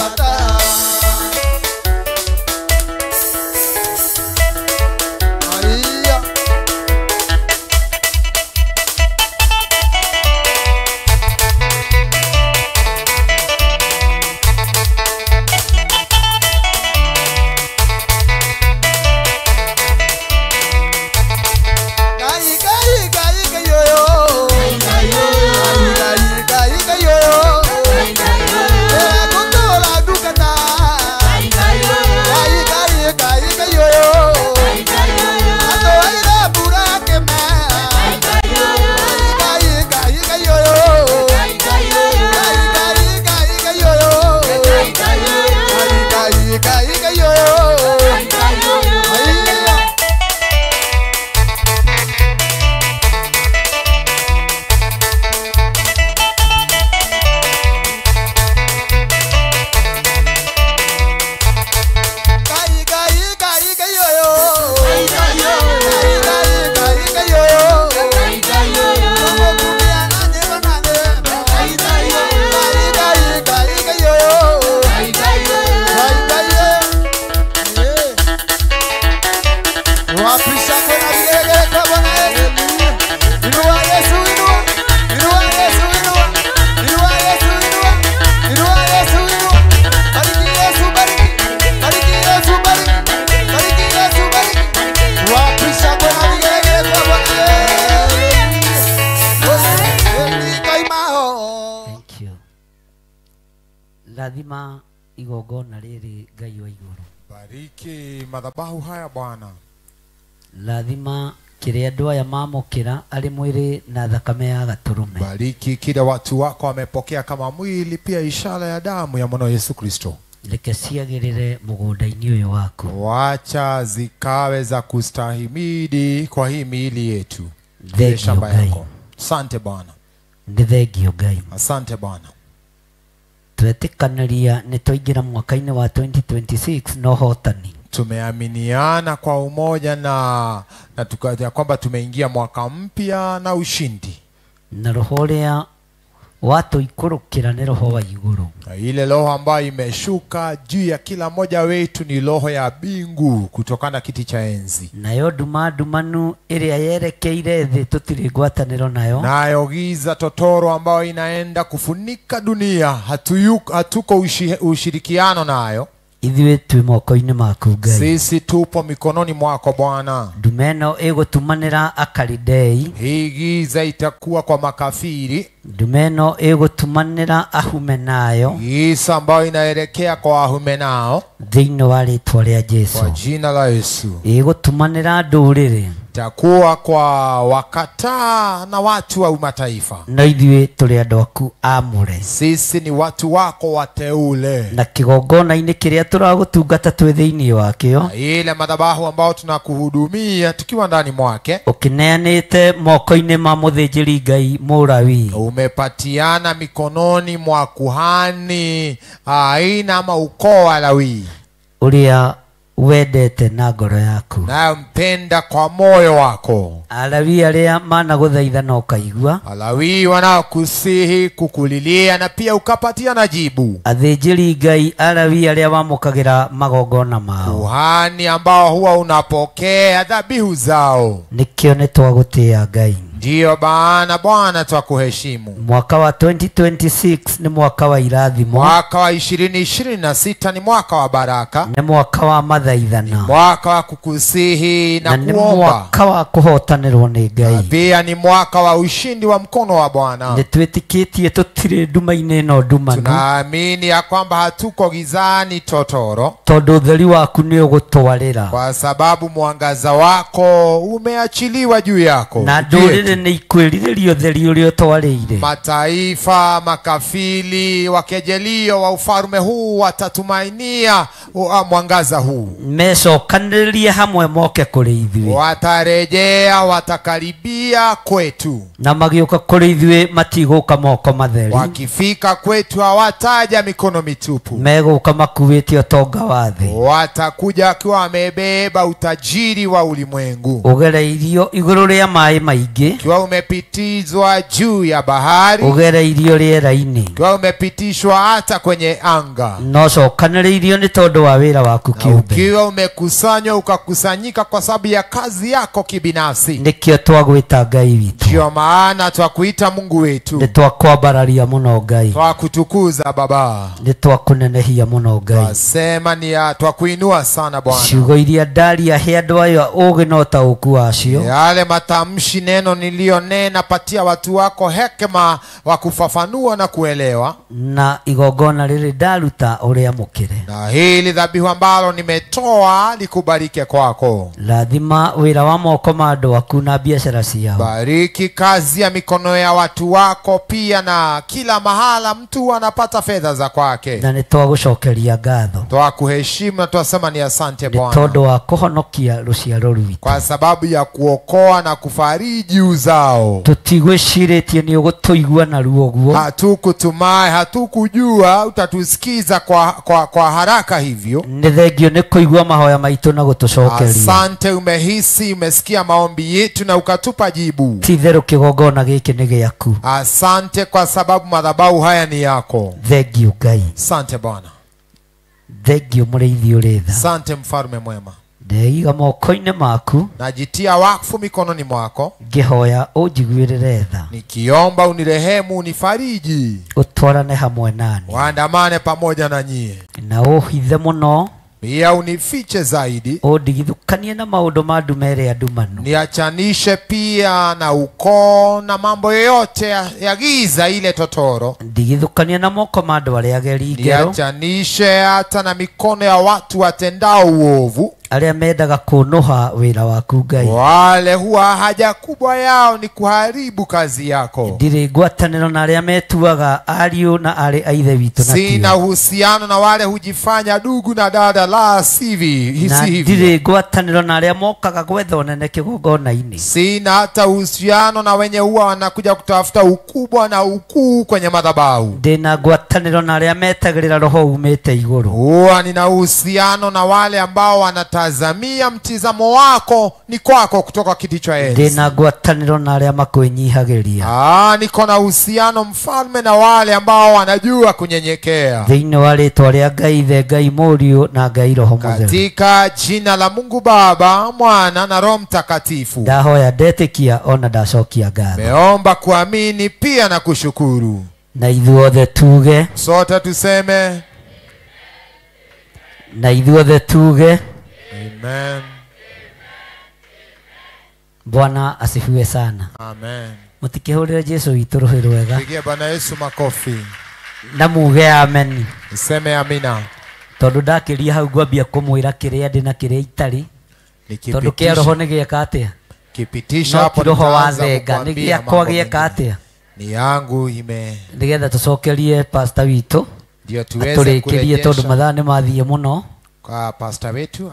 bata. Aiya. Rathima igongona rĩrĩ Ngai wa igũrũ. Bariki madhabahu haya Bwana. Rathima kĩrĩa andũ aya mamũkĩra arĩ mwĩrĩ na thakame ya gatũrũme. Bariki kile watu wako wamepokea kama mwili pia ishara ya damu ya mwana Yesu Kristo. Reke ciagĩrĩre mũgũnda-inĩ ũyũ waku. Wacha zikawe za kustahimili kwa hii miili yetu. Shamba yako. Asante Bwana. Nĩ thengio Ngai. Asante Bwana. Twetĩkanĩria nĩ twaingĩra mwaka-inĩ wa 2026 no hotani. Tumeaminiana kwa umoja na tukaja kwamba tumeingia mwaka mpya na ushindi. Na roho ũrĩa watũikũrũkĩra nĩ roho wa igũrũ. Na ile roho ambayo imeshuka juu ya kila mmoja wetu ni roho ya mbingu kutokana na kiti cha enzi. Nayo nduma ndumanu ĩrĩa yerekeire thĩ tũtirĩ ngwatanĩro nayo. Nayo giza totoro ambayo inaenda kufunika dunia hatuko ushirikiano nayo. Ithuĩ twĩ moko-inĩ maku Ngai. Sisi tupo mikononi mwako Bwana. Nduma ĩno ĩgũtumanĩra Akalidei. Hii giza itakuwa kwa makafiri. Nduma ĩno ĩgũtumanĩra Ahumenayo. Giza ambayo inaelekea kwa Ahumenao. Thĩinĩ wa rĩtwa rĩa Jesu. Kwa jina la Yesu. Ĩgũtumanĩra ndũrĩrĩ. Itakuwa kwa wakataa na watu wa mataifa. No ithuĩ tũrĩ andũ aku amũre. Sisi ni watu wako wateule. Na kĩgongona-inĩ kĩrĩa tũragũtungata twĩ thĩinĩ wakĩo. Ile madhabahu ambao tunakuhudumia tukiwa ndani mwake. Ũkĩneanĩte moko-inĩ ma mũthĩnjĩri Ngai Mũlawi. Umepatiana mikononi mwa kuhani aina ama ukoo wa Lawi. Ũrĩa wendete na ngoro yaku. Na mpenda kwa moyo wako. Alawi arĩa managũthaitha na ũkaigua. Alawi wanaokusihi kukulilia na pia ukapatia na jibu. Athĩnjĩri Ngai Alawi arĩa wamũkagĩra magongona mao. Kuhani ambao huwa unapokea dhabihu zao. Nĩkĩo nĩtwagũtĩĩa Ngai. Ndiyo maana Bwana twakuheshimu. Mwaka wa 2026 ni mwaka wa irathimo. Mwaka wa 2026 ni mwaka wa baraka. Ni mwaka wa mathaithana. Mwaka wa kukusihi na kuomba. Ni mwaka wa kũhotanĩrwo nĩ Ngai. Pia ni mwaka wa ushindi wa mkono wa Bwana. Nĩtwĩtĩkĩtie tũtirĩ nduma-inĩ ĩno ndumanu. Tunaamini ya kwamba hatuko gizani totoro. Tondũ ũtheri waku nĩ ũgũtwarĩra. Kwa sababu mwangaza wako umeachiliwa juu yako. Na ndũrĩrĩ nĩ ikwĩrirĩria ũtheri ũrĩa ũtwarĩire. Mataifa, makafili, wakejelio wa ufalme huu watatumainia mwangaza huu. Mecokanĩrĩrie hamwe moke kũrĩ ithuĩ. Watarejea, watakaribia kwetu. Na magĩũka kũrĩ ithuĩ matigũka moko matheri. Wakifika kwetu hawataja mikono mitupu. Megũka makuĩte ũtonga wa thĩ. Watakuja wakiwa wamebeba utajiri wa ulimwengu. Ũgereirio igũrũ rĩa maĩ maingĩ. Ukiwa umepitizwa juu ya bahari. Ũgereirio rĩera-inĩ. Ukiwa umepitishwa hata kwenye anga. No cokanĩrĩirio nĩ tondũ wa wĩra waku kĩũmbe. Ukiwa umekusanywa ukakusanyika kwa sababu ya kazi yako kibinafsi. Nĩkĩo twagwĩta Ngai witũ. Ndio maana twakuita Mungu wetu. Nĩ twakwambararia mũno Ngai. Twakutukuza Baba. Nĩ twakunenehia mũno Ngai. Twasema ni twakuinua sana Bwana. Ciugo iria ndaria he andũ aya ũũgĩ na ũtaũku wacio. Yale matamshi neno nilionena, patia watu wako hekima wa kufafanua na kuelewa. Na igongona rĩrĩ ndaruta ũrĩamũkĩre. Na hili dhabihu ambalo nimetoa likubalike kwako. Rathima wĩra wa moko ma andũ aku na biashara ciao. Bariki kazi ya mikono ya watu wako pia, na kila mahala mtu anapata fedha za kwake. Na nĩ twagũcokeria ngatho. Twakuheshimu na twasema ni asante Bwana. Nĩ tondũ wa kũhonokia rũciaro rwitũ. Kwa sababu ya kuokoa na kufariji uzao. Tũtigwĩcirĩtie nĩ ũgũtũigua narua ũguo. Hatukutumai, hatukujua utatusikiza kwa haraka hivyo. Nĩ thengio nĩ kũigua mahoya maitũ na gũtũcokeria. Asante, umehisi, umesikia maombi yetu na ukatupa jibu. Ti itherũ kĩgongona gĩkĩ nĩ gĩaku. Asante kwa sababu madhabahu haya ni yako. Thengio Ngai. Asante Bwana. Thengio mũrĩithi ũrĩ tha. Asante mfalme mwema. Ndeiga moko-inĩ maku. Najitia wakfu mikononi mwako. Ngĩhoya ũnjiguĩrĩre tha. Nikiomba unirehemu, unifariji. Ũtwarane hamwe nani. Waandamane pamoja na nyie. Na ũhithe mũno. Pia unifiche zaidi. Ũndigithũkanie na maũndũ ma ndume ĩrĩa ndumanu. Niachanishe pia na ukoo na mambo yote ya giza ile totoro. Ndigithũkanie na moko ma andũ arĩa ageri ngero. Niachanishe hata na mikono ya watu watendao uovu. Arĩa mendaga kũnũha wĩra waku Ngai. Wale huwa haja kubwa yao ni kuharibu kazi yako. Ndirĩ ngwatanĩro na arĩa metuaga ariũ na arĩ a ithe witũ na Sina uhusiano na wale hujifanya ndugu na dada, la sivi na si hivyo. Ndirĩ ngwatanĩro na arĩa mokaga gwetha ũnene kĩgongona-inĩ. Sina hata uhusiano na wenye huwa wanakuja kutafuta ukubwa na ukuu kwenye madhabahu. Ndĩna ngwatanĩro na arĩa metagĩrĩra roho umĩte igũrũ. Huwa nina uhusiano na wale ambao wanatazamia mtizamo wako ni kwako kutoka kiti cha enzi. Ndĩna ngwatanĩro na arĩa makwĩnyihagĩria. Niko na uhusiano mfalme na wale ambao wanajua kunyenyekea. Thĩinĩ wa rĩtwa rĩa Ngai Ithe, Ngai Mũriũ na Ngai Roho Mũtheru. Katika jina la Mungu Baba, Mwana na Roho Mtakatifu. Ndahoya ndetĩkia ona ndacokia ngatho. Meomba kuamini pia na kushukuru. Na ithuothe tuge. Sote tuseme. Na ithuothe tuge. Amen. Bwana asifiwe sana. Amen. Mũtikĩhũrĩre Jesu witũ rũhĩ rwega. Pigia Bwana Yesu makofi. Na muge amen. Seme amina. Tondũ ndakĩria hau ngwambia kũmwĩra kĩrĩa ndĩ na kĩrĩa itarĩ. Tondũ kĩa roho nĩ gĩeka atĩa? Kipitisha hapo roho wa thenga nĩ gĩakwa gĩeka atĩa? Ni yangu ime. Nĩgetha tũcokerie pastor witũ. Ndio tuweze kurejesha. Tondũ mathaa nĩ mathiĩ mũno. Kwa pastor wetu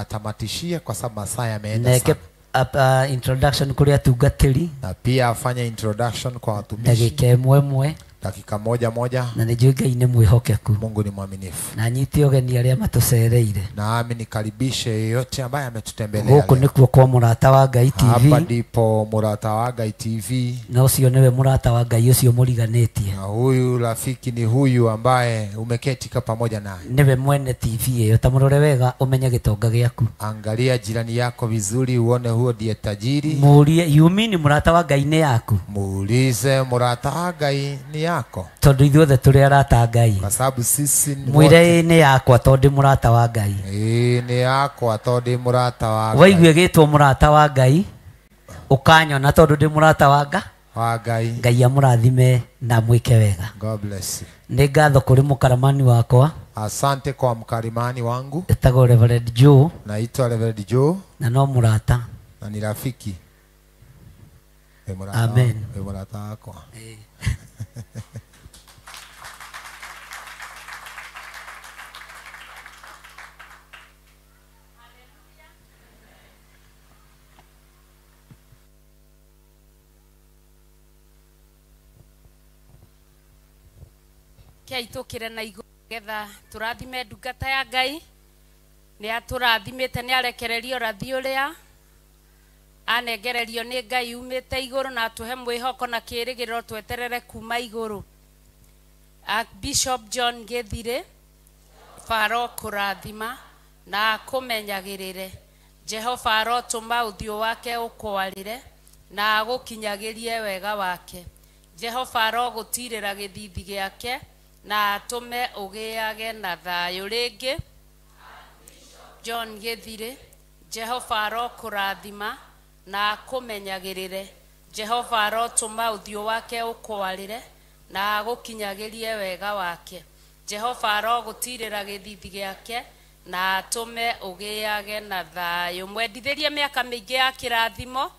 atamatishie kwa sababu masaa yameenda sana. Introduction kuri atungatĩri. Na pia afanye introduction kwa watumishi. Ndagĩka ĩmwe ĩmwe. Dakika moja moja. Na nĩnjũĩ Ngai nĩ mwĩhokeku. Mungu ni mwaminifu. Na nyite ũgeni arĩa matũcereire. Nami nikaribishe yeyote ambaye ametutembelea. Gũkũ nĩkuo kwa Mũrata wa Ngai TV. Hapa ndipo Mũrata wa Ngai TV. Na ũcio nĩwe mũrata wa Ngai ũcio mũriganĩtie. Na huyu rafiki ni huyu ambaye umeketi pamoja naye. Nĩwe mwene TV ĩyo. Ta mũrore wega ũmenye gĩtonga gĩaku. Angalia jirani yako vizuri uone huo ndiye tajiri. Mũũrie you mean mũrata wa Ngai nĩ yaku? Muulize mũrata wa Ngai ni yako. Tondũ ithuothe tũrĩ arata a Ngai. Kwa sababu sisi ni mwĩre nĩ yakwa tondũ ndĩ mũrata wa Ngai. Nĩ yakwa tondũ ndĩ mũrata wa Ngai. Waigua ĩgĩtwo mũrata wa Ngai ũkanyona tondũ ndĩ mũrata wa Ngai. Ngai amũrathime na mwĩke wega. God bless you. Nĩ ngatho kũrĩ mũkaramani wakwa. Asante kwa mkarimani wangu. Etagwo Reverend Joe. Naitwa Reverend Joe. Na no mũrata. Na ni rafiki. Amen. Mũrata wakwa. Kei tũkĩre na igũrũ getha tũrathime ndungata ya Ngai. Nĩ atũrathimĩte, nĩ arekererio ũrathi ũrĩa anengererio nĩ Ngai umĩte igũrũ, na atũhe mwĩhoko na kĩĩrĩgĩrĩro tweterere kuma igũrũ. Bishop John Gĩthirĩ, Baba kũrathima na akũmenyagĩrĩre. Jehova arotũma ũthiũ wake ũkwarĩre na agũkinyagĩrie wega wake. Jehova arogũtirĩra gĩthithi gĩake na atũme ũgĩage na thayũ rĩngĩ. John Gĩthirĩ, Jehova arokũrathima na akũmenyagĩrĩre. Jehova arotũma ũthiũ wake ũkwarĩre na agũkinyagĩrie wega wake. Jehova arogũtirĩra gĩthithi gĩake na atũme ũgĩage na thayũ. Mwendithĩrie mĩaka mĩingĩ ya kĩrathimo,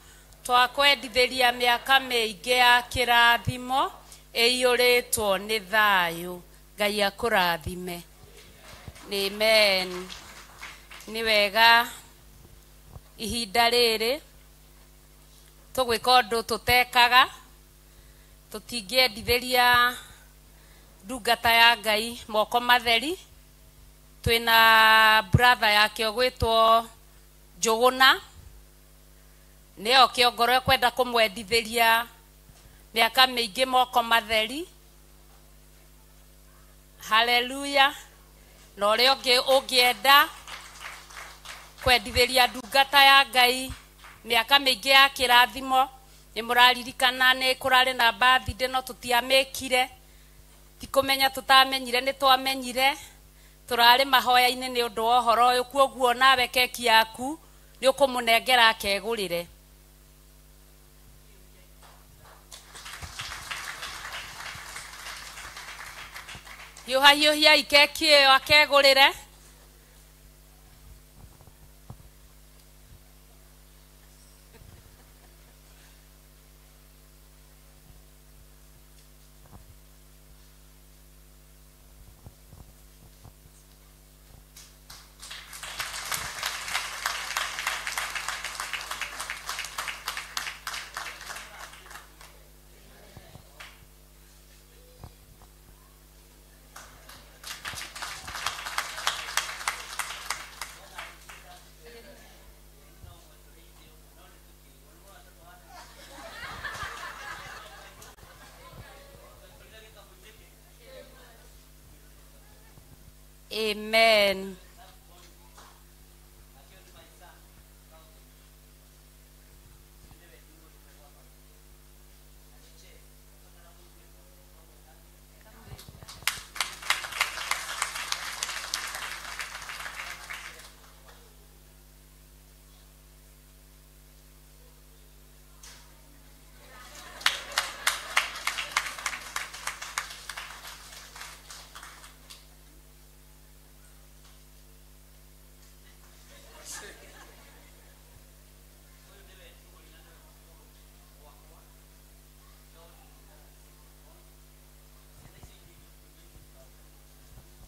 twakwendithĩria mĩaka mĩingĩ ya kĩrathimo ĩiyũrĩtwo nĩ thayũ. Ngai akũrathime. Amen. Nĩ wega ihinda rĩrĩ tũgwĩka ũndũ tũtekaga, tũtingĩendithĩria ndungata ya Ngai moko matheri. Twĩna brother yake ũgwĩtwo Njũgũna, nĩyo kĩongoro ekwenda kũmwendithĩria mĩaka mĩingĩ moko matheri. Haleluya. Na ũrĩa ũngĩ ũngĩenda kwendithĩria ndungata ya Ngai mĩaka mĩingĩ ya kĩrathimo, nĩ mũraririkana nĩ kũrarĩ na birthday no tũtiamĩkire, ti kũmenya tũtamenyire, nĩ twamenyire tũrarĩ mahoya-inĩ nĩ ũndũ wa ũhoro ũyũ. Kwoguo nawe keki yaku nĩ ũkũmũnengera akegũrĩre. Hiũha hiũhiai keki ĩyo akegũrĩre. Amen.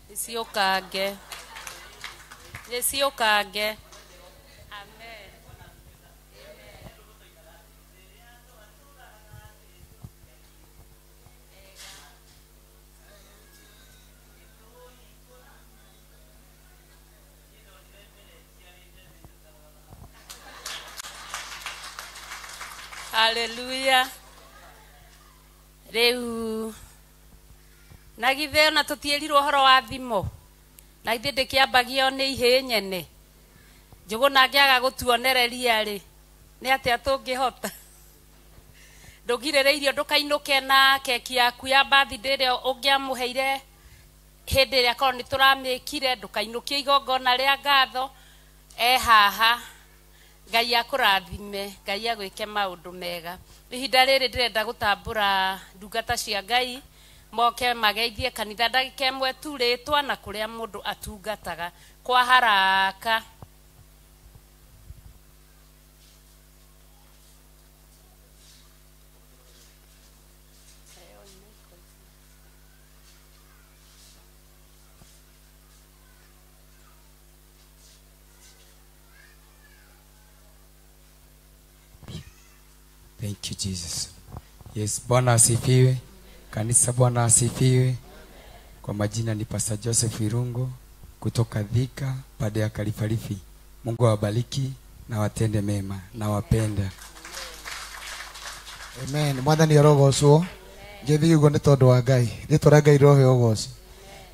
Nĩciũkange. Nĩciũkange. Amen. Hallelujah. Rĩu na githĩ ona tũtiĩrirwo ũhoro wa thimo, na githĩ ndĩkĩambagio nĩ ihĩĩ nyene. Njũgũna angĩaga gũtuonereria rĩ, nĩ atĩa tũngĩhota? Ndũgirĩrĩirio ndũkainũke na keki yaku ya birthday ĩrĩa ũngĩamũheire hĩndĩ ĩrĩa korwo nĩ tũramĩkire, ndũkainũkie igongona rĩa ngatho. E haha, Ngai akũrathime, Ngai agwĩke maũndũ mega. Ihinda rĩrĩ ndĩrenda gũtambũra ndungata cia Ngai moke mageithie kanitha ndagĩka ĩmwe tu, rĩtwa na kũrĩa mũndũ atungataga kwa haraka. Thank you, Jesus. Yes, Bwana asifiwe. Kanisa, Bwana asifiwe. Kwa majina ni Pastor Joseph Irungo kutoka Thika pande ya Kalifarifi. Mungu awabariki na watende mema na wapenda. Amen. Mwathani arogocwo. Ngethi uguo nĩ tondũ wa Ngai. Rĩtwa rĩa Ngai rĩroheo ũgoci.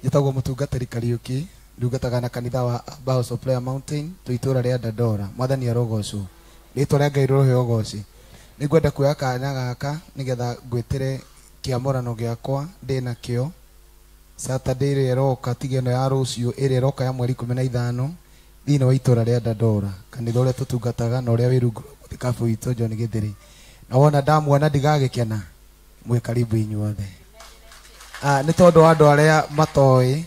Njĩtagwo mũtungatĩri Kariũki, ndungataga na kanitha wa House of Prayer Mountain, twĩ itũũra rĩa Dandora. Mwathani arogocwo. Rĩtwa rĩa Ngai rĩroheo ũgoci. Nĩngwenda kuoya kanya gaka nĩgetha ngwĩtĩre kĩamũrano gĩakwa ndĩnakĩo Saturday ĩrĩa ĩroka, tiga ĩno ya rũciũ, ĩrĩa ĩroka ya mweri 15 thĩinĩ wa itũũra rĩa Dandora, kanitha ũrĩa tũtungataga na ũrĩa wĩ rungu rwa mũthikabu witũ John Gĩthĩri. Na wona ndamuona ndigagĩkena, mwĩ karibu inyuothe. Nĩ tondũ wa andũ arĩa matoĩ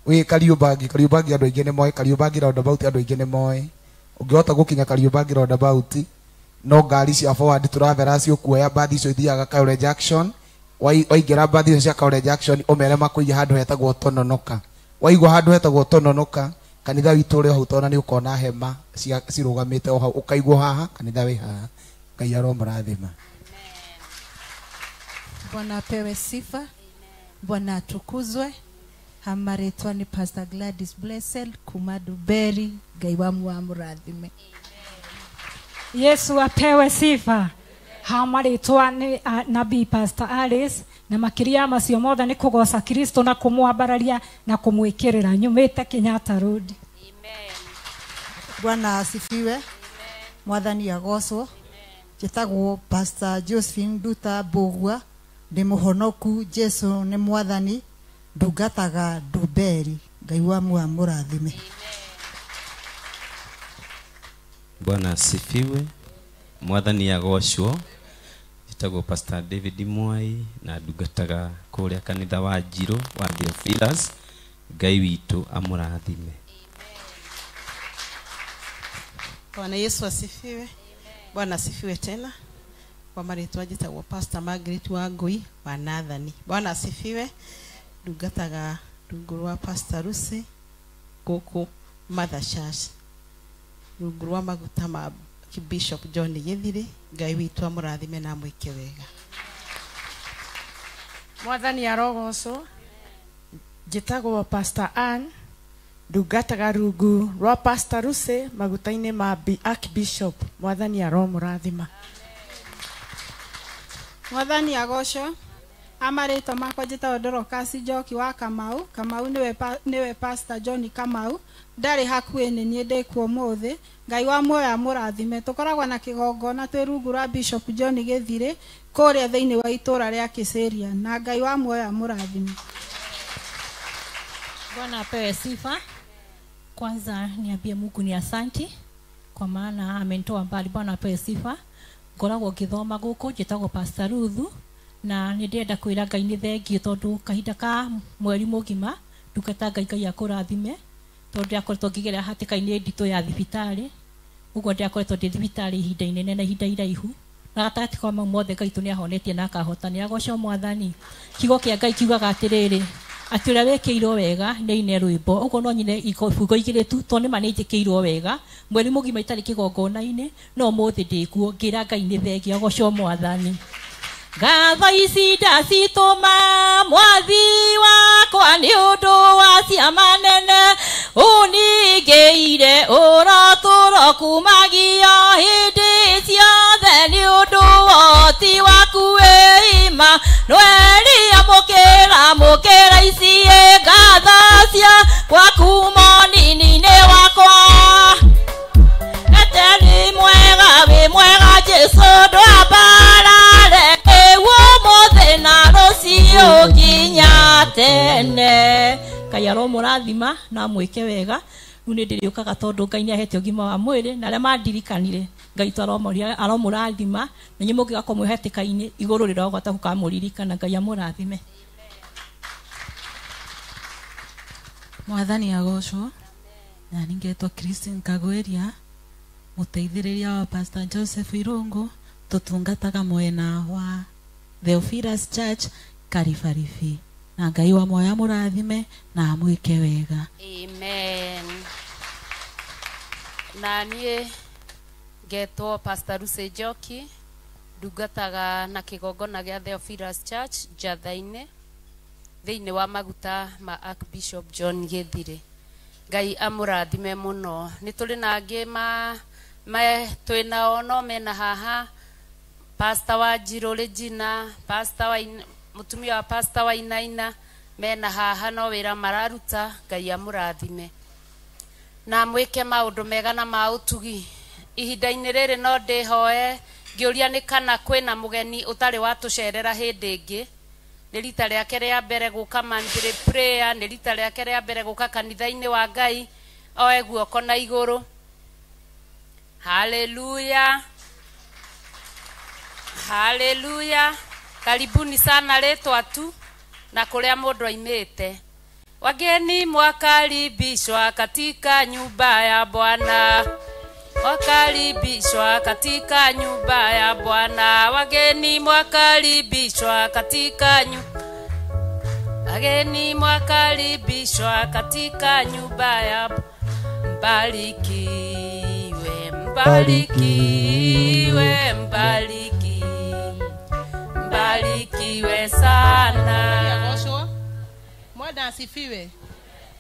wĩ Kariũmbangi, Kariũmbangi andũ aingĩ nĩ moĩ, Kariũmbangi roundabout andũ aingĩ nĩ moĩ. Ũngĩhota gũkinya Kariũmbangi roundabout, no ngari cia forward tũrathera ciũkuoya mbathi icio ithiaga Kayole Junction. Waingĩra mbathi icio cia Kayole Junction ũmere makũiye handũ hetagwo Tononoka. Waigua handũ hetagwo Tononoka, kanitha witũ ũrĩ hau tona nĩ ũkona hema cirũgamĩte o hau, ũkaigwo haha kanitha wĩ haha. Ngai aromũrathima. Bwana apewe sifa. Bwana atukuzwe. Hamaretwa ni Pastor Gladys Blessed Kumaduberi. Ngai wa amurathime. Yesu apewe sifa. Hamaretwa ni Nabii Pastor Alice na makiria macio mothe ni kugoca Kristo na kumwambararia na kumwikirira nyumite Kenyatta Road. Amen. Bwana asifiwe. Mwathani agocwo. Njĩtagwo Pastor Josephine Nduta Mbũgua, ndĩ mũhonoku, Jesu nĩ mwathani, ndungataga Nduberi. Ngai wa amũrathime. Bwana asifiwe. Mwathani agocwo. Njĩtagwo Pastor David Mwai na ndungataga kũrĩa kanitha wa Njirũ wa Theophilus. Ngai witũ amũrathime. Bwana Yesu asifiwe. Bwana asifiwe tena. Kwa marĩtwa njĩtagwo Pastor Margaret Wangui wa Nathani. Bwana asifiwe. Ndungataga rungu rwa Pastor Lucy gũkũ Mother Church, rungu rwa maguta ma Bishop John Gĩthiri. Ngai witũ amũrathime na amwĩke wega. Mwathani arogocwo. Njĩtagwo Pastor Ann, ndungataga rungu rwa Pastor Lucy maguta-inĩ ma Archbishop. Mwathani aromũrathima. Mwathani agocwo. Amarĩtwa makwa njĩtagwo Dorcas Njoki wa Kamau. Kamau nĩwe Pastor John Kamau. Ndarĩ hakuhĩ nĩ niĩ ndĩkuo ũmũthĩ. Ngai wa muoyo amũrathime. Tũkoragwo na kĩgongona twĩ rungu rwa Bishop John Gĩthirĩ kũrĩa thĩinĩ wa itũũra rĩa Kĩsĩria, na Ngai wa muoyo amũrathime. Bwana apewe sifa. Kwanza niambie Mungu ni asanti kwa maana amenitoa mbali. Bwana apewe sifa. Ngoragwo ngĩthoma gũkũ, njĩtagwo Pastor Ruthu, na nĩ ndĩrenda kwĩra Ngai nĩ thengiũ tondũ kahinda ka mweri mũgima ndungata Ngai Ngai akũrathime, tondũ ndĩrakoretwo ngĩgerera hatĩka-inĩ nditũ ya thibitarĩ. Ũguo ndĩrakoretwo ndĩ thibitarĩ ihinda inene na ihinda iraihu, na gatagatĩ ka mau mothe Ngai witũ nĩahonetie na akahota. Nĩagocwo Mwathani. Kiugo kĩa Ngai kiugaga atĩrĩrĩ, atĩ ũrĩa wĩkĩirwo wega nĩ aine rwĩmbo. Ũguo no nyine ibungo igĩrĩ tu, tondũ nĩma nĩ njĩkĩirwo wega. Mweri mũgima itarĩ kĩgongona-inĩ, no ũmũthĩ ndĩkuo ngĩra Ngai nĩ thengiũ. Agocwo Mwathani. Ngatho ici ndacitũma mwathi wakwa nĩ ũndũ wa ciama nene ũningĩire, ũrotũro kumagia hĩndĩ ciothe nĩ ũndũ woti waku wĩima. Nweria mũkĩra mũkĩra ici ngatho cia gwaku monini-inĩ wakwa. Eteri mwega wĩ mwega Jesu ndwambarare ũmũthĩ na rũciũ nginya tene. Ngai aromũrathima na amwĩke wega. Rĩu nĩ ndĩrĩũkaga tondũ Ngai nĩahete ũgima wa mwĩrĩ, na arĩa mandirikanire Ngai witũ aromũrathima, na inyuĩ mũngĩgakorwo mwĩ hatĩka-inĩ igũrũ rĩrogota gũkamũririkana. Ngai amũrathime. Mwathani agocwo. Na ningetwo Christine Kagweria, mũteithĩrĩria wa Pastor Joseph Irungu, tũtungataga mwena wa Theophilus Church Karibaribi. Na Ngai wa muoyo amũrathime na amwĩke wega. Amen. Na niĩ ngetwo Pastor Lucy Njoki, ndungataga na kĩgongona gĩa Theophilus Church Njatha-inĩ. Thĩinĩ wa maguta ma Archbishop John Gĩthirĩ. Ngai amũrathime mũno. Nĩ tũrĩ na angĩ ma twĩ nao no mena haha, Pastor wa Njirũ Regina, Pastor wa mũtumia wa Pastor wa Inaina mena haha no wĩra mararuta. Ngai amũrathime na mwĩke maũndũ mega na ma ũtugi. Ihinda-inĩ rĩrĩ no ndĩhoe ngĩũria nĩ kana kwĩna mũgeni ũtarĩ watũcerera hĩndĩ ĩngĩ. Nĩ rita rĩake rĩa mbere gũka monthly prayer, nĩ rita rĩake rĩa mbere gũka kanitha-inĩ wa Ngai, oe guoko na igũrũ. Haleluya, haleluya. Karibuni sana rĩtwa tu na kũrĩa mũndũ aimĩte. Wageni mwakaribishwa katika nyumba ya Bwana, wakaribishwa katika nyumba ya Bwana. Wageni mwakaribishwa katika nyumba, wageni mwakaribishwa katika nyumba ya mbarikiwe, mbarikiwe, mbarikiwe, mbarikiwe sana. Mwana asifiwe.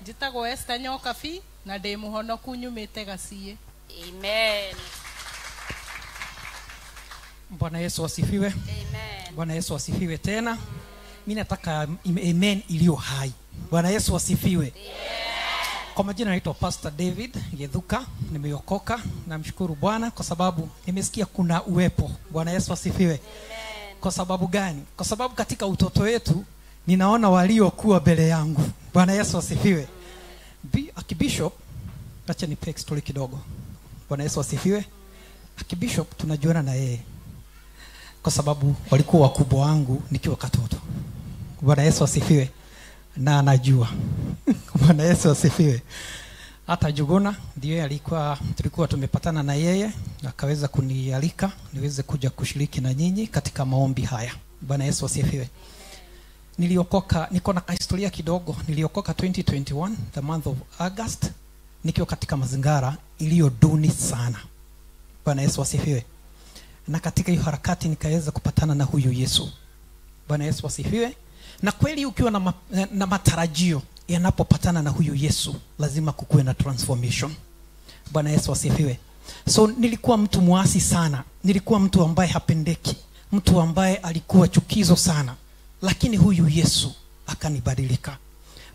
Njĩtagwo Esther Nyokabi na ndĩ mũhonoku nyumĩte Gaciĩ. Amen. Bwana Yesu asifiwe. Amen. Bwana Yesu asifiwe tena. Mimi nataka amen iliyo hai. Bwana Yesu asifiwe. Amen. Kwa majina naitwa Pastor David Gethuka, nimeokoka. Namshukuru Bwana kwa sababu nimesikia kuna uwepo. Bwana Yesu asifiwe. Amen. Kwa sababu gani? Kwa sababu katika utoto wetu ninaona waliokuwa mbele yangu. Bwana Yesu asifiwe. Archbishop, acha nipe story kidogo. Bwana Yesu asifiwe. Archbishop tunajuana na yeye kwa sababu walikuwa wakubwa wangu nikiwa katoto. Bwana Yesu asifiwe. Na anajua. Bwana Yesu asifiwe. Hata Jugona ndiye alikuwa, tulikuwa tumepatana na yeye akaweza kunialika niweze kuja kushiriki na nyinyi katika maombi haya. Bwana Yesu asifiwe. Niliokoka, niko na historia kidogo. Niliokoka 2021, the month of August, nikiwa katika mazingara iliyo duni sana. Bwana Yesu asifiwe. Na katika hiyo harakati nikaweza kupatana na huyu Yesu. Bwana Yesu asifiwe. Na kweli ukiwa na matarajio yanapopatana na huyu Yesu, lazima kukuwe na transformation. Bwana Yesu asifiwe. So nilikuwa mtu muasi sana, nilikuwa mtu ambaye hapendeki, mtu ambaye alikuwa chukizo sana, lakini huyu Yesu akanibadilika.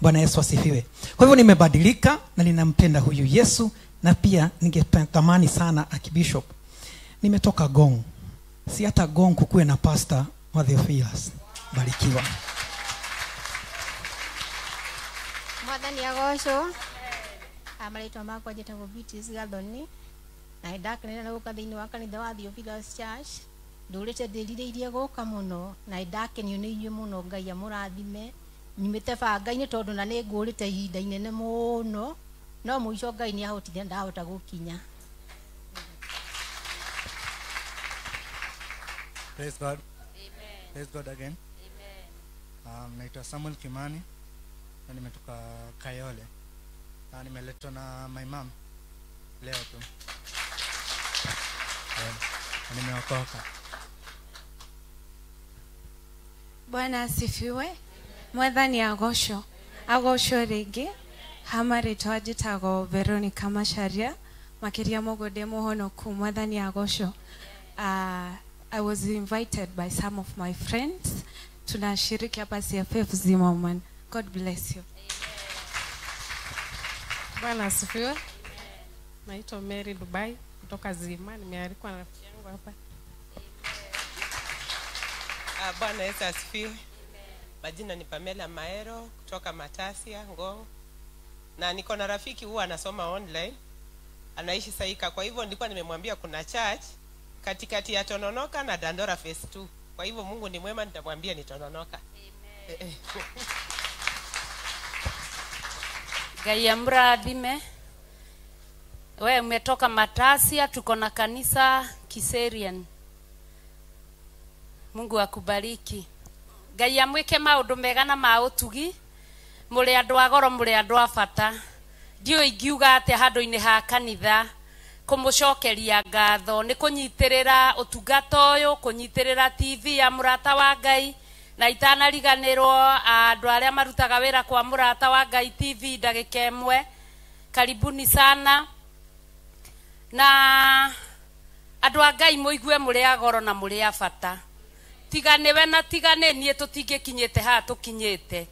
Bwana Yesu asifiwe. Kwa hivyo nimebadilika na ninampenda huyu Yesu, na pia ningetamani sana Archbishop. Nimetoka Gong. Si hata Gong kukuwe na pastor wa Theophilus. Barikiwa. Mwathani agocwo. Amarĩtwa makwa njĩtagwo Beatrice Gathoni na nĩndakenera gũka thĩinĩ wa kanitha wa Theophilus Church. Ndũrĩte ndĩrirĩirie gũka mũno na nĩndakenio nĩ inyuĩ mũno. Ngai amũrathime. Nyumĩte banga-inĩ tondũ na nĩngũrĩte ihinda inene mũno, no mũico Ngai nĩahotire ndahota gũkinya. Praise God. Amen. Praise God again. Amen. Naitwa Samuel Kimani na nimetoka Kayole. Na nimeletwa na my mom leo tu. Nimeokoka. Bwana asifiwe. Mwathani agocwo. Agocwo rĩngĩ. Hama rĩtwa njĩtagwo Veronica Macharia, makĩria mũguo ndĩ mũhonoku. Mwathani agocwo. I was invited by some of my friends. Tunashiriki hapa CFF Zimmerman. God bless you. Bwana asifiwe. Naitwa Mary Dubai kutoka Zima, nimealikwa na rafiki yangu hapa. Bwana Yesu asifiwe. Majina ni Pamela Maero kutoka Matasia, Ngong. Na niko na rafiki huwa anasoma online. Anaishi Saika. Kwa hivyo nilikuwa nimemwambia kuna church katikati ya Tononoka na Dandora Phase 2. Kwa hivyo Mungu ni mwema, nitamwambia ni Tononoka. Amen. Ngai amrathime. We umetoka Matasia, tuko na kanisa Kiserian. Mungu akubariki. Ngai amwike maundu mega na ma utugi. Muri andu a goro, muri andu a bata. Ndiũĩ ingiuga atĩa handũ-inĩ ha kanitha kũmũcokeria ngatho nĩ kũnyitĩrĩra ũtungata ũyũ, kũnyitĩrĩra TV ya Mũrata wa Ngai Na itanariganĩrwo andũ arĩa marutaga wĩra kwa Mũrata wa Ngai TV ndagĩka ĩmwe, karibuni sana. Na andũ a Ngai mũigue mũrĩ a goro na mũrĩ a bata. Tiga nĩwe na tiga nĩ niĩ tũtingĩkinyĩte haha tũkinyĩte.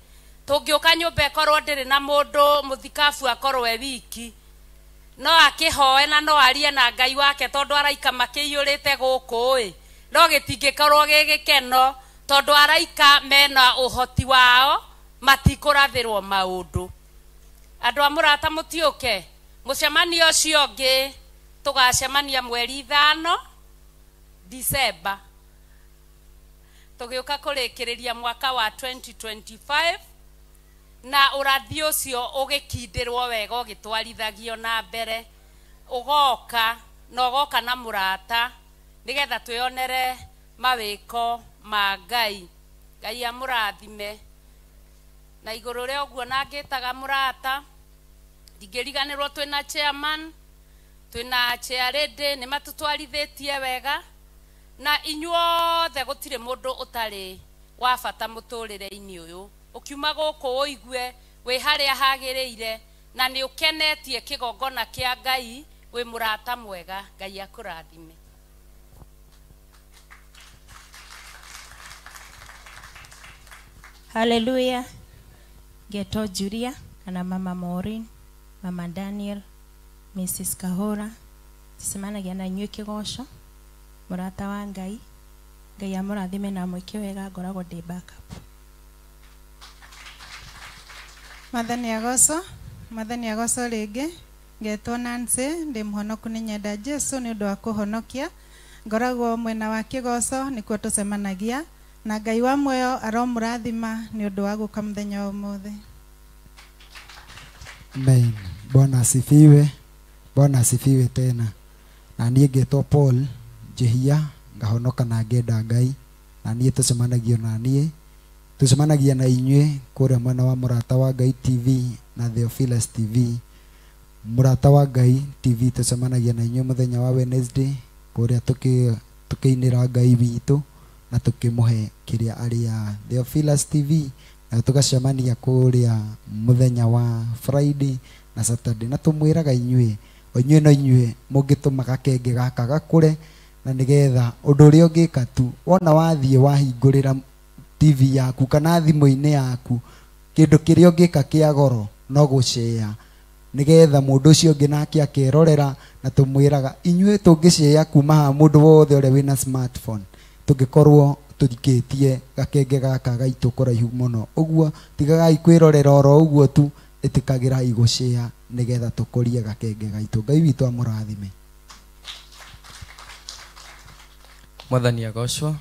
Tũngĩũka nyũmba ĩkorwo ndĩrĩ na mũndũ mũthikabu akorwo e wiki, no akĩhoe na no arie na Ngai wake tondũ araika makĩiyũrĩte gũkũ ĩ, no gĩtingĩkorwo gĩ gĩkeno tondũ araika mena ũhoti wao matikũrathĩrwo maũndũ. Andũ a Mũrata mũtiũke mũcemanio ũcio ũngĩ tũgacemania mweri 5 Disemba, tũgĩũka kũrĩkĩrĩria mwaka wa 2025, na ũrathi ũcio ũgĩkindĩrwo wega ũgĩtwarithagio na mbere. Ũgoka na ũgoka na mũrata nĩgetha twĩonere mawĩko ma Ngai. Ngai amũrathime. Na igũrũ rĩa ũguo na ngĩtaga mũrata, ndingĩriganĩrwo twĩna chairman, twĩna chair lady, nĩ matũtwarithĩtie wega. Na inyuothe gũtirĩ mũndũ ũtarĩ wa bata mũtũrĩre-inĩ ũyũ. Ũkiuma gũkũ ũigue wĩ harĩa hagĩrĩire na nĩ ũkenetie kĩgongona kĩa Ngai, wĩ mũrata mwega. Ngai akũrathime. Haleluya. Geto Julia kana Mama Maureen, Mama Daniel, Mrs. Kahora, tucemanagia na inyuĩ kĩgoco, mũrata wa Ngai. Ngai amũrathime na amwĩke wega, ngoragwo ndĩ backup. Mwathani agocwo, Mwathani agocwo rĩngĩ. Ngetwo Nancy, ndĩ mũhonoku nĩ nyenda Jesu nĩ ũndũ wa kũhonokia. Ngoragwo mwena wa kĩgoco nĩkuo tũcemanagia, na Ngai wa muoyo aromũrathima nĩ ũndũ wa gũka mũthenya wa ũmũthĩ. Amen. Bwana asifiwe. Bwana asifiwe tena. Na niĩ ngetwo Paul Njihia, ngahonoka na ngenda Ngai, na niĩ tũcemanagio na niĩ tũcemanagia na inyuĩ kũrĩa mwena wa Mũrata wa Ngai TV na Theophilus TV. Mũrata wa Ngai TV tũcemanagia na inyuĩ mũthenya wa Wednesday kũrĩa tũkĩinĩra Ngai witũ na tũkĩmũhe kĩrĩa arĩa. Theophilus TV na tũgacemania kũrĩa mũthenya wa Friday na Saturday, na tũmwĩraga inyuĩ o inyuĩ no inyuĩ mũngĩtũma gakenge gaka gakũre, na nĩgetha ũndũ ũrĩa ũngĩka tu wona wathiĩ wahingũrĩra TV yaku kana thimũ-inĩ yaku, kĩndũ kĩrĩa ũngĩka kĩa goro no gũcea, nĩgetha mũndũ ũcio ũngĩ nake akerorera. Na tũmwĩraga inyuĩ tũngĩcea kuma haha mũndũ wothe ũrĩa wĩna smartphone tũngĩkorwo tũrikĩtie gakenge gaka gaitũ kũraihu mũno. Ũguo tigagai kwĩrorera oro ũguo tu, ĩtĩkagĩrai gũcea nĩgetha tũkũrie gakenge gaitũ. Ngai witũ amũrathime. Mwathani agocwo.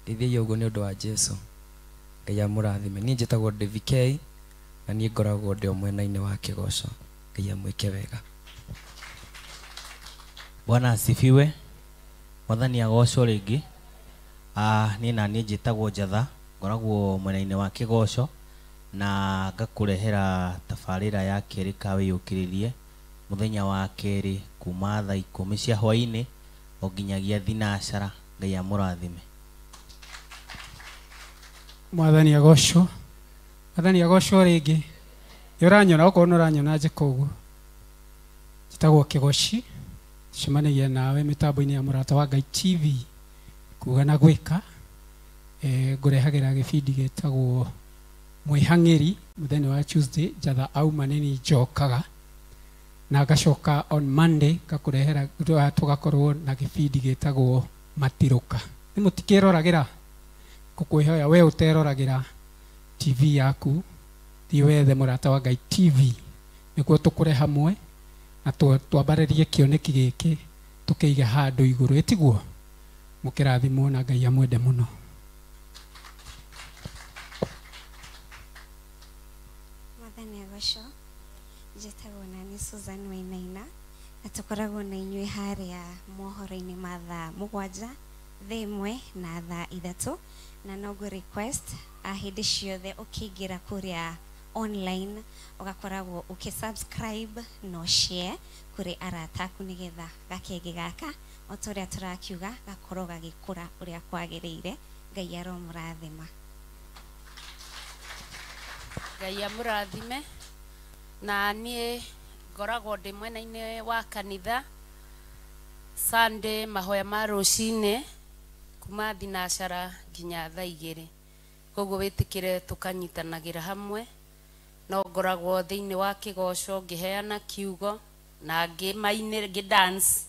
Ndeithiai ũguo nĩ ũndũ wa Jesu. Ngai amũrathime. Niĩ njĩtagwo David K na niĩ ngoragwo ndĩ o mwena-inĩ wa kĩgoco. Ngai amwĩke wega. Bwana asifiwe. Mwathani agocwo rĩngĩ. Niĩ na niĩ njĩtagwo Njatha, ngoragwo mwena-inĩ wa kĩgoco na ngakũrehera tabarĩra ya kerĩ ka wĩyũkĩrĩrie mũthenya wa kerĩ kuma thaa 10 cia hwaĩ-inĩ o nginyagia thinacara. Ngai amũrathime. Mwathani agocwo. Mwathani agocwo rĩngĩ. Nĩ ũranyona, okorwo nĩ ũranyona njĩka ũguo. Njĩtagwo Kĩgoci, cemanagia nawe mĩtambo-inĩ ya Mũrata wa Ngai TV kuga na gwĩka. Ngũrehagĩra gĩbindi gĩtagwo Mwĩhang'ĩri mũthenya wa Tuesday, Njatha auma nĩ niĩ njokaga, na ngacoka on Monday ngakũrehera, tũgakorwo na gĩbindi gĩtagwo Matirũka. Nĩ mũtikĩroragĩra, ngũkwĩhoya we ũteroragĩra TV yaku, thiĩ wethe Mũrata wa Ngai TV nĩguo tũkũre hamwe na twambarĩrie kĩoneki gĩkĩ tũkĩige handũ igũrũ. Ĩtiguo? Mũkĩrathimwo na Ngai amwende mũno. Mwathani agocwo. Njĩtagwo nani Susan Wainaina, na tũkoragwo na inyuĩ harĩa mohoro-inĩ ma thaa 7, thaa 1 na thaa 3, na no ngũ request hĩndĩ ciothe ũkĩingĩra kũrĩa online ũgakoragwo ũkĩ-subscribe no share kũrĩ arata aku nĩgetha gakenge gaka o ta ũrĩa tũrakiuga gakorwo gagĩkũra ũrĩa kwagĩrĩire. Ngai aromũrathima. Ngai amũrathime. Na niĩ ngoragwo ndĩ mwena-inĩ wa kanitha Sunday mahoya ma rũcinĩ kuma thinacara nginya thaa igĩrĩ. Koguo wĩtĩkĩre tũkanyitanagĩra hamwe. No ngoragwo thĩinĩ wa kĩgoco ngĩheana kiugo na ngĩmainĩra ngĩ dance.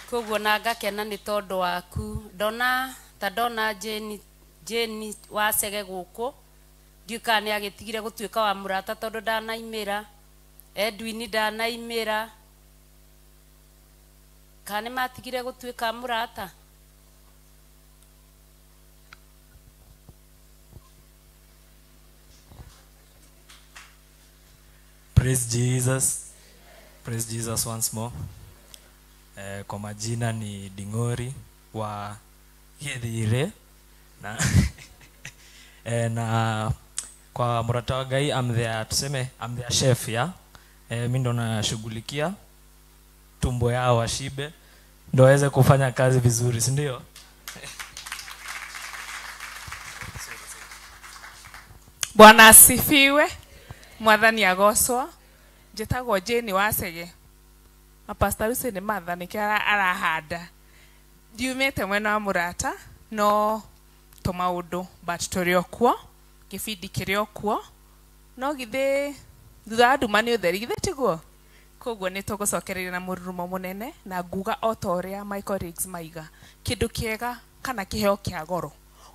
Koguo na ngakena nĩ tondũ waku. Ndona ta ndona Jane wacege gũkũ ndiũĩ kana nĩ agĩtigire gũtuĩka wa mũrata tondũ ndanaimĩra. Edwin ndanaimĩra. Kana nĩ matigire gũtuĩka mũrata? Praise Jesus. Praise Jesus once more. Kwa majina ni Dingori wa Githire na na kwa Murata wa Ngai I'm their, tuseme I'm their chef ya. Mimi ndo nashughulikia tumbo yao washibe ndo waweze kufanya kazi vizuri, si ndio? Bwana asifiwe. Mwathani agocwo. Njĩtagwo Jane Wacege. Na Pastor Lucy nĩ matha nĩkĩo arahanda. Ndiumĩte mwena wa Mũrata no tũmaũndũ but tũrĩ o kuo, kĩbindi kĩrĩ o kuo. No githĩ thutha wa nduma nĩ ũtheri, githĩ tiguo? Koguo nĩ tũgũcokereria na mũrurumo mũnene na nguga o ta ũrĩa Michael Riggs maiga, kĩndũ kĩega kana kĩheo kĩa goro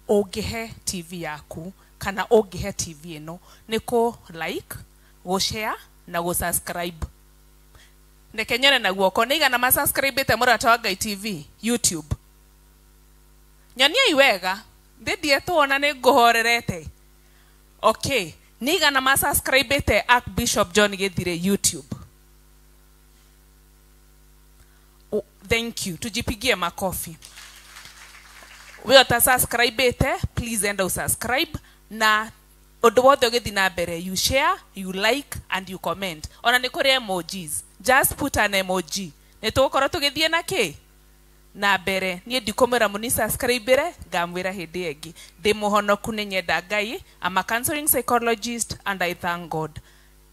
ũngĩhe TV yaku kana ũngĩhe TV ĩno nĩ kũ like, gũ share na gũ subscribe. Reke nyone na guoko nĩ igana ma subscribe-ĩte Mũrata wa Ngai TV YouTube. Nyoniai wega, ndĩndie tuona nĩ ngũhorerete. Okay, nĩ igana ma subscribe-ĩte Archbishop John Githire YouTube. Oh, thank you. Tujipigie makofi. We uta subscribe-ĩte, please enda usubscribe na ũndũ wothe ũgĩthiĩ na mbere, you share, you like and you comment. Ona nĩ kũrĩ emojis. Just put an emoji. Nĩ tũgũkorwo tũgĩthiĩ na kĩ? Na mbere. Niĩ ndikũmwĩra mũni subscribe-ĩre, ngamwĩra hĩndĩ ĩngĩ. Ndĩ mũhonoku nĩ nyenda Ngai. I'm a counseling psychologist and I thank God.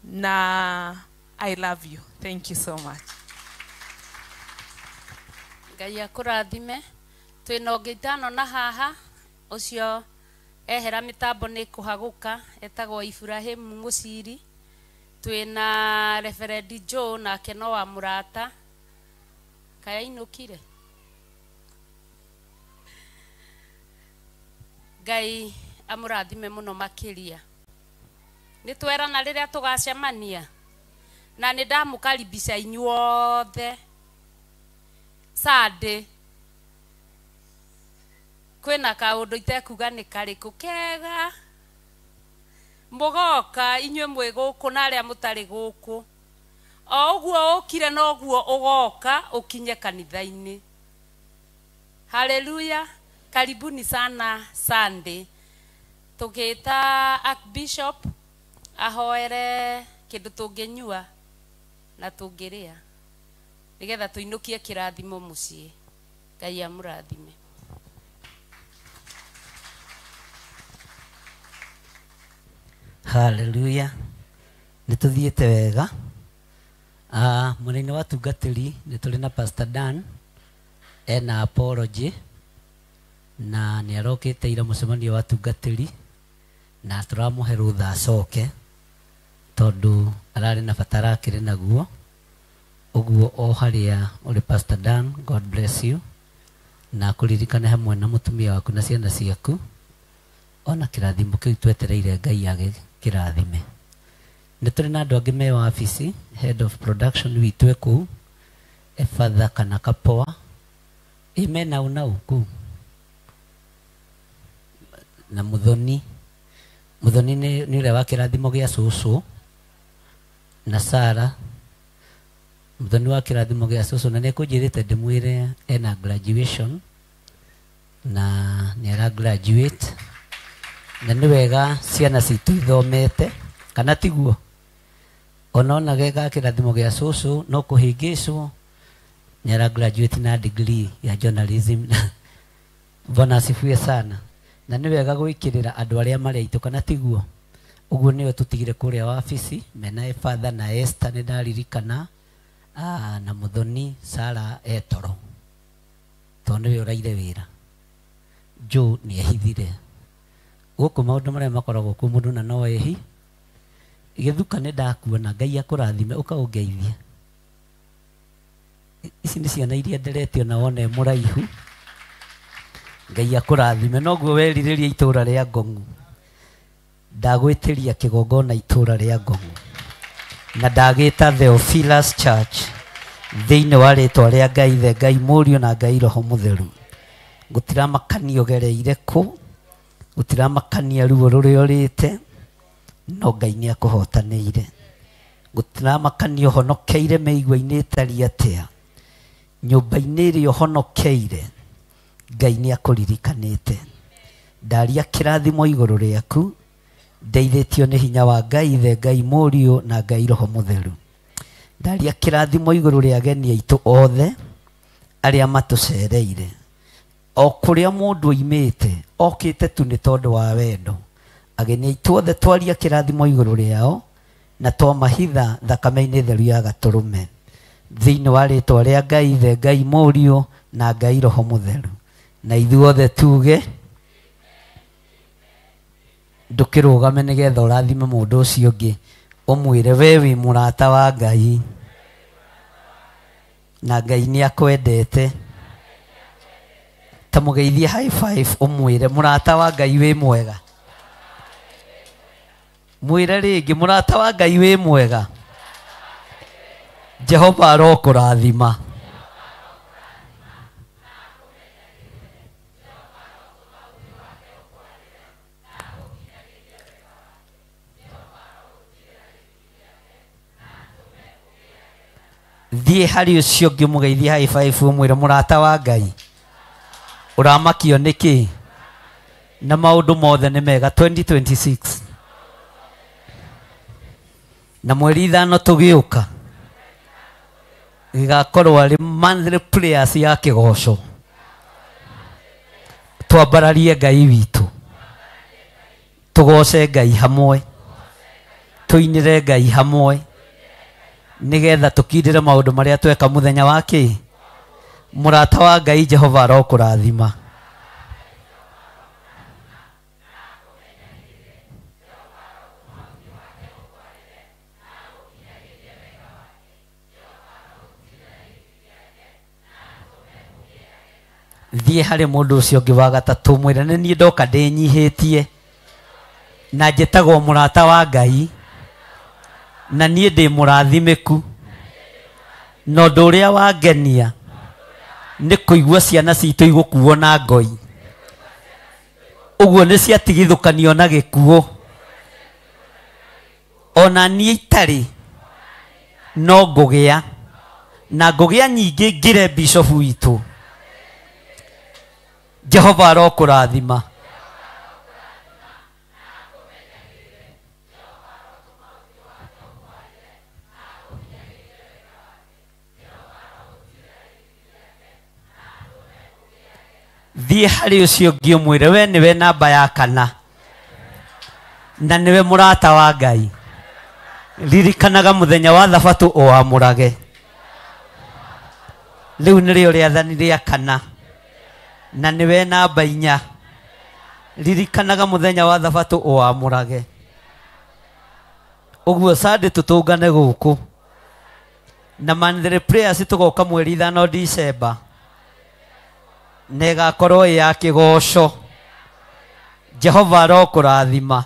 Na I love you. Thank you so much. Ngai akũrathime. Twĩna ũngĩ itano na haha ũcio ehera mĩtambo nĩ kũhagũka, etagwo Ibrahim Mũciri. Twĩna Reverend Joe nake no wa Mũrata. Kayainũkire. Ngai amũrathime mũno makĩria. Nĩ twerana rĩrĩa tũgacemania na nĩ ndamũkaribisha inyuothe Sunday. Kwĩna kaũndũ itekuga nĩ karĩkũ kega mũgoka inyuĩ mwĩ gũkũ na arĩa mũtarĩ gũkũ. O ũguo ũkire noguo ũgoka ũkinye kanitha-inĩ. Haleluya. Karibuni sana Sunday. Tũgĩta Archbishop ahoere kĩndũ tũngĩnyua na tũngĩrĩa nĩgetha tũinũkie kĩrathimo mũciĩ. Ngai amũrathime. Haleluya. Nĩ tũthiĩte wega. Mwena-inĩ wa tungatĩri nĩ tũrĩ na Pastor Dan ena apology na nĩ arokĩte ira mũcemanio wa tungatĩri na tũramũhe rũtha acoke tondũ ararĩ na bata arakĩrĩ naguo. Ũguo o harĩa ũrĩ Pastor Dan, God bless you, na kũririkane hamwe na mũtumia waku na ciana ciaku ona kĩrathimo kĩu twetereire Ngai agĩkĩrathime. Nĩ tũrĩ na andũ angĩ me wabici, head of production witũ e kũu, Efatha kana Kapoa, ĩ mena ũ na ũ kũu, na Muthoni. Muthoni nĩ ũrĩa wa kĩrathimo gĩa cũcũ na Sara. Muthoni wa kĩrathimo gĩa cũcũ na nĩ ekũnjĩrĩte ndĩmwĩre ena graduation na nĩ ara graduate na nĩ wega ciana citũ ithomete kana tiguo. Ona onage ga kĩrathimo gĩa cũcũ no kũhĩngĩcwo, nĩ ara graduate na degree ya journalism. Bwana asifiwe sana. Na nĩ wega gwĩkĩrĩra andũ arĩa marĩ aitũ kana tiguo. Ũguo nĩo tũtigire kũrĩa wabici mena Father na Esther nĩ ndaririkana na Muthoni Sara etoro tondũ nĩwe ũraire wĩra. Joe nĩ ehithire gũkũ maũndũ marĩa makoragwo kuo mũndũ na no ehi gĩthuka nĩ ndakuona Ngai akũrathime ũkaũngeithia. Ici nĩ ciana iria nderetio na wone mũraihu. Ngai akũrathime noguo werirĩria itũra rĩa Ngong'u. Ndagwĩtĩria kĩgongona itũra rĩa Ngong'u na ndagĩta Theophilus Church thĩinĩ wa rĩtwa rĩa Ngai the Ngai Mũriũ na Ngai Roho Mũtheru. Gũtiramakania ũgereire kũ, gũtiramakania ruo rũrĩa ũrĩte, no Ngai nĩ akũhotanĩire. Gũtiramakania ũhonokeire mĩigua-inĩ ĩtariĩ atĩa, nyũmba-inĩ ĩrĩa ũhonokeire Ngai nĩ akũririkanĩte. Ndaria kĩrathimo igũrũ rĩaku ndeithĩtio nĩ hinya wa Ngai the Ngai Mũriũ na Ngai Roho Mũtheru. Ndaria kĩrathimo igũrũ rĩa ageni aitũ othe arĩa matũcereire. O kũrĩa mũndũ oimĩte okĩte tu nĩ tondũ wa wendo. Ageni aitũ othe twaria kĩrathimo igũrũ rĩao na twamahitha thakame-inĩ theru ya gatũrũme thĩinĩ wa rĩtwa rĩa Ngai the Ngai Mũriũ na Ngai Roho Mũtheru. Na ithuothe tuge ndũkĩrũgame nĩgetha ũrathime mũndũ ũcio ũngĩ ũmwĩre we wĩ mũrata wa Ngai na Ngai nĩ akwendete. Ta mũgeithie high five ũmwĩre mũrata wa Ngai wĩ mwega. Mwĩre rĩngĩ mũrata wa Ngai wĩ mwega. Jehova arokũrathima. Thiĩ harĩ ũcio ũngĩ mũgeithie high five ũmwĩre mũrata wa Ngai ũramakio nĩkĩ na maũndũ mothe nĩ mega 2026 na mweri 5 tũgĩũka gĩgakorwo arĩ monthly prayers ya kĩgoco. Twambararie Ngai witũ, tũgoce Ngai hamwe, tũinĩre Ngai hamwe nĩgetha tũkindĩre maũndũ marĩa tweka mũthenya wa kĩ. Mũrata wa Ngai Jehova arokũrathima. Thiĩ harĩ mũndũ ũcio ũngĩ wa gatatũ mwĩre nĩ niĩ ndoka ndĩnyihĩtie na njĩtagwo mũrata wa Ngai na niĩ ndĩ mũrathimĩku na ũndũ ũrĩa wangenia nĩ kũigua ciana citũ igũkuo na ngoi ũguo nĩ ciatigithũkanio na gĩkuũ ona niĩ itarĩ no ngũgĩa na ngũgĩa nyingĩ ngĩre bishofu witũ. Jehova arokũrathima. Thiĩ harĩ ũcio ũngĩ ũmwĩre we nĩwe namba ya kana na nĩwe mũrata wa Ngai. Ririkanaga mũthenya wa thabatũ ũwamũrage. Rĩu nĩrĩo rĩathani rĩa kana na nĩwe namba 4. Ririkanaga mũthenya wa thabatũ ũwamũrage. Ũguo Sunday tũtũngane gũkũ na monthly prayers tũgoka mweri 5 December na ĩgakorwo ĩ ya kĩgoco. Jehova arokũrathima.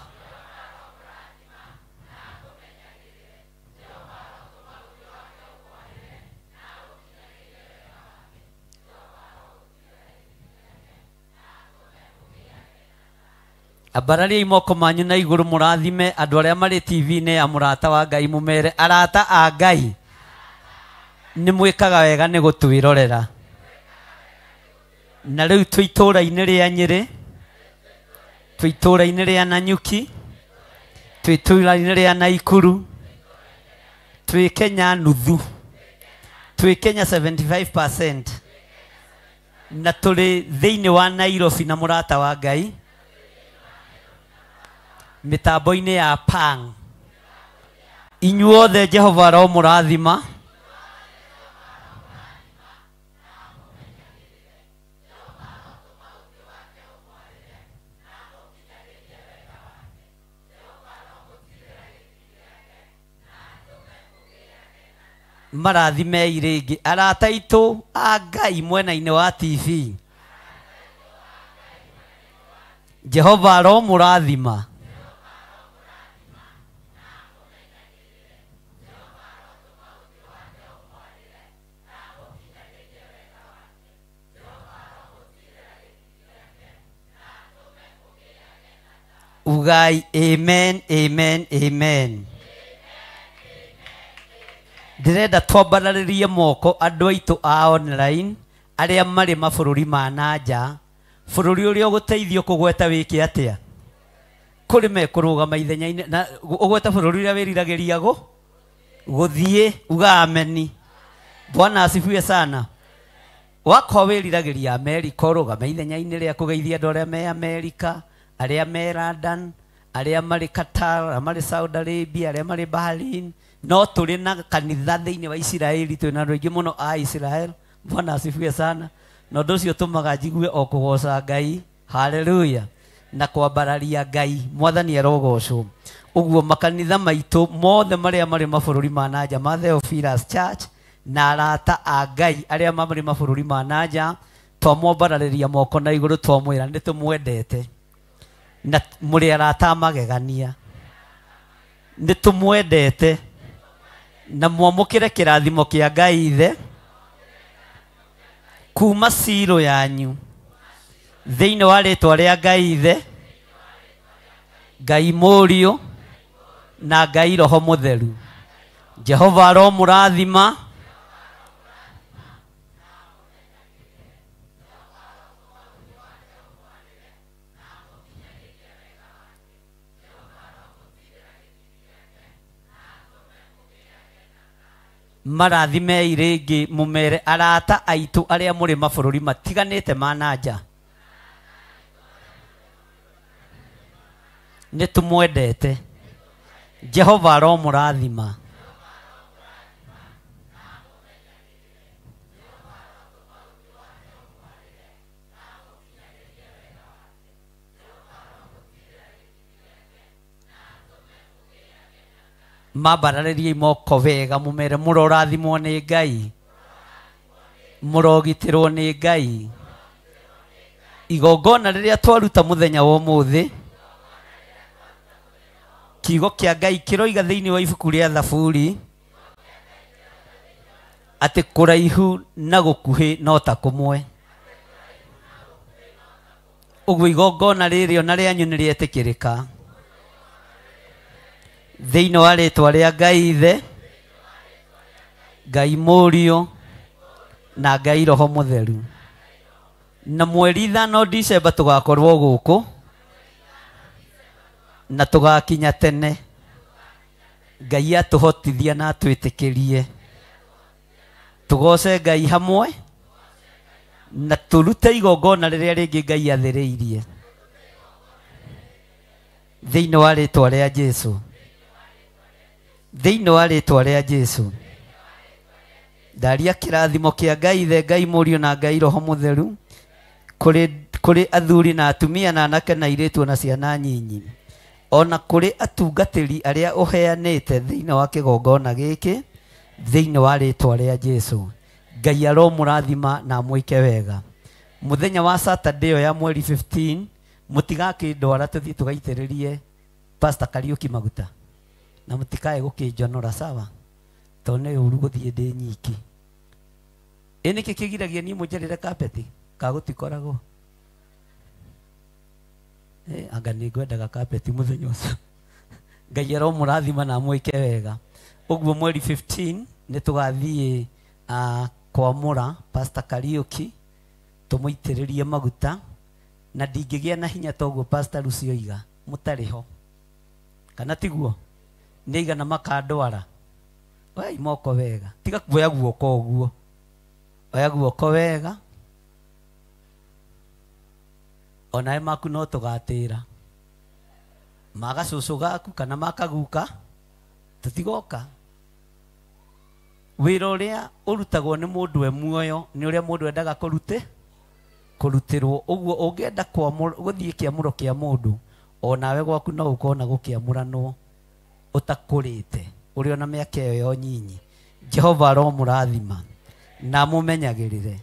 Ambarariai moko manyu na igũrũ mũrathime andũ arĩa marĩ TV-inĩ ya mũrata wa Ngai mũmere arata a Ngai nĩ mwĩkaga wega nĩ gũtwĩrorera. Na rĩu twĩ itũũra-inĩ rĩa Nyĩrĩ, twĩ itũũra-inĩ rĩa Nanyuki, twĩ itũũra-inĩ rĩa Naikuru, twĩ Kenya nuthu, twĩ Kenya 75% na tũrĩ thĩinĩ wa Nairobi na mũrata wa Ngai. Mĩtambo-inĩ ya Pang. Inyuothe Jehova aromũrathima. Marathimei rĩngĩ arata aitũ a Ngai mwena-inĩ wa TV. Jehova aromũrathima. Ugai amen amen amen. Ndĩrenda twambararĩrie moko andũ aitũ a online arĩa marĩ mabũrũri ma na nja, bũrũri ũrĩa ũgũteithio kũgweta wĩke atĩa kũrĩ mekũrũgama ithenya-inĩ na ũgweta bũrũri ũrĩa wĩriragĩria gũthiĩ uga ameni. Bwana asifiwe sana. Wakwa wĩriragĩria Amerika ũrũgame ithenya-inĩ rĩa kũgeithia andũ arĩa me Amerika, arĩa me London, arĩa marĩ Qatar, arĩa marĩ Saudi Arabia, arĩa marĩ Bahrain. No tũrĩ na kanitha thĩinĩ wa Isiraeli, twĩ na andũ aingĩ mũno a Israel. Bwana asifiwe sana. Na ũndũ ũcio ũtũmaga njigue o kũgoca Ngai, haleluya, na kwambararia Ngai. Mwathani arogocwo. Ũguo makanitha maitũ mothe marĩa marĩ mabũrũri ma na nja ma Theophilus Church na arata a Ngai arĩa marĩ mabũrũri ma na nja, twamwambararĩria moko na igũrũ twamwĩra nĩ tũmwendete na mũrĩ arata magegania, nĩ tũmwendete na mwamũkĩre kĩrathimo kĩa Ngai ithe kuma ciro yanyu thĩinĩ wa rĩtwa rĩa Ngai ithe, Ngai Mũriũ na Ngai Roho Mũtheru. Jehova aromũrathima. Marathimei rĩngĩ mũmere arata aitũ arĩa mũrĩ mabũrũri matiganĩte ma na nja, nĩ tũmwendete. Jehova aromũrathima. Mambararĩrie moko wega mũmere mũrorathimwo nĩ Ngai, mũrogitĩrwo nĩ Ngai. Igongona rĩrĩa twaruta mũthenya wa ũmũthĩ, kiugo kĩa Ngai kĩroiga thĩinĩ wa ibuku rĩa Thaburi atĩ kũraihu na gũkuhĩ no ta kũmwe. Ũguo igongona rĩrĩ ona rĩanyu nĩ rĩetĩkĩrĩka thĩinĩ wa rĩtwa rĩa Ngai ithe, Ngai Mũriũ na Ngai Roho Mũtheru. Na mweri 5 Dicemba tũgakorwo gũkũ na tũgakinya tene. Ngai atũhotithia na atwĩtĩkĩrie tũgoce Ngai hamwe na tũrute igongona rĩrĩa rĩngĩ Ngai athĩrĩirie thĩinĩ wa rĩtwa rĩa Jesũ. Thĩinĩ wa rĩtwa rĩa Jesũ. Ndaria kĩrathimo kĩa Ngai ithe, Ngai Mũriũ na Ngai Roho Mũtheru kũrĩ athuri na atumia na anake na airĩtu na ciana nyinyi, ona kũrĩ atungatĩri arĩa ũheanĩte thĩinĩ wa kĩgongona gĩkĩ thĩinĩ wa rĩtwa rĩa Jesũ. Ngai aromũrathima na amwĩke wega. Mũthenya wa Saturday ya mweri 15 mũtigakĩndwara tũthiĩ tũgaitĩrĩrie Pastor Kariuki maguta na mũtikae gũkĩnjonora, sawa? Tondũ nĩ ũru gũthiĩ ndĩ nyiki. Ĩ nĩkĩ kĩgiragia niĩ mũnjarĩre kapeti kagũtikoragwo? Anga nĩ ngwendaga kapeti mũthenya ũcio. Ngai aromũrathima na amwĩke wega. Ũguo mweri 15 nĩ tũgathiĩ kwamũra Pastor Kariuki tũmũitĩrĩrie maguta, na ndingĩgĩa na hinya toguo Pastor Lucy oiga mũtarĩ ho, kana tiguo? Nĩ igana makandwara. Oya moko wega, tiga kuoya guoko ũguo, oya guoko wega, onawe maku no tũgatĩra. Ma gacũcũ gaku kana ma kaguka tũtigoka. Wĩra ũrĩa ũrutagwo nĩ mũndũ we muoyo nĩ ũrĩa mũndũ endaga kũrutĩrwo. Ũguo ũngĩenda gũthiĩ kĩamũro kĩa mũndũ onawe gwaku no ũkona gũkĩamũranwo ũtakũrĩte ũrĩ ona mĩaka ĩyo yo nyinyi. Jehova aromũrathima na amũmenyagĩrĩre.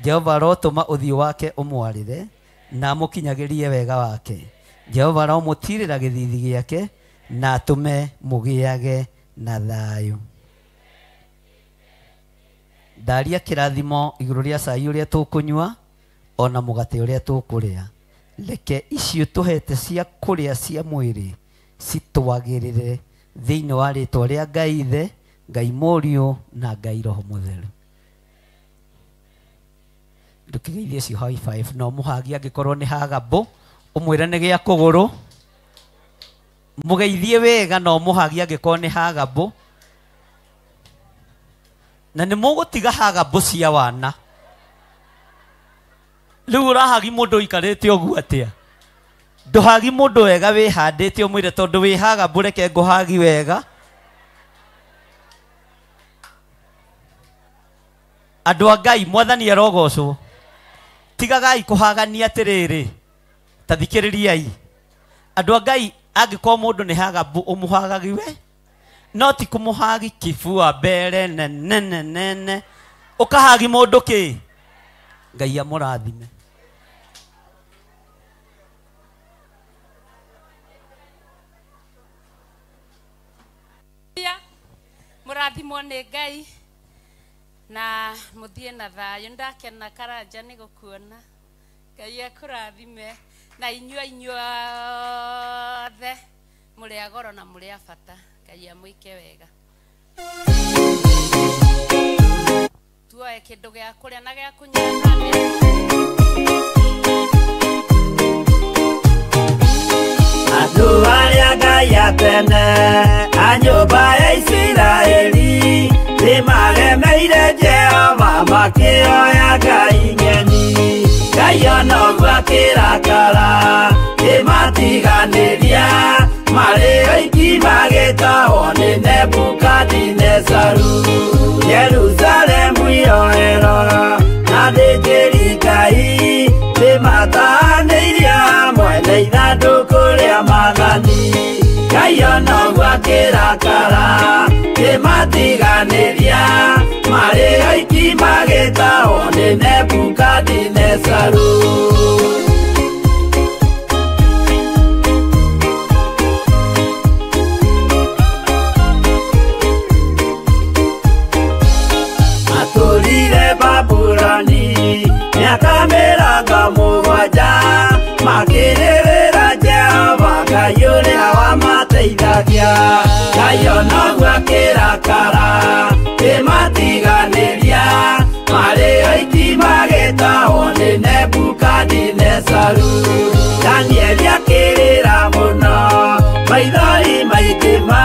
Jehova arotũma ũthiũ wake ũmwarĩre na amũkinyagĩrie wega wake. Jehova aromũtirĩra gĩthithi gĩake na atũme mũgĩage na thayũ. Ndaria kĩrathimo igũrũ rĩa cai ũrĩa tũkũnyua ona mũgate ũrĩa tũkũrĩa. Reke icio tũhete cia kũrĩa cia mwĩrĩ citwagĩrĩre thĩinĩ wa rĩtwa rĩa Ngai Ithe, Ngai Mũriũ na Ngai Roho Mũtheru. Ndũkĩgeithie cio high five no mũhagi angĩkorwo nĩ hagambũ ũmwĩre nĩ gĩa kũgũrũ. Mũgeithie wega no mũhagi angĩkorwo nĩ hagambũ. Na nĩ mũgũtiga hagambũ cia wana. Rĩu ũrahagi mũndũ ũikarĩte ũguo atĩa? Ndũhagi mũndũ wega wĩhandĩte ũmwĩre tondũ wĩ hagambũ reke ngũhagi wega. Andũ a Ngai mwathani arogocwo. Tigagai kũhagania atĩrĩrĩ, ta thikĩrĩriai. Andũ a Ngai angĩkorwo mũndũ nĩ hagambũ ũmũhagagi we, no ti kũmũhagi kibua mbere nene nene ũkahagi mũndũ kĩ. Ngai amũrathime. Mũrathimwo nĩ Ngai na mũthiĩ na thayũ. Ndakena Karanja nĩ gũkuona. Ngai akũrathime na inyuĩ inyuothe mũrĩ a goro na mũrĩ a bata. Ngai amwĩke wega. Tuoe kĩndũ gĩa kũrĩa na gĩa kũnyua. Andũ arĩa Ngai atene a nyũmba ya Isiraeli nĩmaremeire Jehova makĩoya ngai ng'eni. Ngai ona ũguo akĩrakara ĩmatiganĩria marĩ oiki magĩtahwo nĩ Nebukadinezaru. Jerusalemu iroero na athĩnjĩri Ngai nĩmatahanĩirie hamwe na ithandũkũ rĩa maathani. Ngai ona ũguo akĩrakara ĩmatiganĩria marĩ oiki magĩtahwo nĩ Nebukadinezaru. Matũrire Babuloni mĩaka mĩrongo mũgwanja makĩrĩrĩra Jehova Ngai ũrĩa wamateithagia. Ngai ona ũguo akĩrakara ĩmatiganĩria marĩ oiki magĩtahwo nĩ Nebukadinezaru. Danieli akĩrĩra mũno maithori maingĩ ma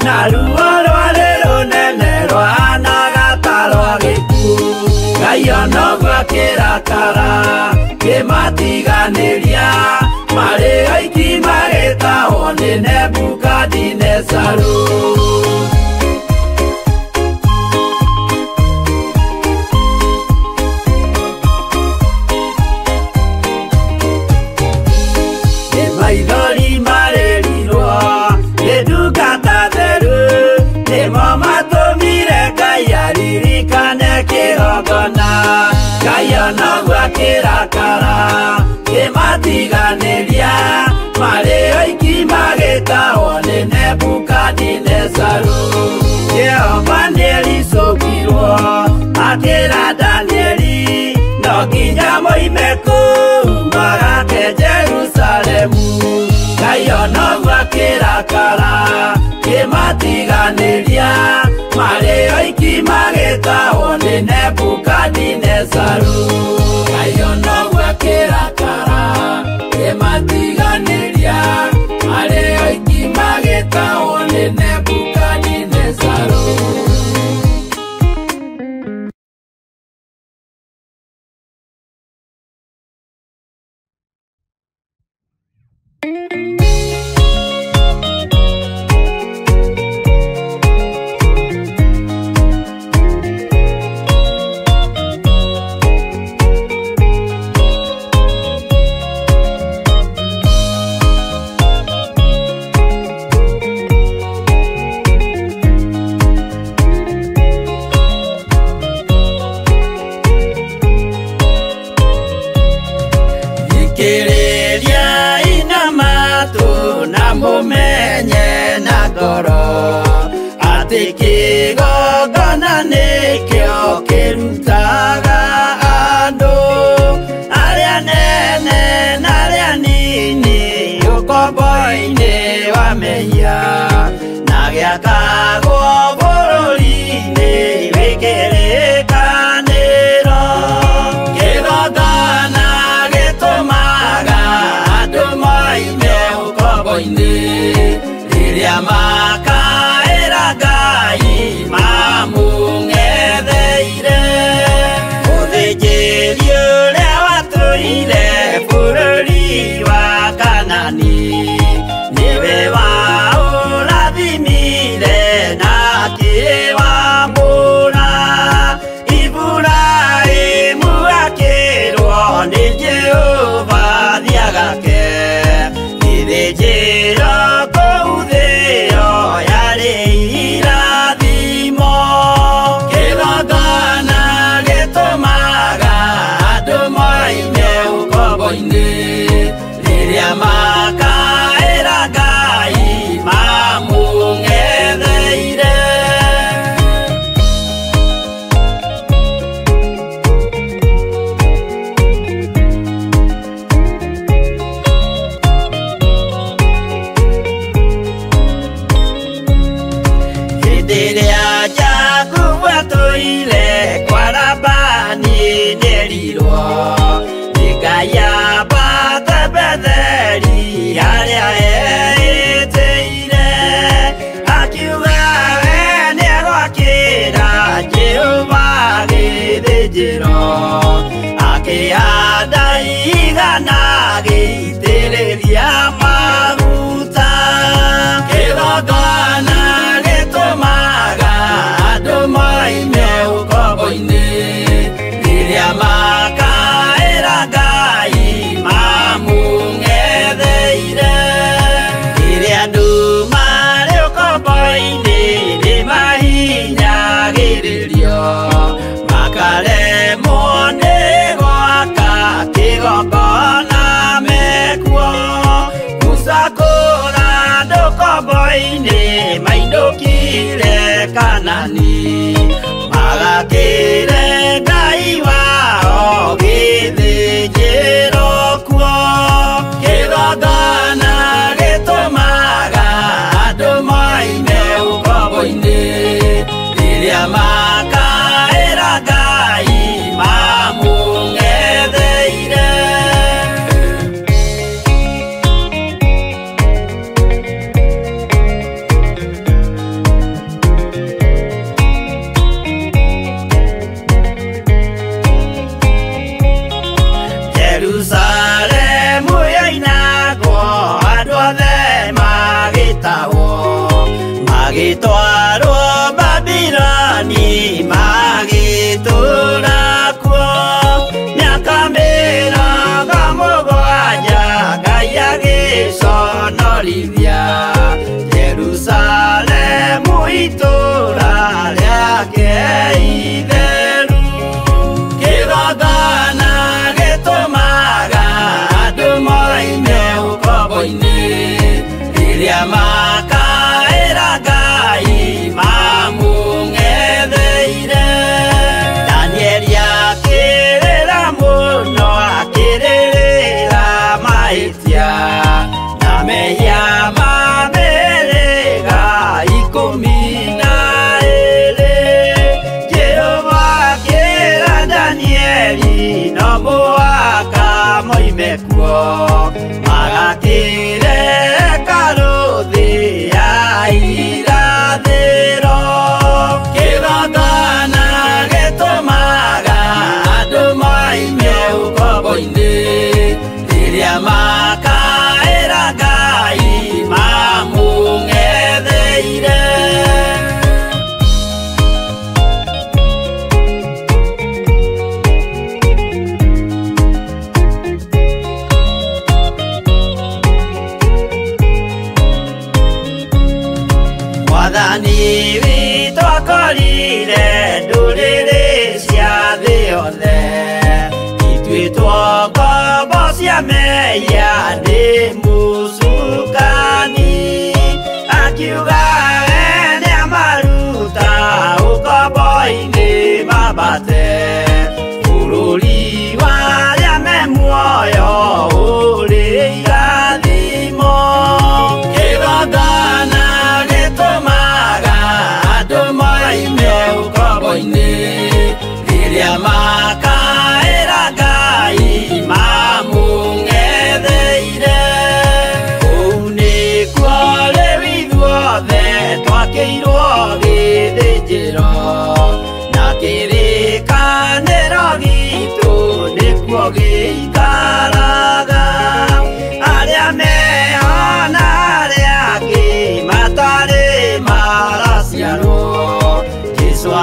na ruo rwarĩ rũnene rwahanaga ta rwa gĩkuũ. Ngai ona ũguo akĩrakara ĩmatiganĩria marĩ oiki magĩtahwo nĩ Nebukadinezaru. Nĩ maithori marĩrirwo nĩ ndungata theru nĩmo matũmire Ngai aririkane kĩgongona. Ngai ona ũguo akĩrakara ĩmatiganĩria marĩ oiki magĩtahwo nĩ Nebukadinezaru. Jehova nĩericũkirwo akĩra Danieli no nginya moime kũu magake Jerusalemu. Ngai ona ũguo akĩrakara ĩmatiganĩria marĩ oiki magĩtahwo nĩ Nebukadinezaru. Ngai ona ũguo akĩrakara ĩmatiganĩria marĩ oiki magĩtahwo nĩ Nebukadinezaru. mamenye na ngoro atĩ kĩgongona nĩkĩo kĩrutaga andũ arĩa nene na arĩa nini ũkombo-inĩ wa mehia na gĩakagwo bũrũri-inĩ wĩ kĩrĩkanĩro. Kĩgongona gĩtũmaga andũ moime ũkombo-inĩ rĩrĩa makaĩra Ngai mamũng'etheire. Mũthĩnjĩri ũrĩa watũire bũrũri wa Kanani nĩwe waũrathimire na akĩwamũra. Iburahĩmu akĩrwo nĩ Jehova thiagake gĩthĩnjĩro kũu thĩo yarĩ irathimo. Kĩgongona gĩtũmaga andũ moime ũkombo-inĩ rĩrĩa makaĩra Ngai mamũng'etheire. Hĩndĩ ĩrĩa Jakubu atũire kwa Labani nĩerirwo nĩ Ngai ambate Betheli harĩa eĩtĩire. Akiuga we nĩegwakĩra Jehova gĩthĩnjĩro, akĩhanda igana agĩitĩrĩria maguta. Kĩgongona gĩtũmaga andũ moime ũkombo-inĩ rĩrĩa makaĩra Ngai mamũng'etheire. Rĩrĩa andũ marĩ ũkombo-inĩ nĩmahinyagĩrĩrio makaremwo nĩ gwaka kĩgongona mekuo. Musa kũra andũ ũkombo-inĩ mainũkire Kanani magakĩre Ngai wao gĩthĩnjĩro kuo. Kĩgongona gĩtũmaga andũ moime ũkombo-inĩ rĩrĩa makaĩra Ngai mamũng'etheire. Jerusalemu yoinagwo andũ othe magĩtahwo magĩtwarwo Babiloni magĩtũũra kuo. Mĩaka 70 Ngai agĩconorithia Jerusalemu itũũra rĩake itheru. Kĩgongona gĩtũmaga andũ moime ũkombo-inĩ rĩrĩa makaĩra Ngai mamũng'etheire. Danieli akĩrĩra mũno akĩrĩrĩra mahĩtia na mehia ma mĩhĩrĩga 12. Jehova akĩra Danieli no mũhaka moime kuo magakĩre hekarũ thĩ ya irathĩro. Kĩgongona gĩtũmaga andũ moime ũkombo-inĩ rĩrĩa makaĩra Ngai mamũng'etheire. Mwathani witũ akorire ndũrĩrĩ cia thĩ yothe ituĩtwo ngombo cia mehia nĩ mũcukani.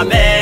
Amen.